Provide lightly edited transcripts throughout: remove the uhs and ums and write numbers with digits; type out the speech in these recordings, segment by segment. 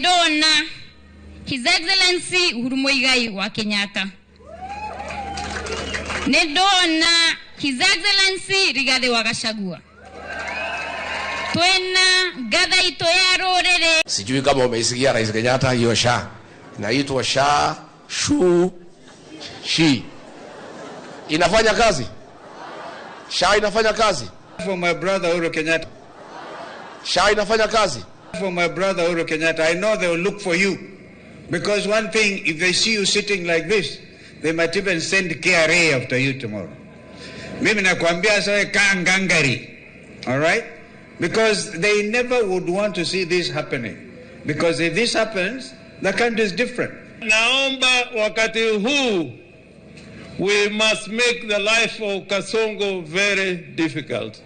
Ndona His Excellency Uhuru Muigai wa Kenyatta. Nĩ ndona His Excellency Rigathi wa Gachagua. Twina ngatha itũ ya rũrĩrĩ. Sijui kama umeisikia Rais Kenyatta hiyo SHA. Inaitwa SHA shu shi. Inafanya kazi? SHA inafanya kazi? For my brother Uhuru Kenyatta. SHA inafanya kazi? For my brother Uhuru Kenyatta, I know they will look for you. Because one thing, if they see you sitting like this, they might even send KRA after you tomorrow. Mimi nakwambia sawe kaa ngangari. All right? Because they never would want to see this happening. Because if this happens, the country is different. Naomba wakati huu, we must make the life of Kasongo very difficult.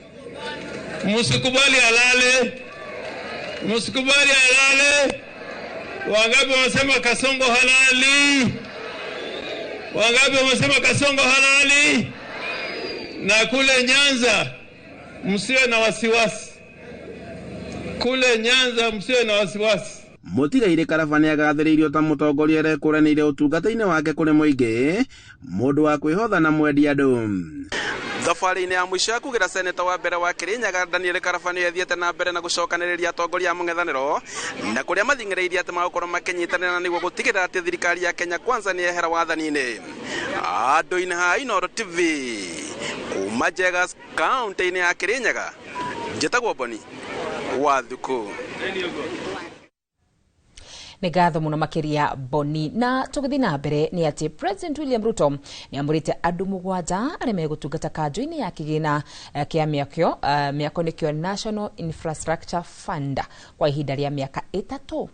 Msikubali alale. Msikubali alale. Wangapi wanasema Kasongo halali? Wangapi wanasema Kasongo halali? Na kule Nyanza msiwe na wasiwasi. Kule Nyanza msiwe na wasiwasi. Mũtigairĩ Karaba nĩagathĩrĩirio ta mũtongoria ũrekũranĩire ũtungata-inĩ wake kũrĩ mũingĩ, mũndũ wa kwĩhotha na mwendi andũ. Thabarĩ-inĩ ya mũico ya kugĩra seneta wa mbere wa Kirinyaga Daniel Karaba nĩathiĩte na mbere na gũcokanĩrĩria atongoria a mũng'ethanĩro na kũrĩa mathing'ĩrĩirie atĩ magũkorwo makĩnyitanĩra na nĩguo gũtigĩrĩra atĩ thirikari ya Kenya Kwanza nĩyehera wathani-inĩ. Andũ-inĩ ha Inooro TV kuma Njegas kaũntĩ-inĩ ya Kirinyaga, njĩtagwo Boni wa Thuku. Nĩ ngatho mũno makĩria Boni. Na tũgĩthiĩ na mbere nĩ atĩ President William Ruto nĩ amũrĩte andũ 7 arĩa megũtungata kanjũ-inĩ ya kĩgĩna kĩa mĩako, mĩako nĩkĩo National Infrastructure Fund kwa ihinda rĩa mĩaka 3.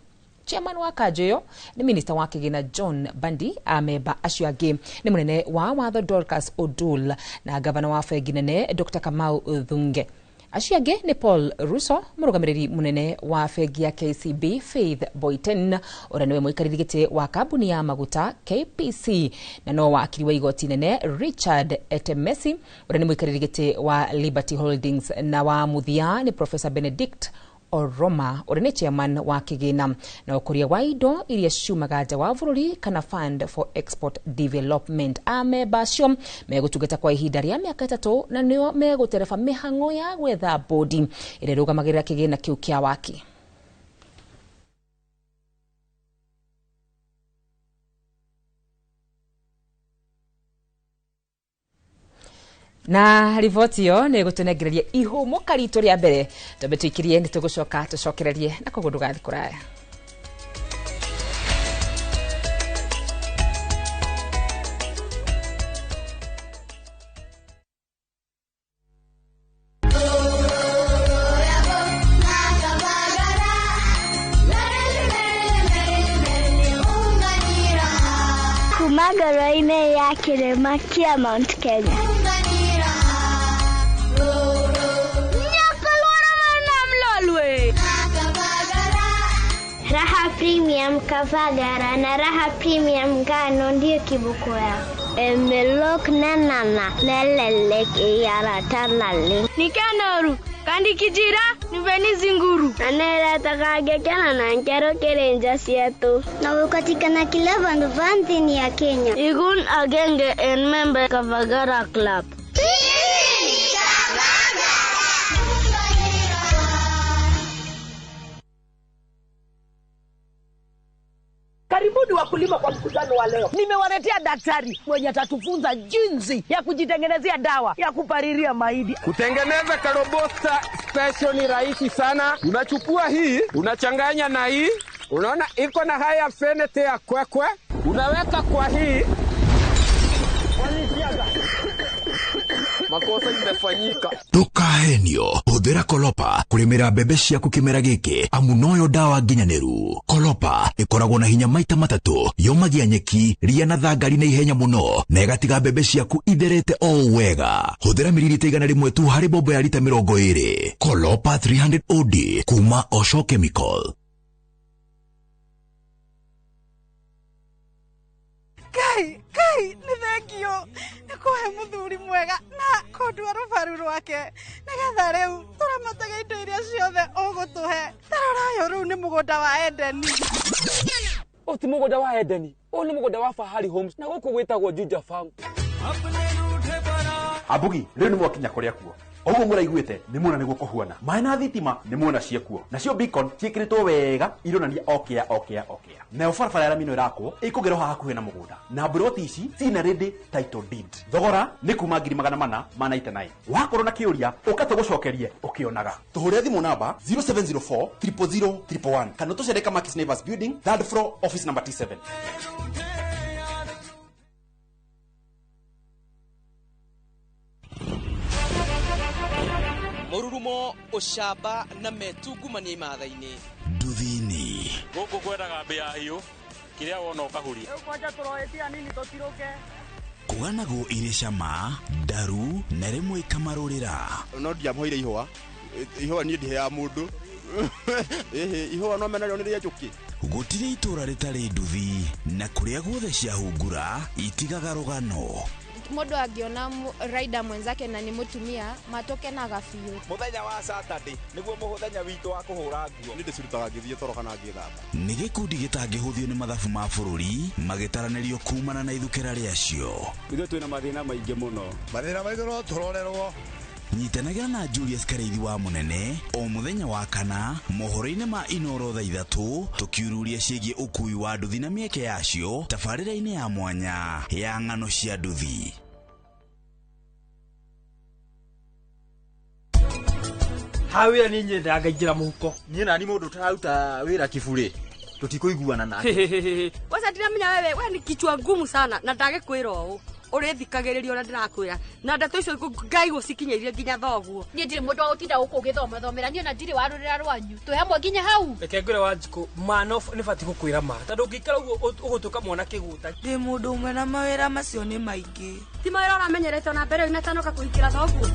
Chairman wa kanjũ ĩyo nĩ Minister wa kĩgĩna John Bandi, amemba acio angĩ nĩ mũnene wa watho Dorcas Odul na gavana wa bengi nene Dr. Kamau Thunge. Acio angĩ nĩ Paul Russo, mũrũgamĩrĩri mũnene wa bengi ya KCB Faith Boyton, ũrĩa nĩwe mũikarĩri gĩtĩ wa kambuni ya maguta KPC, na no wakiri wa igoti nene Richard Etemesi, ũrĩa nĩ mũikarĩri gĩtĩ wa Liberty Holdings, na wa mũthia nĩ Professor Benedict Oroma, ũrĩa nĩ chairman wa kĩgĩna na ũkũria wa indo iria ciumaga nja wa bũrũri kana Fund for Export Development. Amemba acio megũtungata kwa ihinda rĩa mĩaka 3 na nĩo megũtereba mĩhang'o ya gwetha bodi ĩrĩa ĩrũgamagĩrĩra kĩgĩna kĩu kĩa waki. Na riboti ĩyo nĩ ĩgũtũnengereria ihũmũka ritũ rĩa mbere twambe tũikirie nĩ tũgũcoka tũcokererie na koguo ndũgathiĩ kũraya. Kuma ngoro-inĩ ya kĩrĩma kĩa Mount Kenya. Raha Premium Kavagara na Raha Premium Ngano ndio kiboko yao. Emelok na nana nelelek iyara tanale. Nikanoru kandi kijira niveni zinguru. Anera takage kana na nkero kerenja sietu. Na ukatikana kila vandu vanthi ya Kenya. Igun agenge en member Kavagara Club. Karibuni wakulima kwa mkutano wa leo. Nimewaletea daktari mwenye atatufunza jinsi ya kujitengenezea dawa ya kupalilia mahindi. Kutengeneza karobosta special ni rahisi sana. Unachukua hii, unachanganya na hii. Unaona iko na high affinity ya kwekwe. Unaweka kwa hii. Makosa imefanyika. Ndukahenio, huthira Kolopa kurimira mbembe ciaku kimera giki amu noyo dawa nginyaniru. Kolopa ikoragwo na hinya maita matatu, yomagia nyeki, ria na thangari na ihenya muno na igatiga mbembe ciaku itherete o wega. Huthira mililita 100 tu hari bombo ya lita 20. Kolopa 300 OD kuma Osho Chemical. Kai kai, nĩ thengio nĩ kũhe mũthuri mwega na kũndua rũbaru rwake nĩgetha rĩu tũramatage indo iria ciothe ũgũtũhe. Tarora ũyũ rĩu nĩ mũgũnda wa Edeni. Ũyũ ti mũgũnda wa Edeni, ũyũ nĩ mũgũnda wa Fahari Homes na gũkũ gwĩtagwo Juja Farm. Ambugi rĩu nĩ mwakinya kũrĩa kuo ũguo mũraiguĩte nĩ muona nĩguo kũhuana maĩ na thitima nĩ muona ciĩkuo nacio beacon ciĩkĩrĩtwo wega ironania okĩa okĩa okĩa nayo barabara ya rami ĩno ĩrakwo ĩkũgerwo haha hakuhĩ na mũgũnda na mburoti ici ciina ready title deed thogora nĩ kuma 499,000. Wakorwo na kĩũria ũka tũgũcokerie ũkĩonaga tũhũre thimũ namba 0704 000 111 kana tũcere Kamakis Neighbors Building, third floor, office number T7. Mũrurumo, ũcamba na metungumania imatha-inĩ. Nduthi-inĩ. Gũkũ kwendaga mbĩa hiũ kĩrĩa wona ũkahuria. Rĩu kwanja tũroetia nini tũtirũke. Kũganagwo irĩ cama, ndaru na rĩmwe ikamarũrĩra. No ndiamũheire ihũa, ihũa niĩ ndiheaga mũndũ. Ĩhĩ, ihũa no menarĩo nĩ rĩa njũkĩ. Gũtirĩ itũra rĩtarĩ nduthi na kũrĩa guothe ciahungura itigaga rũgano. Mũndũ angĩona rider mwenzake na nĩ mũtumia matũkenaga biũ. Mũthenya wa Saturday nĩguo mũthenya witũ wa kũhũra nguo. Niĩ ndĩcirutaga ngĩthiĩ toro kana ngĩthamba. Nĩ gĩkundi gĩtangĩhũthio nĩ mathabu ma bũrũri magĩtaranĩrio kumana na ithukĩra rĩacio. Ithuĩ twĩna mathĩna maingĩ mũno. Mathĩna maitũ no tũrorerwo. Nyitanagĩra na Julius Karĩithi wa Mũnene o mũthenya wa kana mohoro-inĩ ma Inoro thaa 3 tũkiururia ciĩgiĩ ũkui wa nduthi na mĩeke yacio tabarĩra-inĩ ya mwanya ya ng'ano cia nduthi. Ha wĩra niĩ nyendaga ngaingĩra mũhuko. Niĩ nani mũndũ ũtararuta wĩra kiburi tũtikũiguana nake. Kwanza ndiramenya wewe, we ni kichwa ngumu sana na ndagĩkwĩra ũũ ũrĩthikagĩrĩria ũrĩa ndĩrakwĩra na ndeto icio Ngai gũcikinyĩirie nginya thoguo. Niĩ ndirĩ mũndũ wa gũtinda gũkũ ũgĩthomathomera, niĩ ona ndirĩ warũrĩra rwanyu, twĩ hamwe nginya hau. Reke ngwĩre Wanjikũ, ma no nĩ batiĩ gũkwĩra ma tondũ ũngĩikara ũguo ũgũtuĩka mwana kĩgũta. Ndĩ mũndũ ũmwe na mawĩra macio nĩ maingĩ. Ti mawĩra ũramenyerete ona mbere ĩyo kũhikĩra thoguo.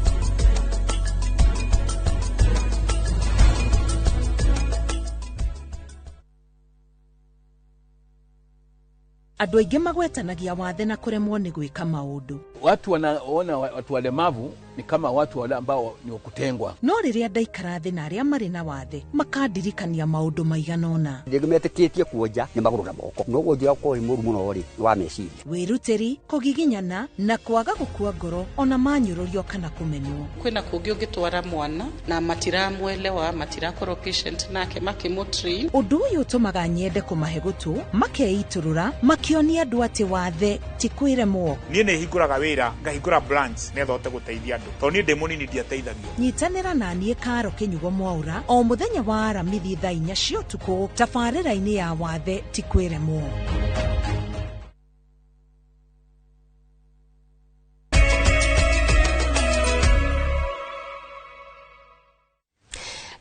Andũ aingĩ magwetanagia wathe na kũremwo nĩ gwĩka maũndũ. Watu wanaona watu walemavu ni kama watu wale ambao ni wakutengwa. No rĩrĩa ndaikara thĩ na arĩa marĩ na wathe makandirikania maũndũ maigana ũna. Rĩngĩ metĩkĩtie kuonja nĩ magũrũ na moko, no wonjia ũkorwo wĩ mũru mũno rĩ wa meciria. Wĩrutĩri, kũgiginyana na kwaga gũkua ngoro ona manyũrũrio kana kũmenwo. Kwĩna kũngĩ ũngĩtwara mwana na matiramwelewa, matirakorwo patient nake makĩmũtrain. Ũndũ ũyũ ũtũmaga nyende kũmahe gũtũ, makeitũrũra, makĩonia andũ atĩ wathe ti kwĩremwo. Niĩ nĩ hingũraga wĩra, ngahingũra branch nĩgetha hote gũteithia andũ tondũ niĩ ndĩ mũnini ndiateithagio. Nyitanĩra na niĩ Karo Kĩnyugo Mwaũra o mũthenya wa Aramithi thaa 4 cia ũtukũ tabarĩra-inĩ ya wathe ti kwĩremwo.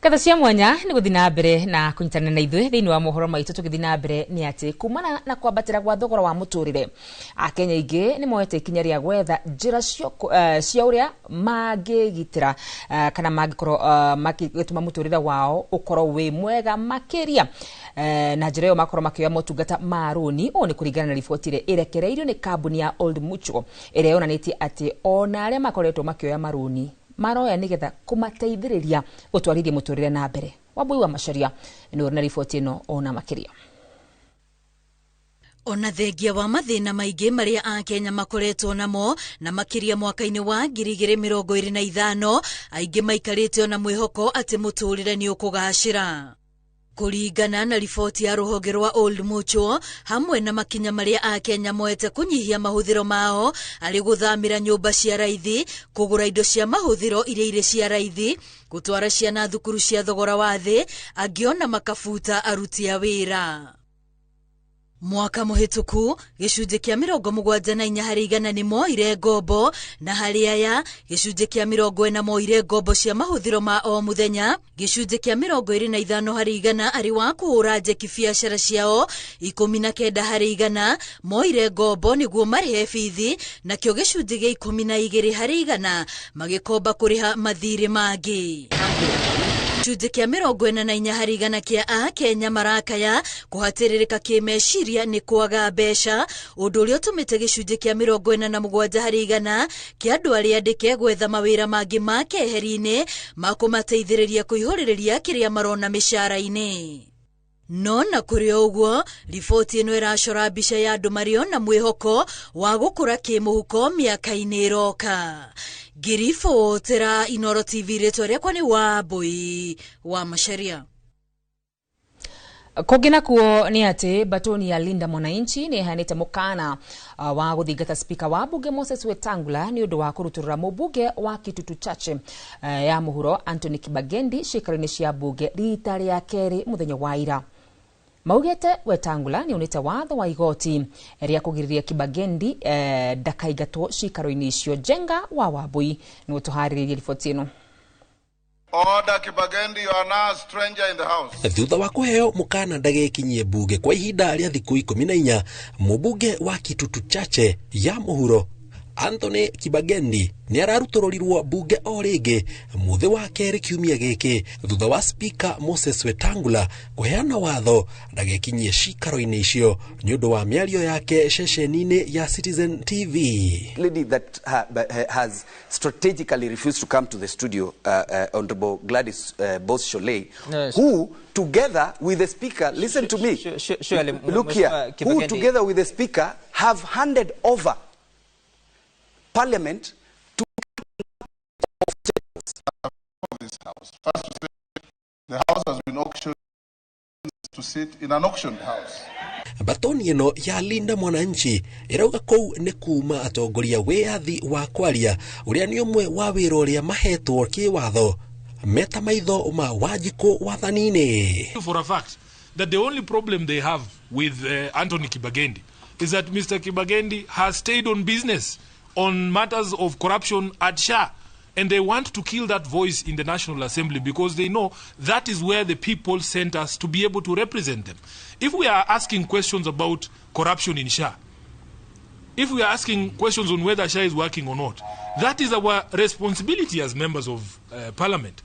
Ngatho cia mwanya nĩ gũthiĩ na mbere na kũnyitanĩra na ithuĩ thĩinĩ wa mohoro maitũ. Tũgĩthiĩ na mbere nĩ atĩ kumana na kwambatĩra gwa thogora wa mũtũrĩre, Akenya aingĩ nĩ moete ikinya rĩa gwetha njĩra cia ũrĩa mangĩgitĩra kana mangĩkorwo magĩtũma mũtũrĩre wao ũkorwo wĩ mwega makĩria, na njĩra ĩyo makorwo makĩoya motungata ma rũni. Ũũ nĩ kũringana na riboti ĩrĩa ĩrekereirio nĩ kambuni ya Old Mutual ĩrĩa yonanĩtie atĩ ona arĩa makoretwo makĩoya marũni maroya nigetha kumateithĩrĩria gũtwarithia mũtũrĩre na mbere. Wambui wa Macharia nĩ ũrĩ na riboti ĩno ona makĩria. Ona thengia wa mathĩna maingĩ marĩa Akenya makoretwo namo na makĩria mwaka-inĩ wa 2025, aingĩ maikarĩte ona mwĩhoko atĩ mũtũrĩre nĩ ũkũgacĩra. Kũringana na riboti ya rũhonge rwa Old Mutual hamwe na makinya marĩa Akenya moete kũnyihia mahũthĩro mao arĩ gũthamĩra nyũmba cia raithi, kũgũra indo cia mahũthĩro iria irĩ cia raithi, gũtwara ciana thukuru cia thogora wa thĩ, angĩ ona makabuta aruti a wĩra. Mwaka mũhĩtũku gĩcunjĩ kĩa 74 harĩ igana nĩ moire ngombo, na harĩ aya gĩcunjĩ kĩa 40 moire ngombo cia mahũthĩro ma o mũthenya, gĩcunjĩ kĩa 25 harĩ igana arĩ wa kũhũra njeki biacara ciao, 19 harĩ igana moire ngombo nĩguo marĩhe bithi, nakĩo gĩcunjĩ gĩa 12 harĩ igana magĩkomba kũrĩha mathirĩ mangĩ. Gĩcunjĩ kĩa 44 harĩ igana kĩa Akenya marakaya kũhatĩrĩrĩka kĩmeciria nĩ kwaga mbeca, ũndũ ũrĩa ũtũmĩte gĩcunjĩ kĩa 47 harĩ igana kĩa andũ arĩa andĩke gwetha mawĩra mangĩ ma keheri-inĩ ma kũmateithĩrĩria kũihũrĩrĩria kĩrĩa marona mĩcara-inĩ. No na kũrĩ o ũguo, riboti ĩno ĩracora mbica ya andũ marĩ na mwĩhoko wa gũkũra kĩmũhuko mĩaka-inĩ ĩroka. Ngiribotera Inoro TV, rĩtwa rĩakwa nĩ Wambui wa Macharia. Kũngĩ nakuo nĩ atĩ batoni ya Linda Mwananchi nĩ ĩheanĩte mũkana wa gũthingata spika wa bunge Moses Wetangula nĩ ũndũ wa kũrutũrũra mũmbunge wa Kitutu Chache ya mũhuro Anthony Kibagendi ciikaro-inĩ cia bunge rita rĩa kerĩ mũthenya wa ira. Maugĩte Wetangula nĩ onete watho wa igoti rĩa kũgirĩrĩria Kibagendi ndakaingatwo ciikaro-inĩ icio. Njenga wa Wambui nĩ ũtũharĩrĩirie riboti ĩno. Order, Kibagendi, you are now a stranger in the house. Thutha wa kũheo mũkana ndagekinyie bunge kwa ihinda rĩa thikũ 14, mũmbunge wa Kitutu Chache ya mũhuro Anthony Kibagendi nĩ ararutũrũrirwo bunge o rĩngĩ mũthĩ wa kerĩ kiumia gĩkĩ thutha wa spika Moses Wetangula kũheana watho ndagekinyie ciikaro-inĩ icio nĩ ũndũ wa mĩario yake ceceni-inĩ ya Citizen TV. Lady that has strategically refused to come to the studio, Honorable Gladys Boss Shollei, yes, who together with the speaker, listen to me, surely, look here, who together with the speaker have handed over Parliament to this house. First to say, the house has been auctioned to sit in an auction house. Batoni ĩno ya Linda Mwananchi ĩrauga kũu nĩ kuma atongoria wĩyathi wa kwaria ũrĩa nĩ ũmwe wa wĩra ũrĩa mahetwo kĩwatho meta maitho ma Wanjikũ wathani-inĩ. For a fact that the only problem they have with Anthony Kibagendi is that Mr. Kibagendi has stayed on business on matters of corruption at SHA. And they want to kill that voice in the National Assembly because they know that is where the people sent us to be able to represent them. If we are asking questions about corruption in SHA, if we are asking questions on whether SHA is working or not, that is our responsibility as members of Parliament.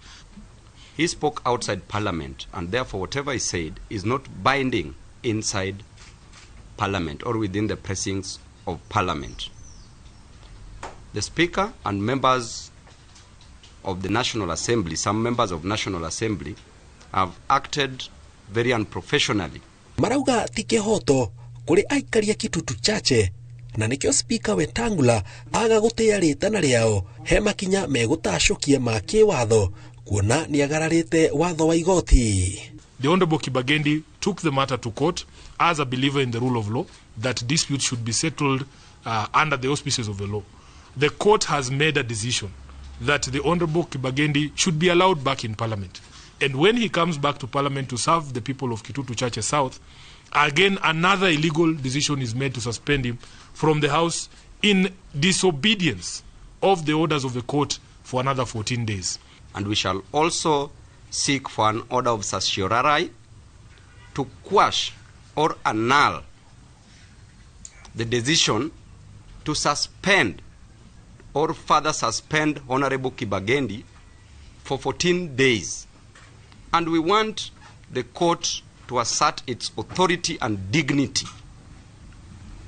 He spoke outside Parliament, and therefore whatever he said is not binding inside Parliament or within the precincts of Parliament. The Speaker and members of the National Assembly, some members of National Assembly, have acted very unprofessionally. Marauga ti kĩhoto kũrĩ aikaria Kitutu Chache na nĩkĩo Speaker Wetangula aga gũtĩa rĩtana rĩao he makinya megũtacũkia ma kĩwatho kuona nĩagararĩte watho wa igoti. The Honorable Kibagendi took the matter to court as a believer in the rule of law, that disputes should be settled under the auspices of the law. The court has made a decision that the Honorable Kibagendi should be allowed back in Parliament. And when he comes back to Parliament to serve the people of Kitutu Chache South, again another illegal decision is made to suspend him from the House in disobedience of the orders of the court for another 14 days. And we shall also seek for an order of certiorari to quash or annul the decision to suspend or further suspend Honorable Kibagendi for 14 days. And we want the court to assert its authority and dignity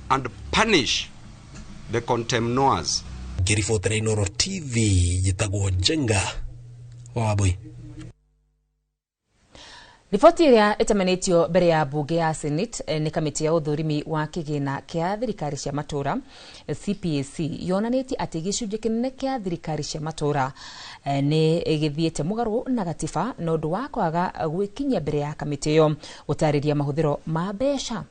and punish the contemnors. Ngĩribotera Inoro TV, njĩtagwo Njenga wa Wambui. Riboti ĩrĩa ĩtamanĩtio mbere ya bunge ya Senate nĩ kamĩtĩ ya ũthũrimi wa kĩgĩna kĩa thirikari cia matũra CPAC yonanĩtie atĩ gĩcunjĩ kĩnene kĩa thirikari cia matũra nĩ gĩthiĩte mũgarũ na gatiba na ũndũ wa kwaga gwĩkinyia mbere ya kamĩtĩ ĩyo gũtarĩria mahũthĩro ma mbeca.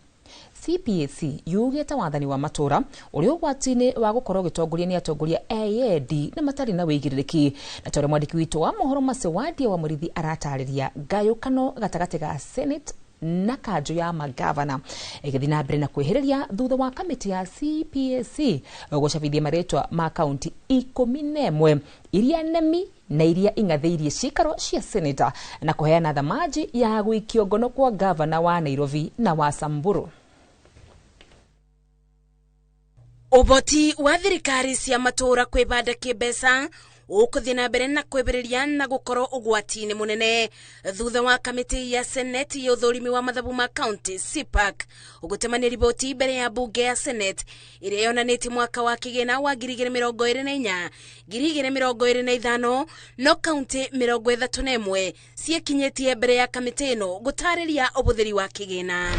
CPAC yugĩte wathani wa matũra ũrĩa ũgwati-inĩ wa gũkorwo ũgĩtongoria nĩ atongoria eyendi na matarĩ na wĩigĩrĩrĩki. Na tondũ mwandĩki witũ wa mohoro Macewadia wa Mũrithi aratarĩria ngayũkano gatagatĩ ga Senate na kanjũ ya magavana ĩgĩthiĩ na mbere na kwĩhĩrĩria thutha wa kamĩtĩ ya CPAC gũcabithia marĩtwa ma kaunti 11 iria nemi na iria ing'athĩirie cikaro cia seneta na kũheana thamaji ya gũikio ngono kwa gavana wa Nairobi na wa Samburu. Ũhoti wa thirikari cia matũra kwĩbanda kĩmbeca Ũkũthiĩ na mbere na kwĩbĩrĩria na gũkorwo ũgwati-inĩ mũnene thutha wa kamĩtĩ ya Senate ya ũthũrimi wa mathabu ma county CPAC ũgũtemania riboti mbere ya bunge ya Senate ĩrĩa yonanĩtie mwaka wa kĩgĩna wa 2024 2025 no kaunti 31 ciĩkinyĩtie mbere ya kamĩtĩ ĩno gũtarĩria ũbũthĩri wa kĩgĩna.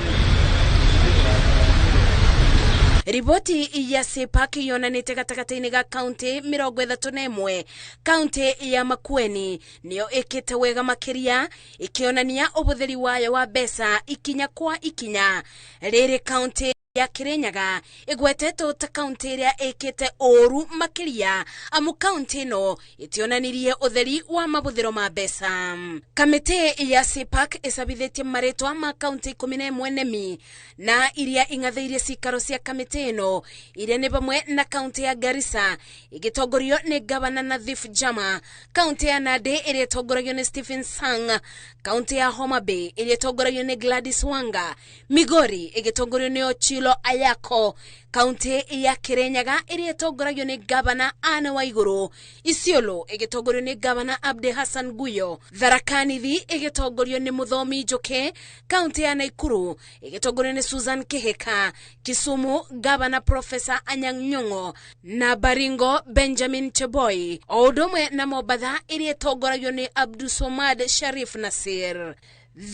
Riboti ya CPAC yonanĩte gatagatĩ-inĩ ga kaunti 31, kaunti ya Makueni nĩyo ĩkĩte wega makĩria, ĩkĩonania ũbũthĩri wayo wa mbeca ikinya kwa ikinya. Rĩrĩ kaunti ya Kirinyaga ĩgwetetwo ta kaunti ĩrĩa ĩkĩte ũru makĩria, amu kaunti ĩno ĩtionanirie ũtheri wa mabũthĩro ma mbeca. Kamĩtĩ ya CPAC ĩcabithĩtie marĩtwa ma kaunti 11 nemi na iria ing'athĩirie cikaro cia kamĩtĩ ĩno, iria nĩ pamwe na kaunti ya Garissa ĩgĩtongorio nĩ gavana Nathif Jama, kaunti ya Nandi ĩrĩa ĩtongoragio nĩ Stephen Sang, kaunti ya Homa Bay ĩrĩa ĩtongoragio nĩ Gladys Wanga, Migori ĩgĩtongorio nĩ Ochilo Ayako, kaunti ya Kirinyaga ĩrĩa ĩtongoragio nĩ gavana Anne Waiguru, Isiolo ĩgĩtongorio nĩ gavana Abdi Hassan Guyo, Tharaka Nithi ĩgĩtongorio nĩ Mũthomi Njuki, kaunti ya Nakuru ĩgĩtongorio nĩ Susan Kihika, Kisumu gavana Professor Anyang' Nyong'o na Baringo Benjamin Cheboi, o ũndũ ũmwe na Mombatha ĩrĩa ĩtongoragio nĩ Abdulswamad Sharif Nasir.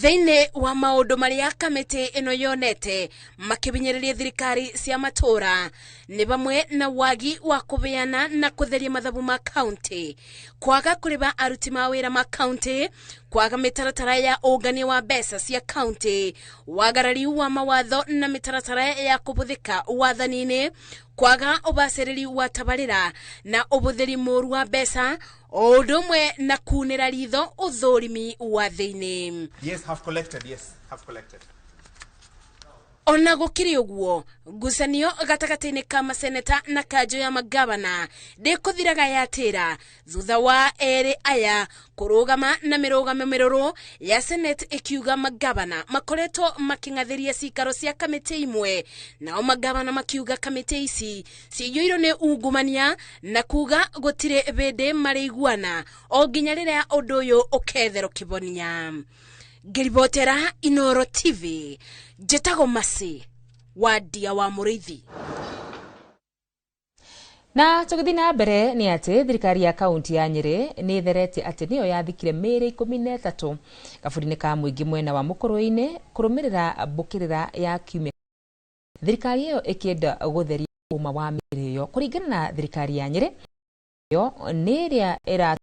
Thĩinĩ wa maũndũ marĩa kamĩtĩ ĩno yonete makĩbinyĩrĩria thirikari cia matũra nĩ pamwe na wagi wa kũbeana na kũtheria mathabu ma kaunti, kwaga kũrĩba aruti ma wĩra ma kaunti, kwaga mĩtaratara ya ũngania wa mbeca cia kaunti, wagarari wa mawatho na mĩtaratara ya kũbũthĩka wathani-inĩ, kwaga ũbacĩrĩri wa tabarĩra na ũbũthĩri mũru wa mbeca, o ũndũ ũmwe na kunĩra ritho ũthũrimi wa thĩinĩ. Yes, have collected. Yes, have collected. Ona gũkĩrĩ ũguo, ngucanio gatagatĩ-inĩ ka maseneta na kanjũ ya magavana ndĩkũthiraga yatĩra thutha wa erĩ aya kũrũgama na mĩrũgamo mĩrũrũ ya Senate ĩkiuga magavana makoretwo makĩng'athĩria cikaro cia kamĩtĩ imwe, nao magavana makiuga kamĩtĩ ici ciyũirwo nĩ ungumania na kuga gũtirĩ bĩndĩ marĩiguana o nginya rĩrĩa ũndũ ũyũ ũketherwo kĩbonia. Ngĩribotera Inoro TV, njĩtagwo Masi wa Ndia wa Mũrĩithi. Na tũgĩthiĩ na mbere nĩ atĩ thirikari ya kaunti ya Nyĩrĩ nĩ ĩtheretie atĩ nĩyo yathikire mĩĩrĩ 13 kaburi-inĩ ka mũingĩ mwena wa Mũkũrwe-inĩ kũrũmĩrĩra mbũkĩrĩra ya kiumia, thirikari ĩyo ĩkĩenda gũtheria ũma wa mĩĩrĩ ĩyo. Kũringana na thirikari ya Nyĩrĩ, ĩyo nĩ ĩrĩa ĩra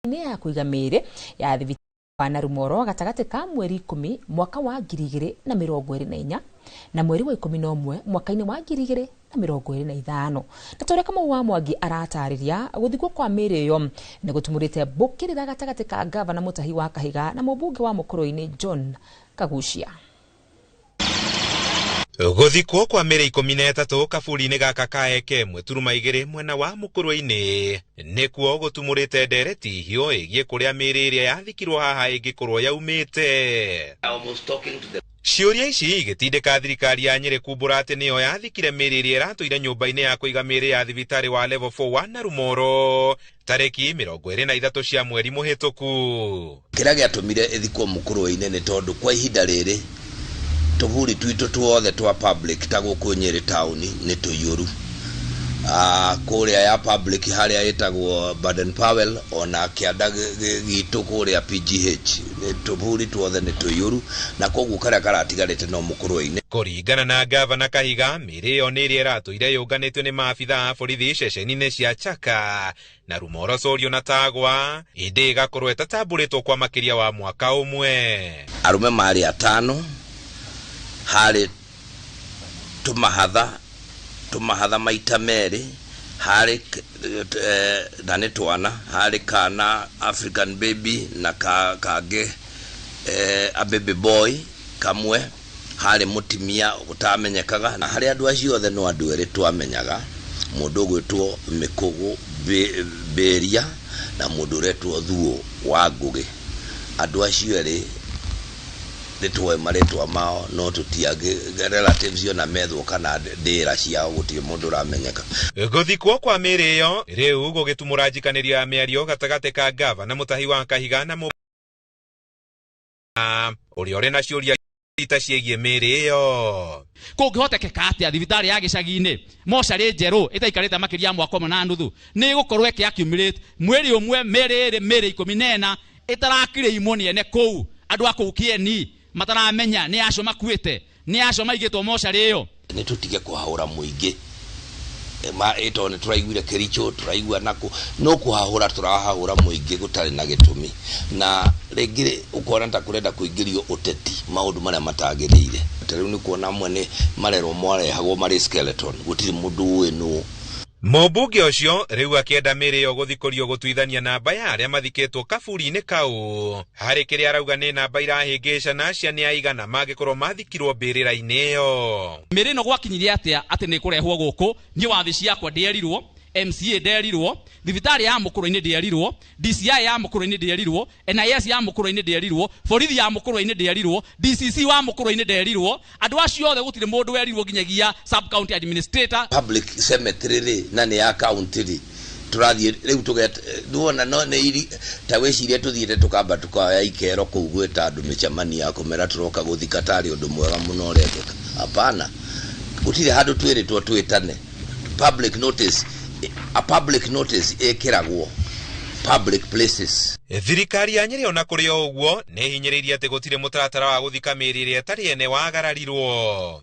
nĩ ya kũiga mĩĩrĩ ya thibitarĩ wa Narumoro gatagatĩ ka mweri 10 mwaka wa 2024 na mweri wa 11 mwaka-inĩ wa 2025. Na ta ũrĩa Kamau wa Mwangi aratarĩria, gũthikwo kwa mĩĩrĩ ĩyo nĩ gũtumũrĩte mbũkĩrĩra gatagatĩ ka gavana Mutahi wa Kahiga na mũmbunge wa Mũkũrwe-inĩ John Kagucia. Gũthikwo kwa mĩĩrĩ 13 kaburi-inĩ gaka ka Ekemwe turuma 2 mwena wa Mũkũrwe-inĩ nĩkuo gũtumũrĩte ndereti hiũ ĩgiĩ kũrĩa mĩĩrĩ ĩrĩa yathikirwo haha ĩngĩkorwo yaumĩte. Ciũria ici igĩtindĩka thirikari ya Nyĩrĩ kumbũra atĩ nĩyo yathikire mĩĩrĩ ĩrĩa ĩratũire nyũmba-inĩ ya kũiga mĩĩrĩ ya thibitarĩ wa level 4 wa Narumoro tarĩki 23 cia mweri mũhĩtũku. Kĩrĩa gĩatũmire ĩthikwo Mũkũrwe-inĩ nĩ tondũ kwa ihinda rĩrĩ tũburi twitũ tuothe twa public ta gũkũ Nyĩrĩ taũni nĩ tũiyũru. Kũrĩa ya public harĩa ĩtagwo Baden Powell ona kĩanda gitũ kũrĩa PGH tũburi tuothe nĩ tũiyũru, na koguo karĩa karatigarĩte no Mũkũrwe-inĩ. Kũringana na gavana Kahiga, mĩĩrĩ ĩyo nĩ ĩrĩa ĩratũire yũnganĩtio nĩ maabitha a borithi ceceni-inĩ cia Chaka na Rumoro, Sorio na Tagwa, ĩndĩ ĩgakorwo ĩtatambũrĩtwo kwa makĩria wa mwaka ũmwe. Arũme marĩ atano, harĩ tũmahatha maita merĩ, harĩ na nĩ twana, harĩ kana African baby na kangĩ a baby boy kamwe, harĩ mũtimia ũtamenyekaga, na harĩ andũ acio othe no andũ erĩ twamenyaga, mũndũ ũgwĩtwo Mĩkũgũ Mbĩria na mũndũ ũretwo Thuo wa Ngũgĩ. Andũ acio erĩ Nĩtũĩ marĩtwa mao no tũtiangĩ relatives ona methwo kana ndĩra ciao gũtirĩ mũndũ ũramenyeka. Gũthikwo kwa mĩĩrĩ ĩyo rĩu gũgĩtumũra njikanĩrio ya mĩario gatagatĩ ka gavana Mutahi wa Kahiga na ũrĩa ũrĩ na ciũria ita ciĩgiĩ mĩĩrĩ ĩyo. Kũngĩhotekeka atĩa thibitarĩ ya gĩcagi-inĩ mocarĩ njerũ ĩtaikarĩte makĩria ya mwaka ũmwe na nuthu nĩ ĩgũkorwo ĩkĩ accumulate mwĩrĩ ũmwe mĩĩrĩ ĩrĩ mĩĩrĩ 14 ĩtarakirĩimwo nĩ ene kũu andũ a kũu kĩeni mataramenya nĩ acio makuĩte nĩ acio maigĩtwo mocarĩ ĩyo. Nĩ tũtige kũhahũra mũingĩ ĩto nĩ tũraiguire Kericho tũraigua nakũ no kũhahũra tũrahahũra mũingĩ gũtarĩ na gĩtũmi na rĩngĩ ũkona ta kũrenda kũingĩrio ũteti maũndũ marĩa matagĩrĩire. Ta rĩu nĩ kuona amwe nĩ marerwo marehagwo marĩ skeleton gũtirĩ mũndũ ũĩ nũ. Mũmbunge ũcio rĩu akĩenda mĩĩrĩ ĩyo gũthikũrio gũtuithania namba ya arĩa mathikĩtwo kaburi-inĩ kau harĩ kĩrĩa arauga nĩ namba irahĩngĩcana cia nĩ aigana mangĩkorwo mathikirwo mbĩrĩra-inĩ ĩyo. Mĩĩrĩ ĩno gwakinyirie atĩa atĩ nĩ kũrehwo gũkũ? Niĩ wathi ciakwa ndierirwo, MCA nderirwo, thibitarĩ ya Mũkũrwe-inĩ ndierirwo, DCI ya Mũkũrwe-inĩ ndierirwo, NIS ya Mũkũrwe-inĩ ndierirwo, borithi ya Mũkũrwe-inĩ ndierirwo, DCC wa Mũkũrwe-inĩ nderirwo, andũ acio othe gũtirĩ mũndũ werirwo nginyagia sub county administrator. Public cemetery rĩ na nĩ ya county rĩ tũrathiĩ rĩu tũget nĩwona no nĩ iri ta wĩcirie tũthiĩte tũkamba tũkoya ikero kũu gwĩta andũ mĩcemanio ya kũmera tũroka gũthika tarĩ ũndũ mwega mũno ũrekĩka. Hapana, gũtirĩ handũ twĩrĩtwo twĩtane. Public notice, a public notice ĩkĩragwo public places. Thirikari ya Nyĩrĩ ona kũrĩ o ũguo nĩ ĩhinyĩrĩirie atĩ gũtirĩ mũtaratara wa gũthika mĩĩrĩ ĩrĩa ĩtarĩ ene wagararirwo.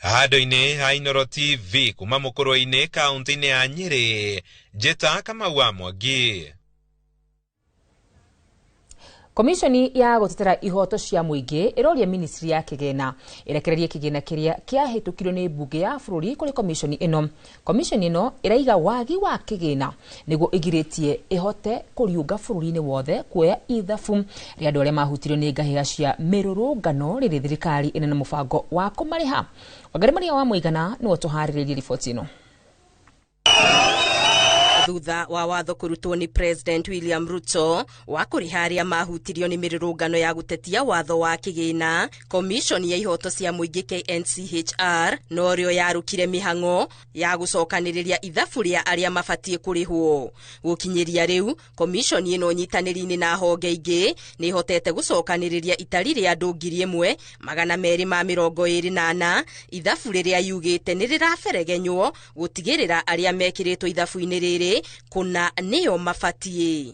Handũ-inĩ ha Inooro TV kuma Mũkũrwe-inĩ kaũntĩ-inĩ ya Nyĩrĩ, Njĩta Kamau wa Mwangi. Komishoni ya gũtetera ihoto cia mũingĩ ĩroria ministry ya kĩgĩna ĩrekererie kĩgĩna kĩrĩa kĩahĩtũkirio nĩ mbunge ya bũrũri kũrĩ komishoni ĩno. Komishoni ĩno ĩraiga wagi wa kĩgĩna nĩguo ĩgirĩtie ĩhote kũriũnga bũrũri-inĩ wothe kuoya ithabu rĩa andũ arĩa mahutirio nĩ ngahĩha cia mĩrũrũngano rĩrĩ thirikari ĩna na mũbango wa kũmarĩha. Wangari Maria wa Mũigana nĩwe ũtũharĩrĩirie riboti ĩno. Thutha wa watho kũrutwo nĩ President William Ruto wa kũrĩha arĩa mahutirio nĩ mĩrũrũngano ya gũtetia watho wa kĩgĩna, Commission ya ihoto cia mũingĩ KNCHR norĩo yarũkire mĩhang'o ya gũcokanĩrĩria ithabu rĩa arĩa mabatiĩ kũrĩhwo. Gũkinyĩria rĩu, Commission ĩno nyitanĩri-inĩ na honge ingĩ nĩ ĩhotete gũcokanĩrĩria itari rĩa andũ 1224 ithabu rĩrĩa yugĩte nĩ rĩraberegenywo gũtigĩrĩra arĩa mekĩrĩtwo ithabu-inĩ rĩrĩ kuna nĩo mabatiĩ.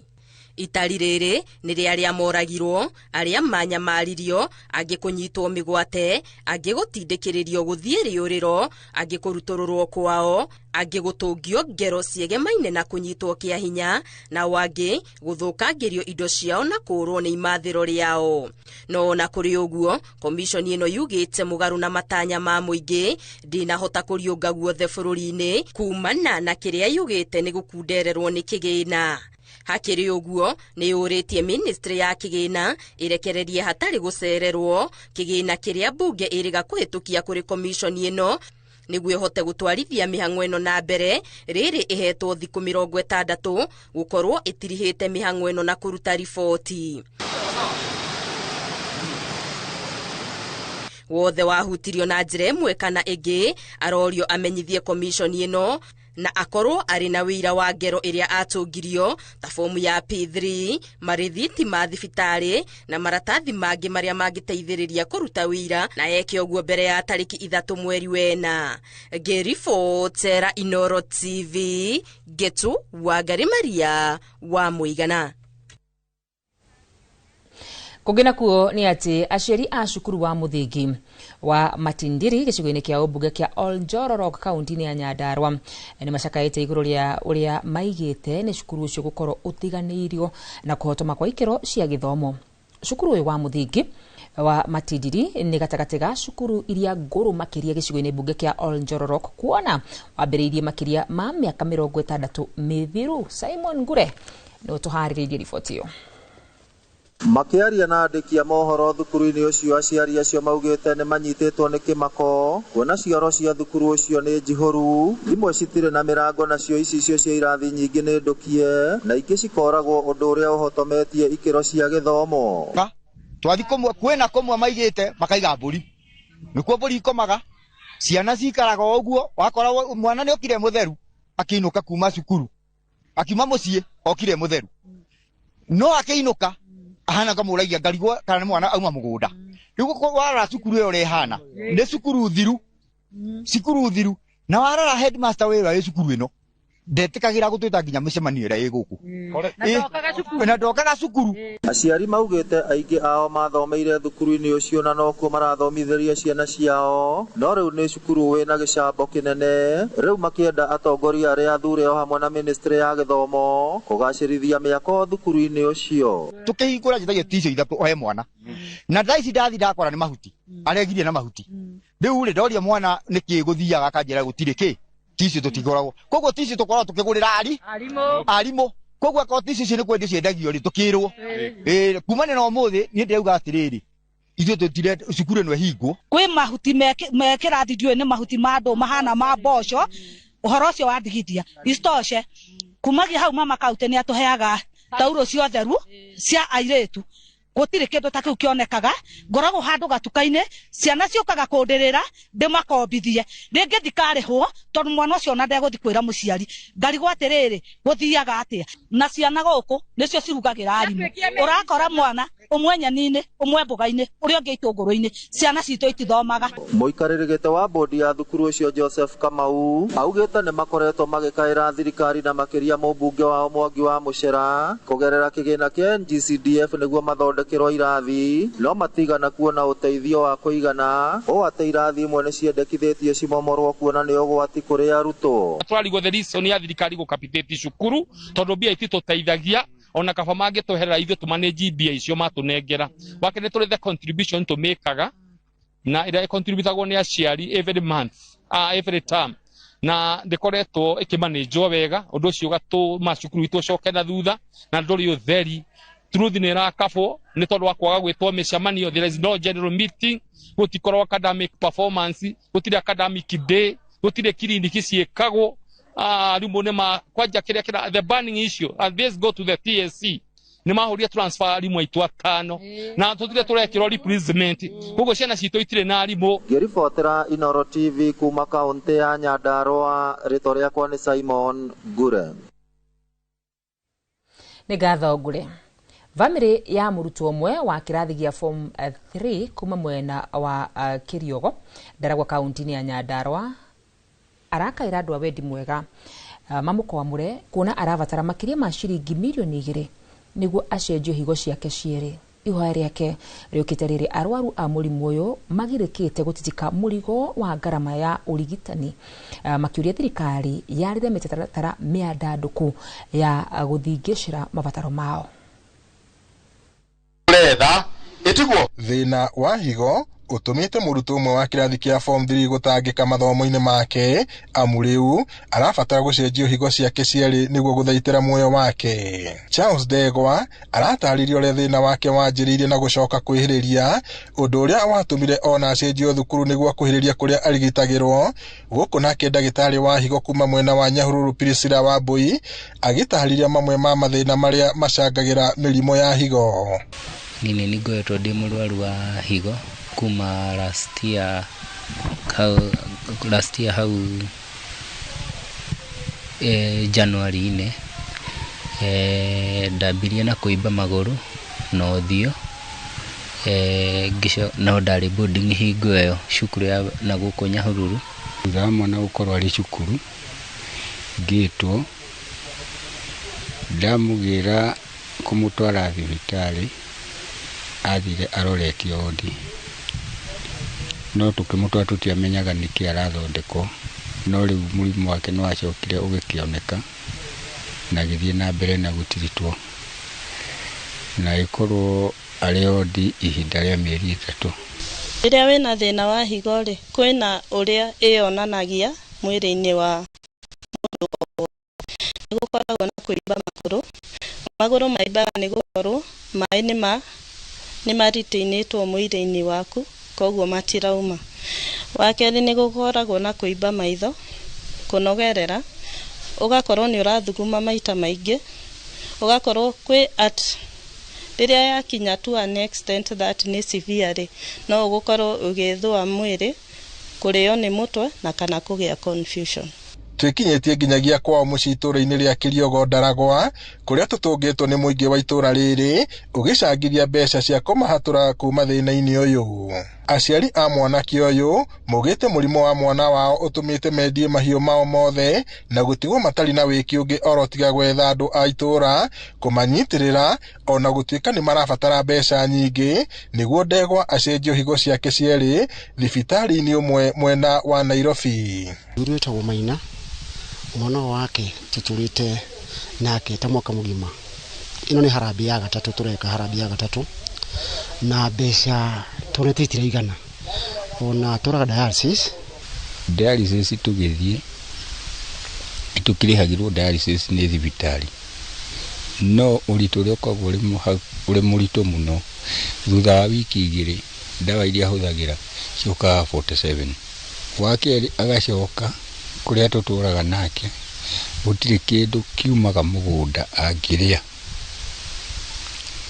Itari rĩrĩ nĩ rĩa arĩa moragirwo, arĩa manyamaririo, angĩ kũnyitwo mĩgwate, angĩ gũtindĩkĩrĩrio gũthiĩ rĩũrĩro, angĩ kũrutũrũrwo kwao, angĩ gũtũngio ngero ciegemaine na kũnyitwo kĩa hinya, na angĩ gũthũkangĩrio indo ciao na kũũrwo nĩ imathĩro rĩao. No ona kũrĩ ũguo, komishoni ĩno yugĩte mũgarũ na matanya ma mũingĩ ndĩnahota kũriũnga guothe bũrũri-inĩ kumana na kĩrĩa yugĩte nĩ gũkundererwo nĩ kĩgĩna. Hakĩrĩ ũguo nĩ yũrĩtie ministry ya kĩgĩna ĩrekererie hatarĩ gũcererwo kĩgĩna kĩrĩa mbunge ĩrĩga kũhĩtũkia kũrĩ komishoni ĩno nĩguo ĩhote gũtwarithia mĩhang'o ĩno na mbere rĩrĩ ĩhetwo thikũ 60 gũkorwo ĩtirihĩte mĩhang'o ĩno na kũruta riboti. Wothe wahutirio na njĩra ĩmwe kana ĩngĩ arorio amenyithie komishoni ĩno na akorwo arĩ na wĩira wa ngero ĩrĩa atũngirio ta fomu ya P3, marĩthiti ma thibitarĩ na maratathi mangĩ marĩa mangĩteithĩrĩria kũruta wĩira na eke ũguo mbere ya tarĩki 3 mweri wena. Ngĩribotera Inooro TV, Ngetu Wangari Maria wa Mũigana. Kũngĩ nakuo nĩ atĩ aciari a cukuru wa mũthingi wa Matindiri gĩcigo-inĩ kĩa ũmbunge kĩa Oljororok kaunti-inĩ ya Nyandarua nĩ macakaĩte igũrũ rĩa ũrĩa maigĩte nĩ cukuru ũcio gũkorwo ũtiganĩirio na kũhotoma kwa ikĩro cia gĩthomo. Cukuru ũyũ wa mũthingi wa Matindiri nĩ gatagatĩ ga cukuru iria ngũrũ makĩria gĩcigo-inĩ mbunge kĩa Oljororok kuona wambĩrĩirie makĩria ma mĩaka 60 mĩthiru. Simon Ngure nĩ ũtũharĩrĩirie riboti ĩyo. Makiaria na andĩki a mohoro thukuru-inĩ ũcio, aciari acio maugĩte nĩ manyitĩtwo nĩ kĩmako kuona cioro cia thukuru ũcio nĩ njihũru, imwe citirĩ na mĩrango nacio icicio cia irathi nyingĩ nĩ ndũkie na ingĩ cikoragwo ũndũ ũrĩa ũhotometie ikĩro cia gĩthomo. Twathi kũmwe kwĩna kũmwe maigĩte makaiga mbũri, nĩkuo mbũri ikomaga, ciana cikaraga o ũguo. Wakora mwana nĩ okire mũtheru akĩinũka kuma cukuru, akiuma mũciĩ okire mũtheru, no akĩinũka ahana kamũragia ngarigwo kana nĩ mwana auma mũgũnda. Rĩu warora cukuru ĩyo ũrĩa ĩhana nĩ cukuru thiru, cukuru thiru, na warora headmaster wĩra wĩ cukuru ĩno ndetĩkagĩra gũtwĩta nginya mĩcemanio ĩrĩa ĩ gũkũ na ndokaga cukuru. Aciari maugĩte aingĩ ao mathomeire thukuru-inĩ ũcio na nokuo marathomithĩria ciana ciao, no rĩu nĩ cukuru wĩna gĩcambo kĩnene. Rĩu makĩenda atongoria arĩa athure o hamwe na ministry ya gĩthomo kũgacĩrithia mĩako thukuru-inĩ ũcio. Tũkĩhingũra njĩtagio ticio ithatũ ohe mwana, na thaa ici ndathi ndakora nĩ mahuti aregirie na mahuti. Rĩu rĩ ndoria mwana nĩkĩ gũthiaga akanjĩra gũtirĩ kĩ ticio tũtigũragwo, koguo ticio tũkoragwo tũkĩgũrĩra arimũ, koguo akorwo ticio icio nĩ kwendio ciendagio rĩ tũkĩrwo kumania na ũmũthĩ. Niĩ ndĩrauga atĩrĩrĩ, ithuĩ tũtire cukuru ĩno ĩhingwo. Kwĩ mahuti me kĩrathi ndiũĩ nĩ mahuti ma andũ mahana ma mboco, ũhoro ũcio wandigithia. Isitoshe kumagia hau mama kaunti nĩ atũheaga taurũ cia ũtheru cia airĩtu, gũtirĩ kĩndũ ta kĩu kĩonekaga. Ngoragwo handũ gatuka-inĩ, ciana ciũkaga kũndĩrĩra ndĩmakombithie, rĩngĩ ndikarĩhwo tondũ mwana ũcio ona ndegũthiĩ kwĩra mũciari. Ngarigwo atĩrĩrĩ, gũthiaga atĩa? Na ciana gũkũ nĩcio cirugagĩra arimũ. Ũrakora mwana ũmwe nyeni-inĩ, ũmwe mboga-inĩ, ũrĩa ũngĩ itũngũrũ-inĩ. Ciana citũ itithomaga. Mũikarĩri gĩtĩ wa bodi ya thukuru ũcio Joseph Kamau augĩte nĩ makoretwo magĩkaĩra thirikari na makĩria mũmbunge wao Mwangi wa Mũcera kũgerera kĩgĩna kĩa NGCDF nĩguo mathondekerwo irathi, no matigana kuona ũteithio wa kũigana ũũ atĩ irathi imwe nĩ ciendekithĩtie cimomorwo kuona nĩ ũgwati kũrĩ arutwo. Twarigwo the reason ya thirikari gũcapitate cukuru tondũ mbia ititũteithagia, ona kaba mangĩtweherera ithuĩ tũmanage mbia icio matũnengera. Wake nĩ tũrĩ the contribution tũmĩkaga na ĩrĩa ĩcontributagwo nĩ aciari every month, every term, na ndĩkoretwo ĩkĩmanĩnjwo wega. Ũndũ ũcio ũgatũma cukuru itũ ũcoke na thutha na ndũrĩ ũtheri. Truth nĩ ĩrakabwo nĩ tondũ wa kwaga gwĩtwo mĩcemanio. There is no general meeting, gũtikorwo academic performance, gũtirĩ academic day, gũtirĩ kiriniki ciĩkagwo. Arimũ nĩ ma kwanja kĩrĩa kĩra the banning issue, and this go to the TSC nĩ mahũrire transfer arimũ aitũ atano na tũtirĩ tũrekĩrwo replacement, koguo ciana citũ itirĩ na arimũ. Ngĩribotera Inooro TV kuma kaũntĩ ya Nyandarũa, rĩtwa rĩakwa nĩ Simon Ngure. Nĩ ngatho Ngure. Bamĩrĩ ya mũrutwo ũmwe wa kĩrathi gĩa form 3 kuma mwena wa Kĩriogo Ndaragwa kaũntĩ-inĩ ya Nyandarũa arakaĩra andũ a wendi mwega mamũkwamũre kuona arabatara makĩria ma ciringi mirioni 2 nĩguo acenjio higo ciake cierĩ. Ihoya rĩake rĩũkĩte rĩrĩ arwaru a mũrimũ ũyũ magirĩkĩte gũtitika mũrigo wa ngarama ya ũrigitani, makĩũria thirikari yarĩre mĩtaratara mĩandandũku ya gũthingĩcĩra mabataro mao. Thĩna wa higo ũtũmĩte mũrutwo ũmwe wa kĩrathi kĩa form 3 gũtangĩka mathomo-inĩ make, amu rĩu arabatara gũcenjio higo ciake cierĩ nĩguo gũthaitĩra muoyo wake. Charles Ndegwa aratarĩria ũrĩa thĩna wake wanjĩrĩirie na gũcoka kwĩhĩrĩria, ũndũ ũrĩa watũmire ona acenjio thukuru nĩguo akuhĩrĩria kũrĩa arigitagĩrwo. Gũkũ nake ndagĩtarĩ wa higo kuma mwena wa Nyahururu Priscilla Wambui agĩtarĩria mamwe ma mathĩna marĩa macangagĩra mĩrimũ ya higo. Niĩ nĩ ngoretwo ndĩ mũrwaru wa higo kuma last year hau January-inĩ. Ndambirie na kũimba magũrũ na ũthiũ, no ndarĩ boarding hingo ĩyo cukuru ya na gũkũ Nyahururu. Thutha wa mwana gũkorwo arĩ cukuru ngĩtwo ndamũgĩra kũmũtwara thibitarĩ, athire aroretio wondi, no tũkĩmũtwara tũtiamenyaga nĩkĩ arathondekwo, no rĩu mũrimũ wake nĩ wacokire ũgĩkĩoneka na agĩthiĩ na mbere na gũtiritwo na agĩkorwo arĩ wondi ihinda rĩa mĩeri 3. Rĩrĩa wĩna thĩna wa higo rĩ, kwĩna ũrĩa ĩyonanagia mwĩrĩ-inĩ wa mũndũ. Nĩ gũkoragwo na kũimba magũrũ, magũrũ maimbaga nĩ gũkorwo maĩ nĩ maritĩinĩtwo mwĩrĩ-inĩ waku, koguo matirauma. Wa kerĩ nĩ gũkoragwo na kũimba maitho, kũnogerera, ũgakorwo nĩ ũrathuguma maita maingĩ, ũgakorwo kwĩ at Rĩrĩa yakinya to an extent that nĩ severe rĩ, no ũgũkorwo ũgĩthũa mwĩrĩ, kũrĩo nĩ mũtwe na kana kũgĩa confusion. Twĩkinyĩtie nginyagia kwao mũciĩ itũũra-inĩ rĩa Kĩriogo Ndaragwa kũrĩa tũtũngĩtwo nĩ mũingĩ wa itũũra rĩrĩ ũgĩcangithia mbeca cia kũmahatũra kuma thĩna-inĩ ũyũ. Aciari a mwanake ũyũ maugĩte mũrimũ wa mwana wao ũtũmĩte mendie mahiũ mao mothe na gũtigwo matarĩ na wĩki ũngĩ oro tiga gwetha andũ a itũũra kũmanyitĩrĩra ona gũtuĩka nĩ marabatara mbeca nyingĩ nĩguo ndegwa acenjio higo ciake cierĩ thibitarĩ-inĩ ũmwe mwena wa Nairobi. Wĩtagwo Maina, mwana wake tutulite nake ta mwaka mugima. Ino ni harambee ya gatatu tureka harambee ya gatatu na mbeca tuonete itiraigana ona turaga dialysis. Dialysis tugithie tukirihagirwo dialysis ni thibitari no uritu uria ukoragwo uri muritu muno. Thutha wa wiki igiri ndawa iria huthagira ciukaga 47. Wa keri agacoka kuria tuturaga nake gutiri kindu kiumaga mugunda angiria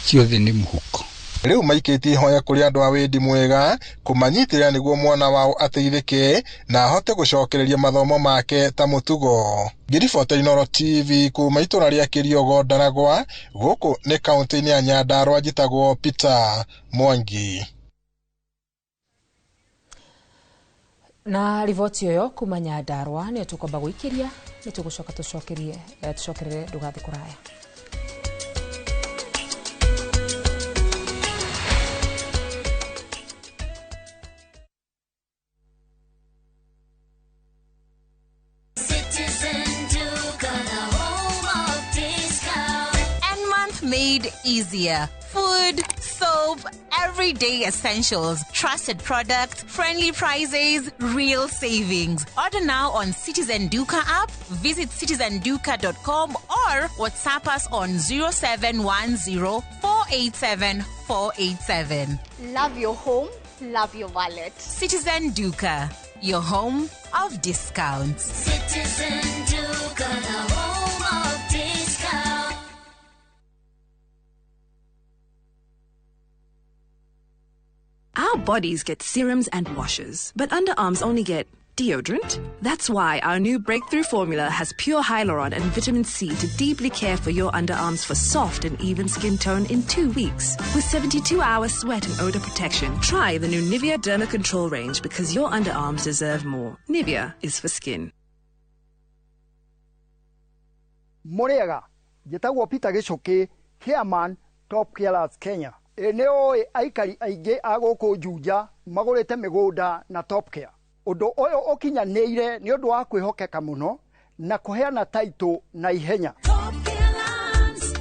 ciothe ni muhuko. Riu maikitie ihoya kuri andu a wendi mwega kumanyitira niguo mwana wao ateithike na ahote gucokereria mathomo make ta mutugo. Ngiribota Inooro TV kuma itura ria Kiriogo Ndaragwa guku ni kaunti-ini ya Nyandarua njitagwo Peter Mwangi. Na riboti ĩyo kuma Nyandarua nĩyo tũkwamba gũikĩria nĩ tũgũcoka tũcokerere ndũgathiĩ kũraya. Made easier. Food, soap, everyday essentials, trusted products, friendly prices, real savings. Order now on Citizen Duka app, visit citizenduka.com or WhatsApp us on 0710 487 487. Love your home, love your wallet. Citizen Duka, your home of discounts. Citizen Duka, the home of discounts. Our bodies get serums and washes, but underarms only get deodorant. That's why our new breakthrough formula has pure hyaluron and vitamin C to deeply care for your underarms for soft and even skin tone in 2 weeks. With 72-hour sweat and odor protection, try the new Nivea Derma Control range because your underarms deserve more. Nivea is for skin. Muriega, njĩtagwo Peter Gĩcũkĩ, Chairman Top Carers Kenya. Nĩ ũĩ aikari aingĩ a gũkũ Juja magũrĩte mĩgũnda na Top Care. Ũndũ ũyũ ũkinyanĩire nĩ ũndũ wa kwĩhokeka mũno na kũheana taitũ na ihenya. Top Care Lands,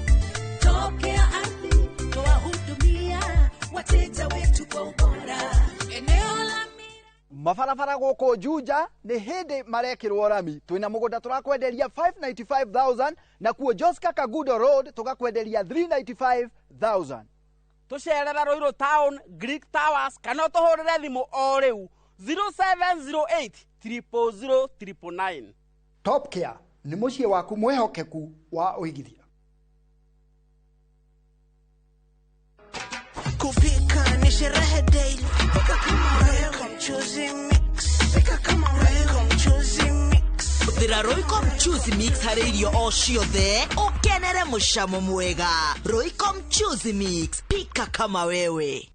Top Care Ardhi, twahudumia wateja wetu kwa ubora. Eneo la mabarabara gũkũ Juja nĩ hĩndĩ marekĩrwo rami. Twĩna mũgũnda tũrakwenderia 595,000 na kuo Joska Kagudo Road tũgakwenderia 395,000. Tucerera Ruiru Town, Greek Towers kana ũtũhũrĩre thimũ o rĩu 0708 000 999. Top Care nĩ mũciĩ waku mwĩhokeku wa ũigithia. Kupika ni sherehe daily. Pika kama wewe, mchuzi mix. Pika kama wewe, mchuzi mix. Hũthĩra Royco Mchuzi Mix harĩ irio o ciothe ũkenere mũcamo mwega. Royco Mchuzi Mix, pika kama wewe.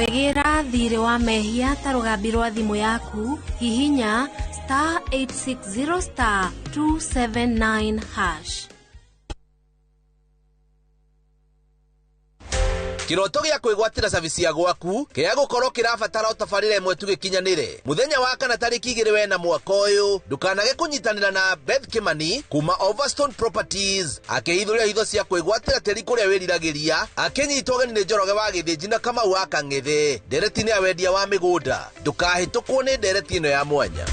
Wĩgĩra thirĩ wa mehia ta rũgambi rwa thimũ yaku hihinya *860 *279#. Kĩroto gĩa kwĩgwatĩra cabi cia gwaku kĩa gũkorwo kĩrabatara o tabarĩra ĩmwe tu gĩkinyanĩre. Mũthenya wa kana tarĩki 2 wena mwaka ũyũ, ndũkanage kũnyitanĩra na Beth Kimani kuma Overstone Properties akĩhithũria hitho cia kwĩgwatĩra tĩri kũrĩa wĩriragĩria, akĩnyitwo ũgeni nĩ Njoroge wa Gĩthĩnji na Kamau wa Kang'ethe. Ndereti nĩ ya wendia wa mĩgũnda. Ndũkahĩtũkwo nĩ ndereti ĩno ya mwanya.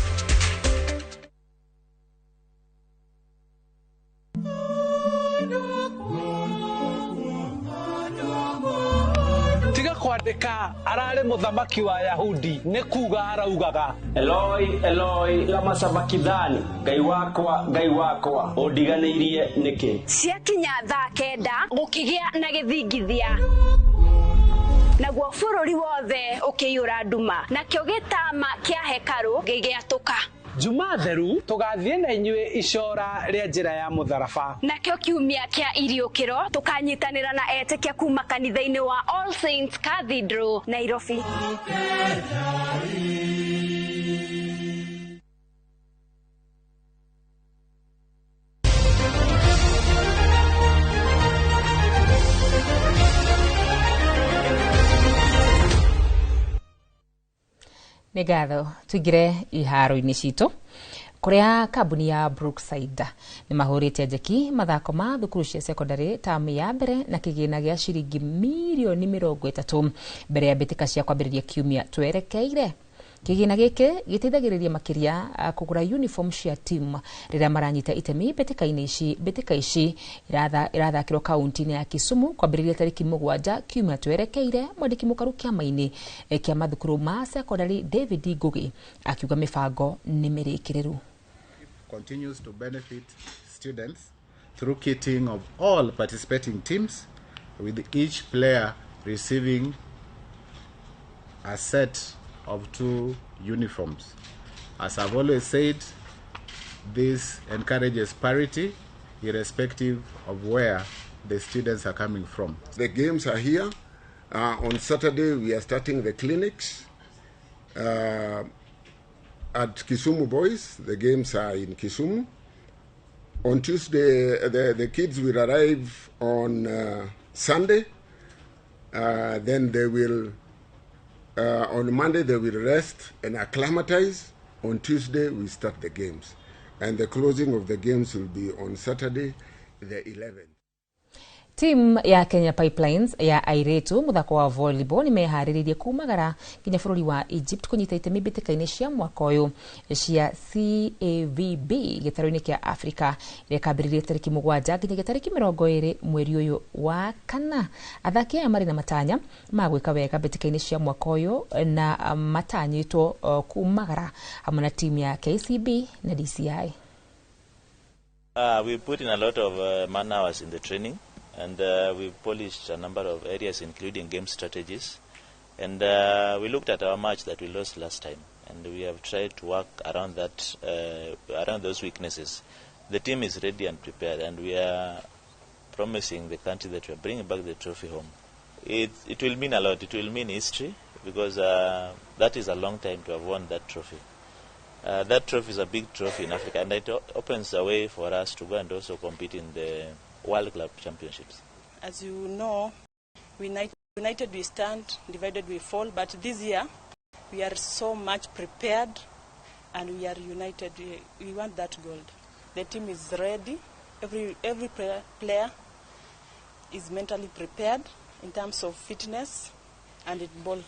Tiga kwandĩka ararĩ mũthamaki wa Yahudi nĩ kuga araugaga Eloi Eloi lama sabakithani, Ngai wakwa Ngai wakwa ũndiganĩirie nĩkĩ? Ciakinya thaa 9 gũkĩgĩa na gĩthingithia, naguo bũrũri wothe ũkĩiyũra nduma, nakĩo gĩtama kĩa hekarũ gĩgĩatũka. Juma theru tũgathiĩ na inyuĩ icora rĩa njĩra ya mũtharaba, nakĩo kiumia kĩa iriũkĩro tũkanyitanĩra na etĩkia kuma kanitha-inĩ wa All Saints Cathedral, Nairobi. Nĩ ngatho. Tũingĩre iharo-inĩ citũ kũrĩa kambuni ya Brookside nĩ mahũrĩte njeki mathako ma thukuru cia secondary tamu ya mbere na kĩgĩna gĩa ciringi mirioni 30 mbere ya mbĩtĩka cia kwambĩrĩria kiumia twerekeire. Kĩgĩna gĩkĩ gĩteithagĩrĩria makĩria kũgũra uniform cia team rĩrĩa maranyita itemi mbĩtĩka-inĩ ici. Mbĩtĩka ici irathakĩrwo kaunti-inĩ ya Kisumu kwambĩrĩria tarĩki 7 kiumia twerekeire. Mwandĩki mũkaru kĩama-inĩ kĩa mathukuru ma secondary David Ngugi akiuga mĩbango nĩ mĩrĩkĩrĩru. Continues to benefit students through kitting of all participating teams, with each player receiving a set of 2 uniforms. As I've always said, this encourages parity irrespective of where the students are coming from. The games are here. On Saturday, we are starting the clinics at Kisumu Boys. The games are in Kisumu. On Tuesday, the kids will arrive on Sunday. Then they will, on Monday, they will rest and acclimatize. On Tuesday, we start the games. And the closing of the games will be on Saturday, the 11th. Team ya Kenya Pipelines ya airetu muthako wa volleyball ni meharĩrĩirie kumagara nginya bũrũri wa Egypt kũnyita itemi mbĩtĩka-inĩ cia mwaka ũyũ cia CAVB gĩtarũ-inĩ kĩa Africa ĩrĩa ĩkambĩrĩria tarĩki 7 nginya tarĩki 20 mweri ũyũ wa kana. Athaki aya marĩ na matanya ma gwĩka wega mbĩtĩka-inĩ cia mwaka ũyũ na matanyĩtwo kumagara hamwe na timu ya KCB na DCI. We put in a lot of man hours in the training. And we polished a number of areas, including game strategies. And we looked at our match that we lost last time, and we have tried to work around that, around those weaknesses. The team is ready and prepared, and we are promising the country that we are bringing back the trophy home. It will mean a lot. It will mean history, because that is a long time to have won that trophy. That trophy is a big trophy in Africa, and it opens a way for us to go and also compete in the World Club Championships. As you know, united we stand, divided we fall, but this year we are so much prepared and we are united. We want that gold. The team is ready. Every player is mentally prepared in terms of fitness and in ball.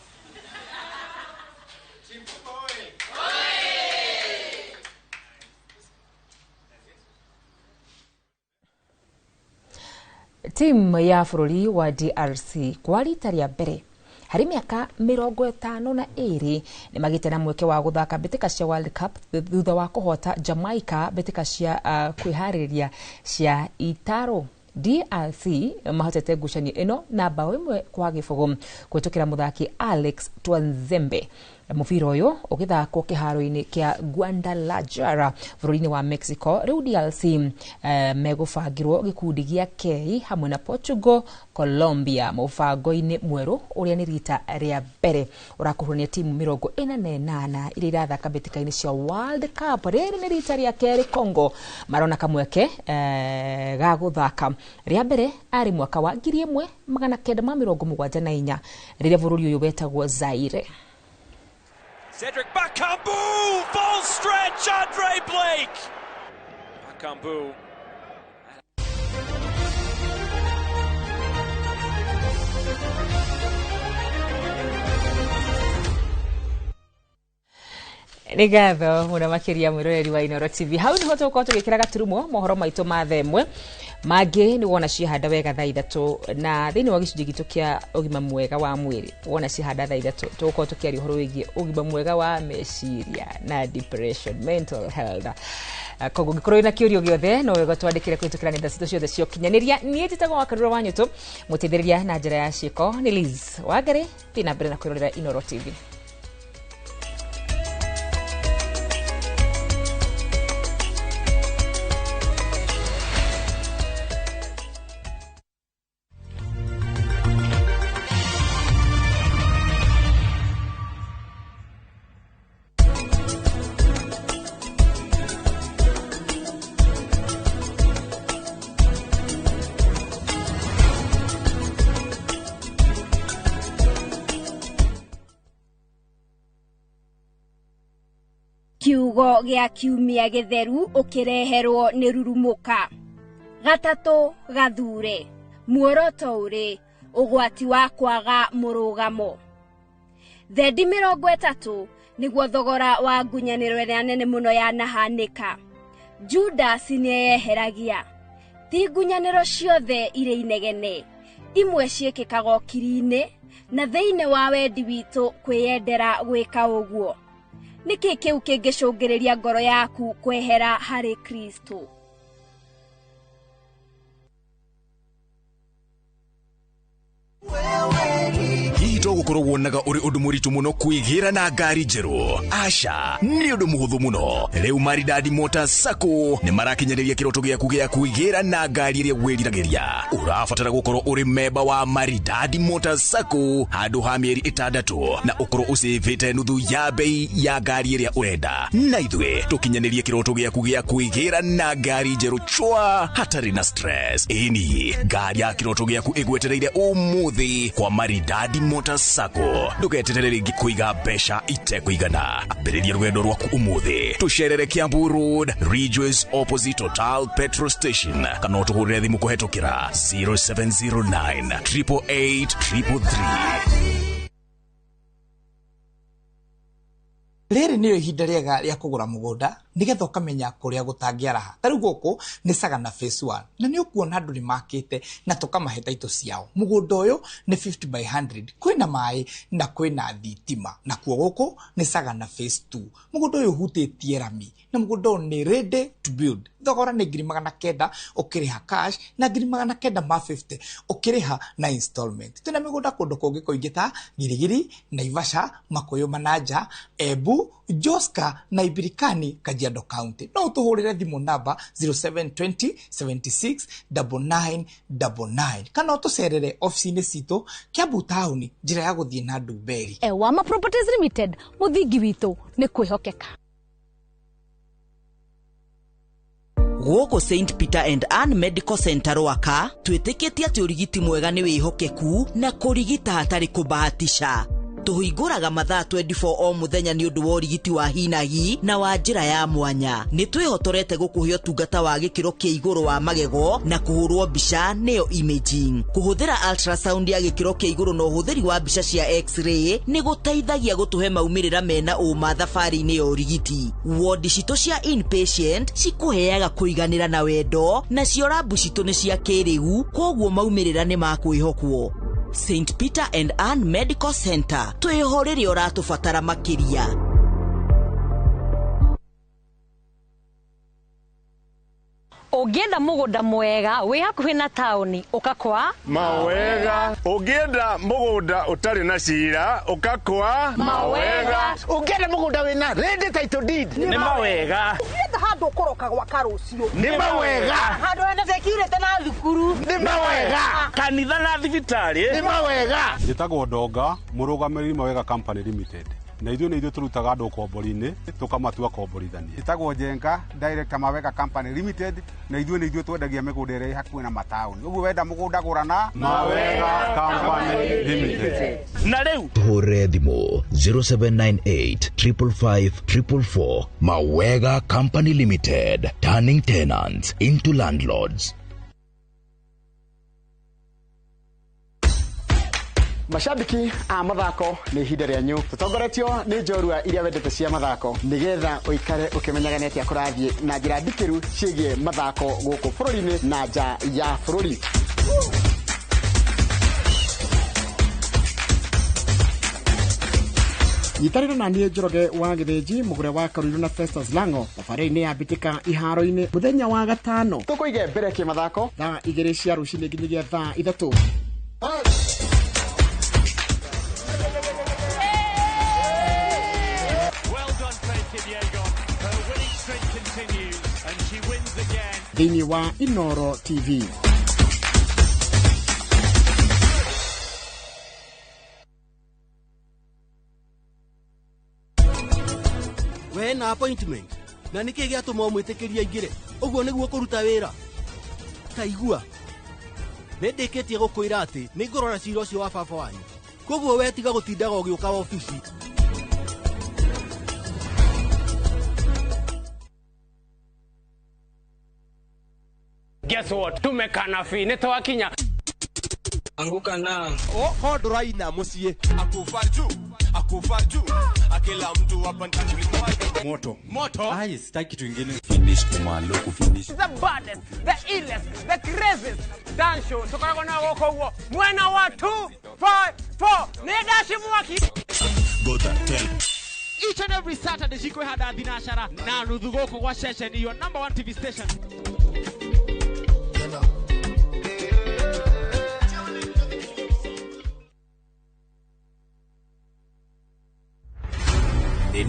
Timu ya bũrũri wa DRC kwa rita rĩa mbere harĩ mĩaka 52 nĩ magĩte na mweke wa gũthaka mbĩtĩka cia World Cup thutha wa kũhota Jamaica mbĩtĩka cia kwĩharĩrĩria cia itaro. DRC mahotete ngucanio ĩno na bao 1-0 kũhĩtũkĩra mũthaki Alex Twanzembe. Mũbira ũyũ ũgĩthakwo kĩharo-inĩ kĩa Guadalajara bũrũri-inĩ wa Mexico. Rĩu DRC megũbangĩrwo gĩkundi gĩa K hamwe na Portugal, Colombia mũbango-inĩ mwerũ ũrĩa nĩ rita rĩa mbere ũrakuruhania timu 48 iria irathaka mbĩtĩka-inĩ cia World Cup. Rĩrĩ nĩ rita rĩa kerĩ Congo marona kamweke ga gũthaka. Rĩa mbere arĩ mwaka wa 1974 rĩrĩa bũrũri ũyũ wetagwo Zaire. Cedric Bakambu, full stretch, Andre Blake. Bakambu. Nĩ ngatho mũno makĩria mwĩroreri wa Inooro TV. Hau nĩho tũgũkorwo tũgĩkĩra gaturumo mohoro maitũ ma thaa ĩmwe. Mangĩ nĩ wona ciahanda wega thaa 3, na thĩinĩ wa gĩcunjĩ gitũ kĩa ũgima mwega wa mwĩrĩ wona ciahanda thaa 3 tũgũkorwo tũkĩaria ũhoro wĩgiĩ ũgima mwega wa meciria na depression, mental health. Koguo ũngĩkorwo wĩna kĩũria gĩothe no wega twandĩkĩre kũhĩtũkĩra nenda citũ ciothe cia ũkinyanĩria. Niĩ njĩtagwo Wakarura wa Nyũtũ, mũteithĩrĩria na njĩra ya ciĩko nĩ Liz Wangari. Thiĩ na mbere na kwĩrorera Inooro TV. Kiugo gĩa kiumia gĩtheru ũkĩreherwo nĩ rurumũka. Gatatũ gathure, muoroto ũrĩ ũgwati wa kwaga mũrũgamo. Thendi 30 nĩguo thogora wa ngunyanĩro ĩrĩa nene mũno yanahanĩka. Judas nĩeyeheragia. Ti ngunyanĩro ciothe irĩ inegene, imwe ciĩkĩkaga ũkiri-inĩ na thĩinĩ wa wendi witũ kwĩyendera gwĩka ũguo. Nĩkĩ kĩu kĩngĩcũngĩrĩria ngoro yaku kwehera harĩ Kristo? Hihi to gũkorwo wonaga ũrĩ ũndũ mũritũ mũno kwĩgĩra na ngari njerũ? Aca, nĩ ũndũ mũhũthũ mũno. Rĩu Maridadi Motors Sacco nĩ marakinyanĩria kĩroto gĩaku gĩa kwĩgĩra na ngari ĩrĩa wĩriragĩria. Ũrabatara gũkorwo ũrĩ memba wa Maridadi Motors Sacco handũ ha mĩeri 6 na ũkorwo ũcĩvĩte nuthu ya bei ya ngari ĩrĩa ũrenda. Na ithuĩ tũkinyanĩrie kĩroto gĩaku gĩa kwĩgĩra na ngari njerũ chwa hatarĩ na stress. Ĩni, ngari ya kĩroto gĩaku ĩgwetereire ũmũthĩ kwa Maridadi Motors Sacco. Ndũgeterere rĩngĩ kũiga mbeca itekũigana. Ambĩrĩria rũgendo rwaku ũmũthĩ. Tũcerere Kiambu Road, Ridgeways opposite Total Petrol Station, kana ũtũhũrĩre thimũ kũhetũkĩra 0709 888 333. Rĩrĩ nĩrĩo ihinda rĩega rĩa kũgũra mũgũnda nĩgetha ũkamenya kũrĩa gũtangĩaraha. Ta rĩu gũkũ nĩ Sagana Phase 1 na nĩ ũkuona andũ nĩ makĩte na tũkamahe taitũ ciao. Mũgũnda ũyũ nĩ 50 by 100, kwĩna maĩ na kwĩna thitima. Nakuo gũkũ nĩ Sagana Phase 2. Mũgũnda ũyũ ũhutĩtie rami na mũgũnda ũyũ nĩ ready to build. Thogora nĩ 900,000 ũkĩrĩha cash na 950 ũkĩrĩha na installment. Twĩna mĩgũnda kũndũ kũngĩ kũingĩ ta Girigiri, Naivasha, Makuyu Manaja, Embu, Joska na Ibirikani, Kajiado County. No ũtũhũrĩre thimũ namba 0720 76 99 99 kana ũtũcerere ofici-inĩ citũ Kiambu taũni, njĩra ya gũthiĩ na Ndumberi. Ewama Properties Limited, mũthingi witũ nĩ kwĩhokeka. Gũkũ St Peter and Ann Medical Center Rwaka twĩtĩkĩtie atĩ ũrigiti mwega nĩ wĩhokeku na kũrigita hatarĩ kũbahatisha. Tũhingũraga mathaa 24 o mũthenya nĩ ũndũ wa ũrigiti wa hinahi na wa njĩra ya mwanya. Nĩ twĩhotorete gũkũhe ũtungata wa gĩkĩro kĩa igũrũ wa magego na kũhũrwo mbica nĩyo imaging. Kũhũthĩra ultrasound ya gĩkĩro kĩa igũrũ na ũhũthĩri wa mbica cia x-ray nĩ gũteithagia gũtũhe maumĩrĩra mena ũma thabarĩ-inĩ ya ũrigiti. Wodi citũ cia inpatient cikũheaga kũiganĩra na wendo, nacio rabu citũ nĩ cia kĩrĩu, koguo maumĩrĩra nĩ ma kwĩhokwo. St Peter and Ann Medical Center, twĩho rĩrĩa ũratũbatara makĩria. Ũngĩenda mũgũnda mwega wĩ hakuhĩ na taũni ũka kwa Mawega. Ũngĩenda mũgũnda ũtarĩ na cira ũka kwa Mawega. Ũngĩenda mũgũnda wĩna ready title deed Nĩ mawega. Ũngĩenda handũ ũkũroka gwaka rũciũ Nĩ mawega. Handũ hena security na thukuru nĩ mawega. Kanitha na thibitarĩ Nĩ mawega. Njĩtagwo Ndonga, mũrũgamĩrĩri Mawega Company Limited. Na ithuĩ nĩ ithuĩ tũrutaga andũ ũkombori-inĩ tũkamatua komborithania. Njĩtagwo Njenga, director Mawega Company Limited, na ithuĩ nĩ ithuĩ twendagia mĩgũnda ĩrĩa ĩ hakuhĩ na mataũni. Ũguo wenda mũgũnda gũra na Mawega Company Limited. Na rĩu Tũhũrĩre thimũ 0798 555 444. Mawega Company Limited, turning tenants into landlords. Mashabiki a mathako, nĩ ihinda rĩanyu. Tũtongoretio nĩ njorua iria wendete cia mathako, nĩgetha ũikare ũkĩmenyaga nĩ atĩa kũrathiĩ na njĩra ndikĩru ciĩgiĩ mathako gũkũ bũrũri-inĩ na nja ya bũrũri. Nyitanĩra na niĩ Njoroge wa Gĩthĩnji, mũgũre wa Karũirũ na Festus Lango thabarĩ-inĩ ya mbĩtĩka iharo-inĩ mũthenya wa gatano. Tũkũige mbere kĩmathako thaa 2 cia rũcinĩ nginyagia thaa 3. Thĩinĩ wa Inoro TV. We na appointment na nĩkĩ gĩatũma ũmwĩtĩkĩrie aingĩre ũguo nĩguo kũruta wĩra ta igua nĩ ndĩkĩtie gũkwĩra atĩ nĩ ngũrora cira ũcio wa baba wanyu koguo we tiga gũtindaga ũgĩũka obici. Guess what? Tumekana fi nĩ twakinya. Anguka na oh ndũraina mũciĩ akufa juu akufa juu akila mtu hapa ndani moto moto. Ai, sitaki kitu kingine. Finish kumalo kufinish. The baddest, the illest, the craziest dance show tukoragwo na gũkũ ũguo mwena wa 2 5 4 nĩ ndaci mwaki. Gota tell. Each and every Saturday cikwĩhanda thinacara na nuthu gũkũ gwa ceceni your number 1 TV station.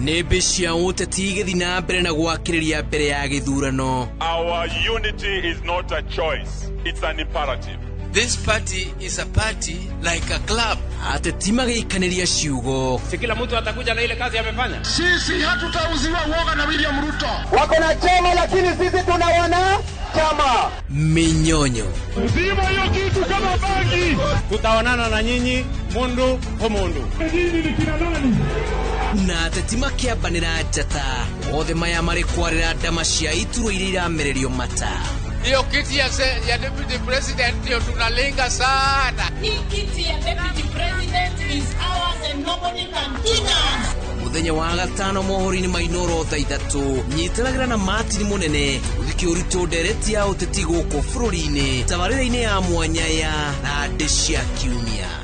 Nĩmbĩ cia ũteti igĩthiĩ na mbere na gwakĩrĩria mbere ya gĩthurano. Our unity is not a choice, it's an imperative. This party is a party like a club. Ateti magĩikanĩria ciugo. Si kila mtu atakuja na ile kazi amefanya. Sisi hatutauziwa uoga na William Ruto. Wako na chama lakini sisi tuna wana chama. Minyonyo. Zima hiyo kitu kama bangi. Tutaonana na nyinyi mundu kwa mundu. Nyinyi ni kina nani? Na ateti makĩambanĩra njata othe maya marĩ kwarĩra ndama cia iturwa iria iramererio mata. Hiyo kiti ya deputy president ndio tunalenga sana. Hii kiti ya deputy president is ours and nobody can touch us. Mũthenya wa gatano mohoro-inĩ ma Inoro thaa 3 nyitanagĩra na Martin Mũnene ũthike ũritũ ndereti ya ũteti gũkũ bũrũri-inĩ tabarĩra-inĩ ya mwanya ya Thandĩ cia Kiumia.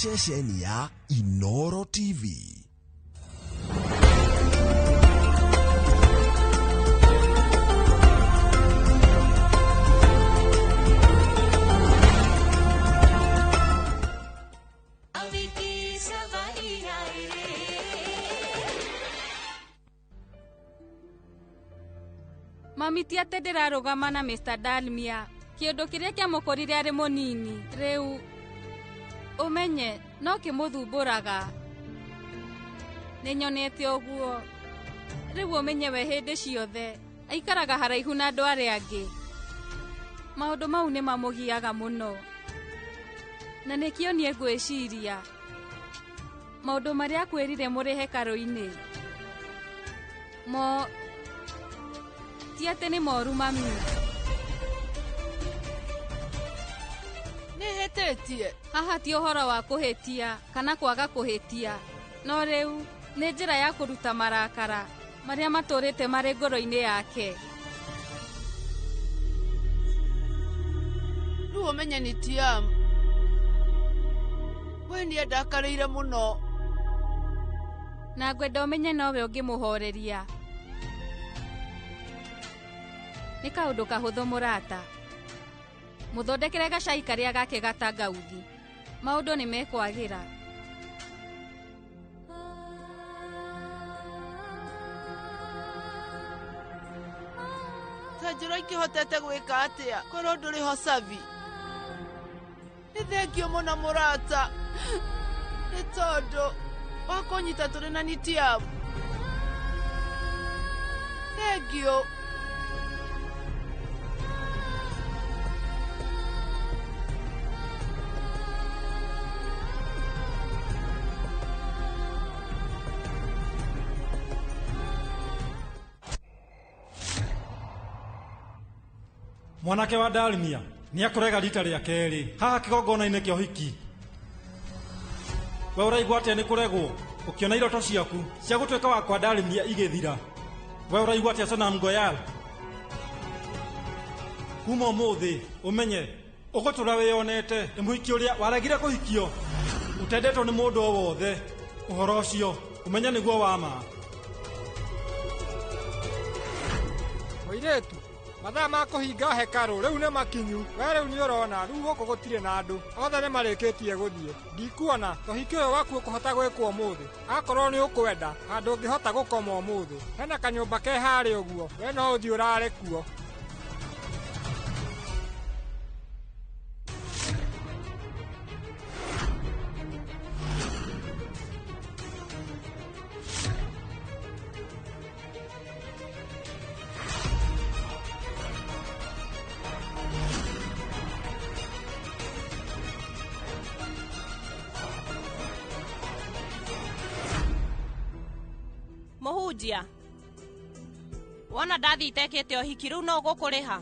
Ceceni ya Inoro TV. Mami ti atĩ ndĩrarũgama na Mr. Dalmia kĩũndũ kĩrĩa kĩamũkorire arĩ mũnini rĩu ũmenye no kĩmũthumbũraga. Nĩnyonete ũguo rĩu ũmenye we hĩndĩ ciothe aikaraga haraihu na andũ arĩa angĩ. Maũndũ mau nĩ mamũgiaga mũno na nĩkĩo niĩ ngwĩciria maũndũ marĩa akwĩrire mũrĩ hekarũ-inĩ mo ti atĩ nĩ moru mami. Nĩhĩtĩtie haha ti ũhoro wa kũhĩtia kana kwaga kũhĩtia no rĩu nĩ njĩra ya kũruta marakara marĩa matũrĩte marĩ ngoro-inĩ yake. Rĩu Ũmenye nĩ Tiam. We nĩ andakarĩire mũno. Na ngwenda ũmenye nowe ũngĩmũhoreria. Nĩ kaũndũ kahũthũ mũrata. Mũthondekere gacai karĩa gake gatangauthi. Maũndũ nĩ mekwagĩra. Ta njĩra ingĩhotete gwĩka atĩa korwo ndũrĩ ho Savi. Nĩ thengio mũno mũrata. Nĩ tondũ wa kũnyita tũrĩ na Nitiam. Thengio. Mwanake wa Dalmia nĩ akũrega rita rĩa kerĩ haha kĩgongona-inĩ kĩa ũhiki. We ũraigua atĩa nĩ kũregwo ũkĩona iroto ciaku cia gũtuĩka wa kwa Dalmia igĩthira? We ũraigua atĩa Sonam Goyal? Kuma ũmũthĩ ũmenye ũgũtũra wĩyonete nĩ mũhiki ũrĩa waregire kũhikio ũtendetwo nĩ mũndũ o wothe. Ũhoro ũcio ũmenye nĩguo wa ma. Mũirĩtu, mathaa ma kũhinga hekarũ rĩu nĩ makinyu. We rĩu nĩ ũrona rĩu gũkũ gũtirĩ na andũ othe nĩ marĩkĩtie gũthiĩ. Ndikuona tohiki ũyũ waku ũkũhota gwĩkwo ũmũthĩ. Akorwo nĩ ũkwenda handũ ũngĩhota gũkoma ũmũthĩ, hena kanyũmba ke harĩa ũguo, we no ũthiĩ ũrare kuo. Mũhunjia, wona ndathi itekĩte ũhiki rĩu no gũkũrĩha.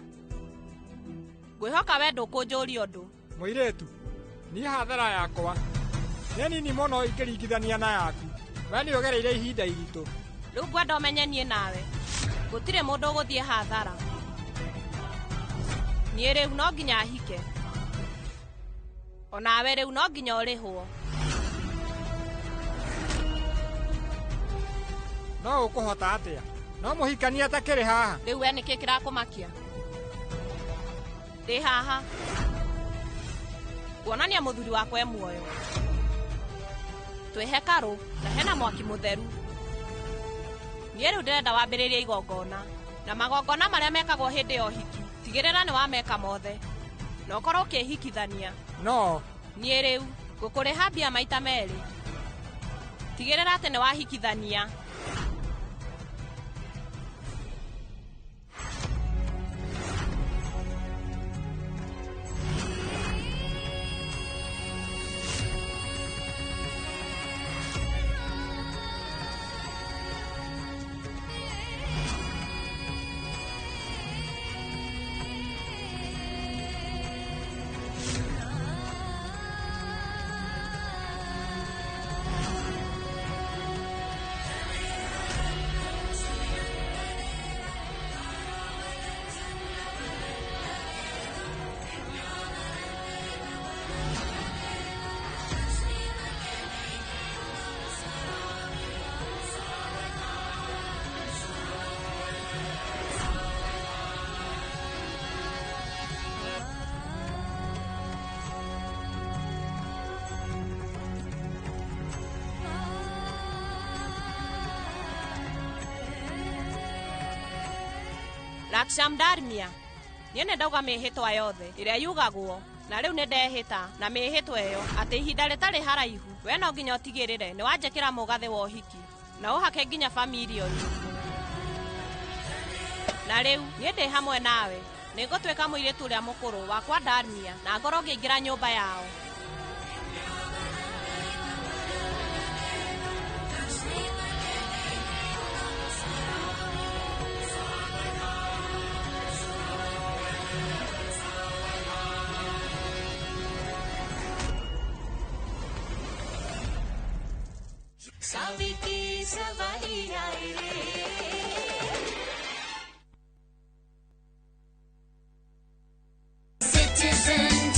Ngwĩhoka we ndũkũnjũria ũndũ. Mũirĩtu, niĩ hathara yakwa nĩ nini mũno ingĩringithania na yaku. We nĩ ũgereire ihinda iritũ. Rĩu ngwenda ũmenye niĩ nawe gũtirĩ mũndũ ũgũthiĩ hathara. Niĩ rĩu no nginya hike. Onawe rĩu no nginya ũrĩhwo. No ũkũhota atĩa? No mũhikania atakĩrĩ haha. Rĩu we nĩkĩ kĩrakũmakia? Ndĩ haha kuonania mũthuri wakwa e muoyo. Twĩ hekarũ na hena mwaki mũtheru. Niĩ rĩu ndĩrenda wambĩrĩrie igongona na magongona marĩa mekagwo hĩndĩ ya ũhiki. Tigĩrĩra nĩ wameka mothe na ũkorwo ũkĩhikithania. No niĩ rĩu ngũkũrĩha mbia maita merĩ. Tigĩrĩra atĩ nĩ wahikithania. Laksham Darmia, niĩ nĩ ndauga mĩhĩtwa yothe ĩrĩa yugagwo na rĩu nĩ ndehĩta na mĩhĩtwa ĩyo atĩ ihinda rĩtarĩ haraihu we no nginya ũtigĩrĩre nĩ wanjĩkĩra mũgathĩ wa ũhiki na ũhake nginya bamirioni. Na rĩu niĩ ndĩ hamwe nawe nĩ ngũtuĩka mũirĩtu ũrĩa mũkũrũ wakwa Darmia na ngorwo ngĩingĩra nyũmba yao. Saviki सवारी आए रे। Citizen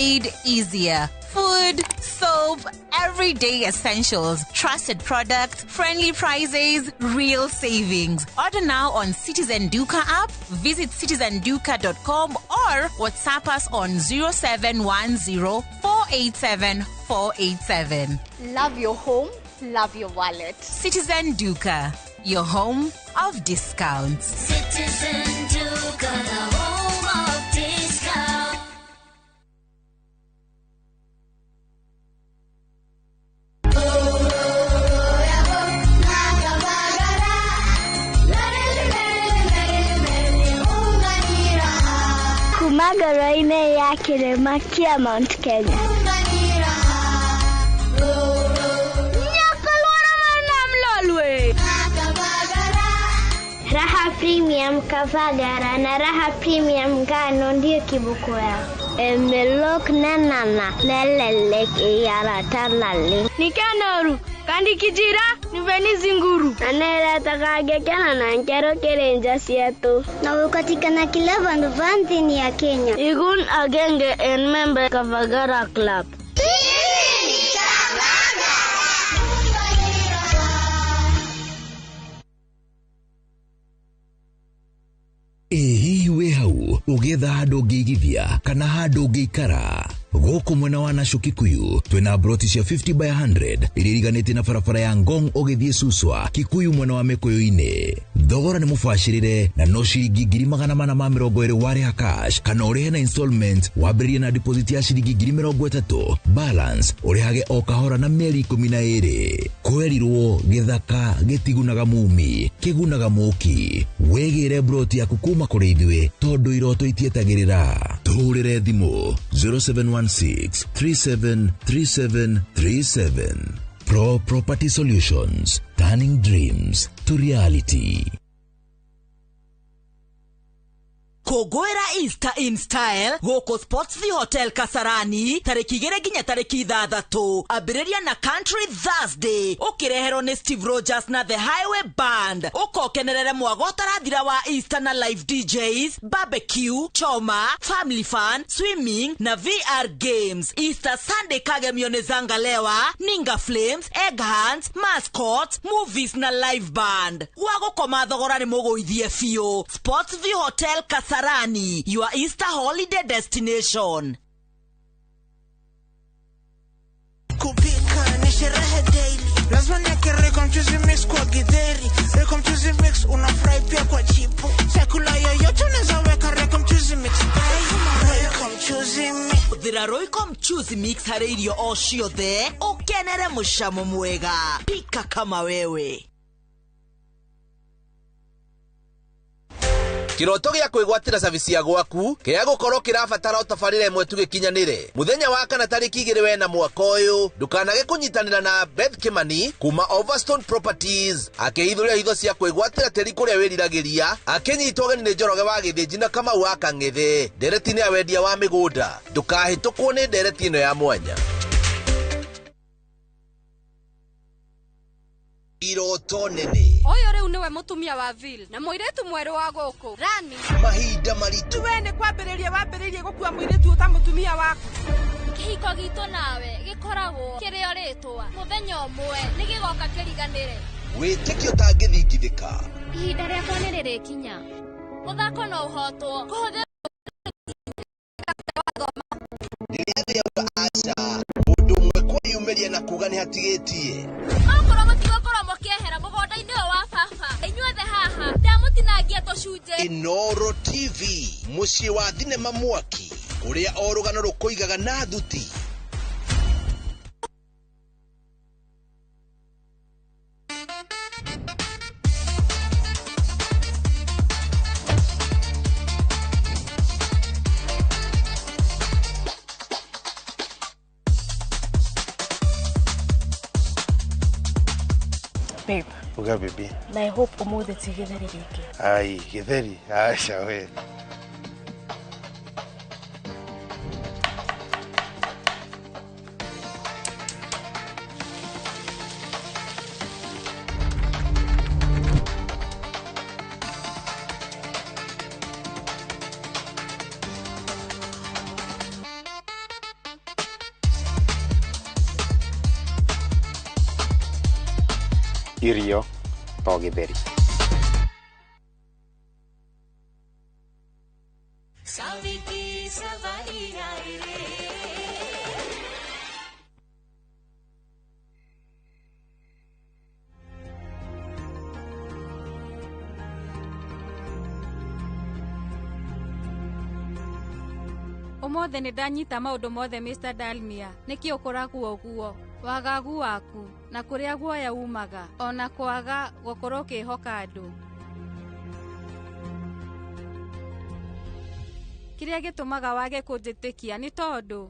made easier. Food, soap, everyday essentials, trusted products, friendly prices, real savings. Order now on Citizen Duka app, visit citizenduka.com or WhatsApp us on 0710 487 487. Love your home, love your wallet. Citizen Duka, your home of discounts. Citizen Duka, the home of discount. Kuma ngoro-inĩ ya kĩrĩma kĩa Mount Kenya. Raha Premium Kavagara na Raha Premium Ngano ndiyo kiboko yao. Emelok nanana lelelek iyaratalale. Nikanoru kandi kijira niveni zinguru. Aneratakagekana na nkero kerenja sietu. Na ukatikana kila vandu vanthini ya Kenya. Igun agenge en member Kavagara Club. Ĩ hihi wĩ hau ũgĩetha handũ ũngĩigithia kana handũ ũngĩikara? Gũkũ mwena wa Nasho Kikuyu twĩna broti cia 50 by 100 iria iriganĩtie na barabara ya Ngong ũgĩthiĩ Suswa Kikuyu mwena wa Mĩkũyũ-inĩ. Thogora nĩ mũbacĩrĩre na no ciringi 420 warĩha cash kana ũrĩhe na installment wambĩrĩrie na deposit ya ciringi 30,000 balance ũrĩhage o kahora na mĩeri 12. Kwerirwo gĩthaka gĩtigunaga mumi kĩgunaga mũki. Wĩgĩre broti yaku kuma kũrĩ ithuĩ tondũ iroto itietagĩrĩra. Tũhũrĩre thimũ 0716 373737. Pro Property Solutions, turning dreams to reality. Kũngũĩra Easter in style gũkũ Sportsview Hotel Kasarani tarĩki 2 nginya tarĩki 6. Ambĩrĩria na Country Thursday ũkĩreherwo nĩ Steve Rogers na The Highway Band. Ũkokenerere mwago ũtarathira wa Easter na live DJs, barbecue, choma, family fun, swimming na VR games. Easter Sunday kagemio nĩ Zangalewa, Ninga Flames, Egg Hands, Mascots, movies na live band. Gwa gũkoma thogora nĩ mũgũithie biũ. Sportsview Hotel Kasarani, your Easter holiday destination. Kupika ni sherehe daily. Lazima niweke Royco mchuzi mix kwa githeri. Royco mchuzi mix unafurahi pia kwa chipo. Chakula yoyote unaweza weka Royco mchuzi mix. Royco mchuzi mix. Hũthĩra Royco mchuzi mix harĩ irio o ciothe ũkenere mũcamo mwega. Pika kama wewe. Kiroto gĩa kwĩgwatĩra service ya gwaku kĩrĩa gũkorwo kĩrabatara ũtabarĩre ĩmwe tu gĩkinyanĩre. Mũthenya wa kana tarĩki 2 wena mwaka ũyũ ndũkanage kũnyitanĩra na Beth Kimani kuma Overstone Properties akĩhithũria hitho cia kwĩgwatĩra tĩri kũrĩa wĩriragĩria akĩnyitwo ũgeni nĩ Njoroge wa Gĩthĩnji na Kamau wa Kang'ethe. Ndereti-inĩ ya wendia wa mĩgũnda ndũkahĩtũkwo nĩ ndereti ĩno ya mwanya. Iroto nene. Ũyũ rĩu nĩwe mũtumia wa Vil na mũirĩtu mwerũ wa gũkũ Rani. Mahinda maritũ. We nĩ kwambĩrĩria wambĩrĩirie gũkua mũirĩtu ta mũtumia waku. Kĩhiko gitũ nawe gĩkoragwo kĩrĩ o rĩtwa. Mũthenya ũmwe nĩ gĩgoka kĩriganĩre. Wĩtĩkio ũtangĩthingithĩka. Ihinda rĩakwa nĩ rĩrĩkinya. Mũthako no ũhotwo kũhũthĩra Rĩrĩa thĩ yauga aca, mũndũ ũmwe kwĩyumĩria na kuga nĩ hatigĩtie. Okorwo mũtigũkorwo mũkĩehera mũgũnda-inĩ ũyũ wa baba, inyuothe haha ndamũtinangia tũcunjĩ. Inooro TV, mũciĩ wa thinema mwaki, kũrĩa o rũgano rũkũigaga na thuti. Babe. Uga baby. Na I hope umuthi ti githeri rĩngĩ. Ai, githeri, aca we. Irio to gĩtheri. Ũmũthĩ nĩ ndanyita maũndũ mothe Mr. Dalmia. Nĩkĩ ũkoragwo ũguo? Wagagu waku na kũrĩa guoya umaga ona kwaga gũkorwo ũkĩhoka andũ. Kĩrĩa gĩtũmaga wage kũnjĩtĩkia nĩ tondũ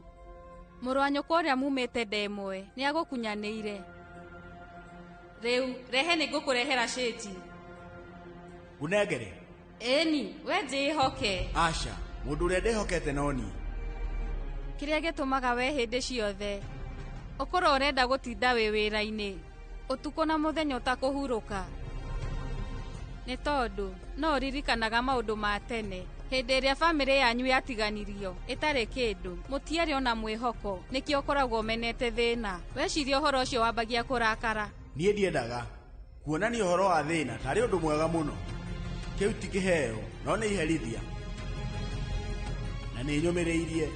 mũrũ wa nyũkwa ũrĩa mumĩte ndemwe nĩ agũkunyanĩire. Rĩu rehe nĩngũkũrehera cĩnji. Unengere? Ĩni, we njĩhoke. Aca, mũndũ ũrĩa ndĩhokete no niĩ. Kĩrĩa gĩtũmaga we hĩndĩ ciothe ũkorwo ũrenda gũtinda wĩ wĩra-inĩ ũtukũ na mũthenya ũtakũhurũka nĩ tondũ no ũririkanaga maũndũ ma tene hĩndĩ ĩrĩa bamĩrĩ yanyu yatiganirio ĩtarĩ kĩndũ mũtiarĩ ona mwĩhoko nĩkĩo ũkoragwo ũmenete thĩna. Weciria ũhoro ũcio wambagia kũrakara. Niĩ ndiendaga kuonania ũhoro wa thĩna tarĩ ũndũ mwega mũno. Kĩu ti kĩheo no nĩ iherithia na nĩ nyũmĩrĩirie.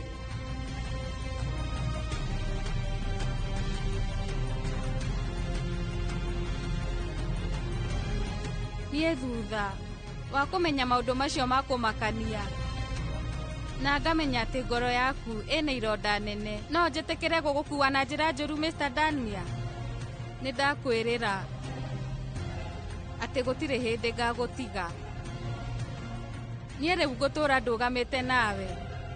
Niĩ thutha wa kũmenya maũndũ macio ma kũmakania na ngamenya atĩ ngoro yaku ĩna ironda nene no njĩtĩkĩre gũgũkua na njĩra njũru Mr. Dalmia. Nĩ ndakwĩrĩra atĩ gũtirĩ hĩndĩ ngagũtiga. Niĩ rĩu ngũtũũra ndũgamĩte nawe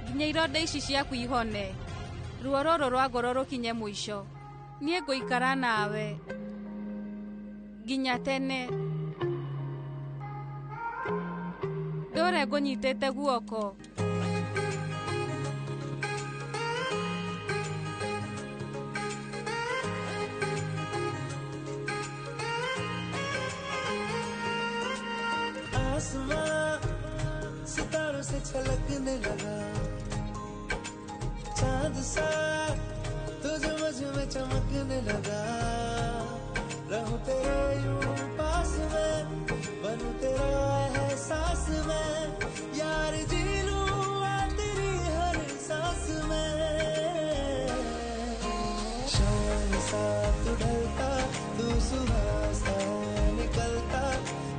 nginya ironda ici ciaku ihone, ruo rũrũ rwa ngoro rũkinye mũico. Niĩ ngũikara nawe nginya tene. Ndũre ngũnyitĩte guoko. आसमां सितारों से छलकने लगा, चांद सा तुझ मुझ में चमकने लगा। रहूं तेरे यूं पास में, बनूं तेरा एहसास में, यार जी लूं तेरी हर सांस में। शाम सा तू ढलता, तू सुबह सा निकलता,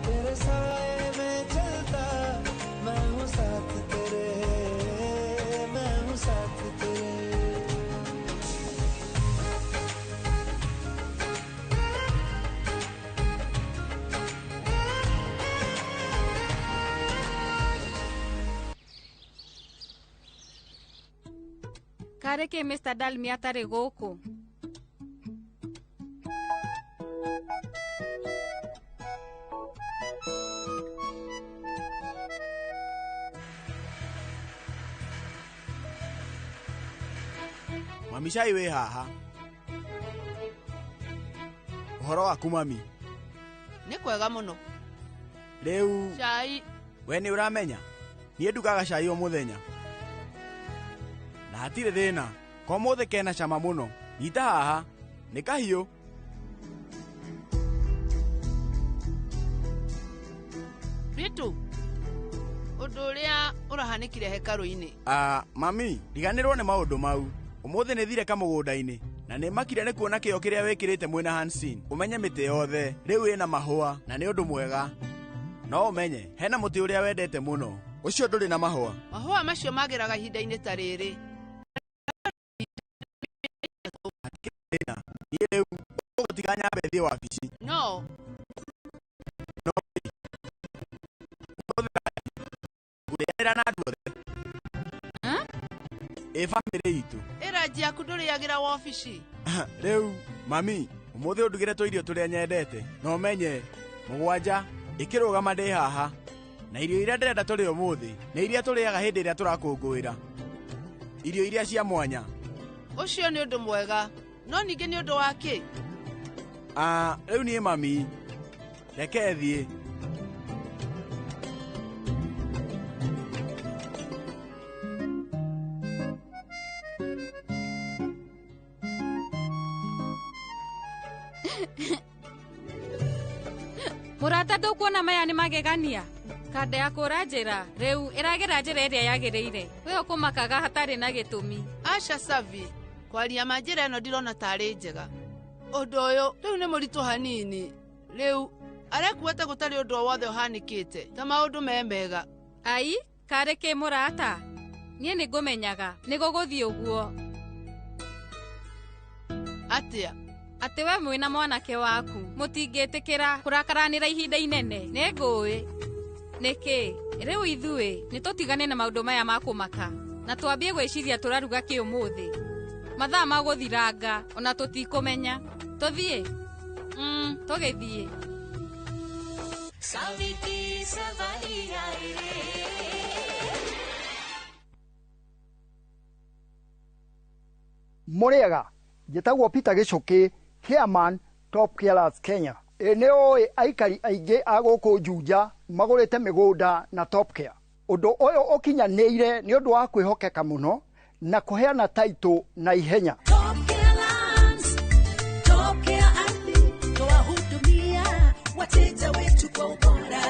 तेरे साए में चलता, मैं हूँ साथ तेरे, मैं हूँ साथ तेरे। Karĩ kĩ Mr. Dalmia atarĩ gũkũ? Mami cai wĩ haha. Ũhoro waku mami? Nĩ kwega mũno. Rĩu cai. We nĩ ũramenya niĩ ndugaga cai o mũthenya na hatirĩ thĩna. Komũthĩ kena cama mũno. Nyita haha nĩ kahiũ. Ritu, ũndũ ũrĩa ũrahanĩkire hekarũ-inĩ. Mami, riganĩrwo nĩ maũndũ mau. Ũmũthĩ nĩ thire kamũgũnda-inĩ na nĩ makire nĩ kuona kĩo kĩrĩa wĩkĩrĩte mwĩna Hansin. Ũmenye mĩtĩ yothe rĩu ĩna mahũa na nĩ ũndũ mwega. No ũmenye hena mũtĩ ũrĩa wendete mũno, ũcio ndũrĩ na mahũa. Mahũa macio magĩraga ihinda-inĩ ta rĩrĩ. Niĩ rĩu ũgũtiga nyambe thiĩ wabici. No. No. Ngũrĩanĩra na andũ othe. Ĩ bamĩrĩ itũ. Ĩranji yaku ndũrĩagĩra wabici. Rĩu mami, ũmũthĩ ũndugĩre tũirio tũrĩa nyendete. Na ũmenye mũgwanja ĩkĩrũgama ndĩ haha. Na irio iria ndĩrenda tũrĩe ũmũthĩ nĩ iria tũrĩaga hĩndĩ ĩrĩa tũrakũngũĩra. Irio iria cia mwanya. Ũcio nĩ ũndũ mwega, no ningĩ nĩ ũndũ wa kĩ? Rĩu niĩ mami, reke thiĩ. Mũrata ndũkuona maya nĩ magegania? Kanda ya kũra njĩra rĩu ĩragĩra njĩra ĩrĩa yagĩrĩire. We ũkũmakaga hatarĩ na gĩtũmi. Aca Savi, kwaria ma njĩra ĩno ndirona tarĩ njega. Ũndũ ũyũ rĩu nĩ mũritũ hanini. Rĩu arekuwa ta gũtarĩ ũndũ o wothe ũhanĩkĩte, ta maũndũ me mega. Ai, karĩ kĩ mũrata? Niĩ nĩ ngũmenyaga, nĩ gũgũthiĩ ũguo. Atĩa? Atĩ we mwĩna mwanake waku, mũtingĩtĩkĩra kũrakaranĩra ihinda inene. Nĩ ngũĩ. Nĩkĩ? Rĩu ithuĩ nĩ tũtigane na maũndũ maya ma kũmaka na twambie gwĩciria tũraruga kĩ ũmũthĩ. Mathaa magũthiranga ona tũtikũmenya. Tũthiĩ? Tũgĩthiĩ. Mũrĩega, njĩtagwo Peter Gĩcũkĩ, chairman Top Carers Kenya. Ĩ nĩ ũĩ aikari aingĩ a gũkũ Juja magũrĩte mĩgũnda na Top Care. Ũndũ ũyũ ũkinyanĩire nĩ ũndũ wa kwĩhokeka mũno na kũheana taitũ na ihenya. Top Care Lands, Top Care Ardhi, twahudumia wateja wetu kwa ubora.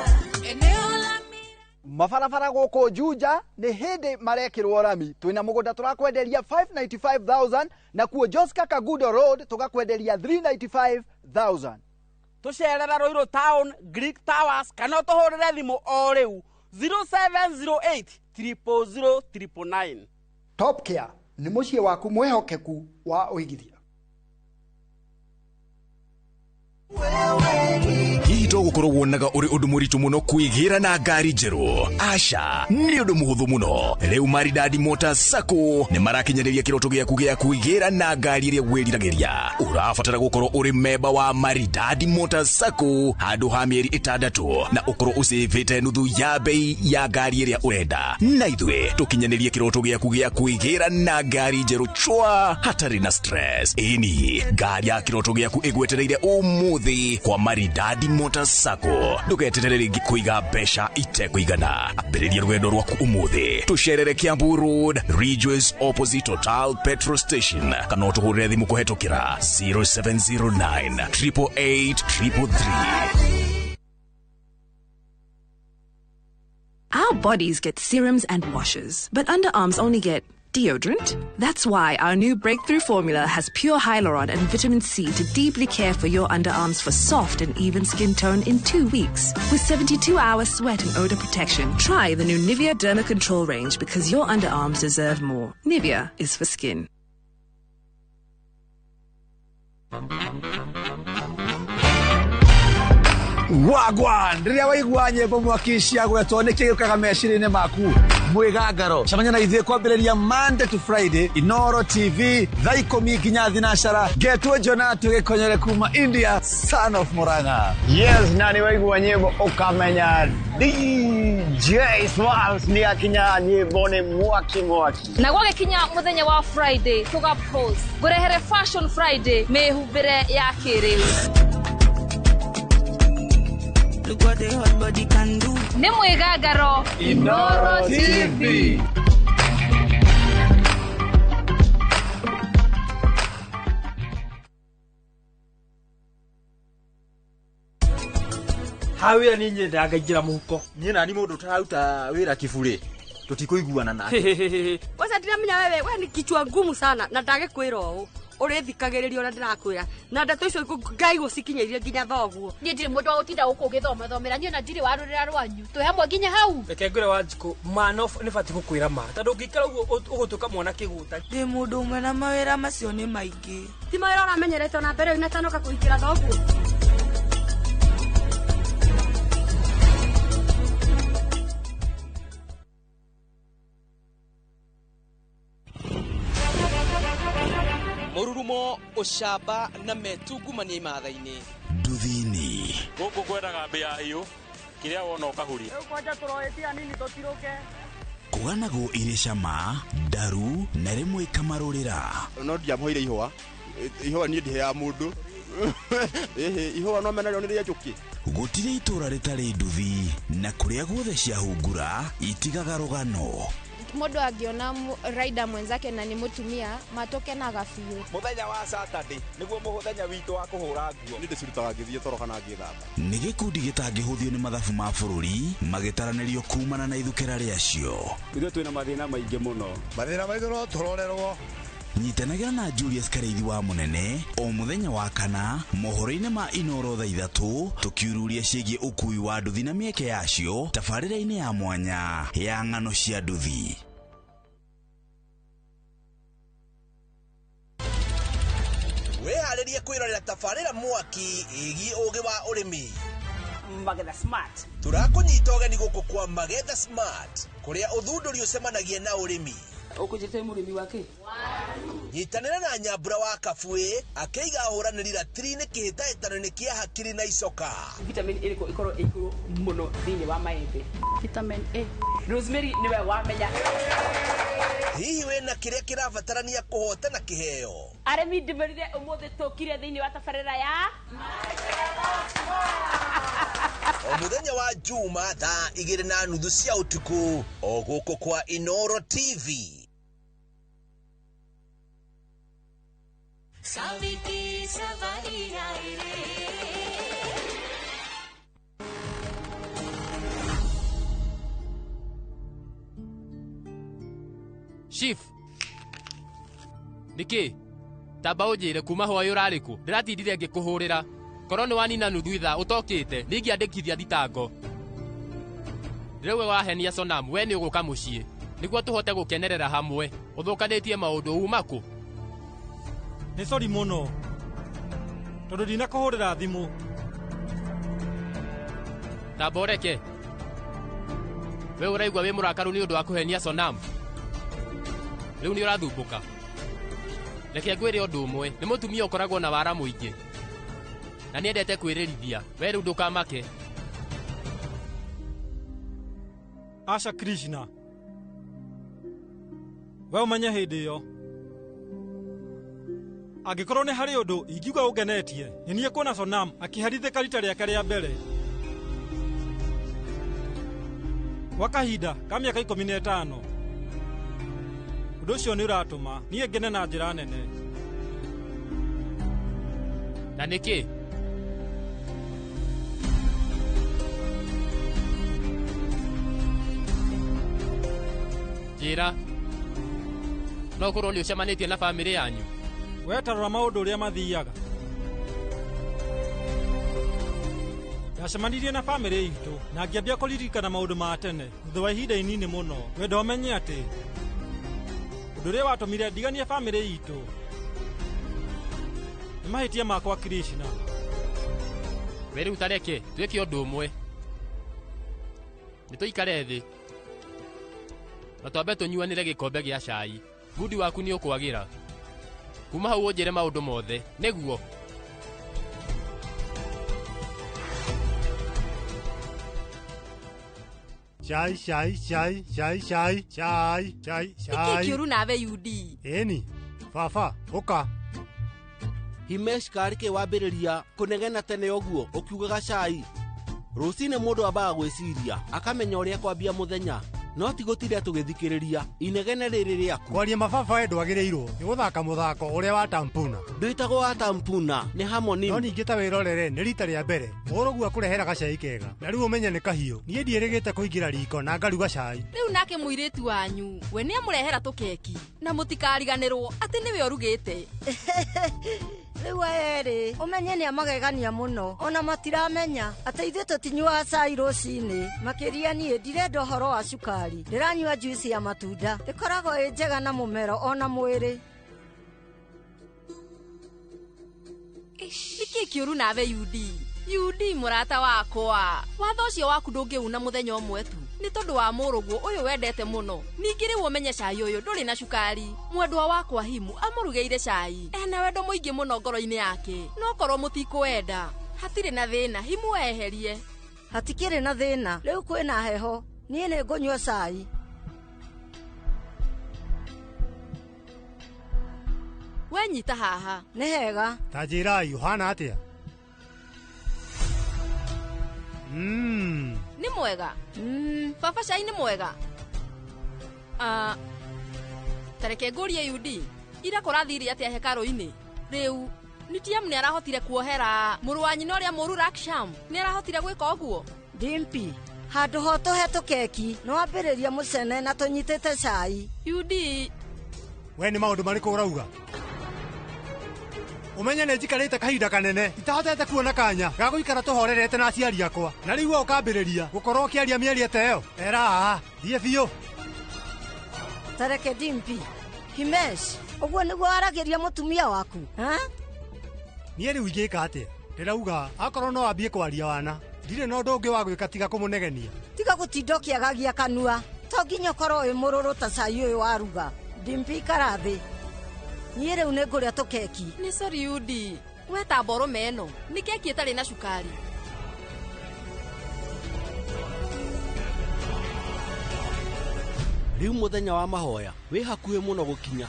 Eneo la Mabarabara gũkũ Juja nĩ hĩndĩ marekĩrwo rami. Twĩna mũgũnda tũrakwenderia 595,000 na kuo Joska Kagudo Road tũgakwenderia 395,000. Tũcerere Ruiru Town, Greek Towers kana ũtũhũrĩre thimũ o rĩu 0708 000 999. Top Care nĩ mũciĩ waku mwĩhokeku wa ũigithia. Hihi to gũkorwo wonaga ũrĩ ũndũ mũritũ mũno kwĩgĩra na ngari njerũ? Aca, nĩ ũndũ mũhũthũ mũno. Rĩu Maridadi Motors Sacco nĩ marakinyanĩria kĩroto gĩaku gĩa kwĩgĩra na ngari ĩrĩa wĩriragĩria. Ũrabatara gũkorwo ũrĩ memba wa Maridadi Motors Sacco handũ ha mĩeri 6 na ũkorwo ũcĩvĩte nuthu ya bei ya ngari ĩrĩa ũrenda. Na ithuĩ tũkinyanĩrie kĩroto gĩaku gĩa kwĩgĩra na ngari njerũ chwa hatarĩ na stress. Ĩni, ngari ya kĩroto gĩaku ĩgwetereire ũmũthĩ kwa Maridadi Motors Sacco. Ndũgeterere rĩngĩ kũiga mbeca itekũigana. Ambĩrĩria rũgendo rwaku ũmũthĩ. Tũcerere Kiambu Road, Ridgeways opposite Total Petrol Station, kana ũtũhũrĩre thimũ kũhetũkĩra 0709 888 333. Our bodies get serums and washes, but underarms only get deodorant. That's why our new breakthrough formula has pure hyaluron and vitamin C to deeply care for your underarms for soft and even skin tone in 2 weeks. With 72-hour sweat and odor protection, try the new Nivea Derma Control range because your underarms deserve more. Nivea is for skin. Wagwan, rĩrĩa waigua nyĩmbo mwaki ciagwetwo nĩ kĩ gĩũkaga meciria-inĩ maku? Mwĩgangaro cemania na ithuĩ kwambĩrĩria Monday to Friday Inoro TV thaa 10 nginya 12 ngetwo Jonatu Gĩkonyere kuma India, son of Murang'a. Yes, na nĩ waigua nyĩmbo ũkamenya DJ Swalls nĩ akinya nyĩmbo nĩ mwaki mwaki. Na gwagĩkinya mũthenya wa Friday tũga pose ngũrehere Fashion Friday mĩhumbĩre ya kĩrĩu. Look what the hot body can do. Nĩ mwĩgangaro Inoro TV. Ha wĩra nĩ nyendaga ngaingĩra mũhuko. Niĩ nani mũndũ ũtararuta wĩra kiburi tũtikũiguana nake. Kwanza ndiramenya wewe, we ni kichwa ngumu sana na ndagĩkwĩra ũũ ũrĩthikagĩrĩria ũrĩa ndĩrakwĩra na ndeto icio Ngai gũcikinyĩirie nginya thoguo. Niĩ ndirĩ mũndũ wa gũtinda gũkũ ũgĩthomathomera, niĩ ona ndirĩ wa rũrĩra rwanyu. Twĩ hamwe nginya hau. Reke ngwĩre Wanjikũ, ma no nĩ batiĩ gũkwĩra ma tondũ ũngĩikara ũguo ũgũtuĩka mwana kĩgũta. Ndĩ mũndũ ũmwe na mawĩra macio nĩ maingĩ. Ti mawĩra ũramenyerete ona mbere ũinatanoka kũhikĩra thoguo. Mũrurumo, ũcamba na metungumania imatha-inĩ. Nduthini. Gũkũ kwendaga mbĩa hiũ, kĩrĩa wona ũkahuria. Rĩu kwanja tũroĩtia nini tũtirũke. Kũganagwo irĩ cama, ndaru na rĩmwe ikamarũrĩra. No ndiamũheire ihũa. Ihũa niĩ ndiheaga mũndũ. Ihũa no menarĩo nĩ rĩa njũkĩ. Gũtirĩ itũũra rĩtarĩ nduthi na kũrĩa guothe ciahungura itigaga rũgano. Mũndũ angĩona rider mwenzake na nĩ mũtumia matũkenaga biũ. Mũthenya wa Saturday nĩguo mũthenya witũ wa kũhũra nguo. Nĩ ndĩcirutaga ngĩthiĩ toro kana ngĩthamba. Nĩ gĩkundi gĩtangĩhũthio nĩ mathabu ma bũrũri magĩtaranĩrio kumana na ithukĩra rĩacio. Ithuĩ twĩna mathĩna maingĩ mũno. Mathĩna maitũ no tũrorerwo. Nyitanagĩra na Julius Kareithi wa Mũnene o mũthenya wa kana mohoro-inĩ ma Inoro thaa 3 tũkiururia ciĩgiĩ ũkui wa nduthi na mĩeke yacio tabarĩra-inĩ ya mwanya ya ng'ano cia nduthi. Wĩharĩrie kwĩrorera tabarĩra mwaki ĩgiĩ ũgĩ wa ũrĩmi. Magetha Smart. Tũrakũnyita ũgeni gũkũ kwa Magetha Smart kũrĩa ũthundũri ũcemanagia na ũrĩmi. Ũkũnjĩte mũrĩmi wake? Nyitanĩra na Nyambura wa Kabue akĩiga ahũranĩri ratiri-inĩ kĩhĩtahĩtano-inĩ kĩa hakiri na icoka. Vitamin ĩrĩkũ ĩkorwo ĩ igũrũ mũno thĩinĩ wa maembe? Vitamin A. Rosemary nĩwe wamenya. Hihi wĩna kĩrĩa kĩrabatarania kũhotana kĩheo? Arĩmi ndĩmerire ũmũthĩ tũkire thĩinĩ wa tabarĩra ya O mũthenya wa Juma thaa 2:30 cia ũtukũ o gũkũ kwa Inoro TV. Saviki savari ai re. Chief, nĩkĩ? Tamba ũnjĩre kuma hwaĩ ũrarĩ kũ? Ndĩratindire ngĩkũhũrĩra. Korwo nĩ wanina nuthu ithaa ũtokĩte, nĩingĩandĩkithia thitango. Rĩu we wahenia Sonam, we nĩ ũgũka mũciĩ nĩguo tũhote gũkenerera hamwe. Ũthũkanĩtie maũndũ uma kũ? Nĩ sori mũno tondũ ndinakũhũrĩra thimũ. Tamba ũreke. We ũraigua wĩ mũrakaru nĩ ũndũ wa kũhenia Sonam? Rĩu nĩ ũrathumbũka. Reke ngwĩre ũndũ ũmwe, nĩ mũtumia ũkoragwo na wara mũingĩ na nĩendete kwĩrĩrithia. We rĩu ndũkamake. Asha Krishna, we ũmenye hĩndĩ ĩyo angĩkorwo nĩ harĩ ũndũ ingiuga ũngenetie, nĩ niĩ kuona Sonam akĩherithĩka rita rĩake rĩa mbere gwa kahinda ka mĩaka 15. Ũndũ ũcio nĩ ũratũma niĩ ngene na njĩra nene. Na nĩkĩ? Njĩra, no ũkorwo nĩ ũcemanĩtie na bamĩrĩ yanyu? We tarora maũndũ ũrĩa mathiaga. Ndacemanirie na bamĩrĩ itũ na ngĩambia kũririkana maũndũ ma tene thutha wa ihinda inini mũno. Wenda ũmenye atĩ ũndũ ũrĩa watũmire ndiganie bamĩrĩ itũ nĩ mahĩtia makwa Krishna. We rĩu tareke twĩke ũndũ ũmwe. Nĩ tũikare thĩ na twambe tũnyuanĩre gĩkombe gĩa cai. Ngundi waku nĩ ũkwagĩra. Kuma hau ũnjĩre maũndũ mothe nĩguo. Chai chai chai chai chai chai chai chai. Nĩkĩ kĩũru nawe UD? Ĩni baba ũka. Himesh karĩ kĩ wambĩrĩria kũnegena tene ũguo ũkiugaga cai. Rũcinĩ mũndũ ambaga gwĩciria akamenya ũrĩa kwambia mũthenya, no ti gũtinda tũgĩthikĩrĩria inegene rĩrĩ rĩaku. Kwaria mababa we ndwagĩrĩirwo nĩ gũthaka mũthako ũrĩa wa tampuna. Ndwĩtagwo wa tampuna, nĩ harmony. No ningĩ ta wĩrorere nĩ rita rĩa mbere mũrũguo akũrehera gacai kega na rĩu ũmenye nĩ kahiũ. Niĩ ndiĩrĩgĩte kũingĩra riko na ngaruga cai. Rĩu nake mũirĩtu wanyu we nĩamũrehera tũkeki na mũtikariganĩrwo atĩ nĩwe ũrugĩte. Rĩu aya erĩ ũmenye nĩ amagegania mũno, ona matiramenya atĩ ithuĩ tũtinyuaga cai rũcinĩ. Makĩria niĩ ndirenda ũhoro wa cukari, ndĩranyua juice ya matunda, ĩkoragwo ĩ njega na mũmero ona mwĩrĩ. Nĩkĩ kĩũru nawe UD? UD mũrata wakwa, watho ũcio waku ndũngĩuna mũthenya ũmwe tu nĩ tondũ wa mũrũguo ũyũ wendete mũno. Ningĩ rĩu ũmenye cai ũyũ ndũrĩ na cukari. Mwendwa wakwa Himu amũrugĩire cai ena wendo mũingĩ mũno ngoro-inĩ yake, no korwo mũtikwenda hatirĩ na thĩna, Himu eherie. Hatikĩrĩ na thĩna, rĩu kwĩna heho, niĩ nĩ ngũnyua cai. We nyita haha. Nĩ hega. Ta njĩrai ũhana atĩa? Nĩ mwega. Baba cai nĩ mwega. Tareke ngũrie UD ira kũrathire atĩa hekarũ-inĩ rĩu Nitiam nĩ arahotire kuohera mũrũ wa nyina ũrĩa mũru Raksham nĩ arahotire gwĩka ũguo. Dimpi, handũ ho tũhe tũkeki nĩ wambĩrĩria mũcene na tũnyitĩte cai. UD, we nĩ maũndũ marĩkũ ũrauga? Ũmenye nĩ njikarĩte kahinda kanene itahotete kuona kanya ga gũikara tũhorerete na aciari akwa, na rĩu we ũkambĩrĩria gũkorwo ũkĩaria mĩario ta ĩyo. Era thiĩ biũ. Tareke Dimpi, Himesh, ũguo nĩguo waragĩria mũtumia waku? Niĩ rĩu ingĩka atĩa? Ndĩrauga akorwo no ambie kwaria wana, ndirĩ na ũndũ ũngĩ wa gwĩka tiga kũmũnegenia. Tiga gũtinda ũkĩagagia kanua, to nginya ũkorwo wĩ mũrũrũ ta cai ũyũ waruga. Dimpi, ikara thĩ. Niĩ rĩu nĩ ngũrĩa tũkeki. Nĩ sorry UD, we ta mborũme ĩno nĩ keki ĩtarĩ na cukari. Rĩu mũthenya wa mahoya wĩ hakuhĩ mũno gũkinya,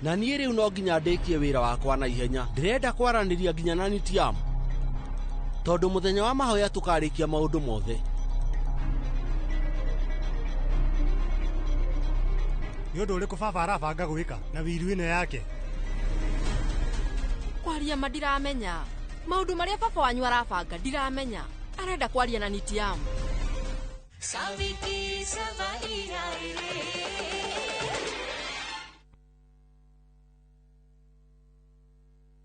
na niĩ rĩu no nginya ndĩkie wĩra wakwa na ihenya. Ndĩrenda kwaranĩria nginya na Nitiam, tondũ mũthenya wa mahoya tũkarĩkia maũndũ mothe. Nĩ ũndũ ũrĩkũ baba arabanga gwĩka na wiru ĩno yake? Kwaria ma ndiramenya maũndũ marĩa baba wanyu arabanga, ndiramenya. Arenda kwaria na Nitiam.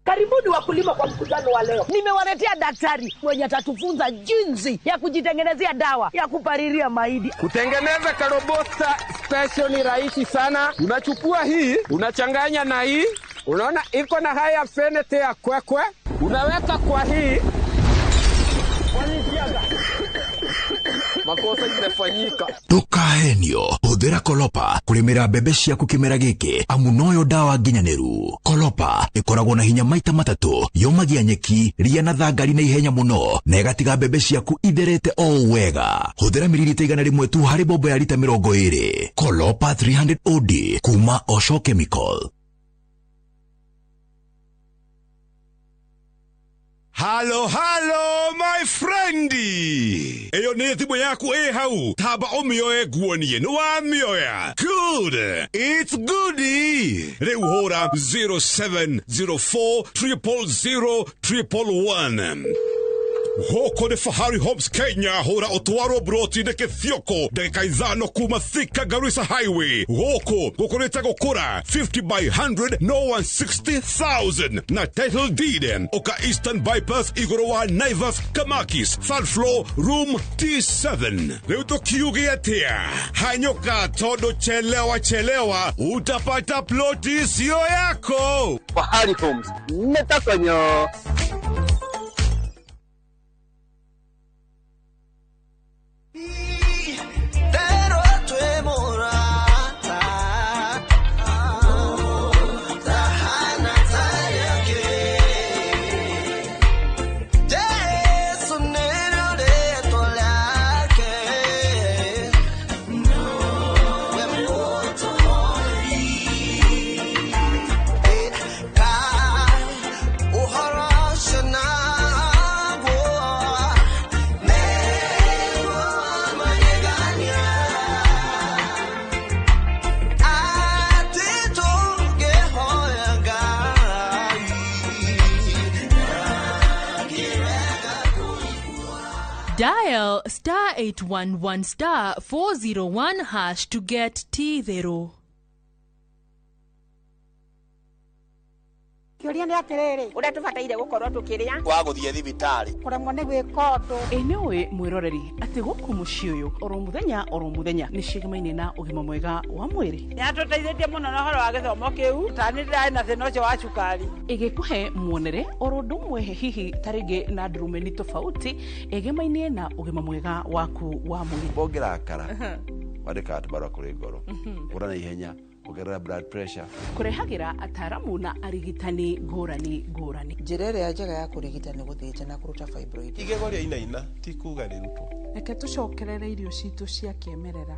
Karibuni wakulima kwa mkutano wa leo. Nimewaletea daktari mwenye atatufunza jinsi ya kujitengenezea dawa ya kupalilia mahindi. Kutengeneza karobosta special ni rahisi sana. Unachukua hii, unachanganya na hii. Unaona iko na high affinity ya kwekwe. Unaweka kwa hii. Makosa imefanyika. Ndukahenio, hũthĩra Kolopa kũrĩmĩra mbembe ciaku kĩmera gĩkĩ, amu noyo dawa nginyanĩru. Kolopa ĩkoragwo na hinya maita matatũ, yũmagia nyeki, ria na thangari na ihenya mũno, na ĩgatiga mbembe ciaku itherete o wega. Hũthĩra miririta 100 tu harĩ mbombo ya rita 20. Kolopa 300 OD kuma Osho Chemical. Halo, halo, my friendi. Eyo nĩ thimũ yaku ĩ hau. Tamba ũmĩoe nguonie nĩ wamĩoya. Good. It's goodie. Rĩu hũra 0704 000 111. Gũkũ nĩ Fahari Homes Kenya, hũra ũtwarwo broti-inĩ kĩthioko ndagĩka 5 kuma Thika Garissa Highway. Gũkũ gũkũrĩte gũkũra 50 by 100 no 160,000 na title deed. Ũka Eastern Bypass igũrũ wa Naivas Kamakis, third floor room T7. Rĩu tũkiuge atĩa? Hanyũka tondũ chelewa chelewa utapata ploti sio yako. Fahari Homes nĩtakonyo. Dial star 811 star 401 hash to get T0. Kĩũria nĩ atĩrĩrĩ, ũrĩa tũbataire gũkorwo tũkĩrĩa wa gũthiĩ thibitarĩ kũremwo nĩ gwĩka ũndũ. Ĩ nĩũĩ mwĩroreri atĩ gũkũ mũciĩ ũyũ oro mũthenya nĩ ciĩgamaine na ũgima mwega wa mwĩrĩ. Nĩatũteithĩtie mũno na ũhoro wa gĩthomo kĩu, ta nĩ ndĩrarĩ na thĩna ũcio wa cukari. Ĩgĩkũhe muonere oro ũndũ ũmwe hihi ta rĩngĩ na ndurumeni tofauti ĩgemaine na ũgima mwega waku wa mwĩrĩ. Ũngĩrakara wandĩkaga tũbarũa kũrĩ ngoro, ũra na ihenya, ongerera blood pressure. Kũrehagĩra ataramu na arigitani ngũrani ngũrani. Njĩra ĩrĩa njega ya kũrigita nĩ gũthĩnja na kũruta fibroid. Igego rĩa inaina ti kuga rĩrutwo. Reke tũcokerere irio citũ cia kĩmerera.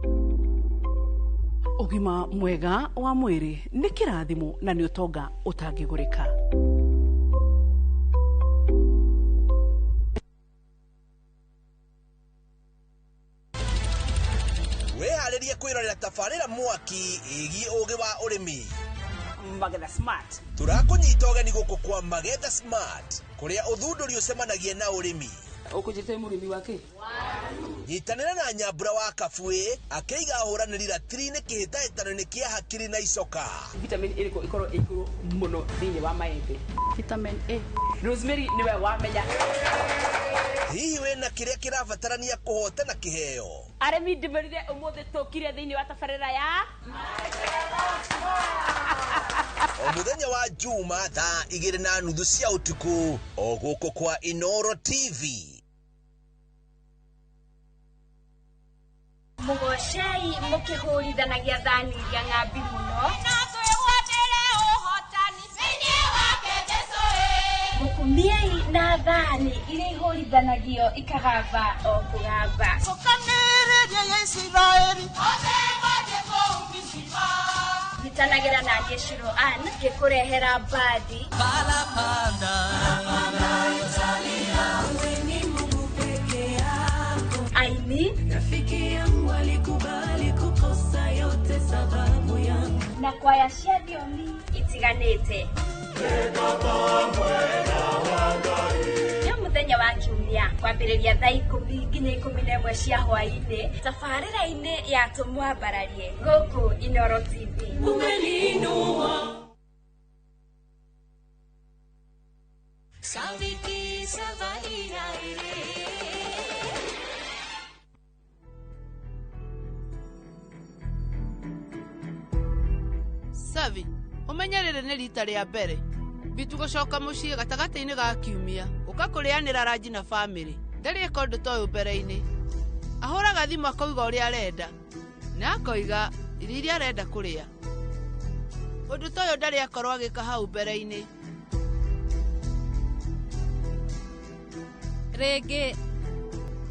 Ũgima mwega wa mwĩrĩ nĩ kĩrathimo na nĩ ũtonga ũtangĩgũrĩka. Wĩharĩrie kwĩrorera tabarĩra mwaki ĩgiĩ ũgĩ wa ũrĩmi. Magetha Smart. Tũrakũnyita ũgeni gũkũ kwa Magetha Smart, kũrĩa ũthundũri ũcemanagia na ũrĩmi. Ũkũnjĩte mũrĩmi wake? Nyitanĩra na Nyambura wa Kabuĩ akĩiga ahũranĩri ratiri-inĩ kĩhĩtahĩtano-inĩ kĩa hakiri na icoka. Vitamin ĩrĩkũ ĩkorwo ĩ igũrũ mũno thĩinĩ wa maembe? Vitamin A. Rosemary nĩwe wamenya. Hihi wĩna kĩrĩa kĩrabatarania kũhotana kĩheo? Arĩmi ndĩmwĩrire ũmũthĩ tũkire thĩinĩ wa tabarĩra ya O mũthenya wa Juma thaa 2:30 cia ũtukũ o gũkũ kwa Inoro TV. Mũgocei mũkĩhũrithanagia thani iria ng'ambi mũno. Mũkumiei na thani iria ihũrithanagio ikagamba o kũgamba. Nyitanagĩra na niĩ Shiro Ann ngĩkũrehera mbandi. Aini Rafiki yangu alikubali kukosa yote sababu yangu. Na kwaya cia thiomi itiganĩte. Nĩ mũthenya wa Kiumia kwambĩrĩria thaa 10 nginya 11 cia hwaĩ-inĩ tabarĩra-inĩ ya Tũmwambararie gũkũ Inoro TV. Umeniinua. Saviki savaria ire. Savi, ũmenye rĩrĩ nĩ rita rĩa mbere Bitu gũcoka mũciĩ gatagatĩ-inĩ ga kiumia ũka kũrĩanĩra ranji na bamĩrĩ. Ndarĩ ĩka ũndũ ta ũyũ mbere-inĩ. Ahũraga thimũ akoiga ũrĩa arenda na akoiga irio iria arenda kũrĩa. Ũndũ ta ũyũ ndarĩ akorwo agĩka hau mbere-inĩ. Rĩngĩ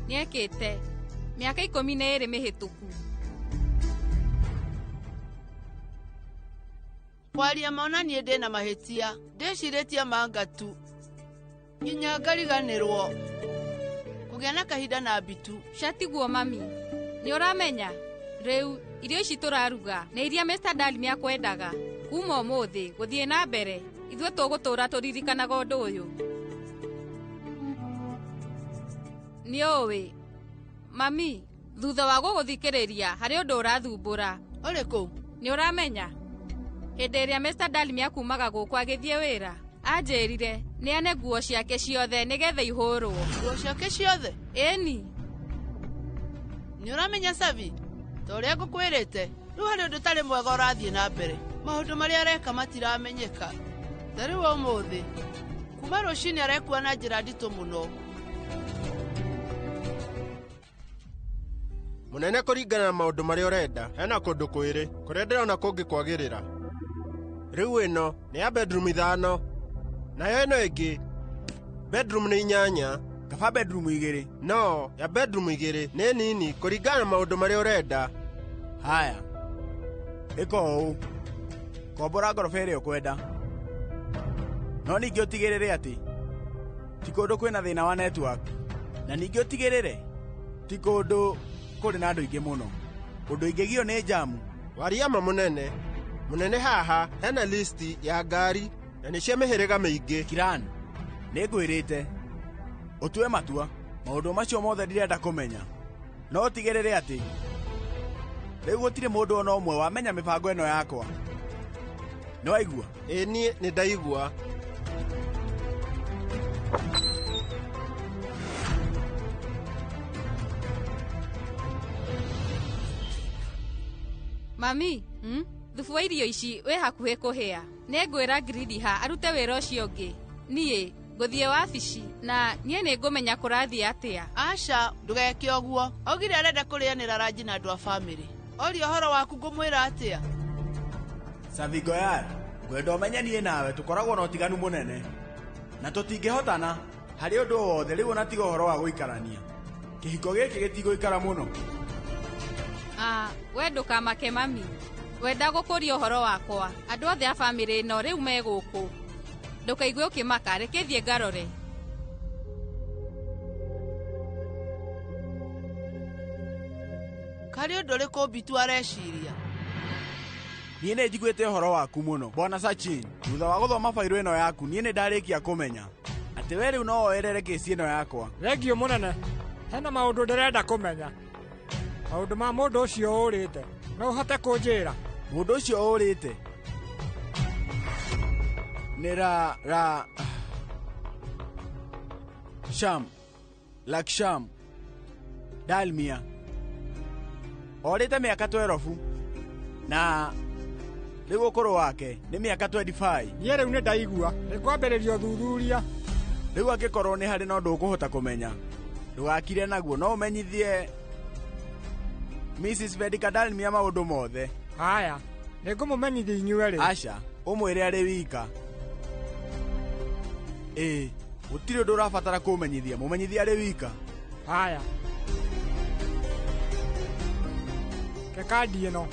nĩekĩte mĩaka 12 mĩhĩtũku. Kwaria ma ona niĩ ndĩna mahĩtia, ndĩcirĩtie manga tu nginya ngariganĩrwo kũgĩa na kahinda na Bitu. Catiguo mami, nĩ ũramenya rĩu irio ici tũraruga nĩ iria Mr. Dalmi akwendaga. Kuma ũmũthĩ gũthiĩ na mbere ithuĩ tũgũtũra tũririkanaga ũndũ ũyũ. Nĩũĩ mami, thutha wa gũgũthikĩrĩria harĩ ũndũ ũrathumbũra. Ũrĩkũ? Nĩ ũramenya hĩndĩ ĩrĩa Mr. Dalmi akumaga gũkũ agĩthiĩ wĩra, anjĩrire nĩane nguo ciake ciothe nĩgetha ihũrwo. Nguo ciake ciothe? Ĩni. Nĩ ũramenya Savi, ta ũrĩa ngũkwĩrĩte, rĩu harĩ ũndũ ũtarĩ mwega ũrathiĩ na mbere. Maũndũ marĩa areka matiramenyeka. Ta rĩu ũmũthĩ, kuma rũcinĩ arekua na njĩra nditũ mũno. Mũnene kũringana na maũndũ marĩa ũrenda, hena kũndũ kwĩrĩ, kũrĩa ndĩrona kũngĩkwagĩrĩra. Rĩu ĩno nĩ ya bedroom 5, nayo ĩno ĩngĩ bedroom nĩ 8. Kaba bedroom 2. No ya bedroom 2 nĩ nini kũringana na maũndũ marĩa ũrenda. Haya, ĩka ũũ, kombora ngoroba ĩrĩa ũkwenda, no ningĩ ũtigĩrĩre atĩ ti kũndũ kwĩna thĩna wa network, na ningĩ ũtigĩrĩre ti kũndũ kũrĩ na andũ aingĩ mũno, ũndũ ingĩgio nĩ njamu. Waria ma mũnene. Mũnene haha hena listi ya ngari na nĩ cia mĩhĩrĩga mĩingĩ. Kiran, nĩ ngwĩrĩte ũtue matua, maũndũ macio mothe ndirenda kũmenya, no ũtigĩrĩre atĩ rĩu gũtirĩ mũndũ ona ũmwe wamenya mĩbango ĩno yakwa. Nĩ waigua? Ĩĩ niĩ nĩ ndaigua. Mami, thubu wa irio ici wĩ hakuhĩ kũhĩa. Nĩ ngwĩra Ngiridiha arute wĩra ũcio ũngĩ. Niĩ ngũthiĩ wabici na niĩ nĩ ngũmenya kũrathiĩ atĩa. Aca, ndũgeke ũguo. Augire arenda kũrĩanĩra ranji na andũ a bamĩrĩ. Oria ũhoro waku ngũmwĩra atĩa? Savi Goyal, ngwenda ũmenye niĩ nawe tũkoragwo na ũtiganu mũnene na tũtingĩhotana harĩ ũndũ o wothe. Rĩu ona tiga ũhoro wa gũikarania, kĩhiko gĩkĩ gĩtigũikara mũno. We ndũkamake mami, wenda gũkũria ũhoro wakwa. Andũ othe a bamĩrĩ ĩno rĩu me gũkũ. Ndũkaigue ũkĩmaka, reke thiĩ ngarore. Karĩ ũndũ ũrĩkũ Bitu areciria? Niĩ nĩ njiguĩte ũhoro waku mũno Bwana Sachin. Thutha wa gũthoma bairũ ĩno yaku, niĩ nĩ ndarĩkia kũmenya atĩ we rĩu no woerere kĩsi ĩno yakwa. Thengio mũnene, hena maũndũ ndĩrenda kũmenya. Maũndũ ma mũndũ ũcio ũrĩte, no ũhote kũnjĩra? Mũndũ ũcio ũrĩte nĩ ra ra Sham Laksham Dalmia. Orĩte mĩaka 12 na rĩu ũkũrũ wake nĩ mĩaka 25. Niĩ rĩu nĩ ndaigua nĩ kwambĩrĩria ũthuthuria. Rĩu angĩkorwo nĩ harĩ na ũndũ ũkũhota kũmenya, ndũgakire naguo, no ũmenyithie Mrs. Vedika Dalmia maũndũ mothe. Haya, nĩngũmũmenyithia inyuerĩ. Aca, ũmwĩre arĩ wika. Ĩĩ, gũtirĩ ũndũ ũrabatara kũmenyithia, mũmenyithie arĩ wika. Haya. Ke kandi ĩno.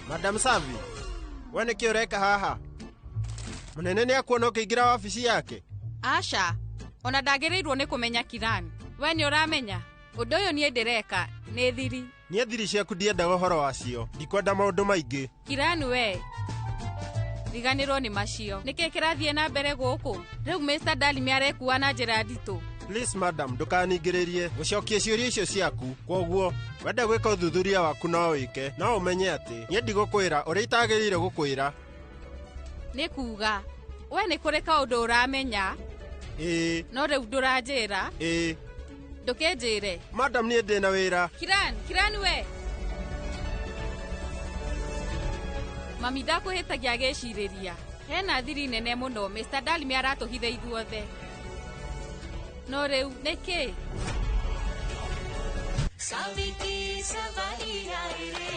Madam Savi, we nĩkĩ ũreka haha? Mũnene nĩ akuona ũkĩingĩra wabici yake? Aca, ona ndagĩrĩirwo nĩ kũmenya Kiran. We nĩ ũramenya, ũndũ ũyũ niĩ ndĩreka nĩ thiri. Niĩ thiri ciaku ndiendaga ũhoro wacio, ndikwenda maũndũ maingĩ. Kiran we, riganĩrwo nĩ macio. Nĩkĩ kĩrathiĩ na mbere gũkũ? Rĩu Mr. Dalimi arekua na njĩra nditũ. Please madam, ndũkaningĩrĩrie gũcokia ciũria icio ciaku. Kwoguo wenda gwĩka ũthuthuria waku no wĩke, no ũmenye atĩ niĩ ndigũkwĩra ũrĩa itagĩrĩire gũkwĩra. Nĩ kuga we nĩ kũrĩ kaũndũ ũramenya? Ĩĩ. No rĩu ndũranjĩra? Ĩĩ. Ndũkĩnjĩre. Madam, niĩ ndĩna wĩra. Kiran, Kiran we. Mami ndakũhĩtagia agĩcirĩria. Hena thiri nene mũno Mr. Dalimi aratũhitha ithuothe. No rĩu nĩkĩ? Saviki savari ai re.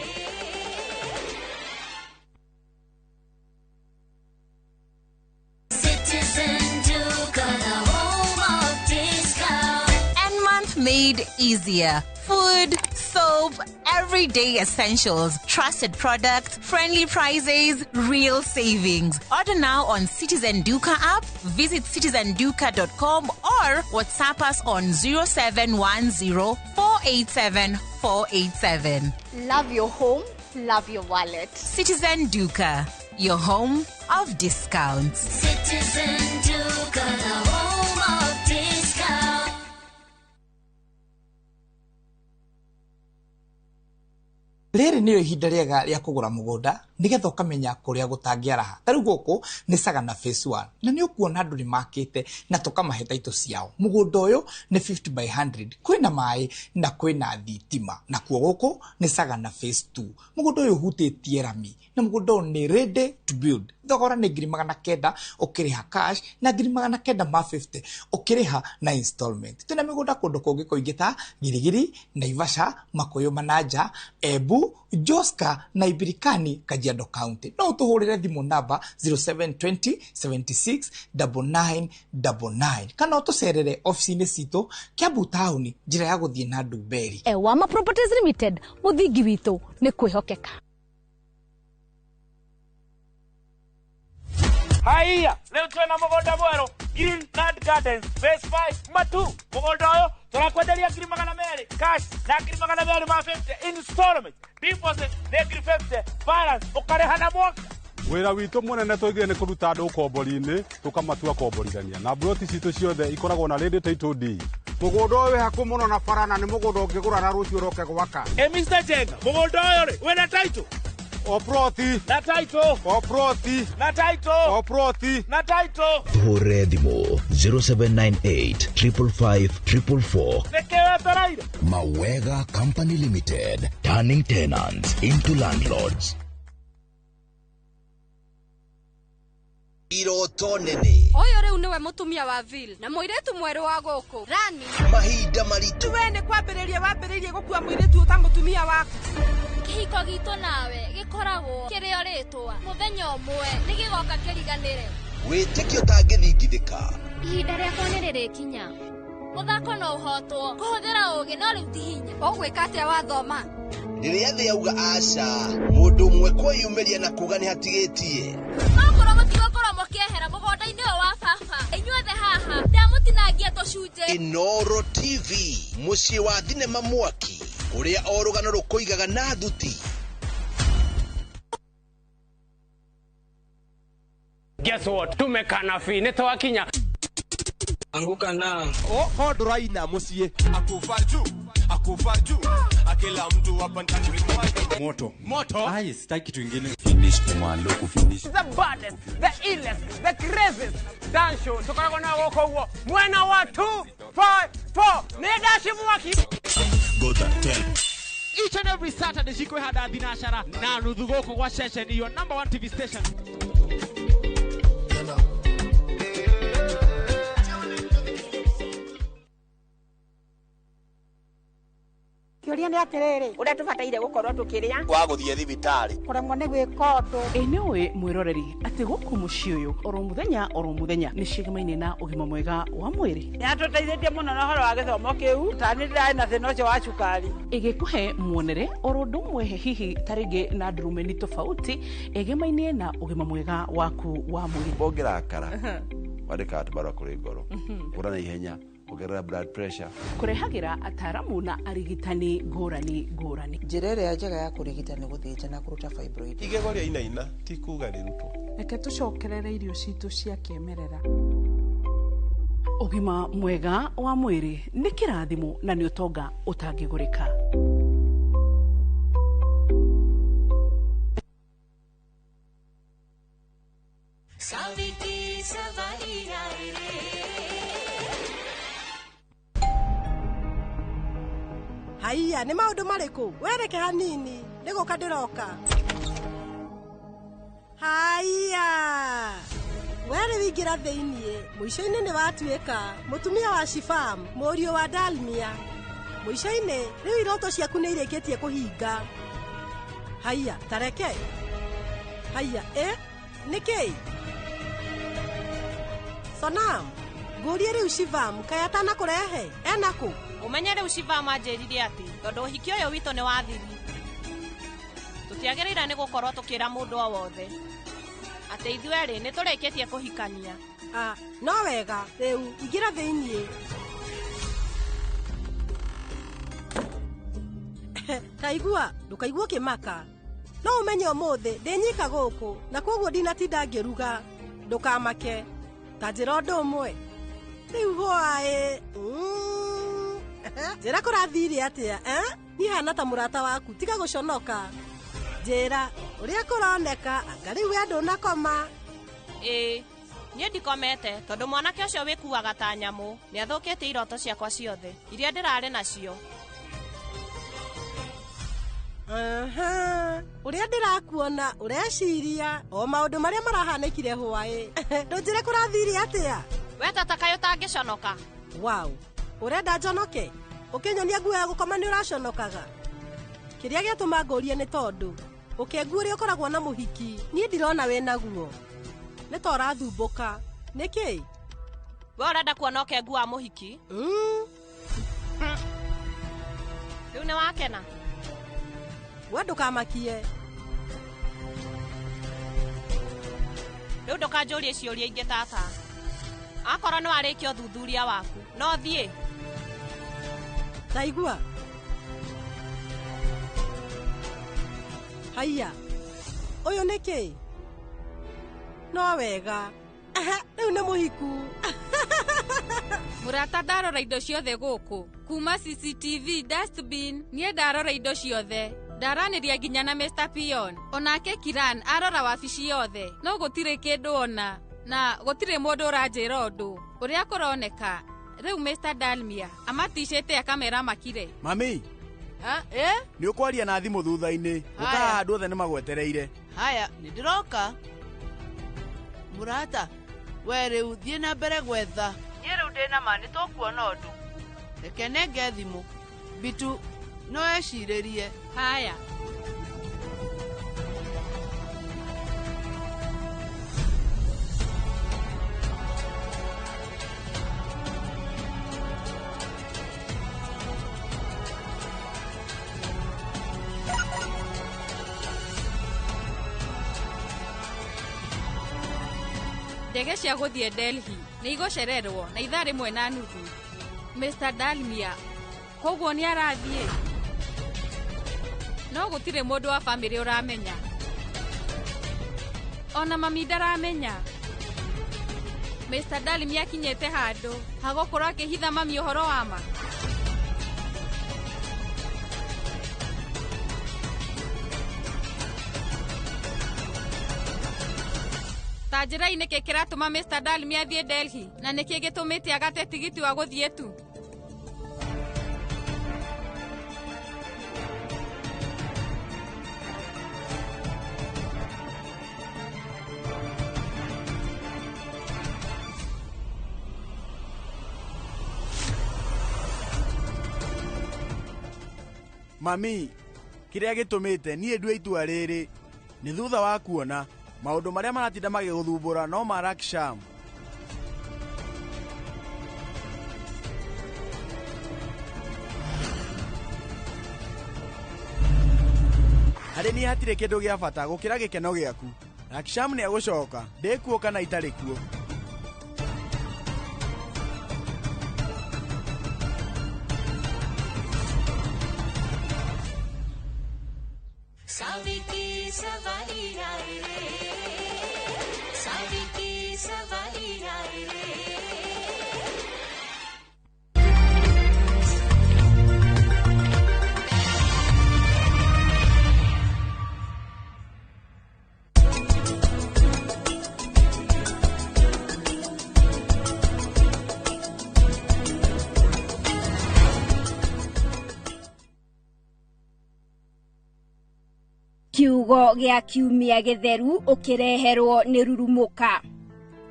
Citizen Duka, the home of discount. And month made easier. Food, soap, everyday essentials, trusted products, friendly prices, real savings. Order now on Citizen Duka app, visit citizenduka.com or WhatsApp us on 0710 487 487. Love your home, love your wallet. Citizen Duka, your home of discounts. Citizen Duka, the home of discounts. Rĩrĩ nĩrĩo ihinda rĩega rĩa kũgũra mũgũnda nĩgetha ũkamenya kũrĩa gũtangĩaraha. Ta rĩu gũkũ nĩ Sagana Phase 1 na nĩ ũkuona andũ nĩ makĩte na tũkamahe taitũ ciao. Mũgũnda ũyũ nĩ 50 by 100, kwĩna maĩ na kwĩna thitima. Nakuo gũkũ nĩ Sagana Phase 2. Mũgũnda ũyũ ũhutĩtie rami na mũgũnda ũyũ nĩ ready to build. Thogora nĩ 900,000 ũkĩrĩha cash na 950 ũkĩrĩha na installment. Twĩna mĩgũnda kũndũ kũngĩ kũingĩ ta Girigiri, Naivasha, Makuyu Manaja, Embu, Joska na Ibirikani, Kajiado County. No ũtũhũrĩre thimũ namba 0720 76 9999 kana ũtũcerere ofici-inĩ citũ Kiambu taũni, njĩra ya gũthiĩ na Ndumberi. Ewama Properties Limited, mũthingi witũ nĩ kwĩhokeka. Haiya, leo twena mũgũnda mwerũ Green Land Gardens Phase 5 Matu. Mũgũnda ũyũ tũrakwenderia 200,000 cash na 250 installment. Deposit nĩ 50, balance ũkarĩha na mwaka. Wĩra witũ mũnene tũigire nĩ kũruta andũ ũkombori-inĩ tũkamatua komborithania na mburoti citũ ciothe ikoragwo na ready title deed. Mũgũnda ũyũ wĩ hakuhĩ mũno na bara na nĩ mũgũnda ũngĩgũra na rũciũ ũroke gwaka. Mr. Jenga, mũgũnda ũyũ rĩ wĩna title? O ploti. Na title. O ploti. Na title. O ploti. Na title. Tũhũrĩre thimũ 0798 555 444. Nĩkĩ wetereire? Mawega Company Limited, turning tenants into landlords. Iroto nene. Ũyũ rĩu nĩwe mũtumia wa Vil na mũirĩtu mwerũ wa gũkũ Rani. Mahinda maritũ. We nĩ kwambĩrĩria wambĩrĩirie gũkua mũirĩtu ũta mũtumia waku. Kĩhiko gitũ nawe gĩkoragwo kĩrĩ o rĩtwa mũthenya ũmwe nĩ gĩgoka kĩriganĩre. Wĩtĩkio ũtangĩthingithĩka. Ihinda rĩakwa nĩ rĩrĩkinya. Mũthako no ũhotwo kũhũthĩra ũũgĩ no rĩu ti hinya. Ũgwĩka atĩa wathoma? Rĩrĩa thĩ yauga aca, mũndũ ũmwe kwĩyumĩria na kuga nĩ hatigĩtie. Okorwo mũtigũkorwo mũkĩehera mũgũnda-inĩ ũyũ wa baba, inyuothe haha ndamũtinangia tũcunjĩ. Inooro TV, mũciĩ wa thinema mwaki, kũrĩa o rũgano rũkũigaga na thuti. Guess what? Tumekana fi nĩ twakinya. Anguka na. Oh, ndũraina mũciĩ. Akufa juu, akufa juu. Akila mtu hapa ndani moto. Moto. Ai, sitaki kitu kingine. Finish kumalo kufinish. The baddest, the illest, the craziest dance show. Tukoragwo na gũkũ ũguo. Mwena wa 2 5 4. Nĩ ndaci mwaki. Go to 10. Each and every Saturday cikwĩhanda thinacara na nuthu gũkũ gwa ceceni your number 1 TV station. Kĩũria nĩ atĩrĩrĩ ũrĩa tũbataire gũkorwo tũkĩrĩa wa gũthiĩ thibitarĩ kũremwo nĩ gwĩka ũndũ. Ĩ nĩ ũĩ mwĩroreri atĩ gũkũ mũciĩ ũyũ oro mũthenya nĩ cigamaine na ũgima mwega wa mwĩrĩ. Nĩ atũteithĩtie mũno na ũhoro wa gĩthomo kĩu ta nĩ ndĩrarĩ na thĩna ũcio wa cukari. Ĩgĩkũhe muonere oro ũndũ ũmwe hihi ta rĩngĩ na ndurumeni tofauti ĩgemaine na ũgima mwega waku wa mwĩrĩ. Ũngĩrakara wandĩkaga tũbarũa kũrĩ ngoro. Hũra na ihenya ongerera blood pressure. Kũrehagĩra ataramu na arigitani ngũrani ngũrani. Njĩra ĩrĩa njega ya kũrigita nĩ gũthĩnja na kũruta fibroid. Igego rĩa inaina ti kuga rĩrutwo. Reke tũcokerere irio citũ cia kĩmerera. Ũgima mwega wa mwĩrĩ nĩ kĩrathimo na nĩ ũtonga ũtangĩgũrĩka. Haiya, nĩ maũndũ marĩkũ? Wereke hanini, nĩ gũka ndĩroka. Haiya! Were wingĩra thĩiniĩ, mũico-inĩ nĩ watuĩka mũtumia wa Shifam, mũriũ wa Dalmia. Mũico-inĩ, rĩu iroto ciaku nĩ irĩkĩtie kũhinga. Haiya, tareke. Haiya, nĩkĩ? Sonam, ngũrie rĩu Shivam, kaĩ atanakũrehe? Ena kũ? Ũmenye rĩu Shivam anjĩrire atĩ tondũ ũhiki ũyũ witũ nĩ wa thiri. Tũtiagĩrĩire nĩ gũkorwo tũkĩra mũndũ o wothe atĩ ithuerĩ nĩ tũrĩkĩtie kũhikania. No wega, rĩu ingĩra thĩiniĩ. Taigua, ndũkaigue ũkĩmaka. No ũmenye ũmũthĩ ndĩ nyika gũkũ na kwoguo ndinatinda ngĩruga. Ndũkamake. Ta njĩra ũndũ ũmwe. Rĩu hwaĩ. Njĩra kũrathire atĩa, Niĩ hana ta mũrata waku, tiga gũconoka. Njĩra ũrĩa kũroneka, anga rĩu we ndũnakoma. Ĩĩ, niĩ ndikomete tondũ mwanake ũcio wĩkuaga ta nyamũ nĩ athũkĩtie iroto ciakwa ciothe iria ndĩrarĩ nacio. Ũrĩa ndĩrakuona ũreciria o maũndũ marĩa marahanĩkire hwaĩ. Ndũnjĩre kũrathire atĩa? We tata kaĩ ũtangĩconoka? Wow, ũrenda njonoke? Ũkĩnyonia nguo ya gũkoma nĩ ũraconokaga? Kĩrĩa gĩatũma ngũrie nĩ tondũ ũkĩngu ũrĩa ũkoragwo na mũhiki niĩ ndirona wĩ naguo. Nĩ ta ũrathumbũka. Nĩkĩ? We ũrenda kuona ũkengu wa mũhiki? Rĩu nĩ wakena? We ndũkamakie. Rĩu ndũkanjũrie ciũria ingĩ tata. Akorwo nĩ warĩkia ũthuthuria waku, no thiĩ. Taigua. Haiya, ũyũ nĩ kĩ? No wega. Rĩu nĩ mũhiku. Mũrata ndarora indo ciothe gũkũ kuma CCTV dustbin niĩ ndarora indo ciothe Ndaranĩria nginya na Mr. Pion. Onake Kiran arora wabici yothe no gũtirĩ kĩndũ ona na gũtirĩ mũndũ ũranjĩra ũndũ. Ũrĩa kũroneka rĩu Mr. Dalmia amaticĩte akamera makire. Mami, eh? Nĩ ũkwaria na thimũ thutha-inĩ. Ũkaha andũ othe nĩ magwetereire. Haya, nĩ ndĩroka. Mũrata, we rĩu thiĩ na mbere gwetha. Niĩ rĩu ndĩ na ma nĩ tũkuona ũndũ. Reke nenge thimũ. Bitu no ecirĩrie. Haya. Ndege cia gũthiĩ Delhi nĩ igũcererwo na ithaa 1.5. Mr. Dalmia koguo nĩ arathiĩ. No gũtirĩ mũndũ wa famĩlĩ ũramenya. Ona mami ndaramenya. Mr. Dalmia akinyĩte handũ hagũkorwo akĩhitha mami ũhoro wa ma. Ta njĩra-inĩ nĩkĩ kĩratũma Mr. Dalmia athiĩ Delhi na nĩkĩ gĩtũmĩte agate tigiti wa gũthiĩ tu? Mami, kĩrĩa gĩtũmĩte niĩ ndue itua rĩrĩ nĩ thutha wa kuona maũndũ marĩa maratinda magĩgũthumbũra no ma Raksham. Harĩ niĩ hatirĩ kĩndũ gĩa bata gũkĩra gĩkeno gĩaku. Raksham nĩ egũcoka, ndĩkuo kana itarĩ kuo. Kiugo gĩa kiumia gĩtheru ũkĩreherwo nĩ rurumũka.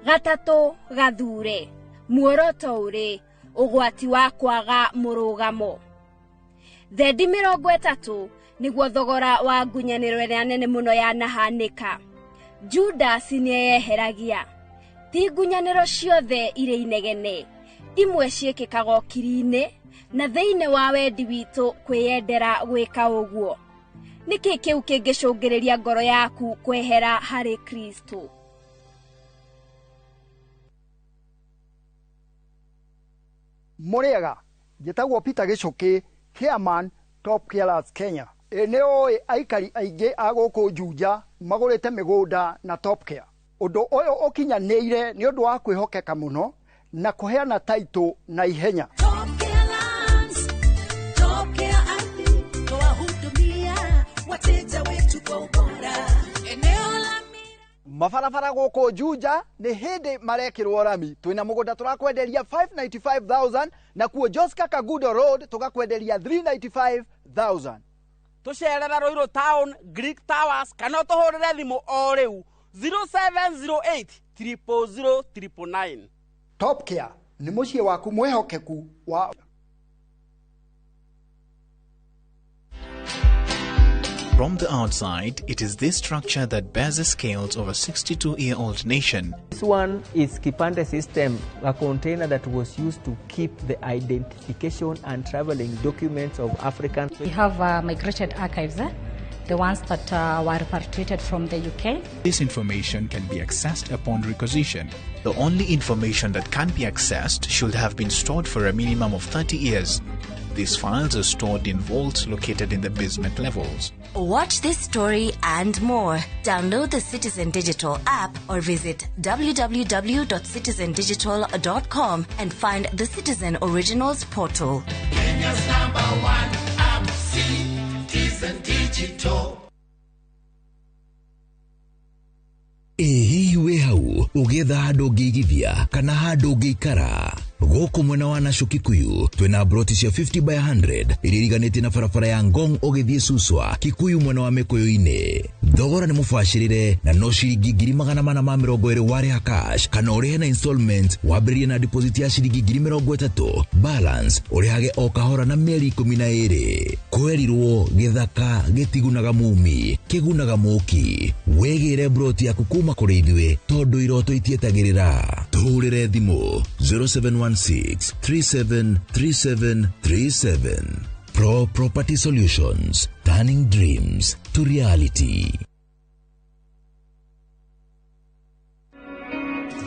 Gatatũ gathure muoroto ũrĩ ũgwati wa kwaga mũrũgamo. Thendi 30 nĩguo thogora wa ngunyanĩro ĩrĩa nene mũno yanahanĩka. Judas nĩeyeheragia. Ti ngunyanĩro ciothe irĩ inegene, imwe ciĩkĩkaga ũkiri-inĩ na thĩinĩ wa wendi witũ kwĩyendera gwĩka ũguo. Nĩkĩ kĩu kĩngĩcũngĩrĩria ngoro yaku kwehera harĩ Kristo? Mũrĩega, njĩtagwo Peter Gĩcũkĩ, chairman Top Carers Kenya. Ĩ nĩ ũĩ aikari aingĩ a gũkũ Juja magũrĩte mĩgũnda na Top Care. Ũndũ ũyũ ũkinyanĩire nĩ ũndũ wa kwĩhokeka mũno na kũheana taitũ na ihenya. Mabarabara gũkũ Juja nĩ hĩndĩ marekĩrwo rami. Twĩna mũgũnda tũrakwenderia 595,000 na kuo Joska Kagudo Road tũgakwenderia 395,000. Tũcerera Ruiru Town, Greek Towers kana ũtũhũrĩre thimũ o rĩu 0708 000 999. Top Care nĩ mũciĩ waku mwĩhokeku wa. From the outside, it is this structure that bears the scales of a 62-year-old nation. This one is Kipande system, a container that was used to keep the identification and traveling documents of Africans. We have migrated archives, the ones that were repatriated from the UK. This information can be accessed upon requisition. The only information that can be accessed should have been stored for a minimum of 30 years. These files are stored in vaults located in the basement levels. Watch this story and more. Download the Citizen Digital app or visit www.citizendigital.com and find the Citizen Originals portal. Kenya's number one app, Citizen Digital. Digital. Ĩ hihi wĩ hau ũgĩetha handũ ũngĩigithia kana handũ ũngĩikara? Gũkũ mwena wa Nasho Kikuyu twĩna broti cia 50 by 100 iria iriganĩtie na barabara ya Ngong ũgĩthiĩ Suswa Kikuyu mwena wa Mĩkũyũ-inĩ. Thogora nĩ mũbacĩrĩre na no ciringi 420,000 warĩha cash kana ũrĩhe na installment wambĩrĩrie na deposit ya ciringi 30,000, balance ũrĩhage o kahora na mĩeri 12. Kwerirwo gĩthaka gĩtigunaga mumi kĩgunaga mũki. Wĩgĩre broti yaku kuma kũrĩ ithuĩ tondũ iroto itietagĩrĩra. Tũhũrĩre thimũ 0716 373737. Pro Property Solutions, turning dreams to reality.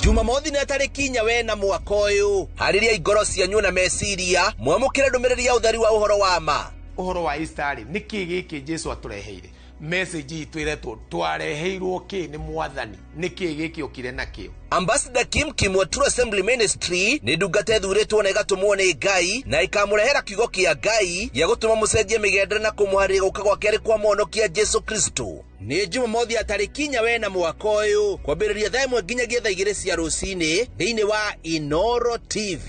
Jumamothi nĩ tarĩki inya wena mwaka ũyũ. Harĩria ngoro cianyu na meciria mwamũkĩre ndũmĩrĩri ya ũtheri wa ũhoro wa ma. Ũhoro wa Easter rĩ, nĩkĩ gĩkĩ Jesu atũreheire? Message itũ ĩretwo twareheirwo kĩ nĩ mwathani, nĩkĩ gĩkĩ okire nakĩo? Ambassador Kim Kim wa True Assembly Ministry nĩ ndungata ĩthurĩtwo na ĩgatũmwo nĩ Ngai na ĩkamũrehera kiugo kĩa Ngai gĩa gũtũma mũcenjie mĩgendere na kũmũharĩria gũka gwa kerĩ kwa mũhonokia Jesu Kristo. Nĩ Jumamothi ya tarĩki inya wena mwaka ũyũ kwambĩrĩria thaa 1 nginyagia thaa 2 cia rũcinĩ thĩinĩ wa Inoro TV.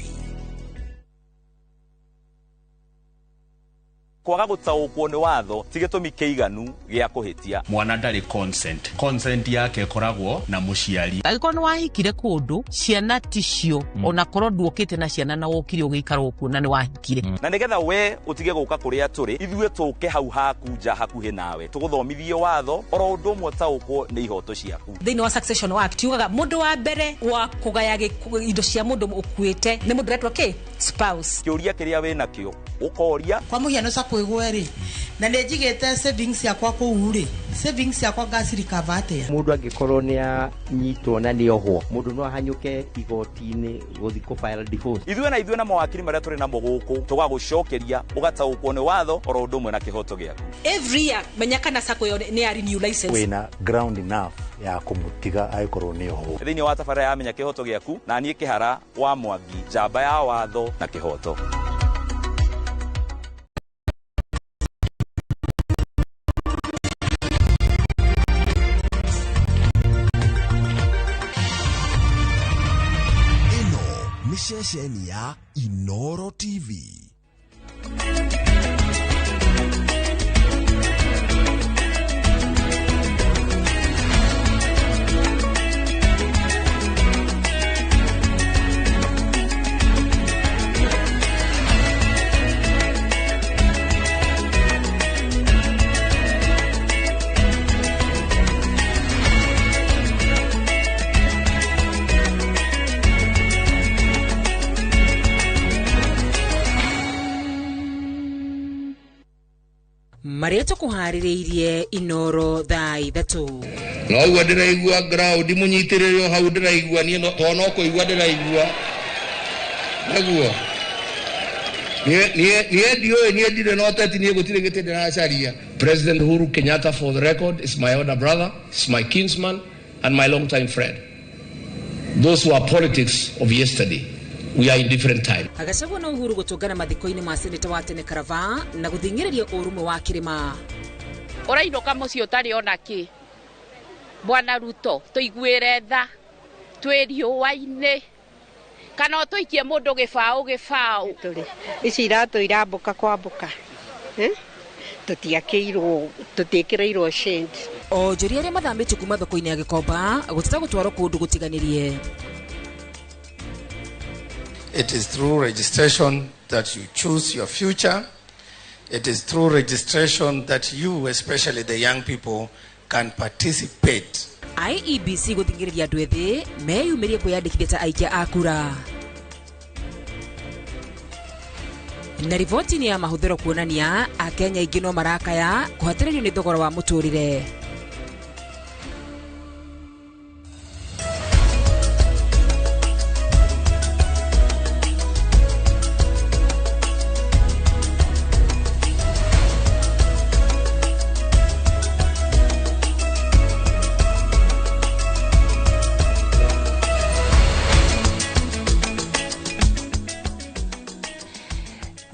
Kwaga gũtaũkwo nĩ watho ti gĩtũmi kĩiganu gĩa kũhĩtia. Mwana ndarĩ consent yake ĩkoragwo na mũciari. Angĩkorwo nĩ wahikire kũndũ ciana ticio, ona korwo nduokĩte na ciana na wokire ũgĩikara kuo na nĩ wahikire. Na nĩgetha we ũtige gũka kũrĩa tũrĩ, ithuĩ tũke hau haku nja hakuhĩ nawe tũgũthomithie watho oro ũndũ ũmwe ũtaũkwo nĩ ihoto ciaku. Thĩinĩ wa Succession Act yugaga mũndũ wa mbere wa kũgaya indo cia mũndũ ũkuĩte nĩ mũndũ ũretwo kĩ? Spouse. Kĩũria kĩrĩa wĩnakĩo ũkoria. Kwa mũhiano kwigwe ri na nĩ njigĩte savings yakwa kũu rĩ, savings yakwa ngacirikava atĩa? Mũndũ angĩkorwo nĩ anyitwo na nĩ ohwo, mũndũ no ahanyũke igoti-inĩ gũthiĩ kũ file divorce. Ithuĩ na ithuĩ na mawakiri marĩa tũrĩ namo gũkũ tũgagũcokeria ũgataũkwo nĩ watho oro ũndũ ũmwe na kĩhoto gĩaku. Every year menya kana sacco ĩyo nĩ ya renew license. Wĩna ground enough ya kũmũtiga angĩkorwo nĩ ohwo. Thĩinĩ wa tabarĩra ya Menya Kĩhoto Gĩaku na niĩ Kĩhara wa Mwangi, njamba ya watho na kĩhoto. Ceceni ya Inoro TV. Marĩa tũkũharĩrĩirie Inoro thaa 3. Noguo ndĩraigua ground mũnyitĩrĩre o hau ndĩraigua niĩ to no kũigua ndĩraigua. Naguo. Niĩ ndiũĩ, niĩ ndirĩ na ũteti, niĩ gũtirĩ gĩtĩ ndĩracaria. President Uhuru Kenyatta, for the record, is my elder brother, is my kinsman and my long-time friend. Those who are politics of yesterday. We are in different time. Gachagua na Uhuru gũtũngana mathiko-inĩ ma seneta wa tene Karava na gũthing'ĩrĩria ũrũmwe wa kĩrĩma. Ũrainũka mũciĩ ũtarĩ ona kĩ. Bwana Ruto, tũiguĩre tha, twĩ riũa-inĩ, kana ũtũikie mũndũ gĩbaũ gĩbaũ. Ici iratũ irambũka kwambũka. Tũtiakĩirwo, tũtiĩkĩrĩirwo shade. Onjoria arĩa mathamĩtio kuma thoko-inĩ ya Gĩkomba gũteta gũtwarwo kũndũ gũtiganĩrie. It is through registration that you choose your future. It is through registration that you, especially the young people, can participate. IEBC gũthing'ĩrĩria andũ ethĩ meyumĩrie kwĩyandĩkithia ta aikia a kura. Na riboti-inĩ ya mahũthĩro kuonania Akenya aingĩ no marakaya kũhatĩrĩrio nĩ thogora wa mũtũrĩre.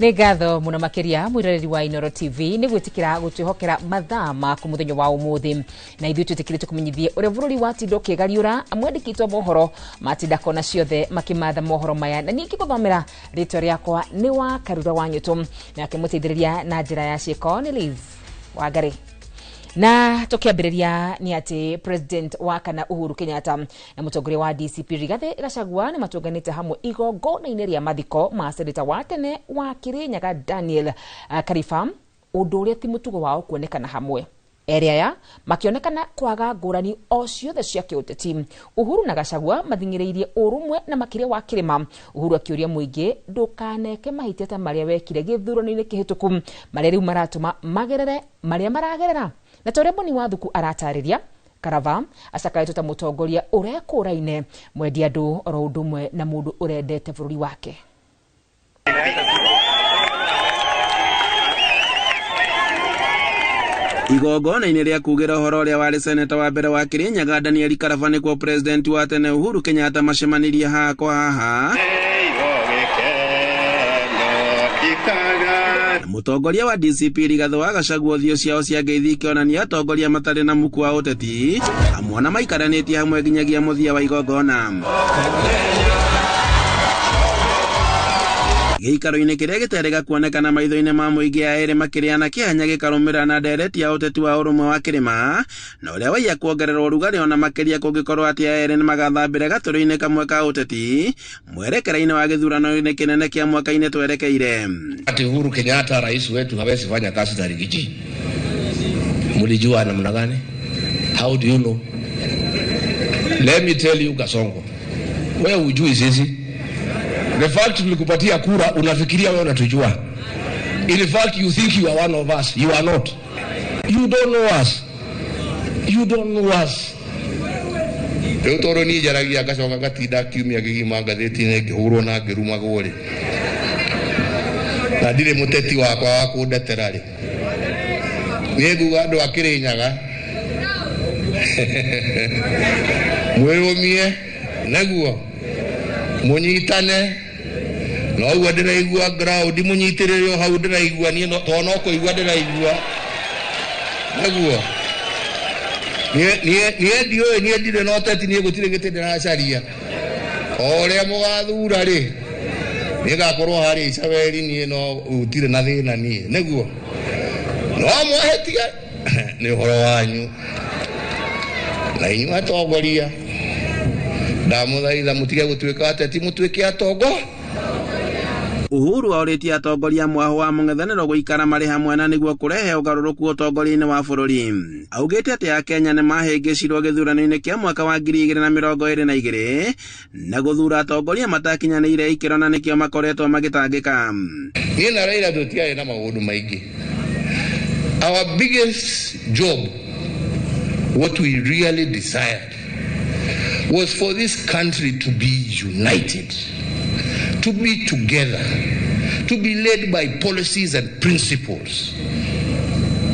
Nĩ ngatho mũno makĩria mwĩroreri wa Inooro TV nĩ gwĩtĩkĩra gũtwĩhokera mathaa maku mũthenya wa ũmũthĩ, na ithuĩ twĩtĩkĩrĩte kũmenyithie ũrĩa bũrũri watinda ũkĩgariũra. Mwandĩkĩtwo mohoro matinda kona ciothe makĩmatha mohoro maya, na niĩ ngĩgũthomera rĩtwa rĩakwa nĩ wa Karura wa Nyũtũ, nake mũteithĩrĩria na njĩra ya ciĩko nĩ Liz Wangari. Na tukiambĩrĩria nĩ atĩ President wa kana Uhuru Kenyatta na mũtongoria wa DCP Rigathi Gachagua nĩ matũnganĩte hamwe igongona-inĩ rĩa mathiko ma seneta wa tene wa Kirinyaga Daniel Kariba, ũndũ ũrĩa ti mũtugo wao kuonekana hamwe. Erĩ aya makĩonekana kwaga ngũrani o ciothe cia kĩũteti. Uhuru na Gachagua mathing'ĩrĩirie ũrũmwe na makĩria wa kĩrĩma, Uhuru akĩũria mũingĩ ndũkaneke mahĩtia ta marĩa wekire gĩthurano-inĩ kĩhĩtũku, marĩa rĩu maratũma magerere marĩa maragerera. Na ta ũrĩa Boni Wathuku aratarĩria, Karava acakaĩtwo ta mũtongoria ũrekũraine, mwendia andũ oro ũndũ ũmwe na mũndũ ũrendete bũrũri wake. Igongona-inĩ rĩa kugĩra ũhoro ũrĩa warĩ seneta wa mbere wa Kirinyaga Daniel Karava nĩkuo President wa tene Uhuru Kenyatta macemanirie haha kwa haha na mũtongoria wa DCP Rigathi wa Gachagua, ũthiũ ciao cia ngeithi ikĩonania atongoria matarĩ na muku wa ũteti, amwe ona maikaranĩtie hamwe nginyagia mũthia wa igongona. Gĩikaro-inĩ kĩrĩa gĩterĩga kuonekana maitho-inĩ ma mũingĩ, a erĩ makĩrĩana kĩhanya gĩkarũmĩrĩra na ndereti ya ũteti wa ũrũmwe wa kĩrĩma, na ũrĩa waiya kuongererwo ũrugarĩ ona makĩria kũngĩkorwo atĩ a erĩ nĩmagathambĩra gatũrũ-inĩ kamwe ka ũteti mwerekera-inĩ wa gĩthurano-inĩ kĩnene kĩa mwaka-inĩ twerekeire. Ati Uhuru Kenyatta rais wetu hawezi fanya kazi na Rigiji. Mlijua namna gani? How do you know? Let me tell you Kasongo, wewe hujui sisi. The fact tulikupatia kura unafikiria wewe unatujua. In fact you think you are one of us. You are not. You don't know us. You don't know us. Rĩu tondũ niĩ njaragia ngacoka ngatinda kiumia kĩgima ngathĩti-inĩ ngĩhũrwo na ngĩrumagwo rĩ, na ndirĩ mũteti wakwa wa kũndetera rĩ, niĩ nguga andũ a Kĩrĩnyaga mwĩrũmie nĩguo mũnyitane, na ũguo ndĩraigua ground mũnyitĩrĩre o hau ndĩraigua niĩ, tondũ no kũigua ndĩraigua nĩguo. Niĩ ndiũĩ, niĩ ndirĩ na ũteti, niĩ gũtirĩ gĩtĩ ndĩracaria. O ũrĩa mũgathura rĩ, niĩ ngakorwo harĩa Icaweri, niĩ no gũtirĩ na thĩna niĩ nĩguo. No mwahĩtia nĩ ũhoro wanyu, na inyuĩ atongoria ndamũthaitha mũtige gũtuĩka ateti, mũtuĩke atongo. Uhuru aũrĩtie atongoria mwaho wa mũng'ethanĩro gũikara marĩ hamwe na nĩguo kũrehe ũgarũrũku ũtongoria-inĩ wa bũrũri. Augĩte atĩ Akenya nĩmahĩngĩcirwo gĩthurano-inĩ kĩa mwaka wa 2022 na gũthura atongoria matakinyanĩire ikĩro na nĩkĩo makoretwo magĩtangĩka. Niĩ na Raila tũtiarĩ na maũndũ maingĩ. Our biggest job, what we really desired, was for this country to be united, to be together, to be led by policies and principles,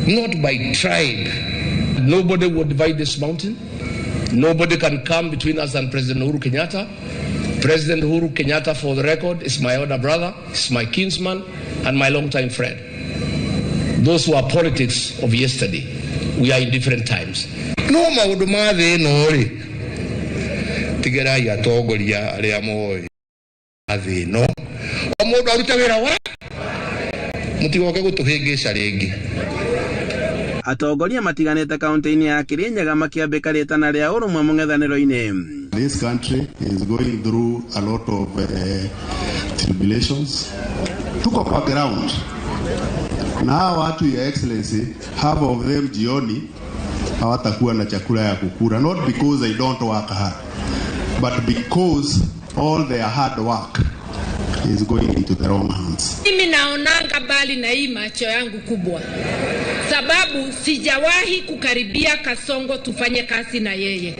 not by tribe. Nobody will divide this mountain. Nobody can come between us and President Uhuru Kenyatta. President Uhuru Kenyatta, for the record, is my older brother, is my kinsman, and my longtime friend. Those were politics of yesterday. We are in different times. No maũndũ ma thĩ ĩno rĩ, tigerai atongoria arĩa moĩ thĩ ĩno, o mũndũ arute wĩra wa, mũtigoke gũtũhĩngĩca rĩngĩ. Atongoria matiganĩte kaunti-inĩ ya Kirinyaga makĩambĩka rĩtana rĩa ũrũmwe mũng'ethanĩro-inĩ. This country is going through a lot of tribulations. Tuko kwa ground na hawa watu, Your Excellency, half of them jioni hawatakuwa na chakula ya kukula, not because they don't work hard, but because all their hard work is going into the wrong hands. Mimi naonanga mbali na hii macho yangu kubwa, sababu sijawahi kukaribia Kasongo tufanye kazi na yeye.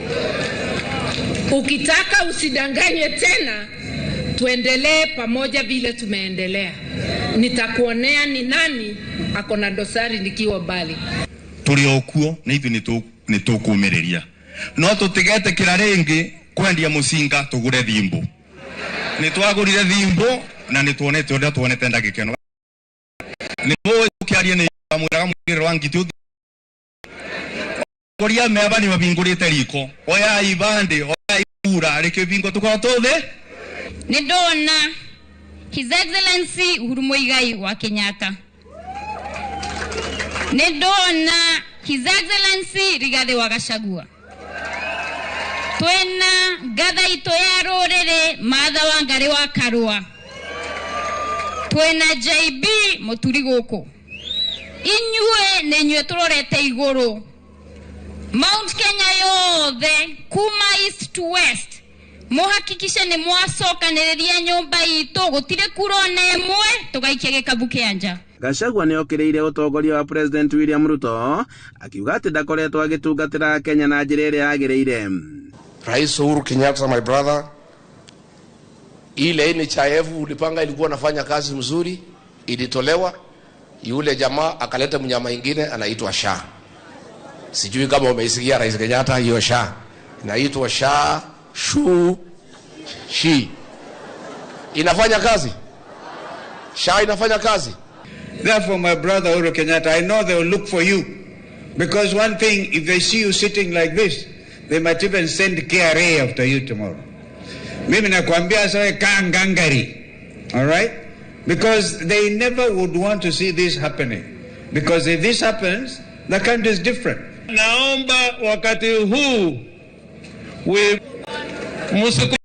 Ukitaka usidanganywe tena, tuendelee pamoja vile tumeendelea. Nitakuonea ni nani ako na dosari nikiwa mbali. Tũrĩ o kuo na ithuĩ nĩ tũkũmĩrĩria, no tũtigetĩkĩra rĩngĩ kwendia mũcinga tũgũre thimbũ. Nĩ twagũrire thimbũ na nĩ tuonete ũrĩa tuonete ndagĩka ĩno. Nĩ mũĩ ũkĩaria nĩ mwĩraga mũigĩrĩro wa ngitĩ ũthi koria meba nĩ mabingũrĩte riko oya ibandĩ oya ikura rĩkĩo ibingo tũkorwo tũthĩ. Nĩ ndona His Excellency Uhuru Muigai wa Kenyatta, nĩ ndona His Excellency Rigathi wa Gachagua, twĩna ngatha itũ ya rũrĩrĩ Martha Wangari wa Karua, twĩna JB Mũturi gũkũ. Inyuĩ nĩ inyuĩ tũrorete igũrũ Mount Kenya yothe kuma east to west, muhakikishe nĩ mwacokanĩrĩria nyũmba itũ, gũtirĩ kura ona ĩmwe tũgaikia gĩkabu kĩa nja. Gachagua nĩ okĩrĩire ũtongoria wa President William Ruto akiuga atĩ ndakoretwo agĩtungatĩra Kenya na njĩra ĩrĩa yagĩrĩire. Rais Uhuru Kenyatta, my brother, ile NHIF ulipanga ilikuwa nafanya kazi mzuri, ilitolewa, yule jamaa akaleta mnyama ingine anaitwa SHA. Sijui kama umeisikia Rais Kenyatta, hiyo SHA inaitwa SHA shu shi. Inafanya kazi? SHA inafanya kazi? Therefore, my brother Uhuru Kenyatta, I know they will look for you. Because one thing, if they see you sitting like this, they might even send KRA after you tomorrow. Mimi nakwambia sawe kaa ngangari. All right? Because they never would want to see this happening. Because if this happens, the country is different. Naomba wakati huu we msikubali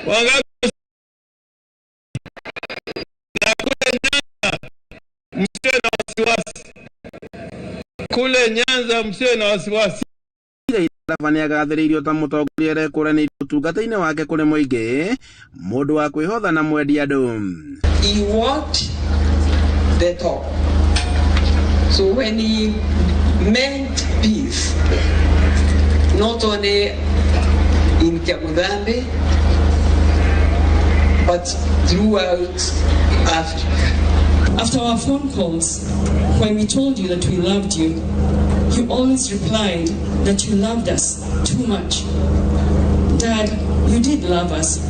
wangapi na kule Nyanza msiwe na wasiwasi, kule Nyanza msiwe na wasiwasi. Nĩ agathĩrĩirio ta mũtongoria ũrekũranĩirie ũtungata-inĩ wake kũrĩ mũingĩ, mũndũ wa kwĩhotha na mwendi andũ. He walked the talk. So when he meant peace, not only in Kiamuthambi, but throughout Africa. After our phone calls, when we told you that we loved you, you always replied that you loved us too much. Dad, you did love us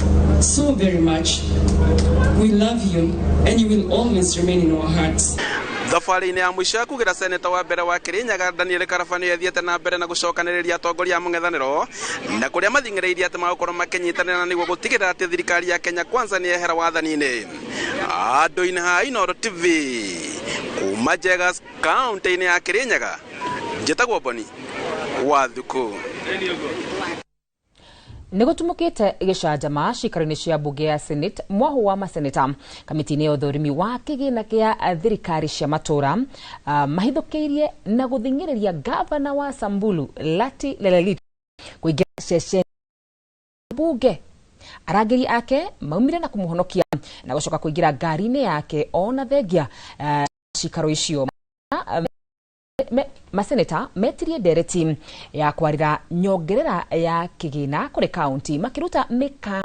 so very much. We love you, and you will always remain in our hearts. Thabarĩ-inĩ ya mũico ya kugĩra seneta wa mbere wa Kirinyaga Daniel Karaba nĩ athiĩte na mbere na gũcokanĩrĩria atongoria a mũng'ethanĩro na kũrĩa mathing'ĩrĩirie atĩ magũkorwo makĩnyitanĩra na nĩguo gũtigĩrĩra atĩ thirikari ya Kenya Kwanza nĩ yehera wathani-inĩ. Andũ-inĩ ha Inooro TV kuma Njegas kaunti-inĩ ya Kirinyaga, njĩtagwo Boni wa Thuku. Nĩ gũtumũkĩte gĩcanjama ciikaro-inĩ cia mbunge ya Senate mwahũ wa maseneta kamĩtĩ-inĩ ya ũthũrimi wa kĩgĩna kĩa thirikari cia matũra mahithũkĩirie na gũthing'ĩrĩria gavana wa Samburu Lati Lelelit kũingĩra ceceni bunge. Arangĩri ake maumire na kũmũhonokia na gũcoka kũingĩra ngari-inĩ yake ona thengia ciikaro icio. Maseneta metirie ndereti ya kwarira nyongerera ya kĩgĩna kũrĩ kaunti makĩruta mĩkana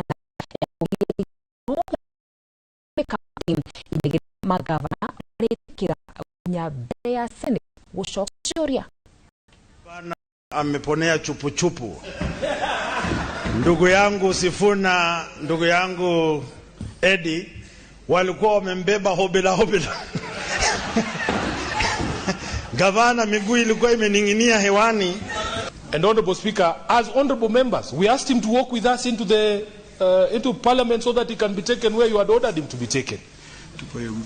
ya kaunti magavana marĩtĩkĩra nginya mbere ya Senate gũcokia ciũria. Bana ameponea chupuchupu. Ndugu yangu Sifuna, ndugu yangu Eddie walikuwa wamembeba hobela hobela. Gavana miguu ilikuwa imening'inia hewani. And Honorable Speaker, as honorable members, we asked him to walk with us into the into Parliament so that he can be taken where you had ordered him to be taken.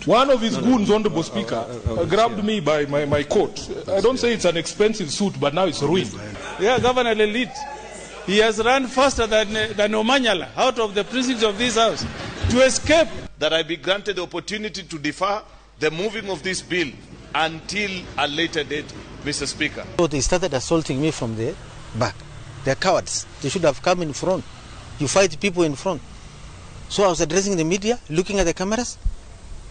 One of his goons, Honorable Speaker, grabbed me by my coat. I don't say it's an expensive suit, but now it's ruined. Yeah, Governor Lelit, he has run faster than Omanyala out of the precincts of this house to escape. That I be granted the opportunity to defer the moving of this bill until a later date, Mr. Speaker. So they started assaulting me from the back. They're cowards. They should have come in front. You fight people in front. So I was addressing the media, looking at the cameras,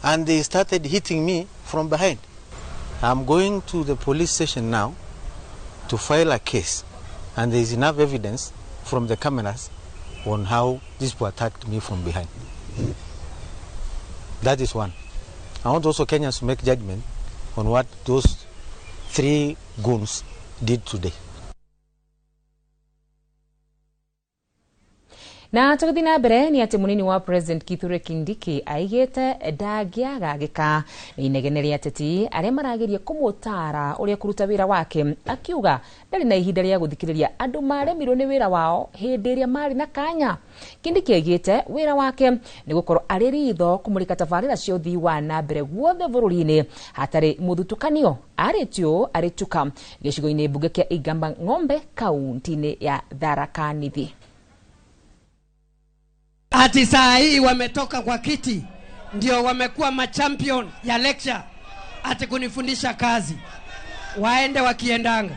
and they started hitting me from behind. I'm going to the police station now to file a case, and there is enough evidence from the cameras on how these people attacked me from behind. That is one. I want also Kenyans to make judgment on what those three goons did today. Na tũgĩthiĩ na mbere nĩ atĩ mũnini wa President Kithure Kindiki aigĩte ndangĩagagĩka nĩ inegene rĩa ateti arĩa marageria kũmũtaara ũrĩa kũruta wĩra wake, akiuga ndarĩ na ihinda rĩa gũthikĩrĩria andũ maremirwo nĩ wĩra wao hĩndĩ ĩrĩa marĩ na kanya. Kindiki aigĩte wĩra wake nĩ gũkorwo arĩ ritho kũmũrĩka tabarĩra cia ũthii wa na mbere guothe bũrũri-inĩ hatarĩ mũthutũkanio. Arĩtio arĩ Chuka gĩcigo-inĩ mbunge kĩa Igamba Ng'ombe kaunti-inĩ ya Tharaka Nithi. Ati saa hii wametoka kwa kiti ndio wamekuwa machampion ya lecture ati kunifundisha kazi. Waende wakiendanga,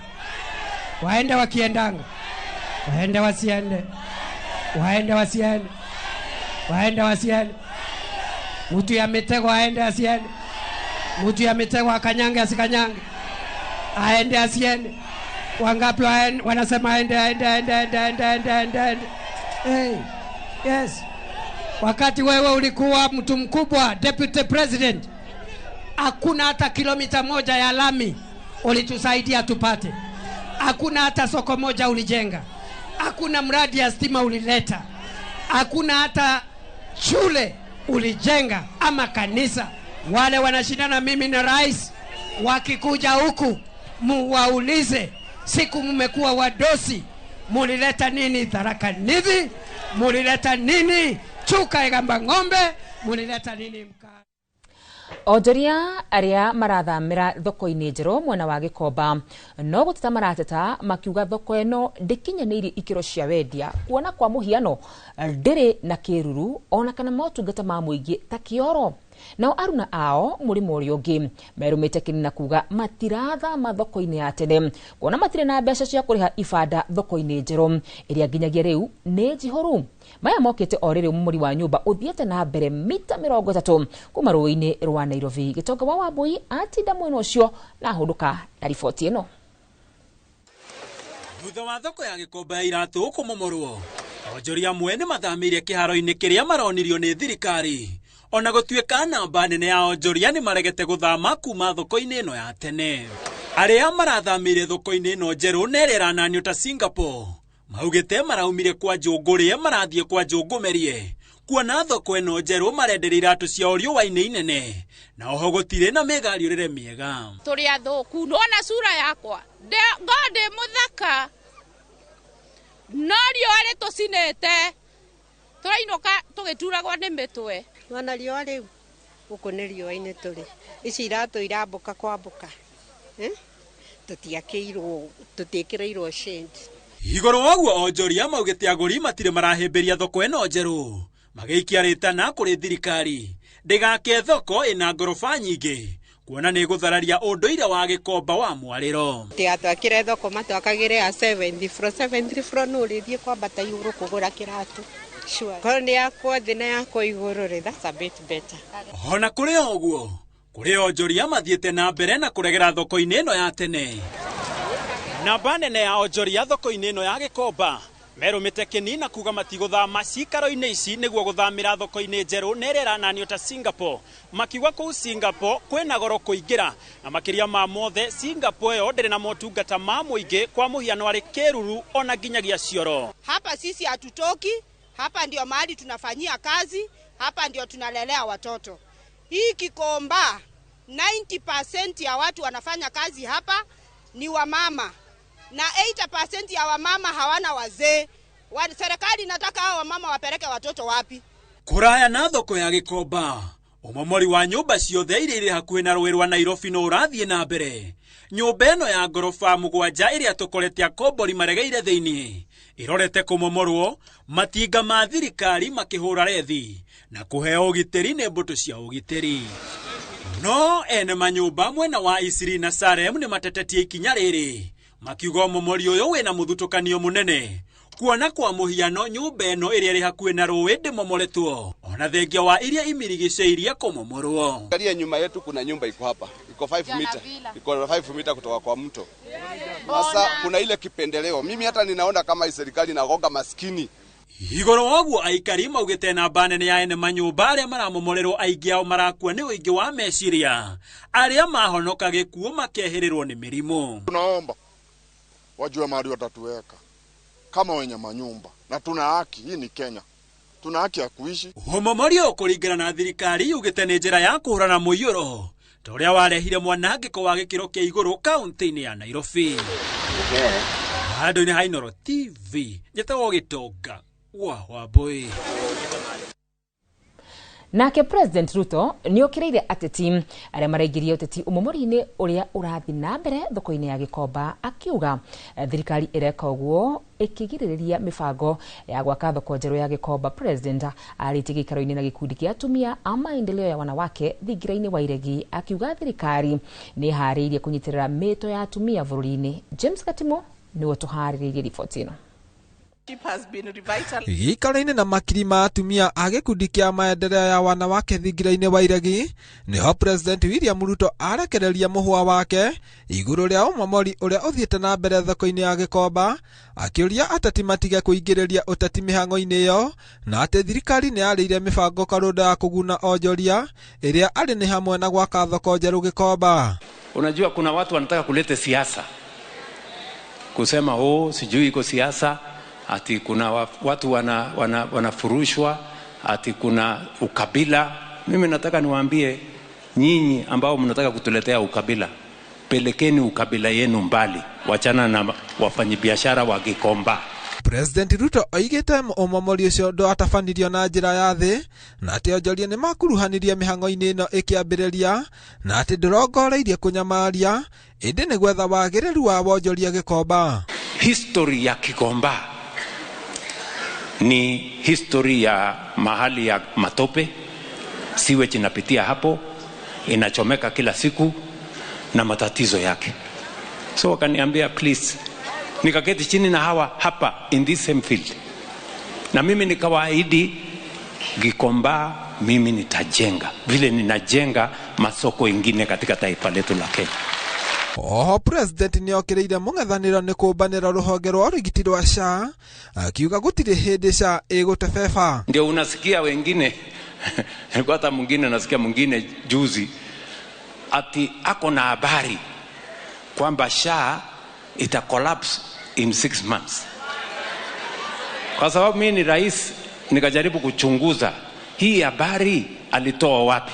waende wakiendanga, waende wasiende, waende wasiende, waende wasiende. Mtu ya mitego aende asiende, mtu ya mitego akanyange asikanyange, aende asiende. Wangapi wanasema aende aende aende aende aende aende aende aende. Hey. Yes. Wakati wewe ulikuwa mtu mkubwa, deputy president, hakuna hata kilomita moja ya lami ulitusaidia tupate. Hakuna hata soko moja ulijenga. Hakuna mradi ya stima ulileta. Hakuna hata shule ulijenga ama kanisa. Wale wanashindana mimi na rais wakikuja huku muwaulize, siku mmekuwa wadosi mulileta nini Tharaka Nithi? Mulileta nini Chuka Igamba Ng'ombe? Mulileta nini Mka? Onjoria arĩa marathamĩra thoko-inĩ njerũ mwena wa Gĩkomba no gũteta marateta makiuga thoko ĩno ndĩkinyanĩirie ikĩro cia wendia, kuona kwa mũhiano ndĩrĩ na kĩruru ona kana motungata ma mũingĩ ta kĩoro. Nao aruna ao mũrĩmo ũrĩa ũngĩ merũmĩte kĩni na kuga matirathama thoko-inĩ ya tene kuona matirĩ na mbeca cia kũrĩha ibanda thoko-inĩ njerũ ĩrĩa nginyagia rĩu nĩ njihũru. Maya mokĩte o rĩrĩ mũmori wa nyũmba ũthiĩte na mbere mita 30 kuma rũĩ-inĩ rwa Nairobi. Gĩtonga wa Wambui atinda mwena ũcio na ahũndũka na riboti ĩno. Thutha wa thoko ya Gĩkomba ya iratũ kũmomorwo, onjoria amwe nĩ mathamĩire kĩharo-inĩ kĩrĩa maronirio nĩ thirikari. Ona gũtuĩka namba nene ya onjoria nĩ maregete gũthama kuma thoko-inĩ ĩno ya tene. Arĩa marathamĩire thoko-inĩ ĩno njerũ na ĩrĩa ĩrananio ta Singapore maugĩte maraumire kwa njũngũrĩe marathiĩ kwa njũngũmerie kuona thoko ĩno njerũ marenderia iratũ ciao riũa-inĩ inene na oho gũtirĩ na mĩgariũrĩre mĩega. Tũrĩ athũku, nĩwona sura yakwa ngo ndĩ mũthaka no riũa rĩtũcinĩte tũrainũka tũgĩturagwo nĩ mĩtwe. Nĩwona riũa rĩu gũkũ nĩ riũa-inĩ tũrĩ, ici iratũ irambũka kwambũka, tũtiakĩirwo, tũtiĩkĩrĩirwo shade. Igũrũ woguo onjoria maugĩte agũri matirĩ marahĩmbĩria thoko ĩno njerũ magĩikia rĩtana kũrĩ thirikari ndĩgake thoko ĩna ngoroba nyingĩ kuona nĩ gũthararia ũndũire wa Gĩkomba wa mwarĩro. Tigatwakĩre thoko matwakagĩre ya 7th floor, 7th floor no ũrĩthiĩ kwambata igũrũ kũgũra kĩratũ. Sure. Korwo nĩ yakwo thĩ na yakwo igũrũ rĩ, that's a bit better. Ona kũrĩ ũguo kũrĩ onjoria mathiĩte na mbere na kũregera thoko-inĩ ĩno ya tene. Namba nene ya onjoria thoko-inĩ ĩno ya Gĩkomba merũmĩte kĩni na kuga matigũthama cikaro-inĩ ici nĩguo gũthamĩra thoko-inĩ njerũ na ĩrĩa ĩrananio ta Singapore, makiuga kũu Singapore kwĩna goro kũingĩra na makĩria ma mothe Singapore ĩyo ndĩrĩ na motungata ma mũingĩ kwa mũhiano arĩ kĩruru ona nginyagia cioro. Hapa sisi hatutoki, hapa ndio mahali tunafanyia kazi, hapa ndio tunalelea watoto. Hii Gikomba 90% ya watu wanafanya kazi hapa ni wamama na 80% ya wamama hawana wazee. Serikali inataka hao wamama wapeleke watoto wapi? Kũraya na thoko ya Gĩkomba, ũmomori wa nyũmba ciothe iria irĩ hakuhĩ na rũĩ rwa Nairobi no ũrathiĩ na mbere. Nyũmba ĩno ya ngoroba 7 ĩrĩa tũkorete akombori maregeire thĩinĩ ĩrorete kũmomorwo, matinga ma thirikari makĩhũra rethi na kũheo ũgitĩri nĩ mbũtũ cia ũgitĩri. No ene manyũmba mwena wa Isiri na Salem nĩ matetetie ikinya rĩrĩ makiuga ũmomori ũyũ wĩna mũthutũkanio mũnene kuona kwa mũhiano nyũmba ĩno ĩrĩa ĩrĩ hakuhĩ na rũĩ ndĩmomoretwo ona thengia wa iria imirigicĩirie kũmomorwo. Angalia nyuma yetu kuna nyumba iko hapa, iko 5 mita, iko 5 mita kutoka kwa mto. Sasa kuna ile kipendeleo, mimi hata ninaona kama serikali inagonga maskini. Igũrũ woguo aikari maugĩte namba nene ya ene manyũmba arĩa maramomorerwo aingĩ ao marakua nĩ ũingĩ wa meciria, arĩa mahonoka gĩkuũ makehĩrĩrwo nĩ mĩrimũ. Tunaomba wajue mahali watatuweka. kama wenye manyumba na tuna haki. Hii ni Kenya, tuna haki ya kuishi. Ũmomori ũyũ kũringana na thirikari yugĩte nĩ njĩra ya kũhũrana mũiyũro ta ũrĩa warehire mwanangĩko wa gĩkĩro kĩa igũrũ kaunti-inĩ ya Nairobi. Handũ-inĩ ha Inooro TV, njĩtagwo Gĩtonga wa Wambui. Nake President Ruto nĩokĩrĩire ateti arĩa maraingĩria ũteti ũmomori-inĩ ũrĩa ũrathiĩ na mbere thoko-inĩ ya Gĩkomba, akiuga thirikari ĩreka ũguo ĩkĩgirĩrĩria mĩbango ya gwaka thoko njerũ ya Gĩkomba. President arĩtie gĩikaro-inĩ na gĩkundi kĩa atumia a maendeleo ya wanawake thingira-inĩ wa Iregi, akiuga thirikari nĩ ĩharĩirie kũnyitĩrĩra mĩto ya atumia bũrũri-inĩ. James Katimo nĩwe tũharĩrĩirie riboti ĩno. Gĩikaro-inĩ na makiri ma atumia a gĩkundi kĩa maendeleo ya wanawake thingira-inĩ wa Iregi, nĩho President William Ruto arekereria mũhwa wake igũrũ rĩa ũmomori ũrĩa ũthiĩte na mbere thoko-inĩ ya Gĩkomba, akĩũria ateti matige kũingĩrĩria ũteti mĩhang'o-inĩ ĩyo, na atĩ thirikari nĩ yarĩire mĩbango karũnda ya kũguna onjoria ĩrĩa arĩ nĩ hamwe na gwaka thoko njerũ Gĩkomba. Unajua kuna watu wanataka kuleta siasa, kusema oh, sijui iko siasa, ati kuna watu wanafurushwa, ati kuna ukabila. Mimi nataka niwaambie nyinyi ambao mnataka kutuletea ukabila, pelekeni ukabila yenu mbali, wachana na wafanyibiashara wa Gikomba. President Ruto oigĩte ũmomori ũcio ndwatabanirio na njĩra ya thĩ, na atĩ onjoria nĩ makuruhanirie mĩhang'o-inĩ ĩno ĩkĩambĩrĩria, na atĩ ndũrongoreirie kũnyamaria, ĩndĩ nĩ gwetha wagĩrĩru wa wonjoria Gĩkomba. History ya Gikomba ni history ya mahali ya matope, sewage inapitia hapo, inachomeka kila siku na matatizo yake. So wakaniambia please, nikaketi chini na hawa hapa in this same field, na mimi nikawaahidi Gikomba mimi nitajenga vile ninajenga masoko ingine katika taifa letu la Kenya. Oho President nĩokĩrĩire mũng'ethanĩro nĩ kũmbanĩra rũhonge rwa ũrigiti rwa SHA, akiuga gũtirĩ hĩndĩ SHA ĩgũtebeba. Ndio unasikia wengine hata mwingine nasikia mwingine juzi ati ako na habari kwamba SHA ita collapse in 6 months. Kwa sababu mimi ni rais, nikajaribu kuchunguza hii habari alitoa wapi.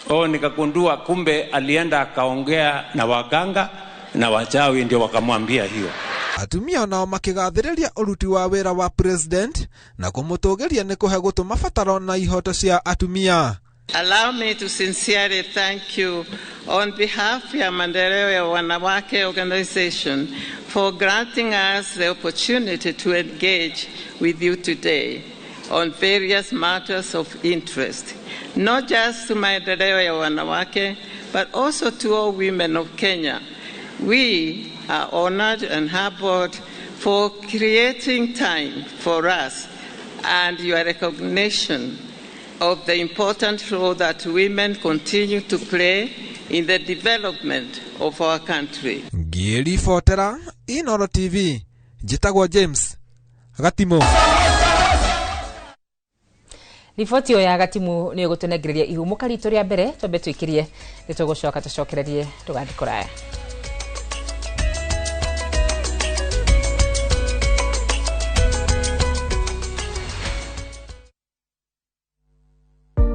Oh, nikagundua kumbe alienda akaongea na waganga na wachawi ndio wakamwambia hiyo. Atumia nao makĩgathĩrĩria ũruti wa wĩra wa president na kũmũtũgĩria nĩ kũhe gũtũ mabataro na ihoto cia atumia. Allow me to sincerely thank you on behalf ya Maendeleo ya Wanawake Organization for granting us the opportunity to engage with you today on various matters of interest, not just to Maendeleo ya Wanawake, but also to all women of Kenya. We are honored and humbled for creating time for us and your recognition of the important role that women continue to play in the development of our country. Ngĩribotera Inooro TV, njĩtagwo James Gatimo. Riboti ĩyo ya Gatimu nĩ ĩgũtũnengereria ihũmũka ritũ rĩa mbere, twambe twĩkĩrie nĩ tũgũcoka tũcokererie tũgathiĩ kũraya.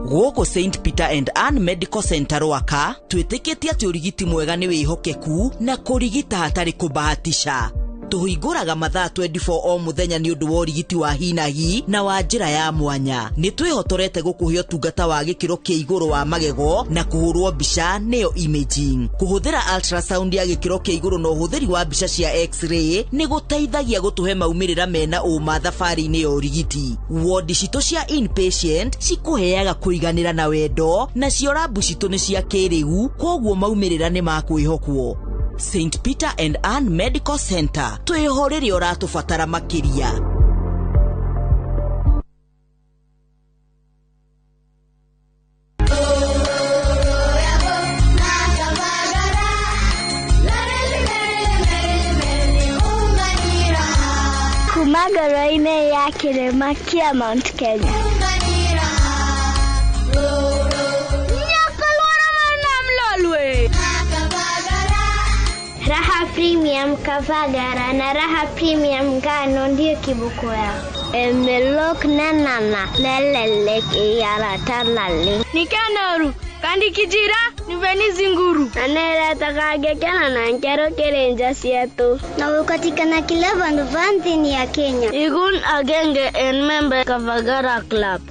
Gũkũ St Peter and Ann Medical Center Rwaka twĩtĩkĩtie atĩ ũrigiti mwega nĩ wĩhokeku na kũrigita hatarĩ kũbahatisha. Tũhingũraga mathaa 24 o mũthenya nĩ ũndũ wa ũrigiti wa hi na hi na wa njĩra ya mwanya. Nĩ twĩhotorete gũkũhe ũtungata wa gĩkĩro kĩa igũrũ wa magego na kũhũrwo mbica nĩyo imaging. Kũhũthĩra ultrasound ya gĩkĩro kĩa igũrũ na ũhũthĩri wa mbica cia x-ray nĩ gũteithagia gũtũhe maumĩrĩra mena ũma thabarĩ-inĩ ya ũrigiti. Wodi citũ cia inpatient cikũheaga kũiganĩra na wendo, nacio rabu citũ nĩ cia kĩrĩu, kwoguo maumĩrĩra nĩ ma kwĩhokwo. St Peter and Ann Medical Center, twĩho rĩrĩa ũratũbatara makĩria. Kuma ngoro-inĩ ya kĩrĩma kĩa Mount Kenya. Raha Premium Kavagara na Raha Premium ngano ndiyo kiboko yao. Emelok nanana lelelek iyaratalali. Nikanoru kandi kijira niveni zinguru. Aneretakagekena na nkero kerenja sietu. Na ukatikana kila vandu vanthini ya Kenya. Igun agenge en member Kavagara Club.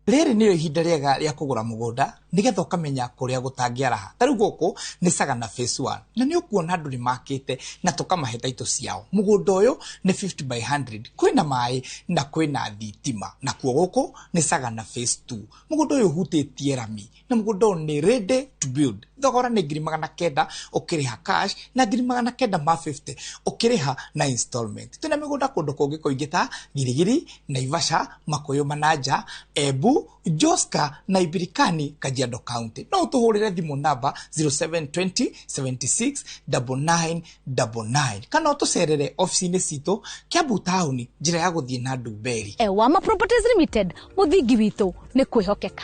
Rĩrĩ nĩrĩo ihinda rĩega rĩa kũgũra mũgũnda nĩgetha ũkamenya kũrĩa gũtangĩaraha. Ta rĩu gũkũ nĩ Sagana Phase 1 na nĩ ũkuona andũ nĩ makĩte na tũkamahe taitũ ciao. Mũgũnda ũyũ nĩ 50 by 100, kwĩna maĩ na kwĩna thitima. Nakuo gũkũ nĩ Sagana Phase 2. Mũgũnda ũyũ ũhutĩtie rami na mũgũnda ũyũ nĩ ready to build. Thogora nĩ 900,000 ũkĩrĩha cash na 950 ũkĩrĩha na installment. Twĩna mĩgũnda kũndũ kũngĩ kũingĩ ta Girigiri, Naivasha, Makuyu Manaja, Embu, Joska na Ibirikani, Kajiado County. No ũtũhũrĩre thimũ namba 0720 76 9999 kana ũtũcerere ofici-inĩ citũ Kiambu taũni njĩra ya gũthiĩ na Ndumberi. Ewama Properties Limited, mũthingi witũ nĩ kwĩhokeka.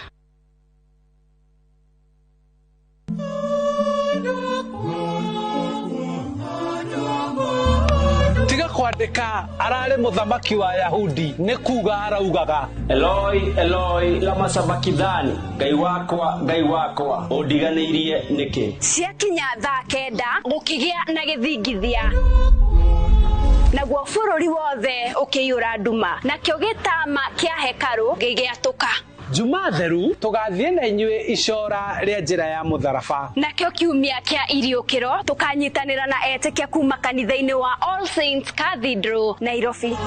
Tiga kwandĩka ararĩ mũthamaki wa Yahudi nĩ kuga araugaga Eloi Eloi lama sabakithani, Ngai wakwa Ngai wakwa ũndiganĩirie nĩkĩ? Ciakinya thaa 9 gũkĩgĩa na gĩthingithia, naguo bũrũri wothe ũkĩiyũra nduma, nakĩo gĩtama kĩa hekarũ gĩgĩatũka. Juma theru tũgathiĩ na inyuĩ icora rĩa njĩra ya mũtharaba. Nakĩo kiumia kĩa iriũkĩro tũkanyitanĩra na etĩkia kuma kanitha-inĩ wa All Saints Cathedral, Nairobi.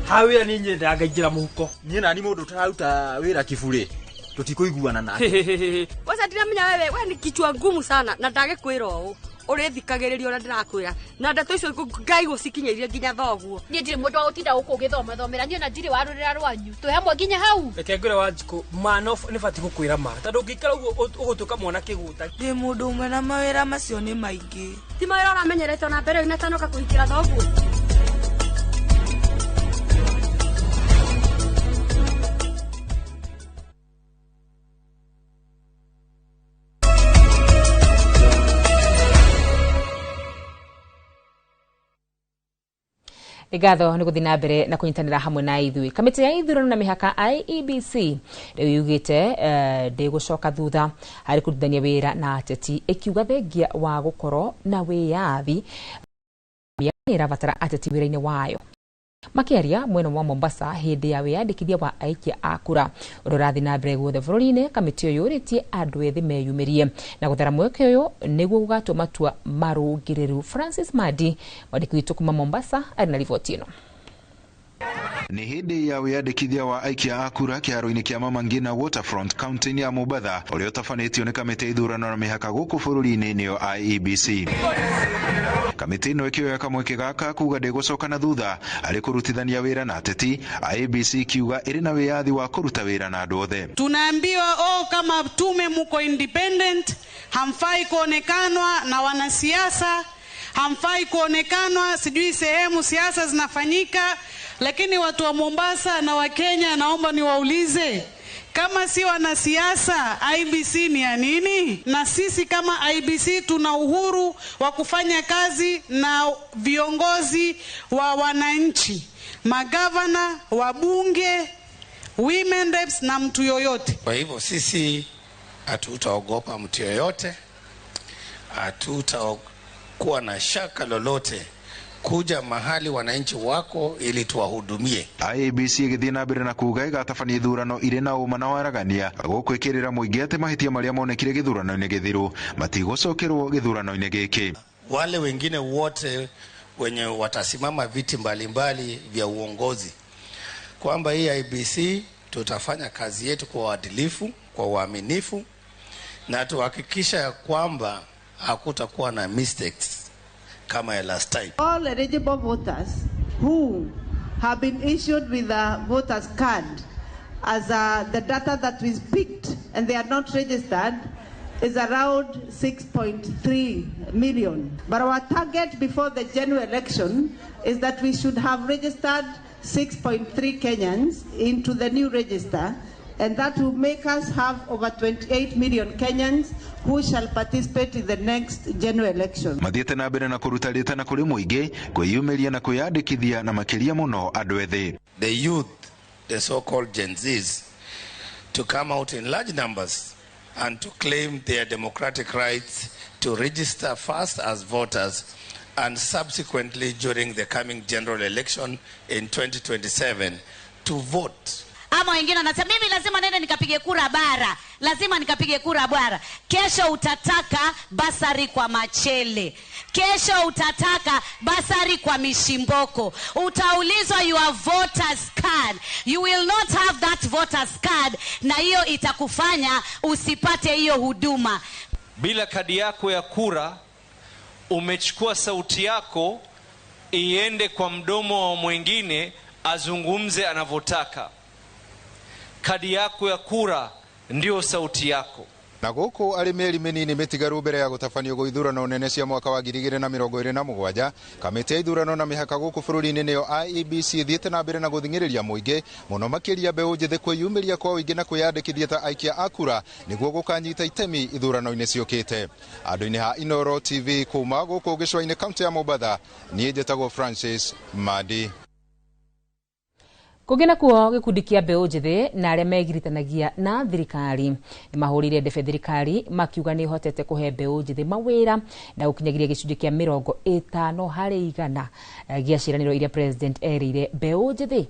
Ha wĩra nĩ nyendaga ngaingĩra mũhuko. Niĩ nani mũndũ ũtararuta wĩra kiburi tũtikũiguana nake. Kwanza ndiramenya wewe, we ni kichwa ngumu sana na ndagĩkwĩra ũũ ũrĩthikagĩrĩria ũrĩa ndĩrakwĩra na ndeto icio Ngai gũcikinyĩirie nginya thoguo. Niĩ ndirĩ mũndũ wa gũtinda gũkũ ũgĩthomathomera, niĩ ona ndirĩ warũrĩra rwanyu, twĩ hamwe nginya hau. Reke ngwĩre Wanjikũ, ma no nĩ batiĩ gũkwĩra ma tondũ ũngĩikara ũguo ũgũtuĩka mwana kĩgũta. Ndĩ mũndũ ũmwe na mawĩra macio nĩ maingĩ. Ti mawĩra ũramenyerete ona mbere ũinatanoka kũhikĩra thoguo. Ngatho nĩ gũthiĩ na mbere na kũnyitanĩra hamwe na ithuĩ. Kamĩtĩ ya ithurano na mĩhaka IEBC rĩu yugĩte ndĩgũcoka thutha harĩ kũrutithania wĩra na ateti, ĩkiuga thengia wa gũkorwo na wĩyathi nĩ ĩrabatara ateti wĩra-inĩ wayo. Makĩaria mwena wa Mombasa hĩndĩ ya wĩyandĩkithia wa aikia a kura ũrĩa ũrathiĩ na mbere guothe bũrũri-inĩ, kamĩtĩ ĩyo yũrĩtie andũ ethĩ meyumĩrie na gũthara mweke ũyũ nĩguo gũgatua matua marũngĩrĩru. Francis Madi, mwandĩki witũ kuma Mombasa, arĩ na riboti ĩno. Nĩ hĩndĩ ya wĩyandĩkithia wa aikia a kura kĩharo-inĩ kĩa Mama Ngina Waterfront kaunti-inĩ ya Mombatha ũrĩa ũtabanĩtio nĩ kamĩtĩ ya ithurano na mĩhaka gũkũ bũrũri-inĩ nĩyo IEBC. Kamĩtĩ ĩno ĩkĩoya kamweke gaka kuga ndĩgũcoka na thutha harĩ kũrutithania wĩra na ateti, IEBC ikiuga ĩrĩ na wĩyathi wa kũruta wĩra na andũ othe. Tunaambiwa kama tume muko independent, hamfai kuonekanwa na wanasiasa, hamfai kuonekanwa sijui sehemu siasa zinafanyika. Lakini watu wa Mombasa na wa Kenya naomba niwaulize, kama si wanasiasa IBC ni ya nini? Na sisi kama IBC tuna uhuru wa kufanya kazi na viongozi wa wananchi, magavana, wabunge, women reps na mtu yoyote. Kwa hivyo sisi hatutaogopa mtu yoyote, hatutakuwa na shaka lolote kuja mahali wananchi wako ili tuwahudumie. IEBC ĩgĩthiĩ na mbere na kuga ĩgatabania ithurano irĩ na ũma na waragania gũkwĩkĩrĩra mũingĩ atĩ mahĩtia marĩa monekire gĩthurano-inĩ gĩthiru matigũcokerwo gĩthurano-inĩ gĩkĩ. Wale wengine wote wenye watasimama viti mbalimbali vya uongozi, kwamba hii IEBC tutafanya kazi yetu kwa uadilifu, kwa uaminifu, na tuhakikisha ya kwamba hakutakuwa na mistakes kama ya last time. All eligible voters who have been issued with a voter's card as the data that was picked and they are not registered, is around 6.3 million. But our target before the general election is that we should have registered 6.3 Kenyans into the new register, and that will make us have over 28 million Kenyans who shall participate in the next general election. Mathiĩte na mbere na kũruta rĩtana kũrĩ mũingĩ kwĩyumĩria na kwĩyandĩkithia na makĩria mũno andũ ethĩ. The youth, the so-called Gen Zs, to come out in large numbers and to claim their democratic rights to register first as voters and subsequently during the coming general election in 2027 to vote. Ama wengine wanasema mimi lazima nende nikapige kura bara, lazima nikapige kura bara. Kesho utataka basari kwa machele, kesho utataka basari kwa mishimboko. Utaulizwa your voters card, you will not have that voters card, na hiyo itakufanya usipate hiyo huduma. Bila kadi yako ya kura, umechukua sauti yako iende kwa mdomo wa mwingine azungumze anavyotaka. Kadi yako ya kura ndio sauti yako. Na gũkũ arĩ mĩeri mĩnini mĩtigaru mbere ya gũtabanio gwa ithurano nene cia mwaka wa 2027, kamĩtĩ ya ithurano na mĩhaka gũkũ bũrũri-inĩ nĩyo IEBC ĩthiĩte na mbere na gũthing'ĩrĩria mũingĩ mũno makĩria mbeũ njĩthĩ kwĩyumĩria kwa ũingĩ na kwĩyandĩkithia ta aikia a kura nĩguo gũkanyita itemi ithurano-inĩ ciũkĩte. Andũ-inĩ ha Inooro TV kuma gũkũ gĩcũa-inĩ kaũntĩ ya Mombatha, niĩ njĩtagwo Francis Mandi. Kũngĩ nakuo gĩkundi kĩa mbeũ njĩthĩ na arĩa megiritanagia na thirikari nĩ mahũrire ndebe thirikari makiuga nĩ ĩhotete kũhe mbeũ njĩthĩ mawĩra na gũkinyagiria gĩcunjĩ kĩa 50% gĩa ciĩranĩro iria president erĩire mbeũ njĩthĩ.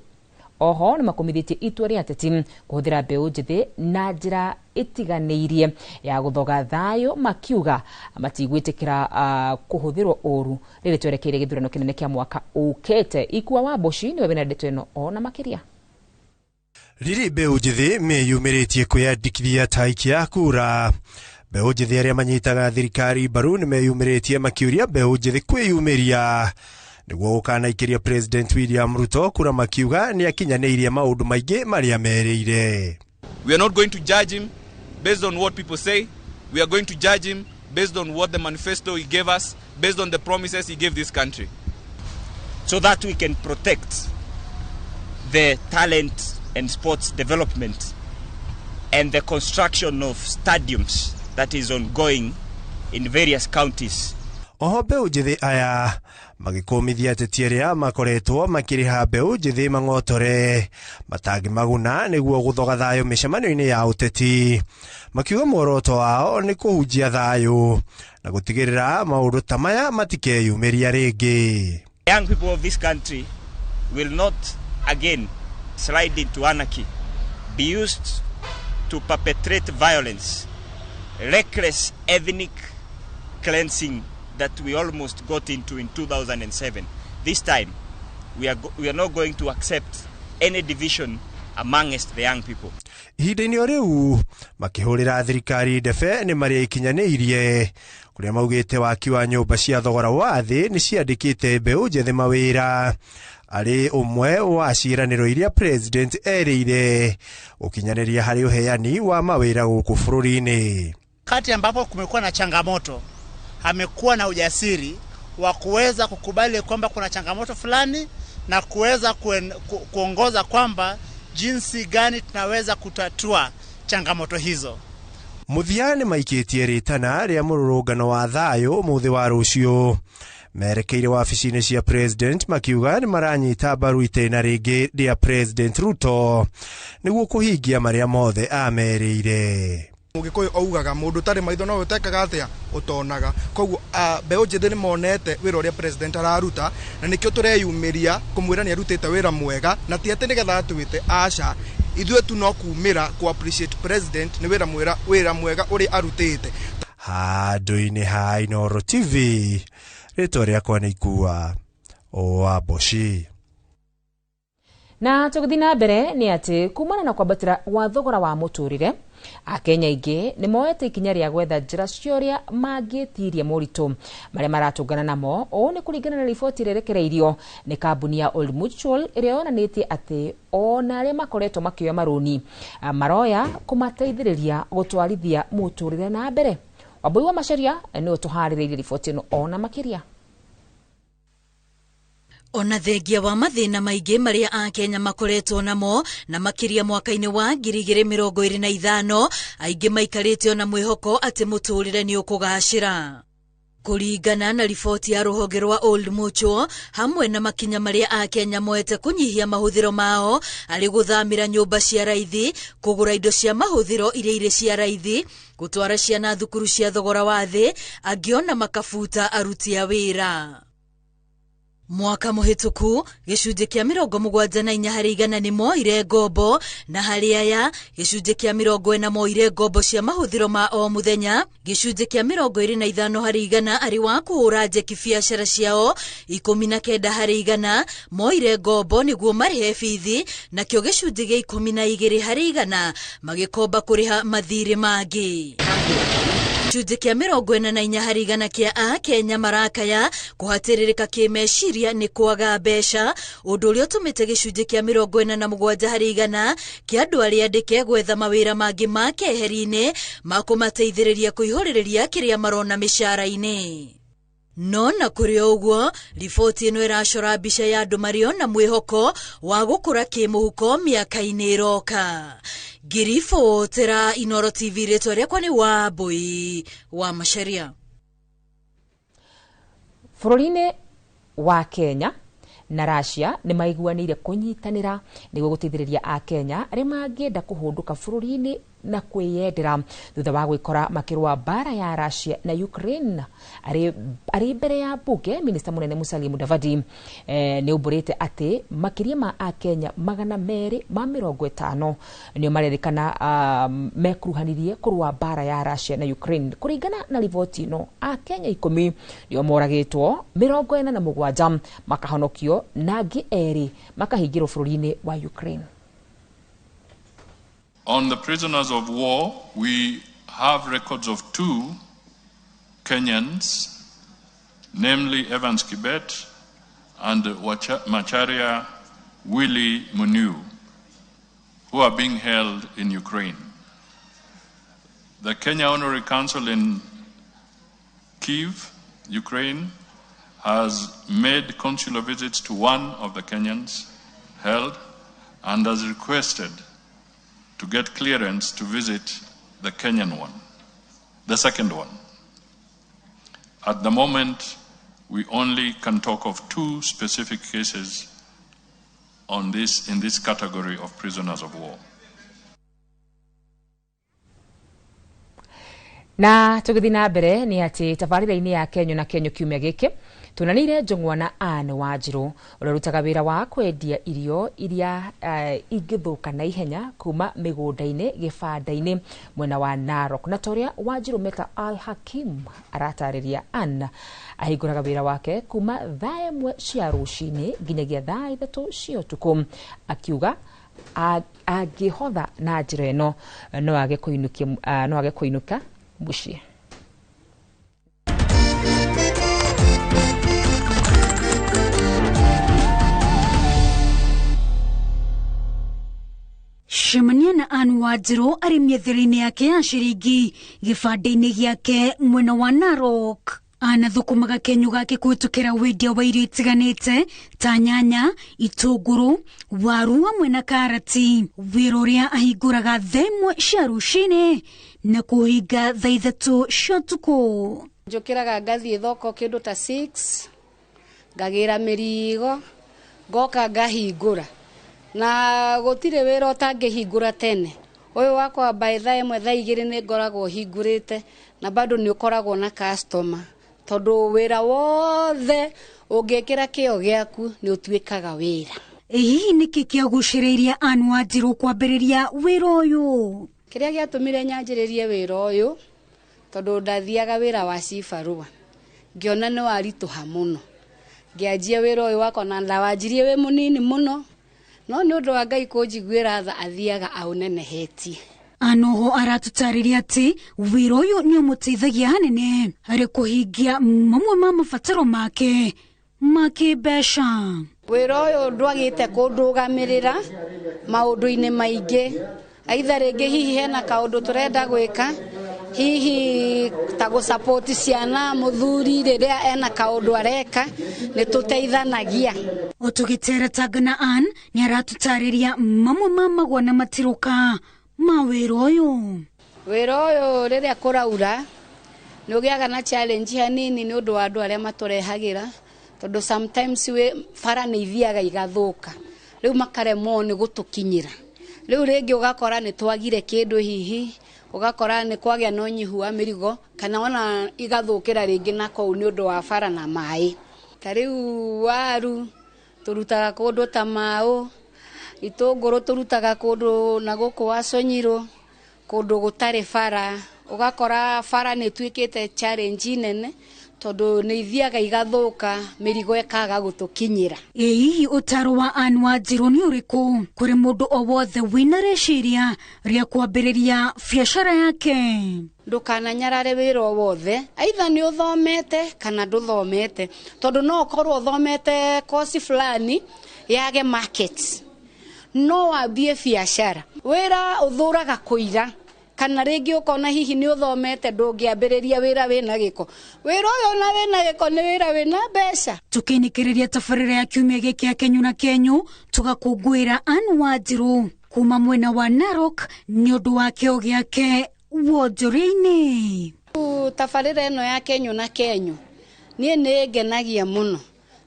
Oho nĩ makomithĩtie itua rĩa ateti kũhũthĩra mbeũ njĩthĩ na njĩra ĩtiganĩirie ya gũthoga thayũ, makiuga matigwĩtĩkĩra kũhũthĩrwo ũru rĩrĩ twerekeire gĩthurano kĩnene kĩa mwaka ũkĩte. Ikua wa Mboci nĩwe wĩna ndeto ĩno ona makĩria. Rĩrĩ mbeũ njĩthĩ meyumĩrĩtie kwĩyandĩkithia ta aikia a kura, mbeũ njĩthĩ arĩa manyitaga thirikari mbaru nĩ meyumĩrĩtie makĩũria mbeũ njĩthĩ kwĩyumĩria nĩguo gũkanaikĩria President William Ruto kura, makiuga nĩ akinyanĩirie maũndũ maingĩ marĩa merĩire. We are not going to judge him based on what people say. We are going to judge him based on what the manifesto he gave us, based on the promises he gave this country. So that we can protect the talent and sports development and the construction of stadiums that is ongoing in various counties. Oho mbeũ njĩthĩ aya magĩkũmithia ateti arĩa makoretwo makĩrĩha mbeũ njĩthĩ mang'otore matangĩmaguna nĩguo gũthoga thayũ mĩcemanio-inĩ ya ũteti, makiuga muoroto wao nĩ kũhunjia thayũ na gũtigĩrĩra maũndũ ta maya matikeyumĩria rĩngĩ. Young people of this country will not again slide into anarchy, be used to perpetrate violence, reckless ethnic cleansing that we almost got into in 2007. This time, we are not going to accept any division amongst the young people. Ihinda-inĩ o rĩu makĩhũrĩra thirikari ndebe nĩ marĩa ikinyanĩirie kũrĩa maugĩte waki wa nyũmba cia thogora wa thĩ nĩ ciandĩkĩte mbeũ njĩthĩ mawĩra arĩ ũmwe wa ciĩranĩro iria president erĩire gũkinyanĩria harĩ ũheani wa mawĩra gũkũ bũrũri-inĩ. Kati ambapo kumekuwa na changamoto, amekuwa na ujasiri wa kuweza kukubali kwamba kuna changamoto fulani na kuweza kuongoza kwamba jinsi gani tunaweza kutatua changamoto hizo. Mũthia nĩ maikĩtie rĩtana rĩa mũrũrũngano wa thayũ mũthĩ wa rũciũ merekeire wabici-inĩ cia president makiuga nĩ maranyita mbaru itĩna rĩngĩ rĩa President Ruto nĩguo kũhingia marĩa mothe amerĩire. Mũgĩkũyũ augaga mũndũ ũtarĩ maitho no ũtekaga atĩa ũtonaga, koguo mbeũ njĩthĩ nĩ monete wĩra ũrĩa president araruta na nĩkĩo tũreyumĩria kũmwĩra nĩ arutĩte wĩra mwega, na ti atĩ nĩgetha atwĩte, aca, ithuĩ tu no kumĩra kũ appreciate president nĩ wĩra mwega ũrĩa arutĩte. Handũ-inĩ ha Inooro TV, rĩtwa rĩakwa nĩ Ikua wa Mboci. Na tũgĩthiĩ na mbere nĩ atĩ kumana na kwambatĩra gwa thogora wa mũtũrĩre, Akenya aingĩ nĩ moete ikinya rĩa gwetha njĩra cia ũrĩa mangĩtiria moritũ marĩa maratũngana namo. Ũũ nĩ kũringana na riboti ĩrĩa ĩrekereirio nĩ kambuni ya Old Mutual, ĩrĩa yonanĩtie atĩ ona arĩa makoretwo makĩoya marũni maroya kũmateithĩrĩria gũtwarithia mũtũrĩre na mbere. Wambui wa Macharia nĩwe ũtũharĩrĩirie riboti ĩno ona makĩria. Ona thengia wa mathĩna maingĩ marĩa Akenya makoretwo namo, na makĩria mwaka-inĩ wa 2025, aingĩ maikarĩte ona mwĩhoko atĩ mũtũrĩre nĩ ũkũgacĩra. Kũringana na riboti ya rũhonge rwa Old Mutual, hamwe na makinya marĩa Akenya moete kũnyihia mahũthĩro mao arĩ gũthamĩra nyũmba cia raithi, kũgũra indo cia mahũthĩro iria irĩ cia raithi, gũtwara ciana thukuru cia thogora wa thĩ, angĩ ona makabuta aruti a wĩra. Mwaka mũhĩtũku gĩcunjĩ kĩa 74% nĩ moire ngombo, na harĩ aya gĩcunjĩ kĩa 40 moire ngombo cia mahũthĩro ma o mũthenya, gĩcunjĩ kĩa 25% arĩ wa kũhũra njeki biacara ciao, 19% moire ngombo nĩguo marĩhe bithi, nakĩo gĩcunjĩ gĩa 12% magĩkomba kũrĩha mathirĩ mangĩ. Gĩcunjĩ kĩa 44% kĩa Akenya marakaya kũhatĩrĩrĩka kĩmeciria nĩ kwaga mbeca, ũndũ ũrĩa ũtũmĩte gĩcunjĩ kĩa 47% kĩa andũ arĩa andĩke gwetha mawĩra mangĩ ma keheri-inĩ ma kũmateithĩrĩria kũihũrĩrĩria kĩrĩa marona mĩcara-inĩ. No na kũrĩ o ũguo, riboti ĩno ĩracora mbica ya andũ marĩ ona mwĩhoko wa gũkũra kĩmũhuko mĩaka-inĩ ĩroka. Ngiribotera Inooro TV, rĩtwa rĩakwa nĩ Wambui wa Macharia. Bũrũri-inĩ wa Kenya na Russia nĩ maiguanĩire kũnyitanĩra nĩguo gũteithĩrĩria Akenya arĩa mangĩenda kũhũndũka bũrũri-inĩ na kwĩyendera thutha wa gwĩkora makĩrũa mbara ya Russia na Ukraine. Arĩ mbere ya mbunge, minista mũnene Musalia Mudavadi nĩ aumbũrĩte atĩ makĩria ma Akenya 250 nĩo marerĩkana mekuruhanirie kũrũa mbara ya Russia na Ukraine. Kũringana na riboti ĩno, Akenya 10 nĩo moragĩtwo, 47 makahonokio na angĩ 2 makahingĩrwo bũrũri-inĩ wa Ukraine. On the prisoners of war, we have records of 2 Kenyans, namely Evans Kibet and Macharia Willie Muniu, who are being held in Ukraine. The Kenya Honorary Council in Kyiv, Ukraine, has made consular visits to one of the Kenyans held and has requested to get clearance to visit the Kenyan one, the second one. At the moment, we only can talk of 2 specific cases on this, in this category of prisoners of war. Na tũgĩthiĩ na mbere nĩ atĩ tabarĩra-inĩ ya Kenyo na Kenyo kiumia gĩkĩ tunanĩire njũng'wa na Anne Wanjirũ ũrĩa ũrutaga wĩra wa kwendia irio iria ingĩthũka na ihenya kuma mĩgũnda-inĩ gĩbanda-inĩ mwena wa Narok. Na ta ũrĩa Wanjirũ meta Al Hakim aratarĩria, Anne ahingũraga wĩra wake kuma thaa 1 cia rũcinĩ nginyagia thaa 3 cia ũtukũ, akiuga angĩhotha na njĩra ĩno no age kũinũka mũciĩ. Cemania na Anne Wanjirũ arĩ mĩethĩre-inĩ yake ya ciringi gĩbanda-inĩ gĩake mwena wa Narok. Anathũkũmaga kenyu gake kũhĩtũkĩra wendia wa irio itiganĩte ta nyanya, itũngũrũ, waru hamwe na karati. Wĩra ũrĩa ahingũraga thaa 1 cia rũcinĩ na kũhinga thaa 3 cia ũtukũ. Njũkĩraga ngathiĩ thoko kĩndũ ta 6, ngagĩra mĩrigo, ngoka ngahingũra. Na gũtirĩ wĩra ũtangĩhingũra tene. Ũyũ wakwa by thaa 1 thaa 2 nĩ ngoragwo hingũrĩte, na bado nĩ ũkoragwo na customer. Tondũ wĩra wothe ũngĩkĩra kĩo gĩaku nĩ ũtuĩkaga wĩra. Hihi nĩkĩ kĩagucĩrĩirie Anne Wanjirũ kwambĩrĩria wĩra ũyũ? Kĩrĩa gĩatũmire nyanjĩrĩrie wĩra ũyũ, tondũ ndathiaga wĩra wa cibarũa, ngĩona nĩ waritũha mũno. Ngĩanjia wĩra ũyũ wakwa na ndawanjirie wĩ mũnini mũno, No nĩ ũndũ wa Ngai kũnjiguĩra tha athiaga aũnenehetie. Anoho aratũtarĩria atĩ wĩra ũyũ nĩ ũmũteithagia hanene harĩ kũhingia mamwe ma mabataro make ma kĩmbeca. Wĩra ũyũ ndwagĩte kũndũgamĩrĩra maũndũ-inĩ maingĩ, aitha rĩngĩ hihi hena kaũndũ tũrenda gwĩka, hihi ta gũsapoti ciana, mũthuri rĩrĩa ena kaũndũ areka, nĩ tũteithanagia. O tũgĩteretanga na Ann nĩ aratũtarĩria mamwe ma magwa na matirũka ma wĩra ũyũ. Wĩra ũyũ rĩrĩa kũraura nĩ ũgĩaga na challenge hanini nĩ ũndũ wa andũ arĩa matũrehagĩra, tondũ sometimes bara nĩ ithiaga igathũka, rĩu makaremwo nĩ gũtũkinyĩra. Rĩu rĩngĩ ũgakora nĩ twagire kĩndũ hihi, ũgakora nĩ kwagĩa na ũnyihu wa mĩrigo, kana ona igathũkĩra rĩngĩ na kũu nĩ ũndũ wa bara na maĩ. Ta rĩu waru tũrutaga kũndũ ta maũ, itũngũrũ tũrutaga kũndũ na gũkũ Wacũnyirũ, kũndũ gũtarĩ bara. Ũgakora bara nĩ ĩtuĩkĩte challenge nene, tondũ nĩ ithiaga igathũka, mĩrigo ĩkaga gũtũkinyĩra. Ĩ hihi ũtaaro wa Ann Wanjirũ nĩ ũrĩkũ kũrĩ mũndũ o wothe wĩna rĩciria rĩa kwambĩrĩria biacara yake? Ndũkananyarare wĩra o wothe, aitha nĩ ũthomete kana ndũthomete, tondũ no ũkorwo ũthomete kosi fulani yage market, no wambie biacara. Wĩra ũthũraga kũira, kana rĩngĩ ũkona hihi nĩ ũthomete ndũngĩambĩrĩria wĩra wĩna gĩko. Wĩra ũyũ ona wĩna gĩko nĩ wĩra wĩna mbeca. Tũkĩinĩkĩrĩria tabarĩra ya kiumia gĩkĩ ya Kenyu na Kenyu, tũgakũngũĩra Ann Wanjirũ kuma mwena wa Narok nĩ ũndũ wa kĩo gĩake wonjoria-inĩ. Tabarĩra ĩno ya Kenyu na Kenyu niĩ nĩ ĩngenagia mũno,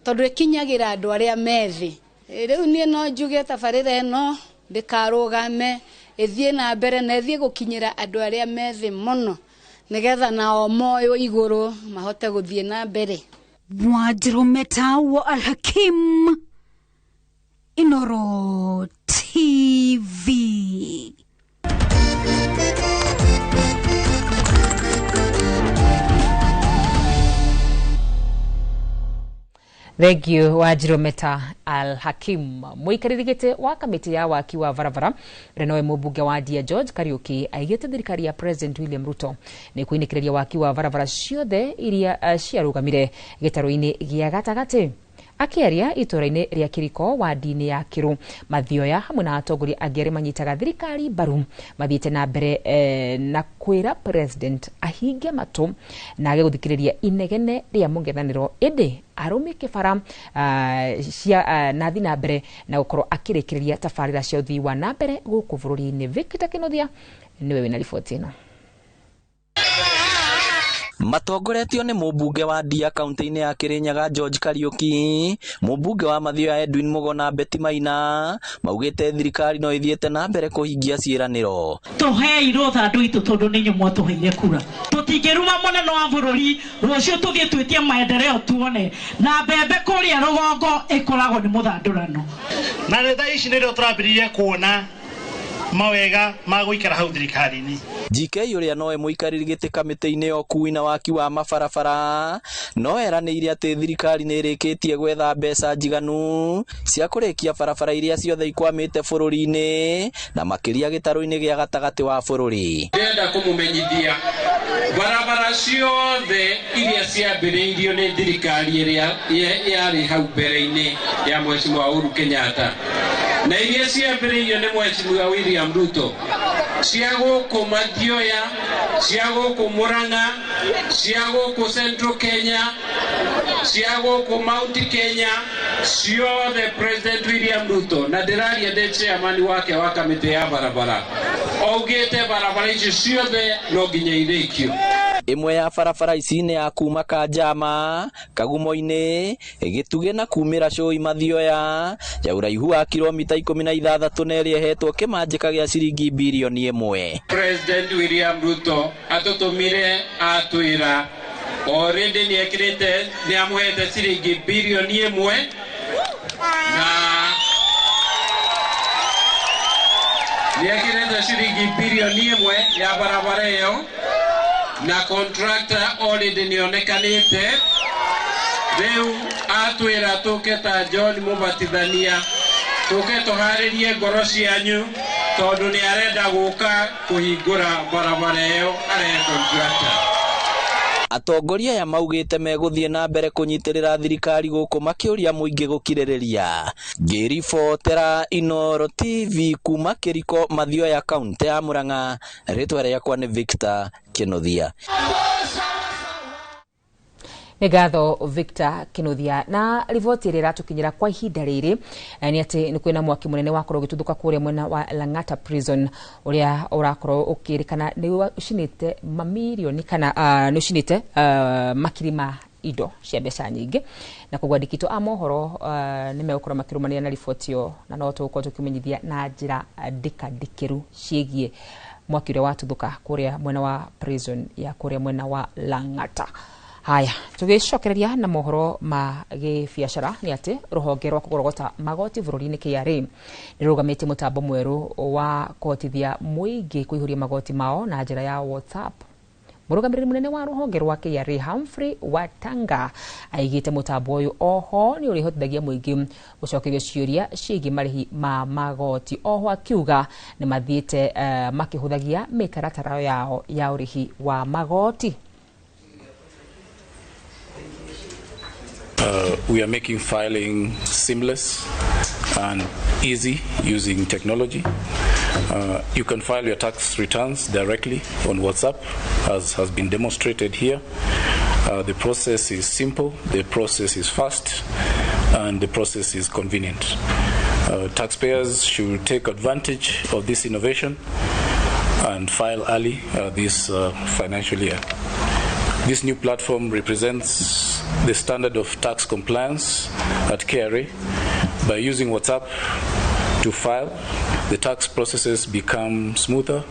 tondũ ĩkinyagĩra andũ arĩa me thĩ. Rĩu niĩ no njuge tabarĩra ĩno ndĩkarũgame, ĩthiĩ na mbere na ĩthiĩ gũkinyĩra andũ arĩa me thĩ mũno, nĩgetha nao moywo igũrũ mahote gũthiĩ na mbere. Wanjirũ Meta wa Alhakim, Inooro TV. Thank you Wanjirũ Meta Al Hakim. Mũikarĩri gĩtĩ wa kamĩtĩ ya waki wa barabara ũrĩa nowe mũmbunge wa Ndia George Kariuki aigĩte thirikari ya President William Ruto nĩ kũinĩkĩrĩria waki wa barabara ciothe iria ciarũgamire gĩtarũ-inĩ gĩa gatagatĩ. Akĩaria itũũra-inĩ rĩa Kiriko wadi-inĩ ya Kĩrũ, Mathioya hamwe na atongoria angĩ arĩa manyitaga thirikari mbaru mathiĩte na mbere na kwĩra President ahinge matũ na age gũthikĩrĩria inegene rĩa mũng'ethanĩro, ĩndĩ arũmie kĩbara cia na thiĩ na mbere na gũkorwo akĩrĩkĩrĩria tabarĩra cia ũthii wa na mbere gũkũ bũrũri-inĩ. Victor Kĩnuthia nĩwe wĩna riboti ĩno. Matongoretio nĩ mũmbunge wa Ndia kaunti-inĩ ya Kirinyaga George Kariuki, mũmbunge wa Mathioya Edwin Mugo na Betty Maina maugĩte thirikari no ĩthiĩte na mbere kũhingia ciĩranĩro. Tũhei rũtha andũ aitũ tondũ nĩ inyuĩ mwatũheire kura. Tũtingĩruma mũnene wa bũrũri rũciũ tũthiĩ twĩtie maendeleo tuone na mbembe kũrĩa rũgongo ĩkoragwo nĩ mũthandũrano. Na nĩ thaa ici nĩrĩo tũrambĩrĩria kuona mawega ma gũikara hau thirikari-inĩ. GK ũrĩa nowe mũikarĩri gĩtĩ kamĩtĩ-inĩ ya ũkui na waki wa mabarabara no eranĩire atĩ thirikari nĩ ĩrĩkĩtie gwetha mbeca njiganu cia kũrĩkia barabara iria ciothe ikwamĩte bũrũri-inĩ na makĩria gĩtarũ-inĩ gĩa gatagatĩ wa bũrũri. Ndĩrenda kũmũmenyithia barabara ciothe iria ciambĩrĩirio nĩ thirikari ĩrĩa yarĩ hau mbere-inĩ ya Mheshimiwa Uhuru Kenyatta na iria ciambĩrĩirio nĩ Mheshimiwa William Ruto, cia gũkũ Mathioya, cia gũkũ Murang'a, cia gũkũ Central Kenya, cia gũkũ Mount Kenya, ciothe President William Ruto, na ndĩraria ndĩ chairman wake wa kamĩtĩ ya barabara, augĩte barabara icio ciothe no nginya irĩkio. Ĩmwe ya barabara ici nĩ ya kuma Kanjama, Kagumo-inĩ, Gĩtugĩ na kumĩra Cũi Mathioya ya ũraihu wa kilomita 16 na ĩrĩa ĩhetwo kĩmanjĩka gĩa ciringi birioni 1. President William Ruto atũtũmire atwĩra already nĩ ekĩrĩte nĩ amũhete ciringi birioni 1 na nĩ ekĩrĩte ciringi birioni 1 ya barabara ĩyo na contractor already nĩonekanĩte. Rĩu atwĩra tũke ta John Mũbatithania Tũke tũharĩrie ngoro cianyu tondũ nĩ arenda gũka kũhingũra barabara ĩyo arehe contractor. Atongoria aya maugĩte megũthiĩ na mbere kũnyitĩrĩra thirikari gũkũ makĩũria mũingĩ gũkirĩrĩria. Ngĩribotera Inooro TV kuma Kĩriko Mathioya kaunti ya Murang'a, rĩtwa rĩakwa nĩ Victor Kĩnuthia. Nĩ ngatho Victor Kinuthia. Na riboti ĩrĩa ĩratũkinyĩra kwa ihinda rĩrĩ nĩ atĩ nĩ kwĩna mwaki mũnene wakorwo ũgĩtuthũka kũrĩa mwena wa Lang'ata Prison, ũrĩa ũrakorwo ũkĩrĩkana nĩ ũcinĩte mamirioni kana nĩ ũcinĩte makiri ma indo cia mbeca nyingĩ, na koguo andĩkitwo a mohoro nĩ megũkorwo makĩrũmanĩrĩra na riboti ĩyo, na no tũgũkorwo tũkĩmenyithia na njĩra ndikandikĩru ciĩgiĩ mwaki ũrĩa watuthũka kũrĩa mwena wa prison ya kũrĩa mwena wa Lang'ata. Haya, tũgĩcokereria na mohoro ma gĩbiacara nĩ atĩ rũhonge rwa kũgorogota magoti bũrũri-inĩ KRA nĩ rũrũgamĩtie mũtambo mwerũ wa kũhotithia mũingĩ kũihũria magoti mao na njĩra ya WhatsApp. Mũrũgamĩrĩri mũnene wa rũhonge rwa KRA Humphrey Watanga aigĩte mũtambo ũyũ oho nĩ ũrĩhotithagia mũingĩ gũcokerio ciũria ciĩgiĩ marĩhi ma magoti. Oho akiuga nĩ mathiĩte makĩhũthagia mĩtaratara yao ya ũrĩhi wa magoti. We are making filing seamless and easy using technology. You can file your tax returns directly on WhatsApp, as has been demonstrated here. The process is simple, the process is fast, and the process is convenient. Taxpayers should take advantage of this innovation and file early this financial year. This new platform represents the standard of tax compliance at KRA. By using WhatsApp to file, the tax processes become smoother,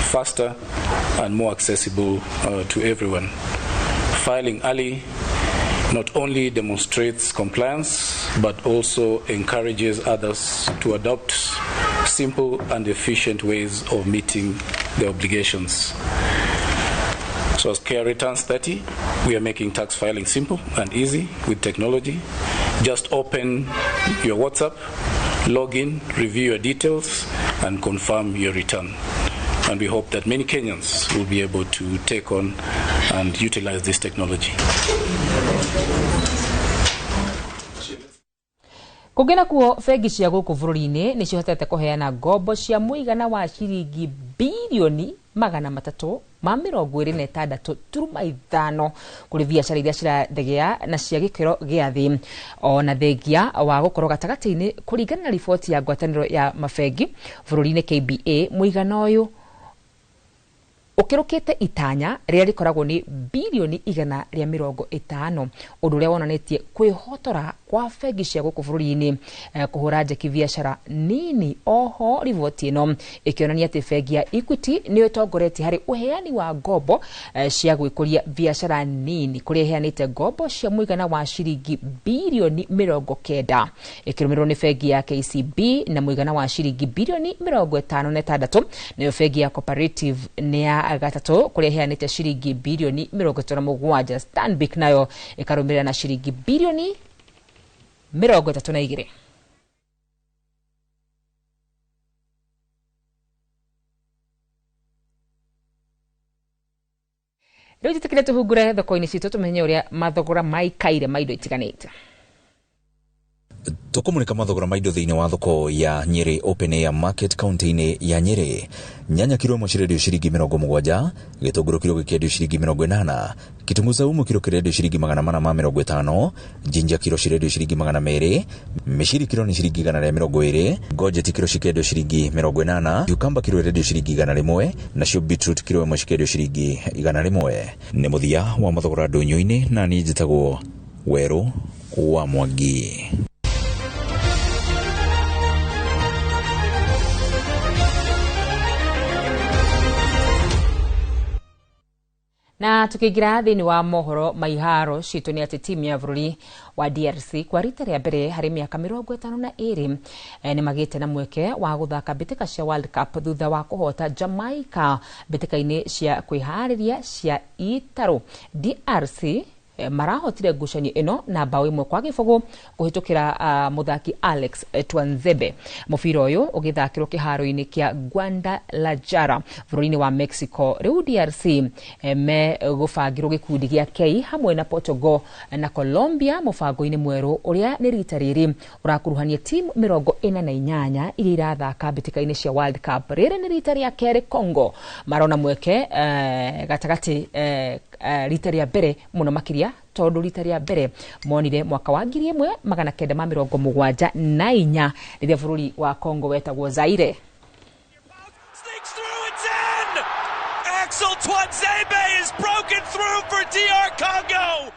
faster, and more accessible to everyone. Filing early not only demonstrates compliance, but also encourages others to adopt simple and efficient ways of meeting their obligations. So as KRA turns 30, we are making tax filing simple and easy with technology. Just open your WhatsApp, log in, review your details, and confirm your return. And we hope that many Kenyans will be able to take on and utilize this technology. Kũngĩ nakuo bengi cia gũkũ bũrũri-inĩ nĩ cihotete kũheana ngombo cia mũigana wa ciringi birioni 326.5 kũrĩ biacara iria cirathegea na cia gĩkĩro gĩa thĩ, ona thengia wa gũkorwo gatagatĩ-inĩ. Kũringana na riboti ya ngwatanĩro ya mabengi bũrũri-inĩ KBA, mũigana ũyũ ũkĩrũkĩte itanya rĩrĩa rĩkoragwo nĩ birioni 150, ũndũ ũrĩa wonanĩtie kwĩhotora kwa bengi cia gũkũ bũrũri-inĩ kũhũra njeki biacara nini. Oho riboti ĩno ĩkĩonania atĩ bengi ya Equity nĩyo ĩtongoretie harĩ ũheani wa ngombo cia gwĩkũria biacara nini, kũrĩa ĩheanĩte ngombo cia mũigana wa ciringi birioni 90, ĩkĩrũmĩrĩrwo nĩ bengi ya KCB na mũigana wa ciringi birioni 56, nayo bengi ya Cooperative nĩ ya gatatũ kũrĩa ĩheanĩte ciringi birioni 37. Stanbic nayo ĩkarũmĩrĩra na ciringi birioni 32. Rĩu njĩtĩkĩre tũhungure thoko-inĩ citũ tũmenye ũrĩa mathogora maikaire ma indo itiganĩte. Tũkũmũrĩka mathogora ma indo thĩinĩ wa thoko ya Nyeri Open Air Market kaunti-inĩ ya Nyeri. Nyanya kiro ĩmwe cirendio ciringi 70, gĩtũngũrũ kiro gĩkĩendio ciringi 80, kitunguu saumu kiro kĩrendio ciringi 450, ginger kiro cirendio ciringi 200, mĩciri kiro nĩ ciringi 120, gojeti kiro cikĩendio ciringi 80, cucumber kiro ĩrendio ciringi 100, nacio beetroot kiro ĩmwe cikĩendio ciringi 100. Nĩ mũthia wa mathogora ndũnyũ-inĩ, na niĩ njĩtagwo Werũ wa Mwangi. Na tukiingira thiini wa mohoro maiharo citũ nĩ atĩ timu ya bũrũri wa DRC kwa rita rĩa mbere harĩ mĩaka 52 nĩ magĩte na mweke wa gũthaka mbĩtĩka cia World Cup thutha wa kũhota Jamaica mbĩtĩka-inĩ cia kwĩharĩria cia itarũ. DRC Marahotire ngucanio ĩno na bao 1-0 kũhĩtũkĩra mũthaki Alex Twanzebe. Mũbira ũyũ ũgĩthakĩrwo kĩharo-inĩ kĩa Guadalajara bũrũri-inĩ wa Mexico. Rĩu DRC me gũbangĩrwo gĩkundi gĩa K hamwe na Portugal na Colombia mũbango-inĩ mwerũ ũrĩa nĩ rita rĩrĩ ũrakuruhania timu 48 iria irathaka mbĩtĩka-inĩ cia World Cup. Rĩrĩ nĩ rita rĩa kerĩ Congo marona mweke gatagatĩ rita rĩa mbere mũno makĩria tondũ rita rĩa mbere monire mwaka wa 1974 rĩrĩa bũrũri wa Congo wetagwo Zaire. Axel Tuanzebe is broken through for DR Congo.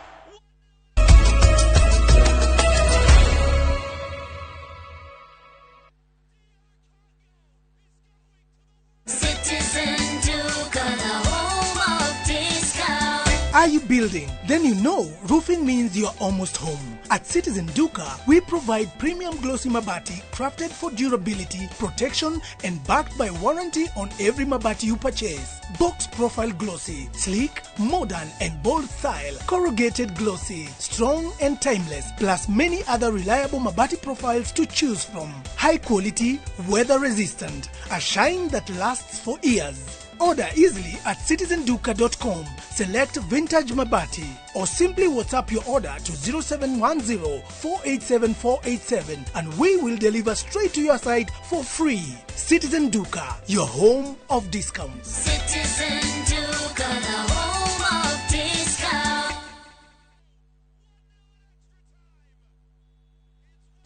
Citizen Duka, the home of discount. Are you building? Then you know roofing means you're almost home. At Citizen Duka, we provide premium glossy mabati crafted for durability, protection, and backed by warranty on every mabati you purchase. Box profile glossy, sleek, modern, and bold style, corrugated glossy, strong and timeless, plus many other reliable mabati profiles to choose from. High quality, weather resistant, a shine that lasts for years. Order easily at citizenduka.com. Select Vintage Mabati or simply WhatsApp your order to 0710 487 487 and we will deliver straight to your site for free. Citizen Duka, your home of discounts. Citizen Duka, the home of discounts.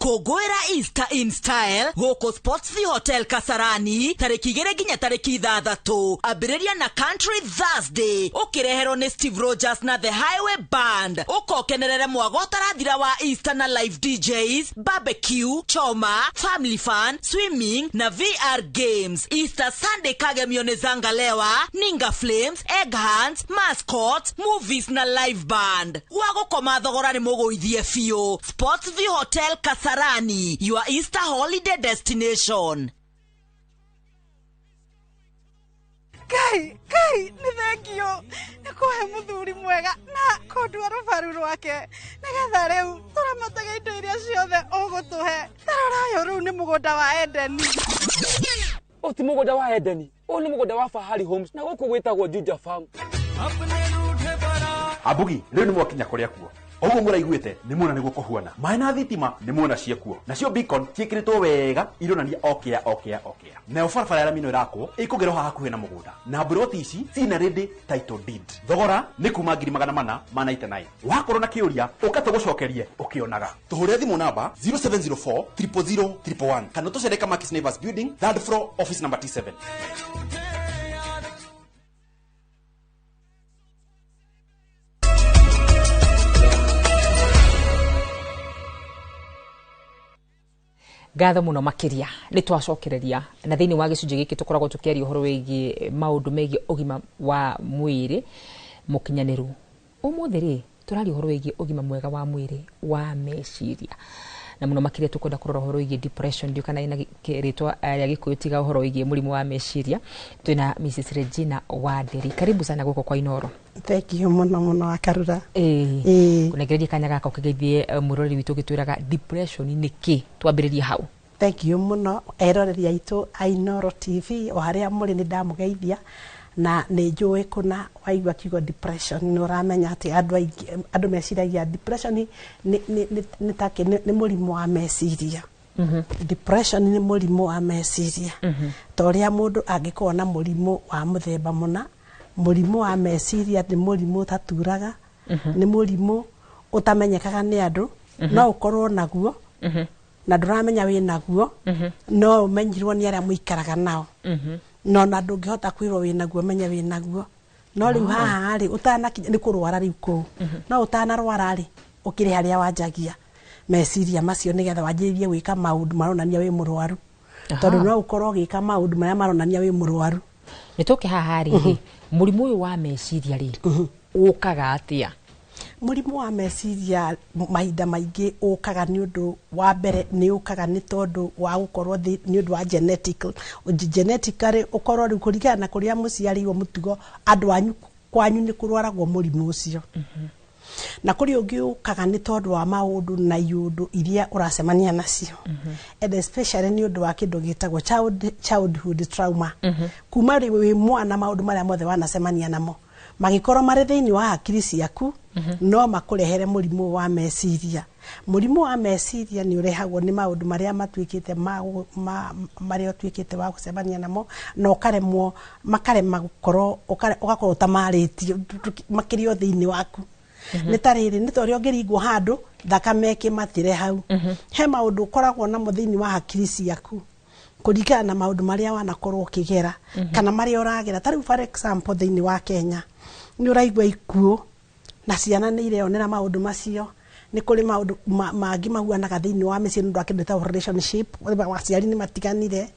Kũngũĩra Easter in style gũkũ Sportsview Hotel Kasarani tarĩki 2 nginya tarĩki 6. Ambĩrĩria na Country Thursday ũkĩreherwo nĩ Steve Rogers na The Highway Band. Ũkokenerere mwago ũtarathira wa Easter na live DJs, barbecue, choma, family fun, swimming na VR games. Easter Sunday kagemio nĩ Zangalewa, Ninga Flames, Egg Hands, Mascot, movies na live band. Gwa gũkoma thogora nĩ mũgũithie biũ. Sportsview Hotel Kasarani, your Easter holiday destination. Kai, kai, nĩ thengio nĩ kũhe mũthuri mwega na kũndua rũbaru rwake nĩgetha rĩu tũramatage indo iria ciothe ũgũtũhe. Tarora ũyũ rĩu nĩ mũgũnda wa Edeni. Ũyũ ti mũgũnda wa Edeni, ũyũ nĩ mũgũnda wa Fahari Homes na gũkũ gwĩtagwo Juja Farm. Ambugi, rĩu nĩ mwakinya kũrĩa kuo. Oguo mũraiguĩte nĩ muona nĩguo kũhuana. Maĩ na thitima nĩ muona ciekuo. Nacio beacon ciĩkĩrĩtwo wega ironania okĩa okĩa okĩa. Nayo barabara ya rami ĩno ĩrakwo ĩkũgerwo haha hakuhĩ na mũgũnda. Na mburoti ici ciina ready title deed. Thogora nĩ kuma 499. Wakorwo na kĩũria ũka tũgũcokerie ũkĩonaga. Tũhũrĩre thimũ namba 0704 000 111 kana tũcere Kamakis Neighbors Building, third floor, office number T7. Ngatho muno makiria nĩ twacokereria na thĩinĩ wa gĩcunjĩ gĩkĩ tũkoragwo tũkĩaria ũhoro wĩgiĩ maũndũ megiĩ ũgima wa mwĩrĩ mũkinyanĩru. Ũmũthĩ rĩ tũraria ũhoro wĩgiĩ ũgima mwega wa mwĩrĩ wa meciria na mũno makĩria tũkwenda kũrora ũhoro wĩgiĩ depression. Ndiũ kana ĩna rĩtwa rĩa Gĩkũyũ tiga ũhoro wĩgiĩ mũrimũ wa meciria. Twĩna Mrs Regina Wanderi, karibu sana gũkũ kwa Inoro. Thank you muno muno Akarura. Kũnengereria kanya gaka ũkĩgeithie mwĩroreri witũ ũgĩtwĩraga depression nĩ kĩ, twambĩrĩrie hau. Thank you muno eroreri aitũ a Inoro TV o harĩa mũrĩ nĩ ndamũgeithia na nĩ njũĩ kũna waigua kiugo depression nĩ ũramenya atĩ andũ aingĩ andũ meciragia depression nĩ take nĩ mũrimũ wa meciria. Depression nĩ mũrimũ wa meciria. Ta ũrĩa mũndũ angĩkorwo na mũrimũ wa mũthemba mũna, mũrimũ wa meciria nĩ mũrimũ ũtaturaga, nĩ mũrimũ ũtamenyekaga nĩ andũ, no ũkorwo naguo na ndũramenya wĩ naguo, no ũmenyirwo nĩ arĩa mũikaraga nao, no na ndũngĩhota kwĩrwo wĩ naguo menye wĩ naguo. No rĩu haha rĩ ũtanakinya nĩ kũrwara rĩu kũu, no ũtanarwara rĩ ũkĩrĩ harĩa wanjagia meciria macio nĩgetha wanjĩrĩrie gwĩka maũndũ maronania wĩ mũrwaru, tondũ no ũkorwo ũgĩka maũndũ marĩa maronania wĩ mũrwaru. Nĩ tũke haha rĩ, mũrimũ ũyũ wa meciria rĩ ũkaga atĩa? Mũrimũ wa meciria mahinda maingĩ ũkaga nĩ ũndũ wa mbere nĩ ũkaga nĩ tondũ wa gũkorwo nĩ ũndũ wa genetically ũkorwo rĩu kũringana na kũrĩa mũciarĩirwo mũtugo andũ anyu kwanyu nĩ kũrwaragwo mũrimũ ũcio. Na kũrĩ ũngĩ ũkaga nĩ tondũ wa maũndũ na iũndũ iria ũracemania nacio, and especially nĩ ũndũ wa kĩndũ gĩtagwo childhood trauma. Kuma rĩ wĩ mwana, maũndũ marĩa mothe wanacemania namo magĩkorwo marĩ thĩinĩ wa hakiri ciaku no makũrehere mũrimũ wa meciria. Mũrimũ wa meciria nĩ ũrehagwo nĩ maũndũ marĩa matuĩkĩte marĩa ũtuĩkĩte wa gũcemania namo na ũkaremwo, makarema gũkorwo ũgakorwo ũtamarĩtie makĩria thĩinĩ waku. Nĩ ta rĩrĩ, nĩ ta ũrĩa ũngĩringwo handũ thakame ĩkĩmatĩre hau. He maũndũ ũkoragwo namo thĩinĩ wa hakiri ciaku kũringana na maũndũ marĩa wanakorwo ũkĩgera kana marĩa ũragera. Ta rĩu, for example, thĩinĩ wa Kenya nĩ ũraigua ikuũ na ciana nĩ ireyonera maũndũ macio. Nĩ kũrĩ maũndũ mangĩ mahuanaga thĩinĩ wa mĩciĩ nĩ ũndũ wa kĩndũ gĩtagwo relationship. Aciari nĩ matiganire,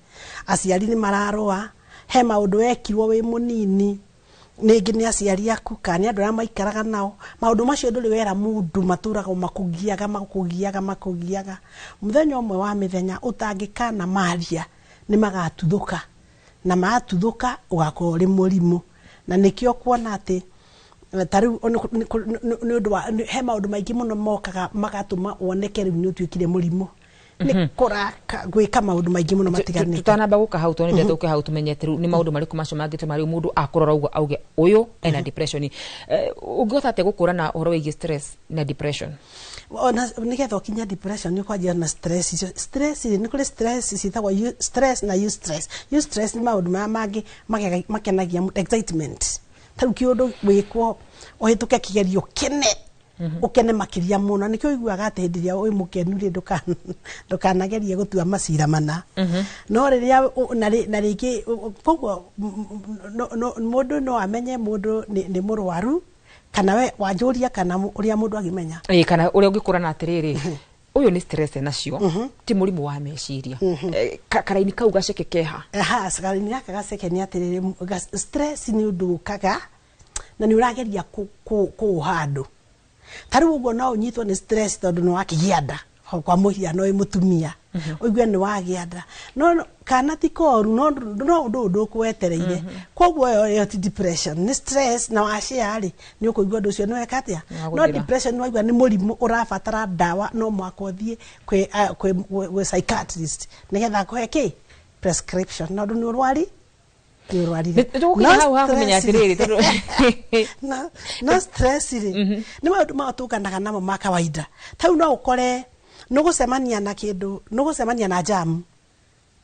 aciari nĩ mararũa. He maũndũ wekirwo wĩ mũnini rĩngĩ nĩ aciari aku kana nĩ andũ arĩa maikaraga nao. Maũndũ macio ndũrĩ wera mũndũ, matũraga makũgiaga, makũgiaga, makũgiaga. Mũthenya ũmwe wa mĩthenya ũtangĩkana maria nĩ magatuthũka, na matuthũka ũgakorwo ũrĩ mũrimũ. Na nĩkĩo kuona atĩ ta rĩu nĩ ũndũ wa he maũndũ maingĩ mũno mokaga magatũma woneke rĩu nĩ ũtuĩkire mũrimũ, nĩ kũraka gwĩka maũndũ maingĩ mũno matiganĩte. Tutanamba guka hau, tondũ nĩ tũke hau tumenye atĩ rĩu nĩ maũndũ marĩkũ macio mangĩtũma rĩu mũndũ akũrora ũguo auge ũyũ ena depression. Ũngĩhota atĩa gũkũrana ũhoro wĩgiĩ stress na depression? Ona nigetha ũkinye depression nĩ ũkwanjia na stress icio. Stress rĩ, nĩ kũrĩ stress ciĩtagwo stress na eustress. Eustress nĩ maũndũ marĩa mangĩ makenagia excitement. Ta rĩu kĩũndũ wĩkwo ũhĩtũke kĩgerio kĩne, ũkene makĩria mũno. Nĩkĩo ũiguaga atĩ hĩndĩ ĩrĩa wĩ mũkenu rĩ, ndũkanagerie gũtua macira mana. No rĩrĩa na rĩngĩ koguo mũndũ no amenye mũndũ nĩ mũrwaru kana we wanjũria kana ũrĩa mũndũ agĩmenya. Ĩ, kana ũrĩa ũngĩkũrana atĩrĩrĩ, ũyũ nĩ stress enacio, ti mũrimũ wa meciria. Karaini kau gaceke keha? Aha, karaini gaka gaceke nĩ atĩrĩrĩ, stress nĩ ũndũ ũkaga na nĩ ũrageria kũũha handũ. Ta rĩu ũguo no ũnyitwo nĩ stress tondũ nĩ wakĩgĩa nda, kwa mũhiano wĩ mũtumia ũigue nĩ wagĩa nda, no kana ti koru, no ũndũ ũyũ ndũkwetereire. Koguo ĩyo ti depression, nĩ stress. Na washare rĩ, nĩ ũkũigua ũndũ ũcio nĩ weka atĩa. No Nĩwagũthira. depression nĩ waigua nĩ mũrimũ ũrabatara ndawa, no mũhaka ũthiĩ kwĩ psychiatrist nĩgetha akũhe kĩ prescription, na ũndũ nĩ ũrwari, nĩ ũrwarire. Tũgũkinya hau hakũmenya atĩrĩrĩ, tondũ No stress rĩ, nĩ maũndũ mao tũnganaga namo ma kawaida. Ta rĩu no ũkore nĩ ũgũcemania na kĩndũ, nĩ ũgũcemania na jam,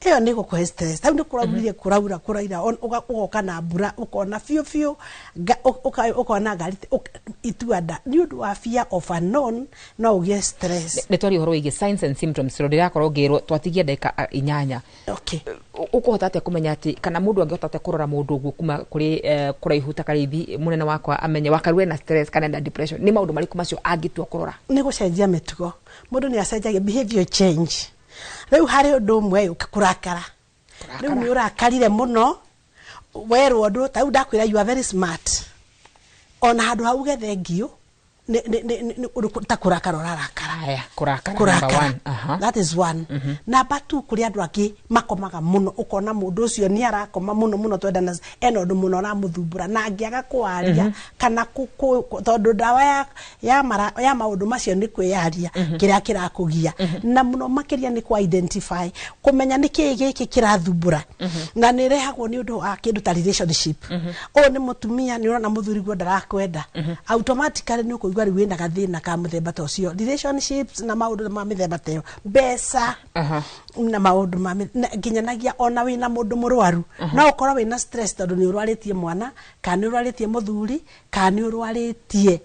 ĩyo nĩ gũkũhe stress. Ta rĩu nĩ kũraurire, kũraura, kũraira, ũgoka na mbura, ũkona biũ biũ ũkona ngari itua nda nĩ ũndũ wa fear of unknown, no ũgĩe stress. Nĩ twaria ũhoro wĩgiĩ signs and symptoms, tondũ ndĩrakorwo ngĩrwo twatigia ndagĩka 8. Ũkũhota atĩa kũmenya atĩ, kana mũndũ angĩhota atĩa kũrora mũndũ ũguo kuma kũrĩ kũraihu ta Karĩithi mũnene wakwa, amenye wakarũ ena stress kana ena depression? Nĩ maũndũ marĩkũ macio angĩtua kũrora? Nĩ gũcenjia mĩtugo. Mũndũ nĩ acenjagia, behavior change. Rĩu harĩ ũndũ ũmwe kũrakara. Rĩu nĩ ũrakarire mũno werwo ũndũ ta rĩu ndakwĩra you are very smart, ona handũ hau uge thengio, nĩ ta kũrakara ũrarakara. Haya, kũrakara number Kũrakara. one. Aha. That is one. Number two, kũrĩ andũ angĩ makomaga mũno. Ũkona mũndũ ũcio nĩ arakoma mũno mũno, twendana ena ũndũ mũno ũramũthumbũra na angĩaga kwaria kana tondũ ndawa ya maũndũ macio nĩ kwĩyaria kĩrĩa kĩrakũgia, na mũno makĩria nĩ kwa identify, kũmenya nĩ kĩĩ gĩkĩ kĩrathumbũra. Na nĩ ĩrehagwo nĩ ũndũ wa kĩndũ ta relationship. Ũyũ nĩ mũtumia, nĩ ũrona mũthuri guo ndarakwenda, automatically nĩ ũkũigua rĩu wĩna gathĩna ka mũthemba ta ũcio. Relationships na maũndũ ma mĩthemba ta ĩyo, mbeca na maũndũ ma nginyanagia ona wĩna mũndũ mũrwaru, no ũkorwo wĩna stress tondũ nĩ ũrwarĩtie mwana kana nĩ ũrwarĩtie mũthuri kana nĩ ũrwarĩtie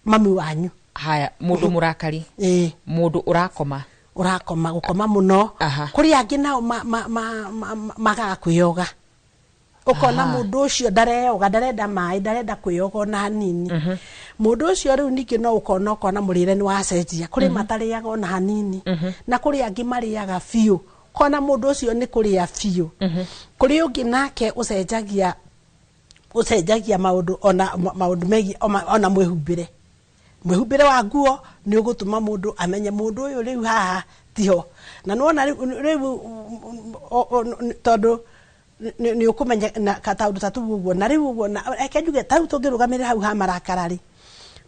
mami wanyu. Haya, mũndũ mũrakari, mũndũ ũrakoma. Ũrakoma, gũkoma mũno. Kũrĩ angĩ nao magaga kwĩyoga. Ũkona mũndũ ũcio ndareyoga, ndarenda maĩ, ndarenda kwĩyoga ona hanini. Mũndũ ũcio rĩu ningĩ no ũkona mũrĩre nĩ wacenjia. Kũrĩ matarĩaga ona hanini, na kũrĩ angĩ marĩaga biũ, kona mũndũ ũcio nĩ kũrĩa biũ. Kũrĩ ũngĩ nake ũcenjagia maũndũ, ona maũndũ megiĩ ona mwĩhumbĩre wa nguo nĩ ũgũtũma mũndũ amenye mũndũ ũyũ rĩu haha tiho. Na nĩwona rĩu tondũ nĩ ũkũmenya na kataũndũ ta tũu ũguo. Na rĩu ũguo, na reke njuge ta rĩu tũngĩrũgamĩrĩra hau ha marakara rĩ,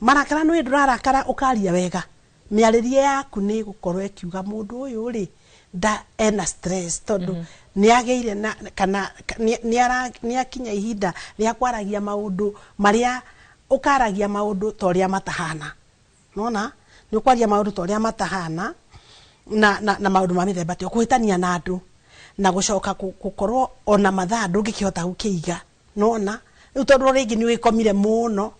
Marakara nĩ ndũrarakara ũkaria wega, mĩarĩrie yaku nĩ ĩgũkorwo ĩkiuga mũndũ ũyũ rĩ nda ena stress, tondũ nĩ agĩire na kana nĩ akinya ihinda rĩa kwaragia maũndũ marĩa ũkaragia maũndũ ta ũrĩa matahana. Nona nĩ ũkwaria maũndũ ta ũrĩa matahana na maũndũ ma mĩthemba ta kũhĩtania na andũ na gũcoka gũkorwo ona mathaa ndũngĩkĩhota gũkĩiga. Nona rĩu tondũ rĩngĩ nĩ wĩkomire mũno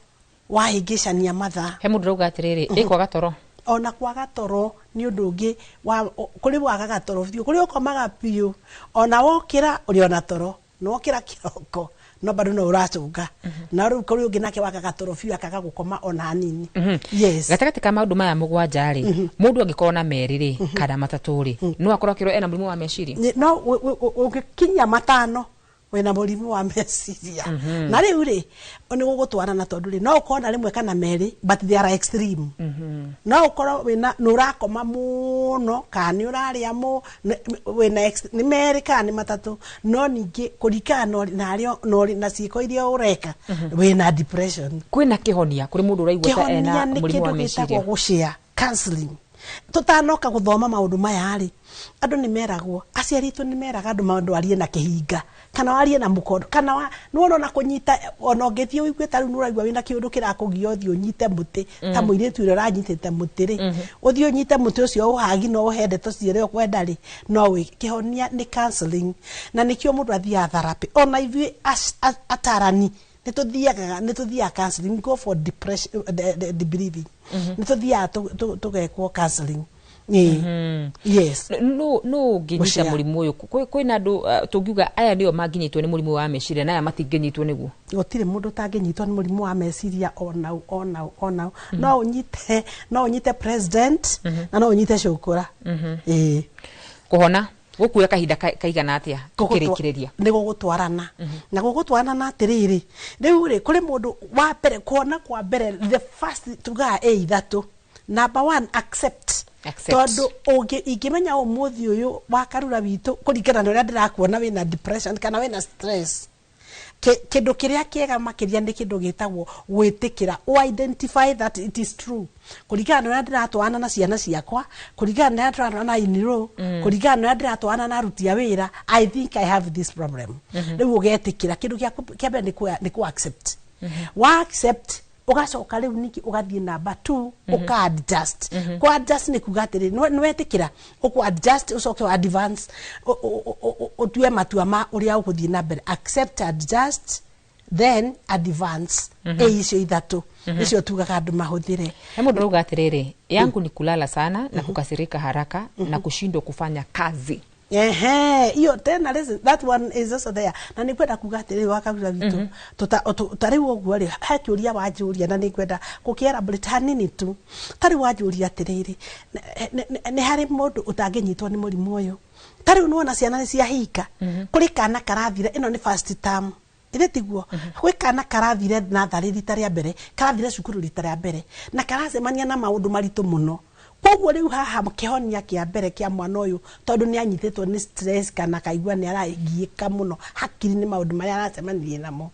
wahĩngĩcania mathaa. He mũndũ ũrauga atĩrĩrĩ, ĩ kwaga toro. Ona kwaga toro nĩ ũndũ ũngĩ wa kũrĩ wagaga toro biũ, kũrĩ ũkomaga biũ, ona wokĩra ũrĩ ona toro, na wokĩra kĩroko no bado no ũracũnga. Na rĩu kũrĩ ũngĩ nake wagaga toro biũ akaga gũkoma ona hanini. Yes. Gatagatĩ ka maũndũ maya 7 rĩ, mũndũ angĩkorwo na 2 rĩ kana 3 rĩ, no akorwo akĩrwo ena mũrimũ wa meciria? No ũngĩkinyia 5 wĩna mũrimũ wa meciria. Na rĩu rĩ nĩ gũgũtwarana, tondũ rĩ no ũkorwo na 1 kana 2, but they are extreme. No ũkorwo wĩna nĩ ũrakoma mũno kana nĩ ũrarĩa wĩna nĩ 2 kana nĩ 3, no ningĩ kũringana na arĩa na ciĩko iria ũreka wĩna depression. Kwĩna kĩhonia kũrĩ mũndũ ũraigua ta ena mũrimũ wa meciria? Kĩhonia nĩ kĩndũ gĩtagwo gũshare counseling. Tũtanoka gũthoma maũndũ maya rĩ, andũ nĩ meragwo, aciari aitũ nĩ meraga andũ maũndũ arie na kĩhinga kana warie na mũkondo kana nĩwona ona kũnyita, ona ũngĩthiĩ ũigue ta rĩu nĩ ũraigua wĩna kĩũndũ kĩrakũgia, ũthiĩ ũnyite mũtĩ ta mũirĩtu ũrĩa ũranyitĩte mũtĩ rĩ, ũthiĩ ũnyite mũtĩ ũcio ũhagi no ũhe ndeto ciothe ũkwenda rĩ, no kĩhonia nĩ counseling. Na nĩkĩo mũndũ athiaga therapy. Ona ithuĩ atarani nĩ tũthiaga counseling, go for depression, debriefing, nĩ tũthiaga tũgekwo counseling. Yes. No ũngĩnyita mũrimũ ũyũ, kwĩna andũ tũngiuga aya nĩo mangĩnyitwo nĩ mũrimũ wa meciria na aya matingĩnyitwo nĩguo? Gũtirĩ mũndũ ũtangĩnyitwo nĩ mũrimũ wa meciria onau onau onau. No ũnyite president na no ũnyite cũkũra. Kũhona gũkuoya kahinda kaigana atĩa tũkĩrĩkĩrĩria? Nĩ gũgũtwarana na gũgũtwarana na atĩrĩrĩ, rĩu rĩ kũrĩ mũndũ wa mbere kuona kwa mbere the first tugaga ĩ 3. Number 1, accept. Tondũ ingĩmenya ũmũthĩ ũyũ wa Karura witũ kũringana na ũrĩa ndĩrakuona wĩna depression kana wĩna stress, kĩndũ kĩrĩa kĩega makĩria nĩ kĩndũ gĩtagwo gwĩtĩkĩra, identify that it is true. Kũringana na ũrĩa ndĩratwarana na ciana ciakwa, kũringana na ũrĩa ndĩratwarana na iniro, kũringana na ũrĩa ndĩratwarana na aruti a wĩra, I think I have this problem. Rĩu ũgetĩkĩra. Kĩndũ kĩa mbere nĩ kũ accept. Wa accept ugacoka rĩu ningĩ ũgathiĩ number 2, ũka adjust. Kũ adjust nĩ kuga atĩrĩ, nĩ wetĩkĩra ũkũ adjust, ũcoke wa advance, ũtue matua ma ũrĩa ũgũthiĩ na mbere. Accept, adjust, then advance. Ĩ icio 3 nĩcio tugaga andũ mahũthĩre. He mũndũ ũrauga atĩrĩrĩ, yangu ni kulala sana na kukasirika haraka na kushindwa kufanya kazi. Ehe, iyo tena listen, that one is also there. Na nĩngwenda kuga atĩrĩrĩ wa Karura witũ, ta rĩu ũguo rĩ, he kĩũria wanjũria na nĩngwenda gũkĩelaborate hanini tu. Ta rĩu wanjũria atĩrĩrĩ, nĩ harĩ mũndũ ũtangĩnyitwo nĩ mũrimũ ũyũ? Ta rĩu nĩwona ciana nĩ ciahinga, kũrĩ kana karathire, ĩno nĩ first term. Ĩrĩ tiguo, gwĩ kana karathire natharĩ rita rĩa mbere, karathire cukuru rita rĩa mbere, na karacemania na maũndũ maritũ mũno. Koguo rĩu haha kĩhonia kĩa mbere kĩa mwana ũyũ, tondũ nĩ anyitĩtwo nĩ stress kana kaigua nĩ aragiĩka mũno hakiri nĩ maũndũ marĩa aracemanirie namo,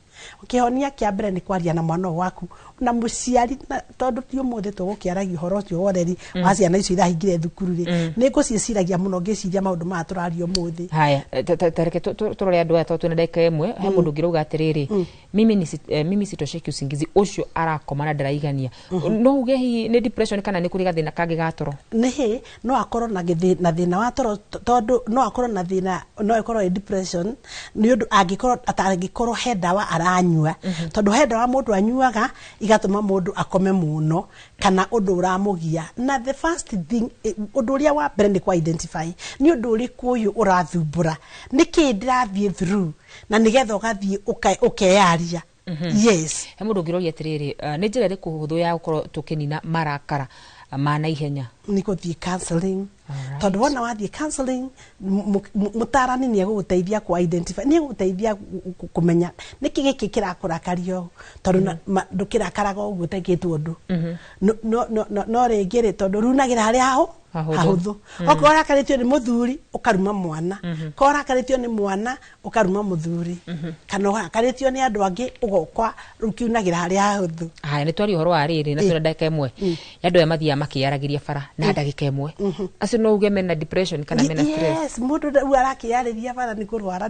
kĩhonia kĩa mbere nĩ kwaria na mwana ũyũ waku na mũciari, tondũ ti ũmũthĩ tũgũkĩaragia ũhoro ũcio wa ũreri wa ciana icio irahingire thukuru rĩ, nĩ ngũciĩciragia mũno ngĩciria maũndũ maya tũraria ũmũthĩ. Haya, ta reke tũrore andũ aya tondũ twĩna ndagĩka 1. He mũndũ ũngĩ ũrauga atĩrĩrĩ, mimi sitosheki usingizi, ũcio arakoma na ndaraigania. No uge hihi nĩ depression kana nĩ kũrĩ gathĩna kangĩ ga toro? Nĩ no akorwo na thĩna wa toro, tondũ no akorwo na thĩna, no ĩkorwo ĩ depression nĩ ũndũ angĩkorwo atangĩkorwo he ndawa aranyua, tondũ he ndawa mũndũ anyuaga igatũma mũndũ akome mũno kana ũndũ ũramũgia. Na the first thing, ũndũ ũrĩa wa mbere nĩ kũ identify nĩ ũndũ ũrĩkũ ũyũ ũrathumbũra, nĩkĩ ndĩrathiĩ through, na nĩgetha ũgathiĩ ũkeyaria. Yes. He mũndũ ũngĩroria atĩrĩrĩ, nĩ njĩra ĩrĩkũ hũthũ ya gũkorwo tũkĩnina marakara ma naihenya? Nĩ gũthiĩ counseling, tondũ wona wathiĩ counseling, mũtarani nĩ egũgũteithia ku identify, nĩ egũgũteithia kũmenya nĩkĩ gĩkĩ kĩrakũrakaria ũũ, tondũ ndũkĩrakaraga ũguo ũtekĩtwo ũndũ. No rĩngĩ rĩ, tondũ runagĩra harĩa hahũthũ. Okorwo ũrakarĩtio nĩ mũthuri, ũkaruma mwana. Korwo ũrakarĩtio nĩ mwana, ũkaruma mũthuri. Kana ũrakarĩtio nĩ andũ angĩ, ũgoka rĩu kiunagĩra harĩa hahũthũ. Haya, nĩ twaria ũhoro wa rĩrĩ na twĩna ndagĩka ĩmwe ya andũ aya mathiaga makĩyaragĩria bara na ndagĩka ĩmwe, acio no uge mena depression kana mena stress? Yes, mũndũ rĩu arakĩarĩria bara nĩ kũrwara,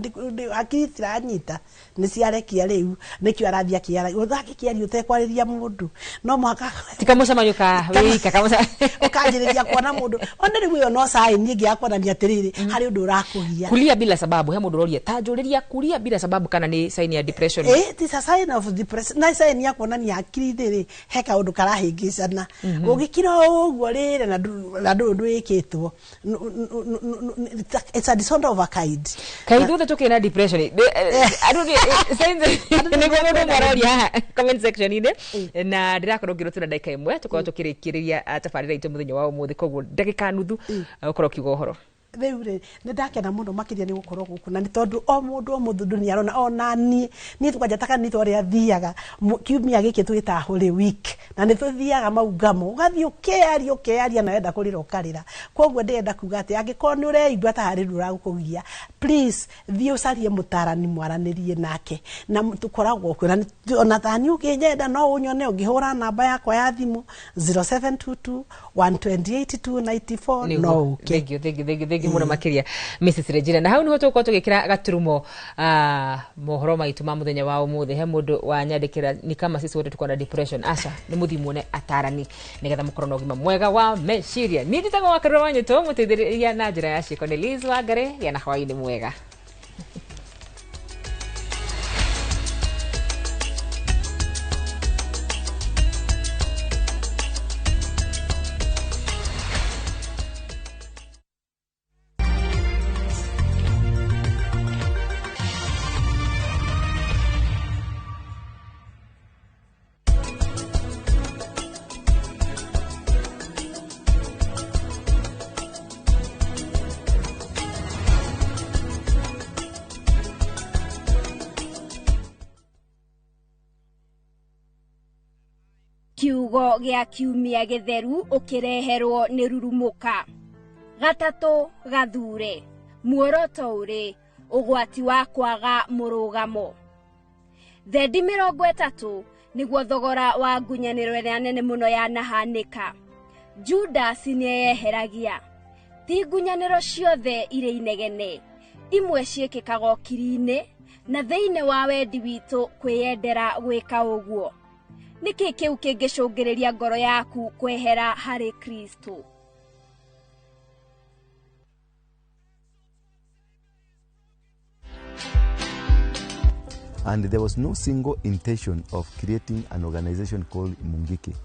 hakiri ciranyita, nĩ ciarekia rĩu, nĩkĩo arathiĩ akĩaragia. Ũtangĩkĩaria ũtekwarĩria mũndũ, no mũhaka ti kamũcemanio ka wĩika ũkanjĩrĩria kuona mũndũ ona rĩu ĩyo no sign ĩngĩ ya kuonania atĩrĩrĩ, harĩ ũndũ ũrakũgia. Kulia bila sababu, he mũndũ ũroria ta njũrĩria, kulia bila sababu kana nĩ sign ya depression? It is a sign of depression, na sign ya kuonania hakiri-inĩ rĩ, he kaũndũ karahĩngĩcana. Ũngĩkira ũguo rĩrĩ na ndũrĩ ũndũ wĩkĩtwo, it's a disorder of a kind. Kaĩ ithuothe tũkĩrĩ na depression? Andũ nĩguo mũndũ ũmwe aroria haha comment section-inĩ, na ndĩrakorwo ngĩrwo twĩna ndagĩka ĩmwe tũkorwo tũkĩrĩkĩrĩria tabarĩra itũ mũthenya wa ũmũthĩ, koguo ndagĩka nuthu ũkorwo ũkiuga ũhoro. Rĩu rĩ, nĩ ndakena mũno makĩria nĩ gũkorwo gũkũ, na nĩ tondũ o mũndũ o mũndũ nĩ arona ona niĩ kwanja ta kanitha ũrĩa thiaga kiumia gĩkĩ twĩtaga Holy Week, na nĩ tũthiaga maungamo, ũgathiĩ ũkearia ũkearia na wenda kũrĩra ũkarĩra. Koguo ndĩrenda kuga atĩ angĩkorwo nĩ ũreigua ta harĩ ũndũ ũragũkũgia, please thiĩ ũcarie mũtarani mwaranĩrie nake, na tũkoragwo kuo, na ona tani ũkĩnyenda no ũnyone ũngĩhũra namba yakwa ya thimũ 0722 128 294 no ũke. Thank you, thank you, thank you, thank you mũno makĩria Mrs Regina, na hau nĩho tũgũkorwo tũgĩkĩra gaturumo mohoro maitũ ma mũthenya wa ũmũthĩ. He mũndũ wanyandĩkĩra ni kama sisi wote tuko na depression. Aca, nĩ mũthiĩ muone atarani nĩgetha mũkorwo na ũgima mwega wa meciria. Niĩ njĩtagwo Wakarura wa Nyũtũ, mũteithĩrĩria na njĩra ya ciĩko nĩ Liz Wangari. Gĩa na hwaĩ-inĩ mwega. Kiugo gĩa kiumia gĩtheru ũkĩreherwo nĩ rurumũka. Gatatũ gathure, muoroto ũrĩ ũgwati wa kwaga mũrũgamo. Thendi 30 nĩguo thogora wa ngunyanĩro ĩrĩa nene mũno yanahanĩka. Judas nĩeyeheragia. Ti ngunyanĩro ciothe irĩ inegene, imwe ciĩkĩkaga ũkiri-inĩ na thĩinĩ wa wendi witũ kwĩyendera gwĩka ũguo. Nĩkĩ kĩu kĩngĩcũngĩrĩria ngoro yaku kwehera harĩ Kristo? And there was no single intention of creating an organization called Mungiki.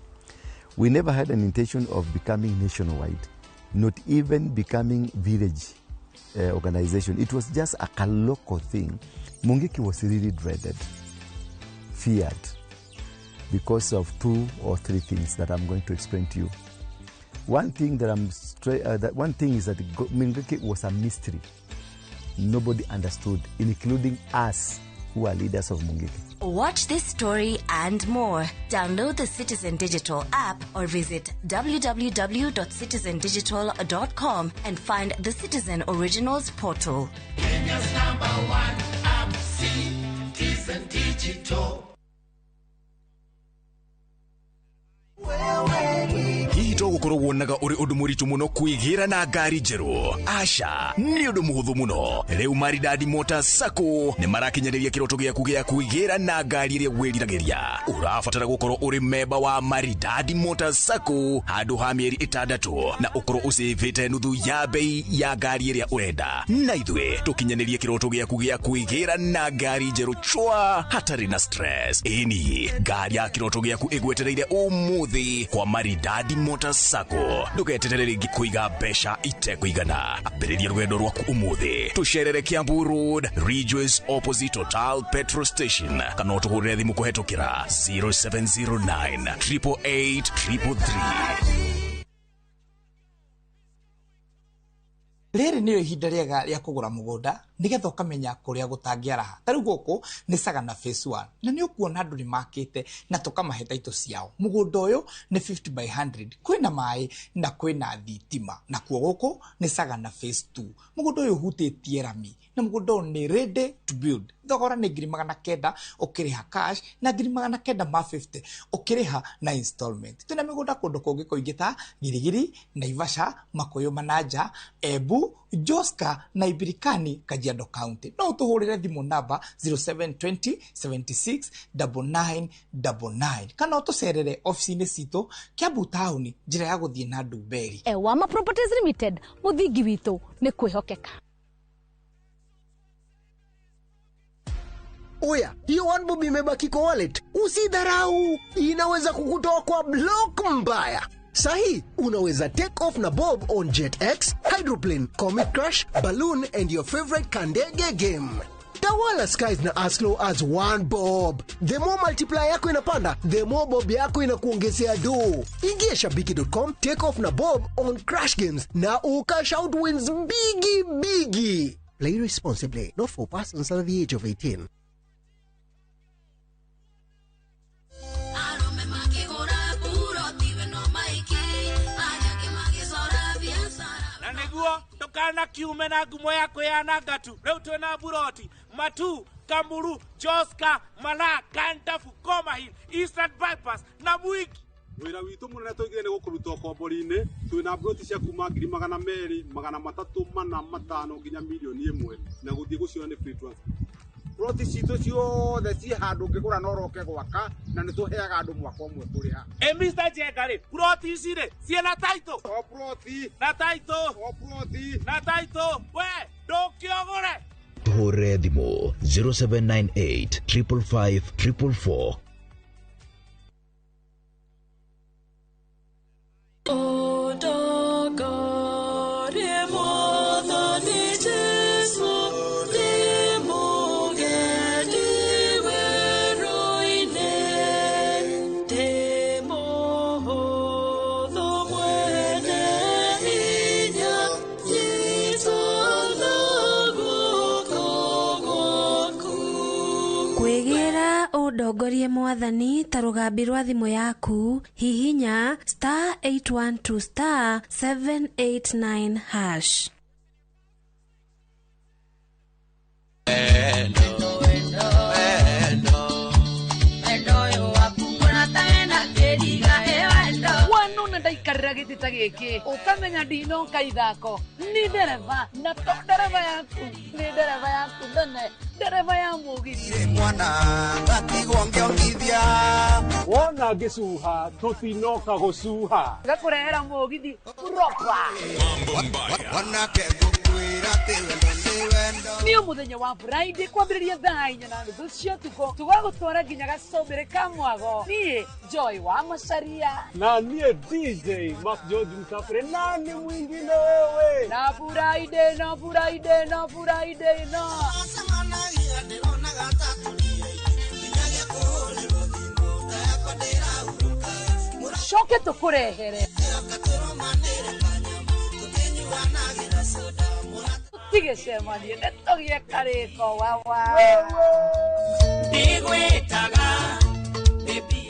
We never had an intention of becoming nationwide, not even becoming village organization. It was just a local thing. Mungiki was really dreaded, feared, because of 2 or 3 things that I'm going to explain to you. One thing that one thing is that Mungiki was a mystery. Nobody understood, including us who are leaders of Mungiki. Watch this story and more. Download the Citizen Digital app or visit www.citizendigital.com and find the Citizen Originals portal. Kenya's #1 app, Citizen Digital. Hihi to gukorwo wonaga uri undu muritu muno kwigira na ngari njeru? Aca, ni undu muhuthu muno. Riu Maridadi Motors Sacco ni marakinyaniria kiroto giaku gia kwigira na ngari iria wiriragiria. Urabatara gukorwo uri memba wa Maridadi Motors Sacco handu ha mieri 6 na ukorwo ucivite nuthu ya bei ya ngari iria urenda. Na ithuĩ tukinyanirie kiroto giaku gia kwigira na ngari njeru chwa hatari na stress. Ĩni ngari ya kiroto giaku igwetereire umuthi kwa Maridadi Motors Sacco. Ndugeterere ringi kuiga mbeca itekũigana. Ambĩrĩria rwendo rwaku umuthi. Tucerere Kiambu Road, Ridgeways opposite Total Petrol Station, kana ũtũhũrĩre thimũ kũhetũkĩra 0709 888 333. Rĩrĩ nĩrĩo ihinda rĩega rĩa kũgũra mũgũnda nĩgetha ũkamenya kũrĩa gũtangĩaraha. Ta rĩu gũkũ nĩ Sagana Phase 1 na nĩ ũkuona andũ nĩ makĩte na tũkamahe taitũ ciao. Mũgũnda ũyũ nĩ 50 by 100, kwĩna maĩ na kwĩna thitima. Nakuo gũkũ nĩ Sagana Phase 2. Mũgũnda ũyũ ũhutĩtie rami na mũgũnda ũyũ nĩ ready to build. Thogora nĩ 900,000 ũkĩrĩha cash na 950,000 ũkĩrĩha na installment. Twĩna mĩgũnda kũndũ kũngĩ kũingĩ ta Girigiri, Naivasha, Makuyu Manaja, Embu, Joska na Ibirikani, Kajiado County. No ũtũhũrĩre thimũ namba 0720 76 99 99 kana ũtũcerere ofici-inĩ citũ Kiambu taũni, njĩra ya gũthiĩ na Ndumberi. Ewama Properties Limited, mũthingi witũ nĩ kwĩhokeka. Oya, hiyo one bob imebaki kwa wallet. Usidharau, inaweza kukutoa kwa block mbaya. Sahi, unaweza take off na bob on JetX, Hydroplane, Comet Crash, Balloon and your favorite Kandege game. Tawala skies na as low as one bob. The more multiplier yako inapanda, the more bob yako inakuongezea do. Ingia shabiki.com, take off na bob on Crash Games na ukash out wins bigi bigi. Play responsibly, not for persons under the age of 18. Na nĩguo ndũkanakiume na ngumo ya kwĩyananga tu. Rĩu twĩna buroti Matu, Kamuru, Joska, Mala, Kandafu, Koma Hill, Eastern Bypass na Mwiki. Wĩra witũ mũnene tũigire nĩ gũkũruta ũkombori-inĩ. Twĩna buroti cia kuma 200,000, 300, 400, 500 nginya 1,000,000 na gũthiĩ gũciona nĩ free transfer. Buroti citũ ciothe ciĩ handũ ũngĩgũra na ũroke gwaka na nĩ tũheaga andũ mwaka ũmwe kũrĩha. Ĩ Mr. Njenga rĩ, buroti ici rĩ ciĩna title? O buroti. Na title. O buroti. Na title. We ndũkĩogũre. Tũhũrĩre thimũ 0798 555 444. Kwĩgĩra ũndongorie mwathani ta rũgambi rwa thimũ yaku, hihinya star 812 star 789 hash. Wanona ndaikarĩra gĩtĩ ta gĩkĩ ũkamenya ndinoka ithako ni ndereba na to ndereba yaku ni ndereba yaku nene ndereba ya mũgithi mwana ngatigwo ngĩongithia wona ngĩcuha tũtinoka gũcuha gakũrehera mũgithi proper wanake ngũkwĩra atĩ wendo nĩ wendo. Nĩ mũthenya wa Friday kwambĩrĩria thaa 4:30 cia ũtukũ tũgagũtwara nginya gacũmbĩrĩ ka mwago. Niĩ Joy wa Macharia na niĩ DJ Mark George Msafiri na nĩ mwingine wewe na Friday na Friday na Friday na coke tũkũrehere tũtigĩcemanie nĩ tũgĩe karĩko wawa. Ndigwĩtaga baby.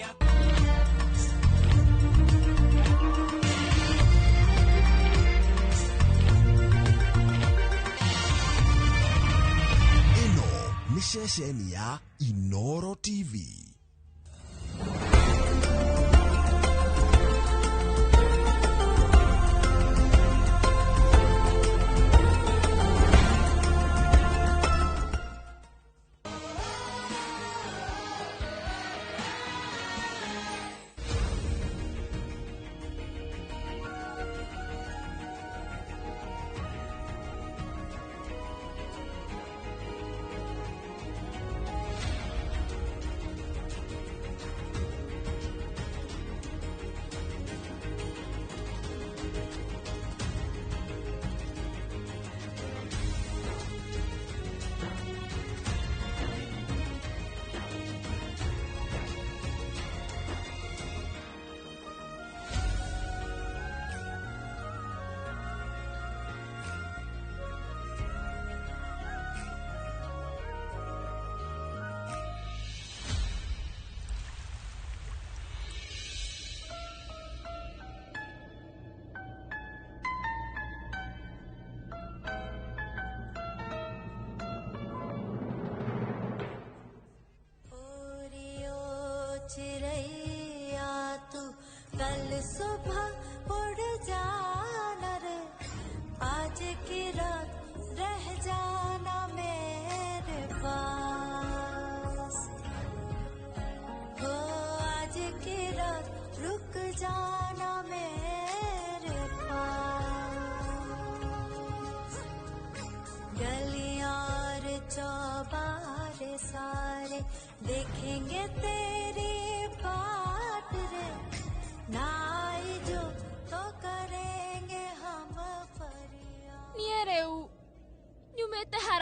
Ĩno nĩ ceceni ya Inoro TV.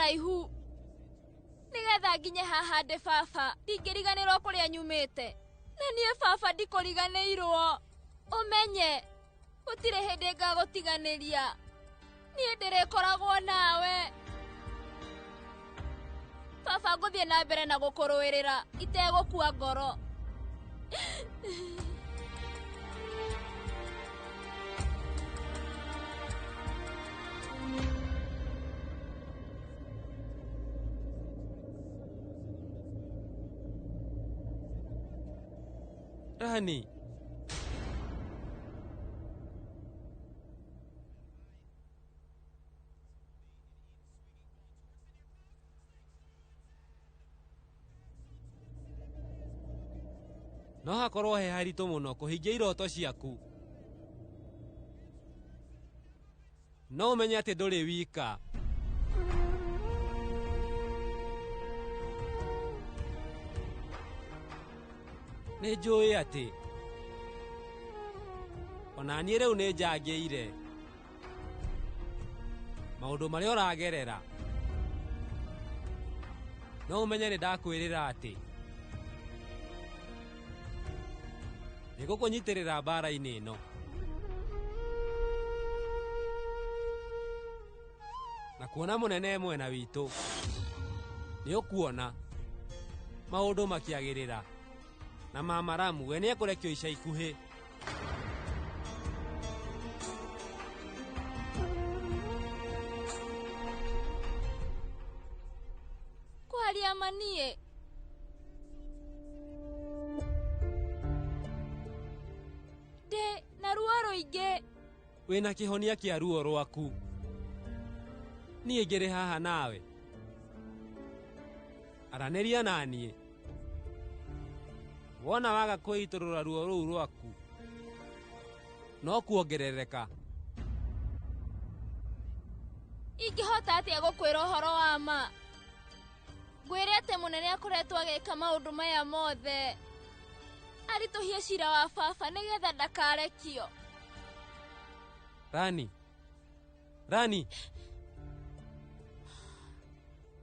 haraihu nĩgetha nginye haha ndĩ baba ndingĩriganĩrwo kũrĩa nyumĩte na niĩ baba ndikũriganĩirwo ũmenye gũtirĩ hĩndĩ ngagũtiganĩria niĩ ndĩrĩkoragwo nawe baba ngũthiĩ na mbere na gũkũrũĩrĩra itegũkua ngoro. Rani, no hakorwo he haritũ mũno kũhingia iroto ciaku, no ũmenye atĩ ndũrĩ wika. Nĩ njũĩ atĩ ona niĩ rĩu nĩ njangĩire maũndũ marĩa ũragerera, no ũmenye nĩ ndakwĩrĩra atĩ nĩngũkũnyitĩrĩra mbara-inĩ ĩno na kuona mũnene mwena witũ nĩ ũkuona maũndũ makĩagĩrĩra na Mama Ramu we nĩekũrekio ica ikuhĩ. Kwaria ma niĩ ndĩ na ruo rũingĩ. Wĩna kĩhonia kĩa ruo rwaku, niĩ ngĩrĩ haha nawe, aranĩria na niĩ. Wona waga kwĩitũrũra ruo rũu rwaku no kuongerereka. Ingĩhota atĩa gũkwĩra ũhoro wa ma? Ngwĩre atĩ mũnene akoretwo agĩka maũndũ maya mothe aritũhie cira wa baba nĩgetha ndakarekio. Rani, Rani,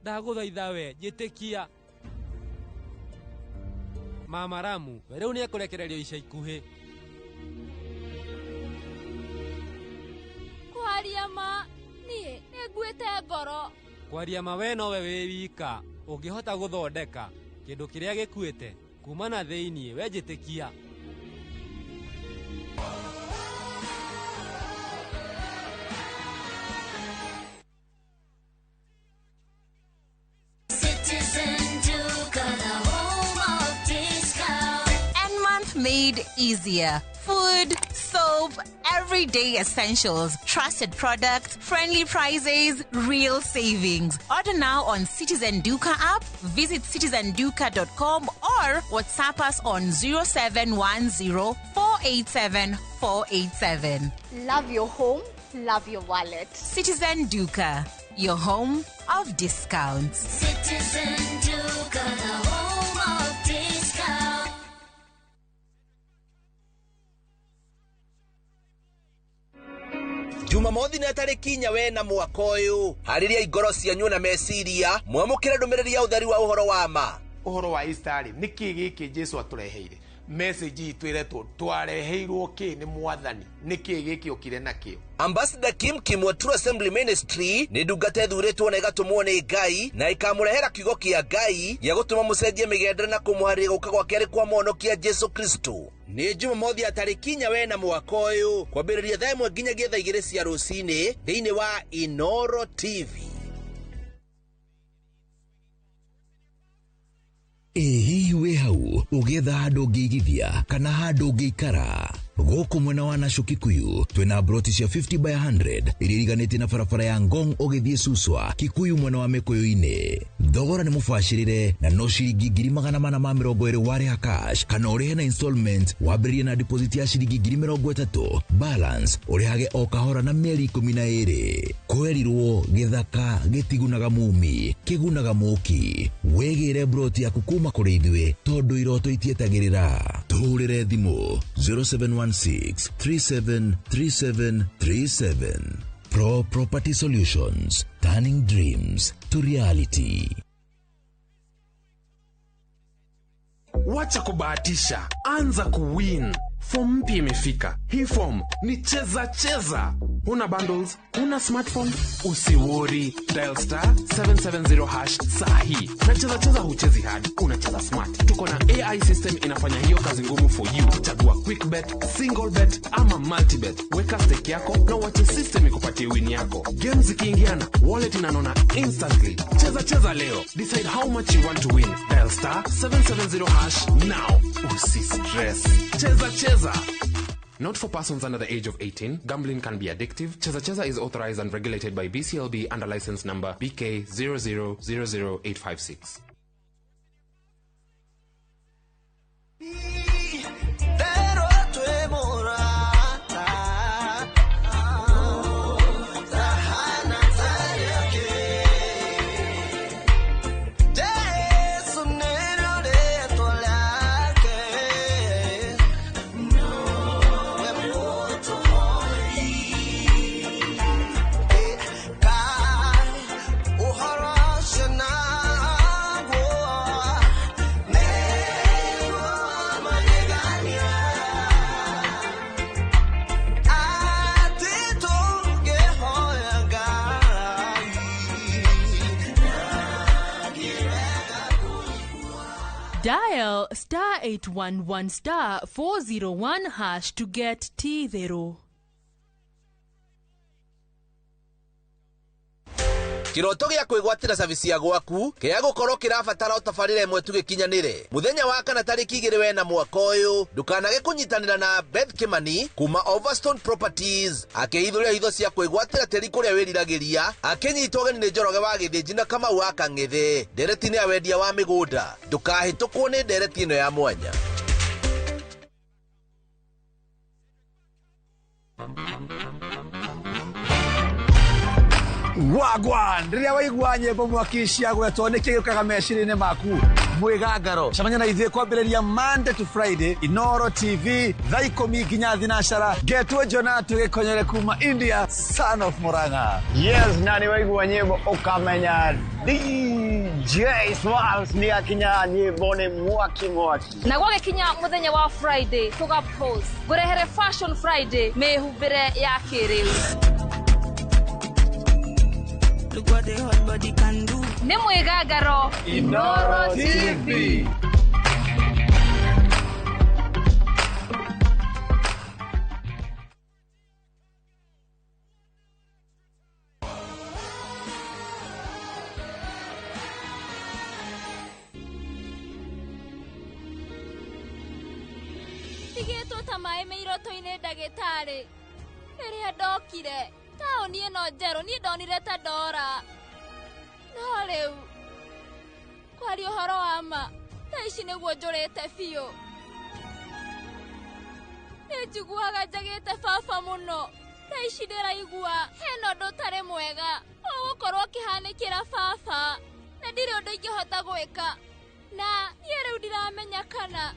ndagũthaitha we njĩtĩkia. Mama Ramu we rĩu nĩekũrekererio ica ikuhĩ. Kwaria ma niĩ nĩnguĩte ngoro. Kwaria ma we nowe wĩ wika ũngĩhota gũthondeka kĩndũ kĩrĩa gĩkuĩte kuma na thĩiniĩ, we njĩtĩkia. Citizen Duka, the home of discount. And month made easier. Food, soap, everyday essentials, trusted products, friendly prices, real savings. Order now on Citizen Duka app, visit citizenduka.com or WhatsApp us on 0710 487 487. Love your home, love your wallet. Citizen Duka, your home of discounts. Citizen Duka, the home of discount. Jumamothi na tarĩki inya wena mwaka ũyũ harĩria ngoro cianyu na meciria mwamũkĩre ndũmĩrĩri ya ũtheri wa ũhoro wa ma. Ũhoro wa Easter rĩ, nĩkĩ gĩkĩ Jesu atũreheire? Message itũ ĩretwo twareheirwo kĩ nĩ mwathani, nĩkĩ gĩkĩ okire nakĩo? Ambassador Kim Kim wa True Assembly Ministry nĩ ndungata ĩthurĩtwo na ĩgatũmwo nĩ Ngai na ĩkamũrehera kiugo kĩa Ngai gĩa gũtũma mũcenjie mĩgendere na kũmũharĩria gũka gwake arĩ kwa mũhonokia Jesu Kristo. Nĩ Jumamothi ya tarĩki inya wena mwaka ũyũ kwambĩrĩria thaa ĩmwe nginyagia thaa igĩrĩ cia rũcinĩ thĩinĩ wa Inoro TV. Ĩ hihi wĩ hau ũgĩetha handũ ũngĩigithia kana handũ ũngĩikara? Gũkũ mwena wa Nasho Kikuyu twĩna broti cia 50 by 100 iria iriganĩtie na barabara ya Ngong ũgĩthiĩ Suswa Kikuyu mwena wa Mĩkũyũ-inĩ. Thogora nĩ mũbacĩrĩre na no ciringi 420,000 warĩha cash kana ũrĩhe na installment wambĩrĩrie na deposit ya ciringi 30,000 balance ũrĩhage o kahora na mĩeri 12. Kwerirwo gĩthaka gĩtigunaga mumi kĩgunaga mũki. Wĩgĩre broti yaku kuma kũrĩ ithuĩ tondũ iroto itietagĩrĩra. Tũhũrĩre thimũ 0716 373737. Pro Property Solutions, turning dreams to reality. Wacha kubahatisha, anza kuwin. Form mpya imefika. Hii form ni cheza cheza. Huna bundles, huna smartphone, usiwori. Dial star 770 hash sahi. Na cheza cheza huchezi hard, unacheza smart. Tuko na AI system inafanya hiyo kazi ngumu for you. Chagua quick bet, single bet ama multi bet. Weka stake yako na uache system ikupatie win yako. Games zikiingiana, wallet inanona instantly. Cheza cheza leo. Decide how much you want to win. Dial star 770 hash now. Usi stress. Cheza cheza. Not for persons under the age of 18. Gambling can be addictive. Cheza Cheza is authorized and regulated by BCLB under license number BK 0000856. Dial star 811 star 401 hash to get T0. Kiroto gĩa kwĩgwatĩra cabici ya gwaku kĩa gũkorwo kĩrabatara ũtabarĩre ĩmwe tu gĩkinyanĩre. Mũthenya wa kana tarĩki 2 wena mwaka ũyũ, ndũkanage kũnyitanĩra na Beth Kimani kuma Overstone Properties akĩhithũria hitho cia kwĩgwatĩra tĩri kũrĩa wĩriragĩria, akĩnyitwo ũgeni nĩ Njoroge wa Gĩthĩnji na Kamau wa Kang'ethe. Ndereti nĩ ya wendia wa mĩgũnda. Ndũkahĩtũkwo nĩ ndereti ĩno ya mwanya. Wagwan, rĩrĩa waigua nyĩmbo mwaki ciagwetwo nĩ kĩ gĩũkaga meciria-inĩ maku? Mwĩgangaro. Cemania na ithuĩ kwambĩrĩria Monday to Friday, Inoro TV, thaa 10 nginya 9. Ngetwo Jona tũgĩkonyere kuma India, son of Murang'a. Yes, na nĩ waigua nyĩmbo ũkamenya DJ Swalls nĩ akinya nyĩmbo nĩ mwaki mwaki. Na gwagĩkinya mũthenya wa Friday tũga pose ngũrehere Fashion Friday mĩhumbĩre ya kĩrĩu. Look what the hot body can do. Nĩ mwĩgangaro Inoro TV. Tigĩtwo ta maĩ mĩiroto-inĩ ndagĩtarĩ. Rĩrĩa ndokire taũni ĩno njerũ niĩ ndonire ta ndora. No rĩu kwaria ũhoro wa ma, thaa ici nĩguo njũrĩte biũ. Nĩ njiguaga njagĩte baba mũno. Thaa ici ndĩraigua hena ũndũ ũtarĩ mwega ũgũkorwo ũkĩhanĩkĩra baba, na ndirĩ ũndũ ingĩhota gwĩka. Na niĩ rĩu ndiramenya kana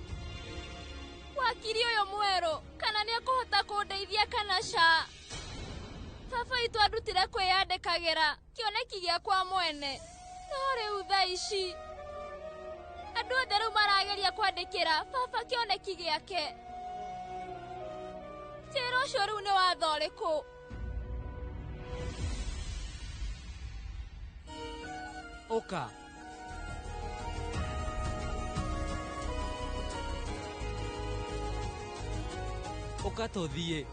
wakiri ũyũ mwerũ kana nĩekũhota kũndeithia kana ca. Baba witũ andutire kwĩyandĩkagĩra kĩoneki gĩakwa mwene. No rĩu thaa ici andũ othe rĩu marageria kwandĩkĩra baba kĩoneki gĩake. Njĩra ũcio rĩu nĩ watho ũrĩkũ? Ũka. Ũka tũthiĩ.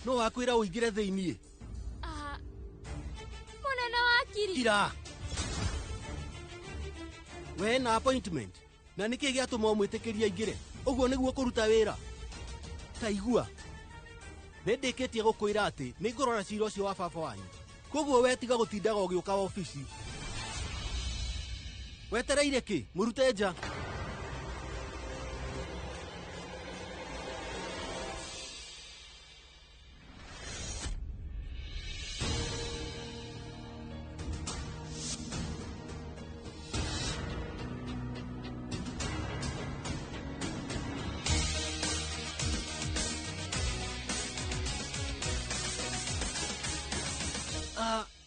No wakwira uingire thiini. Munene wa kiri. Kira. We na appointment na nĩkĩ gĩatũma ũmwĩtĩkĩrie aingĩre ũguo nĩguo kũruta wĩra ta igua nĩ ndĩkĩtie gũkwĩra atĩ nĩ ngũrora cira ũcio wa baba wanyu koguo we tiga gũtindaga ũgĩũka obici wetereire kĩ mũrute nja.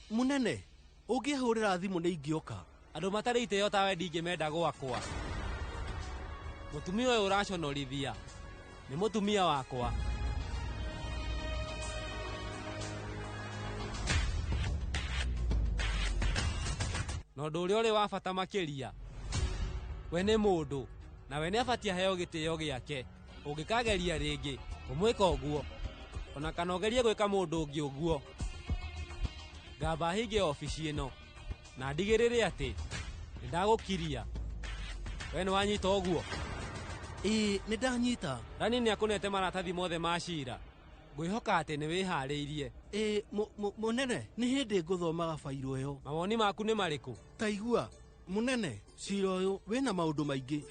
Munene ũngĩhũrĩra thimũ nĩ ingĩoka. Andũ matarĩ itĩo tawe ndingĩmenda gwakwa. Mũtumia ũyũ ũraconorithia nĩ mũtumia wakwa. Na ũndũ ũrĩa ũrĩ wa bata makĩria, we nĩ mũndũ na we nĩabatiĩ aheo gĩtĩo gĩake. Ũngĩkageria rĩngĩ kũmwĩka ũguo ona kana ũgerie gwĩka mũndũ ũngĩ ũguo, ngamba hinge obici ĩno na ndigĩrĩre atĩ nĩndagũkiria. We nĩwanyita ũguo? Ĩĩ nĩndanyita. Rani nĩakũnete maratathi mothe ma cira. Ngwĩhoka atĩ nĩwĩharĩirie. Ĩĩ mũnene nĩ hĩndĩ ngũthomaga bairũ ĩyo. Mawoni maku nĩ marĩkũ? Ta igua mũnene, cira ũyũ wĩna maũndũ maingĩ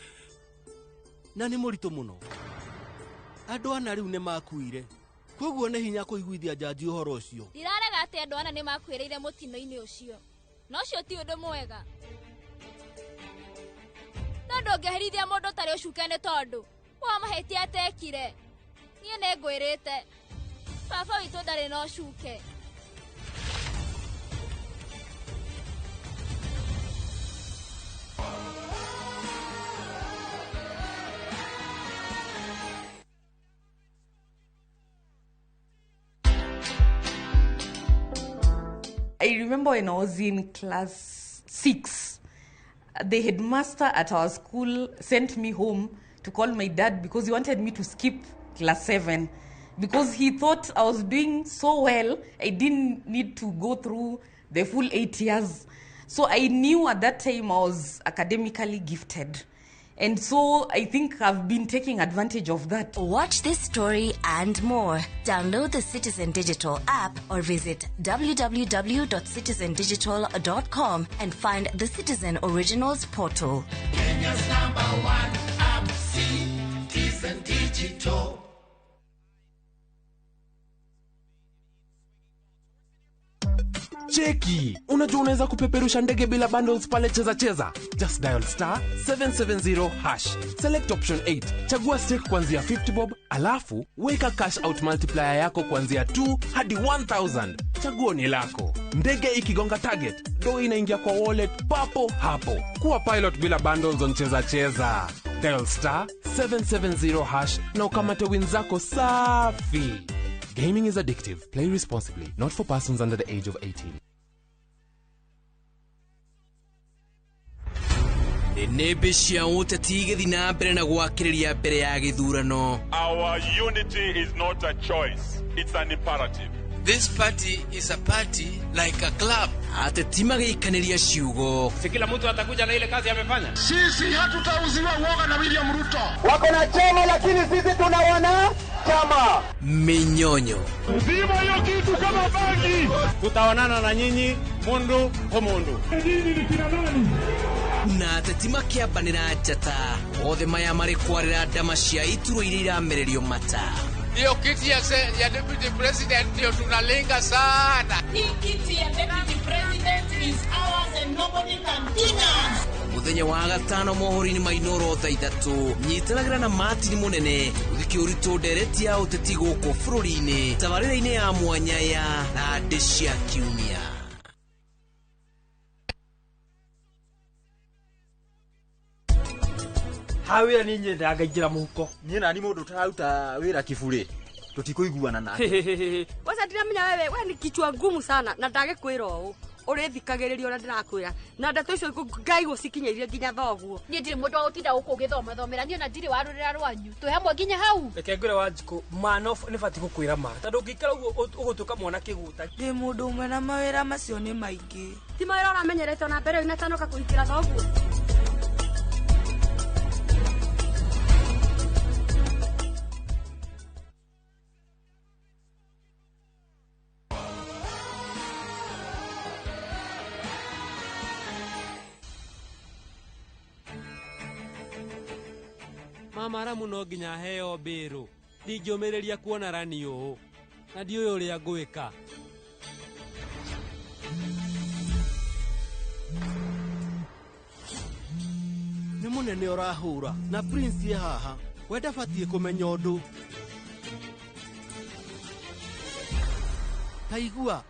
na nĩ mũritũ mũno. Andũ ana rĩu nĩmakuire, koguo nĩ hinya kũiguithia njanji ũhoro ũcio. Ndirarega atĩ andũ ana nĩmakuĩrĩire mũtino-inĩ ũcio, na ũcio ti ũndũ mwega. No ndũngĩherithia mũndũ ũtarĩ ũcuke nĩ tondũ wa mahĩtia atekire. Niĩ nĩngwĩrĩte baba witũ ndarĩ na ũcuke. I remember when I was in class 6, the headmaster at our school sent me home to call my dad because he wanted me to skip class 7 because he thought I was doing so well, I didn't need to go through the full 8 years. So I knew at that time I was academically gifted. And so I think I've been taking advantage of that. Watch this story and more. Download the Citizen Digital app or visit www.citizendigital.com and find the Citizen Originals portal. Kenya's number one app, Citizen Digital. Cheki, unajua unaweza kupeperusha ndege bila bundles pale Cheza Cheza. Just dial star 770 hash. Select option 8. Chagua stake kuanzia 50 bob, alafu weka cash out multiplier yako kuanzia 2 hadi 1000. Chaguo ni lako. Ndege ikigonga target, do inaingia kwa wallet papo hapo. Kuwa pilot bila bundles on Cheza Cheza. Dial star 770 hash na ukamate win zako safi. Gaming is addictive. Play responsibly. Not for persons under the age of 18. Nĩmbĩ cia ũteti igĩthiĩ na mbere na gwakĩrĩria mbere ya gĩthurano. Our unity is not a choice, it's an imperative. This party is a party like a club. Ateti magĩikanĩria ciugo. Si kila mtu atakuja na ile kazi amefanya. Sisi hatutauziwa uoga na William Ruto. Wako na chama lakini sisi tuna wana chama. Minyonyo. Zima hiyo kitu kama bangi. Tutaonana na nyinyi mundu kwa mundu. Nyinyi ni kina nani? Na ateti makĩambanĩra njata. Othe maya marĩ kwarĩra ndama cia iturwa iria iramererio mata. Hiyo kiti ya deputy president ndio tunalenga sana. Hii kiti ya deputy president is ours and nobody can deny us. Muthenya wa gatano mohoro-inĩ ma Inooro thaa 3 nyitanagĩra na Martin Munene ũthike ũritũ ndereti ya ũteti gũkũ bũrũri-inĩ tabarĩra-inĩ ya mwanya ya Thandĩ cia Kiumia. Ha wĩra nĩ nyendaga ngaingĩra mũhuko. Niĩ nani mũndũ ũtararuta wĩra kiburi tũtikũiguana nake. Kwanza ndiramenya wewe, we ni kichwa ngumu sana na ndagĩkwĩra ũũ ũrĩthikagĩrĩria ũrĩa ndĩrakwĩra na ndeto icio Ngai gũcikinyĩirie nginya thoguo. Niĩ ndirĩ mũndũ wa gũtinda gũkũ ũgĩthomathomera, niĩ ona ndirĩ wa rũrĩra rwanyu, twĩ hamwe nginya hau. Reke ngwĩre Wanjikũ, ma no nĩ batiĩ gũkwĩra ma tondũ ũngĩikara ũguo ũgũtuĩka mwana kĩgũta. Ndĩ mũndũ ũmwe na mawĩra macio nĩ maingĩ. Ti mawĩra ũramenyerete ona mbere ũinatanoka kũhikĩra thoguo. Mama Ramu no nginya aheo mbĩrũ. Ndingĩũmĩrĩria kuona Rani ũũ. Na ndiũĩ ũrĩa ngwĩka. Nĩ mũnene ũrahũra na Prince ye haha. We ndabatiĩ kũmenya ũndũ. Ta igua,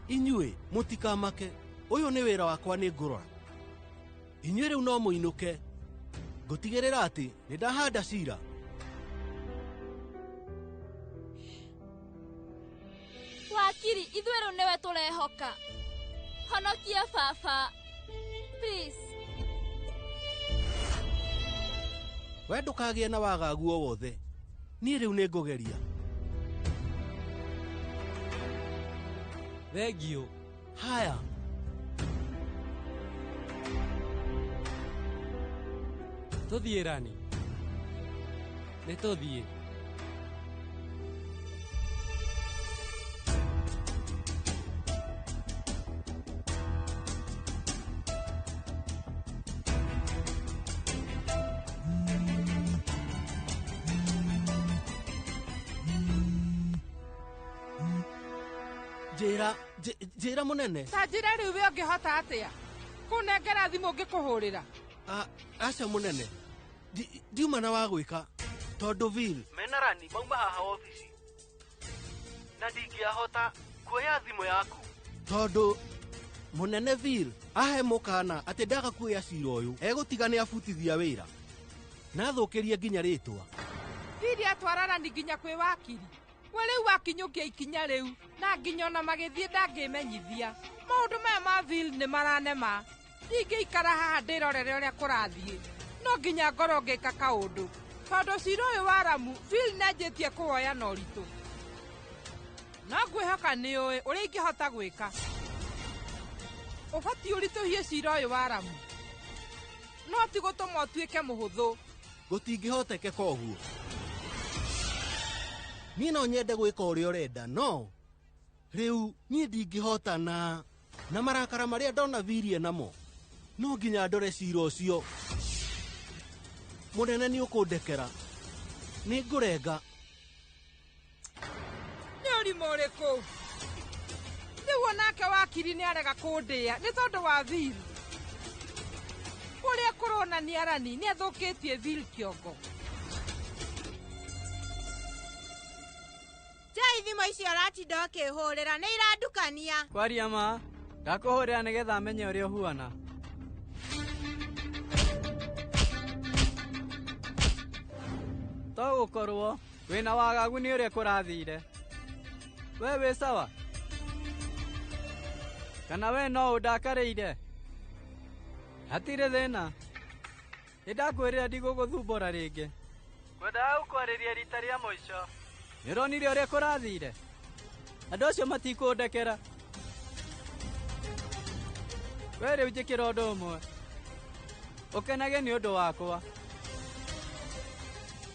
inyuĩ mũtikamake. Ũyũ nĩ wĩra wakwa nĩ ngũrora. Inyuĩ rĩu no mũinũke. Ngũtigĩrĩra atĩ nĩ ndahanda cira. Wakiri, ithuĩ rĩu nĩwe tũrehoka. Honokia baba. Please. We ndũkagĩe na wagagu o wothe. Niĩ rĩu nĩ ngũgeria. Thengiũ. Haya. Tũthiĩ Rani. Nĩ tũthiĩ. Njĩra mũnene. Ta njĩra rĩu we ũngĩhota atĩa kũnengera thimũ ngĩkũhũrĩra? Aca mũnene. Ndiuma na wa gwĩka tondũ Vil mena Rani mauma haha obici na ndingĩahota kuoya thimũ yaku tondũ mũnene Vil ahe mũkana atĩ ndaga kuoya cira ũyũ egũtiga nĩ abutithia wĩra na athũkĩrie nginya rĩtwa. Vil atwara Rani nginya kwĩ wakiri. We rĩu wakinyũkia ikinya rĩu na nginya ona magĩthiĩ ndangĩmenyithia. Maũndũ maya ma Vil nĩ maranema. Ndingĩikara haha ndĩrorere ũrĩa kũrathiĩ. No nginya ngorwo ngĩka kaũndũ tondũ cira ũyũ wa Ramu Vil nĩanjĩtie kũwoya na ũritũ. No ngwĩhoka nĩũĩ ũrĩa ingĩhota gwĩka. Ũbatiĩ ũritũhie cira ũyũ wa Ramu. No ti gũtũma ũtuĩke mũhũthũ. Gũtingĩhotekeka ũguo. Niĩ no nyende gwĩka ũrĩa ũrenda no rĩu niĩ ndingĩhota na marakara marĩa ndona Virie namo. No nginya ndore cira ũcio. Mũnene nĩ ũkũndekera. Nĩ ngũrenga. Nĩ ũrimũ ũrĩkũ? Rĩu onake wakiri nĩ arega kũndĩa nĩ tondũ wa Vil. Ũrĩa kũronania Rani nĩ athũkĩtie Vil kĩongo. Jai thimũ icio ũratinda ũkĩhũrĩra nĩ irandukania. Kwaria ma, ndakũhũrĩra nĩgetha menye ũrĩa ũhuana. To gũkorwo wĩna wagagu nĩ ũrĩa kũrathire. We wĩ sawa? Kana we no ũndakarĩire? Hatirĩ thĩna. Nĩndakwĩrĩra ndigũgũthumbũra rĩngĩ. Ngwendaga gũkwarĩria rita rĩa mũico. Nĩũronire ũrĩa kũrathire? Andũ acio matikũndekera. We rĩu njĩkĩra ũndũ ũmwe. Ũkenage nĩ ũndũ wakwa.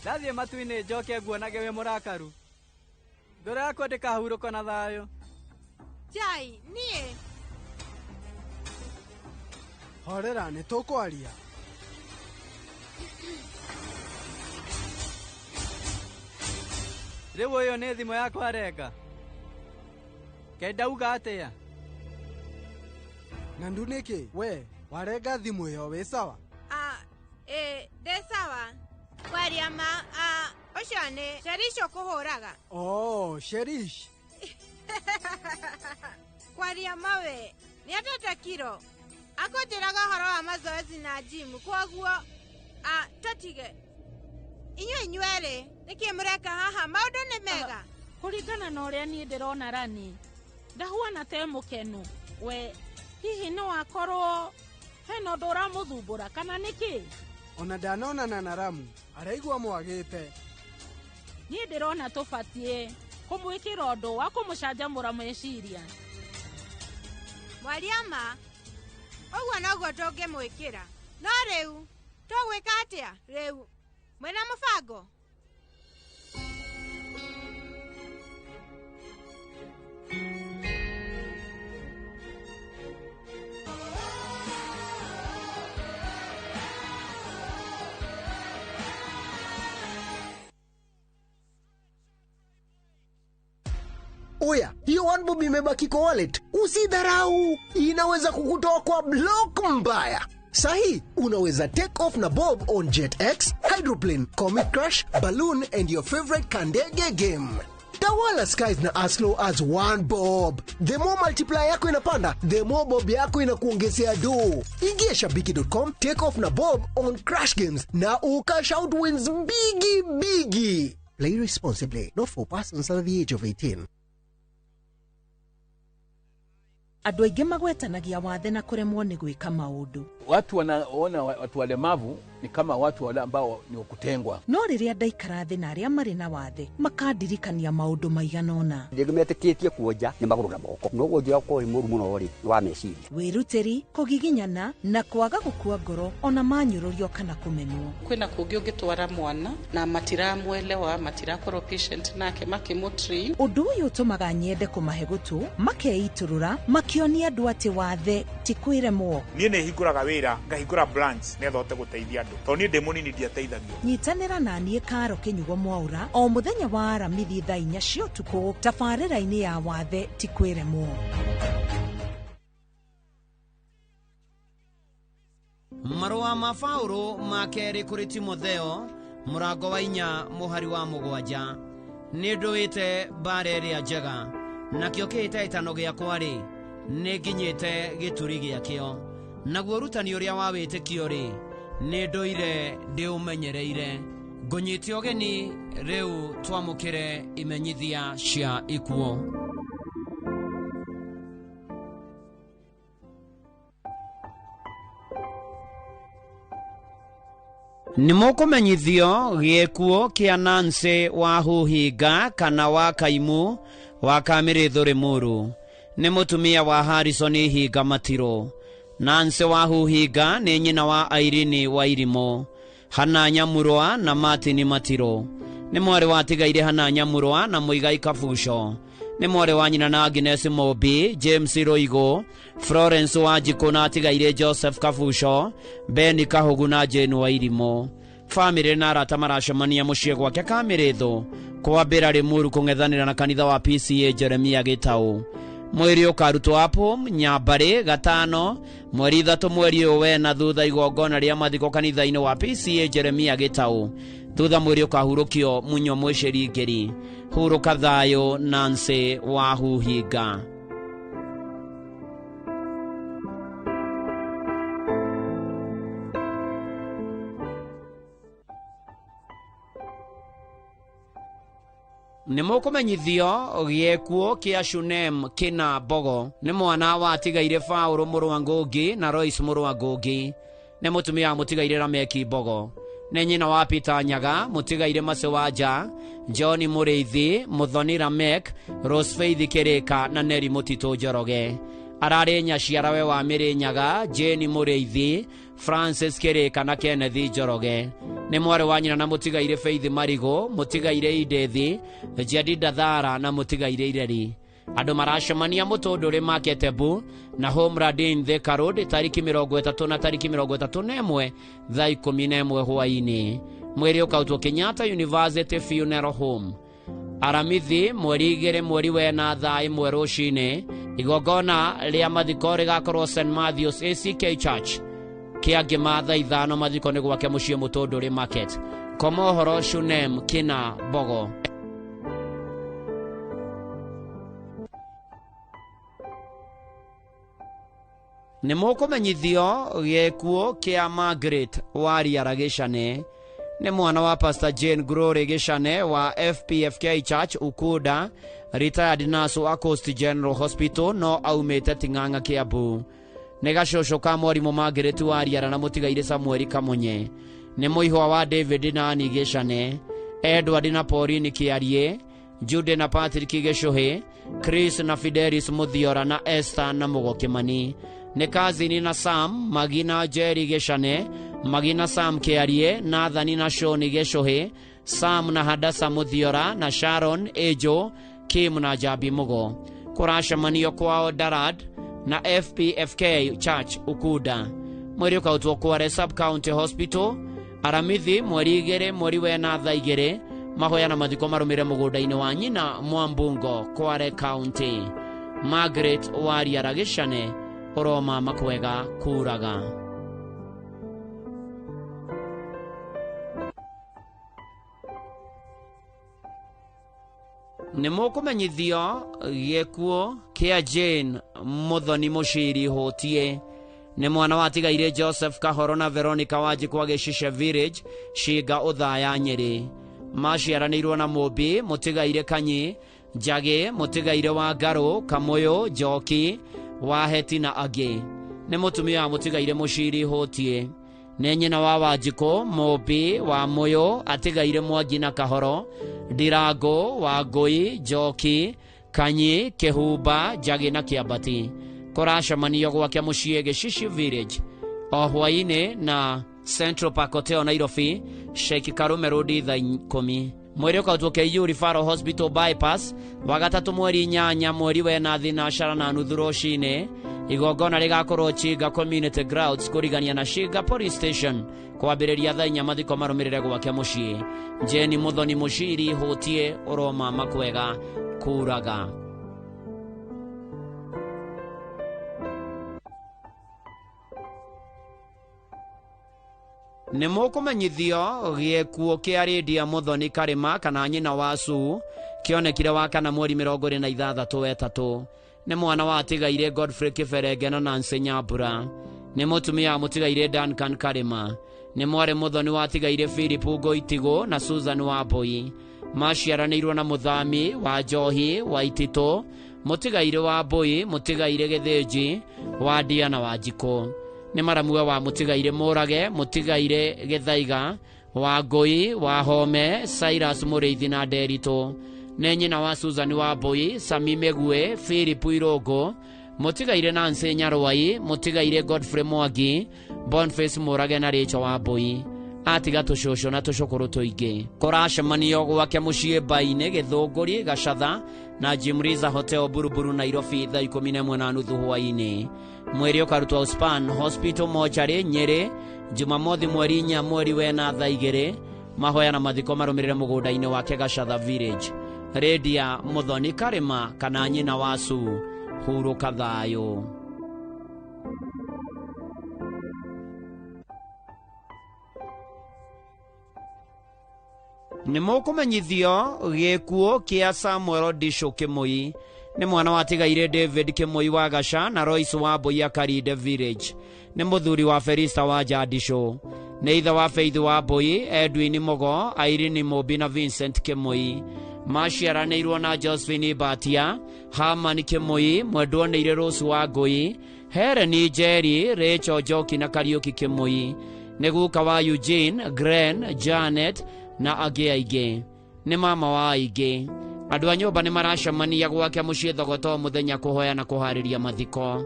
Ndathiĩ matu-inĩ njoke nguonage wĩ mũrakaru. Ngoro yakwa ndĩkahurũka na thayũ. Jai, niĩ. Horera, nĩ tũkwaria. Rĩu ũyũ nĩ thimũ yakwa renga. Kaĩ ndauga atĩa? Na ndu nĩkĩ we warenga thimũ ĩyo wĩ sawa? Ndĩ sawa. Kwaria ma, ũcio nĩ Sherish ũkũhũraga. Oh, Sherish. Kwaria ma we, nĩatete kiro. Akũnjĩraga ũhoro wa mazoezi na gym, kwoguo tũtige. Inyuĩ inyuerĩ, nĩkĩ mũreka haha? Maũndũ nĩ mega. Kũringana na ũrĩa niĩ ndĩrona Rani, ndahuana te mũkenu. We hihi no akorwo hena ũndũ ũramũthumbũra kana nĩkĩ? Ona ndanonana na Ramu, araigua mwagĩte. Niĩ ndĩrona tũbatiĩ kũmwĩkĩra ũndũ wa kũmũcanjamũra meciria. Mwaria ma, ũguo noguo tũngĩmwĩkĩra. No rĩu tũgwĩka atĩa rĩu? Mwĩna mũbango? Oya, hiyo one bob imebaki kwa wallet, usidharau, inaweza kukutoa kwa block mbaya. Sahi, unaweza take off na bob on JetX, Hydroplane, Comic Crash, Balloon and your favorite Kandege game. Tawala skies na as low as 1 bob. The more multiplier yako inapanda, the more bob yako inakuongezea do. Ingia shabiki.com, take off na bob on crash games na ukash out wins bigi bigi. Play responsibly. Not for persons under the age of 18. Andũ aingĩ magwetanagia wathe na kũremwo nĩ gwĩka maũndũ. Watu wanaona watu walemavu ni kama watu wale ambao ni wakutengwa. No rĩrĩa ndaikara thĩ na arĩa marĩ na wathe makandirikania maũndũ maigana ũna. Rĩngĩ metĩkĩtie kuonja nĩ magũrũ na moko, no wonjia ũkorwo wĩ mũru mũno rĩ wa meciria. Wĩrutĩri, kũgiginyana na kwaga gũkua ngoro ona manyũrũrio kana kũmenwo. Kwĩna kũngĩ ũngĩtwara mwana na matiramwelewa, matirakorwo patient nake makĩmũtrain. Ũndũ ũyũ ũtũmaga nyende kũmahe gũtũ, makeitũrũra, makĩonia andũ atĩ wathe ti kwĩremwo. Niĩ nĩ hingũraga wĩra, ngahingũra branch nĩgetha hote gũteithia andũ, tondũ niĩ ndĩ mũnini ndiateithagio. Nyitanĩra na niĩ Karo Kĩnyugo Mwaũra o mũthenya wa Aramithi thaa 4 cia ũtukũ tabarĩra-inĩ ya wathe ti kwĩremwo. Marũa ma Paũlũ ma kerĩ kũrĩ Timotheo mũrango wa 4 mũhari wa 7. Nĩ ndũĩte mbara ĩrĩa njega, nakĩo kĩhĩtahĩtano gĩakwa-rĩ, nĩ nginyĩte gĩturi gĩakĩo. Naguo ũrutani ũrĩa wa wĩtĩkio-rĩ, nĩ ndũire ndĩũmenyereire. Ngũnyite ũgeni rĩu twamũkĩre imenyithia cia ikuũ. Nĩ mũkũmenyithio gĩkuũ kĩa Nancy wa Huhinga kana wa Kaimu wa Kamĩrĩthũ Rĩmuru. Nĩ mũtumia wa Harrison Hinga Matirũ. Nancy wa Huhinga nĩ nyina wa Irene wa Irimũ, Hana Nyamurwa na Martin Matirũ. Nĩ mwarĩ wa Tigaire Hana Nyamurwa na Mũigai Kabuco. Nĩ mwarĩ wa nyina na Agnes Mobi, James Roigo, Florence Wanjikũ na Tigaire Joseph Kabuco, Ben Kahugu na Jane wa Irimũ. Famĩlĩ na arata maracemania mũciĩ gwake Kamĩrĩthũ kwambĩra Rĩmuru kũng'ethanĩra na kanitha wa PCA Jeremia Gĩtaũ. Mwĩrĩ ũkarutwo Apple Nyambarĩ gatano mweri 3 mweri ũyũ wena thutha igongona rĩa mathiko kanitha-inĩ wa PCA Jeremia Gĩtaũ. Thutha mwĩrĩ ũkahurũkio Munyo Mwĩcĩringĩri. Hurũka thayũ Nancy wa Huhinga. Nĩ mũkũmenyithio gĩkuũ kĩa Shunem Kina Mbogo. Nĩ mwana wa Tigaire Paũlũ mũrũ wa Ngũngĩ na Royce mũrũ wa Ngũngĩ. Nĩ mũtumia wa mũtigaire Rameki Mbogo. Nĩ nyina wa Peter Nyaga, mũtigaire Mace Wanja, John Mũrĩithi, Mũthoni Ramek, Rose Faith Kĩrĩka na Neri Mũtitũ Njoroge. Ararĩ nyaciarawe wa Mĩrĩ Nyaga, Jane Mũrĩithi, Francis Kĩrĩka na Kenneth Njoroge. Nĩ mwarĩ wa nyina na mũtigaire Faith Marigũ, mũtigaire Idethi, Jedida Thara na mũtigaire Ireri. Andũ maracemania Mũtũndũrĩ Maketebu na Homeland Thika Road tariki 30 na tariki 31 thaa 11 hwaĩ-inĩ. Mwĩrĩ ũkautwo Kenyatta University Funeral Home. Aramithi mweri 2 mweri wena thaa 1 rũcinĩ. Igongona rĩa mathiko rĩgakorwo St Matthews ACK Church Kĩangĩma thaa 5 mathiko nĩ gwake mũciĩ Mũtũndũrĩ Market. Komohoro Shunem Kina Mbogo. Nĩ mũkũmenyithio gĩkuũ kĩa Margaret Wariara Gĩcane. Nĩ mwana wa Pastor Jane Glory Gĩcane wa FPFK Church Ukuda, retired nurse wa Coast General Hospital, no aumĩte Ting'ang'a Kiambu. Nĩ gacũcũ ka mwarimũ Margaret Wariara na mũtigaire Samuel Kamunye. Nĩ mũihwa wa David na Annie Gĩcane, Edward na Pauline Kĩarie, Jude na Patrick Gĩcũhĩ, Chris na Fidelis Mũthiora na Esther na Mũgo Kĩmani. Nĩ kazini na Sam, Magina Jerry Gĩcane, Magina Sam Kĩarie, Nathani na Shoni Gĩcũhĩ, Sam na Hadasa Mũthiora na Sharon Ejo, Kim na Jabi Mũgo. Kũracemanio kwao Darad na FPFK Church Ukuda. Mwĩrĩ ũkautwo Kware Sub County Hospital Aramithi mweri 2 mweri wena thaa 2. Mahoya na mathiko marũmĩrĩre mũgũnda-inĩ wa nyina Mwambungo, Kware County. Margaret Waria Ragĩcane, ũroma makwega kuraga. Nĩ mũkũmenyithio gĩkuũ kĩa Jane Muthoni Mũciri Hũtie. Nĩ mwana watigaire Joseph Kahoro na Veronica Wanjikũ wa Gĩcice Village, Cinga Ũthaya, Nyĩrĩ. Maciaranĩirwo na Mũmbi Mũtigaire Kanyi, Njagĩ Mũtigaire wa Ngarũ, Kamũyũ, Njoki, Waheti na angĩ. Nĩ mũtumia wa Mũtigaire Mũciri Hũtie. Nĩ nyina wa Wanjikũ, Mũmbi wa Mũyũ, atigaire Mwangi na Kahoro, Ndirango wa Ngũi, Njoki, Kanyi, Kĩhumba, Njagĩ na Kĩambati. Kũracemanio gwake mũciĩ Gĩcici Village o hwaĩ-inĩ na Central Park Hotel Nairobi, Sheikh Karume Road thaa 10. Mwĩrĩ ũkarutwo KU Referral Hospital Bypass wagatatũ mweri 8 mweri wena thinacara na nuthu rũcinĩ. Igongona rĩgakorwo Chinga Community Grounds kũrigania na Chinga Police Station kwambĩrĩria thaa 4 mathiko marũmĩrĩre gwake mũciĩ. Jane Muthoni Mũciri Hũtie, ũroma makwega kuraga. Nĩ mũkũmenyithio gĩkuũ kĩa Lydia Muthoni Karĩma kana nyina wa Sue kĩonekire wa kana mweri 26 wetatũ. Nĩ mwana wa atigaire Godfrey Kĩberenge na Nancy Nyambura. Nĩ mũtumia wa mũtigaire Duncan Karĩma. Nĩ mwarĩ Muthoni wa atigaire Philip Ngoitigũ na Susan Wambui. Maciaranĩirwo na Mũthami wa Njohi wa Ititũ, mũtigaire wa Mbui, mũtigaire Gĩthĩnji wa Ndia na Wanjikũ. Nĩ maramue wa mũtigaire Mũrage, mũtigaire Gĩthaiga wa Ngũi wa Home, Cyrus Mũrĩithi na Nderitũ. Nĩ nyina wa Susan wa Mbui, Sami Mĩgue, Philip Irũngũ, mũtigaire Nancy Nyarwai, mũtigaire Godfrey Mwangi, Boniface Mũrage na Rachel wa Mbui. Atiga tũcũcũ na tũcũkũrũ tũingĩ. Kũracemanio gwake mũciĩ Mbainĩ, Gĩthũngũri, Gacatha na Jimriza Hotel Buruburu, Nairobi thaa 11:30 hwaĩ-inĩ. Mwĩrĩ ũkarutwo Span Hospital Mortuary, Nyĩrĩ, Jumamothi mweri 4 mweri wena thaa 2. Mahoya na mathiko marũmĩrĩre mũgũnda-inĩ wake Gacatha Village. Lydia Muthoni Karĩma kana nyina wa Sue, hurũka thayũ. Nĩ mũkũmenyithio gĩkuũ kĩa Samuel Ndicũ Kĩmũi. Nĩ mwana watigaire David Kĩmũi wa Gaca na Royce wa Mbui ya Karinde Village. Nĩ mũthuri wa Felista wa Njandicũ. Nĩ ithe wa Faith wa Mbui, Edwin Mũgo, Irene Mũmbi na Vincent Kĩmũi. Maciaranĩirwo na Josephine Batia, Herman Kĩmũi, mwendwo nĩ Rose wa Ngũi, Helen Njeri, Rachel Njoki na Kariũki Kĩmũi. Nĩ guka wa Eugene, Glenn, Janet na angĩ aingĩ. Nĩ mama wa aingĩ. Andũ a nyũmba nĩ maracemania gwake mũciĩ Thogoto mũthenya kũhoya na kũharĩria mathiko.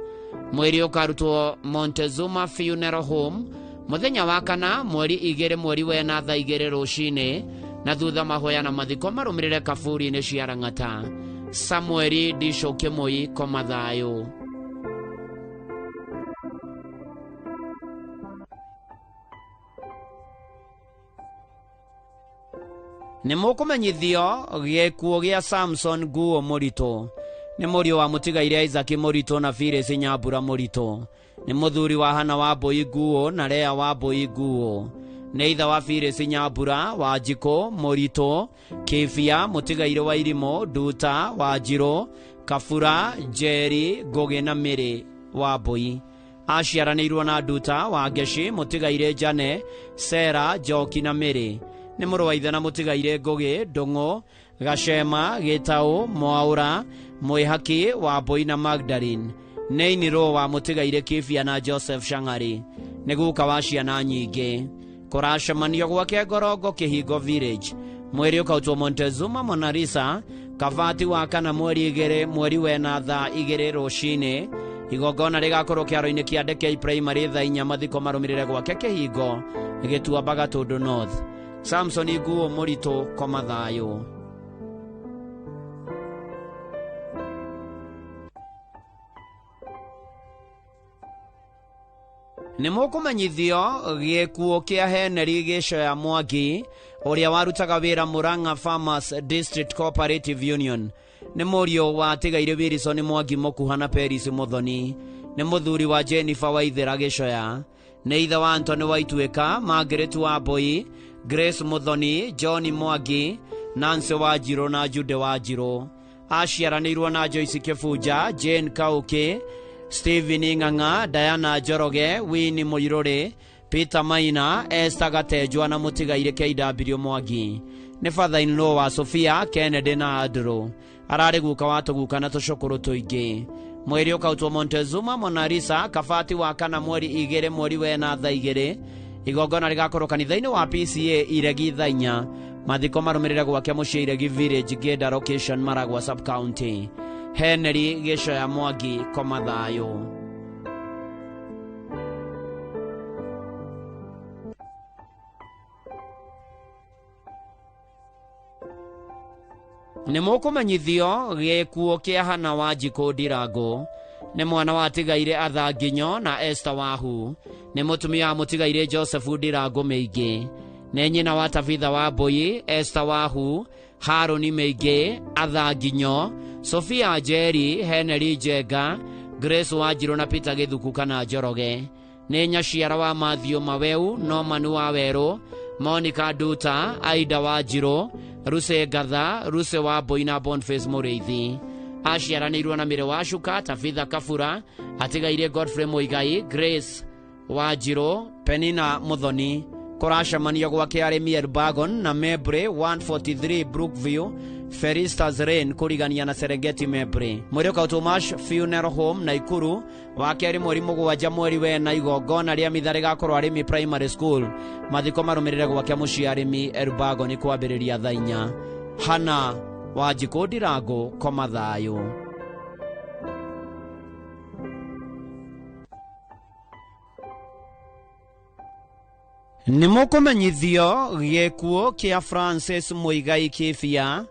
Mwĩrĩ ũkarutwo Montezuma Funeral Home mũthenya wa kana mweri 2 mweri wena thaa 2 rũcinĩ, na thutha mahoya na mathiko marũmĩrĩre kaburi-inĩ cia Lang'ata. Samuel Ndicũ Kĩmũi, koma thayũ. Nĩ mũkũmenyithio gĩkuũ gĩa Samson Nguo Mũritũ. Nĩ mũriũ wa mũtigaire Isaac Mũritũ na Phyllis Nyambura Mũritũ. Nĩ mũthuri wa Hana wa Mbui Nguo na Lea wa Mbui Nguo. Nĩ ithe wa Phyllis Nyambura, Wanjikũ Mũritũ, Kĩbia mũtigaire wa Irimũ, Nduta wa Njirũ, Kabura, Njeri, Ngũgĩ na Mĩrĩ wa Mbui. Aciaranĩirwo na Nduta wa Ngeci, mũtigaire Jane, Sera, Njoki na Mĩrĩ. Nĩ mũrũ wa ithe na mũtigaire Ngũgĩ, Ndũng'ũ, Gacema, Gĩtaũ, Mwaũra, Mwĩhaki wa Mbui na Magdalene. Nĩ inirũ wa mũtigaire Kĩbia na Joseph Shang'ari. Nĩ guka wa ciana nyingĩ. Kũracemanio gwake Ngorongo Kĩhingo Village. Mwĩrĩ ũkautwo Montezuma Monalisa, Kabati wa kana mweri 2 mweri wena thaa 2 rũcinĩ. Igongona rĩgakorwo kĩaro-inĩ kĩa Ndekei Primary thaa 4 mathiko marũmĩrĩre gwake Kĩhingo, Gĩtuamba Gatũndũ North. Samson Nguo Mũritũ, koma thayũ. Nĩ mũkũmenyithio gĩkuũ kĩa Henry Gĩcoya Mwangi ũrĩa warutaga wĩra Murang'a Farmers District Cooperative Union. Nĩ mũriũ wa atigaire Wilson Mwangi Mũkuha na Peris Muthoni. Nĩ mũthuri wa Jennifer Waithera Gĩcoya. Nĩ ithe wa Anthony Waituĩka, Margaret Wambui, Grace Muthoni, John Mwangi, Nancy Wanjirũ na Jude Wanjirũ. Aciaranĩirwo na Joyce Kĩbunja, Jane Kauki, Stephen Ng'ang'a, Diana Njoroge, Winnie Mũirũrĩ, Peter Maina, Esther Gatenjwa na mũtigaire KW Mwangi. Nĩ father-in-law wa Sophia, Kennedy na Andrew. Ararĩ guka wa tũguka na tũcũkũrũ tũingĩ. Mwĩrĩ ũkautwo Montezuma Mona Lisa kabati wa kana mweri 2 mweri wena thaa 2. Igongona rĩgakorwo kanitha-inĩ wa PCA Iregi thaa 4. Mathiko marũmĩrĩre gwake mũciĩ Iregi Village, Ngĩnda location, Maragua sub county. Henry Gĩcoya Mwangi, koma thayũ. Nĩ mũkũmenyithio gĩkuũ kĩa Hana Wanjikũ Ndirango. Nĩ mwana wa atigaire Athanginyo na Esther Wahu. Nĩ mũtumia wa mũtigaire Joseph Ndirango Mĩingĩ. Nĩ nyina wa Tabitha Wambui, Esther Wahu, Harũni Mĩingĩ, Athanginyo, Sophia Njeri, Henry Njenga, Grace Wanjirũ na Peter Gĩthuku kana Njoroge. Nĩ nyaciara wa Matthew Maweu, Norman wa Werũ, Monica Nduta, Aida Wanjirũ, Ruse Ngatha, Ruse Wambui na Boniface Mũrĩithi. Aciaranĩirwo na Mĩrĩ wa Cuka, Tabitha Kabura, atigaire Godfrey Mũigai, Grace Wanjirũ, Penina Muthoni. Kũracemanio gwake arĩmi Elbagon na Mebri 143 Brookview, Felistas Lane kũrigania na Serengeti Mebri. Mwĩrĩ ũkautwo Mash Funeral Home Naikuru wa kerĩ mweri 7 mweri wena igongona rĩa mitha rĩgakorwo Arĩmi Primary School. Mathiko marũmĩrĩre gwake mũciĩ Arĩmi Elbagon kwambĩrĩria thaa 4. Hana Wanjikũ Ndirango, koma thayũ. Nĩ mũkũmenyithio gĩkuũ kĩa Francis Mũigai Kĩbia.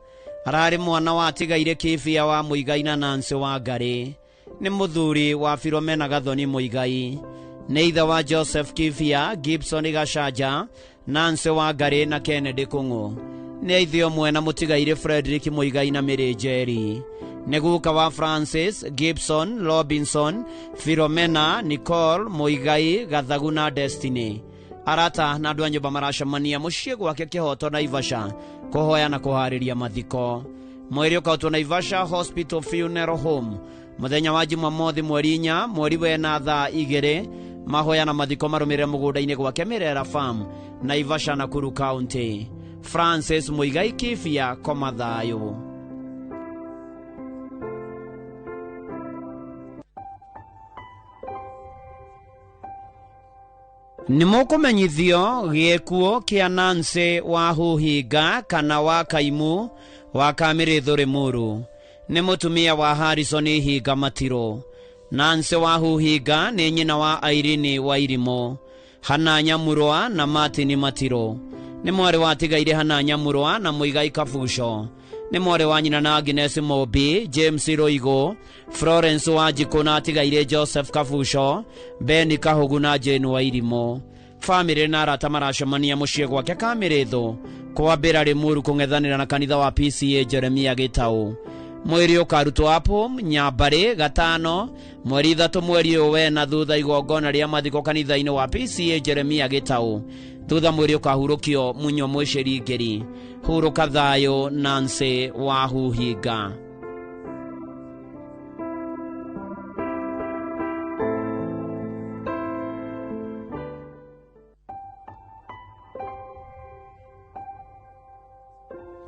Ararĩ mwana wa atigaire Kĩbia wa Mũigai na Nancy Wangarĩ. Nĩ mũthuri wa Philomena Gathoni Mũigai. Nĩ ithe wa Joseph Kĩbia, Gibson Gacanja, Nancy Wangarĩ na Kennedy Kũng'ũ. Nĩ ithe ũmwe na mũtigaire Frederick Mũigai na Mary Njeri. Nĩ guka wa Francis, Gibson, Robinson, Philomena, Nicole, Mũigai, Gathagu na Destiny. Arata na andũ a nyũmba maracemania mũciĩ gwake Kĩhoto Naivasha kũhoya na kũharĩria mathiko. Mwĩrĩ ũkautwo Naivasha Hospital Funeral Home mũthenya wa Jumamothi mweri 4 mweri wena thaa 2. Mahoya na mathiko marũmĩrĩre mũgũnda-inĩ gwake Mirera Farm, Naivasha, Nakuru County. Francis Mũigai Kĩbia, koma thayũ. Nĩ mũkũmenyithio gĩkuũ kĩa Nancy wa Huhinga kana wa Kaimu wa Kamĩrĩthũ Rĩmuru. Nĩ mũtumia wa Harrison Hinga Matirũ. Nancy wa Huhinga nĩ nyina wa Irene wa Irimũ, Hana Nyamurwa na Martin Matirũ. Nĩ mwarĩ wa atigaire Hana Nyamurwa na Mũigai Kabuco. Nĩ mwarĩ wa nyina na Agnes Mobi, James Roigo, Florence Wanjikũ na atigaire Joseph Kabuco, Ben Kahugu na Jane wa Irimũ. Famĩlĩ na arata maracemania mũciĩ gwake Kamĩrĩthũ kwambĩra Rĩmuru kũng'ethanĩra na kanitha wa PCA Jeremia Gĩtaũ. Mwĩrĩ ũkarutwo Apple Nyambarĩ gatano mweri 3 mweri ũyũ wena thutha igongona rĩa mathiko kanitha-inĩ wa PCA Jeremia Gĩtaũ. Thutha mwĩrĩ ũkahurũkio Munyo Mwĩcĩri-Ngĩri. Hurũka thayũ Nancy wa Huhinga.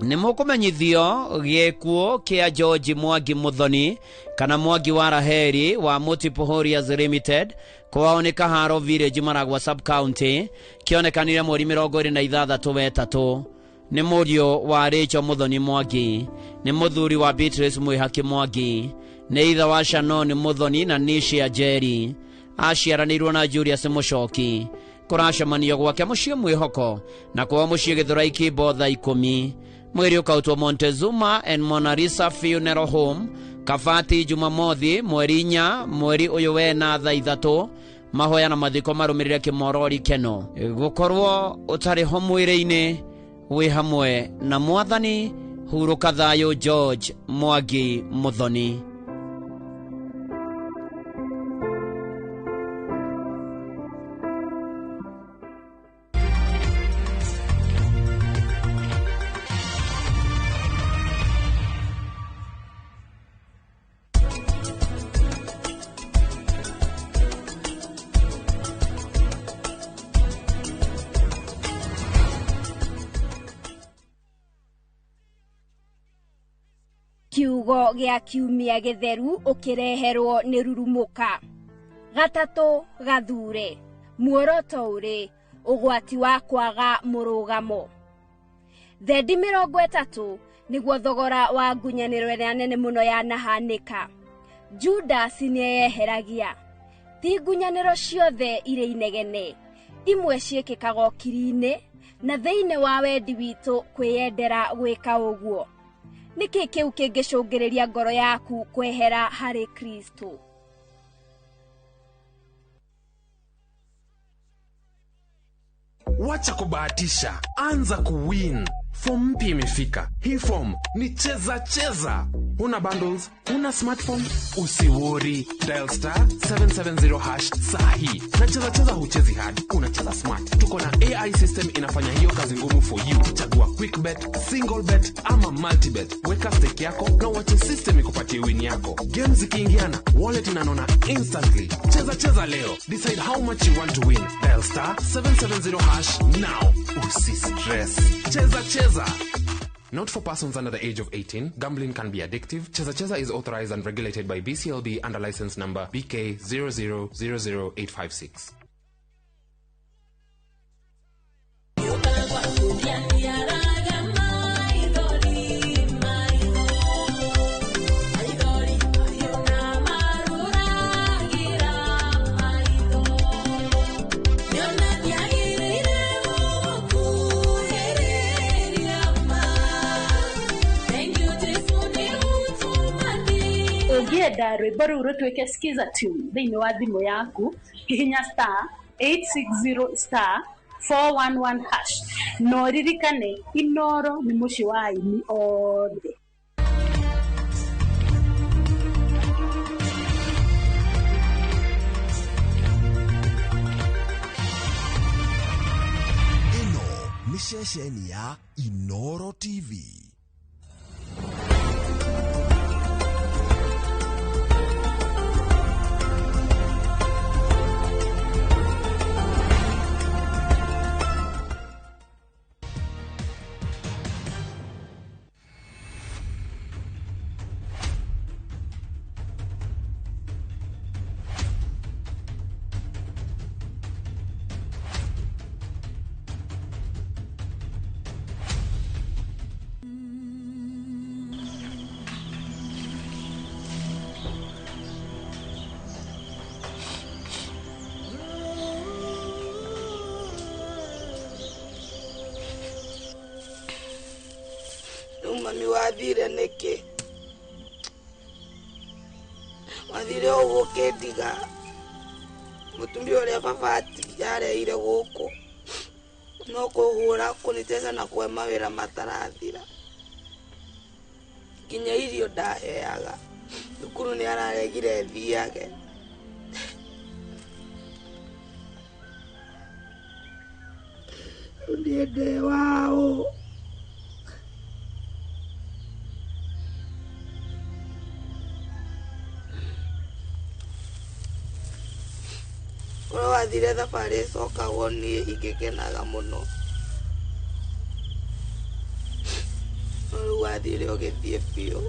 Nĩ mũkũmenyithio gĩkuũ kĩa George Mwangi Muthoni kana Mwangi wa Raheri wa Multiple Warriors Limited kwao nĩ Kaharo Village, Maragua sub county, kĩonekanire mweri 26 wetatũ. Nĩ mũriũ wa Rachel Muthoni Mwangi, nĩ mũthuri wa Beatrice Mwĩhaki Mwangi, nĩ ithe wa Shannon Muthoni na Nisha Njeri. Aciaranĩirwo na Julius Mũcoki. Kũracemanio gwake mũciĩ Mwĩhoko na kwao mũciĩ Gĩthũrai Kĩmbo thaa 10. Mwĩrĩ ũkautwo Montezuma and Mona Lisa Funeral Home Kabati Jumamothi mweri 4 mweri ũyũ wena thaa 3. Mahoya na mathiko marũmĩrĩre kĩmorori keno. Gũkorwo ũtarĩ ho mwĩrĩ-inĩ wĩ hamwe na mwathani. Hurũka thayũ George Mwangi Muthoni. Kiugo gĩa kiumia gĩtheru ũkĩreherwo nĩ rurumũka. Gatatũ gathure. Muoroto ũrĩ ũgwati wa kwaga mũrũgamo. Thendi 30 nĩguo thogora wa ngunyanĩro ĩrĩa nene mũno yanahanĩka. Judas nĩeyeheragia. Ti ngunyanĩro ciothe irĩ inegene. Imwe ciĩkĩkaga ũkiri-inĩ na thĩinĩ wa wendi witũ kwĩyendera gwĩka ũguo. Nĩkĩ kĩu kĩngĩcũngĩrĩria ngoro yaku kwehera harĩ Kristo? Wacha kubahatisha, anza kuwin. Form mpya imefika. Hii form ni cheza cheza. Huna bundles, huna smartphone, usiwori. Dial star 770 hash sahi. Na cheza cheza huchezi hard, unacheza smart. Tuko na AI system inafanya hiyo kazi ngumu for you. Chagua quick bet, single bet ama multi bet. Weka stake yako na uache system ikupatie win yako. Games zikiingiana, wallet inanona instantly. Cheza cheza leo. Decide how much you want to win. Dial star 770 hash now. Usi stress. Cheza cheza. Not for persons under the age of 18. Gambling can be addictive. Cheza Cheza is authorized and regulated by BCLB under license number BK 0000856. Ũngĩenda rwĩmbo rũu rũtuĩke skiza tune thĩinĩ wa thimũ yaku, hihinya star 860 star 411 hash. Na ũririkane Inoro nĩ mũciĩ wa aini othe. Ĩno nĩ ceceni ya Inoro TV. Mami wathire nĩkĩ? Wathire ũguo ũkĩndiga. Mũtumia ũrĩa baba areire gũkũ no kũhũra kũnitesa na kũhe mawĩra matarathira. Nginya irio ndaheaga. Thukuru nĩ araregire thiage. Rĩu niĩ ndĩ waũ? Korwo wathire thabarĩ ĩcokagwo niĩ ingĩkenaga mũno. No rĩu wathire ũgĩthiĩ biũ.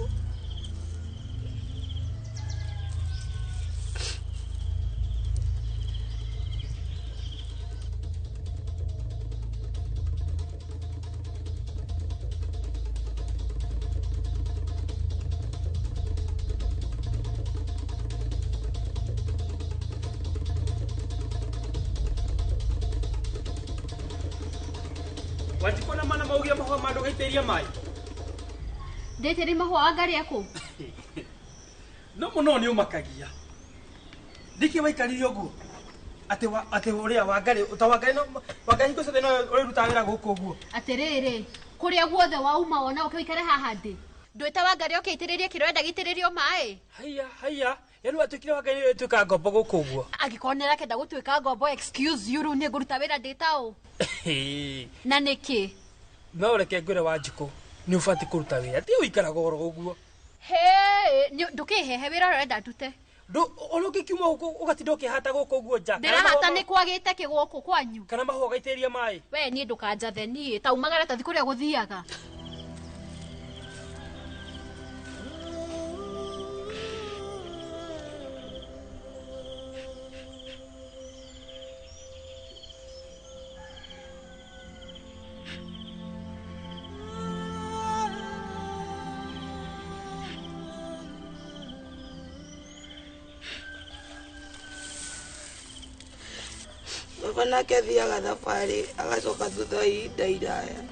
Watikona mana maugia mahũa ma ndũgaitĩrĩria maĩ. Ndĩtĩri mahũa angarĩa kũ? No mũno nĩ ũmakagia. Nĩkĩ waikarire ũguo? Atĩ atĩ ũrĩa Wangari ta Wangari no Wangari hingo ciothe no ũrĩrutaga wĩra gũkũ ũguo. Atĩrĩrĩ, kũrĩa guothe wauma wona ũke ũikare haha ndĩ. Ndwĩta Wangari oke aitĩrĩrie kĩrĩa ũrenda gĩitĩrĩrio maĩ. Haiya haiya, yaani watuĩkire Wangari nĩwe ũtuĩkaga ngombo gũkũ ũguo. Angĩkorwo nĩ arakenda gũtuĩka ngombo, excuse you, rĩu niĩ ngũruta wĩra ndĩ ta ũ? Na nĩkĩ? No reke ngwĩre Wanjikũ, nĩ ũbatiĩ kũruta wĩra, ti ũikaraga oro ũguo. Hĩ, ndũkĩhehe wĩra ũrĩa ũrenda ndute. Ũrĩa ũngĩkiuma gũkũ ũgatinda ũkĩhata gũkũ ũguo nja. Ndĩrahata nĩ kwagĩte kĩ gũkũ kwanyu. Kana mahũa ũgaitĩrĩria maĩ. We niĩ ndũkanjathe niĩ, ta umagara ta thiĩ kũrĩa gũthiaga. Baba nake athiaga thabarĩ agacoka thutha wa ihinda iraya.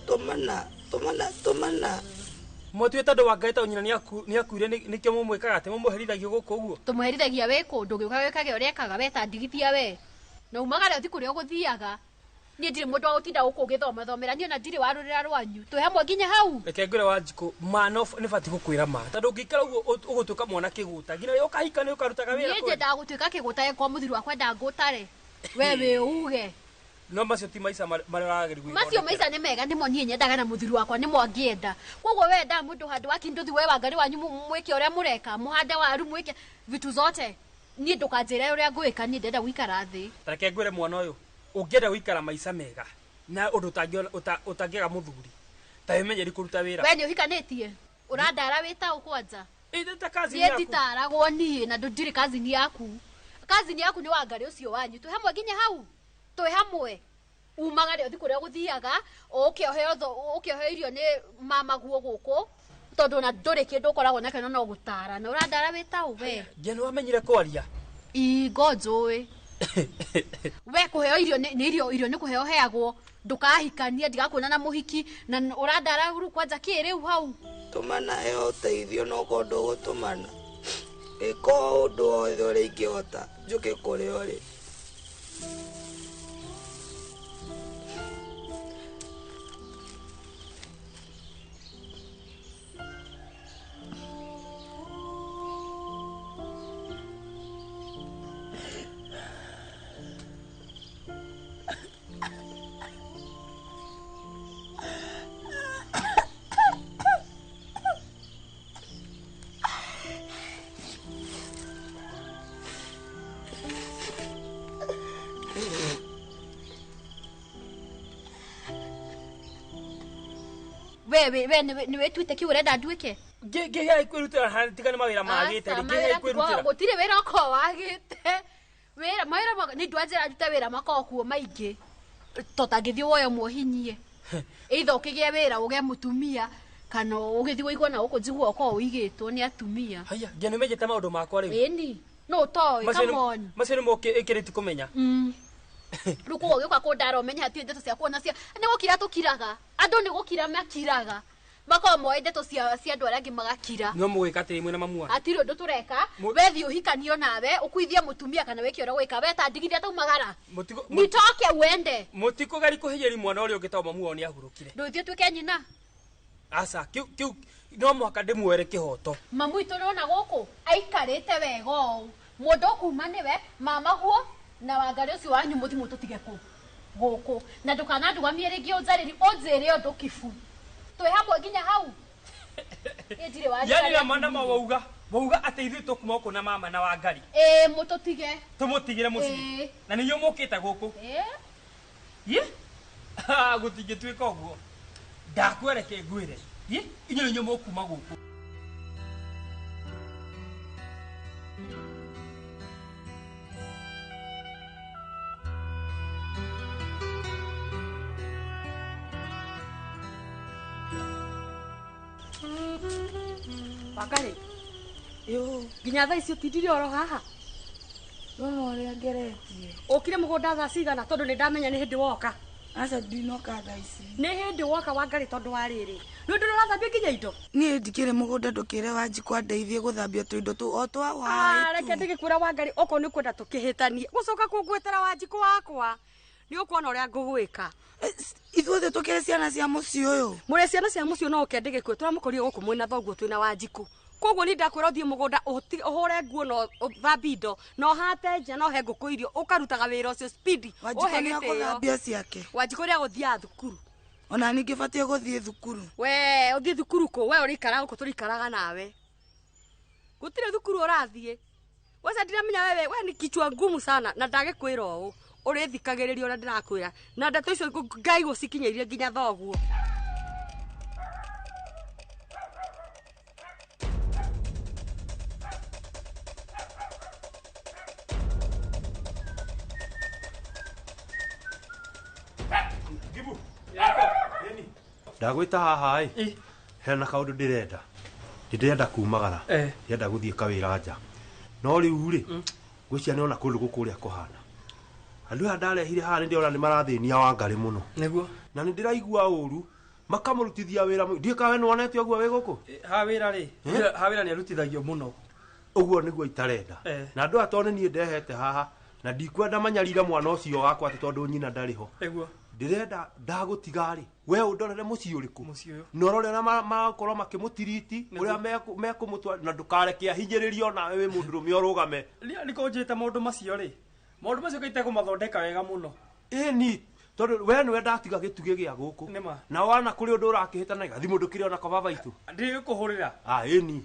Tũmana, tũmana, tũmana. Mwatuĩte tondũ Wangari ta nyina nĩakuire nĩkĩo mũmwĩkaga atĩ mũmũherithagio gũkũ ũguo. Tũmũherithagia wĩ kũ? Ndũgĩũka wĩkage ũrĩa ekaga we ta ndigithia we. Na umagare ũthiĩ kũrĩa ũgũthiaga. Niĩ ndirĩ mũndũ wa gũtinda gũkũ ũgĩthomathomera, niĩ ona ndirĩ wa rũrĩra rwanyu. Twĩ hamwe nginya hau. Reke ngwĩre Wanjikũ, ma no nĩ batiĩ gũkwĩra ma. Tondũ ũngĩikara ũguo ũgũtuĩka mwana kĩgũta. Nginya rĩrĩa ũkahika nĩ ũkarutaga wĩra Niĩ kweli. nyendaga gũtuĩka kĩgũta angĩkorwo mũthuri wakwa endaga ngũtare. We wĩ uge. No macio ti maica marĩa ũrageria gwĩthondekera. Macio maica nĩ mega nĩmo niĩ nyendaga na mũthuri wakwa nĩmo angĩenda. Koguo we endaga mũndũ handũ wa kĩndũ thiĩ we Wangari wanyu mwĩke ũrĩa mũreka, mũhande waru mwĩke vitu zote. Niĩ ndũkanjĩre ũrĩa ngwĩka, niĩ ndĩrenda gũikara thĩ. Ta reke ngwĩre mwana ũyũ, ũngĩenda gũikara maica mega na ũndũ ũtangĩaga mũthuri, ta wĩmenyeri kũruta wĩra. We nĩ ũhikanĩtie? Ũrandara wĩ ta ũ kwanja? Ĩ, ta cousin Niĩ yaku. nditaragwo niĩ na ndirĩ cousin yaku. Cousin yaku nĩ Wangari ũcio wanyu. Twĩ hamwe nginya hau. Twĩ hamwe. Umagare ũthiĩ kũrĩa ũgũthiaga, ũke ũheo irio nĩ mamaguo gũkũ, tondũ ona ndũrĩ kĩndũ ũkoragwo nakĩo na no gũtarana. Ũrandara wĩ ta ũ we? Nginya nĩ wamenyire kwaria? Ĩ, ngo njũĩ. We kũheo irio nĩ irio, irio nĩ kũheo ũheagwo, ndũkahikanie, ndigakuona na mũhiki, na ũrandara rĩu kwanja kĩ rĩu hau? Tũmana heo ũteithio no korwo ndũgũtũmana. Ĩka ũndũ wothe ũrĩa ingĩhota, njũke kũrĩa ũrĩ. We, we, we, nĩ wĩtuĩte kĩu ũrenda nduĩke? Ngĩgĩa kwĩrutĩra ha, tiga nĩ mawĩra magĩte, Aca, rĩ, ngĩgĩa mawĩra kwĩrutĩra. gũtirĩ wĩra ũkoragwo wagĩte. Wĩra, mawĩra nĩ ndwanjĩra ndute wĩra makoragwo kuo maingĩ. To tangĩthiĩ woe ũmwe ũhinyie. Either ũkĩgĩe wĩra ũgĩe mũtumia, kana ũgĩthiĩ ũigwo na gũkũ njiguo ũkoragwo ũigĩtwo nĩ atumia. Haiya, nginya nĩ ũmenyete maũndũ makwa rĩu. Ĩni, no ũtoĩ, Macio come on. Macio nĩmo ĩkĩrĩtie kũmenya. Rĩu koguo ũgĩũka kũndara ũmenye hatirĩ ndeto cia kuona cia, nĩ gũkira tũkiraga. Andũ nĩ gũkira makiraga. Makoragwo moĩ ndeto cia andũ arĩa angĩ magakira. No mũgwĩka atĩrĩ mwĩna mamu wanyu? Hatirĩ ũndũ tũreka. We thiĩ ũhikanio nawe, ũkuithie mũtumia kana wĩke ũrĩa ũgwĩka. We ta ndigithia taumagara. Nitoke uende. Mũtikũgeria kũhinyĩrĩria mwana ũrĩa ũngĩ tondũ mamu wao nĩahurũkire. Ndũthiĩ ũtuĩke nyina. Aca, kĩu no mũhaka ndĩmuoere kĩhoto. Mamu witũ nĩwona gũkũ aikarĩte wega ũũ. Mũndũ ũkuma nĩwe, mama guo na Wangari ũcio wanyu mũthiĩ mũtũtige kũ gũkũ. Na ndũkanandugamie rĩngĩ ũnjarĩrie, ũnjĩre ũndũ kibu. Twĩ hamwe nginya hau. Niĩ ndirĩ wa Yaani njarĩria na mana ma wauga atĩ ithuĩ tũkuma gũkũ na mama na Wangari. Ĩĩ, mũtũtige. Tũmũtigĩre mũciĩ. Ĩĩ. Na nĩ inyuĩ mũkĩte gũkũ. Ĩĩ. Ye? Gũtingĩtuĩka ũguo. Ndakwereke ngwĩre. Ye? Inyuĩ nĩ inyuĩ mũkuma gũkũ. Wangari. Yo, nginya thaa ici ũtindire oro haha. Nona ũrĩa ngeretie. Ũkire mũgũnda thaa cigana tondũ nĩ ndamenya nĩ hĩndĩ woka. Aca ndinoka thaa ici. Nĩ hĩndĩ woka Wangarĩ tondũ wa rĩrĩ. Nĩ ũndũ ũrathambia nginya indo. Niĩ ndikĩrĩ mũgũnda ndũkĩre Wanjikũ andeithie gũthambia tũindo tũu o twa waĩ. Reke ndĩgĩkwĩra Wangarĩ okorwo nĩ ũkwenda tũkĩhĩtanie. Gũcoka kũngwetera Wanjikũ wakwa. Nĩ ũkuona ũrĩa ngũgwĩka. Ithuothe tũkĩrĩ ciana cia mũciĩ ũyũ. Mũrĩ ciana cia mũciĩ no ũke ndĩgĩkwĩra tũramũkorire gũkũ mwĩna thoguo twĩna Wanjikũ. Koguo ni ndakwĩra ũthiĩ mũgũnda ũhũre nguo na ũthambie indo na ũhate nja na ũhe ngũkũ irio ũkarutaga wĩra ũcio speed. Wanjikũ nĩ agũthambia ciake. Wanjikũ nĩ agũthiaga thukuru. Ona ningĩ batiĩ gũthiĩ thukuru. We ũthiĩ thukuru kũ? We ũrĩikaraga gũkũ tũrĩikaraga nawe. Gũtirĩ thukuru ũrathiĩ. Weca ndiramenya wewe we ni kichwa ngumu sana na ndagĩkwĩra ũũ ũrĩthikagĩrĩria ũrĩa ndĩrakwĩra na ndeto icio Ngai gũcikinyĩirie nginya thoguo. Ndagwĩta haha ĩ hena kaũndũ ndĩrenda. Ndĩrenda kumagara. Ndĩrenda gũthiĩ kawĩra nja. No rĩu rĩ ngwĩciria nĩona kũndũ gũkũ ũrĩa kũhana. Andũ aya ndarehire haha nĩ ndĩrona nĩ marathĩnia Wangarĩ mũno. Nĩguo. Na nĩ ndĩraigua ũru makamũrutithia wĩra ndiĩ kawe nĩwonete ũguo wĩ gũkũ? Ha wĩra rĩ, ha wĩra nĩ arutithagio mũno. Ũguo nĩguo itarenda. Na andũ aya tondũ nĩ niĩ ndehete haha na ndikwenda manyarire mwana ũcio wakwa atĩ tondũ nyina ndarĩ ho. Nĩguo. Ndĩrenda ndagũtiga rĩ we ũndorere mũciĩ ũrĩkũ na ũrore ũrĩa marakorwo makĩmũtiriti ũrĩa mekũmũtwara na ndũkareke ahinyĩrĩrio nawe wĩ mũndũrũme ũrũgame. Nĩkũ njĩte maũndũ macio rĩ, maũndũ macio kaite kũmathondeka wega mũno. Ĩni tondũ we nĩwe ndatiga gĩtugĩ gĩa gũkũ na wana kũrĩ ũndũ ũrakĩhĩtana gathimũ ndũkĩrĩ ona kwa baba itũ. Ndĩgũkũhũrĩra. Ĩni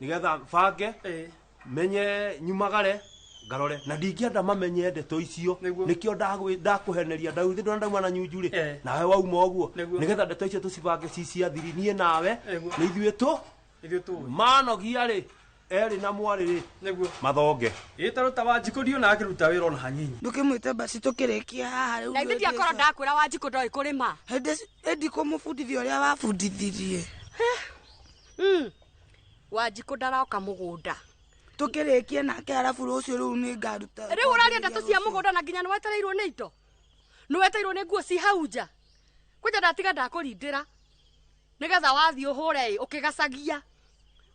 nĩgetha bange menye nyumagare ngarore na ndingĩenda mamenye ndeto icio nĩkĩo ndakũheneria ndauthi ndona ndauma na nyunju rĩ nawe wauma ũguo nĩgetha ndeto icio tũcibange ci cia thiri niĩ nawe nĩ ithuĩ tũ manogia rĩ erĩ na mwarĩ rĩ mathonge. Ĩ ta ruta Wanjikũ ndiona akĩruta wĩra ona hanini. Ndũkĩmwĩte basi tũkĩrĩkia haha rĩu. Na ithuĩ ndiakorwo ndakwĩra Wanjikũ ndoĩ kũrĩma. Hĩndĩ kũmũbundithia ũrĩa wabundithirie. Wanjikũ ndaroka mũgũnda. Tukirikie nake arabu rũciũ rũu nĩ ngaruta. Rĩu ũraria ndeto cia mũgũnda na nginya nĩwetereirwo nĩ indo. Nĩwetereirwo nĩ nguo ci hau nja. Kwanja ndatiga ndakũrindĩra nĩgetha wathiĩ ũhũre ũkĩgacagia.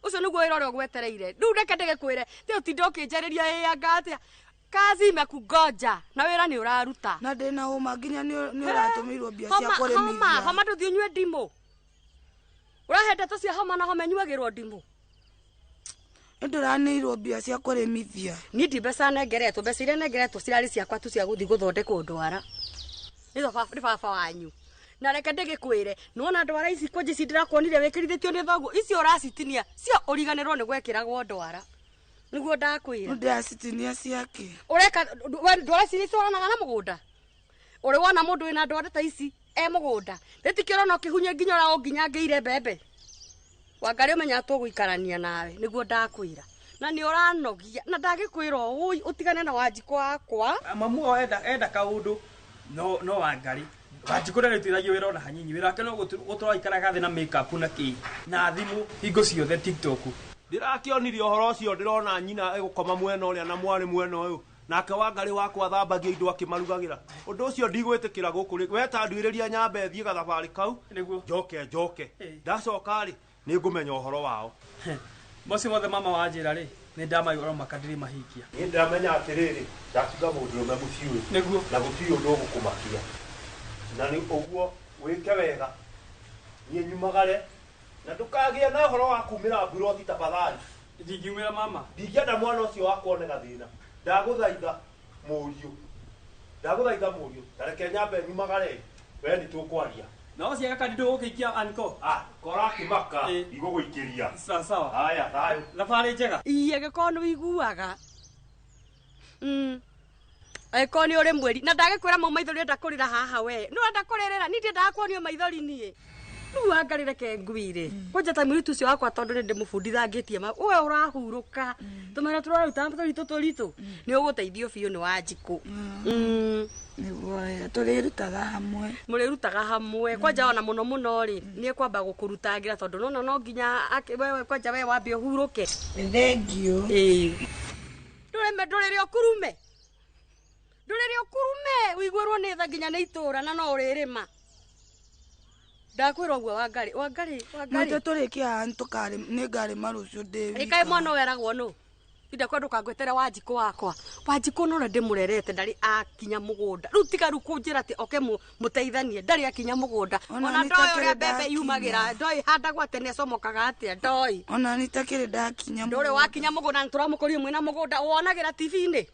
Ũcio nĩguo wĩra ũrĩa ũgwetereire. Rĩu reke ndĩgĩkwĩre ti ũtinde ũkĩnjarĩria ĩ anga atĩa. Kazi imekugoja na wĩra nĩ ũraruta. Na ndĩna homa nginya nĩ ũratũmĩirwo mbia cia kũrĩmithia. Homa ndũthiĩ ũnyue ndimũ. Ũrahe ndeto cia homa na homa ĩnyuagĩrwo ndimũ. Ndũranĩirwo mbia cia kũrĩmithia. Niĩ ndi mbeca nengeretwo, mbeca iria nengeretwo cirarĩ ciakwa tu cia gũthiĩ gũthondekwo ndwara. Nĩ baba wanyu. Na reke ndĩgĩkwĩre, nĩwona ndwara ici kwanja ici ndĩrakuonire wĩkĩrithĩtio nĩ thoguo, icio ũracitinia, cio ũriganĩrwo nĩ gwekĩragwo ndwara. Nĩguo ndakwĩra. Ndĩracitinia ciake. Ũreka ndwara ici nĩcitwaranaga na mũgũnda. Ũrĩ wona mũndũ wĩna ndwara ta ici e mũgũnda. Rĩtikĩo ũrona ũkĩhunyia nginya ũra ũnginyangĩire mbembe. Wangarĩ ũmenya tũgũikarania nawe nĩguo ndakwĩra. Na nĩ ũranogia na ndagĩkwĩra ũũ ũtigane na Wanjikũ wakwa. Mamu o enda kaũndũ no Wangarĩ. Wanjikũ ndarutithagio wĩra ona hanini. Wĩra wake no gũtũra aikaraga thĩ na make-up na kĩ na thimũ hingo ciothe TikTok. Ndĩrakĩonirie ũhoro ũcio ndĩrona nyina ĩgũkoma mwena ũrĩa na mwarĩ mwena ũyũ. Nake Wangarĩ wakwa thambagia indo akĩmarugagĩra. Ũndũ ũcio ndigwĩtĩkĩra gũkũ rĩ. We ta nduĩrĩria nyambe thiĩ gathabarĩ kau. Njoke. Ndacoka rĩ nĩ ngũmenya ũhoro wao. Macio mothe mama wanjĩra rĩ nĩ ndamaigua no maka ndirĩ mahingia. Niĩ ndĩramenya atĩrĩrĩ ndatiga mũndũrũme mũciĩ ũyũ. Nĩguo. Na gũtirĩ ũndũ ũgũkũmakia. Na nĩ ũguo wĩke wega. Niĩ nyumagare na ndũkagĩe na ũhoro wa kumĩra mburoti tafadhali. Ndingiumĩra mama. Ndingĩenda mwana ũcio wakwa one gathĩna. Ndagũthaitha mũriũ. Ndagũthaitha mũriũ. Ta reke nyambe nyumagare. We nĩ tũkwaria. Na ũcio gaka ndũgũkĩikia anko. Kora kĩmaka igũgũikĩria. Sawa sawa. Haya thayũ. Thabarĩ njega. Iye gĩkorwo nĩ ũiguaga. Angĩkorwo nĩ ũrĩ mweri na ndagĩkwĩra mau maithori ũrenda kũrĩra haha we. Nĩ ũrenda kũrĩrĩra niĩ ndiendaga kuonio maithori niĩ. Rĩu Wangarĩ reke ngwĩre. Kwanja ta mũirĩtu ũcio wakwa tondũ nĩ ndĩmũbundithangĩtie ma we ũrahurũka. Tũmera tũraruta tũritũ tũritũ. Nĩ ũgũteithio biũ nĩ Wanjikũ. Nĩguo tũrĩrutaga hamwe. Mũrĩrutaga hamwe. Kwanja ona mũno mũno rĩ nĩ ekwamba gũkũrutangĩra tondũ nona no nginya wewe kwanja we wambe ũhurũke. Thengiũ. Ĩĩ. Ndũrĩme ndũrĩre ũkurume. Ndũrĩrĩ ũkurume ũiguĩrwo nĩ tha nginya nĩ itũra na no ũrĩrĩma. Ndakwĩra ũguo Wangarĩ, Wangarĩ, Wangarĩ. Mwĩte tũrĩkie haha nĩ ngarĩma rũciũ ndĩ wika. Ĩkaĩ mwana ũyũ eragwo nũ? Inda kwenda ũkangwetere Wanjikũ wakwa. Wanjikũ no ũrĩa ndĩmũrerete ndarĩ akinya mũgũnda. Rĩu tiga rĩu kũnjĩra atĩ oke mũteithanie, ndarĩ akinya mũgũnda. Ona Ona nĩ ndoĩ takĩrĩ ũrĩa mbembe ndakinya. yumagĩra, ndoĩ ĩhandagwo atĩa na ĩcomokaga atĩa, ndoĩ. Ona nĩ takĩrĩ ndakinya Ndũrĩ mũgũnda. wakinya mũgũnda nĩ tũramũkorire mwĩna mũgũnda, wonagĩra TV-inĩ.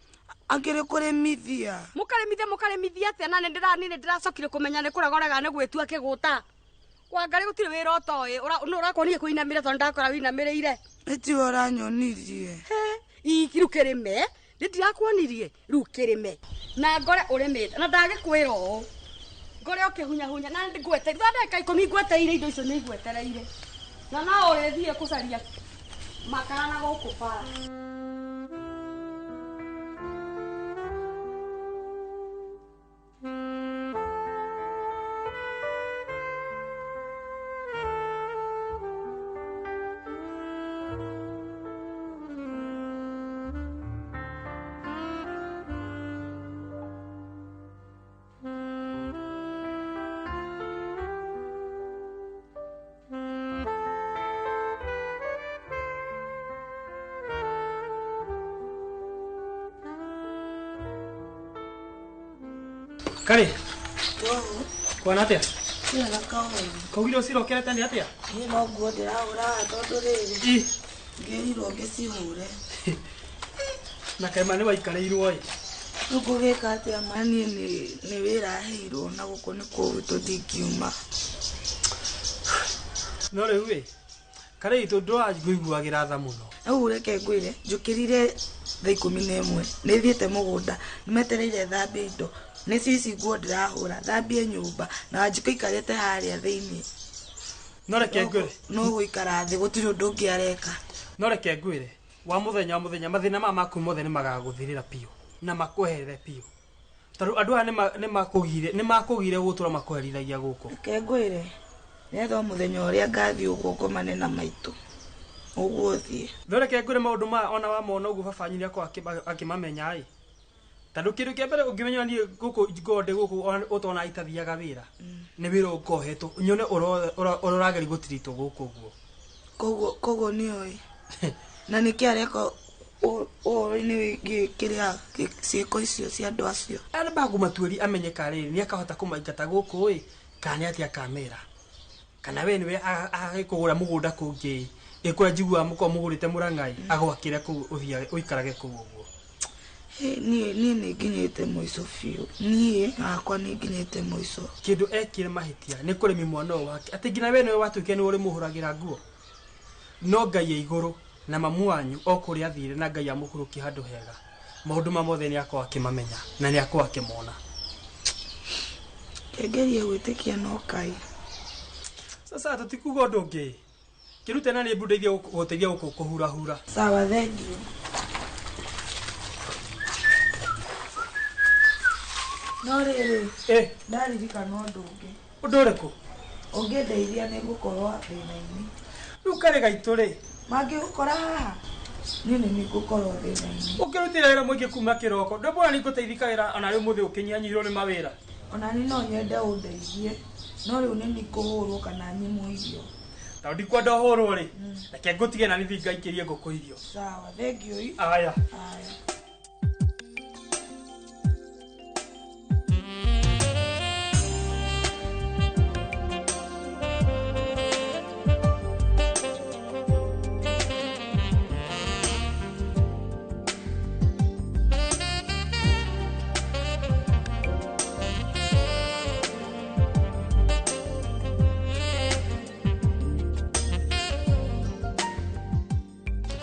Akĩrĩ kũrĩmithia. Mũkarĩmithia, mũkarĩmithia atĩa na nĩ ndĩracokire kũmenya nĩ kũregoraga nĩ gwĩtua kĩgũta. Wangarĩ gũtirĩ wĩra ũtoĩ, nũ ũrakuonire kũinamĩra tondũ ndakora wĩinamĩrĩire. Nĩ tiwe ũranyonirie. He, rĩu kĩrĩme, nĩ ndirakuonirie, rĩu kĩrĩme. Na ngore ũrĩmĩte, na ndagĩkwĩra ũũ. Ngore ũkĩhunyahunya, na ngwete, thutha wa ndagĩka 10 ngwetereire indo icio nĩ igwetereire. Na no ũrĩthiĩ kũcaria makara na gũkũ bara. Kari. Kwana atia? Kwĩna kaũru. Kaugire ũcirokerete nĩ atia? Niĩ no nguo ndĩrahũra tondũ rĩrĩ. Ngĩrirwo ngĩcihũre. Na kaima nĩ waikarĩirwo ĩ. Rĩu ngũgĩka atĩa ma niĩ nĩ wĩra heirwo na gũkũ nĩ kũu tũtingiuma. No rĩu ĩ, Karĩ itũ ndũranguiguagĩra tha mũno. Rĩu reke ngwĩre, njũkĩrire thaa 11, nĩ thiĩte mũgũnda, nĩmetereire thambie indo. Nĩ cici nguo ndĩrahũra, thambie nyũmba, na Wanjikũ aikarĩte harĩa thĩinĩ. No reke ngwĩre. No gũikara thĩ gũtirĩ ũndũ ũngĩ areka. No reke ngwĩre, wa mũthenya wa mũthenya mathĩna maya maku mothe nĩ magagũthirĩra biũ na makweherere biũ. Tondũ andũ aya nĩ makũgire gũtũra makweherithagia gũkũ. Reke ngwĩre, nĩgetha mũthenya ũrĩa ngathiĩ ũguo ngomane na maitũ. Ũguo thiĩ. No reke ngwĩre maũndũ maya ona wamona ũguo baba wanyu nĩakorwo akĩmamenya ĩ. Tondũ kĩndũ kĩa mbere ũngĩmenya niĩ gũkũ ngorwo ndĩ gũkũ ũtona itathiaga wĩra. Nĩ wĩra ũkohetwo, nyone ũrĩa ũrageria gũtiritwo gũkũ ũguo. Koguo nĩoĩ. Na nĩkĩ areka ũhoro-inĩ wĩgiĩ kĩrĩa ciĩko icio cia andũ acio? Aramba kũmatuĩria amenye kana rĩrĩ nĩakahota kũmaingata gũkũ ĩ, kana nĩ atĩa akamera. Kana we nĩwe agĩkũgũra mũgũnda kũngĩ ĩ, kũrĩa njiguaga mũkorwo mũgũrĩte Mũrang'ai, agwakĩre kũu ũthiage ũikarage kũu ũguo. Niĩ nĩ nginyĩte mũico biũ. Niĩ hakwa nĩ nginyĩte mũico. Kĩndũ ekire mahĩtia nĩ kũrĩmi mwana ũyũ wake atĩ nginya we nĩwe watuĩkire nĩwe ũrĩmũhũragĩra nguo. No Ngai e igũrũ na mamu wanyu o kũrĩa athire na Ngai amũhurũkie handũ hega. Maũndũ ma mothe nĩ akorwo akĩmamenya na nĩ akorwo akĩmona. Ngerie gwĩtĩkia no Ngai. Sasa tũtikuga ũndũ ũngĩ. Kĩrute na nĩ mbundeithie gũteithia gũkũ kũhurahura. Sawa, thank you. No rĩrĩ, ndaririkana ũndũ ũngĩ. Ũndũ ũrĩkũ? Ũngĩndeithia nĩ ngũkorwo thĩna-inĩ. Rĩu karĩ gaitũ rĩ? Mangĩgũkora haha, niĩ nĩ ngũkorwo thĩna-inĩ. Ũkĩrutĩra wĩra mũingĩ kuma kĩroko, ndũmbona nĩ ngũteithĩka wĩra ona rĩu mũthĩ ũkĩnyihanyihĩrwo nĩ mawĩra. Ona niĩ no nyende ũndeithie, no rĩu nĩ ngũhũrwo kana nyimwo irio. Tondũ ndikwenda ũhũrwo rĩ, reke ngũtige na nĩthiĩ ngaikĩrie ngũkũ irio. Sawa, thank you. Aya. Aya.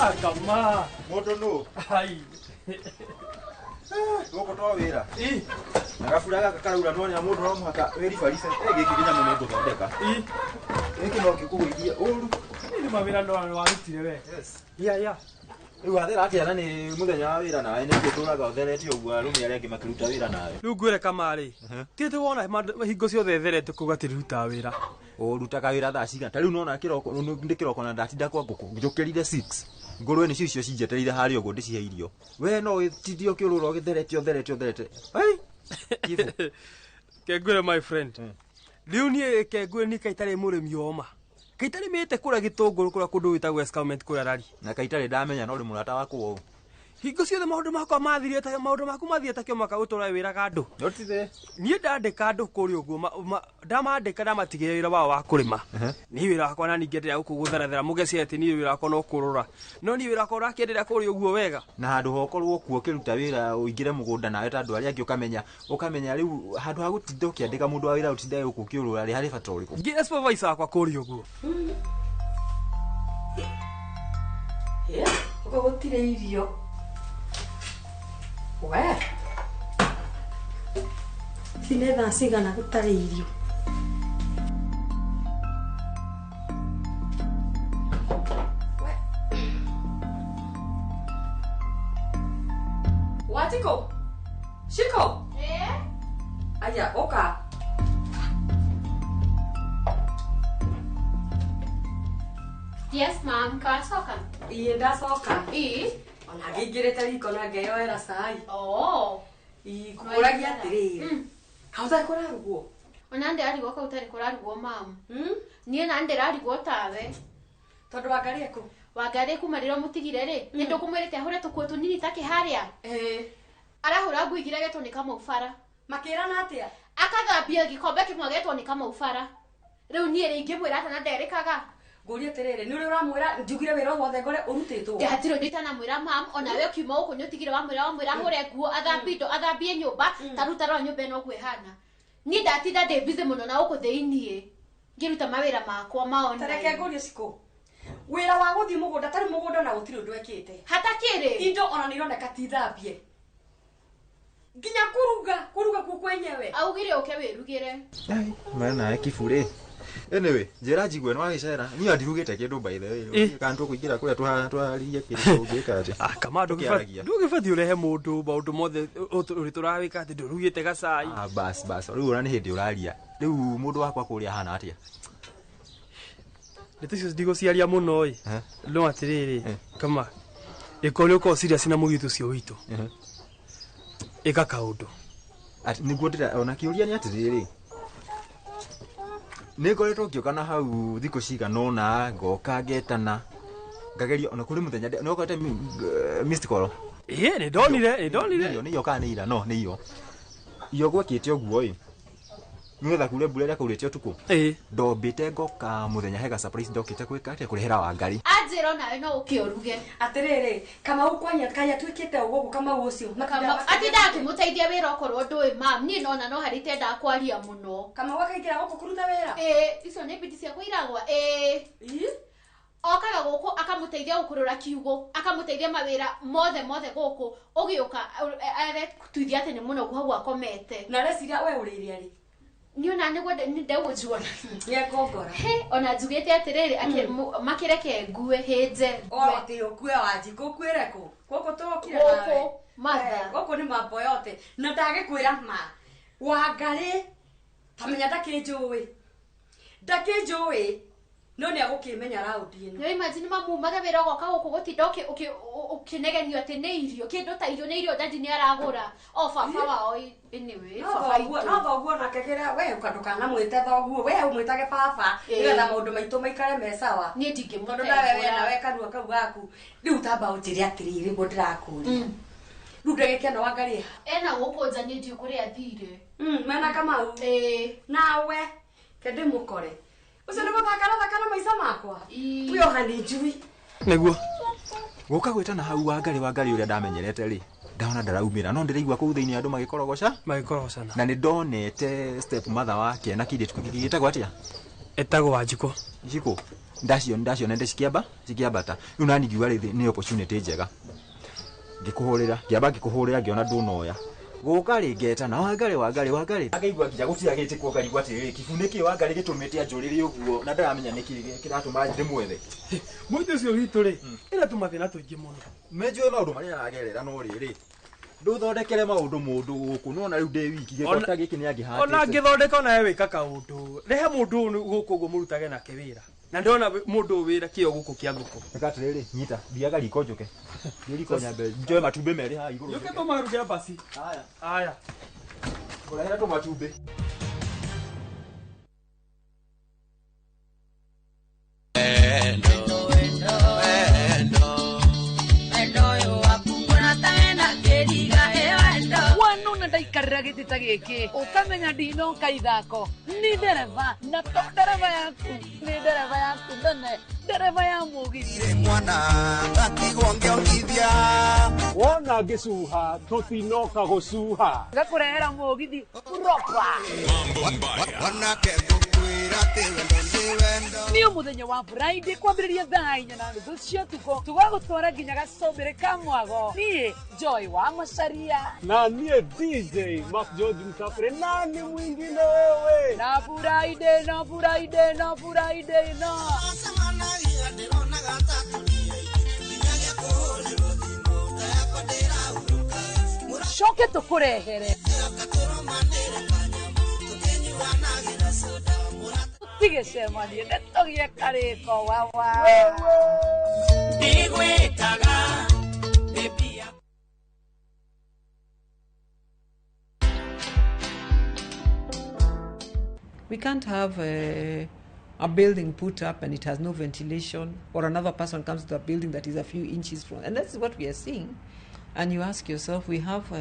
Akama. Mũndũ nũ? Ai. Gũkũ to wĩra. Na gabura gaka karaura no nĩ mũndũ no mũhaka wĩribaribe. Gĩkĩ nginya mũno ngũthondeka. Gĩkĩ no gĩkũgũithie ũru. Nĩ mawĩra no warutire we. Yes. Ya ya. Rĩu wathera atĩa na nĩ mũthenya wa wĩra nawe nĩ ngũtũraga ũtheretie ũguo arũme arĩa angĩ makĩruta wĩra nawe. Rĩu ngwĩre kamarĩ. Ti atĩ wona hingo ciothe therete kuga atĩ ndĩrutaga wĩra. Ũrutaga wĩra thaa cigana? Ta rĩu nona kĩroko ndĩ kĩroko na ndatinda kwa ngũkũ. Njũkĩrire 6. Ngũrwe nĩcio icio cinjetereire harĩa ũguo ndĩcihe irio. We no ũtindie ũkĩũrũra ũgĩtherete ũtherete ũtherete. Ai. Kengwĩre my friend. Rĩu niĩ kengwĩre niĩ kaitarĩ mũrĩmi oma. Kaitarĩmĩte kũrĩa gĩtũngũrũ kũrĩa kũndũ gwĩtagwo escarpment kũrĩa rari. Na kaitarĩ ndamenya no ũrĩ mũrata wakwa ũũ. Hingo ciothe maũndũ makwa mathire ta maũndũ maku mathire ta kĩoma ũtũra wĩraga andũ. Notithe. Niĩ ndandĩka andũ kũrĩa ũguo ndamandĩka ndamatigĩra wĩra wao wa kũrĩma. Niĩ wĩra wakwa na ningĩ gũkũ gũtherathera mũgeci atĩ niĩ wĩra wakwa no kũrũra. No niĩ wĩra wakwa ũrakĩenderea kũrĩa ũguo wega. Na handũ ha ũkorwo kuo ũkĩruta wĩra ũingĩre mũgũnda nawe ta andũ arĩa angĩ ũkamenya ũkamenya rĩu handũ ha gũtinda ũkĩandĩka mũndũ wa wĩra ũtinde gũkũ ũkĩũrũra rĩ harĩ bata ũrĩkũ? Ngĩra supervisor wakwa kũrĩa ũguo. Ũguo gũtirĩ irio. We. Ici nĩ thaa cigana gũtarĩ irio? Watiko. Shiko. Eh? Aya, oka. Yes, ma'am. Kacoka. Iĩ ndacoka. Ĩĩ. Ona ngĩingĩrĩte riko na ngeyoera cai. Oh. Ĩĩ ngũkũragia atĩrĩrĩ. Hau ũtarĩ kũrarugwo? Ona ndĩrarigwo kau ũtarĩ kũrarugwo mam. Niĩ na ndĩrarigwo tawe. Tondũ Wangarĩ ekũ? Wangarĩ kuma rĩrĩa mũtigire rĩ, nĩ ndũkũmwĩrĩte ahũre tũkuo tũnini take harĩa. Ĩĩ. Arahũra nguo igĩrĩ agetwo nĩ Kamau bara. Makĩrana atĩa? Akathambia gĩkombe kĩmwe agetwo nĩ Kamau bara. Rĩu niĩ rĩ ingĩmwĩra atĩa na nderĩkaga? Ngũrie atĩrĩrĩ, nĩ ũrĩ ũramwĩra njugire wĩra wothe ngore ũrutĩtwo? Hatirĩ ũndũ itanamwĩra mam, ona we ũkiuma gũkũ nĩ ũtigire wamwĩra wamwĩra ahũre nguo, athambie indo, athambie nyũmba, ta rĩu ta rora nyũmba ĩno ũguo ĩhana. Niĩ ndatinda ndĩ busy mũno na gũkũ thĩiniĩ ngĩruta mawĩra makwa ma online. Ta reke ngũrie Shiko. Wĩra wa gũthiĩ mũgũnda tarĩ mũgũnda na gũtirĩ ũndũ ekĩte. Hatakĩrĩ. Indo ona nĩ ironeka ti thambie. Nginya kũruga, kũruga kuo kwenyewe. Augire ũke wĩrugĩre. Ai, mwana nawe kiburi. Anyway, njĩra njigue nĩ wagĩcera. Niĩ andirugĩte kĩndũ by the way. Kana tũkũingĩra kũrĩa tũharĩrie kĩndũ ũngĩka atĩa. Ah, kama ndũgĩbatiĩ ũrehe mũndũ maũndũ mothe ũrĩ tũrawĩka atĩ ndũrugĩte gacai. Ah, bas bas. Rĩu ona nĩ hĩndĩ ũraria. Rĩu mũndũ wakwa kũrĩa ahana atĩa? Ndeto icio ndigũciaria mũno ĩ. No atĩrĩrĩ, kama ĩkorwo nĩ ũkorwo serious na mũirĩtu ũcio witũ. Ĩka kaũndũ. Nĩguo ndĩra ona kĩũria nĩ atĩrĩrĩ. Nĩ ngoretwo ngĩũka na hau thikũ cigana ũna ngoka ngetana ngageria ona kũrĩ mũthenya nĩ ũkorete missed call. Ĩĩ nĩ ndonire, nĩ ndonire. Nĩ iyo kana nĩ ira? No nĩ iyo. Iyo gwekĩte ũguo ĩ. Nĩgetha kure mbura ĩrĩa kaurĩte ũtukũ. Ĩĩ. Ndombĩte ngoka mũthenya hega surprise ndokĩte gwĩka atĩa kũrehera Wangarĩ. Anjĩra onawe no ũke ũruge. Atĩrĩrĩ, Kamau kwanya kaya tuĩkĩte ũguo gũkũ Kamau ũcio. Atinda akĩmũteithia wĩra okorwo ndũĩ mam, niĩ nona no harĩ itendaga kwaria mũno. Kamau akaingĩra gũkũ kũruta wĩra? Ĩĩ, icio nĩ mbindi ciakwa iragwa. Ĩĩ. Okaga gũkũ akamũteithia gũkũrũra kiugũ, akamũteithia mawĩra mothe mothe gũkũ, ũgĩũka aretuithia atĩ nĩ mũnogu hau akomete. Na reciria we ũrĩire rĩ? Niĩ ona nĩguo ndegũnjuona. Nĩekũngora. He, ona njugĩte atĩrĩrĩ, makĩreke ngue hĩnje. O atĩ ũkue Wanjikũ, ũkuĩre kũ? Gũkũ tũkire nawe. Gũkũ, mother. Gũkũ nĩ mambo yote. Na ndagĩkwĩra ma. Wangarĩ, ta menya ndakĩnjũĩ. Ndakĩnjũĩ. No nĩ agũkĩmenya raundi ĩno. Nĩ imagine mamumage wĩra ũgoka gũkũ gũtinda ũkĩnegenio atĩ nĩ irio, kĩndũ ta irio nĩ irio daddy nĩ aragũra. O baba wao anyway, baba witũ. No thoguo nake kĩrĩa we ndũkanamwĩte thoguo, we ũmwĩtage baba nĩgetha maũndũ maitũ maikare me sawa. Niĩ ndingĩmũte. Tondũ nawe we nawe kanua kau gaku. Rĩu tamba ũnjĩre atĩrĩrĩ guo ndĩrakũria. Rĩu ndagĩka ĩno Wangarĩ ena gũkũ nja niĩ ndiũĩ kũrĩa athire. Mena Kamau. Ĩĩ. Nawe ke ndĩmũkore. Ũcio nĩ gũthaka arathaka na maica makwa. Wĩoha nĩ njui. Nĩguo. Gũka gwĩtana hau Wangarĩ Wangarĩ ũrĩa ndamenyerete rĩ. Ndona ndaraumĩra no ndĩraigua kũu thĩinĩ andũ magĩkorogoca. Magĩkorogocana. Na nĩ ndonete step mother wake na kĩirĩtu kĩngĩ gĩtagwo atĩa? Etagwo Wanjikũ. Njikũ. Ndacionete cikĩamba cikĩambata. Rĩu nani ngiuga rĩ nĩ opportunity njega. Ngĩkũhũrĩra, ngĩamba ngĩkũhũrĩra ngĩona ndũnoya. Gũka rĩ ngetana Wangarĩ Wangarĩ Wangarĩ. Akaigua nginya gũtira gĩtĩkwo ngarigwo atĩrĩrĩ kibu nĩkĩ Wangarĩ gĩtũmĩte anjũrĩre ũguo na ndaramenya nĩkĩ kĩratũma ndĩmwethe. Mũirĩtu ũcio witũ rĩ, ĩna tũmathĩna tũingĩ mũno. Nĩnjũĩ maũndũ marĩa aragerera no rĩrĩ ndũthondekere maũndũ mũndũ gũkũ nĩwona rĩu ndĩ wiki gĩko ta gĩkĩ nĩangĩhatĩte. Ona angĩthondeka onawe wĩka kaũndũ. Rehe mũndũ ũyũ gũkũ ũguo mũrutage nake wĩra. Na ndona mundu wira kio guku kia nguku. Reka atiriri, nyita, thiaga riko njuke. Thiĩ riko nyambe njoe matumbĩ merĩ haha igũrũ. Yuke tũmaruge basi. Haya. Haya. Ngũrehera tũmatumbĩ. Wanona ndaikarĩra gĩtĩ ta gĩkĩ ũkamenya ndinoka ithako ni ndereba na to ndereba yaku nĩ ndereba yaku nene ndereba ya mũgithi mwana ngatigwo ngĩongithia wona ngĩcuha tũtinoka gũcuha ngakũrehera mũgithi proper wanake ngũkwĩra atĩ wendo nĩ wendo nĩ mũthenya wa Friday kwambĩrĩria thaa 4:30 cia ũtukũ tũgagũtwara nginya gacũmbĩrĩ ka mwago niĩ Joy wa Macharia na niĩ DJ Mark George Msafiri nani mwingine wewe na Friday no Friday no Friday no coke tũkũrehere tũtigĩcemanie nĩ tũgĩe karĩko wawa ndigwĩtaga. We can't have a building put up and it has no ventilation, or another person comes to a building that is a few inches from. And that's what we are seeing. And you ask yourself, we have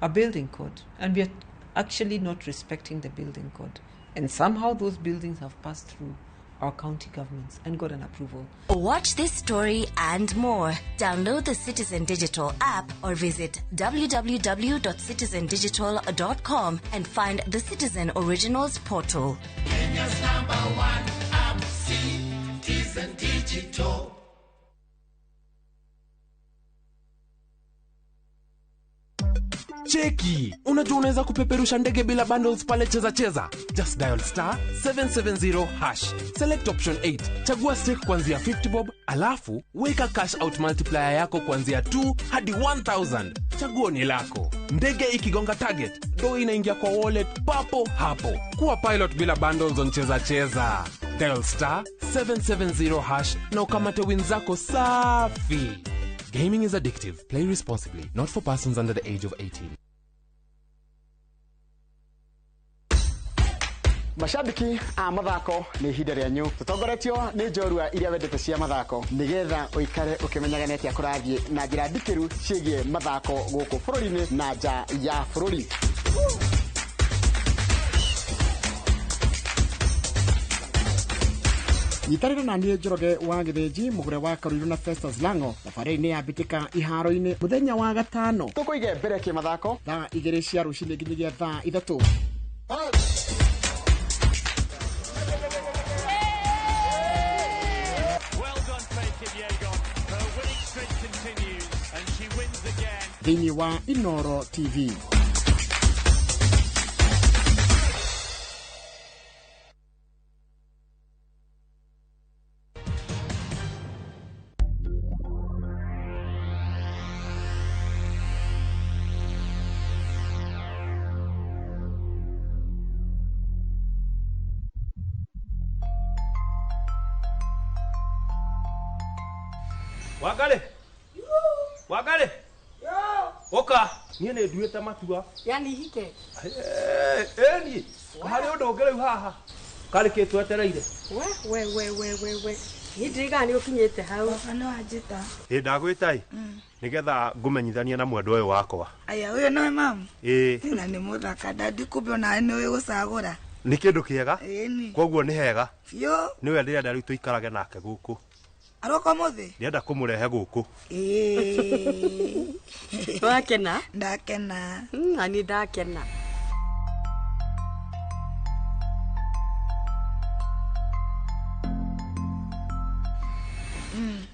a building code, and we are actually not respecting the building code. And somehow those buildings have passed through our county governments and got an approval. Watch this story and more. Download the Citizen Digital app or visit www.citizendigital.com and find the Citizen Originals portal. Kenya's number one app, Citizen Digital. Cheki, unajua unaweza kupeperusha ndege bila bundles pale Cheza Cheza. Just dial star 770 hash. Select option 8. Chagua stake kuanzia 50 bob, alafu weka cash out multiplier yako kuanzia 2 hadi 1000. Chaguo ni lako. Ndege ikigonga target, do inaingia kwa wallet papo hapo. Kuwa pilot bila bundles on Cheza Cheza. Dial star 770 hash na ukamate win zako safi. Gaming is addictive. Play responsibly. Not for persons under the age of 18. Mashabiki a mathako nĩ ihinda rĩanyu tũtongoretio nĩ njorua iria wendete cia mathako nĩgetha ũikare ũkĩmenyaga nĩ atĩa kũrathiĩ na njĩra ndikĩru ciĩgiĩ mathako gũkũ bũrũri-inĩ na nja ya bũrũri. Nyitanĩra na niĩ Njoroge wa Gĩthĩnji mũgũre wa Karuiru na Festus Lango thabarĩ-inĩ ya mbĩtĩka iharo-inĩ mũthenya wa gatano tũkũige mbere kĩmathako thaa 2 cia rũcinĩ nginyagia thaa 3. Thĩinĩ wa Inoro TV. Wangari! Wangari! Oka, niĩ nĩ nduĩte matua. Yani hike. Ĩni, harĩ ũndũ ũngĩ rĩu haha. Karĩ kĩ twetereire? We we we we we. Niĩ ndiriga nĩ ũkinyĩte hau. Baba nĩ wanjĩta. Ĩ ndagwĩta ĩ. Nĩgetha ngũmenyithanie na mwendwa ũyũ wakwa. Aya ũyũ nowe mamu? Ĩ. Na nĩ mũthaka dadi kumbe onawe nĩ ũĩ gũcagũra. Nĩ kĩndũ kĩega. Ĩni. Koguo nĩ hega. Biũ. Nĩwe ndĩrenda rĩu tũikarage nake gũkũ. Aroka mũthĩ? Ndĩrenda kũmũrehe gũkũ. Ĩĩ. Wakena? Ndakena. Na niĩ ndakena.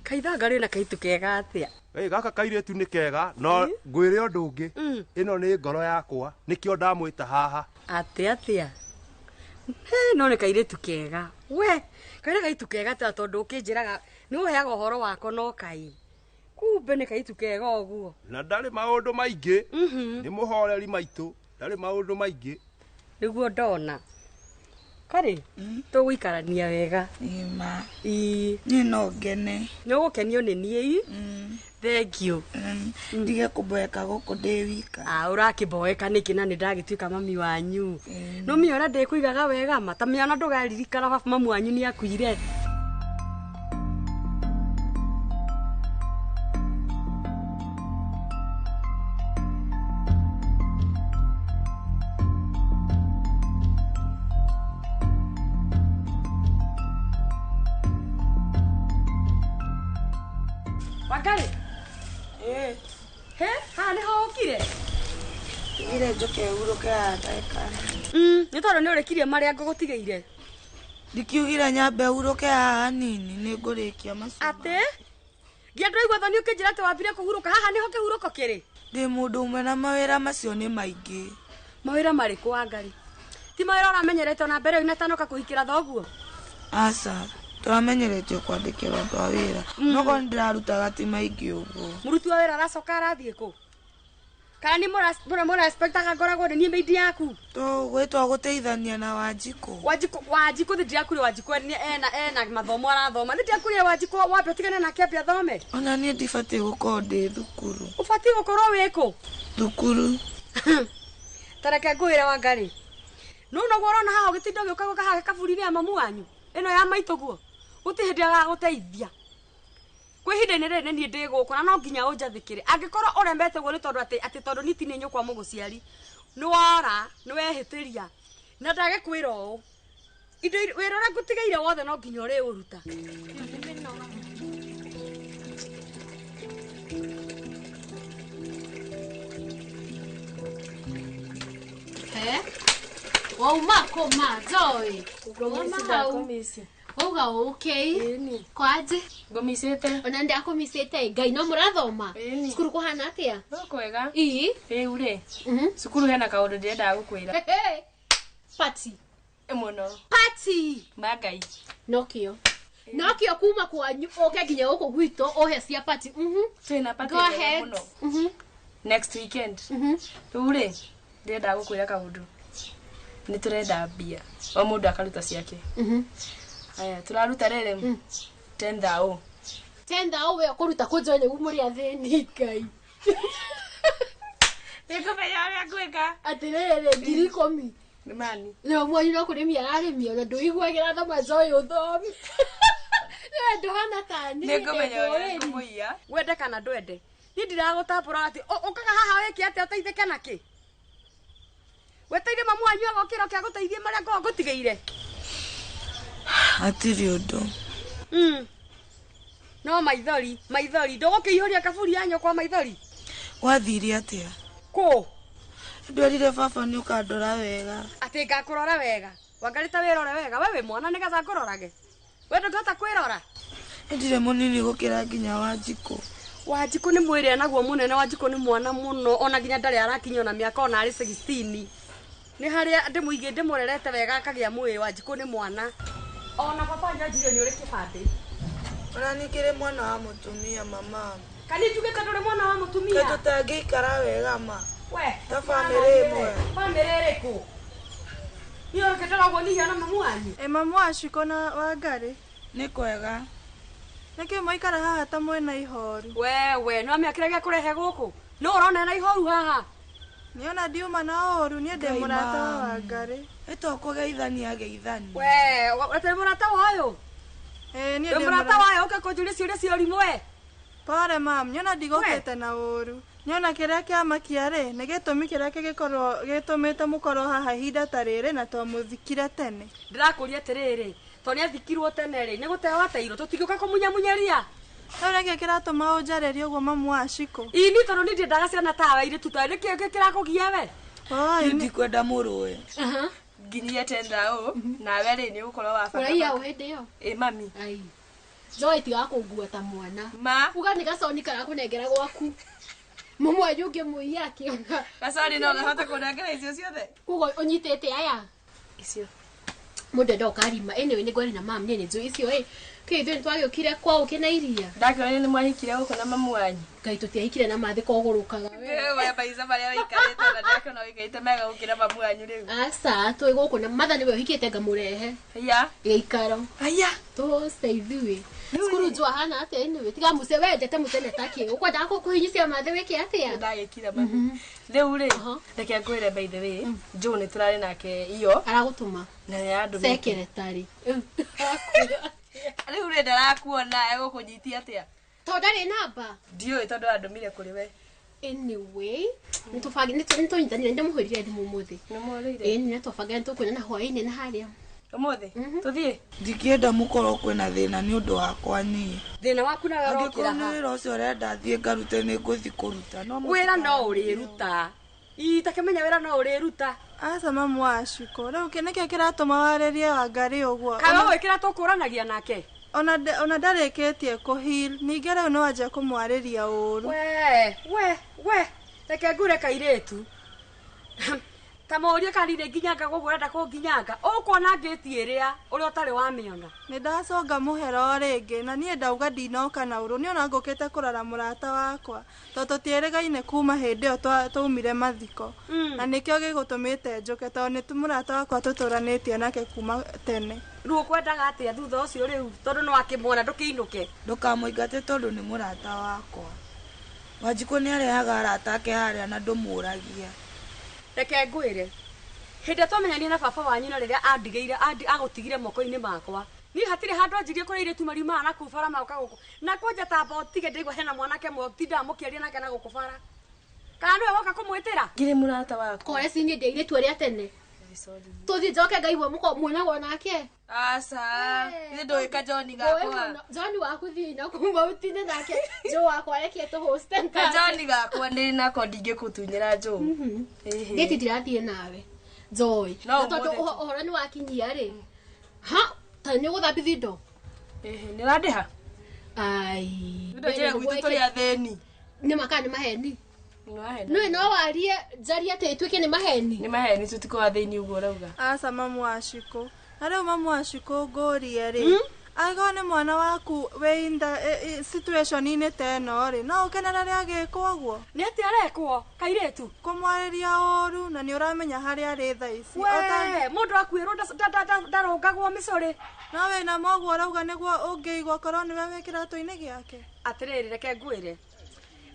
Kaithanga rĩ na kaitu kega atĩa? Ĩ gaka kairĩtu nĩ kega no ngwĩre ũndũ ũngĩ. Ĩno nĩ ngoro yakwa nĩkĩo ndamwĩta haha. Atĩa atĩa? No nĩ kairĩtu kega. We, kairĩ kaitu kega ta tondũ ũkĩnjĩraga nĩ ũheaga ũhoro wako no kai. Kumbe nĩ kaitu kega ũguo. Na ndarĩ maũndũ maingĩ. Nĩ mũhoreri maitũ, ndarĩ maũndũ maingĩ. Nĩguo ndona. Karĩ tũgũikarania wega. Ĩma. Ii. Niĩ no ngene. Nĩ ũgũkenio nĩ niĩ ii. Thank you. Ndige kũboeka gũkũ ndĩ wika. Ah, ũrakĩboeka nĩkĩ na nĩ ndagĩtuĩka mami wanyu. No mi ũrĩa ndĩkũigaga wega ma ta mĩona ndũgaririkana baba mamu wanyu nĩ akuire. Wangari. Eh. He, haha nĩho ũkire? Tigire njoke hurũke haha ndagĩka. Nĩ tondũ nĩ ũrĩkirie marĩa ngũgũtigĩire. Ndikiugire nyambe hurũke haha hanini nĩ ngũrĩkia macio. Atĩ? Nginya ndĩraigua thoni ũkĩnjĩra atĩ wambire kũhurũka haha nĩho kĩhurũko kĩrĩ. Ndĩ mũndũ ũmwe na mawĩra macio nĩ maingĩ. Mawĩra marĩkũ Wangari? Ti mawĩra ũramenyerete ona mbere ũinatanoka kũhikĩra thoguo? Aca. Tũramenyeretio kwandĩkĩrwo andũ a wĩra. No korwo nĩndĩrarutaga ti maingĩ ũguo. Mũruti wa wĩra aracoka arathiĩ kũ? Kana nĩ mũra-expectaga ngoragwo nĩ niĩ maid yaku? Tũgwĩtwo gũteithania na Wanjikũ. Wanjikũ thĩ ndirakwĩrire Wanjikũ ena mathomo arathoma. Nĩ ndirakwĩrire Wanjikũ wambe ũtigane nake ambe athome. Ona niĩ ndibatiĩ gũkorwo ndĩ thukuru. Ũbatiĩ gũkorwo wĩ kũ? Thukuru. Ta reke ngwĩre Wangari. No noguo ũrona haha ũgĩtinda ũgĩũka gũka haha kaburi-inĩ ya mamu wanyu. Ĩno ya maitũ guo. Gũtirĩ hĩndĩ agagũteithia. Kwĩ ihinda-inĩ rĩrĩ nĩ niĩ ndĩ gũkũ na no nginya ũnjathĩkĩre. Angĩkorwo ũremete ũguo nĩ tondũ atĩ tondũ niĩ ti niĩ nyũkwa mũgũciari. Nĩ wora, nĩ wehĩtĩria. Na ndagĩkwĩra ũũ. Indo wĩra ũrĩa ngũtigĩire wothe no nginya ũrĩũruta. He? Wauma kũ ma Joy? Wauma hau. Wauga okay. Kwaje? Ngũmicĩte. Ona ndakũmicĩte Ngai no mũrathoma. Cukuru kũhana atĩa? No kwega. Ii. Rĩu rĩ. Cukuru hena kaũndũ ndĩrendaga gũkwĩra. Party. Mũno. Party. Ma Ngai. Nokĩo. Nokĩo kuma kwanyu ũke nginya gũkũ gwitũ ũhe cia party. Twĩna party Go ahead. mũno. Next weekend. Rĩu rĩ ndĩrendaga gũkwĩra kaũndũ. Nĩ tũrenda mbia. O mũndũ akaruta ciake. Aya, tũraruta rĩrĩ 10,000. 10,000 we ũkũruta kũ Joy nĩguo mũrĩ athĩni Ngai. Nĩngũmenya ũrĩa ngwĩka. Atĩrĩrĩ 10,000. Nĩ mani. Nĩ mwanyu no kũrĩmia ararĩmia ona ndũiguagĩra thoma Joy ũthomi. Nĩwe ndũhana ta niĩ. Nĩngũmenya ũrĩa ngũmũiya. Wende kana ndwende. Niĩ ndiragũtambũra atĩ ũkaga haha wĩke atĩa ũteithĩke nakĩ? Weteire mamu wanyu agokĩra oke agũteithie marĩa ngoragwo ngũtigĩire. Hatirĩ ũndũ. No maithori, maithori. Ndũgũkĩihũria kaburi ya nyũkwa maithori. Wathire atĩa? Kũ? Ndwerire baba nĩ ũkandora wega. Atĩ ngakũrora wega. Wangari ta wĩrore wega. We wĩ mwana nĩgetha ngũrorage. We ndũngĩhota kwĩrora. Ndirĩ mũnini gũkĩra nginya Wanjikũ. Wanjikũ nĩ mwĩrĩ naguo mũnene. Wanjikũ nĩ mwana mũno. Ona nginya ndarĩ arakinya ona mĩaka ona arĩ 16. Nĩ harĩa ndĩmũigĩ ndĩmũrerete wega akagĩa mwĩrĩ. Wanjikũ nĩ mwana. Ona baba njanjirio nĩ ũrĩ kĩbandĩ. Ona nĩ kĩrĩ mwana wa mũtumia mama. Kani njugĩte ndũrĩ mwana wa mũtumia? Kaĩ tũtangĩikara wega ma. We, ta bamĩrĩ ĩmwe. Bamĩrĩ ĩrĩkũ? Niĩ ũrũkĩte ũguo nĩ hiana mamu wanyu. Ĩ mamu wa Shiko na Wangari? Nĩ kwega. Nĩkĩ mwaikara haha ta mwĩna ihoru? Wewe, nĩ wamenya kĩrĩa gĩakũrehe gũkũ? Nũ ũrona ena ihoru haha? Niona ndiuma na ũru niĩ ndĩ mũrata wa Wangari. Ĩ to kũgeithania geithania. We, wetĩ mũrata wa ũyũ? Ĩ niĩ ndĩ mũrata wa ũyũ ũke kũnjũria ciũria cia ũrimũ we. Pore mam, nyona ndigũkĩte na ũru. Nyona kĩrĩa kĩamakia rĩ, nĩ gĩtũmi kĩrĩa kĩngĩkorwo gĩtũmĩte mũkorwo haha ihinda ta rĩrĩ na twamũthikire tene. Ndĩrakũria atĩrĩrĩ, to nĩathikirwo tene rĩ, nĩ gũteo ateirwo, tũtingĩũka kũmunyamunyeria. Rĩu nĩkĩ kĩratũma ũnjarĩrie ũguo mamu wa Shiko? Ĩ niĩ tondũ niĩ ndiendaga ciana tawe airĩtu tawe, nĩkĩ kĩrakũgia we? Niĩ ndikwenda mũrũe. Nginyie 10,000 nawe rĩ nĩ ũgũkorwo wabanga. Ũraiya ũ hĩndĩ ĩyo? Ĩ mami. Ai. Joy tiga kũngua ta mwana. Ma. Uga nĩ gaconi karakũnengera gwaku. Mamu wanyu ũngĩmũiya akĩona. Gaconi no gahote kũnengera icio ciothe. Koguo ũnyitĩte aya? Icio. Mũndũ enda ũkarima. Anyway, nĩ ngwaria na mam, niĩ nĩ njũĩ icio ĩ. Kĩ ithuĩ nĩtwagĩũkire kwa ũkĩ na iria. Ndakĩonire nĩ mwahikire gũkũ na mamu wanyu. Ngai tũtiahikire na mathĩ kogũrũkaga we. We maica marĩa wĩikarĩte na ndakĩona wĩikarĩte mega gũkĩra mamu wanyu rĩu. Aca twĩ gũkũ na matha nĩwe ũhikĩte ngamũrehe. Haya. Gĩikaro. Haya. Tũce ithuĩ. Cukuru njũ ahana atĩa anyway? Tiga mũce wendete mũtene takĩ. Ũkwendaga kũhinyĩcia mathĩ wĩke atĩa? Ndagĩkira mami. Rĩu rĩ, reke ngwĩre by the way, Joe nĩ tũrarĩ nake iyo. Aragũtũma. Na nĩ andũ. Secretary. Rĩu rĩ ndarakuona egũkũnyitia atĩa? Tondũ ndarĩ namba. Ndiũĩ tondũ andũmire kũrĩ we. Anyway, nĩtũnyitanire ndĩmũhũrire thimũ ũmũthĩ. Nĩmũhũrĩire? Ĩĩ nĩtwabanga nĩtũkuonana hwaĩ-inĩ na harĩa. Ũmũthĩ? Tũthiĩ? Ndingĩenda mũkorwo kwĩna thĩna nĩ ũndũ wakwa niĩ. Thĩna waku nawe ũrokĩra Angĩkorwo nĩ ha? wĩra ũcio ũrenda thiĩ ngarute nĩ ngũthiĩ kũruta. No Wĩra no ũrĩruta. Ii takĩmenya wĩra no ũrĩruta. Aca mamu wa Shiko, rĩu nĩkĩo kĩratũma warĩrie Wangarĩ ũguo? Kana ũĩ kĩrĩa tũkũranagia nake? Ona ndarĩkĩtie kũheal, ningĩ rĩu no anjie kũmwarĩria ũru. We, reke ngure kairĩtu. Ta mũrie kana ndirĩ nginyanga gũguo ũrenda kũnginyanga. Ũkuona ngĩti ĩrĩa ũrĩa ũtarĩ wamĩona. Nĩ ndaconga mũhera o rĩngĩ na niĩ ndauga ndinoka na ũru. Niĩ ona ngũkĩte kũrora mũrata wakwa tondũ tũtiĩrĩgaine kuma hĩndĩ ĩyo twaumire mathiko. Na nĩkĩo gĩgũtũmĩte njũke tondũ nĩ mũrata wakwa tũtũranĩtie nake kuma tene. Rĩu ũkwendaga atĩa thutha ũcio rĩu tondũ nĩ wakĩmuona ndũkĩinũke? Ndũkamũingate tondũ nĩ mũrata wakwa. Wanjikũ nĩ arehaga arata ake harĩa na ndũmũragia. Reke ngwĩre, hĩndĩ ĩrĩa twamenyanire na baba wanyu na rĩrĩa andigĩire agũtigire moko-inĩ makwa, niĩ hatirĩ handũ anjirie kũrĩa airĩtu mariumaga na kũu bara magoka gũkũ. Na kwanja tamba ũtige ndĩraigua hena mwanake ũmwe ũtindaga mũkĩaria nake na gũkũ bara. Kana nĩwe woka kũmwĩtĩra? Ngirĩ mũrata wakwa. Kore ci niĩ ndĩ airĩtu arĩa tene. Tũthiĩ njoke ngaigua muonagwo nake. Aca, ithe ndũĩ ka John gakwa. John waku thiĩ na kuma ũtinde nake. Joe wakwa reke tũhoste Ka John gakwa ndĩ nako ndingĩkũtunyĩra Joe. Niĩ ti ndirathiĩ nawe. Joy. No Na tondũ ũhoro nĩ wakinyia rĩ. Ha, ta nĩ ũgũthambithia indo? Nĩ ũrandĩha? Ai. Indo njĩra gwitũ tũrĩ athĩni. Nĩ ma kana nĩ maheni? Nĩ no warie njarie atĩ ĩtuĩke nĩ maheni. Nĩ maheni tũtikoragwo athĩni ũguo ũrauga. Aca mamu wa Shiko. Na rĩu mamu wa Shiko ngũrie rĩ, angĩkorwo nĩ mwana waku wĩ in the situation-inĩ ta ĩno rĩ, no ũkenere agĩkwo ũguo? Nĩ atĩa arekwo kairĩtu? Kũmwarĩria ũru na nĩ ũramenya harĩa arĩ thaa ici. We, mũndũ akuĩrwo ndarũngagwo mĩcũrĩ. No wĩna moguo ũrauga nĩguo ũngĩigua korwo nĩwe wĩ kĩratũ-inĩ gĩake. Atĩrĩrĩ, reke ngwĩre.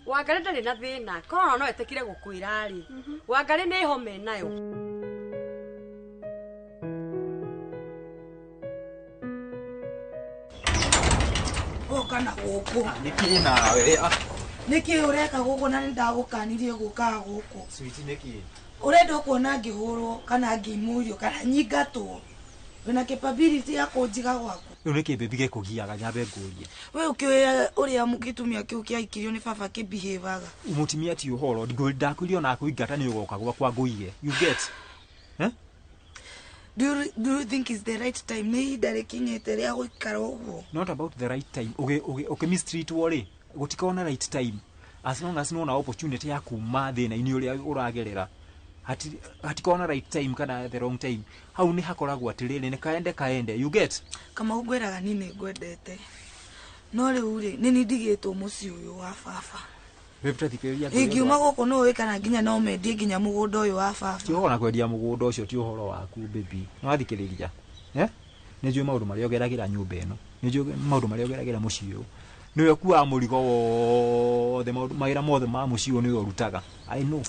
Wangarĩ ndarĩ na thĩna, korwo no etĩkire gũkwĩra rĩ. Wangarĩ nĩ homa ĩnayo. Ũka na gũkũ. Nĩkĩ nawe? Nĩkĩ ũreka gũkũ na nĩndagũkanirie gũkaga gũkũ? Sweet nĩkĩ? Ũrenda ũkuona ngĩhũrwo kana ngĩimũrio kana nyingatwo. Wĩna capability ya kũnjiga gwaku. Rĩu nĩkĩ baby gĩkũgiaga nyambe ngũrie? We ũkĩũĩ ũrĩa gĩtumia kĩu kĩaikirio nĩ baba kĩbihevaga. Mũtumia ti ũhoro, ndakwĩrire ona kũingata nĩ ũgoka gwakwa ngũige. You get? Eh? Do you think is the right time? Nĩ ihinda rĩkinyĩte rĩa gũikara ũguo? Not about the right time. Ũkĩ mistreatwo rĩ, gũtikoragwo na right time. As long as nĩwona opportunity ya kuma thĩna-inĩ ũrĩa ũragerera. Hatikoragwo na right time kana the wrong time. Hau nĩ hakoragwo atĩrĩrĩ, nĩ kaende kaende. You get? Kamau ngwĩraga niĩ nĩ ngwendete. No rĩu rĩ, nĩ niĩ ndigĩtwo mũciĩ ũyũ wa baba. Ingiuma gũkũ no ũĩ kana nginya no mendie nginya mũgũnda ũyũ wa baba. Ti ũhoro na kwendia mũgũnda ũcio ti ũhoro waku baby. Nĩ wathikĩrĩria. Nĩ njũĩ maũndũ marĩa ũgeragĩra nyũmba ĩno. Nĩ njũĩ maũndũ marĩa ũgeragĩra mũciĩ ũyũ. Nĩwe ũkuaga mũrigo wothe, mawĩra mothe ma mũciĩ ũyũ nĩwe ũrutaga. I know.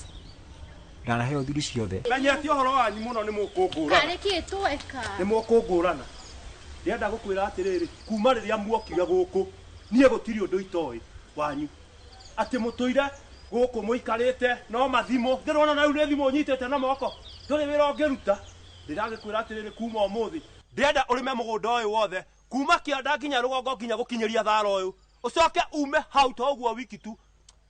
Ndanaheo thiri ciothe. Menya ti ũhoro wanyu mũno nĩ mũkũngũrana. Karĩ kĩ tweka? Nĩ mũkũngũrana. Ndĩrenda gũkwĩra atĩrĩrĩ, kuma rĩrĩa muokire gũkũ, niĩ gũtirĩ ũndũ itoĩ wanyu. Atĩ mũtũire gũkũ mũikarĩte no mathimũ, ndĩrona na rĩu nĩ thimũ ũnyitĩte na moko. Ndũrĩ wĩra ũngĩruta. Ndĩragĩkwĩra atĩrĩrĩ kuma ũmũthĩ. Ndĩrenda ũrĩme mũgũnda ũyũ wothe, kuma kĩanda nginya rũgongo nginya gũkinyĩria thara ũyũ. Ũcoke ume hau to ũguo wiki tu,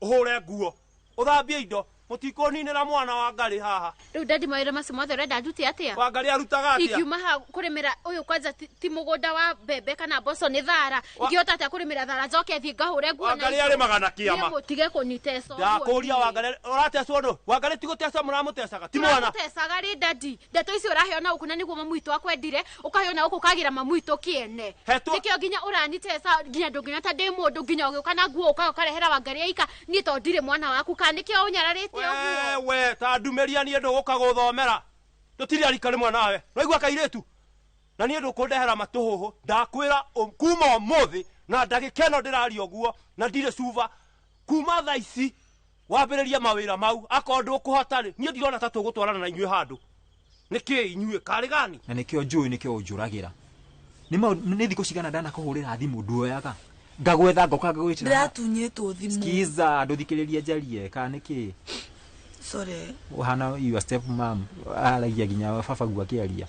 ũhũre nguo, ũthambie indo. Mũtikũninĩra mwana wa Ngarĩ haha. Rĩu dadi mawĩra macio mothe ũrenda ndute atĩa? Wa Ngarĩ arutaga atĩa? Ingiuma haha kũrĩmĩra ũyũ kwanza ti mũgũnda wa mbembe kana mboco nĩ thara. Ingĩhota atĩa kũrĩmĩra thara njoke thiĩ ngahũre nguo Wa Ngarĩ arĩmaga na kĩama. Niĩ mũtige kũniteca ũguo. Ndakũria wa Ngarĩ ũratecwo ndũ? Wa Ngarĩ ti gũteca mũramũtecaga ti mwana. Tũramũtecaga rĩ dadi. Ndeto icio ũraheo na gũkũ na nĩguo mamu witũ akwendire, ũkaheo na gũkũ ũkagĩra mamu witũ kĩene. Nĩkĩo nginya ũraniteca nginya ndũngĩona ta ndĩ mũndũ nginya ũgĩũka na nguo ũka ũkarehera wa Ngarĩ aika niĩ to ndirĩ mwana waku kana nĩkĩo ũnyararĩte ũguo. We ta ndumĩria niĩ ndũgũka gũthomera. Tũtirĩ arika rĩmwe nawe. Waigua kairĩtu? Na niĩ ndũkũndehera matũhũhũ. Ndakwĩra kuma ũmũthĩ na ndagĩka ĩno ndĩraria ũguo na ndirĩ cuba. Kuma thaa ici wambĩrĩrie mawĩra mau akorwo ndũkũhota rĩ niĩ ndirona ta tũgũtwarana na inyuĩ handũ. Nĩkĩ inyuĩ karĩ gani? Na nĩkĩo njũĩ nĩkĩo ũnjũragĩra. Nĩ thikũ cigana ndanakũhũrĩra thimũ nduoyaga. Ngagwetha ngoka ngagwĩtĩra. Ndĩratunyĩtwo thimũ. Skiza ndũthikĩrĩrie njarie kana nĩkĩ? Sorry. Ũhana your step mom aragia nginya baba guo akĩaria.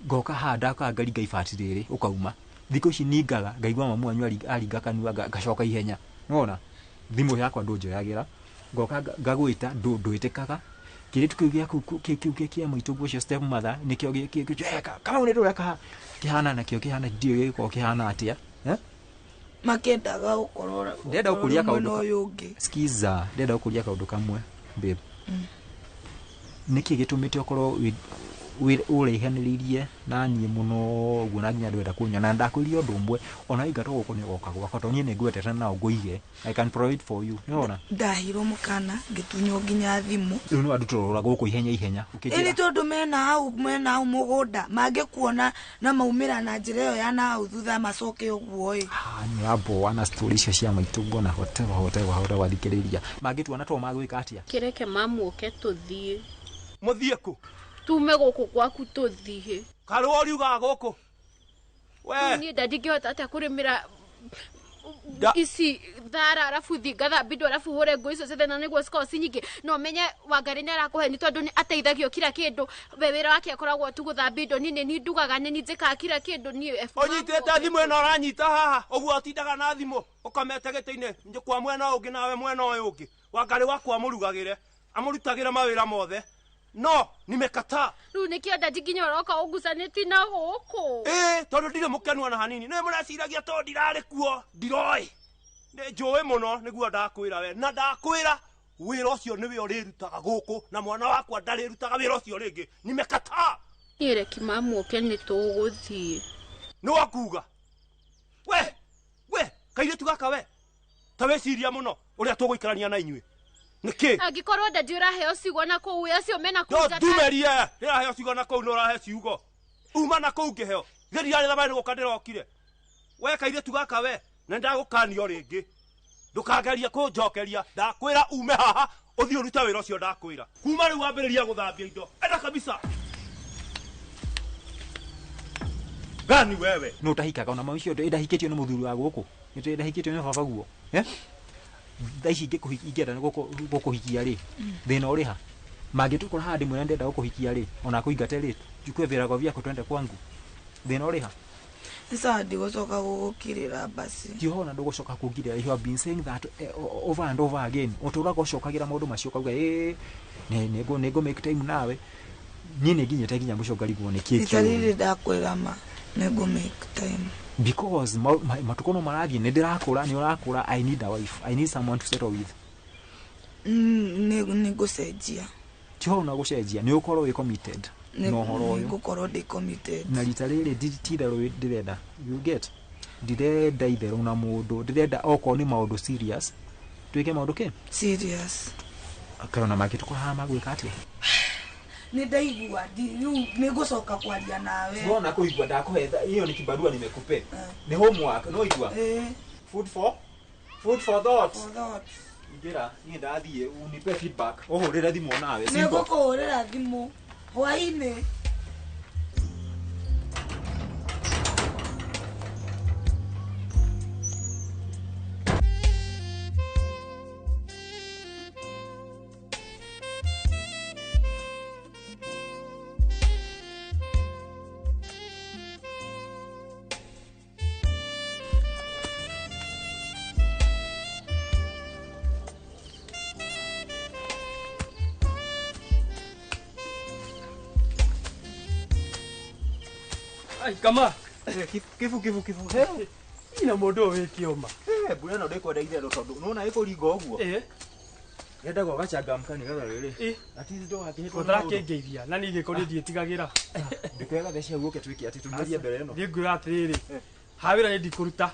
Ngoka haha ndaka ngaringa ibati rĩrĩ ũkauma. Thikũ ici ningaga ngaigua mamu wanyu aringa kanua ngacoka ihenya. Nĩwona? Thimũ yakwa ndũnjoyagĩra. Ngoka ngagwĩta ndwĩtĩkaga. Kĩirĩtu kĩu gĩaku kĩu kĩa maitũ ũcio step mother nĩkĩo gĩkĩ kama nĩ ndũreka kĩhana nakĩo kĩhana ndiũĩ gĩkorwo kĩhana atĩa. Makendaga gũkorwo ndĩrenda gũkũria kaũndũ. Skiza ndĩrenda gũkũria kaũndũ kamwe babe. Nĩkĩ gĩtũmĩte ũkorwo ũraihanĩrĩirie na niĩ mũno ũguo na nginya ndwenda kũnyona na ndakwĩrire ũndũ ũmwe ona ingatwo gũkũ nĩ ũgoka gwakwa tondũ niĩ nĩngwendete na ũngũige. I can provide for you. Nĩwona? Ndahirwo mũkana ngĩtunywo nginya thimũ. Rĩu nĩwandutũrũra gũkũ ihenya ihenya ũkĩnjĩra. Ĩni tondũ mena hau mũgũnda mangĩkuona na maumĩra na njĩra ĩyo ya na hau thutha macoke ũguo ĩ. Nĩũramboa na story icio cia maitũ nguona whatever wathikĩrĩria. Mangĩtuona to magwĩka atĩa? Kĩreke mamu ũke tũthiĩ. Mũthiĩ kũ? Tume gũkũ gwaku tũthiĩ. Karĩ ũriugaga gũkũ? We. Niĩ dadi ingĩhota atĩa kũrĩmĩra ici thara arabu thiĩ ngathambia indo arabu hũre nguo icio ciothe na nĩguo cikorwo ci nyingĩ no menye Wangarĩ nĩ arakũhe nĩ tondũ nĩ ateithagio kila kĩndũ we wĩra wake akoragwo tu gũthambia indo niĩ nĩ niĩ ndugaga nĩ niĩ njĩkaga kila kĩndũ niĩ. Ũnyitĩte thimũ ĩno ũranyita haha ũguo ũtindaga na thimũ ũkomete gĩtĩ-inĩ kwa mwena ũyũ ũngĩ nawe mwena ũyũ ũngĩ. Wangarĩ wakwa amũrugagĩre amũrutagĩre mawĩra mothe. No nimekataa. Rĩu nĩkĩo dadi nginya ũroka ũngucanĩtie na gũkũ. Ĩĩ tondũ ndirĩ mũkenu ona hanini. Nĩ mũreciragia tondũ ndirarĩ kuo ndiroĩ. Nĩ njũĩ mũno nĩguo ndakwĩra we na ndakwĩra wĩra ũcio nĩwe ũrĩrutaga gũkũ na mwana wakwa ndarĩrutaga wĩra ũcio rĩngĩ. Nimekataa. Niĩ reki mamu ũke nĩ tũgũthiĩ. Nĩ wakuga. We kairĩtu gaka we ta wĩciria mũno ũrĩa tũgũikarania na inyuĩ. Nĩkĩ? Angĩkorwo dadi ũraheo ciugo na kũu acio mena kũu njata. Ndumerie, ndĩraheo ciugo na kũu nĩ ũrahe ciugo. Uma na kũu ngĩheo. Githĩ ndirarĩ thabarĩ gũka ndĩrokire. We kairĩtu gaka we, na nĩndagũkanio rĩngĩ. Ndũkangerie kũnjokeria, ndakwĩra ume haha ũthiĩ ũrute wĩra ũcio ndakwĩra. Kuma rĩu wambĩrĩria gũthambia indo. Enda kabisa. Gani wewe? Nũ ũtahikaga ona mami ũcio ndahikĩtio nĩ mũthuri wa gũkũ. Ndahikĩtio nĩ baba guo. Thaa ici ingĩenda gũkũhikia rĩ thĩna ũrĩ ha? Mangĩtũkora haha ndĩmwĩre ndĩrenda gũkũhikia rĩ ona kũingate rĩ njukue virago vyako twende kwangu thĩna ũrĩ ha? Nĩ sawa ndigũcoka gũgũkirĩra basi. Ti ona ndũgũcoka kũngirĩra. You have been saying that over and over again. Ũtũraga ũcokagĩra maũndũ macio ũkauga ĩĩ nĩngũ make time nawe. Niĩ nĩ nginyĩte nginya mũico ngarigwo nĩkĩ Rita rĩrĩ ndakwĩra ma nĩngũ make time. Because matukũ no marathiĩ nĩ ndĩrakũra nĩ ũrakũra. I need a wife. I need someone to settle with. Nĩ ngũcenjia. Ti ũhoro na gũcenjia nĩ ũkorwo wĩ committed na ũhoro ũyũ. Nĩngũkorwo ndĩ committed. Na rita rĩrĩ ti itherũ ndĩrenda. You get? Ndirenda itherũ na mũndũ. Ndĩrenda okorwo nĩ maũndũ serious. Twĩke maũndũ kĩ? Serious. Kaĩ ona mangĩtũkora haha magwĩka atĩa? Nĩ ndaigua rĩu nĩngũcoka kwaria nawe. Nona kũigua ndakũhe hiyo ni kibarua nimekupe. Ni homework no igua. Food for thought. For thought. Ingĩra niĩ ndathiĩ unipe feedback. Ũhũrĩre thimũ nawe. Nĩngũkũhũrĩra thimũ hwainĩ. Ai kama. Kibu kibu kibu. He. Ina mundu wi kioma. Eh, mbura no ndikwenda itherũ tondũ nĩwona ĩkũringa ũguo. Eh. Yendaga ũgacangamka nĩgetha rĩrĩ. Eh. At least ndũgakĩhĩtwo. Ũtarakĩngeithia na niĩ ngĩkorwo ndiĩtigagĩra. Ndĩkwega thecia guoke twĩke atĩ tumĩrie mbere ĩno. Niĩ ngwĩra atĩrĩrĩ. Ha wĩra nĩ ndikũruta.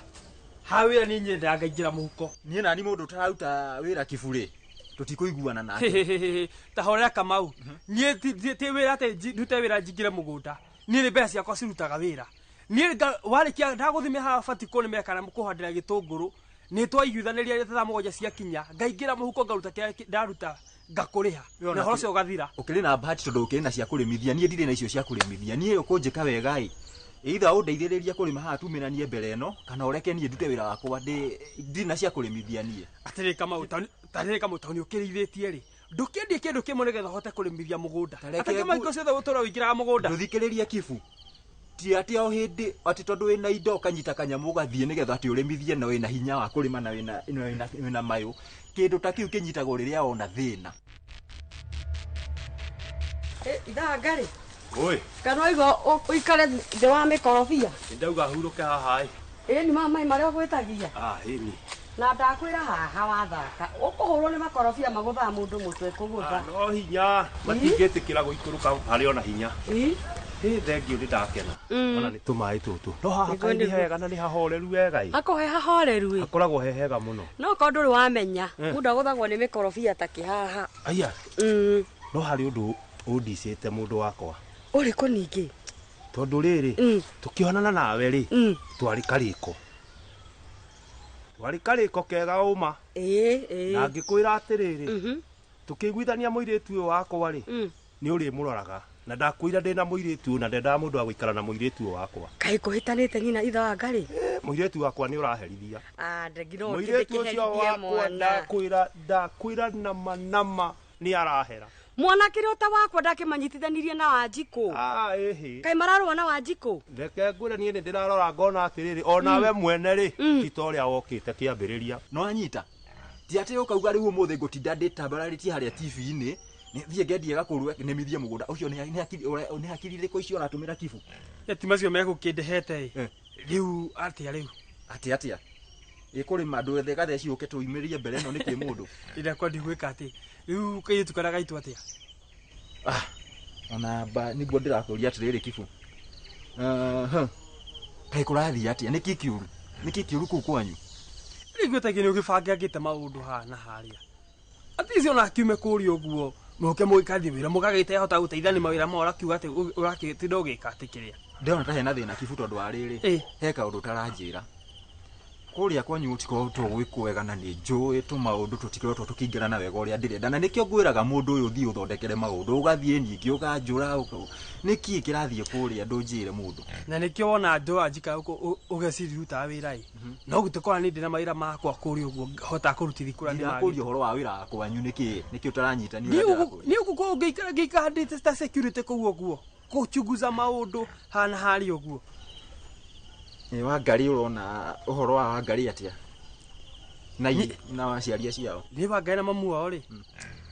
Ha wĩra nĩ nyendaga ngaingĩra mũhuko. Niĩ nani mũndũ ũtararuta wĩra kiburi tũtikũiguana nake. Ta horera Kamau. Niĩ ti wĩra atĩ ndute wĩra njingĩre mũgũnda. Niĩ nĩ mbeca ciakwa cirutaga wĩra. Niĩ warĩkia ndagũthimia haha batiĩ kũrĩmĩra kana kũhandĩra gĩtũngũrũ nĩ twaiguithanĩria thaa mũgwanja ciakinya ngaingĩra mũhuko ngaruta kĩrĩa ndaruta ngakũrĩha na ũhoro ũcio ũgathira. Ũkĩrĩ na bahati tondũ ũkĩrĩ na cia kũrĩmithia niĩ ndirĩ na icio cia kũrĩmithia niĩ ũkũnjĩka wega ĩ either ũndeithĩrĩrie kũrĩma haha tumĩranie mbere ĩno kana ũreke niĩ ndute wĩra wakwa ndirĩ na cia kũrĩmithia niĩ. Atĩrĩ Kamau tarĩrĩ Kamau tondũ nĩ ũkĩrĩithĩtie rĩ ndũkĩendie kĩndũ kĩmwe nĩgetha ũhote kũrĩmithia mũgũnda atĩ mahingo ciothe gũtũra ũingĩraga mũgũnda. Ndũthikĩrĩrie Kibu. Ti atĩ o hĩndĩ atĩ tondũ wĩna indo ũkanyita kanyamũ ũgathiĩ nĩgetha atĩ ũrĩmithie na wĩna hinya wa kũrĩma na wĩna mayũ kĩndũ ta kĩu kĩnyitagwo rĩrĩa wona thĩna. Ithaa ngarĩ. Oi. Kana waigua ũikare thĩ wa mĩkorobia. Ndauga hurũke haha ĩ. Ĩ ni mama marĩa ũgwĩtagia. Ah, ĩni. Na ndakwĩra haha wathaka ũkũhũrwo nĩ makorobia magũthaa mũndũ mũtwe kũgũtha. No hinya matingĩtĩkĩra gũikũrũka harĩ ona hinya. Ĩ. Ĩ thengiũ nĩ ndakena. Ona nĩ tũmaĩ tũtũ. No haha kaĩ nĩ hega na nĩ hahoreru wega ĩ. Hakoragwo he hahoreru ĩ. Hakoragwo he hega mũno. No korwo ndũrĩ wamenya mũndũ agũthagwo nĩ mĩkorobia ta kĩhaha. Aya. No harĩ ũndũ ũndicĩte mũndũ wakwa. Ũrĩkũ ningĩ? Tondũ rĩrĩ tũkĩonana nawe rĩ twarĩ karĩko. Twarĩ karĩko kega ũma. Ĩ. Na ngĩkwĩra atĩrĩrĩ tũkĩiguithania mũirĩtu ũyũ wakwa rĩ nĩ ũrĩmũroraga. Na ndakwĩra ndĩna mũirĩtu na ndendaga mũndũ wa gũikara na mũirĩtu ũyũ wakwa. Kaĩ kũhĩtanĩte nyina ithe wa ngarĩ? Mũirĩtu wakwa nĩ ũraherithia. Ah, ndengino mũirĩtu ũcio wakwa ndakwĩra nama nama nĩ arahera. Mwana kĩrĩ ũta wakwa ndakĩmanyitithanirie na Wanjikũ. Ah, ĩhĩ. Kaĩ mararũa na Wanjikũ? Reke ngwĩre niĩ nĩ ndĩrarora ngona atĩrĩrĩ onawe mwene rĩ ti ta ũrĩa wokĩte kĩambĩrĩria. No anyita. Ti atĩ ũkauga rĩu ũmũthĩ ngũtinda ndĩtambararĩtie harĩa TV-inĩ thiĩ ngendie gakũrwe nĩmithie mũgũnda ũcio nĩ hakiri irĩkũ icio ũratũmĩra Kibu? Ti macio megũkĩndehete ĩ. Rĩu atĩa rĩu? Atĩa atĩa? Ĩ kũrĩma ndwethe gatheci ũke tũimĩrie mbere ĩno nĩkĩ mũndũ? Ndakwa ndigwĩka atĩ rĩu kairĩtu karĩa gaitũ atĩa? Ah, ona ba nĩguo ndĩrakũria atĩrĩrĩ Kibu. Kaĩ kũrathiĩ atĩa? Nĩkĩ kĩũru? Nĩkĩ kĩũru kũu kwanyu? Rĩu gwĩtagia nĩ ũgĩbangangĩte maũndũ haha na harĩa. Atĩ icio ona kiume kũrĩa ũguo mũke mũgĩkathi wĩra mũgagĩte hota gũteithania mawĩra ma ũrakiuga atĩ ũrakĩtinda ũgĩka atĩ kĩrĩa. Ndĩrona ta hena thĩna Kibu tondũ wa rĩrĩ he kaũndũ ũtaranjĩra. Kũrĩa kwanyu gũtikoretwo gwĩ kwega na nĩ njũĩ tũmaũndũ tũtikoretwo tũkĩingĩrana wega ũrĩa ndĩrenda na nĩkĩo ngwĩraga mũndũ ũyũ ũthiĩ ũthondekere maũndũ ũgathiĩ ningĩ ũkanjũra nĩkĩ kĩrathiĩ kũrĩa ndũnjĩre mũndũ. Na nĩkĩo wona andũ anjikara ũgeciri rutaga wĩra ĩ no gũtikora nĩ ndĩ na mawĩra makwa kũrĩa ũguo hotaga kũrutithia kũrĩa nĩ Ndĩrakũria ũhoro wa wĩra kwanyu nĩkĩ nĩkĩ ũtaranyita nĩ nĩ ũguo ngĩikara ngĩikara ta security kũu ũguo kũchunguza maũndũ hana harĩa ũguo. Ĩ Wangarĩ ũrona ũhoro wa Wangarĩ atĩa? Na na aciari ciao. Nĩ Wangarĩ na mamu wao rĩ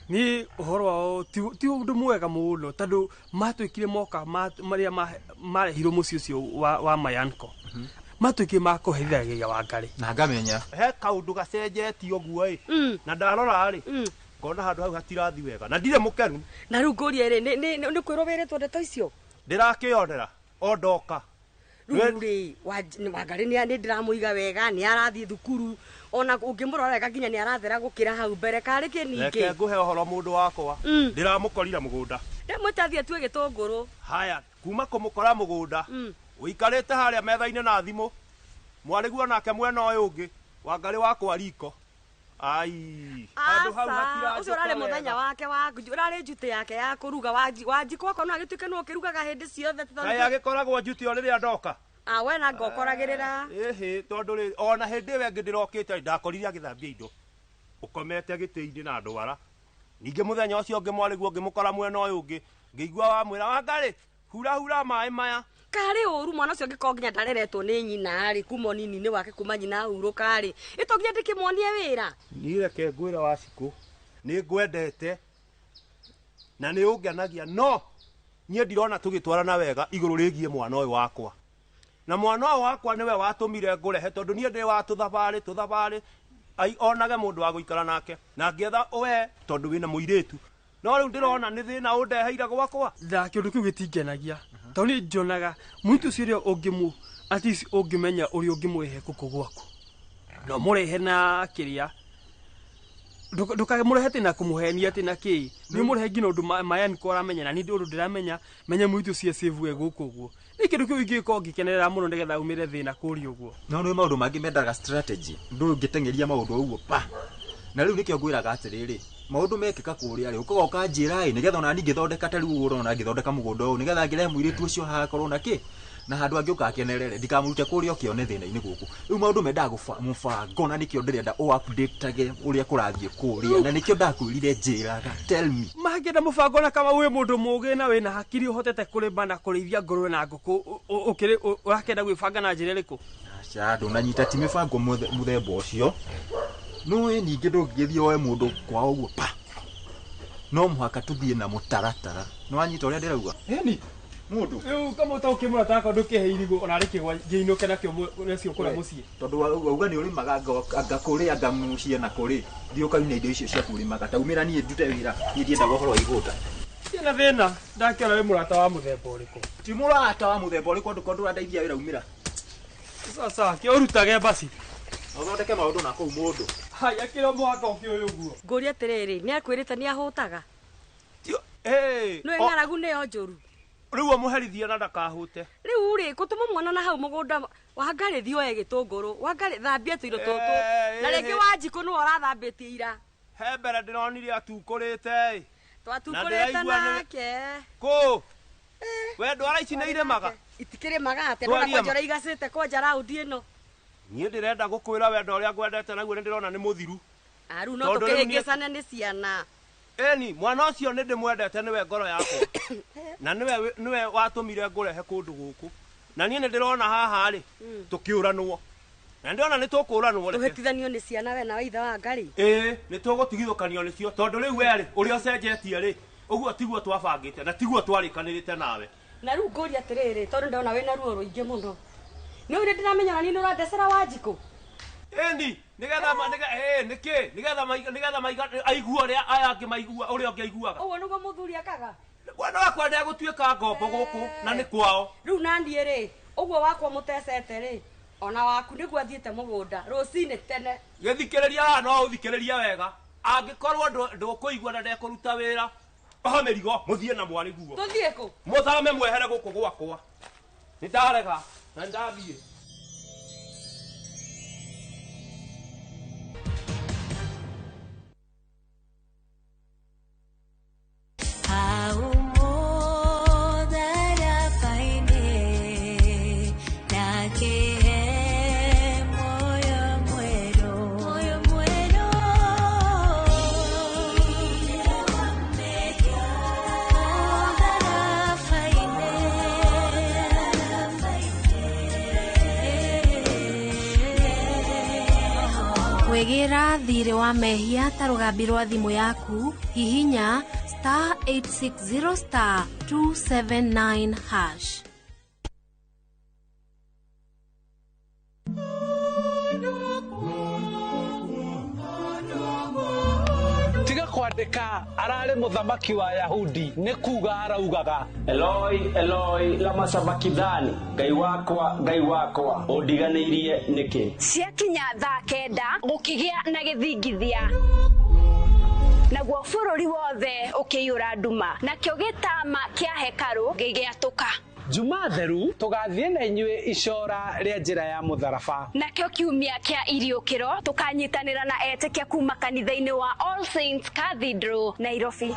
ni ũhoro wao ti ũndũ mwega mũno tondũ matuĩkire moka marĩa marehirwo mũciĩ ũcio wa Mayanko. Matuĩkire makũherithagĩria Wangarĩ. Na ngamenya. He kaũndũ gacenjetie ũguo ĩ na ndarora rĩ ngona handũ hau hatirathi wega na ndirĩ mũkenu. Na rĩu ngũrie rĩ nĩ kwĩrwo wĩrĩtwo ndeto icio? Ndĩrakĩonera o ndoka. Rĩu rĩ Wangarĩ nĩ ndĩramũiga wega nĩ arathiĩ thukuru ona ũngĩmũrora wega nginya nĩ arathera gũkĩra hau mbere karĩ kĩ ningĩ. Reke ngũhe ũhoro mũndũ wakwa ndĩramũkorire mũgũnda. Ndĩmwĩte athiĩ atue gĩtũngũrũ. Haya kuma kũmũkora mũgũnda ũikarĩte harĩa metha-inĩ na thimũ mwarĩguo nake mwena ũyũ ũngĩ Wangarĩ wakwa riko. Ai handũ hau hatirathi. Ũcio ũrarĩ mũthenya wake wa ũrarĩ njutĩ yake ya kũruga Wanjikũ wakwa no agĩtuĩke nĩwe ũkĩrugaga hĩndĩ ciothe. Kaĩ agĩkoragwo njutĩ o rĩrĩa ndoka. Ah, we na ngokoragĩrĩra. Ĩhĩ tondũ rĩ ona hĩndĩ ĩyo ĩngĩ ndĩrokĩte ndakorire agĩthambia indo ũkomete gĩtĩ-inĩ na ndwara. Ningĩ mũthenya ũcio ũngĩ mwarĩguo ngĩmũkora mwena ũyũ ũngĩ ngĩigua wamwĩra Wangarĩ hura hura maĩ maya. Karĩ ũru mwana ũcio angĩkorwo nginya ndareretwo nĩ nyina rĩ kuma ũnini-inĩ wake kuma nyina ahurũka rĩ ĩto nginya ndĩkĩmuonie wĩra. Niĩ reke ngwĩre Wacikũ nĩ ngwendete na nĩ ũngenagia no niĩ ndirona tũgĩtwarana wega igũrũ rĩgiĩ mwana ũyũ wakwa. Na mwana ũyũ wakwa nĩwe watũmire ngũrehe tondũ niĩ ndĩ wa tũthabarĩ tũthabarĩ ai onage mũndũ wa gũikara nake na ngĩetha we tondũ wĩna mũirĩtu no rĩu ndĩrona nĩ thĩna ũndeheire gwakwa. Tha kĩũndũ kĩu gĩtingenagia tondũ niĩ njonaga mũirĩtu ũcio ũrĩa ũngĩmũ at least ũngĩmenya ũrĩa ũngĩmũrehe gũkũ gwaku no mũrehe na kĩrĩa ndũkamũrehe atĩ na kũmũhenia atĩ na kĩĩ nĩ ũmũrehe nginya ũndũ Mayan ko aramenya na niĩ ũndũ ndĩramenya menya mũirĩtu ũcio save we gũkũ ũguo nĩ kĩndũ kĩu ingĩkorwo ngĩkenerera mũno nĩgetha aumĩre thĩna kũrĩa ũguo. No nĩ maũndũ mangĩ mendaga strategy ndũngĩteng'eria maũndũ ũguo pa na rĩu nĩkĩo ngwĩraga atĩrĩrĩ maũndũ mekĩka kũrĩa rĩ ũkaga ũkanjĩra ĩ nĩgetha ona niĩ ngĩthondeka ta rĩu ũrona ngĩthondeka mũgũnda ũyũ nĩgetha ngĩrehe mũirĩtu ũcio haha akorwo na kĩ na handũ angĩ ũkakenerere ndikamũrute kũrĩa ũkĩone thĩna-inĩ gũkũ rĩu maũndũ mendaga mũbango na nĩkĩo ndĩrenda ũ update-age ũrĩa kũrathiĩ kũrĩa na nĩkĩo ndakwĩrire njĩraga tell me. Mangĩenda mũbango na kama wĩ mũndũ mũũgĩ na wĩna hakiri ũhotete kũrĩma na kũrĩithia ngũrwe na ngũkũ ũkĩrĩ ũrakĩenda gwĩbanga na njĩra ĩrĩkũ? Aca ndũnanyita ti mĩbango mũthemba ũcio noe ningĩ ndũngĩgĩthiĩ woe mũndũ kwao ũguo pa no mũhaka tũthiĩ na mũtaratara nĩwanyita ũrĩa ndĩrauga ĩni mũndũ rĩu kamũta ũkĩmũrata akwa ndũkĩhe irigũ ona rĩkĩgwa ngĩinũke nakĩo nacio kũrĩa mũciĩ tondũ wauga nĩ ũrĩmaga anga kũrĩ anga mũciĩ na kũrĩ thiĩ ũkaune indo icio ciaku ũrĩmaga taumĩra niĩ ndute wĩra niĩ ndiendaga ũhoro wa igũta Tiena thĩna ndakĩona wĩ mũrata wa mũthemba ũrĩkũ ti mũrata wa mũthemba ũrĩkũ andũ kondũ ũrandeithia wĩra umĩra sasa kĩũrutage basi ũthondeke maũndũ na kũu mũndũ haya kĩro mũhaka ũkĩũĩ ũguo Ngũria atĩrĩrĩ, nĩ akwĩrĩte nĩ ahũtaga? Ĩĩ, Nĩwe ng'aragu nĩyo njũru. Rĩu ũmũherithie na ndakahũte. Rĩu rĩ, gũtũma mwana na hau mũgũnda Wangarĩ thiĩ oe gĩtũngũrũ, Wangarĩ thambia tũindo tũtũ. Na rĩngĩ Wanjikũ nĩwe ũrathambĩtie ira. He mbere ndĩronire atukũrĩte ĩ. Twatukũrĩte Na ndĩraigua nake. Kũ? We ndwara ici nĩ irĩmaga? Itikĩrĩmaga atĩa? Twaria Ndona ma. kwanja ũrĩa igacĩte kwanja raundi ĩno. Niĩ ndĩrenda gũkwĩra wendo ũrĩa ngwendete naguo nĩ ndĩrona nĩ mũthiru. Ah, rĩu no Tondũ rĩu niĩ- tũkĩhĩngĩcane nĩ ciana. Ĩni, mwana ũcio nĩ ndĩmwendete nĩwe ngoro yakwa. Na nĩwe nĩwe watũmire ngũrehe kũndũ gũkũ. Na niĩ nĩ ndĩrona haha rĩ, tũkĩũranwo. Na ndĩrona nĩ tũkũũranwo reke. Tũhĩtithanio nĩ ciana we na wa ithe wa Ngarĩ. Ĩĩ, nĩ tũgũtigithũkanio nĩcio tondũ rĩu we rĩ, ũrĩa ũcenjetie rĩ, ũguo tiguo twabangĩte na tiguo twarĩkanĩrĩte nawe. Na rĩu ngũria atĩrĩrĩ, tondũ ndona wĩna ruo rũingĩ mũno. Nĩ ũrĩa ndĩramenya ona niĩ nĩ ũrandecera Wanjikũ. Ĩni, nĩgetha nĩgetha nĩkĩ? Nĩgetha nĩgetha aigue ũrĩa aya angĩ maigua ũrĩa ũngĩ aiguaga. Ũguo nĩguo mũthuri akaga. Mwana wakwa ndegũtuĩka ngombo gũkũ na nĩ kwao. Rĩu na niĩ rĩ, ũguo wakwa mũtecete rĩ, ona waku nĩguo athiĩte mũgũnda rũcinĩ tene. Gĩthikĩrĩria haha no ũthikĩrĩrie wega. Angĩkorwo ndũkũigua na ndekũruta wĩra, oha mĩrigo mũthiĩ na mwarĩ guo. Tũthiĩ kũ? Mũthame mwehere gũkũ gwakwa. Nĩ ndarega na nĩ ndathiĩ. Kwĩgĩra thirĩ wa mehia ta rũgambi rwa thimũ yaku hihinya star 860 star 279 hash. Tiga kwandĩka ararĩ mũthamaki wa Yahudi nĩ kuga araugaga Eloi Eloi lama sabakithani Ngai wakwa Ngai wakwa ũndiganĩirie nĩkĩ? Ciakinya thaa 9 gũkĩgĩa na gĩthingithia naguo bũrũri wothe ũkĩiyũra nduma nakĩo gĩtama kĩa hekarũ gĩgĩatũka. Juma theru tũgathiĩ na inyuĩ icora rĩa njĩra ya mũtharaba. Nakĩo kiumia kĩa iriũkĩro tũkanyitanĩra na etĩkia kuma kanitha-inĩ wa All Saints Cathedral Nairobi.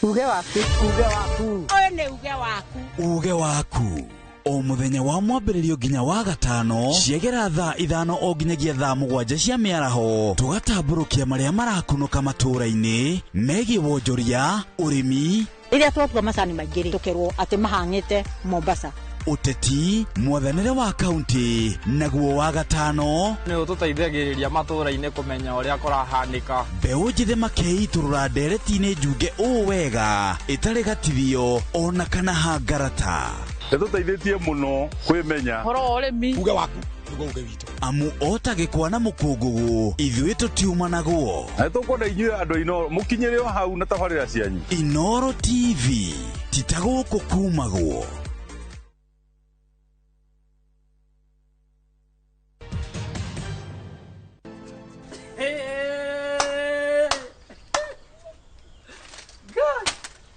Uge waku, uge waku. Ũyũ nĩ uge waku. Uge waku. O mũthenya wa mwambĩrĩrio nginya wa gatano ciegera thaa 5 o nginyagia thaa 7 cia mĩaraho tũgatambũrũkia marĩa marakunũka matũũra-inĩ megiĩ wonjoria ũrĩmi rĩrĩa twatua macani maingĩ rĩ tũkerwo atĩ mahang'ĩte Mombasa Ũteti, mwathanĩre wa kaunti, naguo wa gatano nĩ ũtũteithagĩrĩria matũũra-inĩ kũmenya ũrĩa kũrahanĩka. Mbeũ njĩthĩ makeitũrũra ndereti-inĩ njunge ũũ wega ĩtarĩ gatithio ona kana hangarata. Ĩtũteithĩtie mũno kwĩmenya. Ũhoro wa ũrĩmi. Uge waku nĩguo uge witũ. Amu ota gĩkwa na mũkũngũgũ ithuĩ tũtiumanagwo. Na nĩtũkwenda inyuĩ andũ a Inooro mũkinyĩre o hau na tabarĩra cianyu. Inooro TV ti ta gũkũ kumagwo.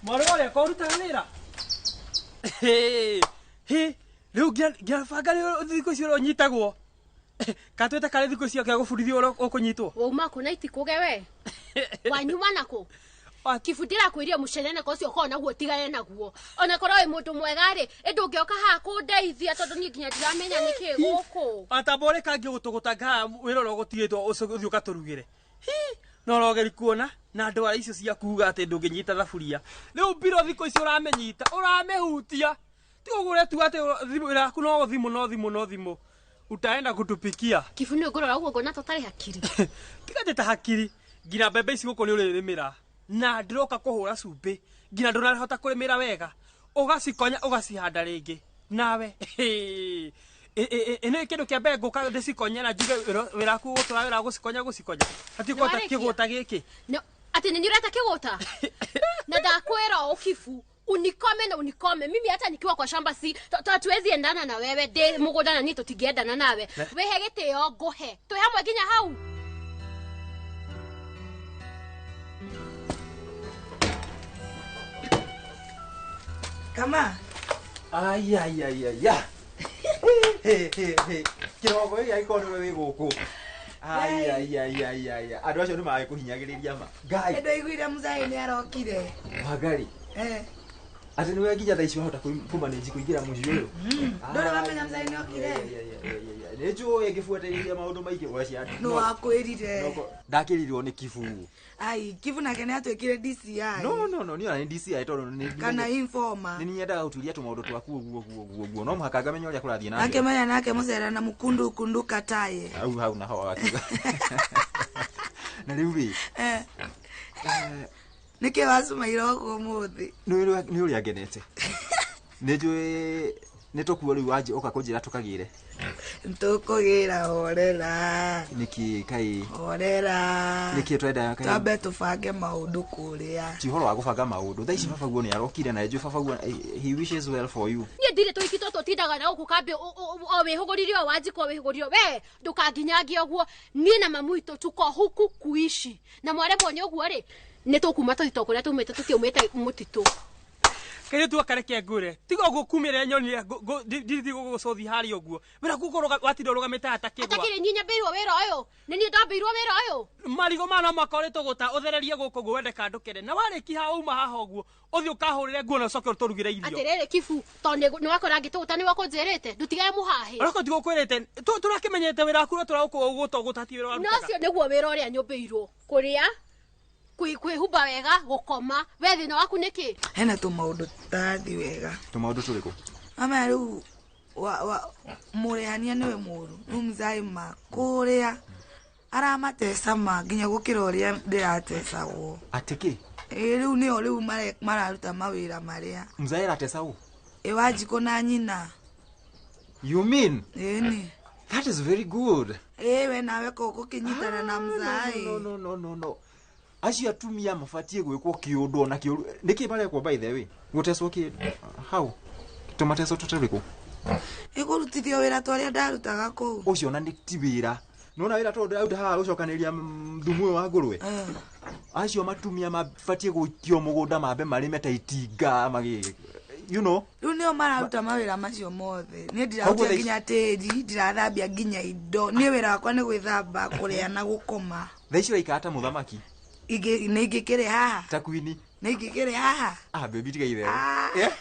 Mwarĩ wa ũrĩa korutaga wĩra rĩu ngĩabanga thikũ icio ũrĩa ũnyitagwo katwĩte karĩ thikũ icio kĩa gũbundithio ũrĩa ũkũnyitwo. Wauma kũ na itikũge we wanyuma nakũ Kibu ndĩrakwĩrire mũceneneko ũcio ũkoragwo naguo tigane naguo ona korwo wĩ mũndũ mwega rĩ ĩ ndũngĩoka haha kũndeithia tondũ niĩ nginya ndiramenya nĩkĩ gũkũ. Atamba ũrĩ kangĩ gũtũgũta ngaha wĩra ũrĩa ũgũtigĩtwo ũthiĩ ũkatũrugĩre. No ũrogeri kuona na ndwara icio cia kuga atĩ ndũngĩnyita thaburia rĩu mbiro thikũ icio ũramĩnyita ũramĩhutia ti ũguo ũretua atĩ wĩra waku no thimũ no thimũ no thimũ utaenda kutupikia. Kibu nĩ ũngũrora ũguo ngona ta ũtarĩ hakiri. Tiga atĩ ta hakiri nginya mbembe ici gũkũ nĩ ũrĩrĩmĩra na ndĩroka kũhũra cumbĩ nginya ndũnahota kũrĩmĩra wega ũgacikonya ũgacihanda rĩngĩ nawe ĩ kĩndũ kĩa mbere ngũka ndĩcikonye na njuge wĩra waku ũgũtũra wĩra wa gũcikonya gũcikonya hatikũhota kĩgũta gĩkĩ. Atĩ nĩ ũreta kĩgũta na ndakwĩra ũũ Kibu unikome na unikome mimi hata nikiwa kwa shamba si hatuwezi endana na wewe ndĩ mũgũnda na niĩ tũtingĩendana nawe wĩhe gĩtĩo ngũhe twĩ hamwe nginya hau. Kama ai ai ai ai ya he he he kiroko gĩkĩ angĩkorwo nĩwe wĩ gũkũ ai ai ai ai ai andũ acio nĩ magĩkũhinyagĩrĩria ma Ngai. Nĩndaiguire mũzai nĩ arokire. Wangari atĩ nĩwe nginya thaa ici wahota kũmanĩnji kũingĩra mũciĩ ũyũ. Ndũrĩ wamenya mũzai nĩ okire? Nĩ njũĩ ngĩbuatĩrĩria maũndũ maingĩ gwacia. Nũ wakwĩrire? Ndakĩrirwo nĩ Kibu. Ai, Kibu nake nĩ atuĩkire DCI. No no no niĩ ona nĩ DCI tondũ nĩ kana informer. Nĩ nyendaga gũturia tũmaũndũ twaku ũguo ũguo ũguo ũguo no mũhaka ngamenya ũrĩa kũrathiĩ na mbere. Akĩmenya nake mũcera na mũkundu kundu kataye. Hau hau naho wakiuga. Na rĩu rĩ nĩkĩ wacumaire ũguo ũmũthĩ? Nĩ ũrĩa ngenete. Nĩ njũĩ nĩ tũkuo rĩu wanjĩ ũka kũnjĩra tũkagĩre. Tũkũgĩra horera. Nĩkĩ kaĩ? Horera. Nĩkĩ twenda kaĩ? Twambe tũbange maũndũ kũrĩa. Ti ũhoro wa gũbanga maũndũ. Thaa ici baba guo nĩ arokire na njũĩ baba guo he wishes well for you. Niĩ ndirĩ tũhiki tũtũ tindaga na gũkũ kambĩ o wĩhũgũrire o Wanjikũ o wĩhũgũrire we ndũkanginyangie ũguo niĩ na mamu witũ tuko huku kuishi na mwaremwo nĩ ũguo rĩ nĩ tũkuma tũthiĩ kũrĩa tumĩte tũtiumĩte mũtitũ. Kairĩtu gaka reke ngwĩre tiga ũguo kumĩra nyonire ndithi gũgũcũthi harĩa ũguo wĩra kuo watinda ũrũgamĩte haha ta kĩgwa. Atakĩrĩ niĩ nyambĩirwo wĩra ũyũ nĩ niĩ ndambĩirwo wĩra ũyũ. Marigũ maya no mũhaka ũrĩtũgũta ũthererie gũkũ ũguo wende kana ndũkende na warĩkia haha uma haha ũguo ũthiĩ ũkahũrĩre nguo na ũcoke ũtũrugĩre irio. Atĩrĩrĩ Kibu tondũ nĩ wakora ngĩtũgũta nĩ wakũnjĩrĩte ndutigage mũhahĩ. Ũrĩa tigũkwĩrĩte tũrakĩmenyete wĩra waku ũrĩa tũragũtũgũta ti wĩra warutaga. No ũcio nĩguo wĩra ũrĩa nyũmbĩirwo kũrĩa kwĩhumba wega gũkoma we thĩna waku nĩkĩ? Hena tũmaũndũ tũtarathiĩ wega. Tũmaũndũ tũrĩkũ? Mama rĩu mũrĩhania nĩwe mũũru rĩu mzai ma kũrĩa aramateca ma nginya gũkĩra ũrĩa ndĩratecagwo. Atĩ kĩ? Ĩ rĩu nĩo rĩu mararuta mawĩra marĩa. Mzai arateca ũ? Ĩ Wanjikũ na nyina. You mean? Ĩni. That is very good. Ĩ we nawe kũkĩnyitana na mzai. No no no no no. Acio atumia mabatiĩ gwĩkwo kĩũndũ ona kĩũru nĩkĩ marekwo by the way gũtecwo kĩ how tũmateco tũtarĩkũ? Ĩkũrutithio wĩra ta ũrĩa ndarutaga kũu. Ũcio ona nĩ ti wĩra nĩwona wĩra tondũ ndĩraruta haha gũcokanĩrĩria thumu ũyũ wa ngũrwe. Acio matumia mabatiĩ gũikio mũgũnda mambe marĩme ta itinga magĩ you know Rĩu nĩo mararuta mawĩra macio mothe niĩ ndiraruta nginya tĩri ndirathambia nginya indo niĩ wĩra wakwa nĩ gwĩthamba kũrĩa na gũkoma. Thaa ici ũraikara ta mũthamaki. Nĩ ingĩkĩrĩ haha ta kwini. Nĩ ingĩkĩrĩ haha. Ah baby tiga itherũ.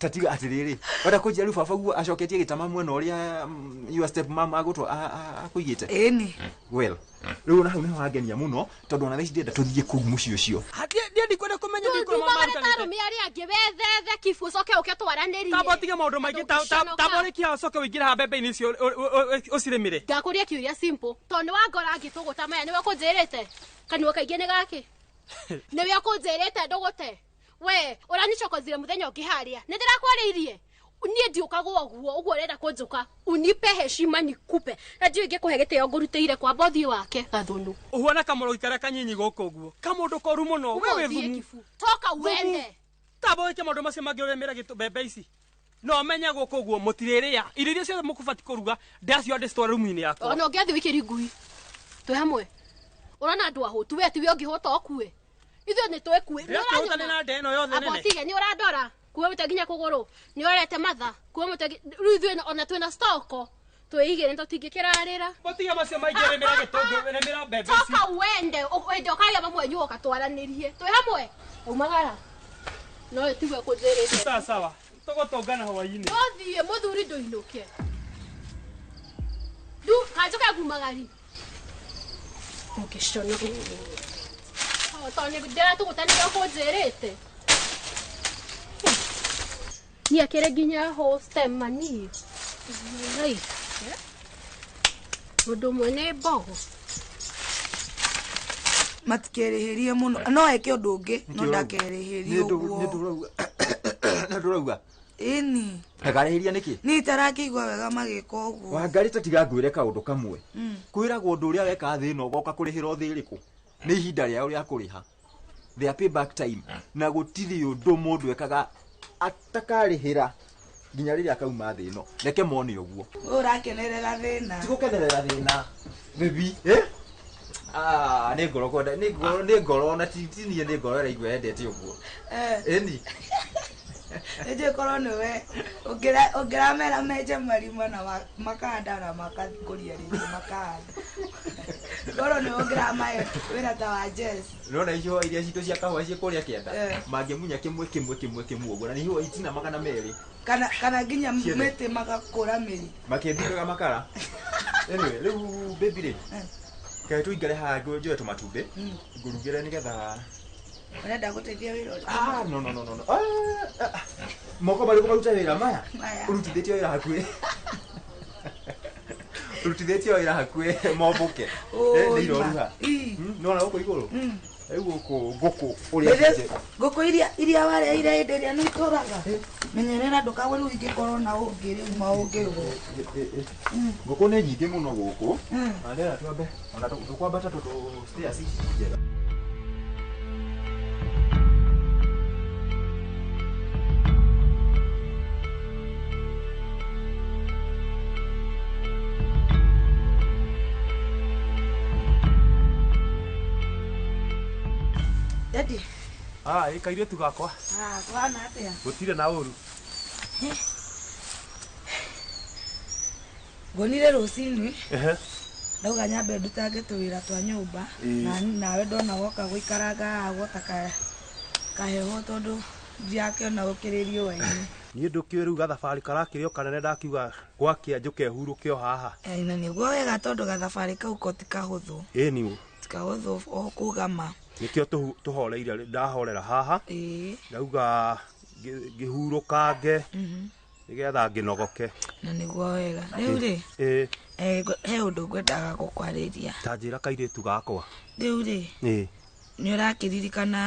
Tatiga atiriri. Wenda kũnjia rĩu baba guo acoketie gĩtama mwena ũrĩa your step mama agũtwo akũigĩte. Ĩni. Well, rĩu ona hau nĩho hangenia mũno tondũ ona thaa ici ndĩrenda tũthiĩ kũu mũciĩ ũcio. Ndiĩ ndikwenda kũmenya ndikũrĩ mama Tumagare ta arũme arĩa angĩ wethethe kibu ũcoke ũke twaranĩrie. Tamba ũtige maũndũ maingĩ tamba ũrĩkie haha ũcoke ũingĩre haha mbembe-inĩ icio ũcirĩmĩre. Ngakũria kĩũria simple tondũ nĩ wangora ngĩtũgũta maya nĩwe ũkũnjĩrĩte kanua kaingĩ nĩ gakĩ nĩwe ũkũnjĩrĩte ndũgũte we ũranicokozire mũthenya ũngĩ harĩa nĩ ndĩrakwarĩirie niĩ ndiũkagwo ũguo ũguo ũrenda kũnjũka unipe heshima nikupe na ndiũĩ ingĩkũhe gĩtĩo ngũrutĩire kwamba ũthiũ wake gathũnũ ũhuana kamũrogi karĩa kanyinyi gũkũ ũguo kamũndũ koru mũno we wĩ thumu toka uende tamba wĩke maũndũ macio mangĩ ũrĩmĩre mbembe ici no menya gũkũ ũguo mũtirĩrĩa irio iria ciothe mũkũbatiĩ kũruga ndacio ndĩcitware rumu-inĩ yakwa ona ũngĩathiĩ ũikĩrie ngui twĩ hamwe ũrona andũ ahũtu we tiwe ũngĩhũta ũkue ithuĩ nĩ twĩkue nĩ na nda ĩno yothe nene tige nĩ ũrandora kuo mũtwe nginya kũgũrũ nĩ ũrete matha kuo mũtwe rĩu ithuĩ ona twĩna stoko twĩigĩre tũtingĩkĩrarĩra mũtige macio maingĩ rĩmĩra gĩtũngũrũ rĩmĩra mbembe ici toka uende wende ũkagĩa mamwe nyuo ũgatwaranĩrie twĩ hamwe umagara no tiwe kũnjĩrĩte sawa sawa tũgũtũngana hwaĩ-inĩ tũthiĩ mũthuri ndũinũke ndu kanjũke ngumagari ũngĩcona tondũ ndĩratũgũta nĩwe ũkũnjĩrĩte niĩ akĩrĩ nginya hũ stem niĩ mũndũ ũmwe nĩ mbogo matikerĩhĩrie mũno no eke ũndũ ũngĩ no ndakerĩhĩrie ũguo nĩ ndũrauga ĩni ndakarĩhĩria nĩkĩ niĩ itarakĩigua wega magĩka ũguo Wangarĩ tatiga ngwĩre kaũndũ kamwe kwĩragwo ũndũ ũrĩa weka thĩ ĩno ũgoka kũrĩhĩra thĩ ĩrĩkũ nĩ ihinda rĩao rĩa kũrĩha their payback time na gũtirĩ ũndũ mũndũ ekaga atakarĩhĩra nginya rĩrĩa akauma thĩ ĩno reke mone ũguo ũrakenerera thĩna tigũkenerera thĩna baby eh ah nĩ ngoro kwenda nĩ ngoro nĩ ngoro na ti niĩ nĩ ngoro ĩraigua yendete ũguo ĩni nĩnjũĩ korwo nĩwe ũngĩramera menje marima na makahanda na makakũria rĩngĩ makahanda korwo nĩwe ũngĩramahe wĩra ta wa Jess nĩwona ihũa iria citũ cia kahũa ciĩ kũrĩa kĩanda mangĩmunya kĩmwe kĩmwe kĩmwe kĩmwe ũguo na nĩ ihũa itina 200 kana nginya mĩtĩ magakũra mĩri makĩthikaga makara anyway rĩu baby rĩ kae tũingare haha njoe tũmatumbĩ ngũrugĩre nĩgetha ũrenda gũteithia wĩra ũrĩkũ? Ah, no no no no no. Moko marĩkũ marute wĩra maya? Ũrutithĩtio wĩra hakuhĩ. Ũrutithĩtio wĩra hakuhĩ mombũke. Nĩ iroruha. Nĩwona gũkũ igũrũ? Rĩu gũkũ ngũkũ ũrĩa ngũkũ iria wareheire hĩndĩ ĩrĩa nĩ itũraga menyerera ndũkagwe rĩu ingĩkorwo na ũngĩ rĩu maũngĩgwo ngũkũ nĩ nyingĩ mũno gũkũ na ndĩrenda twambe ona tũkwambata tondũ stairs ici ti njega. Daddy. Ah, kairĩtu gakwa. Ah, kũhana atĩa? Gũtirĩ na ũru. Ngonire rũcinĩ. Ndauga nyambe ndutange tũwĩra twa nyũmba na nawe ndona woka gũikaranga haha gwota kaheho tondũ ndirakĩona gũkĩrĩ riũa-inĩ. Niĩ ndũkĩũĩ rĩu gathabarĩ karakĩrĩ o kanene ndakiuga gwakĩa njũke hurũke o haha. Na nĩguo wega tondũ gathabarĩ kau ko ti kahũthũ. Ĩni. Ti kahũthũ o kuga ma. Nĩkĩo tũhoreire ndahorera haha ndauga ngĩhurũkange nĩgetha ngĩnogoke na nĩguo wega rĩu rĩ he ũndũ ngwendaga gũkwarĩria ta njĩra kairĩtu gakwa rĩu rĩ nĩ ũrakĩririkana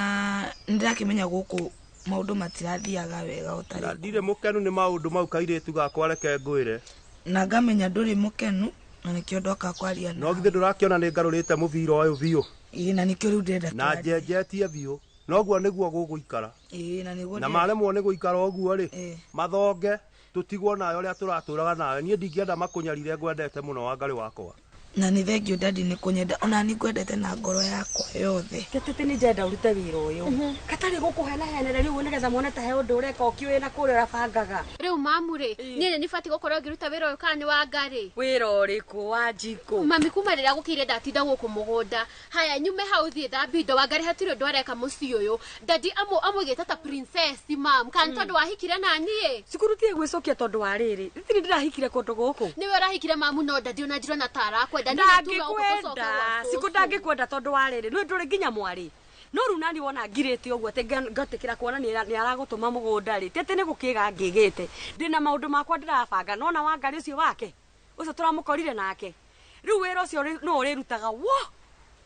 nĩ ndĩrakĩmenya gũkũ maũndũ matirathiaga wega ũtarĩ ndirĩ mũkenu nĩ maũndũ mau kairĩtu gakwa reke ngwĩre na ngamenya ndũrĩ mũkenu na nĩkĩo ndoka kwaria no githĩ ndũrakĩona nĩ ngarũrĩte mũbira ũyũ biũ ĩĩ na nĩkĩo rĩu ndĩrenda na njenjetie biũ noguo nĩguo gũgũikara ĩĩ na nĩguo na maremwo nĩ gũikara ũguo rĩ mathonge tũtigwo nayo ũrĩa tũratũraga nayo niĩ ndingĩenda makũnyarire ngwendete mũno Wangarĩ wakwa Na nĩ thengio dadi nĩ kũnyenda ona nĩ ngwendete na ngoro yakwa yothe. Tete nĩ njenda ũrute wĩra ũyũ. Katarĩ gũkũhenahenereria ũguo nĩgetha muone ta he ũndũ ũreka ũkĩũĩ na kũrĩa ũrabangaga. Rĩu mamu rĩ, niĩ nĩ nĩbatiĩ gũkorwo ngĩruta wĩra ũyũ kana nĩ wa Ngarĩ? Wĩra ũrĩkũ wa njiko? Mami kuma rĩrĩa gũkĩire ndatinda gũkũ mũgũnda. Haya nyume hau thiĩ thambie indo wa Ngarĩ hatirĩ ũndũ areka mũciĩ ũyũ. Dadi amũigĩte ta princess mam, kana tondũ wahikire na niĩ? Cukuru tiga gwĩcokia tondũ wa rĩrĩ. Titiri ndĩrahikire kũndũ gũkũ. Nĩwe ũrahikire mamu no dadi ona njirona ta arakwenda. Ndangĩkwenda, siku ndangĩkwenda tondũ wa rĩrĩ. Nĩ ndũrĩ nginya mwarĩ. No rĩu nani wona ngirĩte ũguo atĩ ngatĩkĩra kuona nĩ aragũtũma mũgũnda rĩ. Tete nĩ gũkĩga ngĩgĩte. Ndĩna maũndũ makwa ndĩrabanga. Nona wa Ngarĩ ũcio wake. Ũcio tũramũkorire nake. Rĩu wĩra ũcio no ũrĩrutaga wo.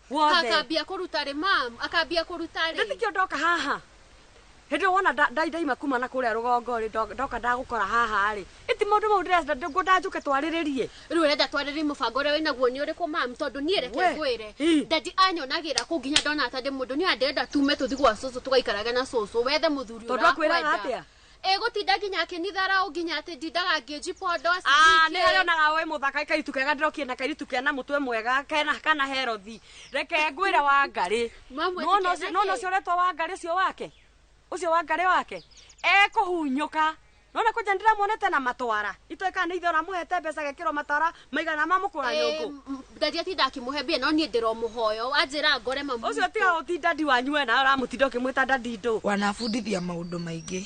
Wothe. Akambia kũruta rĩ mam, akambia kũruta rĩ. Ndĩtikio ndoka haha. Hĩndĩ wona ndaima kuma na kũrĩa rũgongo rĩ ndoka ndagũkora haha rĩ. Ĩti maũndũ mau ndĩrenda ngwenda njũke twarĩrĩrie. Rĩu ũrenda twarĩrĩrie mũbango ũrĩa wĩnaguo nĩ ũrĩkũ mam, tondũ niĩ reke ngwĩre. Dadi anyonagĩra kũu nginya ndona ta ndĩ mũndũ niĩ ndĩrenda tume tũthiĩ gwa cũcũ tũgaikarage na cũcũ wethe mũthuri ũrakwenda. Tondũ akwĩraga atĩa? Ĩgũtinda nginya akĩnitharau nginya atĩ ndindaga ngĩnjipondo. Ah, nĩ harĩa onaga wĩ mũthaka kairitu kega ndĩrokie na kairitu kena mũtwe mwega kena kana herothi. Reke ngwĩre wa Ngarĩ. Nona ũcio ũretwo wa Ngarĩ ũcio wake. Ũcio wa Ngarĩ wake ekũhunyũka. Nona kwanja ndĩramuonete na matwara. Itoĩ kana nĩ ithe ũramũhete mbeca gekĩrwo matwara maigana ma mũkũra nyũngũ. Dadi atinda akĩmũhe mbia no niĩ ndĩromũhoyo anjĩra ngore mamu. Ũcio tiga ũti dadi wanyu we na ũramũtinda ũkĩmwĩta dadi ndũ. Wanabundithia maũndũ maingĩ.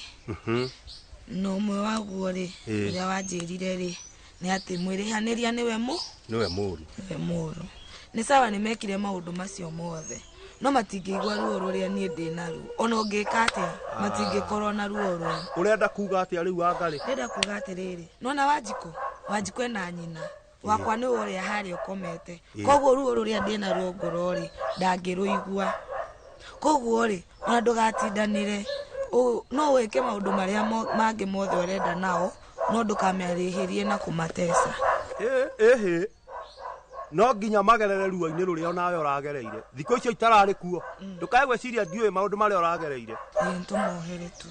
No ũmwe waguo rĩ ũrĩa wanjĩrire rĩ nĩ atĩ mwĩrĩhanĩria nĩwe nĩwe mũũru. Nĩwe mũũru. Nĩ sawa nĩmekire maũndũ macio mothe. No matingĩigua ruo rũrĩa niĩ ndĩ naruo. Ona ũngĩka atĩa matingĩkorwo na ruo rũu. Ũrenda kuga atĩa rĩu wa Ngarĩ? Ndĩrenda kuga atĩrĩrĩ, nona Wanjikũ, Wanjikũ ena nyina. Wakwa nĩ ũrĩa harĩa ũkomete. Koguo ruo rũrĩa ndĩ naruo ngoro rĩ ndangĩrũigua. Koguo rĩ ona ndũgatindanĩre. No wĩke maũndũ marĩa mangĩ mothe ũrenda nao no ndũkamarĩhĩrie na kũmateca. Ĩhĩ. No nginya magerere ruo-inĩ rũrĩa onawe ũragereire. Thikũ icio itararĩ kuo. Ndũkae gwĩciria ndiũĩ maũndũ marĩa ũragereire. Ĩĩ tũmohere tu.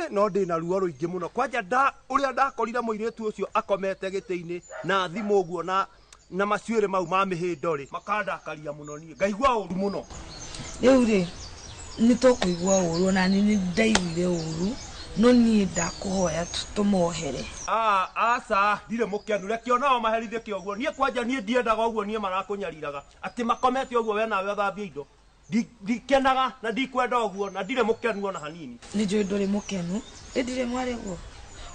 No ndĩna ruo rũingĩ mũno. Kwanja ũrĩa ndakorire mũirĩtu ũcio akomete gĩtĩ-inĩ na thimũ ũguo na macuĩrĩ mau ma mĩhĩndo rĩ makandakaria mũno niĩ. Ngaigua ũru mũno. Rĩu rĩ nĩ tũkũigua ũru ona niĩ nĩndaiguire ũru no niĩ ndakũhoya tũmohere. Aca ndirĩ mũkenu reke onao maherithĩke ũguo. Niĩ kwanja niĩ ndiendaga ũguo niĩ marakũnyariraga atĩ makomete ũguo we nawe ũthambie indo. Ndikenaga na ndikwenda ũguo na ndirĩ mũkenu ona hanini. Nĩ njũĩ ndũrĩ mũkenu ĩ ndirĩ mwarĩguo.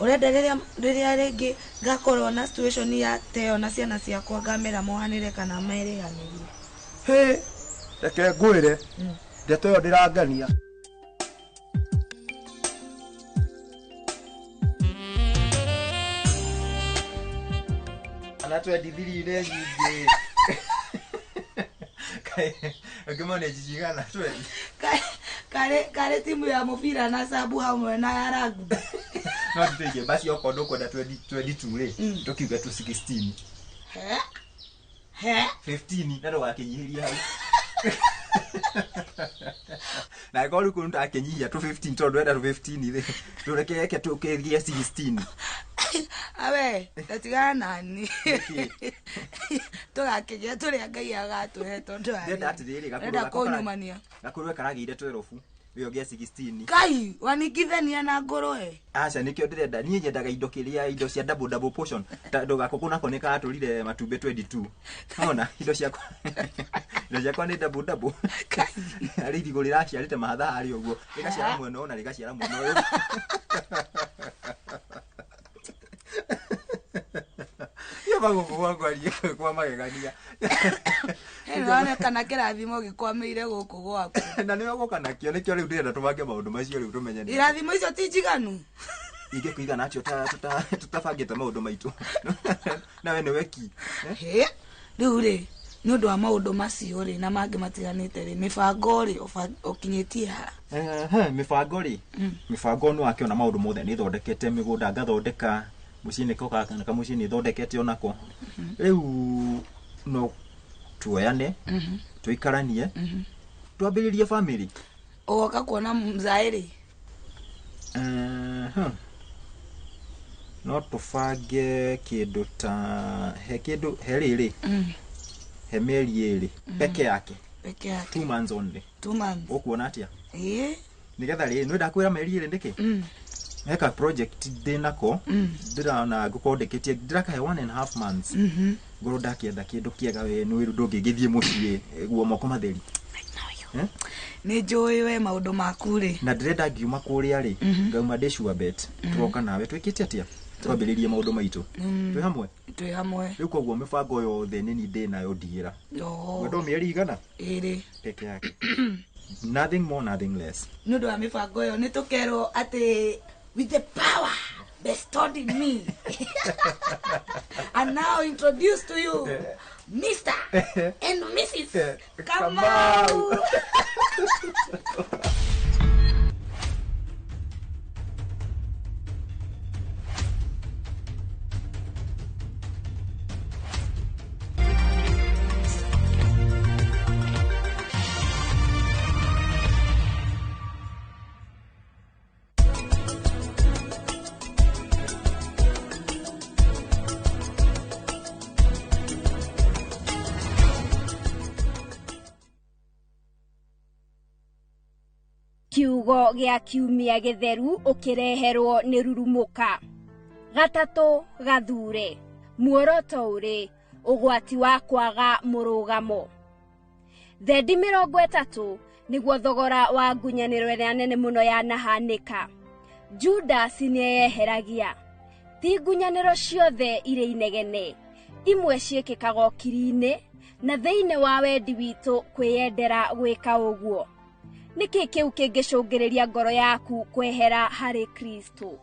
Ũrenda rĩrĩa rĩngĩ ngakorwo na situation ya teo na ciana ciakwa ngamera mohanĩre kana merĩhanĩrie. Hĩ reke ngwĩre ndeto ĩyo ndĩrangenia. Ana 23 nĩ nyingĩ. Ngĩmone cigana 20. Kare timu ya mũbira na sabu hamwe na ya rugby. No tũige basi okorwo ndũkwenda 22 rĩ tũkiuge tu 16. He? He? 15 na ndũgakĩnyihĩria hau. Na korwo rĩu ndakĩnyihia tu 15 tondũ ndwenda tu 15 rĩ tũreke tũkĩgie 16. Awe, tatigana nani. Tũgakĩgĩa tũrĩa Ngai agatũhe tondũ ndĩrenda atĩrĩrĩ ndĩrenda kũnyumania. Gakũrwe karagĩire 12 we ũgĩe 16. Kai, waningithania na ngũrwe. Aca nĩkĩo ndĩrenda niĩ nyendaga indo kĩrĩa indo cia double double portion. Tondũ gakũkũ nako nĩ karatũrire matumbĩ 22. Ona indo ciakwa. Indo ciakwa nĩ double double. Arĩ irigũ rĩraciarĩte mahatha harĩ ũguo. Rĩgaciara mwena ũyũ na rĩgaciara mwena ũyũ. Iyo magũkũ gwakwa kwa magegania. Nĩwona kana kĩrathimo gĩkwamĩire gũkũ gwaku. Na nĩwe gũka nakĩo nĩkĩo rĩu ndĩrenda tũbange maũndũ macio rĩu tũmenye. Irathimo icio ti njiganu. Ingĩkũigana atĩa tũtabangĩte maũndũ maitũ. Nawe nĩwe ki. Hĩ, rĩu rĩ nĩ ũndũ wa maũndũ macio rĩ na mangĩ matiganĩte rĩ mĩbango rĩ ũkinyĩtie ha? Mĩbango rĩ mĩbango nĩ wakĩona maũndũ mothe nĩ thondekete mĩgũnda ngathondeka mũciĩ nĩko kana kamũciĩ nĩ thondekete onako. Rĩu no tuoyane tũikaranie twambĩrĩrie family. Ũgoka kuona mzae rĩ? No tũbange kĩndũ ta he kĩndũ he rĩrĩ He mĩeri 2 peke yake. Peke yake. 2 months only. 2 months. Ũkuona atĩa? Ĩĩ. Nĩgetha rĩ nĩ ndakwĩra mĩeri 2 nĩkĩ? Heka project ndĩnako ndĩrona ngũkorwo ndĩkĩtie ndĩrakahe 1.5 months. Ngorwo ndakĩetha kĩndũ kĩega we nĩ wĩru ndũngĩgĩthiĩ mũciĩ guo moko matheri. Nĩ njũĩ we maũndũ maku rĩ. Na ndĩrenda ngiuma kũrĩa rĩ ngauma ndĩ sure bet tũroka nawe twĩkĩte atĩa? Twambĩrĩrie maũndũ maitũ. Twĩ hamwe? Twĩ hamwe. Rĩu koguo mĩbango yothe nĩ niĩ ndĩ nayo ndigĩra. Wendo mĩeri igana? 2. Peke yake. Nothing more, nothing less. Nĩ ũndũ wa mĩbango ĩyo nĩ tũkerwo atĩ with the power bestowed in me and now introduce to you Mr. and Mrs. Kamau. Kiugo gĩa kiumia gĩtheru ũkĩreherwo nĩ Rurumũka. Gatatũ gathure. Muoroto ũrĩ ũgwati wa kwaga mũrũgamo. Thendi 30 nĩguo thogora wa ngunyanĩro ĩrĩa nene mũno yanahanĩka. Judas nĩeyeheragia. Ti ngunyanĩro ciothe irĩ inegene. Imwe ciĩkĩkaga ũkiri-inĩ na thĩinĩ wa wendi witũ kwĩyendera gwĩka ũguo. Nĩkĩ kĩu kĩngĩcũngĩrĩria ngoro yaku kwehera harĩ Kristo?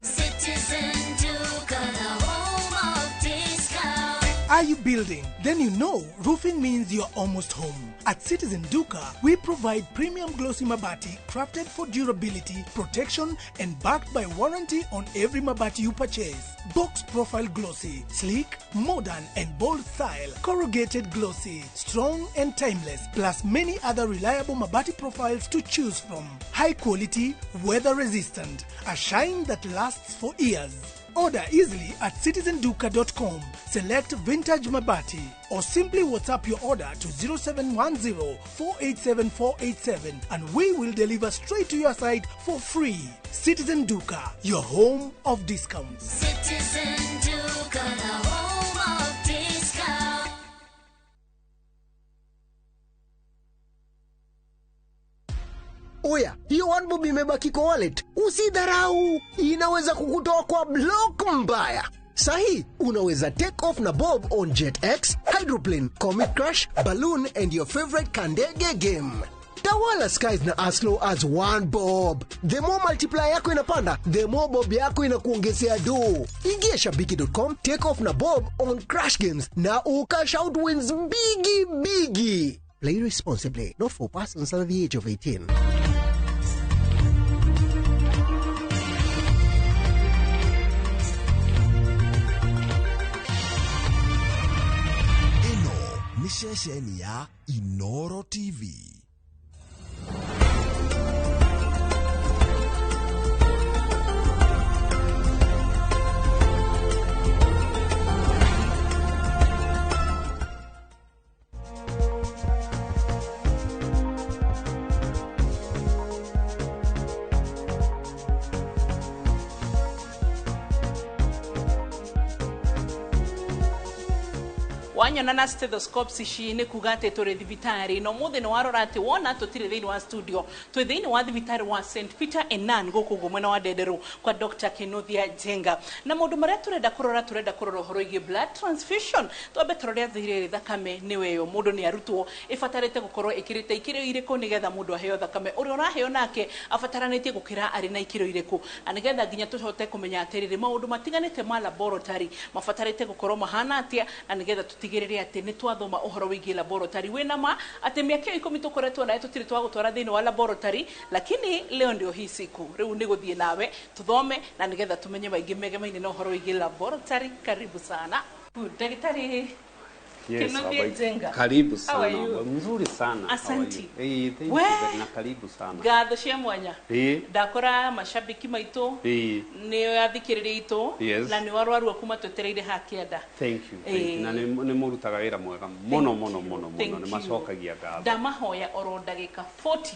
Citizen Duka, the home of discount. Are you building? Then you know roofing means you're almost home. At Citizen Duka, we provide premium glossy mabati crafted for durability, protection, and backed by warranty on every mabati you purchase. Box profile glossy, sleek, modern, and bold style. Corrugated glossy, strong and timeless, plus many other reliable mabati profiles to choose from. High quality, weather resistant, a shine that lasts for years. Order easily at citizenduka.com. Select Vintage Mabati or simply WhatsApp your order to 0710 487 487 and we will deliver straight to your site for free. Citizen Duka, your home of discounts. Citizen Duka, the home of discount. Oya, hiyo one bob imebaki kwa wallet. Usidharau, inaweza kukutoa kwa block mbaya. Sahi, unaweza take off na bob on JetX, Hydroplane, Comet Crash, Balloon and your favorite Kandege game. Tawala skies na as low as 1 bob. The more multiplier yako inapanda, the more bob yako inakuongezea do. Ingia shabiki.com, take off na bob on Crash Games na ukash out wins bigi bigi. Play responsibly, not for persons under the age of 18. Ni ceceni ya Inoro TV. Wanyona na stethoscopes ici nĩ kuga atĩ tũrĩ thibitarĩ no mũthĩ nĩ warora atĩ wona tũtirĩ thĩinĩ wa studio twĩ thĩinĩ wa thibitarĩ wa St Peter and Nan gũkũ ũguo mwena wa Ndenderũ kwa Dr. Kinuthia Njenga na maũndũ marĩa tũrenda kũrora ũhoro wĩgiĩ blood transfusion twambe tũrore atĩrĩrĩ thakame nĩwe yo mũndũ nĩ arutwo ĩbatarĩte gũkorwo ĩkĩrĩte ikĩro irĩkũ nĩgetha mũndũ aheo thakame ũrĩa ũraheo nake abataranĩtie gũkĩra arĩ na ikĩro irĩkũ na nĩgetha nginya tũhote kũmenya atĩrĩrĩ maũndũ matiganĩte ma laboratory mabatarĩte gũkorwo mahana atĩa na nĩgetha tutigirire ati ni twathoma uhoro wigie laboratory wina ma ati miaka 10 tukoretwo naye tutiri twagutwara thiini wa laboratory lakini leo ndio hii siku riu ni guthie nawe tuthome na nigetha tumenye maingi megemaine na uhoro wigie laboratory. Karibu sana daktari. Yes, Kinuthia Wambui. Njenga. Karibu How are sana. you? Mzuri sana. Asante. How are you? Eh, thank We. you very na karibu sana. Ngatho cia mwanya. Eh. Ndakora mashabiki maitũ Eh. nĩ athikĩrĩria itũ Yes. na nĩ arwaru aku matwetereire haha kĩanda. Thank you. Thank Eh. you. Na nĩ mũrutaga wĩra mwega mũno mũno mũno Thank mũno. Nĩ you. macokagia ngatho. Ndamahoya oro ndagĩka 40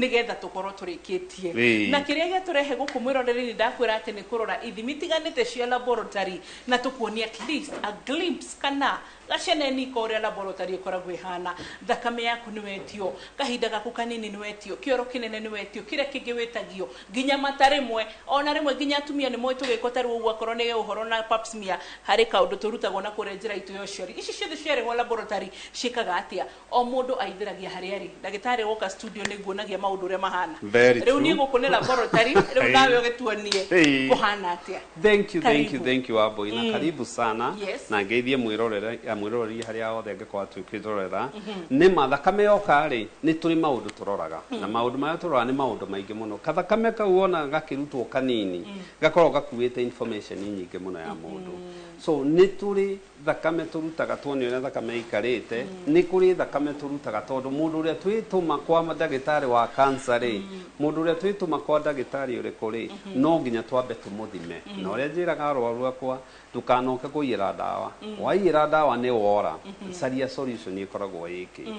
nĩgetha tũkorwo tũrĩkĩtie. Ĩĩ. Na kĩrĩa gĩatũrehe gũkũ mwĩroreri ndakwĩra atĩ nĩ kũrora ithimi itiganĩte cia laboratory na tũkuonia at least a glimpse kana gaceneni ka ũrĩa laboratory ĩkoragwo ĩhana. Thakame yaku nĩ wetio, kahinda gaku kanini nĩ wetio, kĩoro kĩnene nĩ wetio, kĩrĩa kĩngĩ wĩtagio nginya mata rĩmwe, ona rĩmwe nginya atumia nĩ moĩ tũgĩkwo ta rĩu ũguo akorwo nĩ ũhoro na pap smear harĩ kaũndũ tũrutagwo na kũrĩa njĩra itũ ya ũciari. Ici ciothe ciarehwo laboratory ciĩkaga atĩa? O mũndũ aithĩragia harĩa arĩ. Ndagĩtarĩ woka studio nĩ nguonagia maũndũ ũrĩa mahana. Very Rĩu true. niĩ gũkũ nĩ laboratory, rĩu nawe ũgĩtuonie Ĩĩ. kũhana atĩa. Thank you, thank you, Karibu. thank you Wambui. Na karibu sana. Yes. Na ngeithie mwĩroreri harĩa hothe angĩkorwo atuĩkĩrorera. Nĩ ma thakame yoka rĩ, nĩ tũrĩ maũndũ tũroraga. Na maũndũ marĩa tũroraga nĩ maũndũ maingĩ mũno. Kathakame kau wona gakĩrutwo kanini, gakoragwo gakuĩte information nyingĩ mũno ya mũndũ. So nĩ tũrĩ thakame tũrutaga tuone ũrĩa thakame ĩikarĩte. Nĩ kũrĩ thakame tũrutaga tondũ mũndũ ũrĩa twĩtũma kwa ndagĩtarĩ wa cancer rĩ, mũndũ ũrĩa twĩtũma kwa ndagĩtarĩ ũrĩkũ rĩ, no nginya twambe tũmũthime. Na ũrĩa njĩraga arwaru akwa, ndũkanoke kũiyĩra ndawa. Waiyĩra ndawa nĩ wora. Caria solution ĩkoragwo ĩkĩ.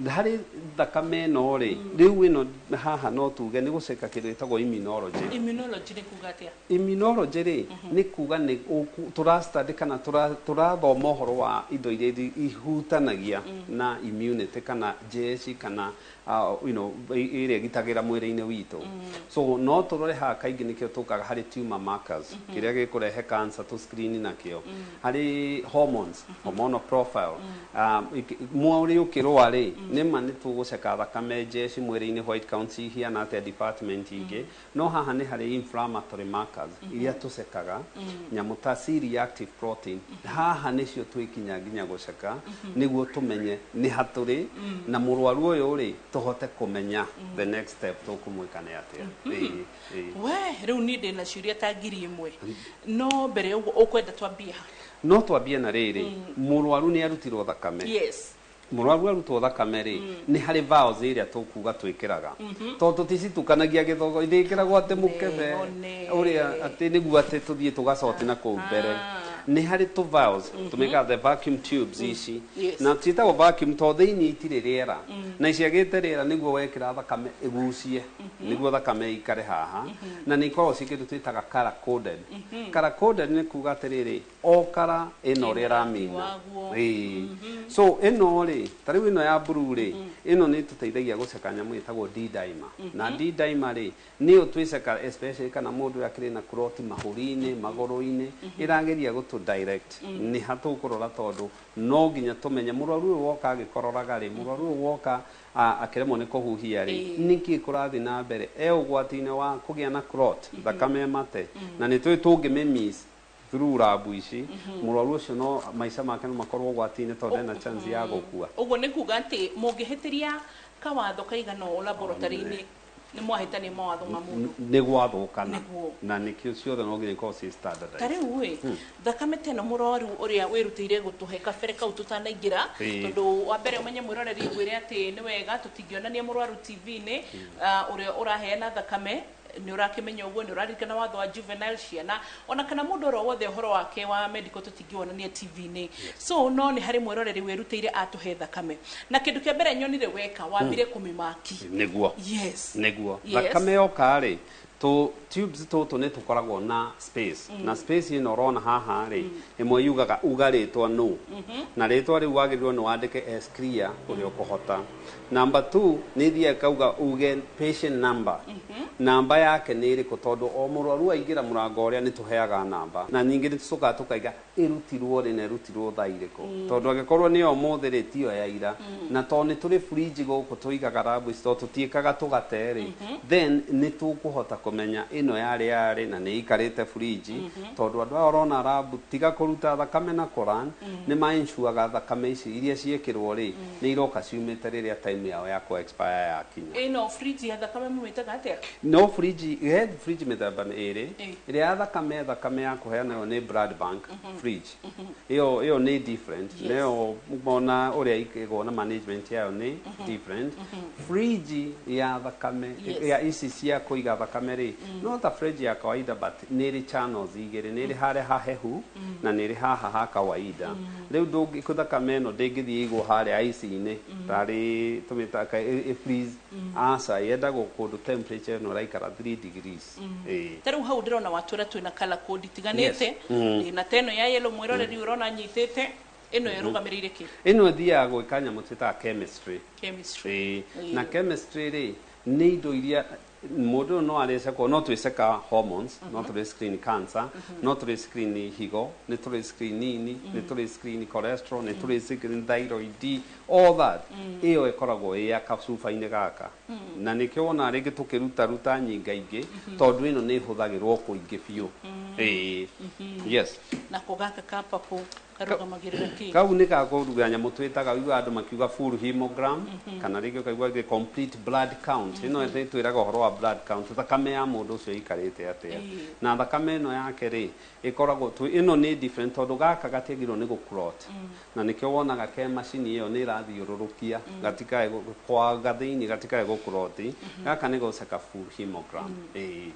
Harĩ thakame ĩno rĩ, rĩu ĩno haha no tuge nĩ gũceka kĩndũ gĩtagwo immunology. Immunology nĩ kuga atĩa? Immunology rĩ, nĩ kuga nĩ tũrastudy kana tũrathoma ũhoro wa indo iria ihutanagia na immunity kana jeshi kana you know, ĩrĩa ĩgitagĩra mwĩrĩ-inĩ witũ. So no tũrore haha kaingĩ nĩkĩo tũkaga harĩ tumor markers, kĩrĩa gĩkũrehe cancer tũ screen nakĩo. Harĩ hormones, hormonal profile. Mwĩrĩ ũkĩrũa rĩ, nĩma nĩ tũgũceka thakame jeshi mwĩrĩ-inĩ, white count ihiana atĩa department ingĩ. No haha nĩ harĩ inflammatory markers iria tũcekaga, nyamũ ta C-reactive protein. Haha nĩcio twĩkinya nginya gũceka nĩguo tũmenye nĩ hatũrĩ na mũrwaru ũyũ rĩ, tũhote kũmenya the next step tũkũmwĩka nĩ atĩa. Ĩĩ, ĩĩ. We rĩu niĩ ndĩ na ciũria ta 1000 no mbere ya ũguo ũkwenda twambie ha? No twambie na rĩrĩ, mũrwaru nĩ arutirwo thakame. Yes. Mũrwaru arutwo thakame rĩ, nĩ harĩ vials ĩrĩa tũkuga twĩkĩraga, tondũ tũticitukanagia gĩthogo, ithĩkĩragwo atĩ mũkebe ũrĩa atĩ nĩguo atĩ tũthiĩ tũgacoti na kũu mbere. Nĩ harĩ tũ vials tũmĩkaga the vacuum tubes ici. Yes. Na ciĩtagwo vacuum tondũ thĩinĩ itirĩ rĩera, na ciagĩte rĩera nĩguo wekĩra thakame ĩgucie, nĩguo thakame ĩikare haha. Na nĩ ikoragwo ciĩ kĩndũ twĩtaga color coded. Color coded nĩ kuga atĩrĩrĩ, o kara ĩno ũrĩa ĩramina. Ĩĩ. So ĩno rĩ, ta rĩu ĩno ya blue rĩ, ĩno nĩ ĩtũteithagia gũceka nyamũ ĩtagwo D dimer. Na D dimer rĩ, nĩyo twĩceka especially kana mũndũ ũrĩa akĩrĩ na clot mahũri-inĩ, magũrũ-inĩ, ĩrageria gũtũ direct nĩ ha tũkũrora, tondũ no nginya tũmenye mũrwaru ũyũ woka agĩkororaga rĩ, mũrwaru ũyũ woka akĩremwo nĩ kũhuhia rĩ, nĩkĩ kũrathiĩ na mbere, e ũgwati-inĩ wa kũgĩa na clot, thakame ĩmate. Na nĩ tũĩ tũngĩmĩ-miss through rabu ici, mũrwaru ũcio no maica make no makorwo ũgwati-inĩ tondũ ena chance ya gũkua. Ũguo nĩ kuga atĩ mũngĩhĩtĩria kawatho kaigana ũũ laboratory-inĩ nĩ mwahĩtania mawatho ma mũndũ. Nĩ gwathũkana. Nĩguo. Na nĩkĩo ciothe no nginya ikorwo ciĩ standardized. Ta rĩu ĩ, thakame ta ĩno mũrwaru ũrĩa wĩrutĩire gũtũhe kabere kau tũtanaingĩra, tondũ wa mbere ũmenye mwĩroreri ngwĩre atĩ nĩ wega tũtingĩonania mũrwaru TV-inĩ, ũrĩa ũraheana thakame nĩ ũrakĩmenya ũguo, nĩ ũraririkana watho wa juvenile, ciana ona kana mũndũ oro wothe ũhoro wake wa medical tũtingĩwonania TV-inĩ. So no nĩ harĩ mwĩroreri wĩrutĩire atũhe thakame, na kĩndũ kĩa mbere nyonire weka wambire kũmĩmaki. Nĩguo. Yes. Nĩguo. Yes. Thakame yoka rĩ, tũ tubes tũtũ nĩ tũkoragwo na space. Na space ĩno ũrona haha rĩ, ĩmwe yugaga uga rĩtwa no, na rĩtwa rĩu wagĩrĩirwo nĩ wandĩke as clear ũrĩa ũkũhota. Number 2 nĩ thiaga kauga uge patient number, namba yake nĩ ĩrĩkũ, tondũ o mũrwaru aingĩra mũrango ũrĩa nĩ tũheaga namba. Na ningĩ nĩ tũcokaga tũkaiga ĩrutirwo rĩ na ĩrutirwo thaa irĩkũ, tondũ angĩkorwo nĩ ũmũthĩ rĩ, tiyo ya ira. Na tondũ nĩ tũrĩ fridge gũkũ tũigaga rabu ici, tondũ tũtiĩkaga tũgate rĩ, then nĩ tũkũhota kũmenya ĩno yarĩ yarĩ na nĩ ĩikarĩte fridge, tondũ andũ aya ũrona rabu tiga kũruta thakame na kũran, nĩ mainshuaga thakame ici iria ciĩkĩrwo rĩ, nĩ iroka ciumĩte rĩrĩa time yao ya kũ expire yakinya. Ĩno fridge ya thakame mũmĩtaga atĩa? No fridge, he fridge mĩthemba ĩrĩ. Ĩrĩa ya thakame, thakame ya kũheana ĩyo nĩ blood bank fridge. Ĩyo nĩ different. Nayo mona ũrĩa ĩgwo na management yayo nĩ different. Fridge ya thakame, ya ici cia kũiga thakame rĩ, no ta fridge ya kawaida, but nĩ ĩrĩ channels igĩrĩ, nĩ ĩrĩ harĩa hahehu na nĩ ĩrĩ haha ha kawaida. Rĩu ndũngĩ thakame ĩno ndĩngĩthiĩ ĩigwo harĩa ice-inĩ tarĩ tũmĩtaka ĩ freeze, aca, yendagwo kũndũ temperature ĩno ĩraikara 3 degrees. Ĩĩ. Ta rĩu hau ndĩrona watwĩra twĩna color code itiganĩte. Yes. Na ta ĩno ya yellow, mwĩroreri ũrona nyitĩte ĩno, ĩrũgamĩrĩire kĩ? Ĩno ĩthiaga gwĩka nyamũ twĩtaga chemistry. Chemistry. Ĩĩ. Na chemistry rĩ, nĩ indo iria mũndũ ũyũ no arĩcekwo, no twĩceka hormones, no tũrĩ screen cancer, no tũrĩ screen higo, nĩ tũrĩ screen ini, nĩ tũrĩ screen cholesterol, nĩ tũrĩ screen thyroid, all that. Ĩyo ĩkoragwo ĩ ya kacuba-inĩ gaka, na nĩkĩo wona rĩngĩ tũkĩruta ruta nyinga ingĩ, tondũ ĩno nĩ ĩhũthagĩrwo kũingĩ biũ. Ĩĩ, yes. Nako gaka ka purple karũgamagĩrĩra kĩ? Kau nĩ gakũruga nyamũ twĩtaga, ũiguaga andũ makiuga full hemogram, kana rĩngĩ ũkaigua gĩ complete blood count. Ĩno ĩtwĩraga ũhoro wa blood count, thakame ya mũndũ ũcio ĩikarĩte atĩa. Na thakame ĩno yake rĩ, ĩkoragwo ĩno nĩ different, tondũ gaka gatiagĩrĩirwo nĩ gũclot, na nĩkĩo wonaga ke macini ĩyo nĩ ĩrathiũrũrũkia gatikae kwaga thĩinĩ, gatikae gũclot. Gaka nĩ gũceka full hemogram. Ĩĩ.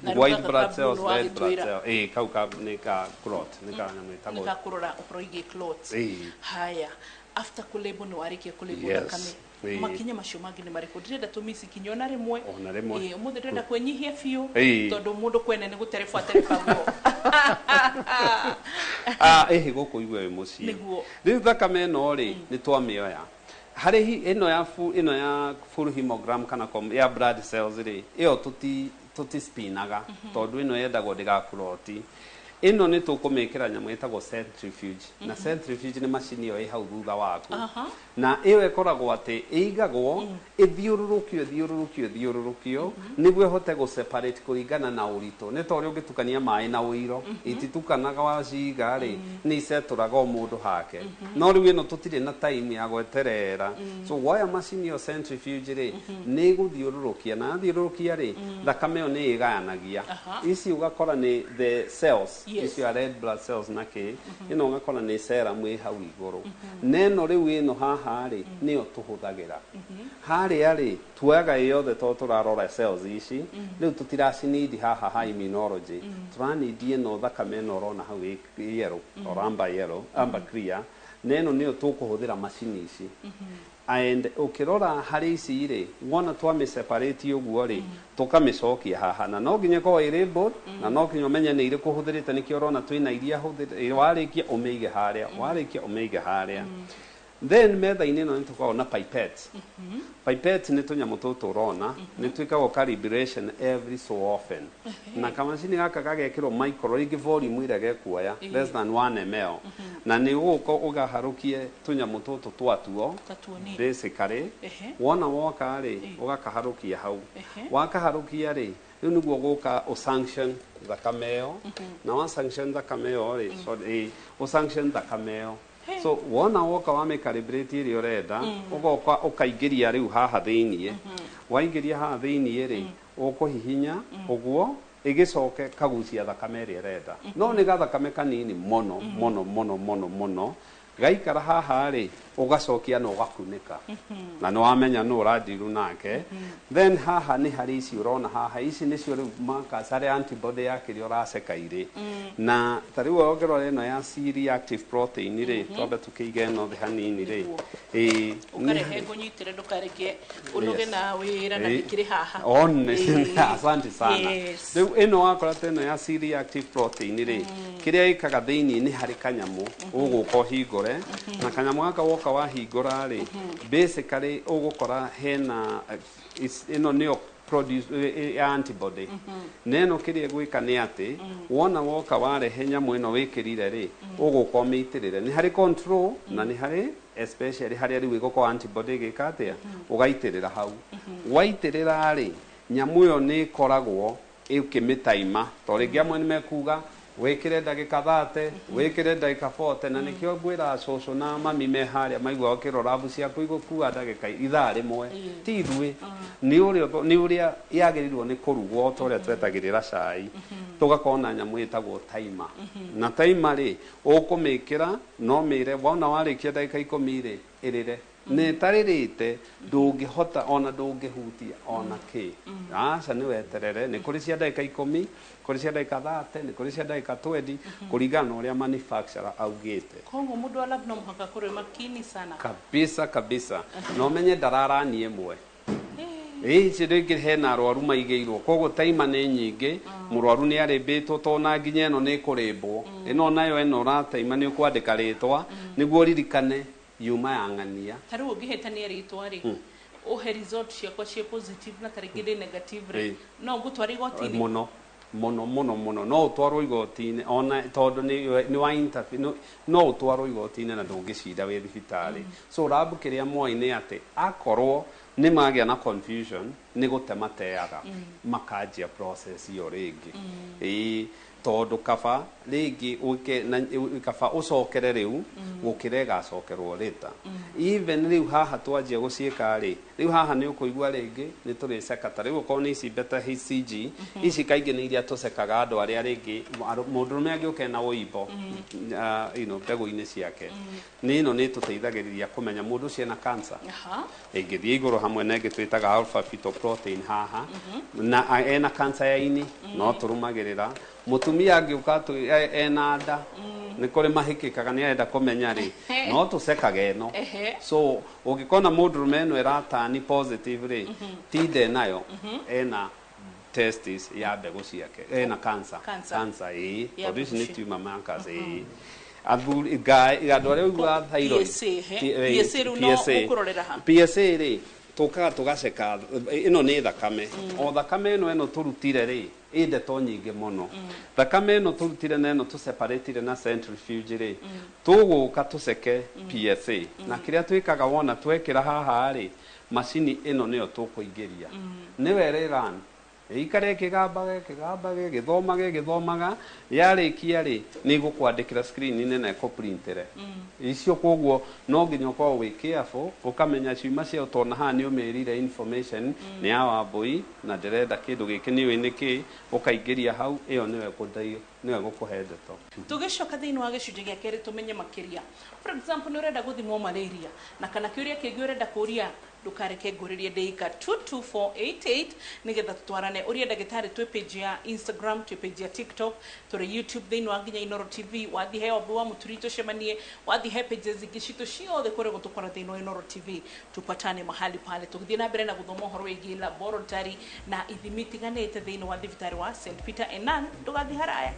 Na rĩu White gaka blood ka cells, blue red blood nĩwagĩtwĩra. cell. Ĩĩ, kau ka nĩ ka clot, nĩ ka nyamũ nĩ ĩtagwo gakũrora ũhoro igiĩ clots. Haya, after kũlabel, nĩ warĩkia kũlabel thakame, makinya macio mangĩ nĩ marĩkũ? Ndĩrenda tũmici kinya ona rĩmwe. Ona rĩmwe. Ĩĩ, ũmũthĩ ndĩrenda kwĩnyihia biũ, tondũ mũndũ kwene nĩ gũterebwo aterebagwo. Ah, ĩhĩ, gũkũ igwe wĩ mũciĩ. Nĩguo. Rĩu thakame ĩno rĩ, nĩ twamĩoya harĩ ĩno ya ĩno ya full hemogram kana ya blood cells rĩ, ĩyo tũti spinaga, tondũ ĩno yendagwo ndĩgakuroti. Ĩno nĩ tũkũmĩkĩra nyamũ ĩtagwo centrifuge, na centrifuge nĩ macini ĩyo ĩ hau thutha waku. Na ĩyo ĩkoragwo atĩ ĩigagwo ĩthiũrũrũkio, ĩthiũrũrũkio, ĩthiũrũrũkio nĩguo ĩhote gũ separate kũringana na ũritũ. Nĩ ta ũrĩa ũngĩtukania maĩ na ũiro, ititukanaga, waciga rĩ, nĩ icetũraga o mũndũ hake. No rĩu ĩno tũtirĩ na time ya gweterera, so woya macini ĩyo centrifuge rĩ, nĩ ĩgũthiũrũrũkia, na yathiũrũrũkia rĩ, thakame ĩyo nĩ ĩgayanagia. Ici ũgakora nĩ the cells, icio ya red blood cells, na kĩ ĩno ũgakora nĩ serum ĩ hau igũrũ. Na ĩno rĩu ĩno haha rĩ, nĩyo tũhũthagĩra harĩa rĩ, tuoyaga ĩ yothe tondũ tũrarora cells ici. Rĩu tũtiracinidi haha ha immunology, tũranidi ĩno thakame ĩno ũrona hau ĩ yellow or amber yellow, amber clear, na ĩno nĩyo tũkũhũthĩra macini ici. And ũkĩrora harĩ ici rĩ, wona twamĩ separate ũguo rĩ, tũkamĩcokia haha, na no nginya ĩkorwo ĩ labeled, na no nginya ũmenye nĩ irĩkũ ũhũthĩrĩte. Nĩkĩo ũrona twĩna iria hũthĩrĩ, warĩkia ũmĩige harĩa, warĩkia ũmĩige harĩa. Then metha-inĩ ĩno nĩ tũkoragwo na pipette. Pipette nĩ tũnyamũ tũtũ ũrona nĩ twĩkagwo calibration every so often, na kamacini gaka gagekĩrwo micro, rĩngĩ volume ĩrĩa gekuoya less than 1 ml, na nĩ ũgũka ũgaharũkie tũnyamũ tũtũ twatuo. Tatuonie. Basically, wona woka rĩ, ũgakaharũkia hau. Wakaharũkia rĩ, rĩu nĩguo gũka ũsanction thakame ĩyo, na wa sanction thakame ĩyo rĩ, sorry, ũsanction thakame ĩyo. So wona woka wamĩ calibrate ĩrĩa ũrenda, ũgoka ũkaingĩria rĩu haha thĩiniĩ. Waingĩria haha thĩiniĩ rĩ, ũkũhihinya ũguo ĩgĩcoke kagucia thakame ĩrĩa ĩrenda, no nĩ gathakame kanini mũno mũno mũno mũno mũno. Gaikara haha rĩ, ũgacokia na ũgakunĩka, na nĩ wamenya nũ ũrandiru nake. Then haha nĩ harĩ ici ũrona haha, ici nĩcio rĩu markers harĩa antibody ya kĩrĩa ũraceka irĩ. Na ta rĩu ũngĩrora ĩno ya C reactive protein rĩ, twambe tũkĩige ĩno thĩ hanini rĩ, ĩĩ. Ũkarehe ngũnyitĩre, ndũkareke ũnoge na wĩra na ndĩkĩrĩ haha. One, asante sana. Rĩu ĩno wakora ta ĩno ya C reactive protein rĩ, kĩrĩa ĩkaga thĩiniĩ nĩ harĩ kanyamũ ũgũka ũhingũre, na kanyamũ gaka woka wahingũra rĩ, basically ũgũkora hena ĩno nĩyo produce ya antibody. Na ĩno kĩrĩa ĩgwĩka nĩ atĩ wona woka warehe nyamũ ĩno wĩkĩrire rĩ, ũgũka ũmĩitĩrĩre. Nĩ harĩ control na nĩ harĩ especially harĩa rĩu ĩgũkorwo antibody ĩgĩka atĩa, ũgaitĩrĩra hau. Waitĩrĩra rĩ, Nyamũ ĩyo nĩ ĩkoragwo ĩkĩmĩtaima, to rĩngĩ amwe nĩ mekuga wĩkĩre ndagĩka 30, wĩkĩre ndagĩka 40, na nĩkĩo ngwĩra cũcũ na mami me harĩa maigua ũkĩrora rabu ciaku igũkua ndagĩka ithaa rĩmwe. Ti ithuĩ, nĩ ũrĩa nĩ ũrĩa yagĩrĩirwo nĩ kũrugwo, ta ũrĩa twetagĩrĩra cai. Tũgakorwo na nyamũ ĩtagwo timer, na timer rĩ, ũkũmĩkĩra no mĩre wona warĩkia ndagĩka 10 rĩ, ĩrĩre na ĩtarĩrĩte ndũngĩhota ona ndũngĩhutia ona kĩ. Aca, nĩ weterere. Nĩ kũrĩ cia ndagĩka 10, kũrĩ cia ndagĩka 30, nĩ kũrĩ cia ndagĩka 20, kũringana na ũrĩa manufacturer augĩte. Koguo mũndũ wa lab no mũhaka akorwo e makini sana. Kabisa kabisa, na ũmenye ndararani ĩmwe ĩĩ ici rĩngĩ hena arwaru maigĩirwo, koguo taima nĩ nyingĩ. Mũrwaru nĩ arĩmbĩtwo, to na nginya ĩno nĩ ĩkũrĩmbwo, ĩno nayo ĩno ũrataima nĩ ũkwandĩka rĩtwa nĩguo ũririkane yuma ya ng'ania. Ta rĩu ũngĩhĩtania rĩtwa rĩ, ũhe result ciakwa ciĩ positive na tarĩngĩ ndĩ negative rĩ, no ngũtwara igoti-inĩ? Mũno mũno mũno mũno, no ũtwarwo igoti-inĩ ona tondũ nĩ wa interfere, no ũtwarwo igoti-inĩ na ndũngĩcinda wĩ thibitarĩ. So lab kĩrĩa moĩ nĩ atĩ akorwo nĩ magĩa na confusion, nĩ gũte mateaga, makanjia process ĩyo rĩngĩ. Ĩĩ, tondũ kaba rĩngĩ ũke na kaba ũcokere rĩu gũkĩra ĩgacokerwo later. Even rĩu haha twanjia gũciĩka rĩ, rĩu haha nĩ ũkũigua rĩngĩ nĩ tũrĩceka. Ta rĩu okorwo nĩ ici beta HCG, ici kaingĩ nĩ iria tũcekaga andũ arĩa rĩngĩ mũndũrũme angĩũka ena ũimbo mbegũ-inĩ ciake, nĩ ĩno nĩ ĩtũteithagĩrĩria kũmenya mũndũ ũcio ena cancer. Ĩngĩthiĩ igũrũ hamwe na ĩngĩ twĩtaga alpha fetoprotein haha, na ena cancer ya ini, no tũrũmagĩrĩra. Mũtumia angĩũka ena nda, nĩ kũrĩ mahĩkĩkaga nĩ arenda kũmenya rĩ, no tũcekage ĩno. So ũngĩkona mũndũrũme ĩno ĩratani positive rĩ, ti nda nayo, ena testis ya mbegũ ciake, ena cancer. Cancer. Cancer, ĩĩ. Ya Tondũ ici nĩ mbegũ. tumor markers, ĩĩ. Athuri ngai andũ arĩa ũiguaga thyroid. PSA, he. PSA rĩu no ũkũrorera ha? PSA rĩ, tũkaga tũgaceka ĩno nĩ thakame, o thakame ĩno tũrutire rĩ, ĩ ndeto nyingĩ mũno. Thakame ĩno tũrutire na ĩno tũseparatire na centrifuge rĩ, tũgũka tũceke PSA, na kĩrĩa twĩkaga wona twekĩra haha rĩ, macini ĩno nĩyo tũkũingĩria, nĩwe ĩrĩ ĩikare ĩkĩgambaga ĩkĩgambaga ĩgĩthomaga ĩgĩthomaga, yarĩkia rĩ, nĩ ĩgũkwandĩkĩra screen-inĩ na ĩkũprintĩre icio. Koguo no nginya ũkorwo wĩ careful, ũkamenya ciuma cia tona haha nĩ ũmĩrire information nĩ ya Wambui na ndĩrenda kĩndũ gĩkĩ, nĩũĩ nĩ kĩ, ũkaingĩria hau, ĩyo nĩyo nĩyo ĩgũkũhe ndeto. Tũgĩcoka thĩinĩ wa gĩcunjĩ gĩa kerĩ tũmenye makĩria. For example, nĩ ũrenda gũthimwo malaria na kana kĩũria kĩngĩ ũrenda kũria, ndũkareke ngũrĩrie ndĩika 22488 nĩgetha tũtwarane ũria ndagĩtarĩ. Twĩ page ya Instagram, twĩ page ya TikTok, tũrĩ YouTube thĩinĩ wa nginya Inoro TV. Wathiĩ he Wambui wa Mũturi tũcemanie, wathiĩ he pages ingĩ citũ ciothe kũrĩa gũtũkora thĩinĩ wa Inoro TV, tupatane mahali pale tũgĩthiĩ na mbere na gũthoma ũhoro wĩgiĩ laboratory na ithimi itiganĩte thĩinĩ wa thibitarĩ wa St Peter Enan. Ndũgathiĩ haraya.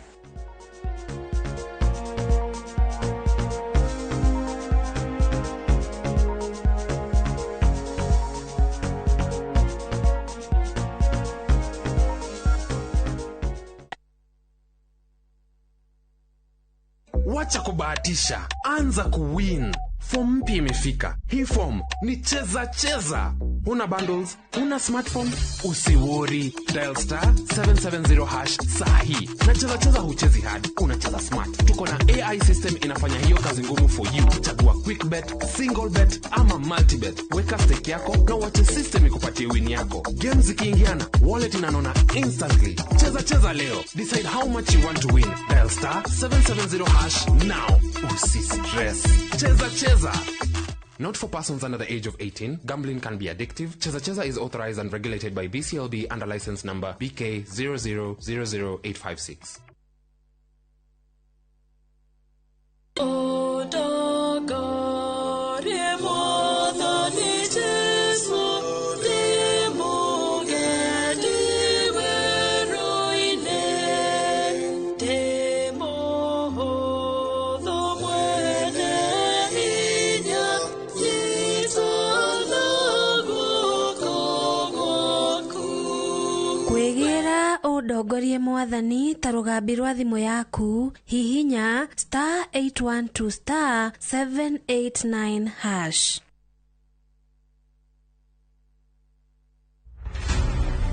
Wacha kubahatisha, anza kuwin. Form mpya imefika. Hii form ni cheza cheza. Huna bundles, huna smartphone, usiworry. Dial *770# sahi. Na cheza cheza huchezi hard, unacheza smart. Tuko na AI system inafanya hiyo kazi ngumu for you. Chagua quick bet, single bet ama multi bet. Weka stake yako na uache system ikupatie win yako. Games zikiingiana, wallet inanona instantly. Cheza cheza leo. Decide how much you want to win. Dial *770# now. Usi stress. Cheza cheza. Not for persons under the age of 18. Gambling can be addictive. Cheza Cheza is authorized and regulated by BCLB under license number BK 0000856. Ũtongorie Mwathani Jesũ, ndĩ mũgendi werũ-inĩ, ndĩ mũhũthũ mwene hinya, nyita na guoko gwaku. Kwĩgĩra ũndongorie Mwathani ta rũgambi rwa thimũ yaku, hihinya *812*789#.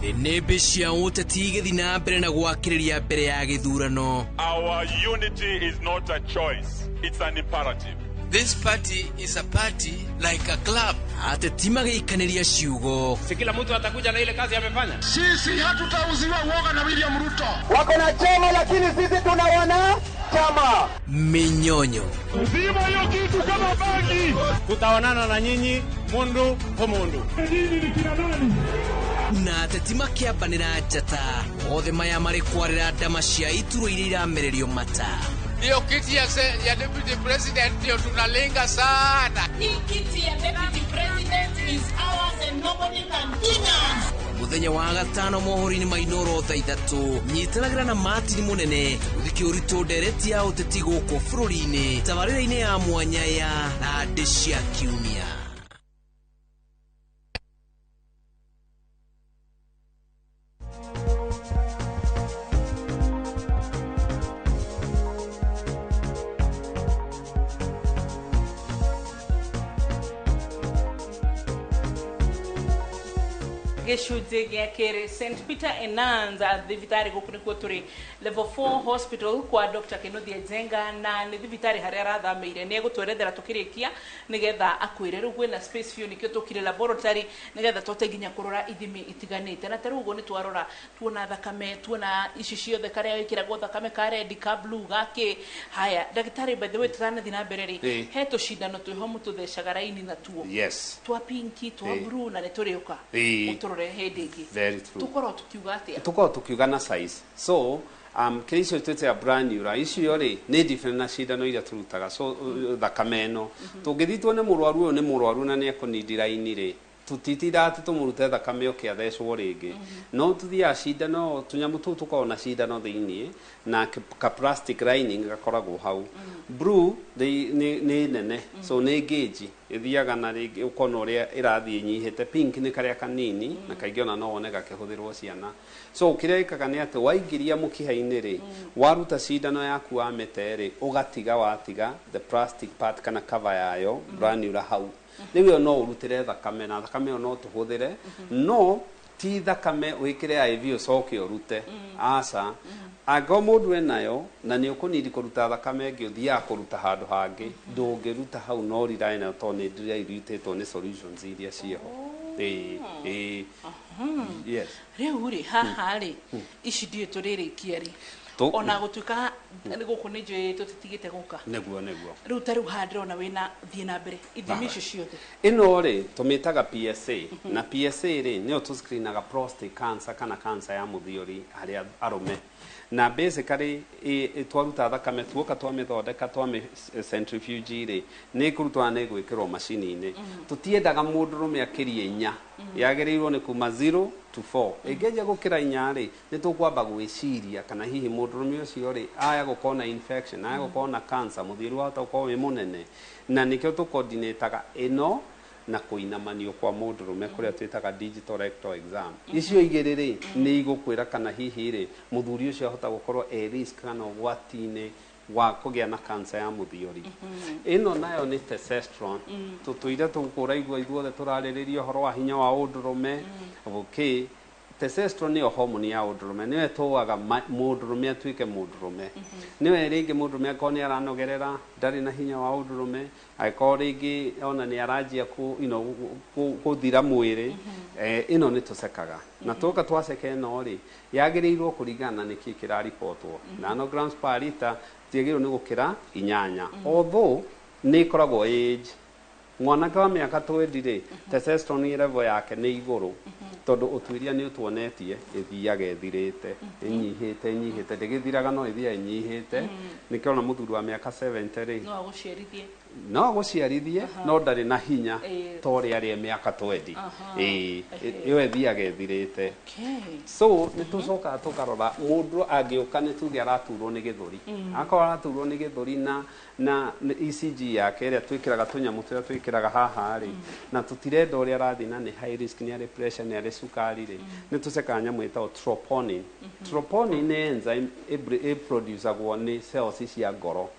Nĩmbĩ cia ũteti igĩthiĩ na mbere na gwakĩrĩria mbere ya gĩthurano. Our unity is not a choice, it's an imperative. This party is a party like a club. Ateti magĩikanĩria ciugo. Si kila mtu atakuja na ile kazi amefanya. Sisi hatutauziwa uoga na William Ruto. Wako na chama lakini sisi tuna wana chama. Minyonyo. Zima hiyo kitu kama bangi. Tutaonana na nyinyi mundu kwa mundu. Nyinyi ni kina nani? Na ateti makĩambanĩra njata othe maya marĩ kwarĩra ndama cia iturwa iria iramererio mata. Hiyo kiti ya deputy president ndio tunalenga sana. Hii kiti ya deputy president is ours and nobody can deny us. Muthenya wa gatano mohoro-inĩ ma Inooro thaa 3 nyitanagĩra na Martin Mũnene gũthikĩ ũritũ ndereti ya ũteti gũkũ bũrũri-inĩ tabarĩra-inĩ ya mwanya ya Thandĩ cia Kiumia. Gĩcunjĩ gĩa kerĩ St Peter Enanza thibitarĩ gũkũ nĩkuo tũrĩ level 4 hospital kwa Dr. Kinuthia Njenga, na nĩ thibitarĩ harĩa arathamĩire. Nĩ egũtwerethera tũkĩrĩkia nĩgetha akwĩre rĩu kwĩna space biũ, nĩkĩo tũkire laboratory nĩgetha tũhote nginya kũrora ithimi itiganĩte. Na ta rĩu ũguo nĩ twarora tuona thakame, tuona ici ciothe karĩa wĩkĩragwo thakame ka red, ka blue, gakĩ. Haya ndagĩtarĩ, by the way tũtanathiĩ na mbere rĩ, he tũcindano twĩho mũtũthecaga raini natuo. Yes. Twa pinki, twa blue, na nĩ tũrĩũka tũrore hĩndĩ ĩngĩ. Very true. Tũkorwo tukiuga atĩa? Tũkorwo tukiuga na size. So kĩrĩa icio twĩtaga branula, icio rĩ nĩ different na cindano iria tũrutaga. So thakame ĩno tũngĩthiĩ tuone mũrwaru ũyũ nĩ mũrwaru na nĩ ekũnindi raini rĩ, tũtitindaga atĩ tũmũrute thakame oke athecwo rĩngĩ. No tũthiaga cindano, tũnyamũ tũu tũkoragwo na cindano thĩiniĩ na ka plastic lining gakoragwo hau. Blue nĩ nene, so nĩ gauge ĩthiaga na rĩngĩ ũkona ũrĩa ĩrathiĩ ĩnyihĩte. Pink nĩ karĩa kanini na kaingĩ ona no wone gakĩhũthĩrwo ciana. So kĩrĩa ĩkaga nĩ atĩ waingĩria mũkiha-inĩ rĩ, waruta cindano yaku wamĩte rĩ, ũgatiga watiga the plastic part kana cover yayo branula hau. Rĩu ĩyo no ũrutĩre thakame, na thakame ĩyo no tũhũthĩre, no ti thakame wĩkĩre IV ũcoke ũrute. Aca, angĩkorwo mũndũ enayo na nĩ ũkũnindi kũruta thakame ĩngĩ, ũthiaga kũruta handũ hangĩ, ndũngĩruta hau no riraĩ nayo tondũ nĩ ndĩrairutĩtwo nĩ solutions iria ciĩho. Ĩĩ. Yes. Rĩu rĩ haha rĩ ici ndiũĩ tũrĩrĩkia rĩ, ona gũtuĩka gũkũ nĩ njũĩ tũtitigĩte gũka. Nĩguo nĩguo. Rĩu ta rĩu haha ndĩrona wĩna thiĩ na mbere ithimi icio ciothe. Ĩno rĩ tũmĩtaga PSA, na PSA rĩ nĩyo tũscreenaga prostate cancer kana cancer ya mũthiori harĩ arũme. Na basically twaruta thakame tuoka twamĩthondeka twamĩ centrifuge rĩ, nĩ ĩkũrutwo na nĩ ĩgwĩkĩrwo macini-inĩ. Tũtiendaga mũndũrũme akĩrie 4, yagĩrĩirwo nĩ kuma 0 to 4. Ĩngĩanjia gũkĩra 4 rĩ, nĩ tũkwamba gwĩciria kana hihi mũndũrũme ũcio rĩ aya gũkorwo na infection, aya gũkorwo na cancer, mũthiori wahota gũkorwo wĩ mũnene. Na nĩkĩo tũcoordinataga ĩno na kũinamanio kwa mũndũrũme kũrĩa twĩtaga digital rectal exam. Icio igĩrĩ rĩ nĩ igũkwĩra kana hihi rĩ mũthuri ũcio ahota gũkorwo e risk kana ũgwati-inĩ wa kũgĩa na cancer ya mũthiori. Ĩno nayo nĩ testosterone. Tũtũire tũkũraigua ithuothe tũrarĩrĩria ũhoro wa hinya wa ũndũrũme. Okay. Testosterone nĩyo hormone ya ũndũrũme, nĩyo ĩtũaga mũndũrũme atuĩke mũndũrũme. Nĩyo rĩngĩ mũndũrũme angĩkorwo nĩ aranogerera, ndarĩ na hinya wa ũndũrũme, angĩkorwo rĩngĩ ona nĩ aranjia kũthira mwĩrĩ, ĩno nĩ tũcekaga. Na tuoka twaceka ĩno rĩ, yagĩrĩirwo kũringana na nĩkĩĩ kĩraribotwo. Nanograms per liter tiagĩrĩirwo nĩ gũkĩra 8. Although nĩ ĩkoragwo age, mwanake wa mĩaka 20 rĩ, testosterone level yake nĩ igũrũ, tondũ ũtuĩria nĩ ũtuonetie ĩthiaga ĩthirĩte, ĩnyihĩte ĩnyihĩte, ndĩgĩthiraga no ĩthiaga ĩnyihĩte. Nĩkĩo ona mũthuri wa mĩaka 70 rĩ, no agũciarithie, no agũciarithie, no ndarĩ na hinya ta ũrĩa arĩ mĩaka 20. Ĩĩ, ĩyo ĩthiaga ĩthirĩte. So nĩ tũcokaga tũkarora mũndũ angĩũka nĩ tuge araturwo nĩ gĩthũri. Akorwo araturwo nĩ gĩthũri na ECG yake ĩrĩa twĩkĩraga tũnyamũ tũrĩa twĩkĩraga haha rĩ, na tũtirenda ũrĩa arathiĩ na nĩ high risk, nĩ arĩ pressure, nĩ arĩ cukari rĩ, nĩ tũcekaga nyamũ ĩtagwo troponin. Troponin nĩ enzyme ĩproducagwo nĩ cells cia ngoro.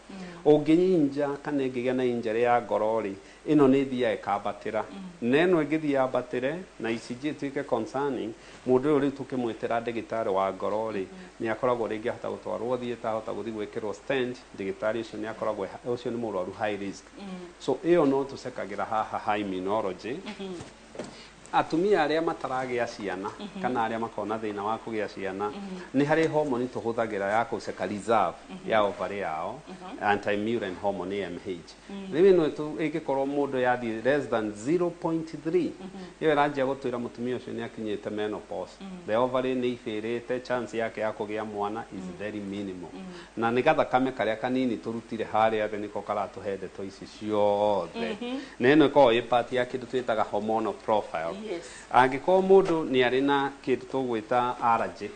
Ũngĩinja kana ĩngĩgĩa na injury ya ngoro rĩ, Ĩno nĩ ĩthiaga ĩkambatĩra, na ĩno ĩngĩthiĩ yambatĩre na ECG ĩtuĩke concerning, mũndũ ũyũ rĩu tũkĩmwĩtĩra ndagĩtarĩ wa ngoro rĩ, nĩ akoragwo rĩngĩ ahota gũtwarwo theatre, ahota gũthiĩ gwĩkĩrwo stent. Ndagĩtarĩ ũcio nĩ akoragwo ũcio nĩ mũrwaru high risk. So ĩyo no tũcekagĩra haha ha immunology. Atumia arĩa mataragĩa ciana kana arĩa makoragwo na thĩna wa kũgĩa ciana, nĩ harĩ hormone tũhũthagĩra ya gũceka reserve ya ovary yao, anti-Müllerian hormone, AMH. Rĩu ĩno ĩngĩkorwo mũndũ yathiĩ less than 0.3, ĩyo ĩranjia gũtwĩra mũtumia ũcio nĩ akinyĩte menopause. The ovary nĩ ibĩrĩte, chance yake ya kũgĩa mwana is very minimal. Na nĩ gathakame karĩa kanini tũrutire harĩa thĩ nĩko karatũhe ndeto ici ciothe. Na ĩno ĩkoragwo ĩ part ya kĩndũ twĩtaga hormonal profile. Angĩkorwo mũndũ nĩ arĩ na kĩndũ tũgwĩta allergy,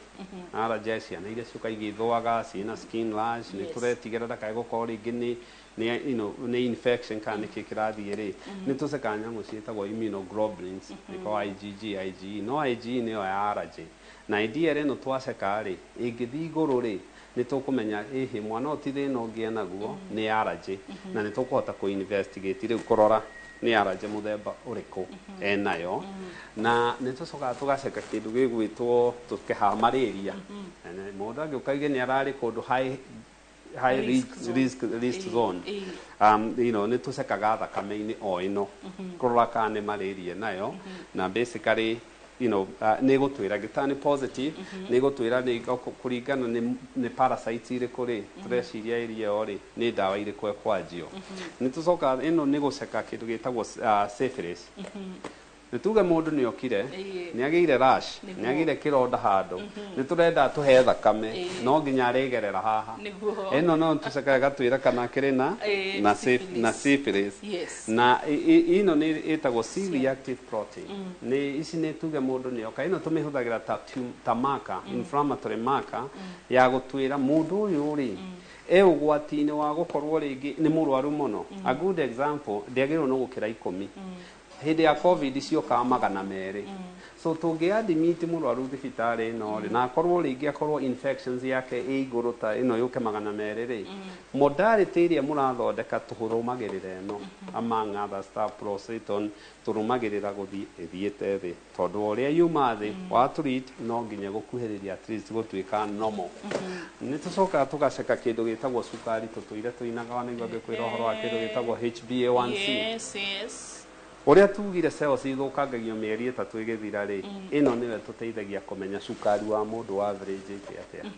allergy ya ciana iria ciũka igĩthũaga ciĩna skin rash, nĩ tũretigĩra ndakae gũkorwo rĩngĩ nĩ infection kana nĩkĩ kĩrathiĩ rĩ, nĩ tũcekaga nyamũ ciĩtagwo immunoglobulins, nĩko IgG, IgE. No IgE nĩyo ya allergy, na IDL ĩno twaceka rĩ, ĩngĩthiĩ igũrũ rĩ, nĩ tũkũmenya ĩhĩ mwana ũyũ ti thĩna ũngĩ enaguo, nĩ allergy, na nĩ tũkũhota kũ investigate rĩu kũrora nĩ allergy mũthemba ũrĩkũ enayo. Na nĩ tũcokaga tũgaceka kĩndũ gĩgwĩtwo tũkeha malaria. Na mũndũ angĩũka aige nĩ ararĩ kũndũ high risk risk, zone. Risk zone, nĩ tũcekaga thakame-inĩ o ĩno kũrora kana nĩ malaria nayo. Na basically nĩ gũtwĩra ngĩta nĩ positive, nĩ gũtwĩra nĩ kũringana nĩ parasites irĩkũ rĩ tũreciria area ĩyo rĩ, nĩ ndawa irĩkũ ĩkwanjio. Nĩ tũcokaga ĩno nĩ gũceka kĩndũ gĩtagwo syphilis. Nĩ tuge mũndũ nĩ okire, nĩ agĩire rash, nĩ agĩire kĩronda handũ, nĩ tũrenda tũhe thakame, no nginya arĩgerera haha. Ĩno no tũcekaga gatwĩra kana akĩrĩ na na syphilis. Na syphilis. Na ĩno nĩ ĩtagwo C reactive protein. Nĩ ici nĩ tuge mũndũ nĩ oka, ĩno tũmĩhũthagĩra ta marker, inflammatory marker ya gũtwĩra mũndũ ũyũ rĩ e ũgwati-inĩ wa gũkorwo rĩngĩ nĩ mũrwaru mũno. A good example, ndĩagĩrĩirwo nĩ gũkĩra 10. Hĩndĩ ya COVID ciokaga 200. So tũngĩ admit mũrwaru thibitarĩ ĩno rĩ, na akorwo rĩngĩ akorwo infections yake ĩ igũrũ ta ĩno yũke 200 rĩ, modality ĩrĩa mũrathondeka tũrũmagĩrĩra ĩno, among other stuff prostaton, tũrũmagĩrĩra gũthiĩ ĩthiĩte thĩ, tondũ o ũrĩa yuma thĩ wa treat no nginya gũkuhĩrĩria at least gũtuĩka normal. Nĩ tũcokaga tũgaceka kĩndũ gĩtagwo cukari. Tũtũire tũinaga wanaigua ngĩkwĩra ũhoro wa kĩndũ gĩtagwo HbA1c. Ũrĩa tugire cells ithũkangagio mĩeri 3 ĩgĩthira rĩ, ĩno nĩyo tũteithagia kũmenya cukari wa mũndũ wa average ĩte atĩa.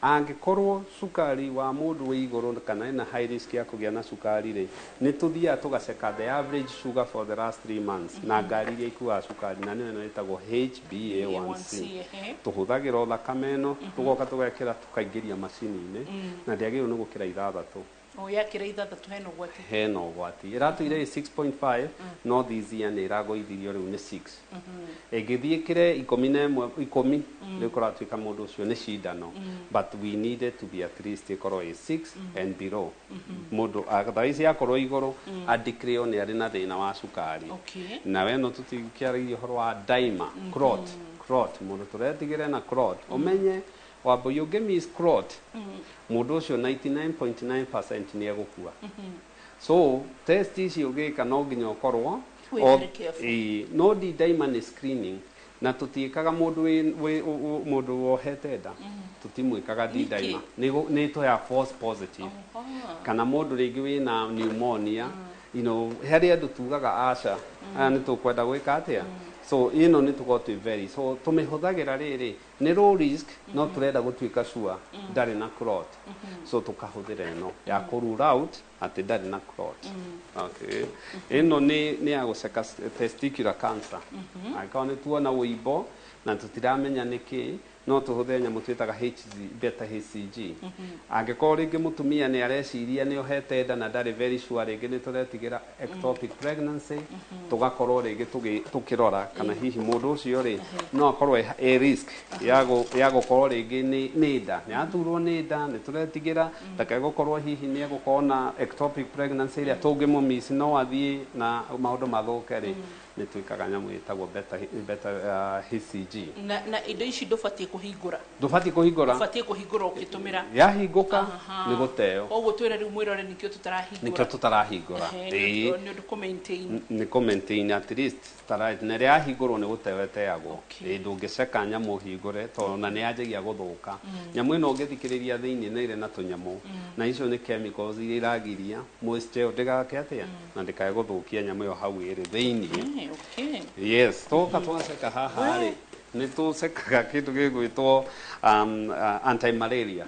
Angĩkorwo cukari wa mũndũ wĩ igũrũ kana ena high risk ya kũgĩa na cukari rĩ, nĩ tũthiaga tũgaceka the average sugar for the last 3 months na ngari iria ikuaga cukari, na nĩyo ĩno ĩtagwo HbA1c. Tũhũthagĩra o thakame ĩno, tũgoka tũgekĩra tũkaingĩria macini-inĩ, na ndĩagĩrĩirwo nĩ gũkĩra 6. O yakĩra 6 hena ũgwati. Hena ũgwati. Ĩratũire ĩ 6.5, no this year nĩ ĩragũithirio rĩu nĩ 6. Ĩngĩthiĩ ĩkĩre 11, 10, rĩu kũratuĩka mũndũ ũcio nĩ cindano. But we needed to be at least ĩkorwo ĩ 6 and below. Mũndũ thaa ici akorwo igũrũ, andĩkĩrĩo nĩ arĩ na thĩna wa cukari. Na we no tũtikĩarĩirie ũhoro wa D-dimer, clot. Clot, mũndũ tũretigĩre na clot, ũmenye wambui ũngĩ miss clot, mũndũ ũcio 99.9% nĩ egũkua. So test ici ũgĩka no nginya ũkorwo Wĩ very careful. Ĩĩ, no D-dimer nĩ screening, na tũtiĩkaga mũndũ wĩ mũndũ wohete nda, tũtimwĩkaga D-dimer. Nĩ tũheaga false positive, kana mũndũ rĩngĩ wĩna pneumonia, harĩ andũ tugaga aca, aya nĩ tũkwenda gwĩka atĩa. So ĩno nĩ tũkorwo twĩ very, so tũmĩhũthagĩra rĩrĩ nĩ low risk, no tũrenda gũtuĩka sure ndarĩ na clot, so tũkahũthĩra ĩno ya kũ rule out atĩ ndarĩ na clot. Okay, ĩno nĩ ya gũceka testicular cancer. Angĩkorwo nĩ tuona wũimbo na tũtiramenya nĩkĩ, no tũhũthĩre nyamũ twĩtaga HC, beta HCG. Angĩkorwo rĩngĩ mũtumia nĩ areciria nĩ ohete nda na ndarĩ very sure, rĩngĩ nĩ tũretigĩra ectopic pregnancy, tũgakorwo rĩngĩ tũkĩrora kana hihi mũndũ ũcio rĩ no akorwo e risk ya gũkorwo rĩngĩ nĩ nda nĩ aturwo nĩ nda, nĩ tũretigĩra ndakae gũkorwo hihi nĩ egũkorwo na ectopic pregnancy ĩrĩa tũngĩmũmiss no athiĩ na maũndũ mathũke rĩ. Nĩ twĩkaga nyamũ ĩtagwo beta HCG. Na indo ici ndũbatiĩ kũhingũra? Ndũbatiĩ kũhingũra. Ũbatiĩ kũhingũra ũkĩtũmĩra? Yahingũka nĩ gũteo. Koguo twĩre rĩu mwĩrore nĩkĩo tũtarahingũra. Nĩkĩo tũtarahingũra. Ĩĩ, nĩ ũndũ kũ-maintain. Nĩ kũ-maintain at least sterility. Na ĩrĩa yahingũrwo nĩ gũteo ĩteagwo. Ĩĩ, ndũngĩceka nyamũ ũhingũre tondũ ona nĩ yanjagia gũthũka. Nyamũ ĩno ũngĩthikĩrĩria thĩinĩ nĩ ĩrĩ na tũnyamũ, na icio nĩ chemicals iria iragiria moisture ĩyo ndĩgake atĩa na ndĩkae gũthũkia nyamũ ĩyo hau ĩrĩ thĩinĩ. Yes, twoka twaceka haha rĩ, nĩ tũcekaga kĩndũ gĩgwĩtwo anti-malaria.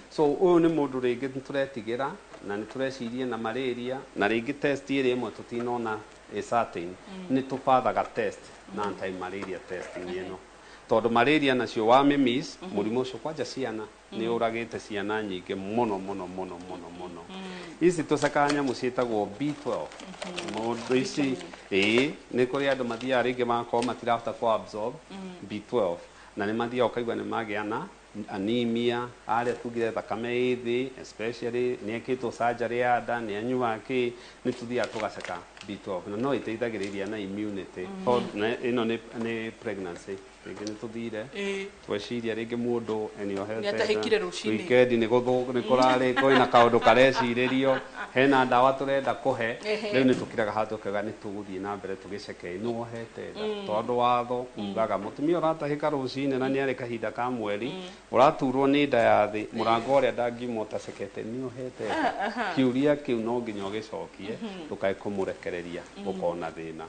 So ũyũ nĩ mũndũ rĩngĩ nĩ tũretigĩra na nĩ tũreciria na malaria, na rĩngĩ test ĩrĩa ĩmwe tũtinona ĩ certain, nĩ tũbathaga test na anti-malaria testing ĩno, tondũ malaria nacio wa mĩmiss, mũrimũ ũcio kwanja ciana nĩ ũragĩte ciana nyingĩ mũno mũno mũno mũno mũno. Ici tũcekaga nyamũ ciĩtagwo B12. Mũndũ ici, ĩĩ, nĩ kũrĩ andũ mathiaga rĩngĩ magakorwo matirahota kũ absorb B12, na nĩ mathiaga ũkaigua nĩ magĩa na anemia, arĩa tugire thakame ĩ thĩ, especially nĩ ekĩtwo surgery ya nda, nĩ anyuaga kĩ, nĩ tũthiaga tũgaceka B12, na no ĩteithagĩrĩria na immunity. Tondũ ĩno nĩ pregnancy, rĩngĩ nĩ tũthire tweciria rĩngĩ mũndũ nĩohete Nĩatahĩkire rũcinĩ. Weekend nĩ nĩ kũrarĩ kwĩna kaũndũ karecirĩrio, hena ndawa tũrenda kũhe. Rĩu nĩ tũkiraga handũ tũkauga nĩ tũgũthiĩ na mbere tũgĩceke nĩ wohete nda, tondũ watho ugaga mũtumia ũratahĩka rũcinĩ na nĩ arĩ kahinda ka mweri ũraturwo nĩ nda ya thĩ, mũrango ũrĩa ndangiuma ũtacekete nĩ ũhete nda. Kĩũria kĩu no nginya ũgĩcokie, ndũkae kũmũrekereria ũkona thĩna.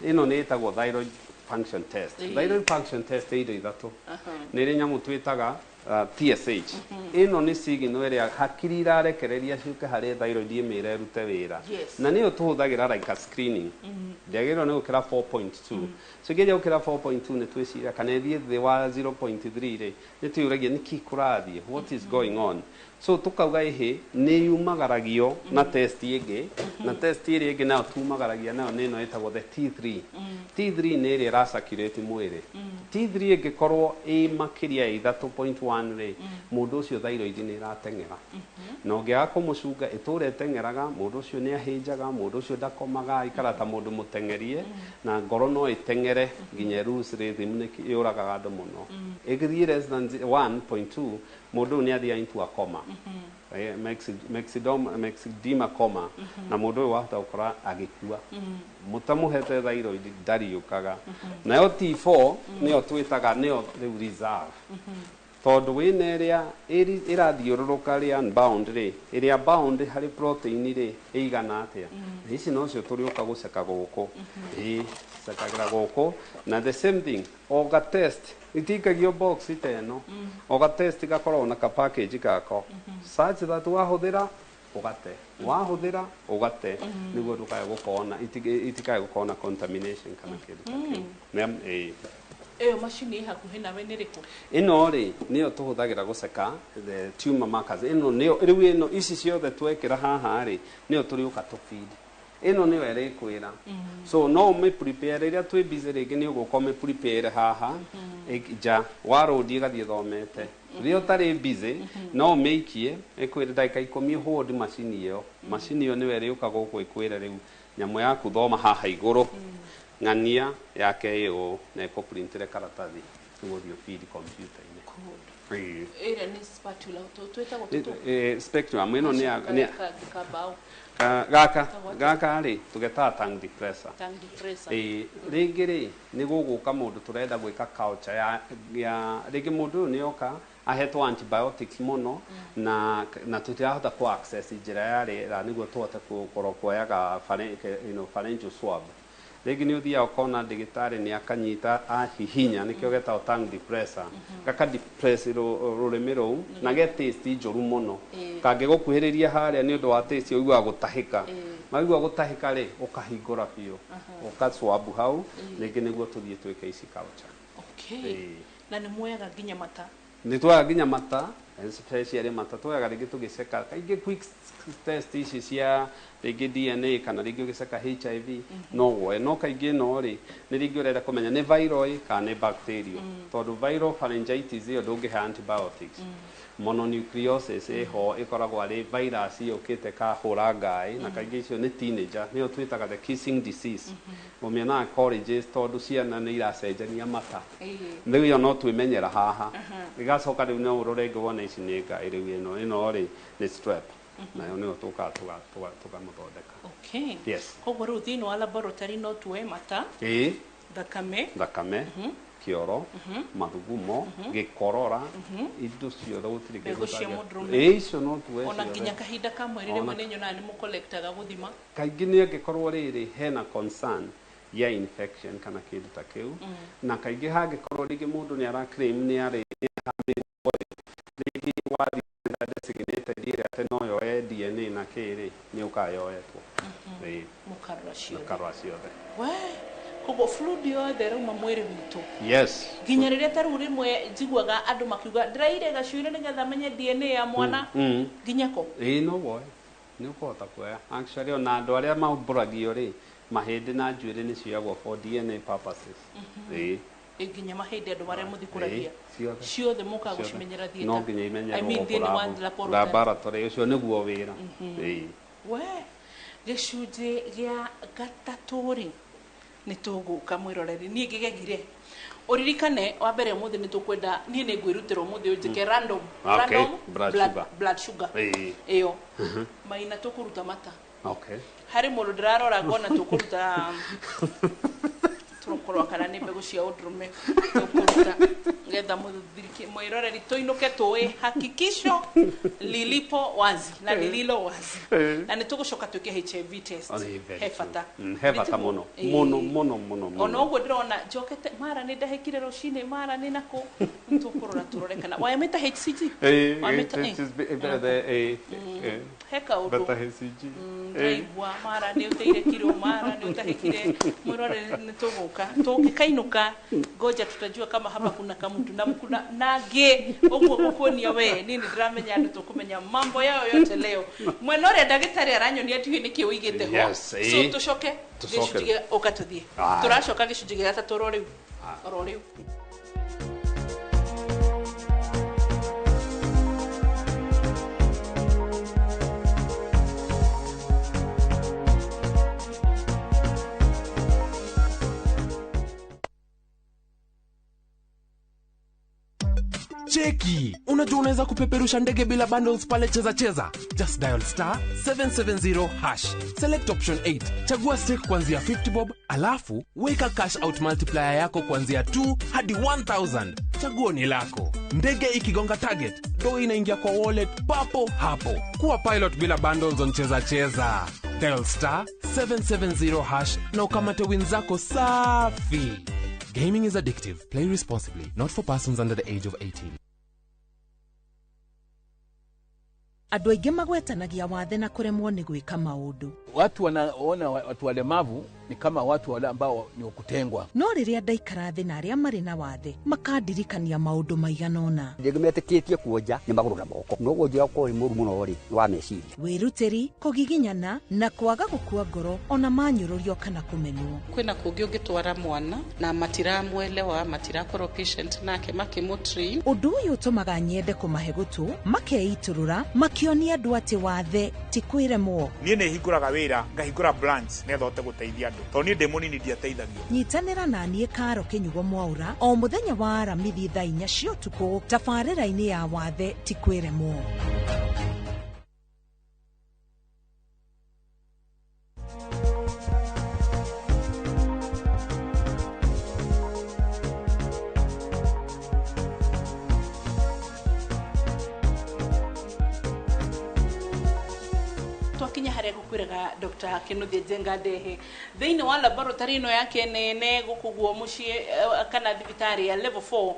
Ĩno nĩ ĩtagwo thyroid function test. Thyroid function test ĩ indo ithatũ. Nĩ ĩrĩ nyamũ twĩtaga TSH. Ĩno nĩ signal ĩrĩa hakiri irarekereria ciũke harĩ thyroid ĩmĩre ĩrute wĩra. Na nĩyo tũhũthagĩra like a screening. Ndĩagĩrĩirwo nĩ gũkĩra 4.2. So ĩngĩanjia gũkĩra 4.2 nĩ twĩciria, kana ĩthiĩ thĩ wa 0.3 rĩ, nĩ twĩyũragia nĩkĩ kũrathiĩ, what is going on. So tukauga ĩhĩ nĩ yumagaragio na test ĩngĩ, na test ĩrĩa ĩngĩ nayo tumagaragia nayo nĩ ĩno ĩtagwo the T3. T3 nĩ ĩrĩa ĩracirculate mwĩrĩ. T3 ĩngĩkorwo ĩ makĩria ya 3.1 rĩ, mũndũ ũcio thyroid nĩ ĩrateng'era, na ũngĩaga kũmũcunga ĩtũre ĩteng'eraga, mũndũ ũcio nĩ ahĩnjaga, mũndũ ũcio ndakomaga, aikara ta mũndũ mũteng'erie, na ngoro no ĩteng'ere nginya lose rhythm, nĩ yũragaga andũ mũno. Ĩgĩthiĩ less than 1.2, mũndũ ũyũ nĩ athiaga into a coma. Myxedema coma, na mũndũ ũyũ wahota gũkora agĩkua. Mũtamũhete thyroid ndariũkaga. Nayo T4 nĩyo twĩtaga nĩyo rĩu reserve, tondũ wĩna ĩrĩa ĩrathiũrũrũka rĩ unbound rĩ, ĩrĩa bound harĩ protein rĩ ĩigana atĩa, na ici nocio tũrĩũka gũceka gũkũ. Ĩĩ, cekagĩra gũkũ na the same thing, oga test itikagio box ta ĩno, oga test gakoragwo na ka package gako such that wahũthĩra ũgate, wahũthĩra ũgate, nĩguo ndũkae gũkorwo itikae gũkorwo na contamination kana kĩndũ ta kĩu. Ĩĩ. Ĩyo macini ĩ hakuhĩ nawe nĩ rĩkũ? Ĩno rĩ nĩyo tũhũthagĩra gũceka the tumor markers. Ĩno nĩyo rĩu, ĩno ici ciothe twekĩra haha rĩ, nĩyo tũrĩũka tũ feed. Ĩno nĩyo ĩrĩkwĩra, so no ũmĩ prepare rĩrĩa twĩ busy, rĩngĩ nĩ ũgũka ũmĩ prepare haha nja warũndi ĩgathiĩ ĩthomete. Rĩrĩa ũtarĩ busy no ũmĩikie ĩkwĩre ndagĩka 10 hold macini ĩyo. Macini ĩyo nĩyo ĩrĩũka gũkũ ĩkwĩre rĩu nyamũ yaku thoma haha igũrũ ng'ania yake ĩ ũũ, na ĩkũprintĩre karatathi nĩguo ũthiĩ ũfeed computer-inĩ. Ĩĩ. Ĩrĩa nĩ spatula twĩtagwo tũtũ? Spectrum ĩno nĩ Kambaũ. Gaka gaka rĩ tũgetaga tongue depressor. Tongue depressor. Ĩĩ, rĩngĩ rĩ nĩ gũgũka mũndũ tũrenda gwĩka culture ya rĩngĩ mũndũ ũyũ nĩ oka ahetwo antibiotics mũno na tũtirahota ku access njĩra ya rĩera nĩguo tũhote gũkorwo kuoyaga pharyngeal swab. Rĩngĩ nĩ ũthiaga ũkona ndagĩtarĩ nĩ akanyita ahihinya, nĩkĩo getagwo tongue depressor, gaka depress rũrĩmĩ rũu na ge taste njũru mũno. Kangĩgũkuhĩrĩria harĩa nĩ ũndũ wa taste ũiguaga gũtahĩka. Waigua gũtahĩka rĩ, ũkahingũra biũ, ũkaswab hau rĩngĩ nĩguo tũthiĩ twĩke ici culture. Okay. Na nĩ muoyaga nginya mata? Nĩ tuoyaga nginya mata, especially mata tuoyaga rĩngĩ tũgĩceka kaingĩ quick test ici cia rĩngĩ DNA kana rĩngĩ ũgĩceka HIV no woe, no kaingĩ ĩno rĩ nĩ rĩngĩ ũrenda kũmenya nĩ viral ĩ kana nĩ bacterial, tondũ viral pharyngitis ĩyo ndũngĩhe antibiotics. Mononucleosis ĩho ĩkoragwo arĩ virus yũkĩte kahũra ngaĩ, na kaingĩ icio nĩ teenager, nĩyo twĩtaga the kissing disease. Ũmĩonaga colleges tondũ ciana nĩ iracenjania mata. Rĩu ĩyo no twĩmenyera haha. Ĩgacoka rĩu no ũrore ĩngĩ wone ici nĩ ngaĩ, rĩu ĩno rĩ nĩ strep, nayo nĩyo tũkaga tũkamũthondeka. Okay. Yes. Koguo rĩu thĩinĩ wa laboratory no tuoe mata, ĩĩ, thakame, thakame, kĩoro, mathugumo, gĩkorora, indo ciothe gũtirĩ kĩndũ mbegũ cia mũndũrũme. Ĩĩ, icio no tuoe ona ciothe. Nginya kahinda ka mweri rĩmwe nĩ nyonaga nĩ mũkolektaga gũthima. Kaingĩ nĩ angĩkorwo rĩrĩ hena concern ya infection kana kĩndũ ta kĩu, na kaingĩ hangĩkorwo rĩngĩ mũndũ nĩ ara claim nĩ arĩ nĩ rĩngĩ wathiĩ designated ĩrĩa atĩ no yoe DNA na kĩrĩ nĩ ũkaga yoetwo. Ĩĩ. Mũkarora ciothe. Mũkarora ciothe. We, koguo fluid yothe ĩrauma mwĩrĩ witũ, Yes. nginya rĩrĩa ta rĩu rĩmwe njiguaga andũ makiuga ndĩraire gacuire nĩgetha menye DNA ya mwana, nginya ko? Ĩĩ, no woe, nĩ ũkũhota kuoya actually. Ona andũ arĩa maumbũragio rĩ, mahĩndĩ na njuĩrĩ nĩ cioyagwo for DNA purposes. Ĩĩ. Ĩ, nginya mahĩndĩ andũ marĩa mũthikũragia? Ĩĩ, ciothe. Ciothe mũkaga Ciothe. gũcimenyera No theatre? nginya imenyerwo I mean, gũkũ thĩinĩ wa laboratory. Laboratory ũcio nĩguo wĩra. Ĩĩ. We, gĩcunjĩ gĩa gatatũ rĩ, nĩ tũgũka mwĩroreri. Niĩ ngĩgegire ũririkane wa mbere ũmũthĩ nĩ tũkwenda, niĩ nĩ ngwĩrutĩra ũmũthĩ ũnjĩke random, Okay, random blood sugar. Blood sugar. Ĩĩ. Ĩyo maina tũkũruta mata. Okay. Harĩ mũndũ ndĩrarora ngona tũkũruta tũrokorwa kana nĩ mbegũ cia ũndũrũme tũkũruta getha mwĩroreri tũinũke tũĩ hakikisho lilipo wazi na lililo wazi. Na nĩ tũgũcoka twĩke HIV test. Oh, nĩ very He true. bata. He bata mũno. Ĩĩ. Mũno mũno mũno Ona mũno. ũguo ndĩrona njokete mara nĩ ndahĩkire rũcinĩ mara nĩ nakũ, tũkũrora tũrore kana wamĩta HCG. Ĩĩ, Wamĩta it is better, ĩĩ, ĩĩ. He kaũndũ. Beta HCG. Ĩĩ. Ndaigua mara nĩ ũteire kiro, mara nĩ ũtahĩkire. Mwĩroreri, nĩ tũgũka tũngĩkainũka, ngoja tutajua kama hapa kuna kamutu na kuna nangĩ ũguo gũkuonia we. Niĩ nĩ ndĩramenya andũ tũkũmenya mambo yao yote leo. Mwena ũrĩa ndagĩtarĩ aranyonia ndiũĩ nĩkĩ ũigĩte ho. Yes, so ĩĩ. tũcoke Tũcoke. gĩcunjĩ gĩa ũka tũthiĩ. Aye. Tũracoka gĩcunjĩ gĩa gatatũ oro rĩu, oro rĩu. Cheki, unajua unaweza kupeperusha ndege bila bundles pale Cheza Cheza. Just dial star 770 hash, select option 8, chagua stake kuanzia 50 bob, alafu weka cash out multiplier yako kuanzia 2 hadi 1000. Chaguo ni lako. Ndege ikigonga target, do inaingia kwa wallet papo hapo. Kuwa pilot bila bundles on Cheza Cheza. Dial star 770 hash na ukamate win zako safi. Gaming is addictive. Play responsibly. Not for persons under the age of 18. Andũ aingĩ magwetanagia wathe na kũremwo nĩ gwĩka maũndũ. Watu wanaona watu walemavu ni kama watu wale ambao ni wa kutengwa. No rĩrĩa ndaikara thĩ na arĩa marĩ na wathe makandirikania maũndũ maigana ũna. Rĩngĩ metĩkĩtie kuonja nĩ magũrũ na moko, no wonjia ũkorwo wĩ mũru mũno rĩ nĩ wa meciria. Wĩrutĩri, kũgiginyana na kwaga gũkua ngoro ona manyũrũrio kana kũmenwo. Kwĩna kũngĩ ũngĩtwara mwana na matiramwelewa, matirakorwo patient nake makĩmũtrain. Ũndũ ũyũ ũtũmaga nyende kũmahe gũtũ makeitũrũra makĩonia andũ atĩ wathe ti kwĩremwo. Niĩ nĩ hingũraga wĩra, ngahingũra branch nĩgetha hote gũteithia andũ, tondũ niĩ ndĩ mũnini ndiateithagio. Nyitanĩra na niĩ Karo Kĩnyugo Mwaũra o mũthenya wa Aramithi thaa 4 cia ũtukũ tabarĩra-inĩ ya wathe ti kwĩremwo. Twakinya harĩa ngũkwĩraga Dr. Kinuthia Njenga ndehe thĩinĩ wa laboratory ĩno yake nene gũkũ guo mũciĩ, kana thibitarĩ ya level 4,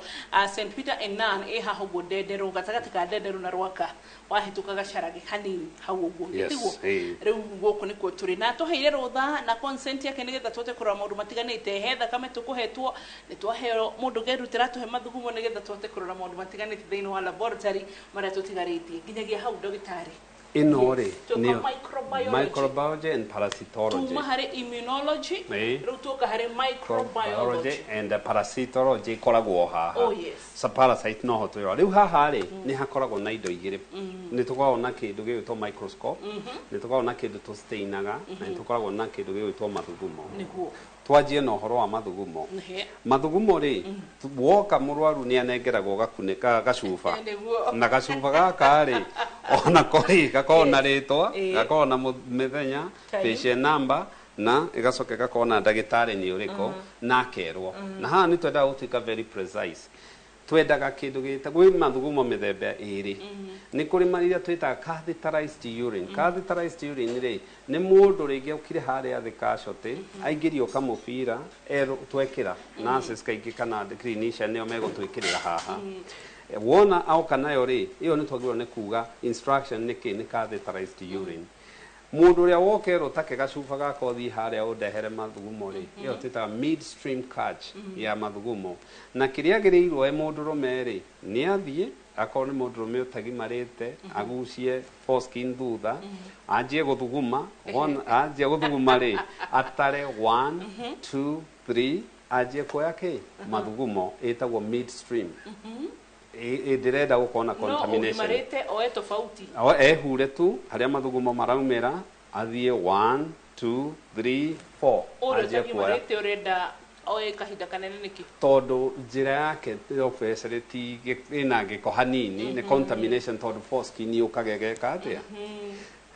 St Peter and Nun ĩ haha ũguo Ndenderũ, gatagatĩ ka Ndenderũ na Rwaka, wahĩtũka gacarage hanini hau ũguo. Yes, Nĩtiguo? ĩĩ. Rĩu gũkũ nĩkuo tũrĩ na tũheire rũtha na consent yake nĩgetha tũhote kũrora maũndũ matiganĩte. He thakame tũkũhetwo, nĩ twaheo mũndũ ngerutĩra tũhe mathugumo nĩgetha tũhote kũrora maũndũ matiganĩte thĩinĩ wa laboratory marĩa tũtigarĩtie. Nginyagia hau ndagĩtarĩ, Ĩno rĩ Tuoka nĩyo microbiology. Microbiology and parasitology. Tuma harĩ immunology, rĩu tuoka harĩ microbiology. Biology and parasitology ikoragwo haha. Oh, yes. So parasite noho twĩrora rĩu haha rĩ, nĩ hakoragwo na indo igĩrĩ. Nĩ tũkoragwo na kĩndũ gĩgwĩtwo microscope, nĩ tũkoragwo na kĩndũ tũstainaga, na nĩ tũkoragwo na kĩndũ gĩgwĩtwo mathugumo. Twanjie na ũhoro wa mathugumo. Mathugumo rĩ, woka mũrwaru nĩ anengeragwo gakunĩka gacuba. Na gacuba gaka rĩ, onako rĩ gakoragwo na rĩtwa, gakoragwo na mĩthenya, Time. patient number, na ĩgacoka ĩgakorwo na ndagĩtarĩ nĩ ũrĩkũ, na akerwo. Na haha nĩ twendaga gũtuĩka very precise. Twendaga kĩndũ gĩta gwĩ mathugumo mĩthemba ĩrĩ. Nĩ kũrĩ marĩa twĩtaga catheterized urine. Catheterized urine rĩ, nĩ mũndũ rĩngĩ okire harĩa thĩ casualty, aingĩrio kamũbira erwo twekĩra nurses kaingĩ kana clinician nĩo megũtwĩkĩrĩra haha. Wona aoka nayo rĩ, ĩyo nĩ twagĩrĩirwo nĩ kuga instruction nĩ kĩ, nĩ catheterized urine. Mũndũ ũrĩa wokerwo take gacuba gaka ũthiĩ harĩa ũndehere mathugumo rĩ, ĩyo twĩtaga midstream catch ya mathugumo. Na kĩrĩa agĩrĩirwo e mũndũrũme rĩ, nĩ athiĩ akorwo nĩ mũndũrũme ũtagimarĩte, agucie foreskin thutha, anjie gũthuguma. Wona anjia gũthuguma rĩ, atare 1, 2, 3, anjie kuoya kĩ mathugumo ĩtagwo midstream. Ndĩrenda gũkorwo na No contamination. ũgimarĩte oe tofauti. O ehure tu harĩa mathugumo maraumĩra, athiĩ 1, 2, 3, 4, Ũrĩa anjie kuoya. ũtagimarĩte ũrenda oe kahinda kanene nĩkĩ? Tondũ njĩra yake obviously ti ĩna gĩko hanini, nĩ contamination, tondũ foreskin yũkaga ĩgeka atĩa.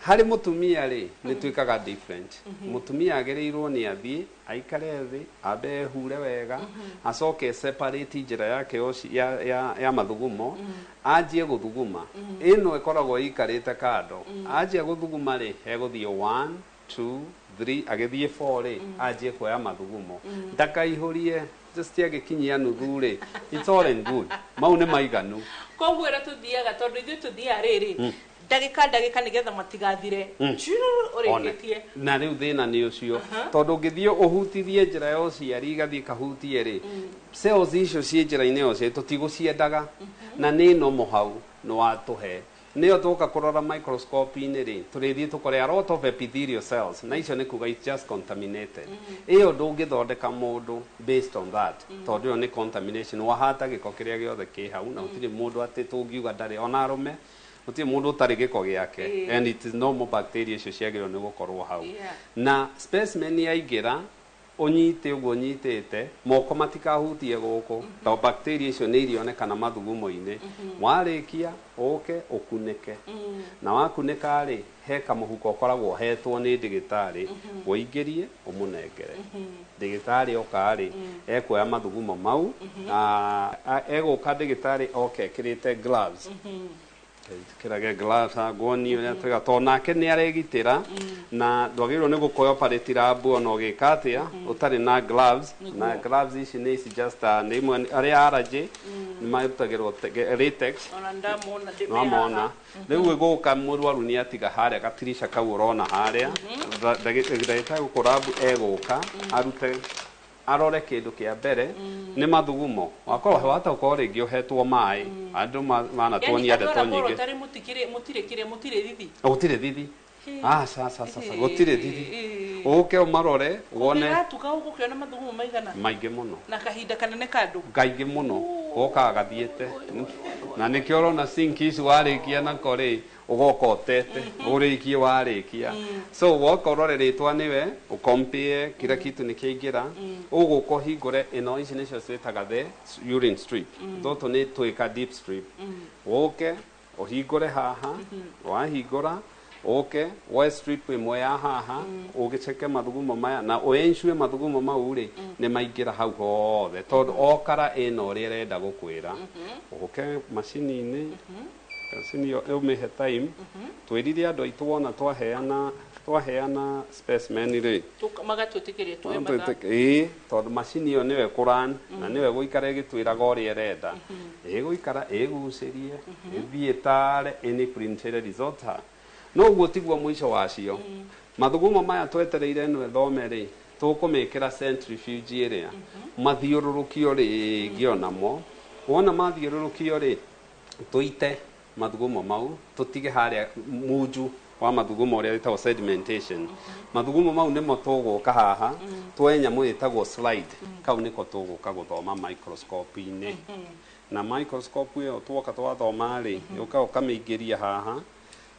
Harĩ mũtumia rĩ, nĩ twĩkaga different. Mũtumia agĩrĩirwo nĩ athiĩ aikare thĩ, ambe ehure wega, acoke separate njĩra yake ya mathugumo, anjie gũthuguma. Ĩno ĩkoragwo ĩikarĩte kando. Anjia gũthuguma rĩ, egũthiĩ 1, 2, 3, agĩthiĩ 4 rĩ, anjie kuoya mathugumo. Ndakaihũrie, just agĩkinyia nuthu rĩ, it's all and good, mau nĩ maiganu. Koguo ĩrĩa tũthiaga, tondũ ithuĩ tũthiaga rĩrĩ, ndagĩka ndagĩka nĩgetha matigathire. Chururu, ũrĩkĩtie. Na rĩu thĩna nĩ ũcio, tondũ ũngĩthiĩ ũhutithie njĩra ya ũciari, igathiĩ kahutie rĩ, cells icio ciĩ njĩra-inĩ ya ũciari tũtigũciendaga, na nĩ nomo hau nĩ watũhe nĩyo tũka kũrora microscope-inĩ rĩ, tũrĩthiĩ tũkore a lot of epithelial cells, na icio nĩ kuga it's just contaminated. Ĩyo ndũngĩthondeka mũndũ based on that, tondũ ĩyo nĩ contamination, wahata gĩko kĩrĩa gĩothe kĩ hau. Na gũtirĩ mũndũ atĩ tũngiuga ndarĩ, ona arũme gũtirĩ mũndũ ũtarĩ gĩko gĩake. And it is normal, bacteria icio ciagĩrĩirwo nĩ gũkorwo hau. Na specimen yaingĩra, ũnyite ũguo ũnyitĩte, moko matikahutie gũkũ, tondũ bacteria icio nĩ irionekana mathugumo-inĩ. Warĩkia ũke ũkunĩke, na wakunĩka rĩ, he kamũhuko ũkoragwo ũhetwo nĩ ndĩgĩtarĩ, ũingĩrie ũmũnengere ndĩgĩtarĩ. Oka rĩ, ekuoya mathugumo mau na egũka ndĩgĩtarĩ oke ekĩrĩte gloves. Kĩrage gloves nguoni ũrĩa twĩga, tondũ nake nĩ aregitĩra, na ndwagĩrĩirwo nĩ gũkoya operate lab ona ũgĩka atĩa ũtarĩ na gloves. Na gloves ici nĩ ici just nĩ imwe arĩa allergy nĩ marutagĩrwo latex. Ona ndamona ndĩ Nwamona rĩu ĩgũka mũrwaru nĩ atiga harĩa gatirisha kau ũrona harĩa. Ndagĩtarĩ gũkũ lab egũka arute arore kĩndũ kĩa mbere nĩ mathugumo. Wakorwo wahota gũkorwo rĩngĩ ũhetwo maĩ, andũ manatuonia ndeto nyingĩ. Tarĩ mũtikĩrĩ mũtirĩ kĩrĩa mũtirĩ thithi. Gũtirĩ thithi, aca aca aca, gũtirĩ thithi. Ũke ũmarore wone. Ũngĩgatuka ũgũkĩona mathugumo maigana? Maingĩ mũno. Na kahinda kanene kandũ. Kaingĩ mũno gokaga gathiĩte, na nĩkĩo ũrona sink ici warĩkia nako rĩ, ũgoka ũtete ũrĩkie warĩkia. So woka ũrore rĩtwa nĩwe ũkompie kila kitu nĩ kĩaingĩra, ũgũka ũhingũre ĩno, ici nĩcio twĩtaga the urine strip. Tũtũ nĩ twĩka deep strip. Ũke ũhingũre haha, wahingũra ũke woe strip ĩmwe ya haha, ũgĩceke mathugumo maya na ũensure mathugumo mau rĩ nĩ maingĩra hau hothe, tondũ okara ĩna ũrĩa ĩrenda gũkwĩra. Ũke macini-inĩ, macini ĩyo ũmĩhe time. Twĩrire andũ aitũ wona twaheana specimen rĩ, Magatwĩtĩkĩria tuoe mathaa. Ĩĩ, tondũ macini ĩyo nĩyo ĩkũran na nĩyo ĩgũikara ĩgĩtwĩraga ũrĩa ĩrenda, ĩgũikara ĩgucĩrie ĩthiĩ ĩtaare any printed result ha. No ũguo tiguo mũico wacio. Mathugumo maya twetereire ĩno ĩthome rĩ, tũkũmĩkĩra centrifuge ĩrĩa mathiũrũrũkio rĩngĩ onamo. Wona mathiũrũrũkio rĩ, tũite mathugumo mau tũtige harĩa munju wa mathugumo ũrĩa wĩtagwo sedimentation. Mathugumo mau nĩmo tũgũka haha tuoye nyamũ ĩtagwo slide, kau nĩko tũgũka gũthoma microscope-inĩ. Na microscope ĩyo tuoka twathoma rĩ, ũka ũkamĩingĩria haha,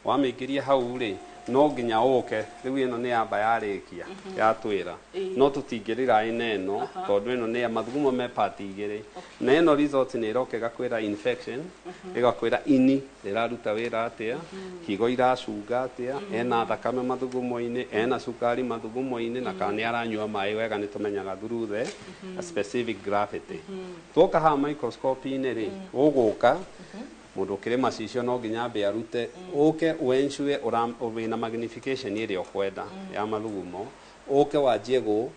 wamĩingĩria hau rĩ, no nginya ũke rĩu ĩno nĩ yamba yarĩkia yatwĩra, no tũtingĩrĩra ĩno ĩno tondũ ĩno nĩ ya mathugumo me part igĩrĩ, na ĩno result nĩ ĩroka ĩgakwĩra infection, ĩgakwĩra ini rĩraruta wĩra atĩa, higo iracunga atĩa, ena thakame mathugumo-inĩ, ena cukari mathugumo-inĩ, na kana nĩ aranyua maĩ wega, nĩ tũmenyaga through the specific gravity. Tuoka haha microscope-inĩ rĩ, ũgũka mũndũ ũkĩrĩ macicio no nginya ambe arute, ũke wensure wĩna magnification ĩrĩa ũkwenda ya mathugumo, ũke wanjie gũ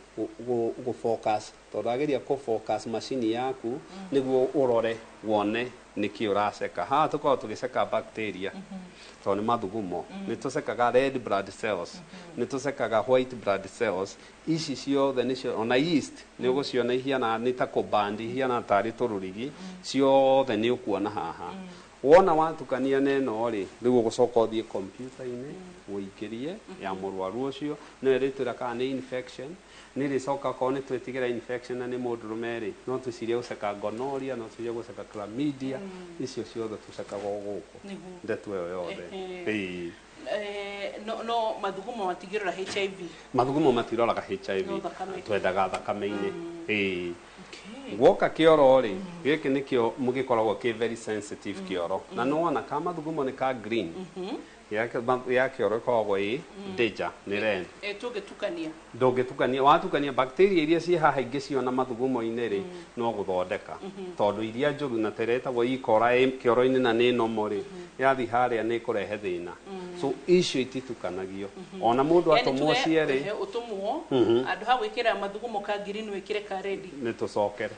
focus, tondũ ageria kũ focus macini yaku nĩguo ũrore wone nĩkĩ ũraceka. Haha tũkoragwo tũgĩceka bacteria tondũ nĩ mathugumo, nĩ tũcekaga red blood cells, nĩ tũcekaga white blood cells, ici ciothe nĩcio, ona yeast nĩ ũgũciona ihiana nĩ ta kũband, ihiana tarĩ tũrũrigi, ciothe nĩ ũkuona haha. Wona watukania na ĩno rĩ, rĩu ũgũcoka ũthiĩ kompiuta-inĩ ũingĩrie ya mũrwaru ũcio, nĩyo ĩrĩtwĩra kana nĩ infection, nĩ ĩrĩcoka okorwo nĩ twĩtigĩra infection na nĩ mũndũrũme rĩ, no twĩcirie gũceka gonorrhea, no twĩcirie gũceka chlamydia, icio ciothe tũcekaga o gũkũ ndeto ĩyo yothe. Ĩĩ. No mathugumo matingĩrora HIV? Mathugumo matiroraga HIV. No thakame. Twendaga thakame-inĩ. Ĩĩ. Guoka kĩoro rĩ, gĩkĩ nĩkĩo gĩkoragwo kĩ very sensitive kĩoro, na nĩ wona ka mathugumo nĩ ka green, ya kĩoro ĩkoragwo ĩ danger, nĩ red. Tũngĩtukania? Ndũngĩtukania, watukania bacteria iria ciĩ haha ingĩciona mathugumo-inĩ rĩ, no gũthondeka, tondũ iria njũru na tera ĩtagwo E. coli kĩoro-inĩ na nĩ nomo rĩ, yathiĩ harĩa nĩ ĩkũrehe thĩna. So icio ititukanagio, ona mũndũ atũmwo cierĩ, ũtũmwo andũ ha gwĩkĩra mathugumo ka green wĩkĩre ka red, nĩ tũcokere.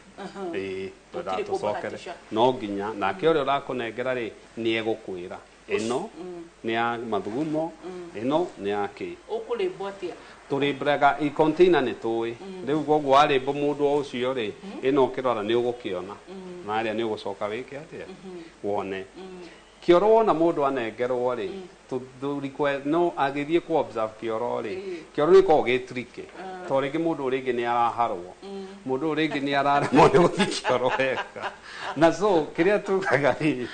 Ĩĩ, twendaga tũcokere, no nginya nake ũrĩa ũrakũnengera rĩ, nĩ egũkwĩra ĩno nĩ ya mathugumo, ĩno nĩ ya kĩ. Ũkũrĩmbwo atĩa? Tũrĩmbũraga i container nĩ tũĩ rĩu, koguo warĩmbũ mũndũ o ũcio rĩ, ĩno ũkĩrora nĩ ũgũkĩona, na harĩa nĩ ũgũcoka wĩke atĩa, wone kĩoro. Wona mũndũ anengerwo rĩ, no agĩthiĩ ku observe kĩoro rĩ, kĩoro nĩ gĩkoragwo gĩ tricky, tondũ rĩngĩ mũndũ rĩngĩ nĩ araharwo, mũndũ rĩngĩ nĩ araremwo nĩ gũthiĩ kĩoro wega, na so kĩrĩa tugaga rĩ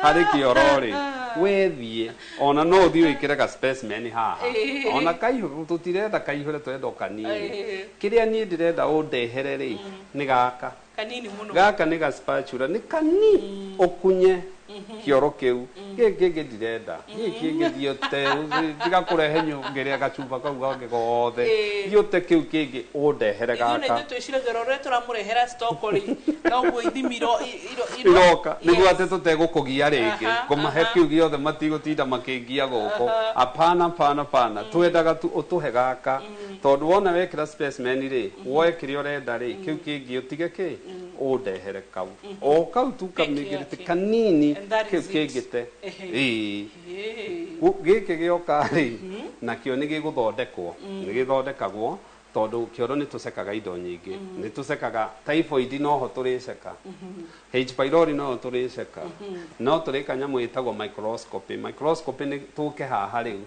harĩ kĩoro rĩ, wethiĩ ona no ũthiĩ wĩkĩre ga specimen haha, ona kaihũre, tũtirenda kaihũre, tũrenda o kanini. Kĩrĩa niĩ ndĩrenda ũndehere rĩ, nĩ gaka kanini mũno, gaka nĩ ga spatula, nĩ kanini, ũkunye kĩoro kĩu, gĩkĩ kĩngĩ ndirenda, gĩkĩ kĩngĩ thiĩ ũte, tiga kũrehe nyongere gacuba kau gangĩ gothe, thiĩ ũte kĩu kĩngĩ ũndehere gaka. Ithuĩ twĩciragia ũrĩa tũramũrehera stock rĩ, noguo ithimi iroka nĩguo atĩ tũtegũkũgia rĩngĩ, ngũmahe kĩu gĩothe matigũtinda makĩngia gũkũ. Apana, apana, apana, twendaga tu ũtũhe gaka, tondũ wona wekĩra specimen rĩ, woe kĩrĩa ũrenda rĩ, kĩu kĩngĩ ũtige kĩ, ũndehere kau o kau tu kamĩngĩrĩte kanini, kĩu kĩngĩ te. Ĩĩ, gĩkĩ gĩoka rĩ, nakĩo nĩ gĩgũthondekwo, nĩ gĩthondekagwo tondũ kĩoro nĩ tũcekaga indo nyingĩ, nĩ tũcekaga typhoid, noho tũrĩceka H. pylori, noho tũrĩceka, no tũrĩka nyamũ ĩtagwo microscopy. Microscopy nĩ tũke haha rĩu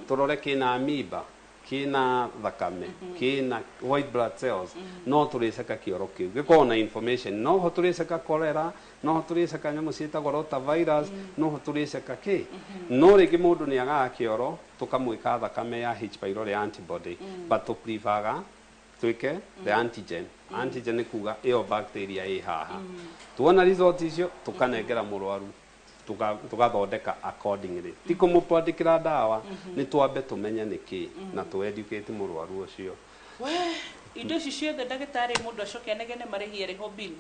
tũrore kĩna amoeba, kĩna thakame, kĩna white blood cells, no tũrĩceka kĩoro kĩu gĩkoragwo na information. Noho tũrĩceka cholera, noho tũrĩceka nyamũ ciĩtagwo rotavirus, noho tũrĩceka kĩ. No rĩngĩ mũndũ nĩ agaga kĩoro tũkamwĩka thakame ya H. pylori antibody, but tũprivaga twĩke the antigen. Antigen nĩ kuga ĩyo bacteria ĩ haha. Tuona result icio tũkanengera mũrwaru, tũgathondeka accordingly, ti kũmũbandĩkĩra ndawa, nĩ twambe tũmenye nĩkĩ na tũ educate mũrwaru ũcio. We, indo ici ciothe ndagĩtarĩ, mũndũ acoke anegene marĩhi arĩho bill?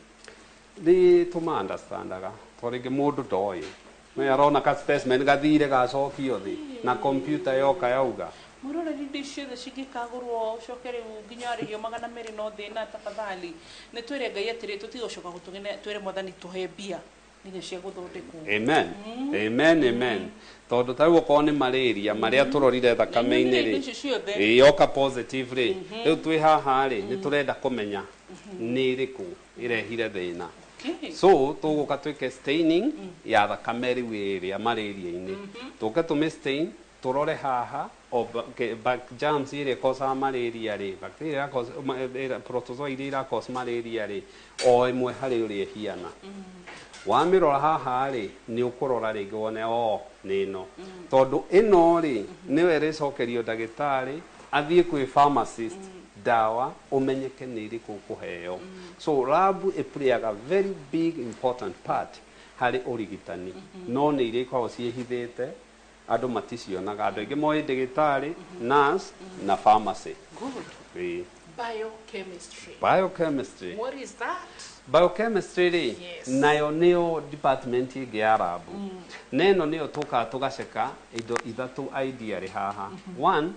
Nĩ tũma understandaga, tondũ rĩngĩ mũndũ ndoĩ, no arona ka specimen gathire gacokio thĩ na computer yoka yauga. Mwĩroreri, indo ici ciothe cingĩkagũrwo ũcoke rĩu nginya arĩhio 200 no thĩna. Tafadhali nĩ twĩre Ngai atĩrĩ, tũtigũcoka gũtũgene, twĩre Mwathani tũhe mbia nginya cia gũthondekwo. Amen, amen, amen, tondũ ta rĩu okorwo nĩ malaria marĩa tũrorire thakame-inĩ Indo rĩ, icio ciothe. Ĩ yoka positive rĩ, rĩu twĩ haha rĩ, nĩ tũrenda kũmenya nĩ ĩrĩkũ ĩrehire thĩna. So tũgũka twĩke staining ya thakame rĩu ĩrĩa malaria-inĩ, tũke tũmĩ stain tũrore haha o germs ĩrĩa ĩkosaga malaria rĩ, bacteria ĩrĩa protozoa iria ira cause malaria rĩ, o ĩmwe harĩ ũrĩa ĩhiana. Wamĩrora haha rĩ, nĩ ũkũrora rĩngĩ wone o nĩ ĩno, tondũ ĩno rĩ nĩwe ĩrĩcokerio ndagĩtarĩ athiĩ kwĩ pharmacist, ndawa ũmenyeke nĩ ĩrĩkũ ũkũheo. So lab ĩplayaga very big important part harĩ ũrigitani, no nĩ iria ikoragwo ciĩhithĩte, andũ maticionaga. Andũ aingĩ moĩ ndagĩtarĩ, nurse na pharmacy. Good. Ĩĩ. Biochemistry. Biochemistry. What is that? Biochemistry rĩ, nayo nĩyo department ĩngĩ ya lab, na ĩno nĩyo tũkaga tũgaceka indo ithatũ ideally haha. One,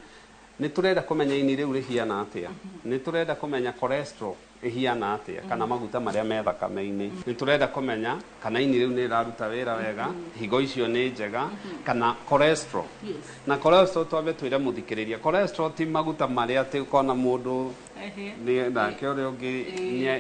nĩ tũrenda kũmenya ini rĩu rĩhiana atĩa, nĩ tũrenda kũmenya cholesterol ĩhiana atĩa kana maguta marĩa me thakame-inĩ, nĩ tũrenda kũmenya kana ini rĩu nĩ rĩraruta wĩra wega, higo icio nĩ njega, kana cholesterol. Na cholesterol, twambe twĩre mũthikĩrĩria, cholesterol ti maguta marĩa atĩ ũkona mũndũ nĩ nake ũrĩa ũngĩ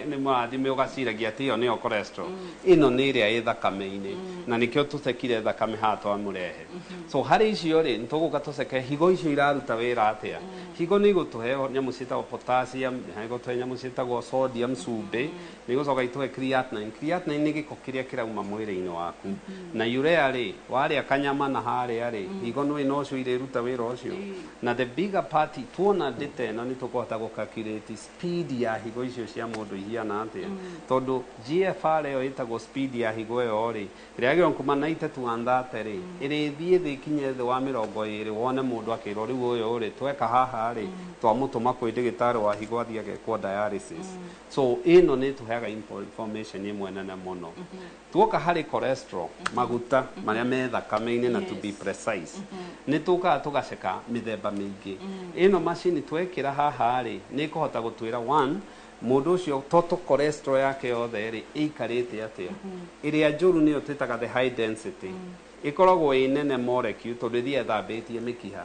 nĩ mũrathime ũgaciragia atĩ ĩyo nĩyo cholesterol. Ĩno nĩ ĩrĩa ĩ thakame-inĩ, na nĩkĩo tũcekire thakame haha twamũrehe. So harĩ icio rĩ, nĩ tũgũka tũceke higo icio iraruta wĩra atĩa. Higo nĩ igũtũhe nyamũ ciĩtagwo potassium, nĩ igũtũhe nyamũ ciĩtagwo sodium, cumbĩ, nĩ igũcoka itũhe creatinine. Creatinine nĩ gĩko kĩrĩa kĩrauma mwĩrĩ-inĩ waku. Na urea rĩ, warĩa kanyama na harĩa rĩ, higo nĩ no ũcio irĩruta wĩra ũcio. Na the bigger part, tuona data ĩno nĩ tũkũhota gũ calculate speed ya higo icio cia mũndũ ihiana atĩa, tondũ GFR ĩyo ĩtagwo speed ya higo ĩyo rĩ, ĩrĩa yagĩrĩirwo kuma 90 to 130 rĩ, ĩrĩthiĩ thĩ ikinye thĩ wa 20, wone mũndũ akĩrwo rĩu ũyũ rĩ, tweka haha rĩ, twamũtũma kwĩ ndagĩtarĩ wa higo athiĩ agekwo dialysis. So ĩno nĩ ĩtũheaga information ĩmwe nene mũno. Tuoka harĩ cholesterol, maguta marĩa me thakame-inĩ, na to be precise nĩ tũkaga tũgaceka mĩthemba mĩingĩ. Ĩno macini twekĩra haha rĩ, nĩ ĩkũhota gũtwĩra one, mũndũ ũcio total cholesterol yake yothe rĩ, ĩikarĩte atĩa. Ĩrĩa njũru nĩyo twĩtaga the high density, ĩkoragwo ĩ nene molecule tondũ ĩthiaga ĩthambĩtie mĩkiha.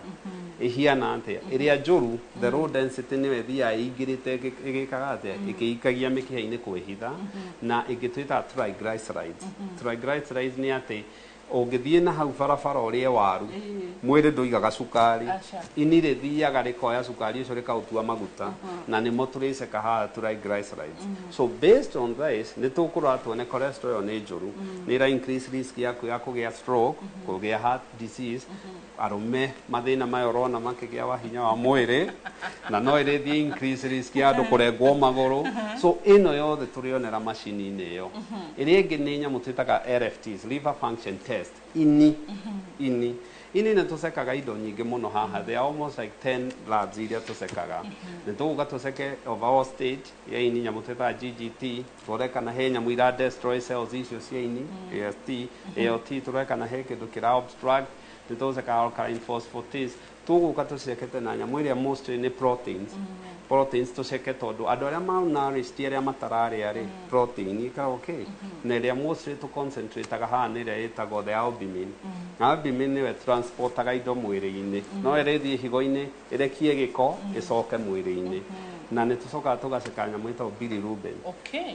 Ĩhiana atĩa ĩrĩa njũru? The low density nĩyo ĩthiaga ĩingĩrĩte ĩgĩkaga atĩa, ĩkĩikagia mĩkiha-inĩ kwĩhitha. Na ĩngĩ twĩtaga triglycerides. Triglycerides nĩ atĩ ũngĩthiĩ na hau barabara ũrĩe waru, mwĩrĩ ndũigaga cukari. Aca. Ini rĩthiaga rĩkoya cukari ũcio rĩkaũtua maguta, na nĩmo tũrĩceka haha triglycerides. So based on this nĩ tũkũrora tuone cholesterol ĩyo nĩ njũru, nĩ ĩra increase risk yaku ya kũgĩa stroke, kũgĩa heart disease, arũme mathĩna maya ũrona makĩgĩa wa hinya wa mwĩrĩ, na no ĩrĩthiĩ increase risk ya andũ kũrengwo magũrũ. So ĩno yothe tũrĩonera macini-inĩ ĩyo. Ĩrĩa ĩngĩ nĩ nyamũ twĩtaga LFTs, liver function test. Ini nĩ tũcekaga indo nyingĩ mũno haha. There are almost like 10 labs iria tũcekaga. Nĩ tũgũka tũceke overall state ya ini, nyamũ twĩtaga GGT, tũrore kana he nyamũ ira destroy cells icio cia ini, AST, ALT, tũrore kana he kĩndũ kĩra obstruct. Nĩ tũcekaga alkaline phosphatase. Tũgũka tũcekete na nyamũ ĩrĩa mostly nĩ proteins. Proteins tũceke tondũ andũ arĩa malnourished, arĩa matararĩa rĩ, protein ĩkoragwo okay. Na ĩrĩa mostly tũ concentrateaga haha nĩ ĩrĩa ĩtagwo the albumin. Albumin nĩyo transportaga indo mwĩrĩ-inĩ, no ĩrĩthiĩ higo-inĩ ĩrekie gĩko ĩcoke mwĩrĩ-inĩ. Na nĩ tũcokaga tũgaceka nyamũ ĩtagwo bilirubin.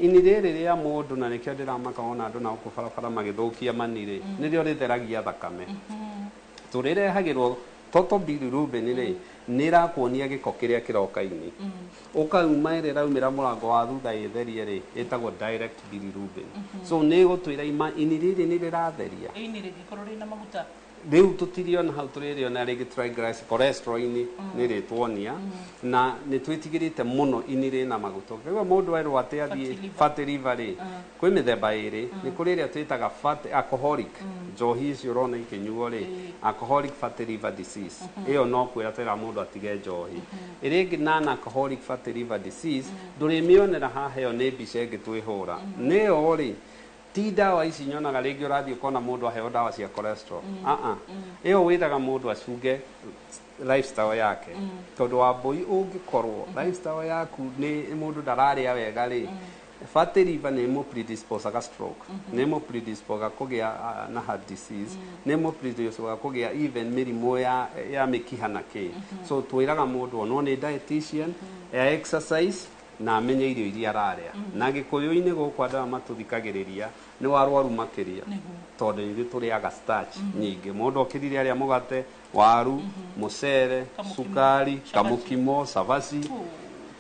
Ini rĩrĩ rĩa mũndũ, na nĩkĩo ndĩramaka wona andũ na gũkũ barabara magĩthũkia mani rĩ, nĩrĩo rĩtheragia thakame. Tũrĩrehagĩrwo total bilirubin rĩ, nĩ ĩrakuonia gĩko kĩrĩa kĩroka ini. Ũkauma ĩrĩa ĩraumĩra mũrango wa thutha ĩtherie rĩ, ĩtagwo direct bilirubin. So nĩ ĩgũtwĩra ima ini rĩrĩ nĩ rĩratheria. Ini rĩngĩkorwo rĩna maguta? Rĩu tũtiriona hau, tũrĩrĩona rĩngĩ triglyceride cholesterol-inĩ nĩ rĩtuonia. Na nĩ twĩtigĩrĩte mũno ini rĩna maguta. Ũngĩigua mũndũ erwo atĩ athiĩ fatty liver rĩ, kwĩ mĩthemba ĩrĩ. Nĩ kũrĩ ĩrĩa twĩtaga fatty alcoholic, njohi icio ũrona ikĩnyuo rĩ, alcoholic fatty liver disease. Ĩyo no kwĩra twĩra mũndũ atige njohi. Ĩrĩa ĩngĩ non alcoholic fatty liver disease, ndũrĩmĩonera haha, ĩyo nĩ mbica ĩngĩ twĩhũra. Nĩyo rĩ, ti ndawa ici nyonaga rĩngĩ ũrathiĩ ũkona mũndũ aheo ndawa cia cholesterol. Ah, ĩyo wĩraga mũndũ acunge lifestyle yake, tondũ wa mbũi ũngĩkorwo lifestyle yaku nĩ mũndũ ndararĩa wega rĩ, fatty liver nĩ ĩmũ predisposaga stroke, nĩ ĩmũ predisposaga kũgĩa na heart disease, nĩ ĩmũ predisposaga kũgĩa even mĩrimũ ya mĩkiha na kĩ. So twĩraga mũndũ onwo nĩ dietitian ya exercise. Na amenye irio iria araria. Na gikuyu-inĩ gũkũ andũ aya matũthikagĩrĩria nĩ warwaru makĩria tondũ ithuĩ tũrĩaga starch nyingĩ. Mũndũ okĩrire arĩa mũgate, waru, mũcere, cukari, kamũkimo, cabaci.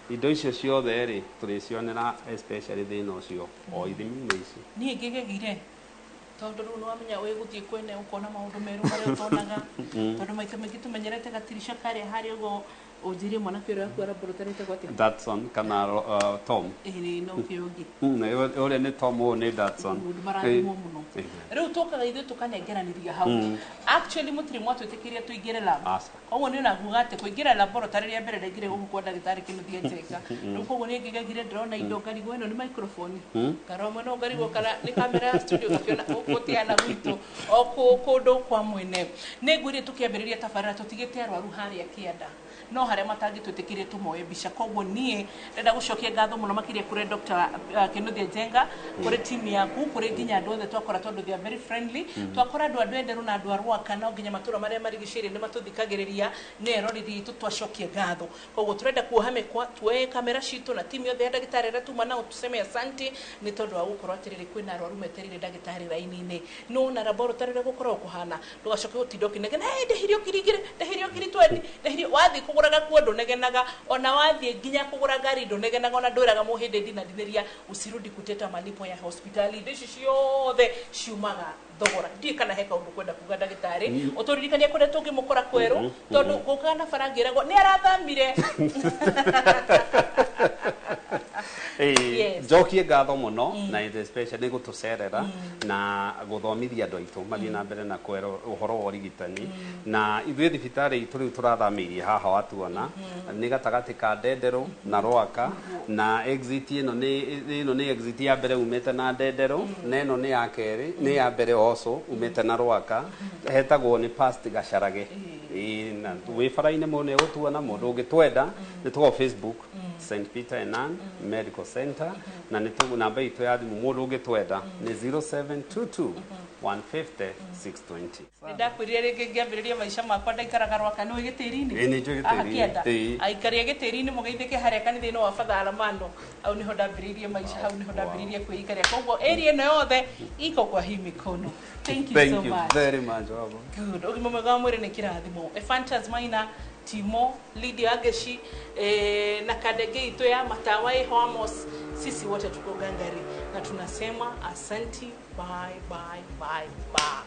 Indo icio ciothe rĩ tũrĩcionera especially thĩna ũcio o ithimi-inĩ ici. Niĩ ngĩgegire tondũ rĩu nĩwamenya wĩ gũthiĩ kwene ũkona maũndũ merũ marĩa ũtonaga, tondũ maita maingĩ tũmenyerete gatirisha karĩa harĩa ũguo. Ũnjĩrie mwanake ũrĩa waku araborotari etagwo atĩa? Datson kana Tom. Ĩĩ, no kĩo ũngĩ. Ũrĩa nĩ Tom, ũyũ nĩ Datson. Mũndũ marathimwo mũno. Rĩu tũkaga ithuĩ tũkanengeranĩria hau. Actually mũtirĩ mwatwĩtĩkĩria tũingĩre lab. Aca. Koguo nĩ onaguga atĩ kũingĩra laboratory rĩa mbere ndaingĩre gũkũ kwa ndagĩtarĩ Kĩnuthia Njenga. Rĩu koguo nĩ ngĩgegire ndĩrona indo ngarigwo ĩno nĩ microphone, ngarora mwena ũyũ ngarigwo kana nĩ kamera ya studio, ngakĩona gũkũ tiana gwitũ o kũndũ kwa mwene. Nĩ ngwĩrire tũkĩambĩrĩria tabarĩra tũtigĩte arwaru harĩa kĩanda no harĩa matangĩtwĩtĩkĩrie tũmoe mbica. Koguo niĩ ndĩrenda gũcokia ngatho mũno makĩria kũrĩ Dr. Kĩnuthia Njenga, kũrĩ timu yaku, kũrĩ nginya andũ othe twakora, tondũ they are very friendly. Twakora andũ a Ndenderu na andũ a Rwaka no nginya matũra marĩa marigicĩirie nĩ matũthikagĩrĩria nĩ eroreri itũ, twacokia ngatho. Koguo tũrenda kuoha mĩkwa, tuoe kamera citũ na timu yothe ya ndagĩtarĩ arĩa tuma nao, tuseme asante nĩ tondũ wa gũkorwo atĩrĩrĩ kwĩna arwaru metereire ndagĩtarĩ raini-inĩ. No na laboratory ũrĩa gũkoragwo kũhana, ndũgacoke gũtinda ũkĩnegena, "Hey, ndĩhirio 2000, ndĩhirio 20,000, ndĩhirio." Wathiĩ kũgũra gakuo ndũnegenaga, ona wathiĩ nginya kũgũra ngari ndũnegenaga, ona ndwĩraga mũhĩndĩ ndinandinĩria usirudi kuteta malipo ya hospitali. Indo ici ciothe ciumaga thogora. Ndiĩ kana he kaũndũ kwenda kuga ndagĩtarĩ, ũtũririkanie kũrĩa tũngĩmũkora kwerũ, tondũ gũkaga na bara ngĩragwo nĩ arathamire. Yes. Njokie ngatho mũno na especially nĩ gũtũcerera na gũthomithia andũ aitũ mathiĩ na mbere na kwero ũhoro wa ũrigitani. Na ithuĩ thibitarĩ itũ rĩu tũrathamĩirie haha watuona nĩ gatagatĩ ka Ndenderũ na Rwaka, na exit ĩno nĩ ĩno nĩ exit ya mbere umĩte na Ndenderũ, na ĩno nĩ ya kerĩ, nĩ ya mbere also umĩte na Rwaka, hetagwo nĩ past Gacarage. Ĩĩ, na wĩ bara-inĩ mũndũ nĩ egũtuona. Mũndũ ũngĩtwenda nĩ tũkoragwo Facebook, St Peter and Ann Medical Center, na nĩ tũ namba itũ ya thimũ mũndũ ũngĩtwenda nĩ 0722 150 620. Nĩ ndakwĩrire rĩngĩ ngĩambĩrĩria maica makwa ndaikaraga Rwaka, nĩ gĩtĩri-inĩ. Ĩĩ, nĩ njũĩ Haha gĩtĩri-inĩ. kĩanda. Ĩĩ. Aikaria gĩtĩri-inĩ mũgeithĩke harĩa kanitha-inĩ wa Father Alamano, hau nĩho ndambĩrĩirie maica, hau nĩho ndambĩrĩirie kwĩikaria. Koguo area ĩno yothe iko kwa hii mikono. Thank you Thank so you much. very much, Wabo. Good. Ũgima mwega wa mwĩrĩ nĩ kĩrathimo. Ephantas Maina, Timo, Lydia Ageshi, na kadege itũ ya matawa ĩho Amos, sisi wote tuko gangari na tunasema asanti, bye bye bye bye.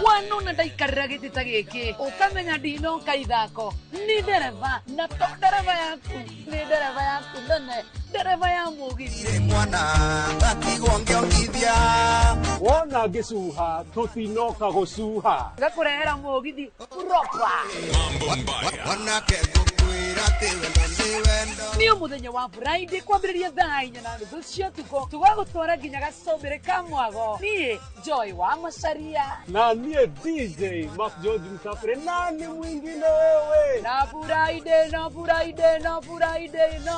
Wanona ndaikarĩra gĩtĩ ta gĩkĩ ũkamenya ndinoka ithako, nĩ ndereba, na to ndereba yaku, nĩ ndereba yaku nene, ndereba ya mũgithi. Mwana gatigwo ngĩongithia. Wona ngĩcuha tũtinoka gũcuha. Gakũrehera mũgithi proper. Wanake ngũkwĩra atĩ wendo nĩ wendo. Nĩ mũthenya wa Friday kwambĩrĩria 4:30 cia ũtukũ, tũgagũtwara nginya gacũmbĩrĩ ka mwago. Niĩ Joy wa Macaria na niĩ DJ Mark George Msafiri, nani mwingine wewe? Na Friday, no Friday, no Friday, no.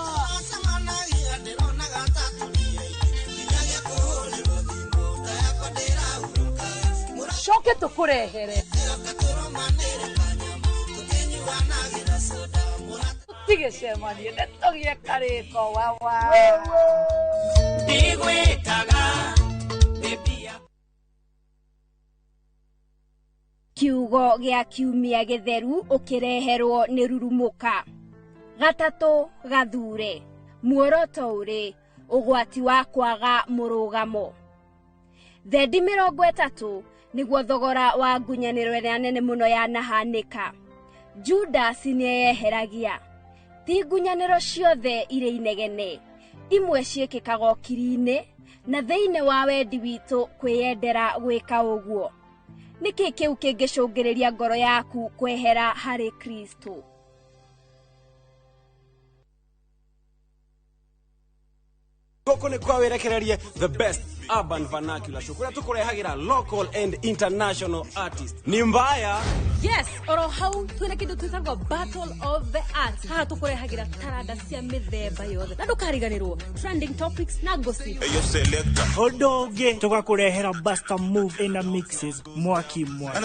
Coke tũkũrehere tũtigĩcemanie nĩtũgĩe karĩko wawa. Ndigwĩtaga baby. Kiugo gĩa kiumia gĩtheru ũkĩreherwo nĩ rurumũka. Gatatũ gathure. Muoroto ũrĩ ũgwati wa kwaga mũrũgamo. Thendi 30 nĩguo thogora wa ngunyanĩro ĩrĩa nene mũno yanahanĩka. Judas nĩeyeheragia. Ti ngunyanĩro ciothe irĩ inegene. Imwe ciĩkĩkaga ũkiri-inĩ na thĩinĩ wa wendi witũ kwĩyendera gwĩka ũguo. Nĩkĩ kĩu kĩngĩcũngĩrĩria ngoro yaku kwehera harĩ Kristo? Gũkũ nĩ kwa wĩrekererie the best urban vernacular show kũrĩa tũkũrehagĩra local and international artist ni mbaya. Yes, oro hau twĩna kĩndũ twĩtagwo Battle of the Arts. Haha tũkũrehagĩra taranda cia mĩthemba yothe na ndũkariganĩrwo trending topics na gossip. Eyo selector. Ũndũ ũngĩ tũgakũrehera Buster Move ina mixes mwaki mwaki.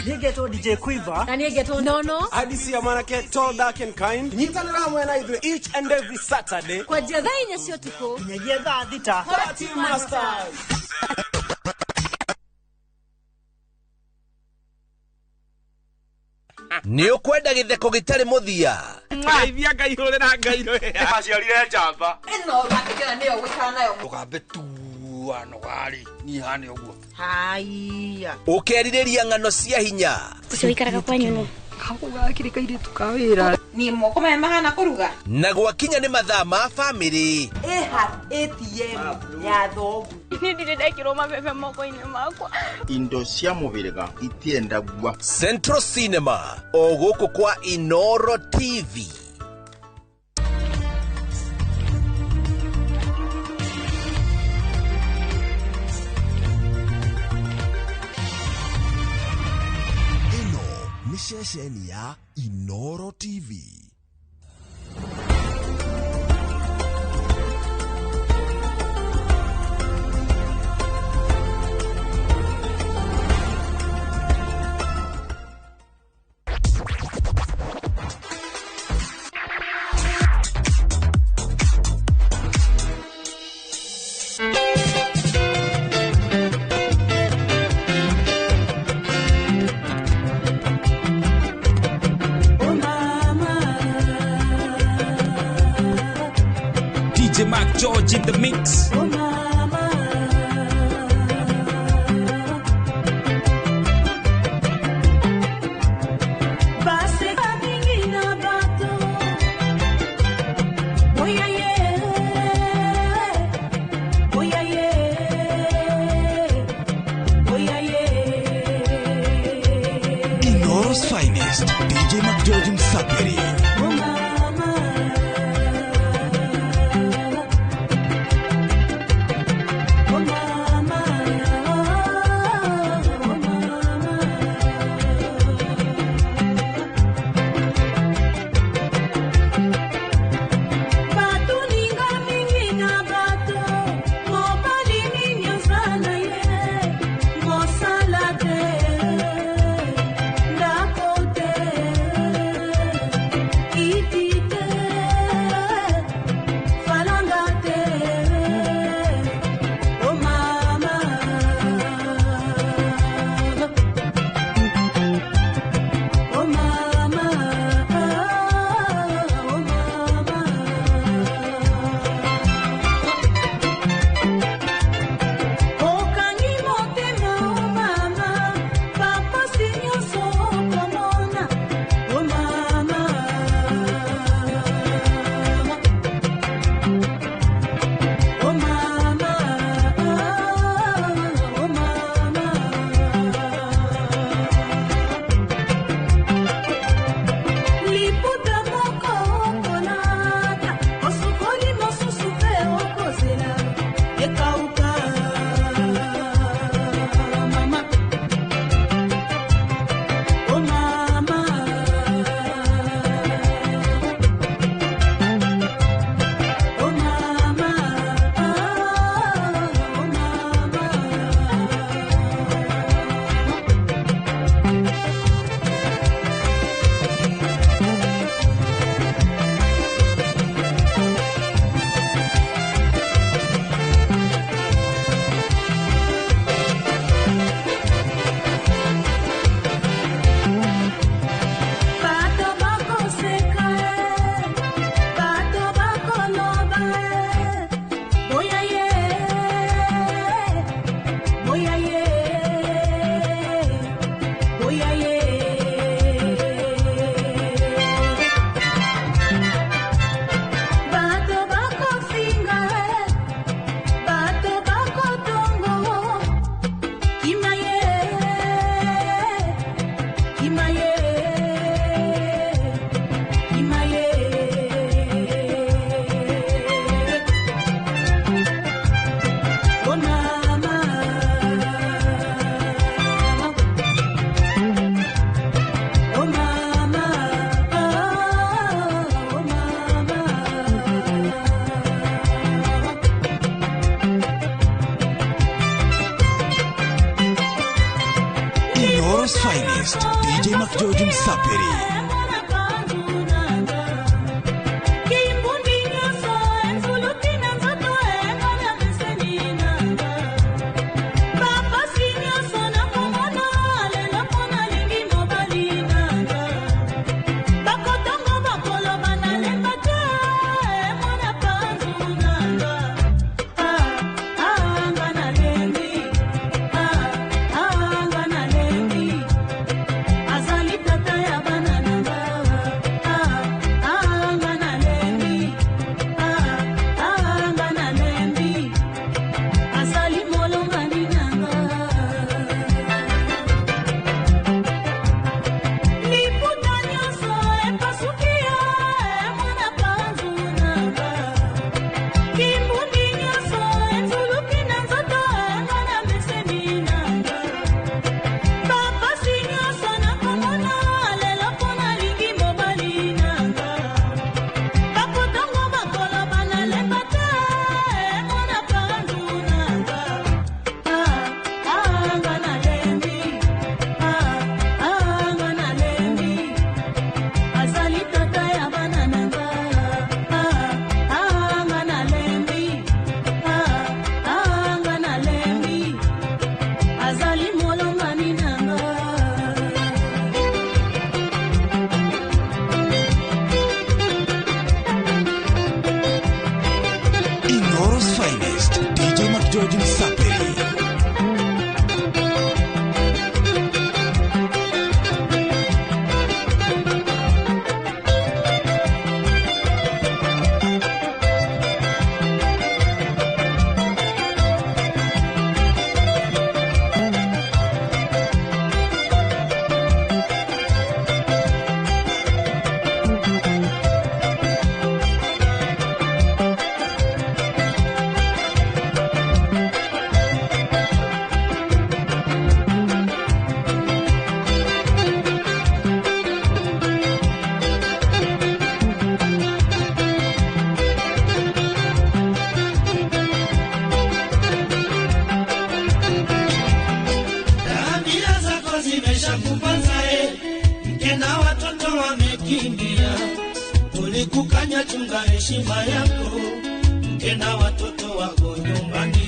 Nĩngetwo DJ Quiver. Na nĩngetwo Nono. Hadisi ya mwanake tall dark and kind. Nyitanĩra hamwe na ithuĩ each and every Saturday kwanjia thaa 4 cia ũtukũ nginyagia thaa 6. Party Masters. Nĩ ũkwenda gĩtheko gĩtarĩ mũthia. Ngeithia Ngai hũrĩra Ngai rwĩra. Aciarire njamba. Ĩno ũrakĩngena nĩyo gũikara nayo. Tũgambe tua nogari niĩ hane ũguo. Haiya. Ũkerirĩria ng'ano cia hinya. Ũcio ũikaraga kwanyu nũ? Hau gakĩrĩ kairĩtu ka wĩra. Niĩ moko maya mahana kũruga. Na gwakinya nĩ mathaa ma bamĩrĩ. Ĩha ATM ya thoguo. Niĩ ndirĩ ndekĩrwo mabebe moko-inĩ makwa. Indo cia mũhĩrĩga itiendagua. Central Cinema o gũkũ kwa Inoro TV. Ĩno nĩ ceceni ya Inoro TV. DJ Mark George in the mix. Oh mama. Baseka mingi na bato. Oya ye. Oya ye. Oya ye. Inoro's finest, DJ Mark George Msapiri. Oh mama. Imaye, imaye. Oh mama, oh mama, oh mama. Inoro's finest, DJ McGeorge Msapiri. Azali tata ya bana nanga, anga na lembi, anga na lembi, azali molongani nanga. Liputa nyonso epasuki ya mwana panzu nanga, kimbundi nyonso enzuluki na nzoto enga na meseni nanga. Bapasi nyonso nakomona lelo mpo nalingi mobali nanga. Bakotango bakoloba nalemba te mwana panzu nanga. Anga nalembi, anga nalembi, azali tata ya bana nanga. Anga nalembi, anga nalembi, azali molongani nanga. Inoro's finest, DJ McGeorge Msapiri. Tabia zako zimeshakupanza mke na watoto wamekimbia. Tulikukanya, chunga heshima yako, mke na watoto wako nyumbani,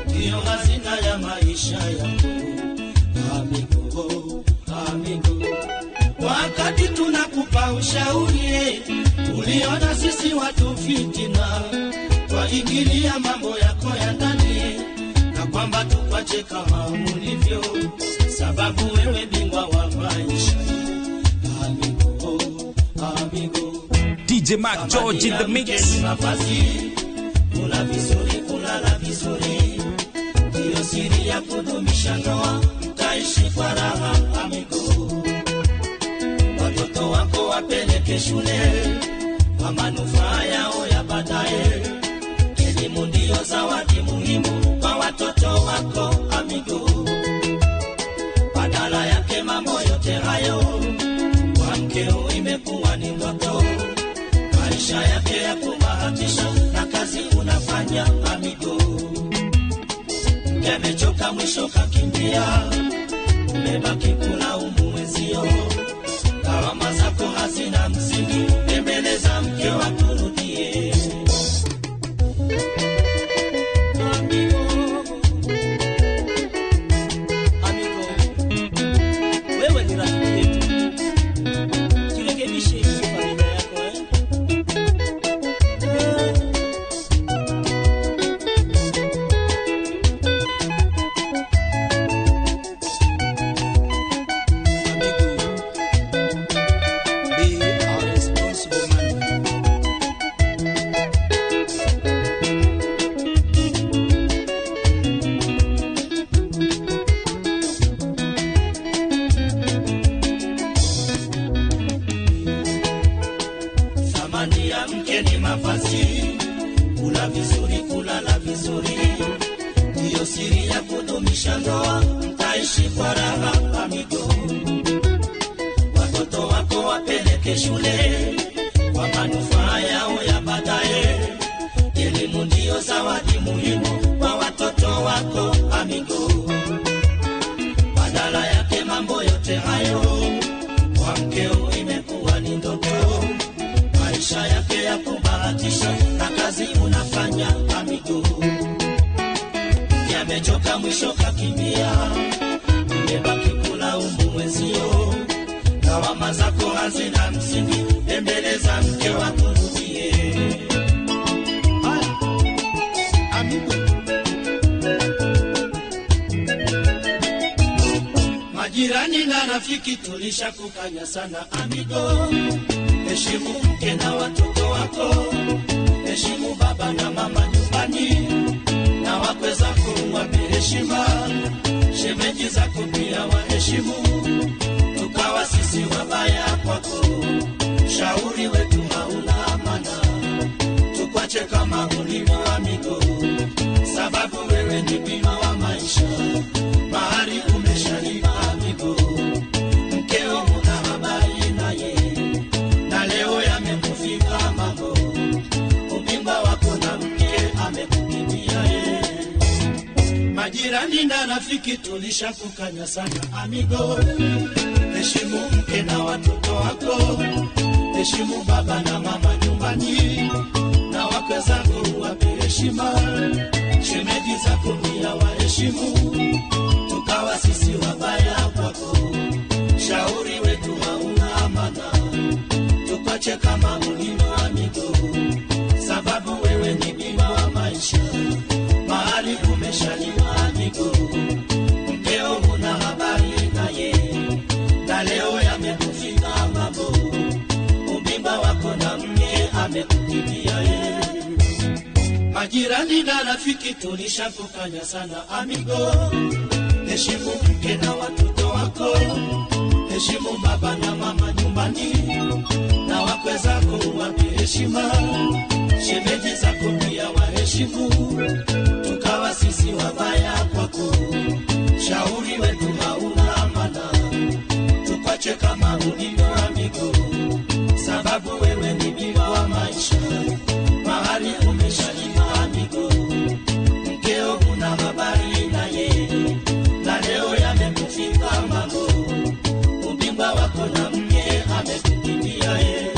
ndiyo hazina ya maisha yako. Amigo, amigo, wakati tunakupa ushauri, uliona sisi watu fitina, twaingilia mambo yako ya ndani na kwamba tukwache kama ulivyo, sababu wewe bingwa wa maisha. Amigo, amigo, DJ Mac George in the mix. Mavazi, kula vizuri, kulala vizuri, ndiyo siri ya kudumisha ndoa, mtaishi kwa raha. Amigo, watoto wako wapeleke shule kwa manufaa yao ya baadaye. Elimu ndiyo zawadi muhimu kwa watoto wako. Amigo, badala yake mambo yote hayo kwa mkeo imekuwa ni ndoto, maisha yake ya kubahatisha na kazi unafanya. Amigo, mke amechoka mwisho kakimbia, umebaki kulaumu mwenzio, lawama zako hazina msingi, bembeleza mke wakurudie. Amigo, Amigo, wewe ni rafiki yetu, jirekebishe hiyo familia yako eh? wapeleke shule kwa manufaa yao ya baadaye. Elimu ndiyo zawadi muhimu kwa watoto wako amigo. Badala yake mambo yote hayo kwa mkeo imekuwa ni ndoto. Maisha yake ya kubahatisha na kazi unafanya amigo. Yamechoka mwisho kakimbia, umebaki kulaumu mwenzio. Lawama zako hazina msingi, embeleza mke wako rudie. Amigo. Majirani na rafiki tulishakukanya sana amigo. Heshimu mke na watoto wako, heshimu baba na mama nyumbani, na wakwe zako wape heshima, shemeji zako pia waheshimu. Tukawa sisi wabaya kwako, shauri wetu hauna maana, tukwache kama ulivyo amigo, sababu wewe ni bima wa maisha, mahari umeshalipa amigo. Mkeo una habari naye, na leo yamekufika mambo, ubimba wako na mke amekukimbia ye. Majirani na rafiki tulishakukanya sana amigo. Heshimu mke na watoto wako, heshimu baba na mama nyumbani, na wakwe zako wape heshima, shemeji zako pia waheshimu. Tukawa sisi wabaya kwako, shauri wetu hauna maana, tukwache kama ulivyo amigo, sababu wewe ni bima wa maisha, mahali umeshaliwa amigo. Mkeo huna habari naye, na leo yamekufika mambo, ubimba wako na mke amekukimbia ye. Majirani na rafiki tulishakukanya sana amigo. Heshimu mke na watoto wako, heshimu baba na mama nyumbani, na wakwe zako wape heshima, shemeji zako pia waheshimu. Tukawa sisi wabaya kwako, shauri wetu hauna maana, tukwache kama ulivyo amigo, sababu wewe ni bima wa maisha, mahali umeshalipa amigo. Mkeo una habari naye, na leo yamekufika mambo, ubimba wako na mke amekukimbia ye.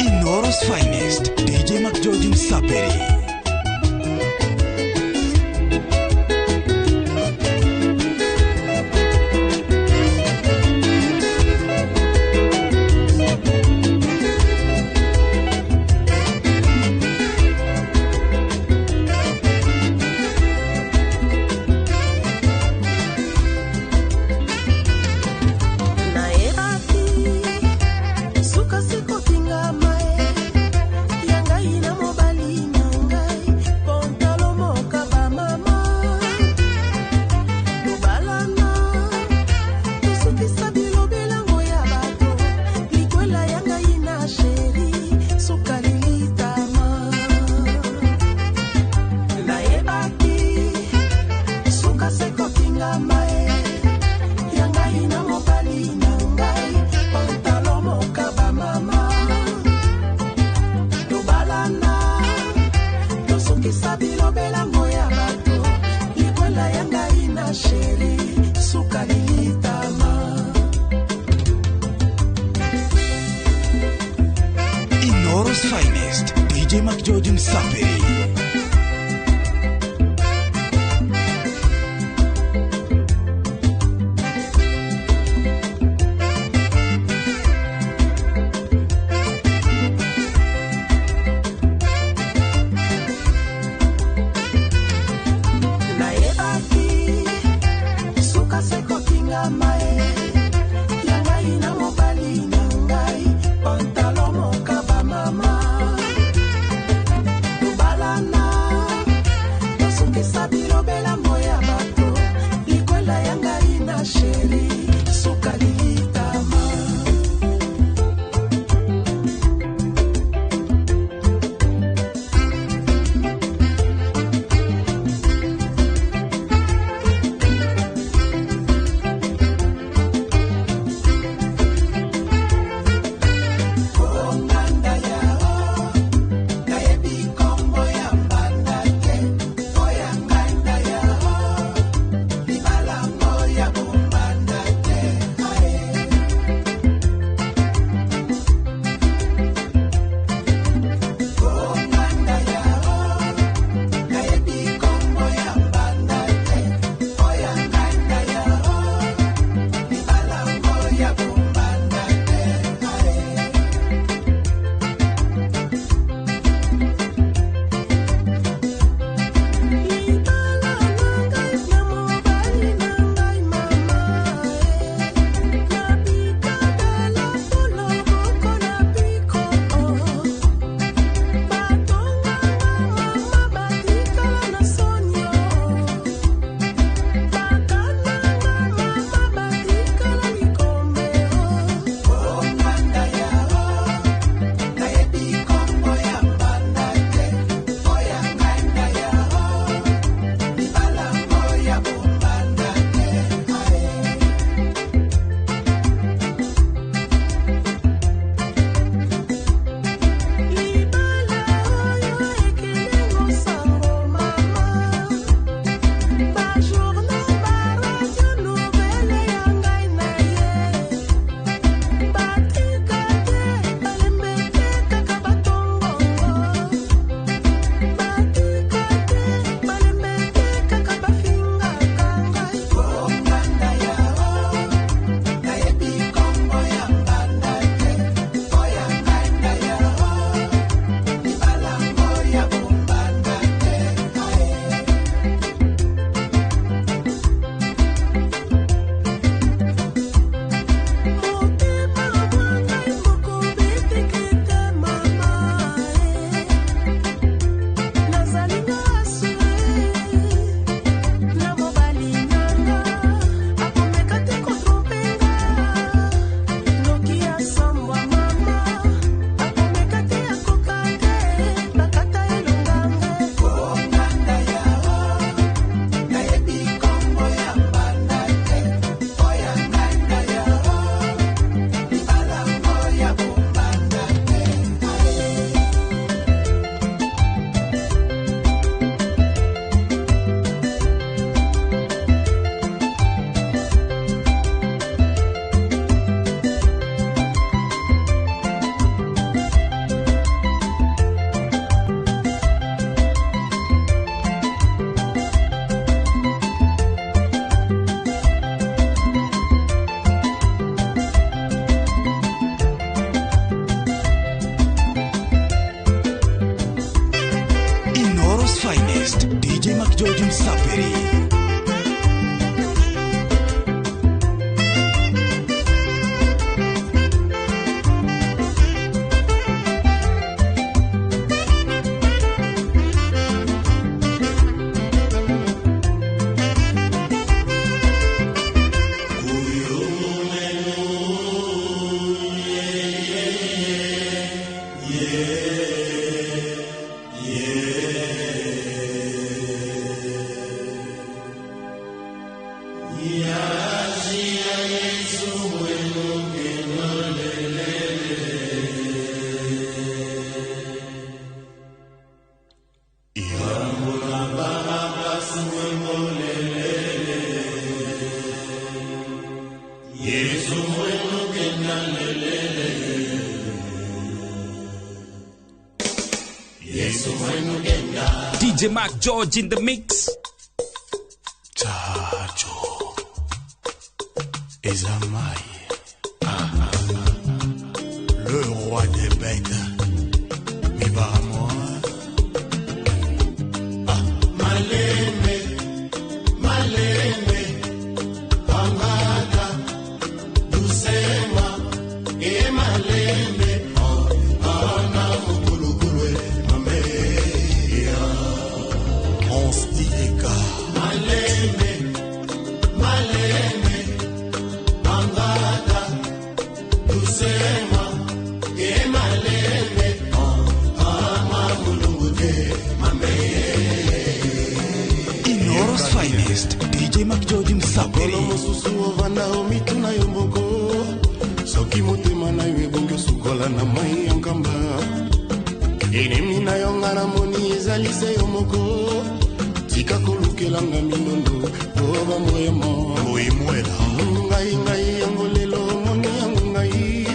Inoro's finest, DJ McGeorge Msaperi. Nayebaki suka sikotinga mae ya ngai na mobali na ngai pontalo moka bamama tobalana tosukisa bilobelango ya bato likwela ya ngai na sheri suka lilitama. Nayebaki suka sekotinga mae ya ngai na mobali na ngai pantalo moka bamama tobalana tosukisa bilobelango ya bato likwela ya ngai na sheri suka lilitama. Inoro's finest, DJ McGeorge Msaperi. Nayebaki suka sekotinga mae ya ngai na mobali na ngai pantalo moka bamama. Msapiri. DJ Mark George in the mix. Chacho Ezamai, le roi des bêtes, Mibaramo. Maleme, Maleme, Angata, Dusema, e Maleme, Ana Mukulukulu, Mame. Maleme, Maleme, Angata, Dusema, e Maleme, Ama Mulungu, Mame. Inoro's finest, DJ Mark George Msapiri. Kolo mosusu ovanda omituna yo moko, soki motema na yo ebongi osukola na mai ya nkamba. Enemi na yo nga namoni ezali se yo moko, tika kolukelanga mindondo po bamoyemo Boyimwela. Ngai ngai yango lelo omoni yango ngai,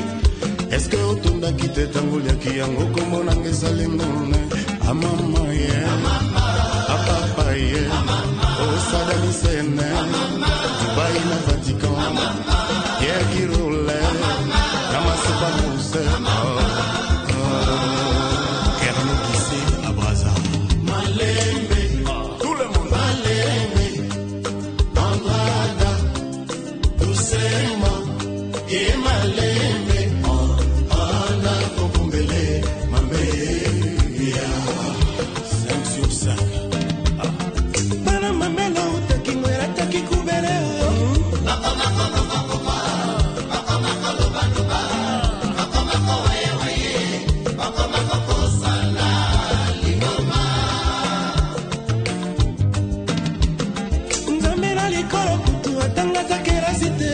eske otondaki te ntango oliaki yango kombo nanga ezali none. Amama ye, apapa ye, osadamisene Dubai na Vatican, Pierre Girole na Masipa Mose. Kerno Kissé à Brazza. Malembe, tout le monde. Malembe, Andrada, doucement, et Malembe, Anna Kokumbele, Mambeya. 5 sur 5. Bana mamela utaki ngwera taki kubele. Nzambe na likolo kutu atangaka kelasi te.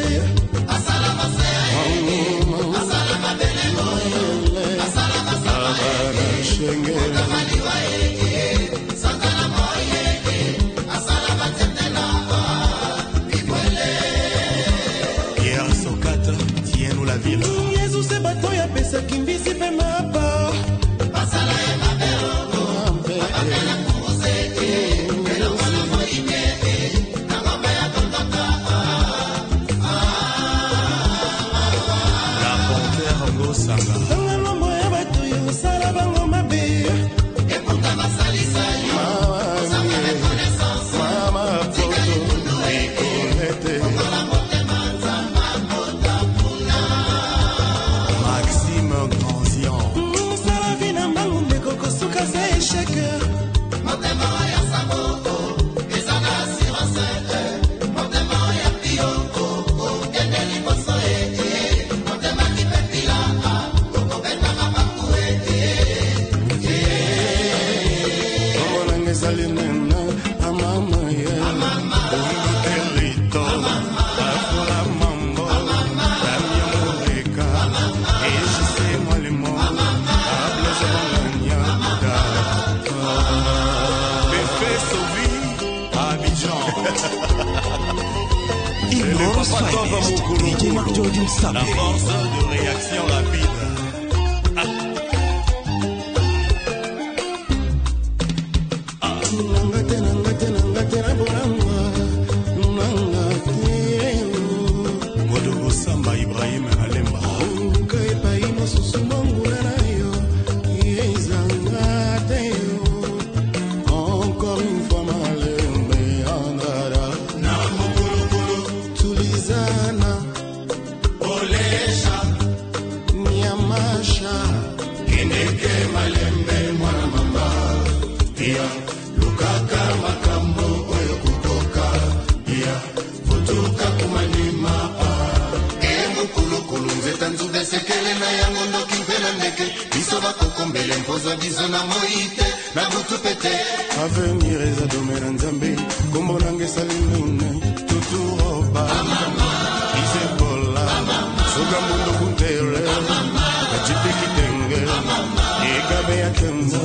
Pierre Sokata, tiens-nous la ville. Yesu se bato ya pesaki mbisi mpe mapa. La panthère Ngosanga. Tanga lombo ya bato yo osala bango mabe. Mama poto Nicolette. Maxime Granzian. Mosala vi na mbangu ndeko kosuka se échec. Kombo nanga ezali nena amama ye, Olingo Afola mambo, Damien Moreka, Ejise Mwalimo, Ablaise Banganya, Pepe Sovi, Abidjan. Inoro's finest, DJ Mark George La Msapiri. force de réaction rapide. Nanga te, nanga te, nanga te, na bolanga, nanga te. Modogo Samba Ibrahim Alemba. Oluka epai mosusu monguna na yo ezanga te yo. Encore une fois malembe. Mayele mpoza biso na moi te na butu pete. Avenir eza domena nzambe kombo nanga esali nene tuturoba isekola soka mundu kuntele ajipe kitenge ekabe ya kembo.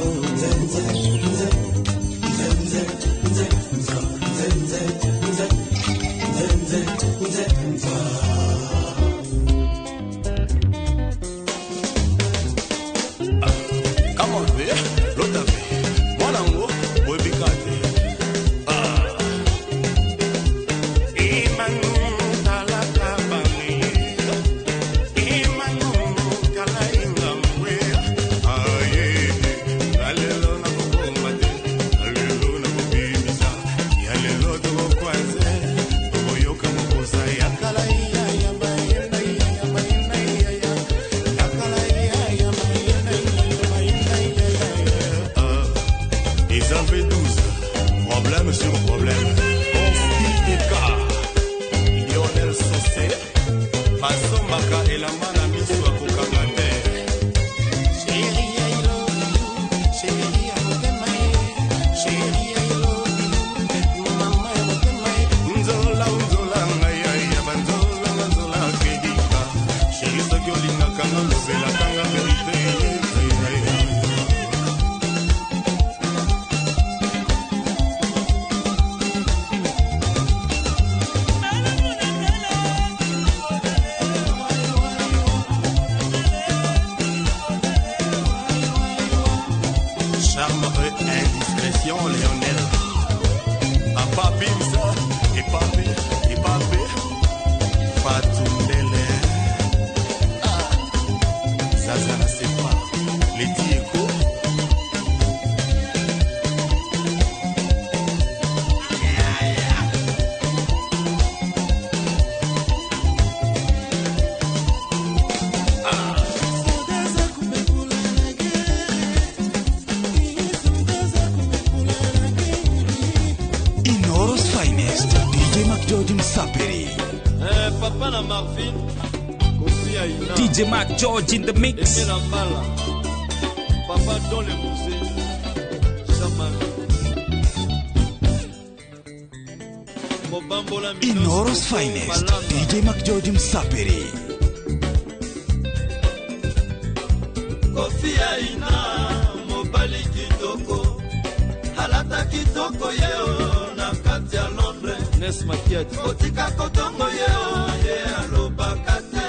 DJ Mark George in the mix. Papa dans le musée. Inoro's finest. DJ Mark George Msapiri. Kofi Aina, mobali kitoko. Halata kitoko yeo na kati ya Londres. Nes Makiati. Otika kotongo yeo ye alobaka te.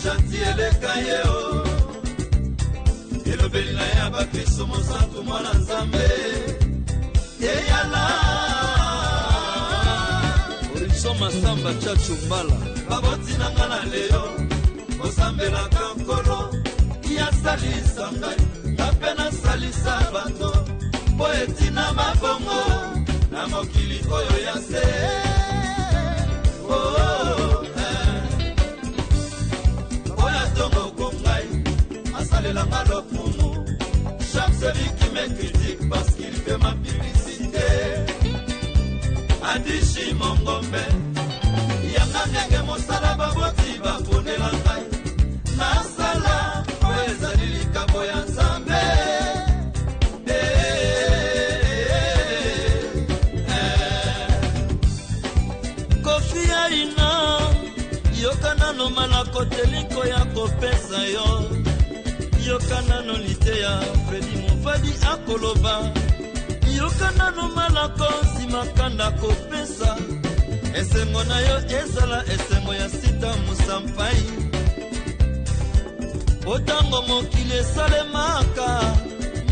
Gentil eleka yeo. Elobeli na ya bakristo mosantu mwana nzambe. Eyala. Horizon Masamba Chachu Mbala. Baboti nanga na leo. Osambelaka nkolo. Yasalisa ngai, nga mpe nasalisa bato. Po etina mabongo na mokili oyo ya se. Oh, eh. Oyo atongoko ngai, asalelanga lokumu. Chaque celui qui me critique parce qu'il fait ma publicité. Adishi Mongombe, yanga ndenge mosala baboti baponela ngai. Nasala oyo ezali likambo ya Nzambe. Kofi Aina, yoka nano malako teliko ya kopesa yo. Yoka nano liteya Fredi Mofadi akoloba. Yoka nano malako nsima kanda kopesa. Esengo na yo ezala esengo ya sita musampai. Otango mokili esalemaka,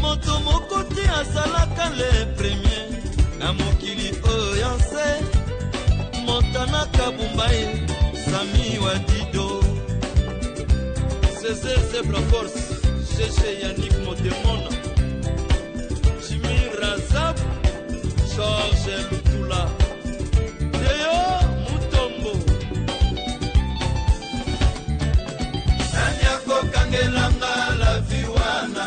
moto moko te azalaka le premier. Na mokili oyo ya nse, Montana Kabumba ye, Sami Wadido. Césaire Zebra Force, Cheche Yannick Motemona, Jimmy Razab, Georges Lutula, Deo Mutombo. Nani akokangelanga la vie wana,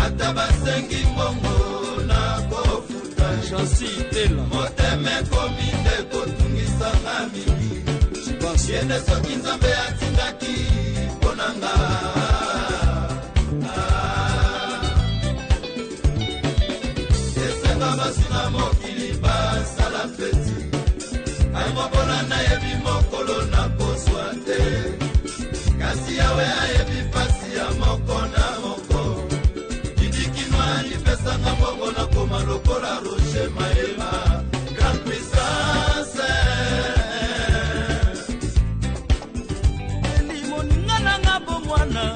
ata basengi mbongo na kofuta. Chancy Itela. Motema ekomi nde kotungisanga mingi. Yende soki Nzambe atindaki mpo na nga. kosala feti. Ngai mobola nayebi mokolo nakozwa te, kasi Yawe ayebi pasi ya moko na moko. Didikinwa lipesanga mbongo nakoma lokola Roger Mayema. Grande puissance. Elimoninga nanga bomwana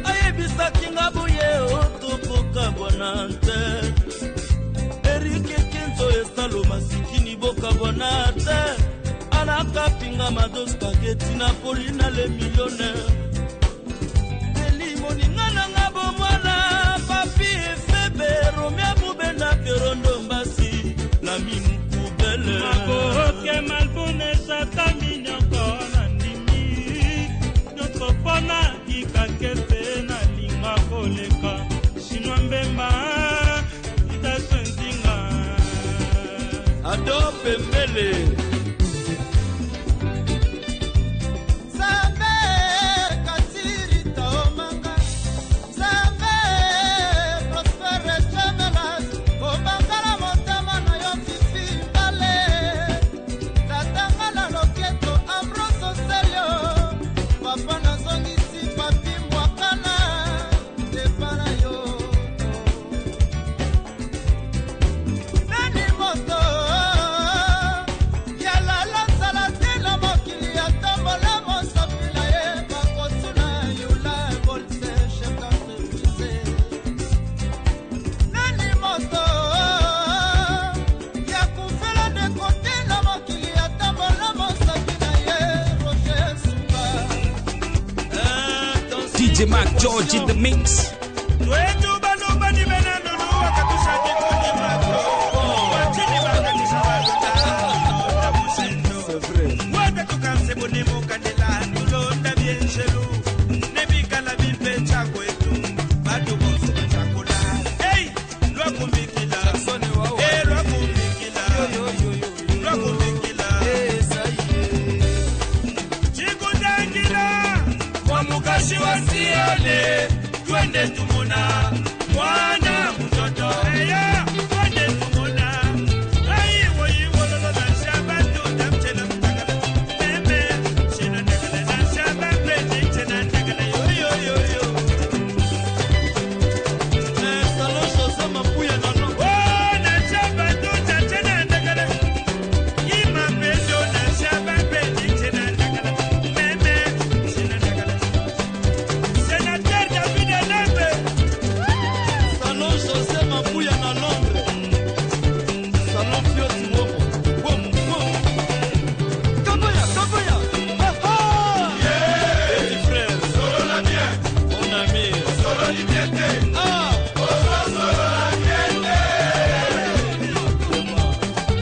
ayebisaki nga boye otokokabwana te. Erike Kenzo esalo masikini bokabwana te. Alakapinga mado spaghetti na Paulina le millionnaire. Elimoninga nanga bomwana papi efebe Romia Mubenda Perondo Mbasi la mimukubele. Maboke malbone satami nyoko na ndimi nyonso mpona ikakete na linga koleka Chinois Mbemba itaso nzinga Ado Pembele. DJ Mark George in the mix. Twende tumona mwana mtoto eya twende tumona ai woyi wololo na shabato tamchela mtakala meme chena ndakala na shabato chena ndakala yo yo yo yo eh salon José Mapuya nono oh na shabato chena ndakala ima pendo na shabato chena ndakala meme chena ndakala. Sénateur David Lembe. Salon José Mapuya na Londres. Salon Fioti Womo. Womo, womo. Kaboya, kaboya. Ha ha. Yeah. Petit frère. Solo la bien. Mon ami. Solo liberté. Ah. Solo la liberté.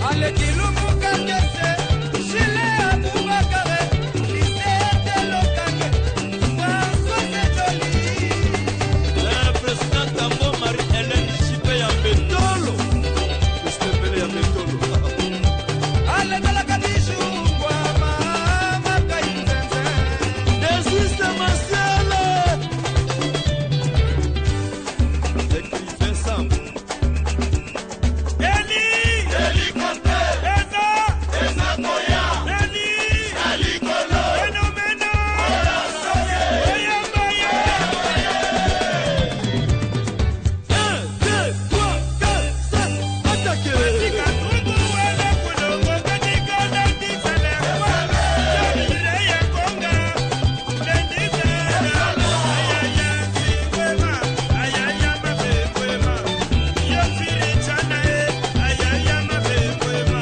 Allez, Kilumuka Kese. Chile Aboubakare. Lisette Lokange. François Zedoli. Président Tambo Marie-Hélène Chipe ya Betolo. Christophe ya Betolo. Alekalaka bijungwa mama kainzenze. Desiste Marcel. Écrivain Sam. Eli. Eli Conte. Eza. Eza Koya. Eli. Ali Kolo. Meno meno. Oya Soye. Oyamba ye. 1, 2, 3, 4, 5, attaquez. Katungu wele kulongo katika ndandisele. Jabire ye konga. Ndandisele. Ayaya sikwema. Ayaya mabekwema. Yofiri chana e. Ayaya mabekwema.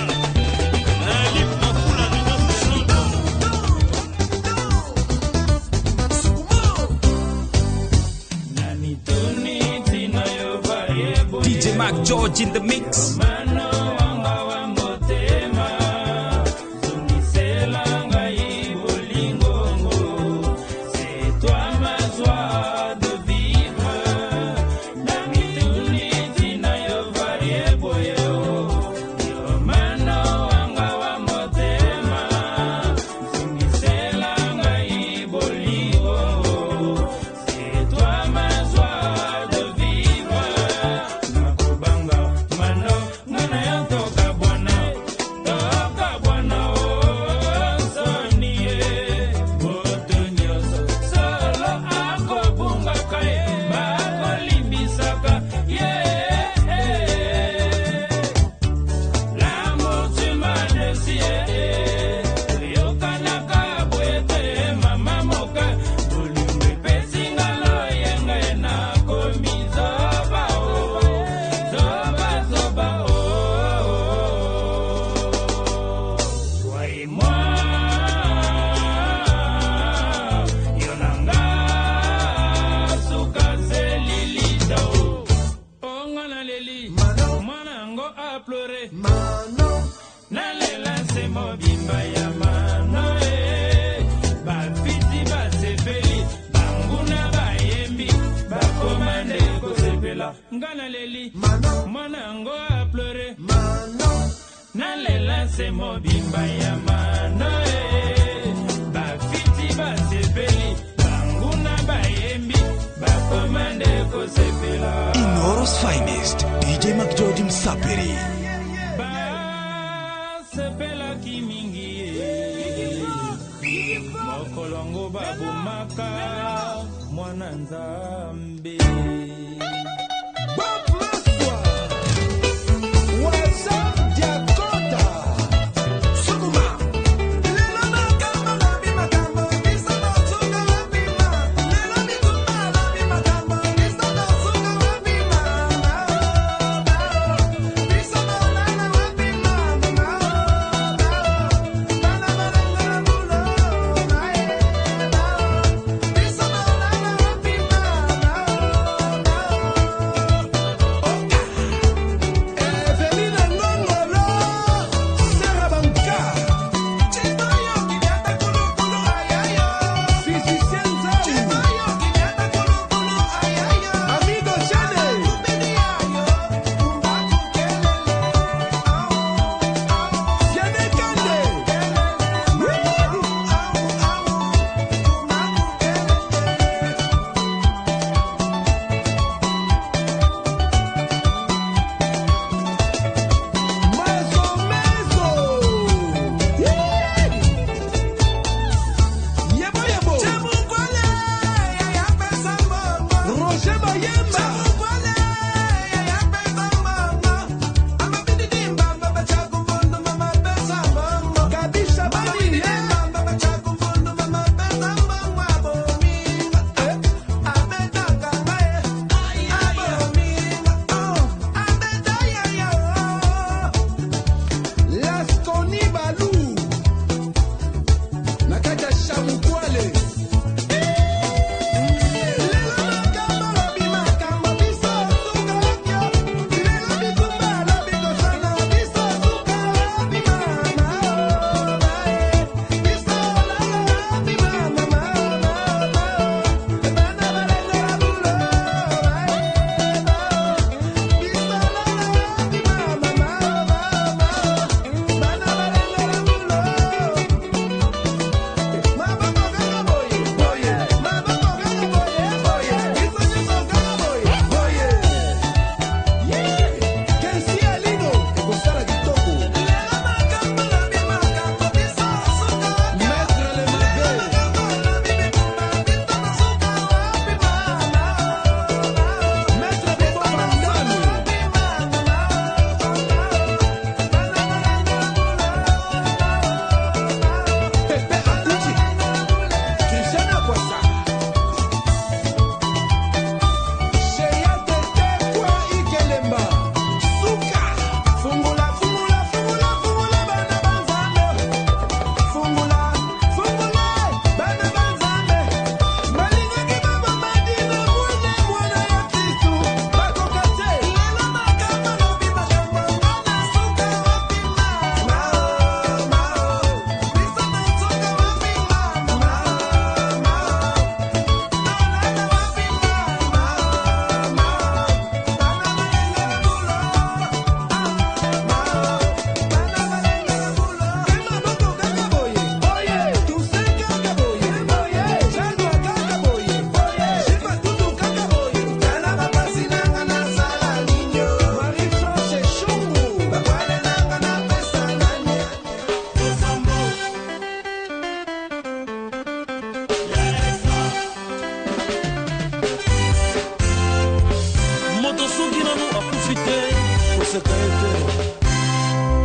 Alif Mafula Nino London. DJ Mark George in the mix. C'est toi ma joie de vivre. Nakobanga mano Se mobimba ya mano e bafiti basepeli banguna bayembi bakomande kosepela. Inoro's finest, DJ McGeorge Msapiri. Basepelaki mingi e mokolongo babomaka mwana Nzambe.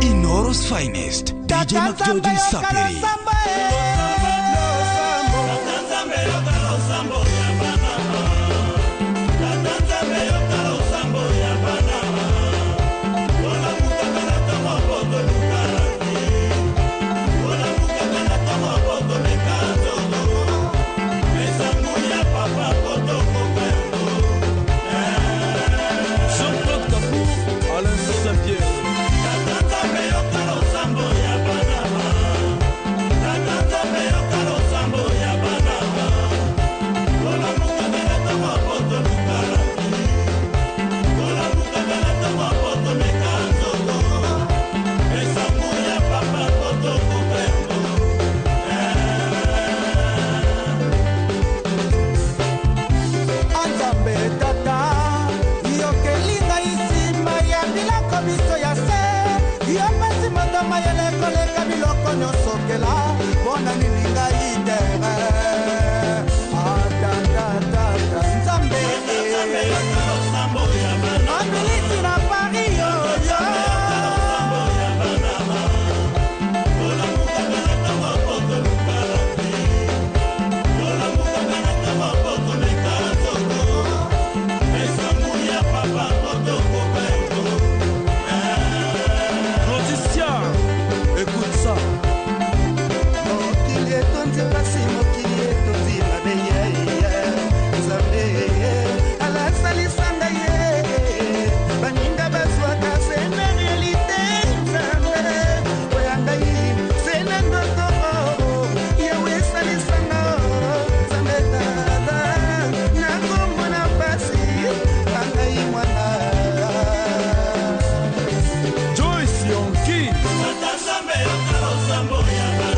Inoro's finest, DJ McGeorge Msapiri. Jean-Claude Kapour, Alain Saint-Pierre. Mayele koleka biloko nyonso kela mpona nini ngai tere atatatata Nzambe abiliti na Paris oyo. Lotisia, écoute ça. Mokili etondi pasi, mokili etondi mabe ye. Nzambe alasalisa ngai ye. Baninga bazwaka se na réalité. Nzambe oya ngai se na ndoto. Yawe esalisa nga. Nzambe tata nakomona pasi angai mwana. Joyce Yonki.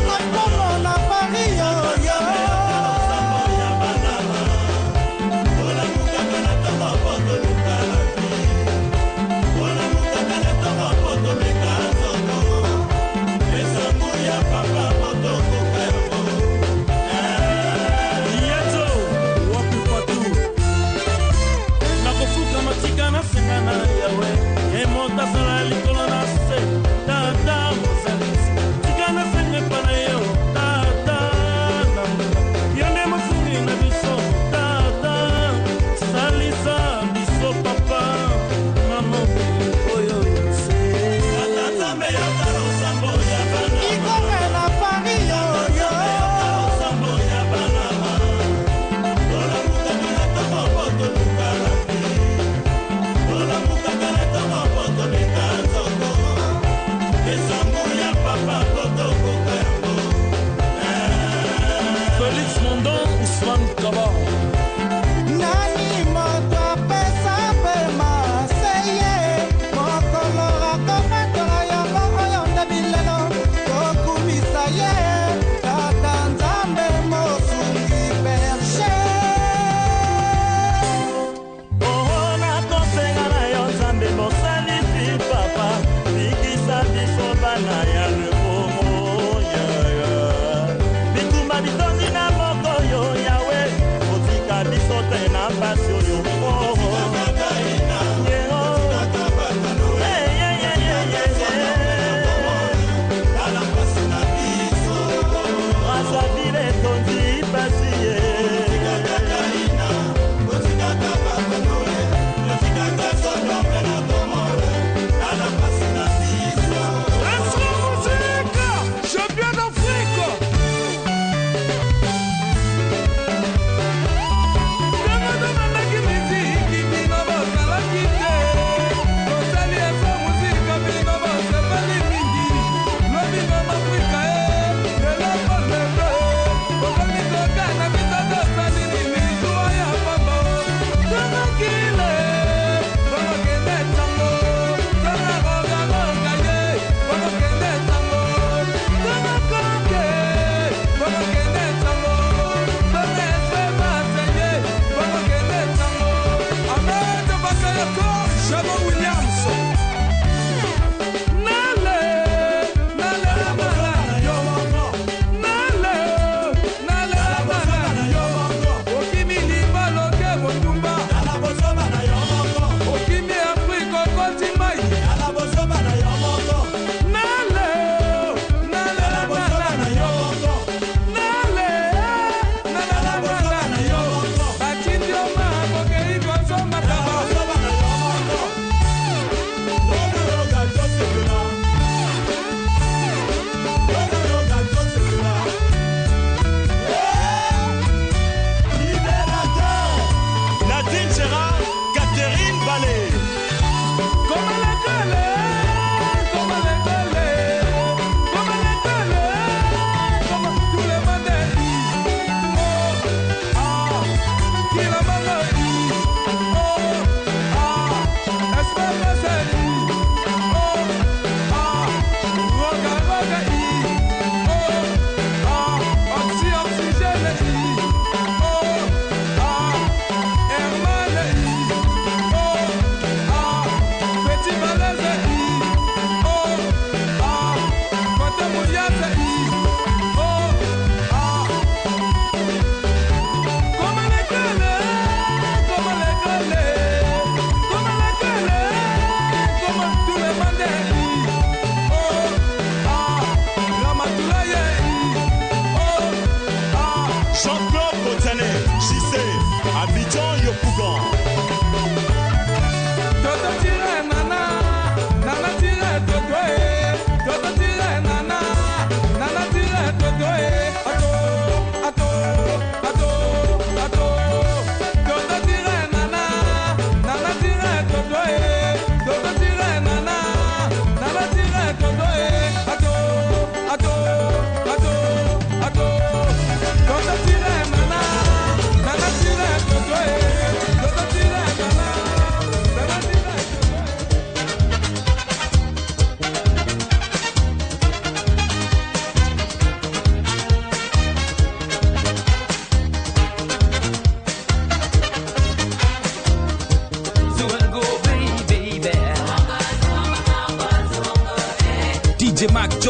Nakomona Paris oyo. Yeto, wapi patu. Nakofuka matika nasenga na Yawe. Ye moto asala likolo na se. Tata mozalisi. Tika nasenga epa na yo. Tata na nga. Yo nde mosungi na biso. Tata, salisa biso papa. Na mokili oyo ya se. Ikore na Paris oyo. Félix Mondon, Ousmane Kaba. Nani moto apesa pema se ye mokolo akopetola yango oyo nde bilelo tokumisa ye tata Nzambe mosungi berger. Oo nakosenga na yo Nzambe mosalisi papa, bikisa biso bana ya lekongo yaya. Bitumba bitondi na moko yo Yawe.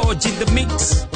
George in the mix.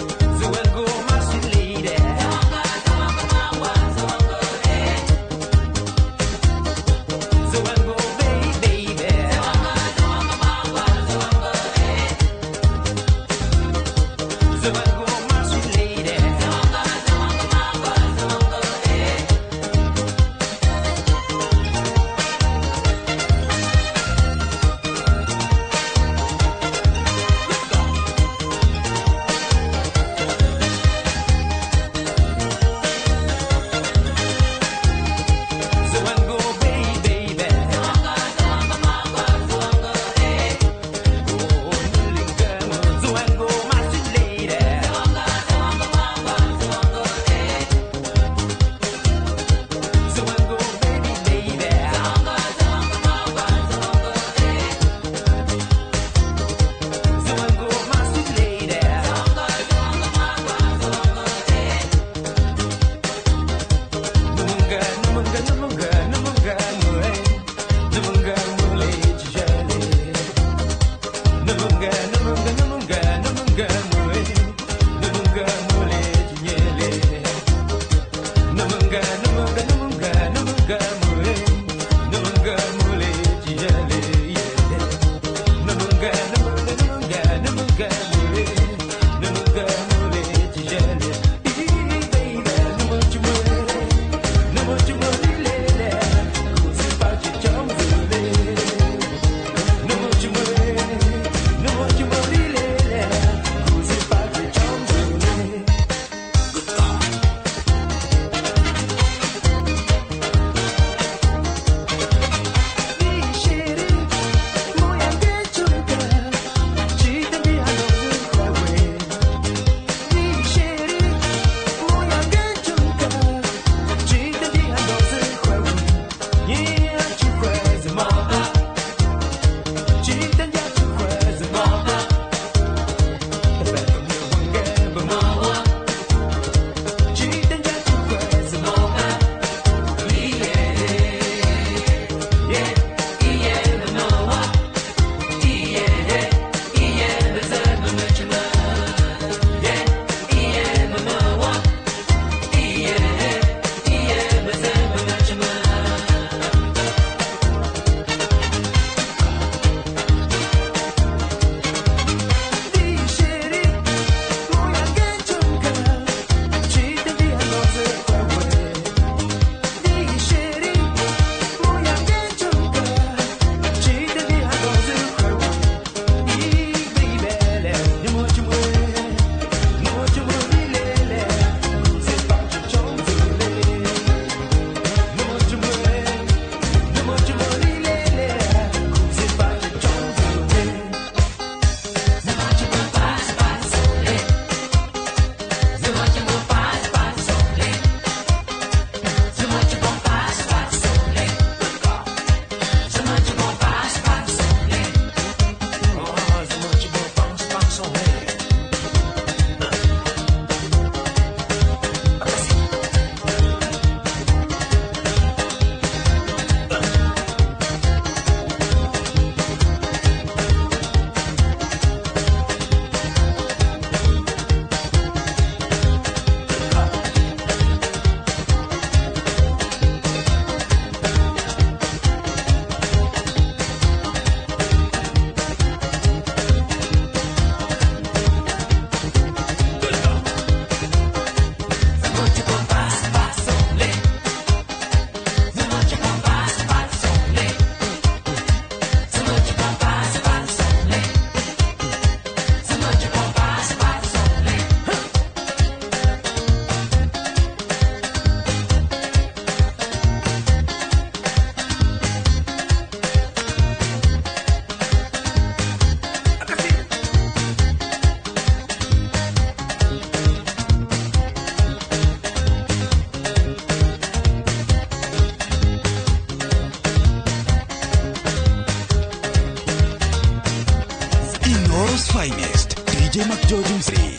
Inoro's finest, DJ McGeorge Msri.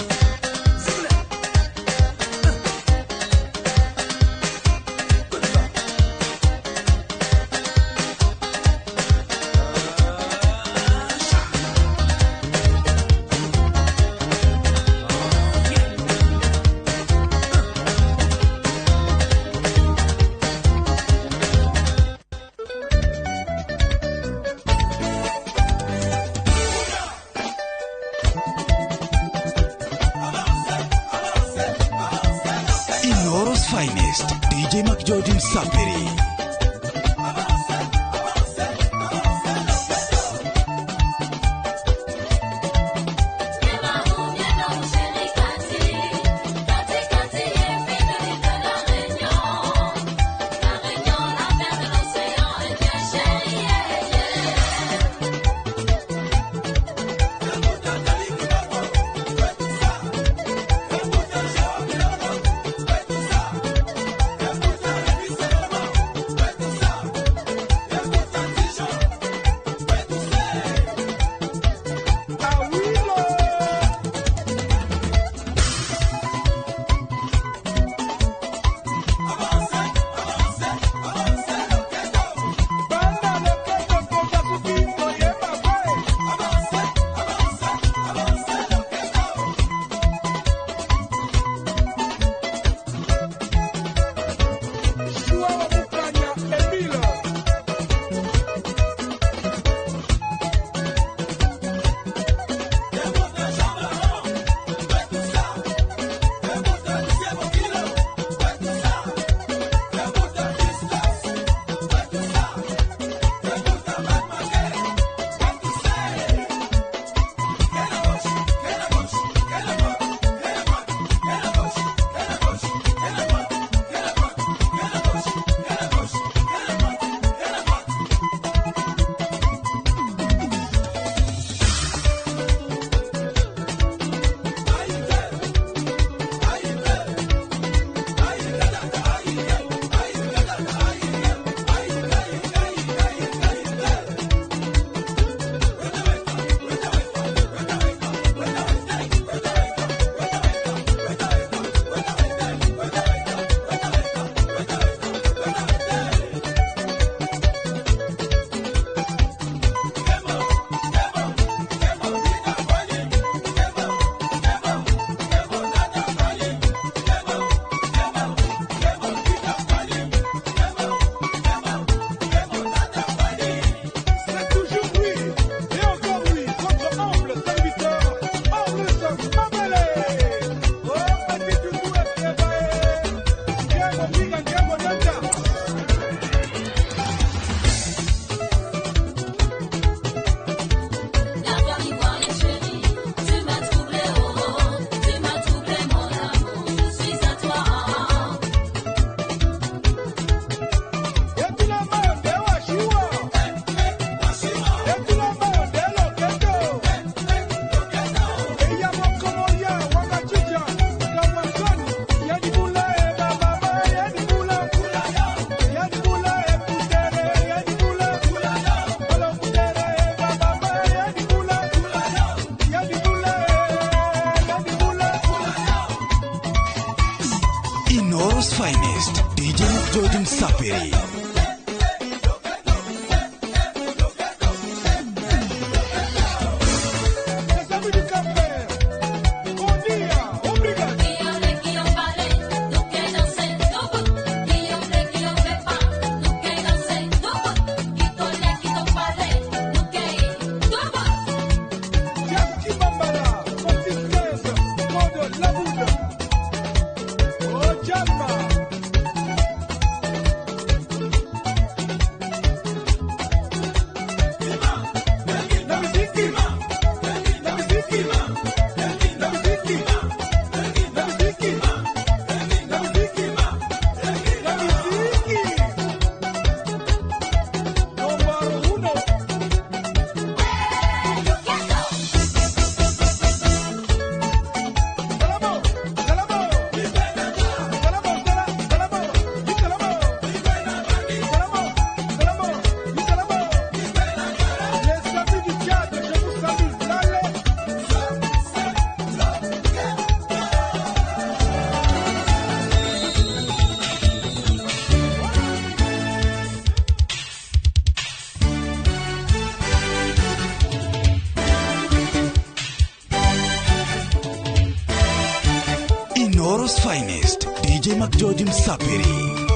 finest, DJ McGeorge Msapiri. Inoro's finest, DJ George Msapiri. Inoro's finest, DJ McGeorge Msapiri.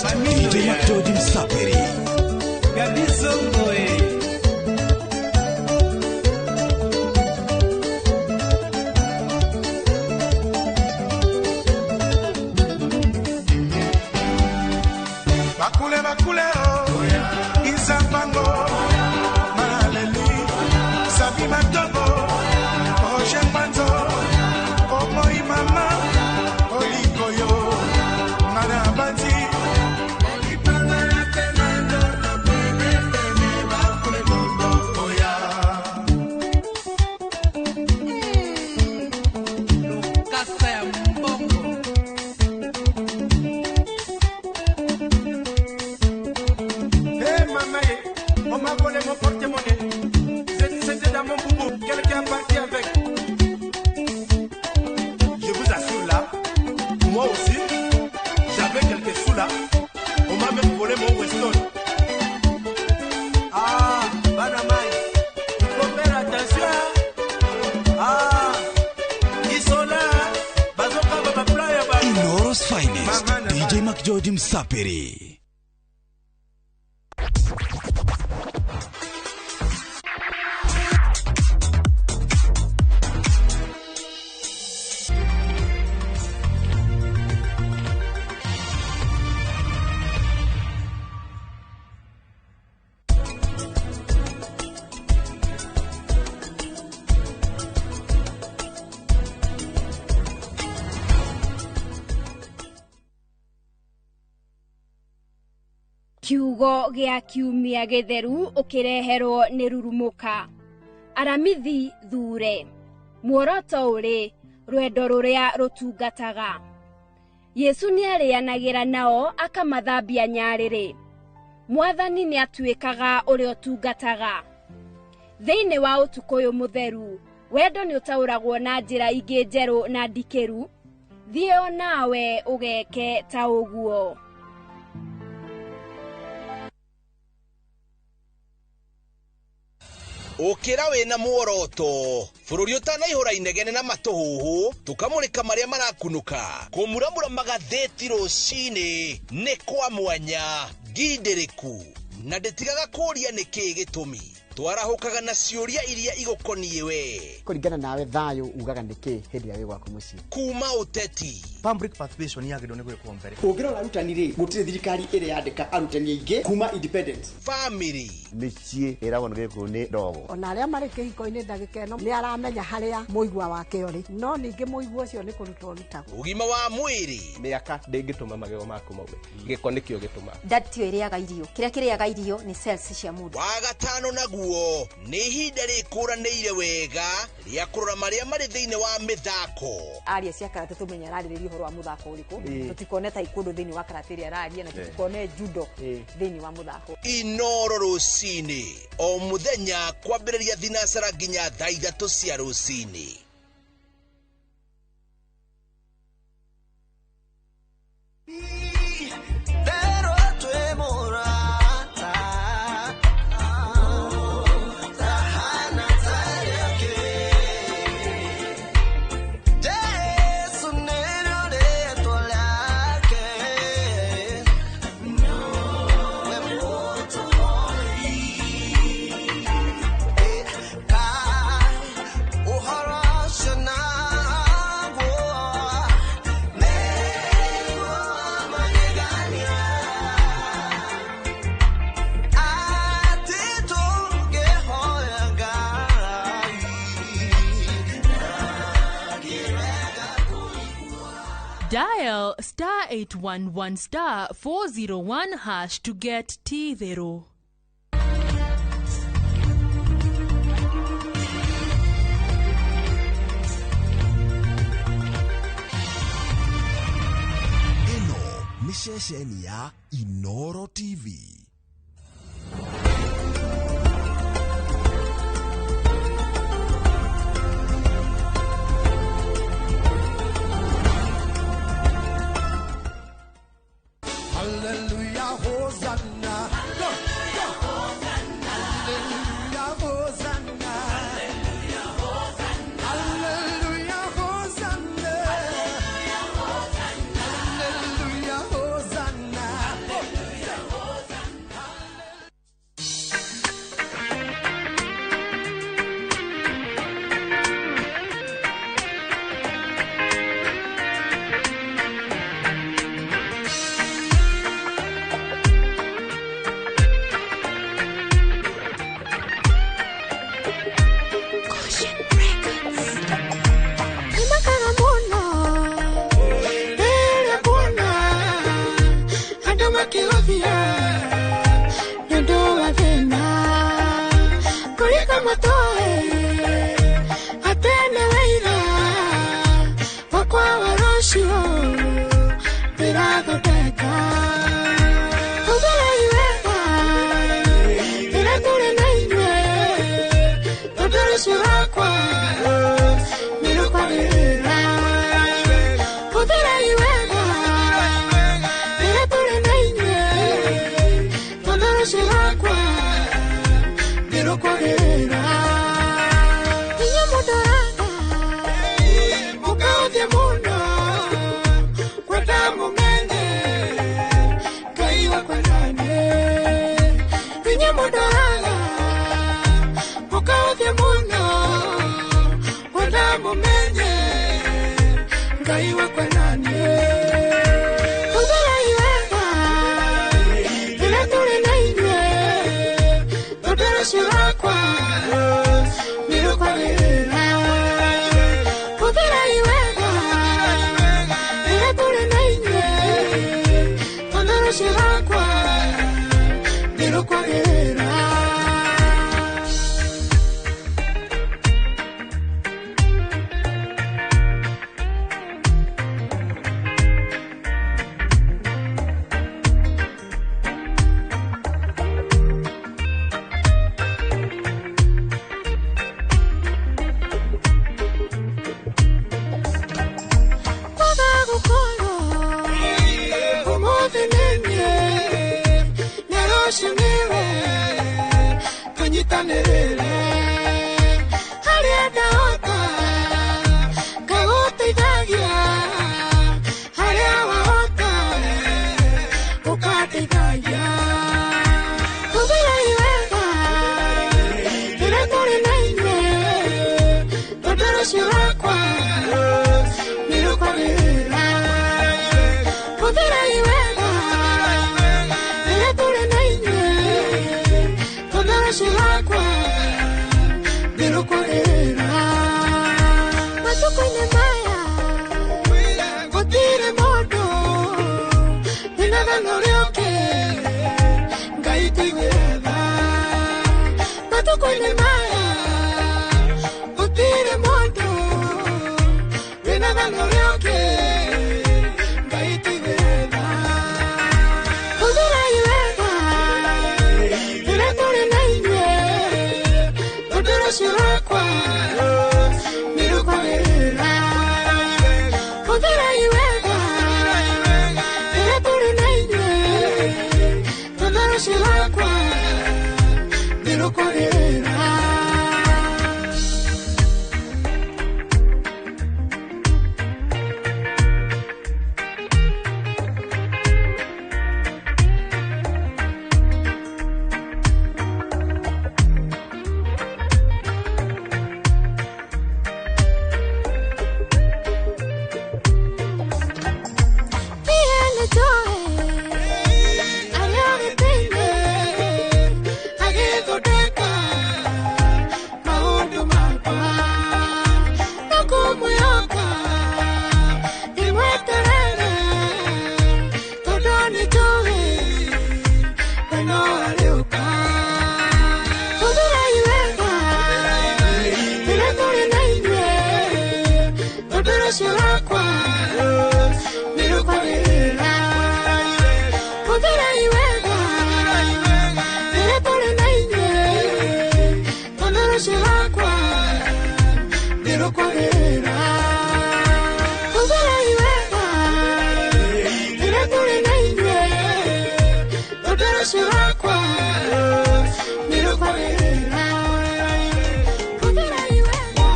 finest. DJ Macgeorge Msapiri. Gabi Songo, eh. Bakule bakule oh, Isambango, Maleli, Sabi Matobo, Roger Manzo, Omoi Mama, Olikoyo, Manabati. Kasa ya mbongo. Hey maman, on m'a volé mon porte-monnaie. C'était dans mon boubou, quelqu'un est parti avec. Je vous assure là, moi aussi, j'avais quelques sous là. On m'a même volé mon Weston. Ah, Banamai, il faut faire attention. Hein. Ah, ils sont là, hein. Bazoka baba playa ba. Inoro's finest. DJ Macgeorge Msapiri. Kiugo gĩa kiumia gĩtheru ũkĩreherwo nĩ rurumũka. Aramithi thure. Muoroto ũrĩ rwendo rũrĩa rũtungataga. Yesu nĩarĩanagĩra nao akamathambia nyarĩrĩ. Mwathani nĩatuĩkaga ũrĩa ũtungataga. Thĩinĩ wa ũtukũ ũyũ mũtheru, wendo nĩũtaũragwo na njĩra ingĩ njerũ na ndikĩru. Thiĩ o nawe ũgeke ta ũguo. Ũkĩra wĩna muoroto bũrũri ũtanaihũra inegene na matũhũhũ tũkamũrĩka marĩa marakunũka kũmuramura magathĩti rũcinĩ nĩ kwa mwanya ngindĩrĩku na ndĩtigaga kũũria nĩkĩĩ gĩtũmi twarahũkaga na ciũria iria igũkoniĩ we kũringana nawe thayũ ugaga nĩkĩ hĩndĩ ĩrĩa wĩ gwaku mũciĩ kuma ũteti public participation yagĩrĩirwo nĩ gwĩkwo mbere ũngĩrora arutani rĩ gũtirĩ thirikari ĩrĩ yandĩka arutani aingĩ kuma independence family mĩciĩ ĩragwo nĩ gĩkũyũ nĩ ndogo ona arĩa marĩ kĩhiko-inĩ ndagĩka ĩno nĩ aramenya harĩa mũigua wake ũrĩ no ningĩ mũigua ũcio nĩ kũrutwo ũrutagwo ũgima wa mwĩrĩ mĩaka ndĩngĩtũma magego maku maume gĩko nĩkĩo gĩtũmaga ndatio ĩrĩaga irio kĩrĩa kĩrĩaga irio nĩ cells cia mũndũ wa gatano naguo nĩ ihinda rĩkũranĩire wega rĩa kũrora marĩa marĩ thĩinĩ wa mĩthako aria cia karate tũmenye ararĩrĩria ũhoro wa mũthako ũrĩkũ Ĩĩ. tũtikone taekwondo thĩinĩ wa karate ĩrĩa araria na Ĩĩ. tũtikone judo thĩinĩ wa mũthako Inoro rũcinĩ o mũthenya kwambĩrĩria thinacara nginya thaa ithatũ cia rũcinĩ. Dial star 811 star 401 hash to get T0. Ĩno nĩ ceceni ya Inoro TV. Hallelujah, Hosanna. Hallelujah, Hosanna. Hallelujah, Hosanna. Hallelujah, Hosanna. Hallelujah, Hosanna. Ngai wakwa naniĩ. Hũthĩrai wega rĩrĩa tũrĩ na inyuĩ, tondũ rũciũ rwakwa nĩ rũkwagĩrĩra. Hũthĩrai wega rĩrĩa tũrĩ na inyuĩ, tondũ rũciũ rwakwa nĩ rũkwagĩrĩra. Kwaga gũkorwo ũmũthĩ nĩ niĩ na rũciũ nĩwe, tũnyitanĩrĩre harĩa ndahota ngagũteithagia, harĩa wahota ũkandeithagia. Hũthĩrai wega rĩrĩa tũrĩ na inyuĩ, tondũ rũciũ rwakwa nĩ rũkwagĩrĩra. Hũthĩrai wega rĩrĩa tũrĩ na inyuĩ, tondũ rũciũ rwakwa nĩ rũkwagĩrĩra. Matukũ-inĩ maya gũtirĩ mũndũ wĩna thayũ ũrĩa ũngĩ, Ngai tũigue tha. Matukũ-inĩ maya gũtirĩ mũndũ wĩna thayũ ũrĩa ũngĩ, Ngai tũigue tha. Hũthĩrai wega rĩrĩa tũrĩ na inyuĩ, tondũ rũciũ rwakwa nĩ rũkwagĩrĩra. Hũthĩrai wega rĩrĩa tũrĩ na inyuĩ, tondũ rũciũ rwakwa nĩ rũkwagĩrĩra. Niĩ nĩnjũĩ arĩa gĩtĩ-inĩ agĩthondeka maũndũ makwa, no kũmwĩhoka ndĩmweterere, tondũ nĩnjũĩ we no arĩũka. Hũthĩrai wega rĩrĩa tũrĩ na inyuĩ, tondũ rũciũ rwakwa nĩ rũkwagĩrĩra. Hũthĩrai wega rĩrĩa tũrĩ na inyuĩ, tondũ rũciũ rwakwa nĩ rũkwagĩrĩra. Hũthĩrai wega rĩrĩa tũrĩ na inyuĩ, tondũ rũciũ rwakwa nĩ rũkwagĩrĩra. Hũthĩrai wega.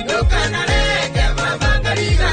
Ndũkanareke mama ngariganĩrwo.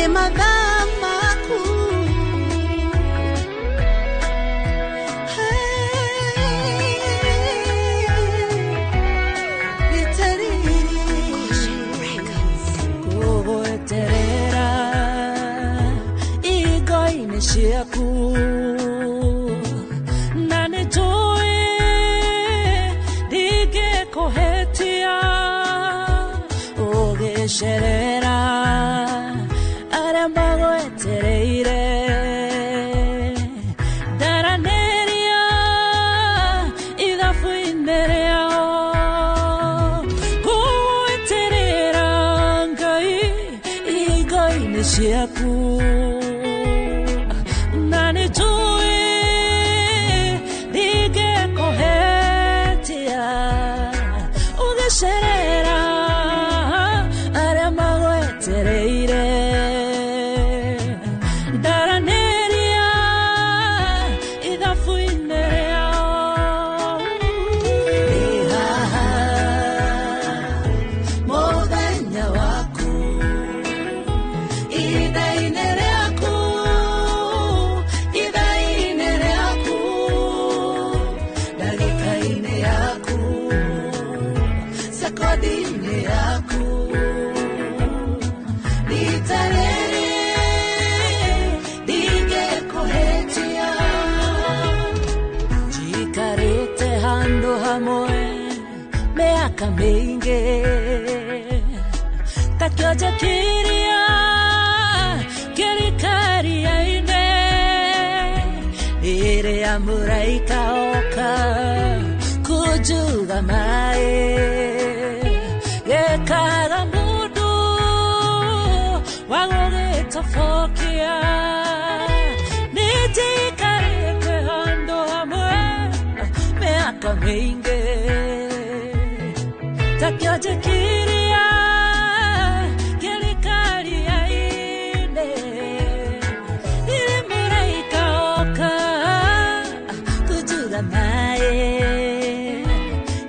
Nĩ mathaa maku. Kũgweterera igo-inĩ ciaku na nĩnjũĩ ndingĩkũhĩtia ũgĩcerera arĩa magwetereire ndaranĩria ithabu-inĩ rĩao ngũgweterera Ngai igo-inĩ ciaku na nĩnjũĩ ndingĩkũhĩtia ũgĩcerera arĩa magwetereire ndaranĩria ithabu-inĩ rĩao. Ndĩ haha mũthenya waku ithaa-inĩ rĩaku ithaa-inĩ rĩaku ndagĩka-inĩ yaku sekondi-inĩ yaku rita rĩrĩ ndingĩkũhĩtia njikarĩte handũ hamwe mĩaka mĩingĩ ta kĩonje kĩrĩa kĩrikaria-inĩ rĩrĩa mũraika oka kũnjuga maĩ gĩkaga mũndũ wa gũgĩtobokia nĩnjikarĩte handũ hamwe mĩaka mĩingĩ ta kĩonje kĩrĩa kĩrikaria-inĩ rĩrĩa mũraika oka kũnjuga maĩ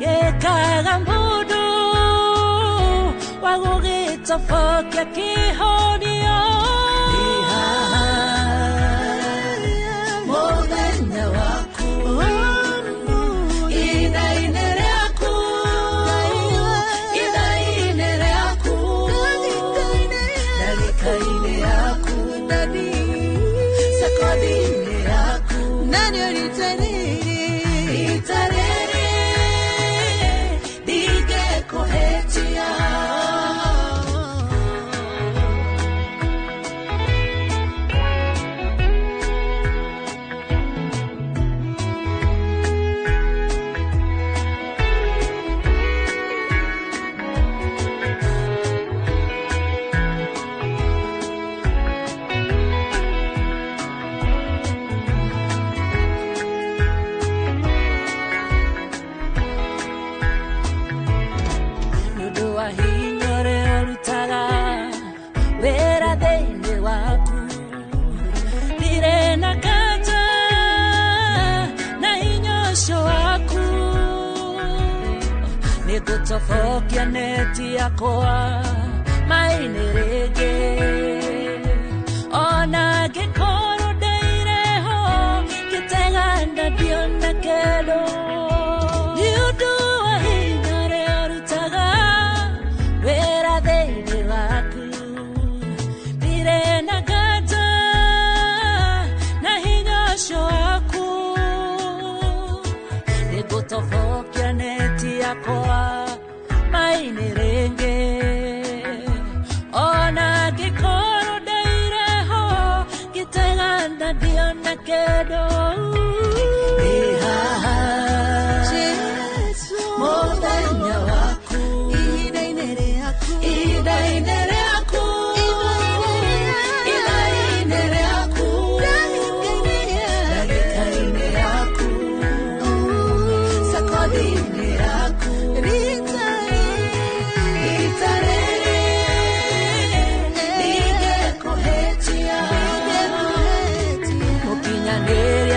gĩkaga mũndũ wa gũgĩtobokia kĩhonio. Ndĩ haha mũthenya waku ithaa-inĩ rĩaku ithaa-inĩ rĩaku ndagĩka-inĩ yaku sekondi-inĩ yaku rita rĩrĩ ndingĩkũhĩtia. Nĩ ũndũ wa hinya ũrĩa ũrutaga wĩra thĩinĩ waku ndirĩ na kanja na hinya ũcio waku nĩngũtobokia neti yakwa maĩ-inĩ rĩngĩ ona ngĩkorwo ndaireho ngĩtega nda ndiona kĩndũ nĩ ũndũ wa hinya ũrĩa ũrutaga wĩra thĩinĩ waku ndirĩ na nganja na hinya ũcio waku nĩngũtobokia neti yakwa maĩ-inĩ rĩngĩ ona ngĩkorwo ndaireho ngĩtega nda ndiona kĩndũ. Ndĩ haha mũthenya waku ihinda-inĩ rĩaku ithaa-inĩ rĩaku ndagĩka-inĩ yaku sekondi-inĩ yaku rita rĩrĩ ndingĩkũhĩtia mũkinyanĩria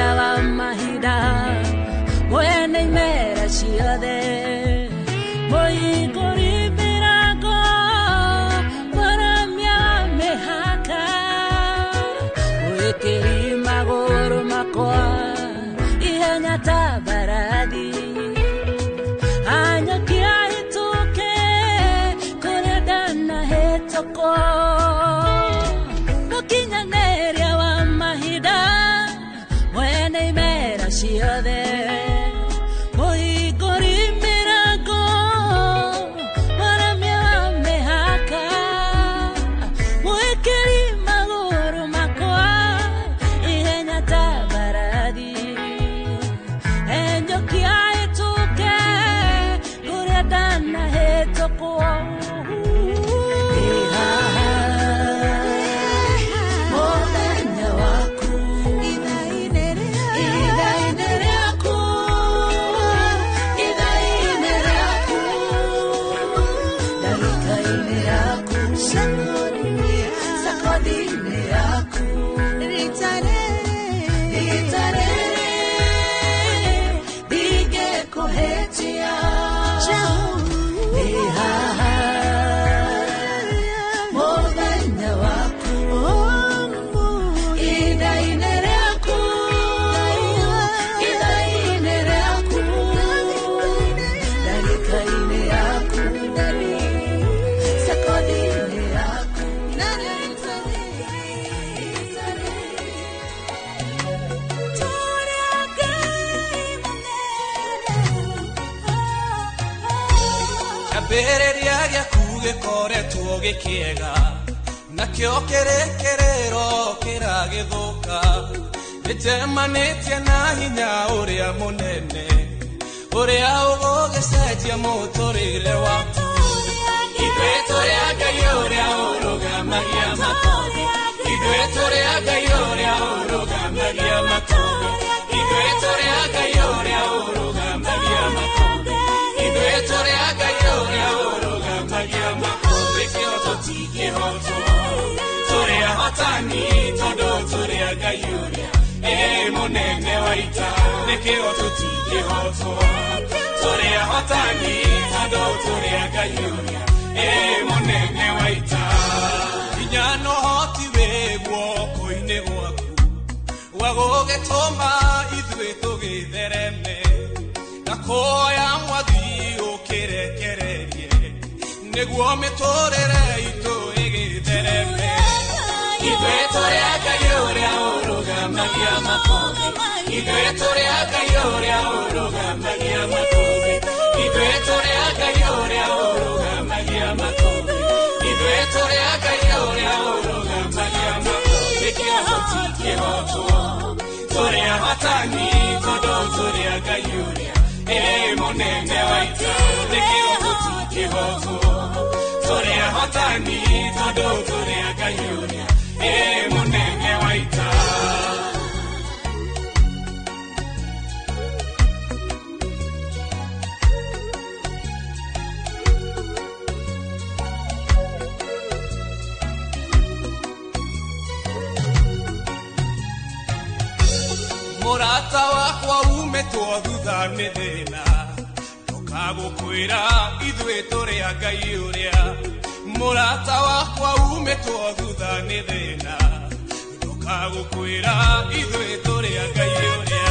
Ciothe mũhingũri mĩrango mwaramia wa mĩhaka mwĩkĩri magũrũ makwa ihenya ta mbarathi enjokia ĩtũke kũrĩa ndanahĩtũkwo. Kĩambĩrĩria gĩaku gĩkoretwo gĩkĩega nakĩo kĩrĩkĩrĩro kĩragĩthũka nĩnjemanĩtie na hinya ũrĩa mũnene ũrĩa ũgũgĩcenjia mũtũrĩre waku. Ithuĩ tũrĩ a Ngai ũrĩa ũrũgamagia makũmbĩ, ithuĩ tũrĩ a Ngai ũrĩa ũrũgamagia makũmbĩ, ithuĩ tũrĩ a Ngai ũrĩa ũrũgamagia makũmbĩ, ithuĩ tũrĩ a Ngai ũrĩa ũrũgamagia makũmbĩ. Kĩhoto ti kĩhoto, tũrĩ ahotani tondũ tũrĩ a Ngai ũrĩa mũnene wa ita. Nĩ kĩhoto ti kĩhoto, tũrĩ ahotani tondũ tũrĩ a Ngai ũrĩa mũnene wa ita. Hinya na ũhoti wĩ guoko-inĩ gwaku wa gũgĩtũma ithuĩ tũgĩthereme na kũhoya mwathi ũkĩrekererie nĩguo mĩtũrĩre itũ ĩgĩthereme. Ithuĩ tũrĩ a Ngai ũrĩa ũrũgamagia makũmbĩ, ithuĩ tũrĩ a Ngai ũrĩa ũrũgamagia makũmbĩ, ithuĩ tũrĩ a Ngai ũrĩa ũrũgamagia makũmbĩ, ithuĩ tũrĩ a Ngai ũrĩa ũrũgamagia makũmbĩ. Kĩhoto ti kĩhoto, tũrĩ ahotani tondũ tũrĩ a Ngai ũrĩa mũnene wa ita. Nĩ kĩhoto ti kĩhoto, tũrĩ ahotani tondũ tũrĩ a Ngai ũrĩa mũnene wa ita. Mũrata wakwa umĩtwo thutha nĩ thĩna ndũkagũkwĩra ithuĩ tũrĩ a Ngai ũrĩa. Mũrata wakwa umĩtwo thutha nĩ thĩna ndũkagũkwĩra ithuĩ tũrĩ a Ngai ũrĩa.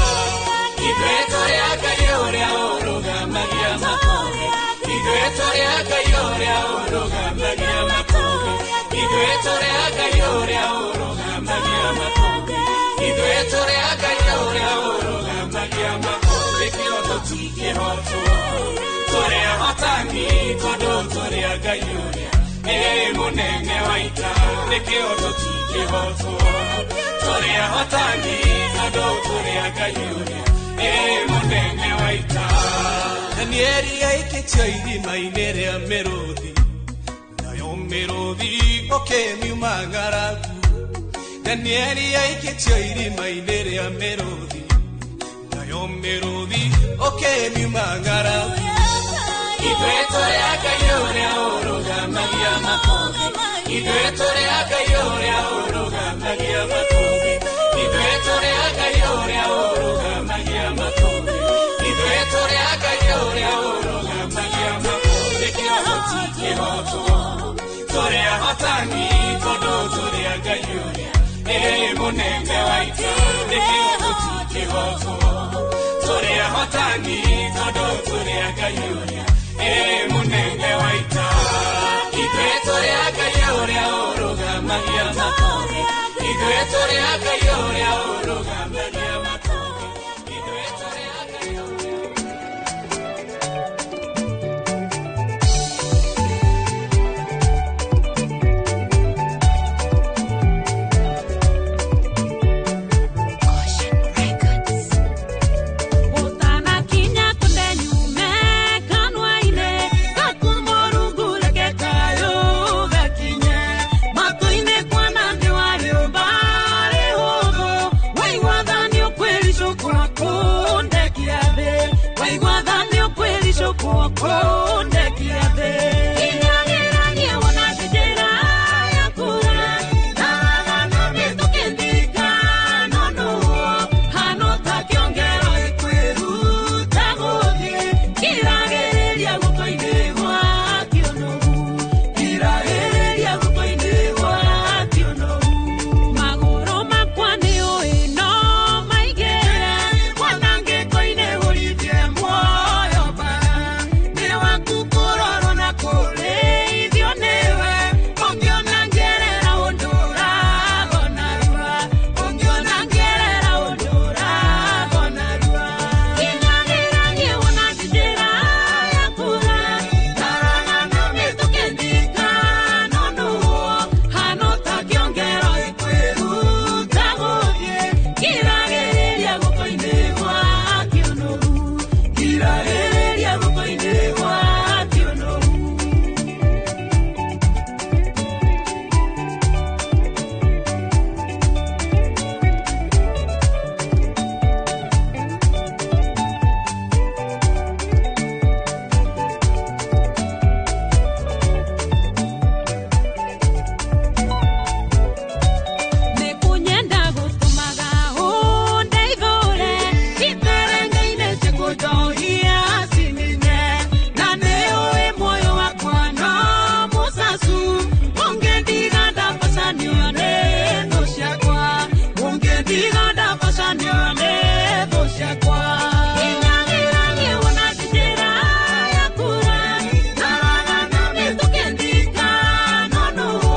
Ithuĩ tũrĩ a Ngai ũrĩa ũrũgamagia makũmbĩ, ithuĩ tũrĩ a Ngai ũrĩa ũrũgamagia makũmbĩ, ithuĩ tũrĩ a Ngai ũrĩa ũrũgamagia makũmbĩ, ithuĩ tũrĩ a Ngai ũrĩa ũrũgamagia makũmbĩ. Kĩhoto ti kĩhoto, tũrĩ ahotani tondũ tũrĩ a Ngai ũrĩa mũnene wa ita. Nĩ kĩhoto ti kĩhoto, tũrĩ ahotani tondũ tũrĩ a Ngai ũrĩa mũnene wa ita. Danieli aikĩtio irima-inĩ rĩa mĩrũthi, nayo mĩrũthi ũkĩmiuma ng'aragu. Danieli aikĩtio irima-inĩ rĩa mĩrũthi, nayo mĩrũthi ũkĩmiuma ng'aragu. Ithuĩ tũrĩ a Ngai ũrĩa ũrũgamagia makũmbĩ, ithuĩ tũrĩ a Ngai ũrĩa ũrũgamagia makũmbĩ, ithuĩ tũrĩ a Ngai ũrĩa ũrũgamagia makũmbĩ, ithuĩ tũrĩ a Ngai ũrĩa ũrũgamagia makũmbĩ. Kĩhoto ti kĩhoto, tũrĩ ahotani tondũ tũrĩ a Ngai ũrĩa mũnene wa ita. Nĩ kĩhoto ti kĩhoto, tũrĩ ahotani tondũ tũrĩ a Ngai ũrĩa mũnene wa ita. Ithuĩ tũrĩ a Ngai ũrĩa ũrũgamagia makũmbĩ, ithuĩ tũrĩ a Ngai ũrĩa ũrũgamagia makũmbĩ, ithuĩ Ũndekia thĩ. Kinyagĩranie wona njĩra ya kura. Naragana mĩtũkĩndika no nũũ. Hano ta kĩongero ĩkwĩruta gũthiĩ. Kiragĩrĩria guoko-inĩ gwa kĩonogu. Kiragĩrĩria guoko-inĩ gwa kĩonogu. Magũrũ makwa nĩũĩ no maigĩre. Mwanangĩko-inĩ gũrithie muoyo bara. Nĩ waku kũrorwo na kũrĩithio nĩwe. Ũngĩona ngerera ũndũ ũragona rua. Ũngĩona ngerera ũndũ ũragona rua. Kinyagĩranie wona njĩra ya kura. Taragana mĩtũkĩndika no nũũ. Hano ta kĩongero ĩkwĩruta gũthiĩ. Kiragĩrĩria guoko-inĩ gwa kĩonogu. Kiragĩrĩria guoko-inĩ gwa kĩonogu. Nĩkũnyenda gũtũmaga ũndeithũre iterenga-inĩ cikũnjohia cinine na nĩũĩ muoyo wakwa no mũcacu ũngĩndiga ndabacanio nĩ thũ ciakwa ũngĩndiga ndabacanio nĩ thũ ciakwa. Kinyagĩranie wona njĩra ya kura naragana mĩtũkĩndika no nũũ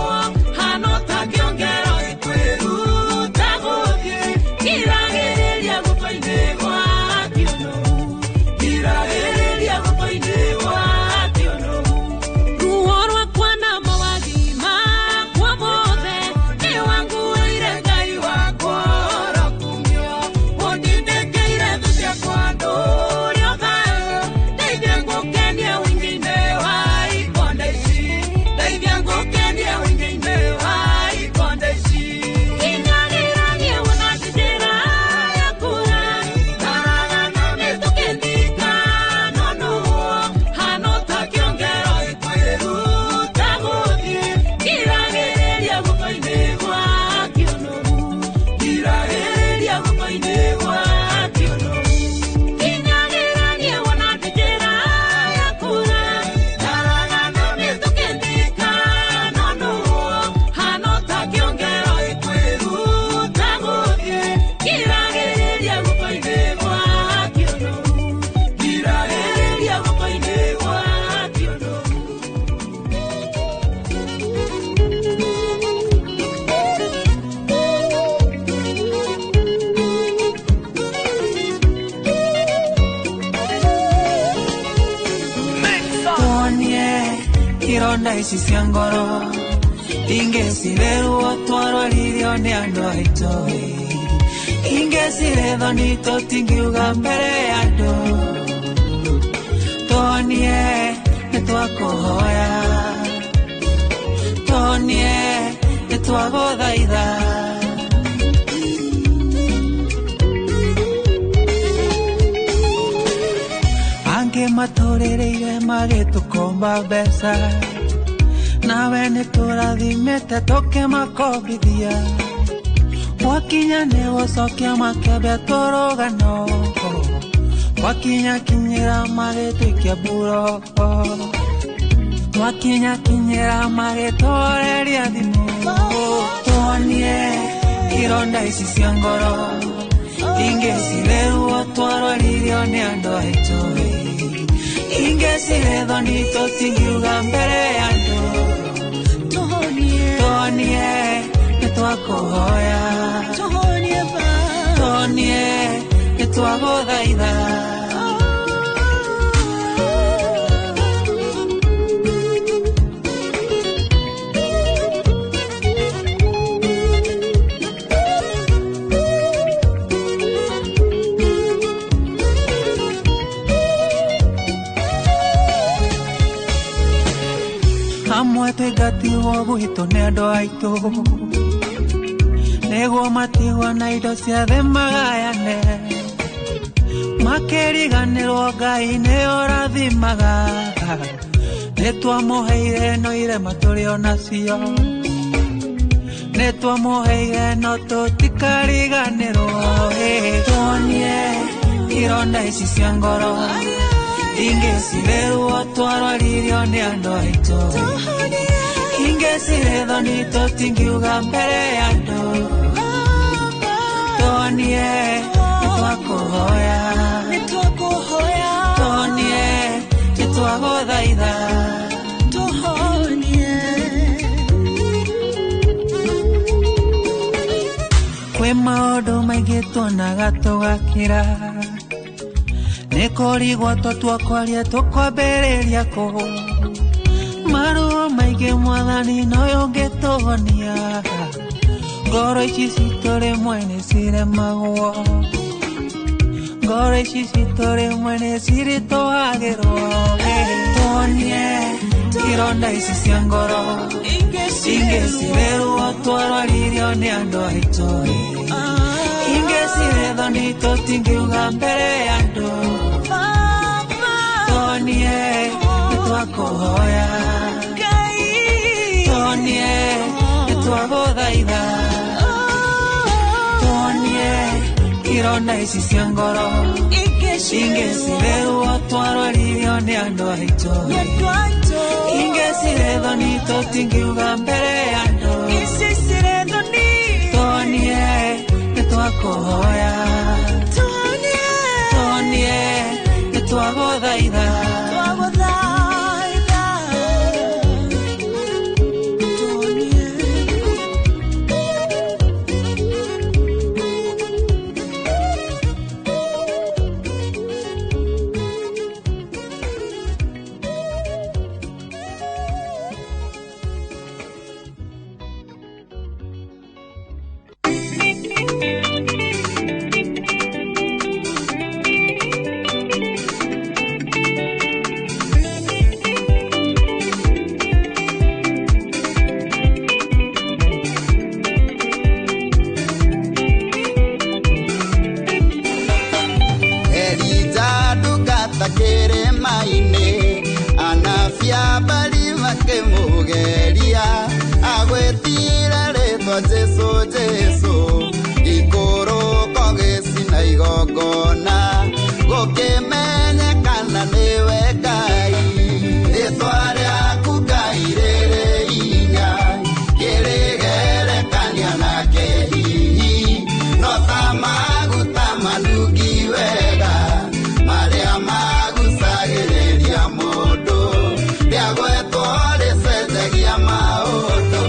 hano ta kĩongero ĩkwĩruta gũthiĩ kiragĩrĩria guoko-inĩ gwa kĩonogu kiragĩrĩria guoko-inĩ gwa kĩonogu. Ruo rwakwa na mawagi makwa mothe nĩwanguĩire Ngai wakwa ũrokumio ũndindĩkĩire thũ ciakwa ndũũrio thayũ ndeithia ngũkenie ũingĩ-inĩ wa ikonde ici ndeithia ngũkenie ũingĩ-inĩ wa ikonde ici. Kinyagĩranie wona njĩra ya kura taragana mĩtũkĩndika no nũũ hano ta kĩongero ĩkwĩruta gũthiĩ kiragĩrĩria guoko-inĩ gwa kĩonogu kiragĩrĩria guoko-inĩ gwa kĩonogu. Kinyagĩranie wona njĩra ya kura taragana mĩtũkĩndika no nũũ hano ta kĩongero ĩkwĩruta gũthiĩ kiragĩrĩria guoko-inĩ gwa kĩonogu kiragĩrĩria guoko-inĩ gwa kĩonogu. Tuonie ironda ici cia ngoro ingĩcirerwo twarwaririo nĩ andũ aitũ ingĩcirethwo nĩ tũtingiuga mbere ya andũ tuonie nĩ twakũhoya tuonie nĩ twagũthaitha. Angĩ matũrĩrĩire magĩtũkomba mbeca nawe nĩ tũrathimĩte tũkĩmakombithia gwakinya nĩ gũcokia makĩambia tũrũgano gwakinya kinyĩra magĩtũikia mburoko gwakinya kinyĩra magĩtũreria thimũ tuonie ironda ici cia ngoro ingĩcirerwo twarwaririo nĩ andũ aitũ ingĩcirethwo nĩ tũtingiuga mbere ya andũ tuonie nĩ twakũhoya tuonie nĩ twagũthaitha. Amwe twĩngatirwo gwitũ nĩ andũ aitũ nĩguo matigwo na indo ciothe magayane. Makĩriganĩrwo Ngai nĩ ũrathimaga. Nĩ twamũheire no irema tũrĩ o nacio. Nĩ twamũheire no tũtikariganĩrwo. Tuonie ironda ici cia ngoro. Ingĩcirerwo twarwaririo nĩ andũ aitũ. Ingĩcirĩ thoni tũtingiuga mbere ya andũ. Tuonie nĩ twakũhoya. Tuonie nĩ twagũthaitha. Tuhonie. Kwĩ maũndũ maingĩ tuonaga tũgakĩra. Nĩ kũrigwo twatua kwaria tũkwambĩrĩria kũ. Maruo maingĩ mwathani noyo ũngĩtũhonia. Ngoro ici citũ rĩmwe nĩ ciremagwo. Ngoro ici citũ rĩmwe nĩ ciritũhagĩrwo. Tuonie ironda ici cia ngoro. Ingĩcirerwo twarwaririo nĩ andũ aitũ. Ingĩcirĩ thoni tũtingiuga mbere ya andũ. Tuonie nĩ twakũhoya. Tuonie nĩ twagũthaitha. Tuonie ironda ici cia ngoro. Ingĩcirerwo twarwaririo nĩ andũ aitũ. Ingĩcirĩ thoni tũtingiuga mbere ya andũ. Tuonie nĩ twakũhoya. Tuonie nĩ twagũthaitha. Elija ndungata kĩrĩma-inĩ anabii a Baali makĩmũgeria agwĩtire rĩtwa Jesũ Jesũ ikũrũko gĩcina igongona gũkĩmenyekana nĩwe Ngai rĩtwa rĩaku Ngai rĩrĩ hinya kĩrĩgerekania nake hihi no ta maguta manungi wega marĩa magucagĩrĩria mũndũ rĩagwetwo rĩcenjagia maũndũ.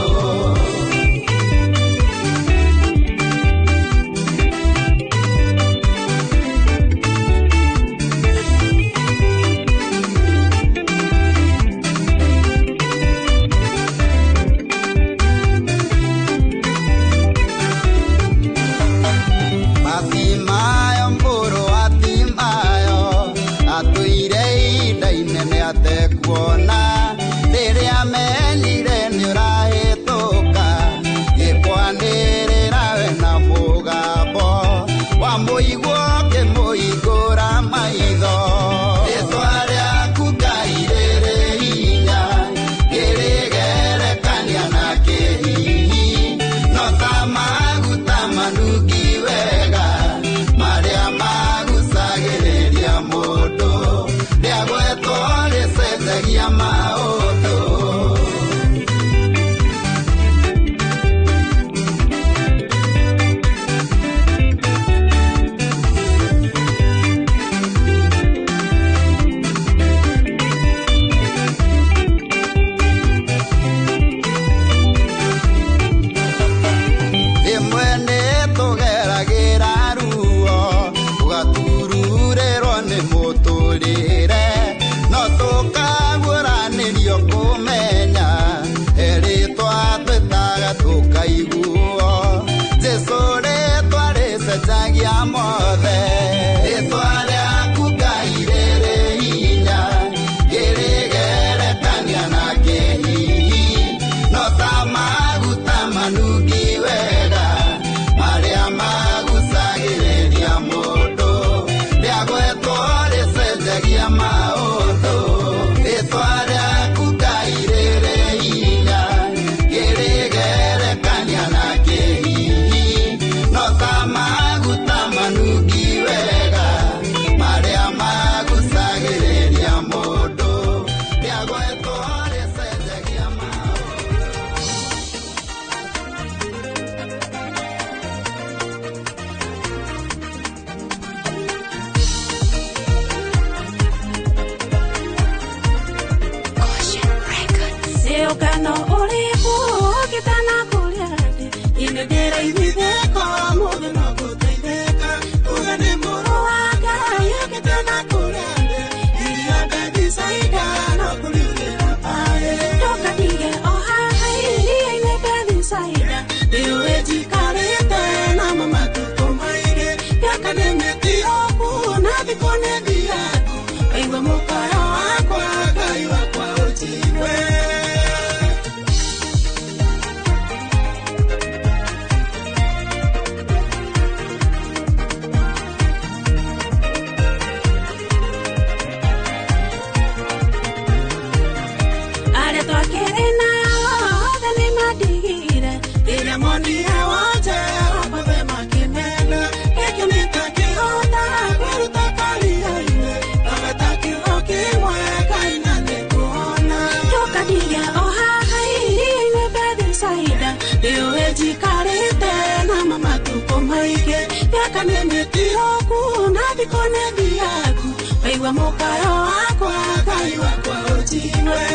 Miaka nĩ mĩtiroku na thikũ nĩ thiagu Waigua mũkayo wakwa Ngai wakwa ũnjigue.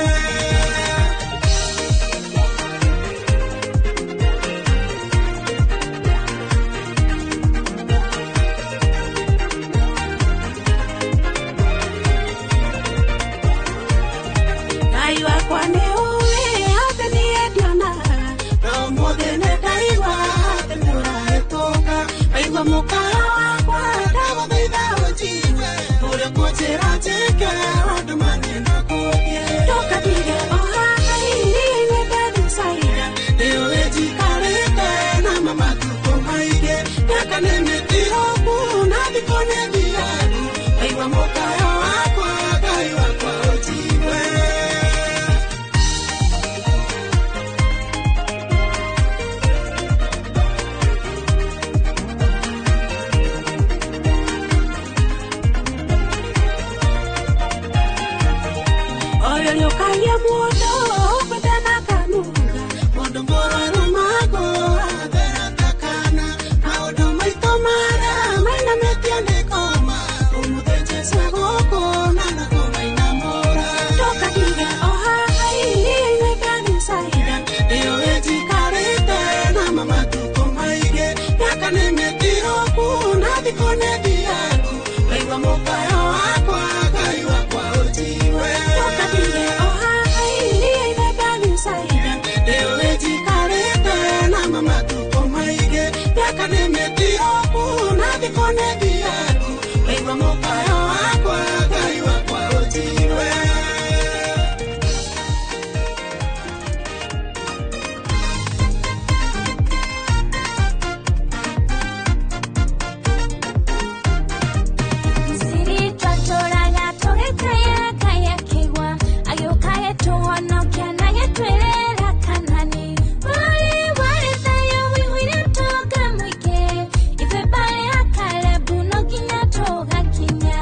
Ngai wakwa nĩ ũĩ atĩ niĩ ndionaga na ũmũthĩ nĩ ndaigua atĩ nĩ ũrahĩtũka. Waigua mũkayo wakwa ndagũthaitha ũnjigue ũrĩa ũkũnjĩra njĩke wandũma niĩ no kũthiĩ. Ndũkandige o haha iria-inĩ Bethisaida nĩ ũĩ njikarĩte nama matukũ maingĩ. Mĩaka nĩ mĩtiroku na thikũ nĩ thiagu Waigua mũkayo wakwa Ngai wakwa ũnjigue. Oyo nĩũkagia mũndũ ũkwĩte na kanunga mũndũ mũrwaru magũ athera ta kana maũndũ maitũ marĩa mainamĩtie nĩ koma ũmũthĩ Jesũ egũkũ na nĩkũmainamũra. Ndũkandige o haha iria-inĩ Bethisaida nĩ ũĩ njikarĩte nama matukũ maingĩ. Mĩaka nĩ mĩtiroku na thikũ nĩ thiagu Waigua mũkayo wakwa Ngai wakwa ũnjigue. Ndũkandige o haha iria-inĩ Bethisaida nĩ ũĩ njikarĩte nama matukũ maingĩ. Mĩaka nĩ mĩtiroku na thikũ nĩ thiagu Waigua mũkayo wakwa Ngai wakwa ũnjigue. Misiri twatũraga tũgĩkayaga kĩgwa agĩũka gĩtũhonokia na gĩtwĩrĩra Kanani. Bũrũri warĩ thayũ ũiyũire ũtonga mũingĩ ithuĩ mbarĩ ya Kalebu no nginya tũgakinya.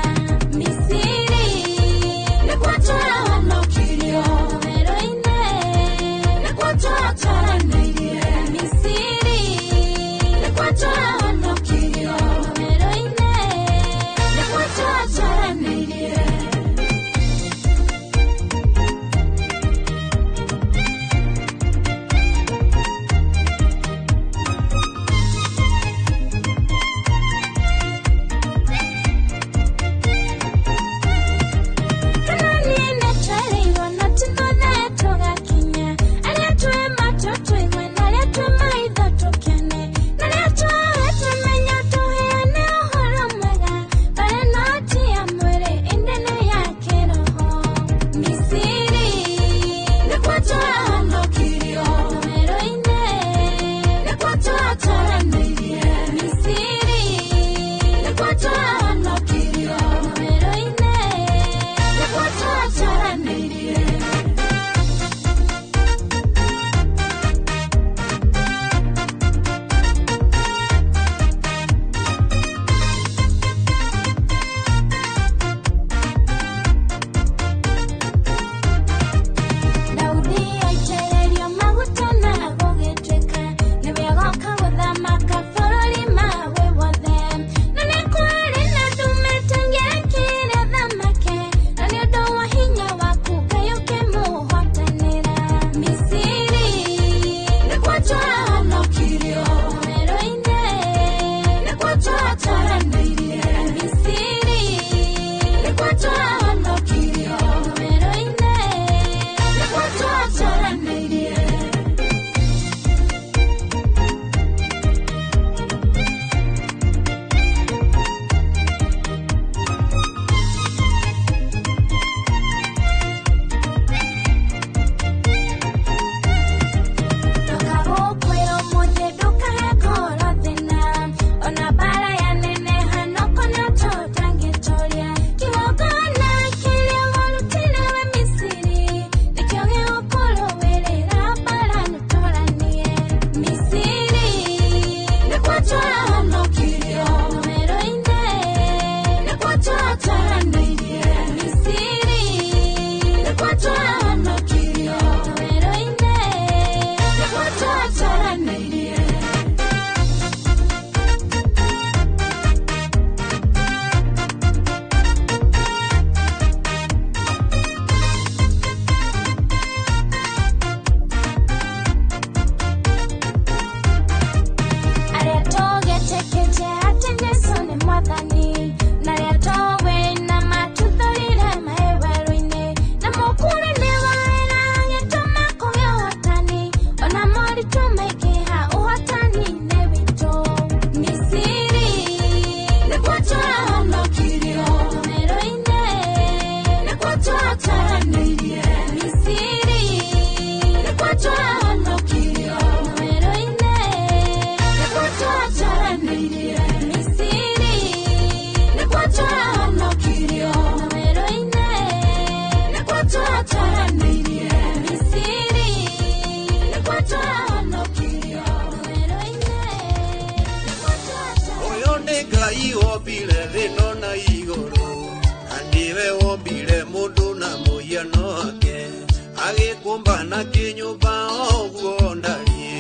Nĩ Ngai wombire thĩ ĩno na igũrũ, na nĩwe wombire mũndũ na mũhiano wake, agĩkũmba na kĩnyũmba oguo ndariĩ,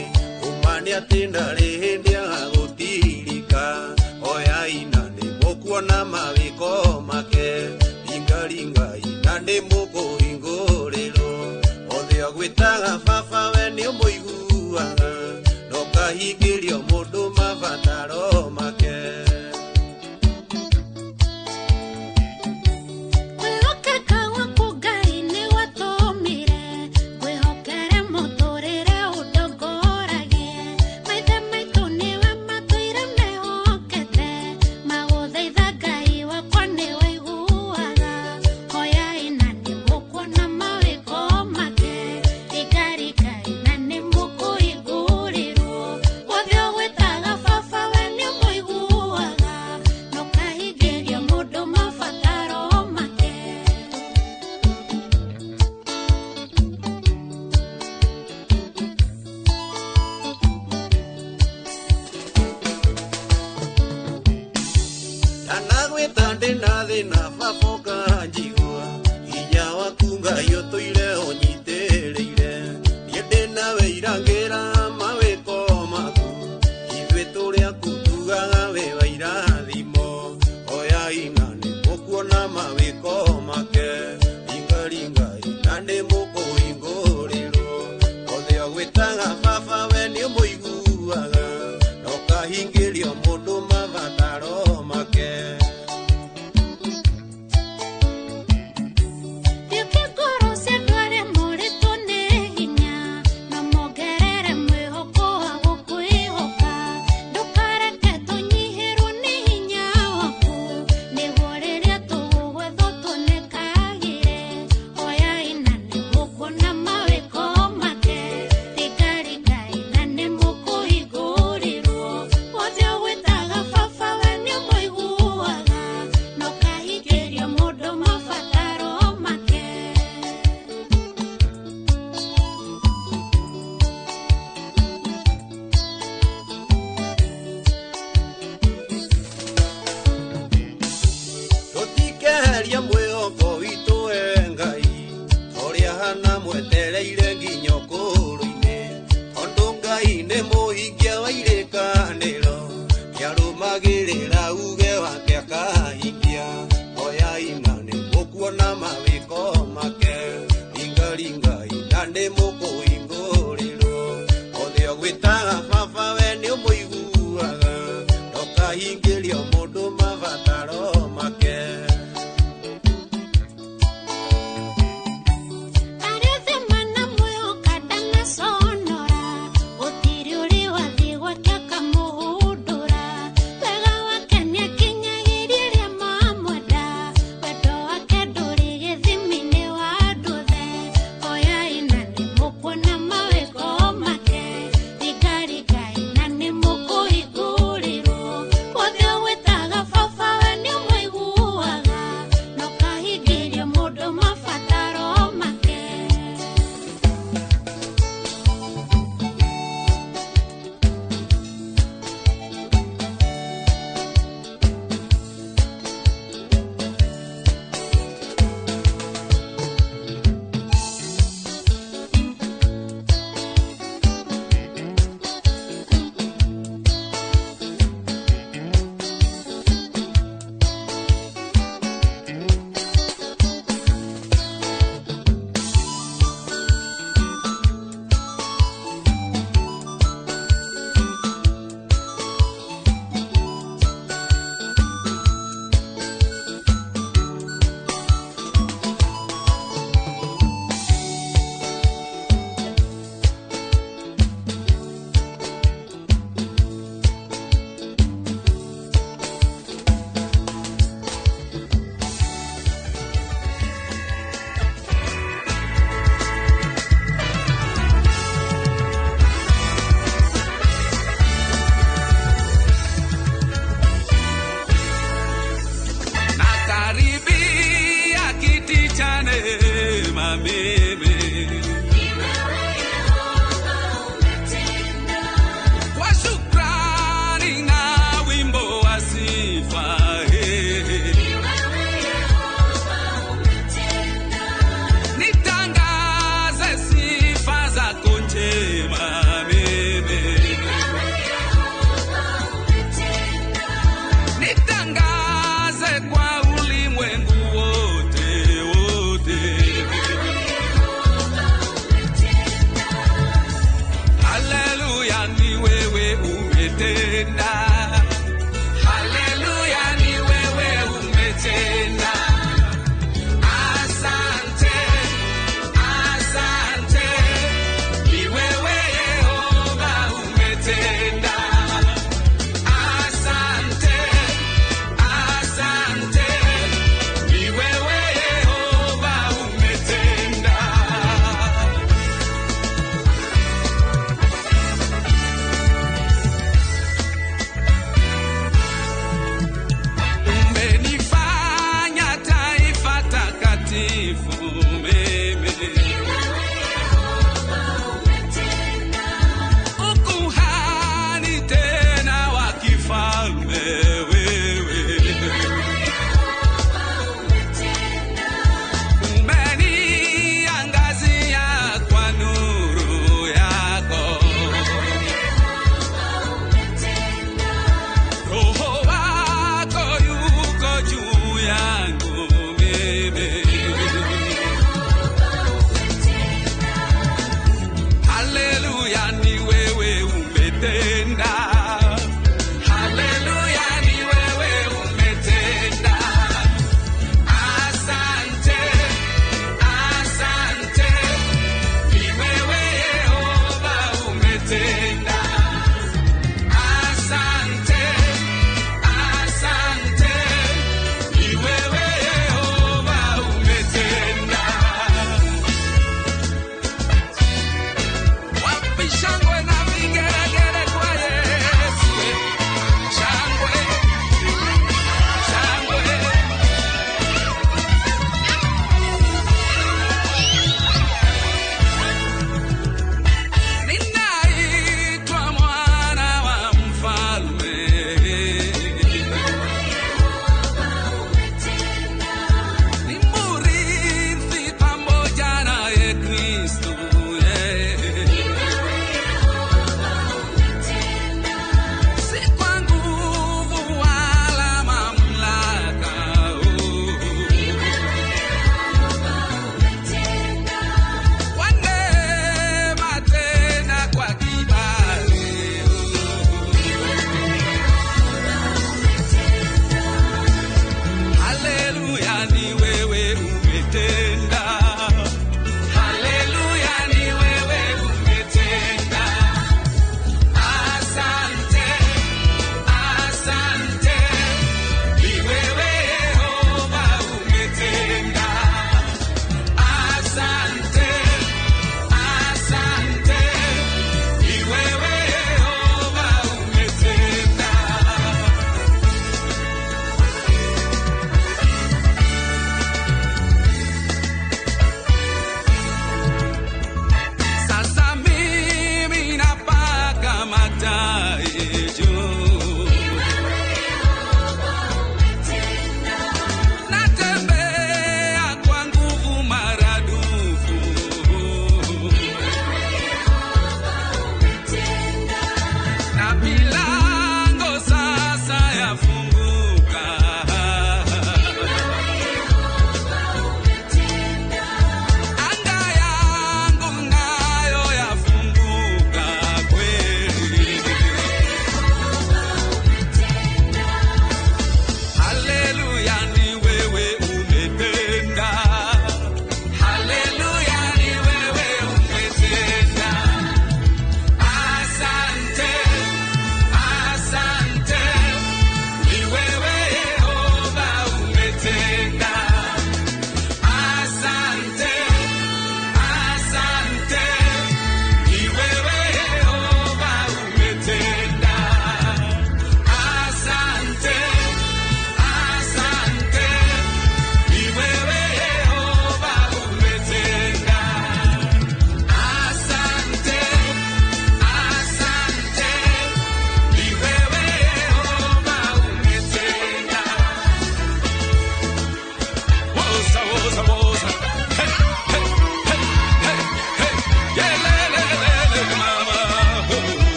ũma nĩ atĩ ndarĩ hĩndĩ agagũtirika, oyai na nĩ mũkuona mawĩko make, ringaringai na nĩ mũkũhingũrĩrwo, othe agwĩtaga baba we nĩ ũmũiguaga, no kahingĩrio mũndũ mabataro make. Kwĩhokeka gwaku Ngai nĩ gwatũmire ngwĩhokere mũtũrĩre ũndongoragie. Maithe maitũ nĩwe matũire mehokete, magũthaitha Ngai wakwa nĩwaiguaga. Hoyai na nĩmũkuona mawĩko make, ringaringai na nĩmũkũhingũrĩrwo. Wothe ũgwĩtaga baba we nĩũmũiguaga, na ũkahingĩria mũndũ mabataro make. Ndanagwĩta ndĩ na thĩna baba ũkanjigua, hinya waku Ngai ũtũire ũnyitĩrĩire, niĩ ndĩ nawe irangĩra mawĩko maku, ithuĩ tũrĩ aku tugaga wĩ wa irathimo, oyai na nĩmũkuona mawĩko make, ringaringai na nĩmũkũhingũrĩrwo, othe agwĩtaga baba we nĩũmũiguaga, na ũkahingĩrio mũndũ mabataro make. Riũkia ngoro cia andũ arĩa morĩtwo nĩ hinya, na mongerere mwĩhoko wa gũkwĩhoka. Ndũkareke tũnyihĩrwo nĩ hinya waku, nĩguo rĩrĩa tũgũgwetha tuonekagĩre. Oyai na nĩmũkuona mawĩko make, ringaringai na nĩmũkũhingũrĩrwo. Wothe ũgwĩtaga baba we nĩũmũiguaga, na ũkahingĩria mũndũ mabataro make. Tũtikeheria mwĩhoko witũ we Ngai, ũrĩa hana mwetereire nginya ũkũrũ-inĩ, tondũ Ngai nĩ mũhingia wa irĩkanĩro, nĩarũmagĩrĩra uge wake akahingia, oyai na nĩmũkuona mawĩko make, ringaringai na nĩmũkũhingũrĩrwo, othe ũgwĩtaga baba we nĩũmũiguaga, na ũkahingĩrio mũndũ mabataro make. Arĩa othe manamwĩhoka ndanaconora, gũtirĩ ũrĩ wathiĩ gwake akamũhũndũra. Wega wake nĩakinyagĩria arĩa mamwenda, wendo wake ndũrĩ gĩthimi nĩ wa andũ othe. Oyai na nĩmũkuona mawĩko make, ringaringai na nĩmũkũhingũrĩrwo. Wothe ũgwĩtaga umetenda. Haleluya, ni wewe umetenda. Asante, asante, ni wewe Yehova umetenda. Asante, asante, ni wewe Yehova umetenda.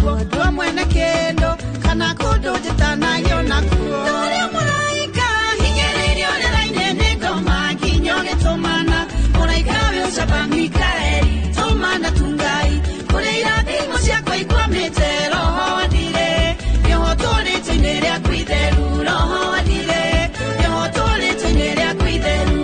nakuo ndwa mwene kĩndũ kana kũndũ njĩtanagio nakuo Tũrĩ mũraika hinyĩrĩirio rĩera-inĩ nĩ ngoma nginya ũgĩtũmana mũraika wĩ ũcamba Mikaeli tũmana tu Ngai kũrĩ irathimo ciakwa ikwamĩte roho wathire nĩho tũrĩtũ-inĩ rĩaku itheru roho wathire nĩho tũrĩtũ-inĩ rĩaku itheru.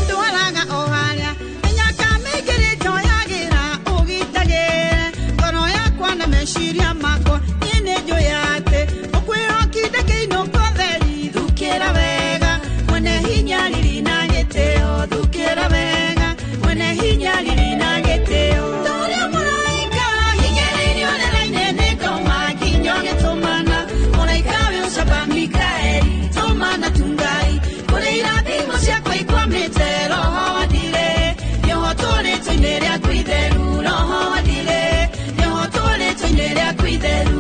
Ndwaraga o harĩa mĩnyaka mĩingĩ njoyagĩra ũgitagĩre ngoro yakwa na meciria makwa niĩ nĩ njũĩ atĩ ũkwĩhokire ngĩinũka ũtheri thukĩra wega mwene hinya riri na gĩtĩo thukĩra wega mwene hinya riri na gĩtĩo. Tũrĩ mũraika hinyĩrĩirio rĩera-inĩ nĩ ngoma nginya ũgĩtũmana mũraika wĩ ũcamba Mikaeli tũmana tu Ngai kũrĩ irathimo ciakwa ikwamĩte roho wathire nĩho tũrĩtũ-inĩ rĩaku itheru roho wathire nĩho tũrĩtũ-inĩ rĩaku itheru.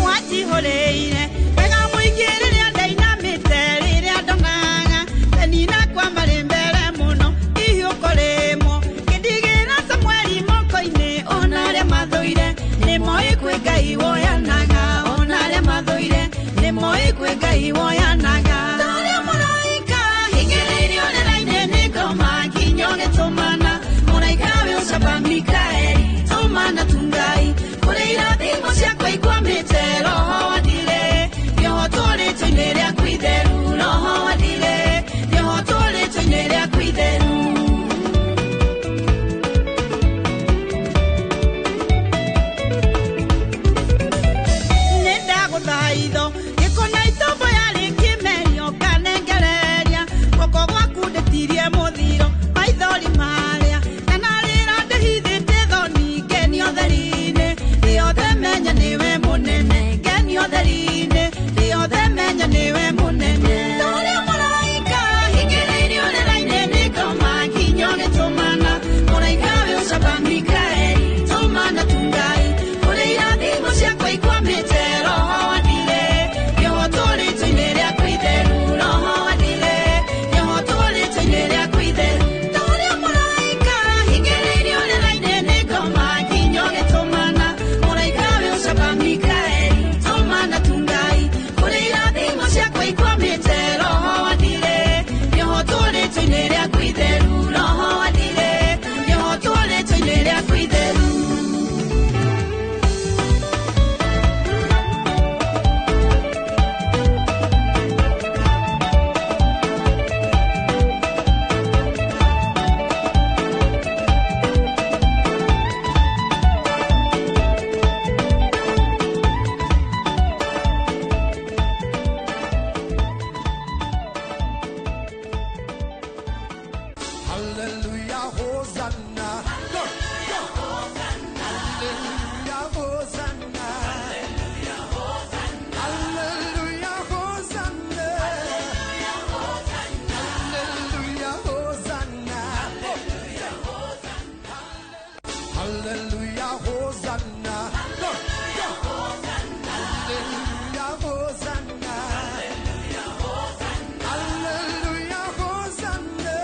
Wanjihũrĩire wega mũingĩ rĩrĩa ndainamĩte rĩrĩa ndonaga thenina kwa marĩ mbere mũno ihiũko rĩmwo ngĩndigĩra Samueli moko-inĩ ona arĩa mathũire nĩmoĩ kwĩ Ngai woyanaga ona arĩa mathũire nĩmoĩ kwĩ Ngai woyanaga. Tũrĩ mũraika hinyĩrĩirio rĩera-inĩ nĩ ngoma nginya ũgĩtũmana mũraika wĩ ũcamba Mikaeli tũmana tu Ngai kũrĩ irathimo ciakwa ikwamĩte roho wathire nĩho tũrĩtũ-inĩ rĩaku itheru roho wathire nĩho tũrĩtũ-inĩ rĩaku itheru. Nĩ ndagũthaitho gĩko na itombo yarĩ kĩmerio kanengereria guoko gwaku ndĩtirie mũthiro maithori marĩa ndanarĩra ndĩhithĩte thoni ngenio theri-inĩ rĩothe menya nĩwe mũnene ngenio theri-inĩ rĩothe menya nĩwe mũnene. Tũrĩ mũraika hinyĩrĩirio rĩera-inĩ nĩ ngoma nginya ũgĩtũmana mũraika wĩ ũcamba Mikaeli tũmana tu Ngai kũrĩ irathimo ciakwa ikwamĩte roho wathire nĩho tũrĩtũ-inĩ rĩaku itheru roho wathire nĩho tũrĩtũ-inĩ rĩaku itheru. Tũrĩ mũraika hinyĩrĩirio rĩera-inĩ nĩ ngoma nginya ũgĩtũmana mũraika wĩ ũcamba Mikaeli tũmana tu Ngai kũrĩ irathimo ciakwa ikwamĩte roho wathire nĩho tũrĩtũ-inĩ rĩaku itheru roho wathire nĩho tũrĩtũ-inĩ rĩaku itheru. Hallelujah, Hosanna. Go, go. Hallelujah, Hosanna. Hallelujah, Hosanna. Hallelujah, Hosanna. Hallelujah, Hosanna. Go, go. Hallelujah, Hosanna. Hallelujah, Hosanna.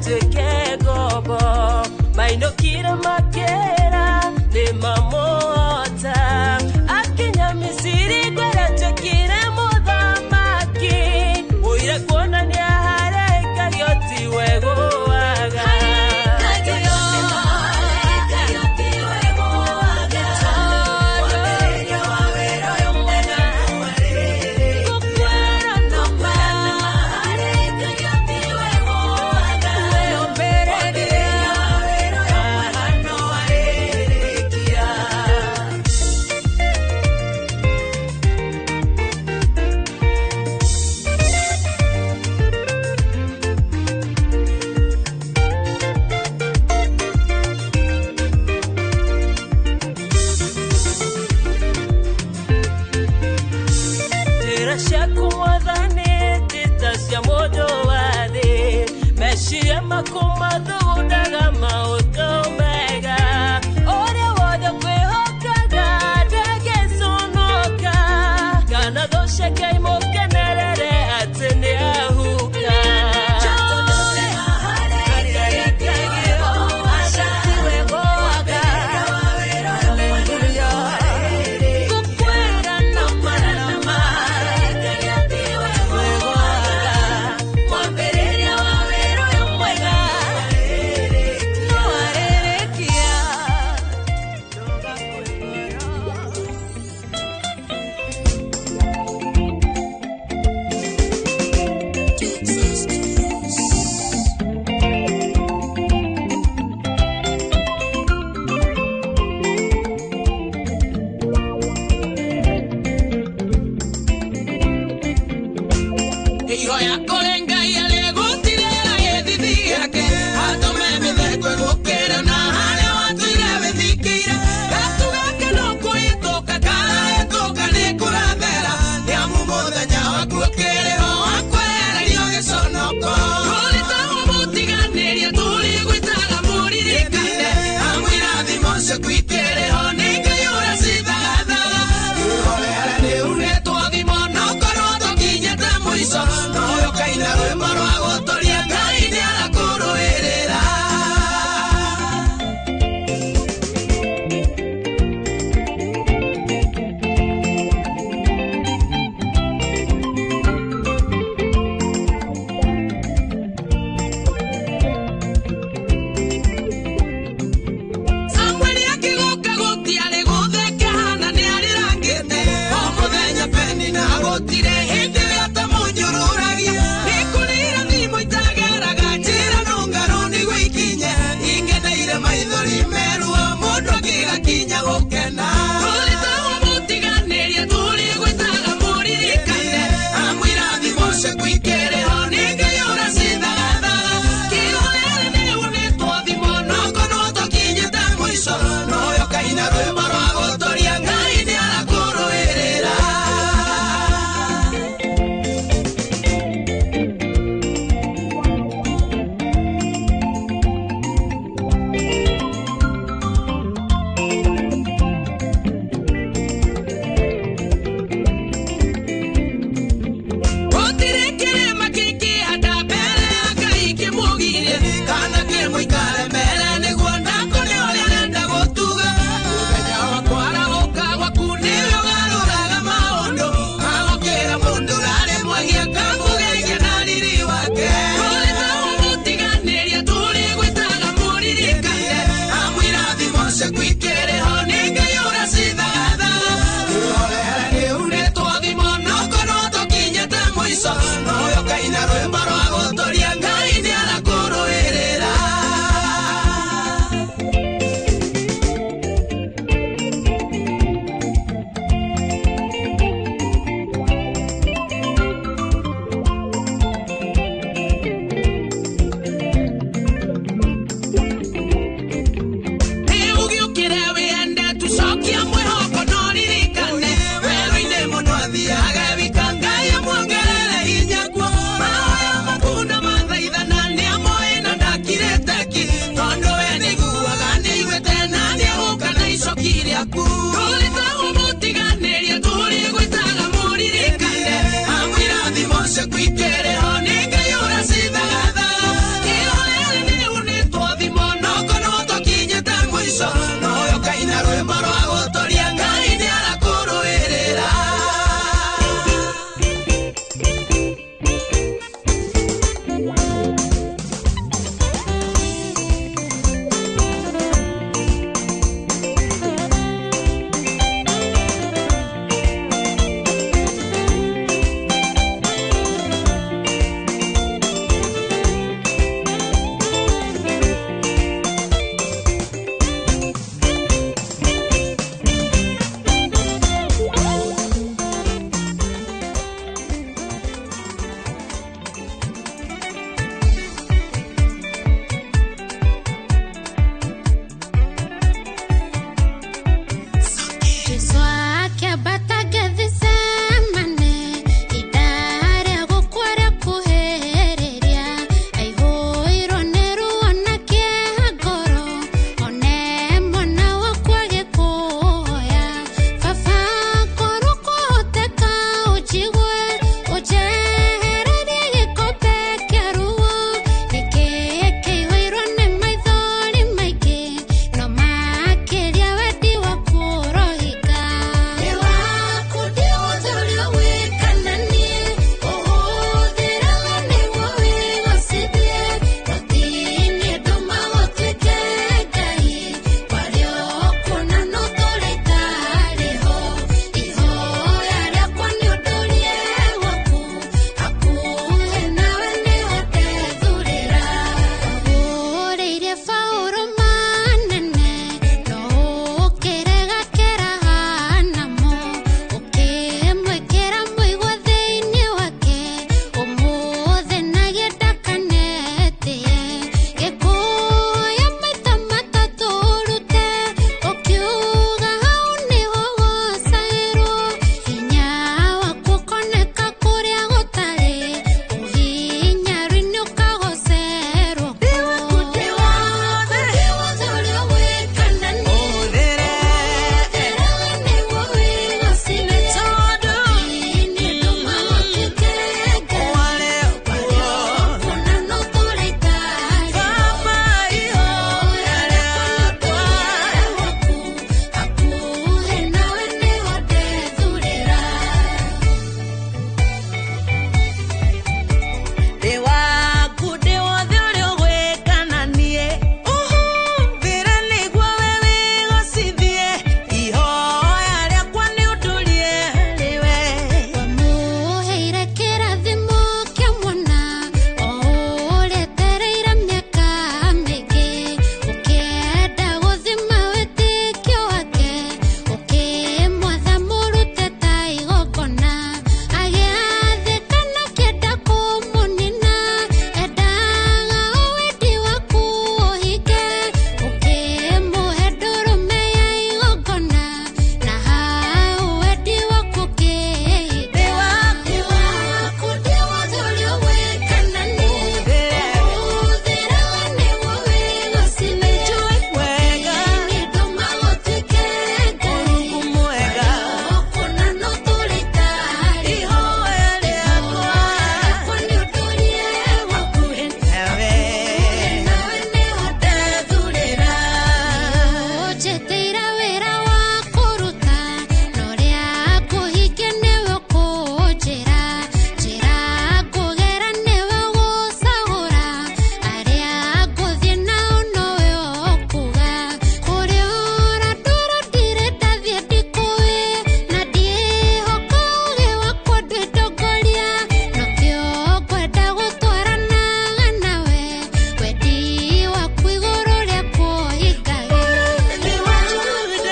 atuĩke ngombo mainũkire makĩra nĩ mamũhota akinya Misiri ngwĩra atuĩkire mũthamaki ũira kuonania harĩa aikagio tiwe gũaga. Njĩra ciaku Mwathani ti ta cia mũndũ wa thĩ, meciria maku mathũku.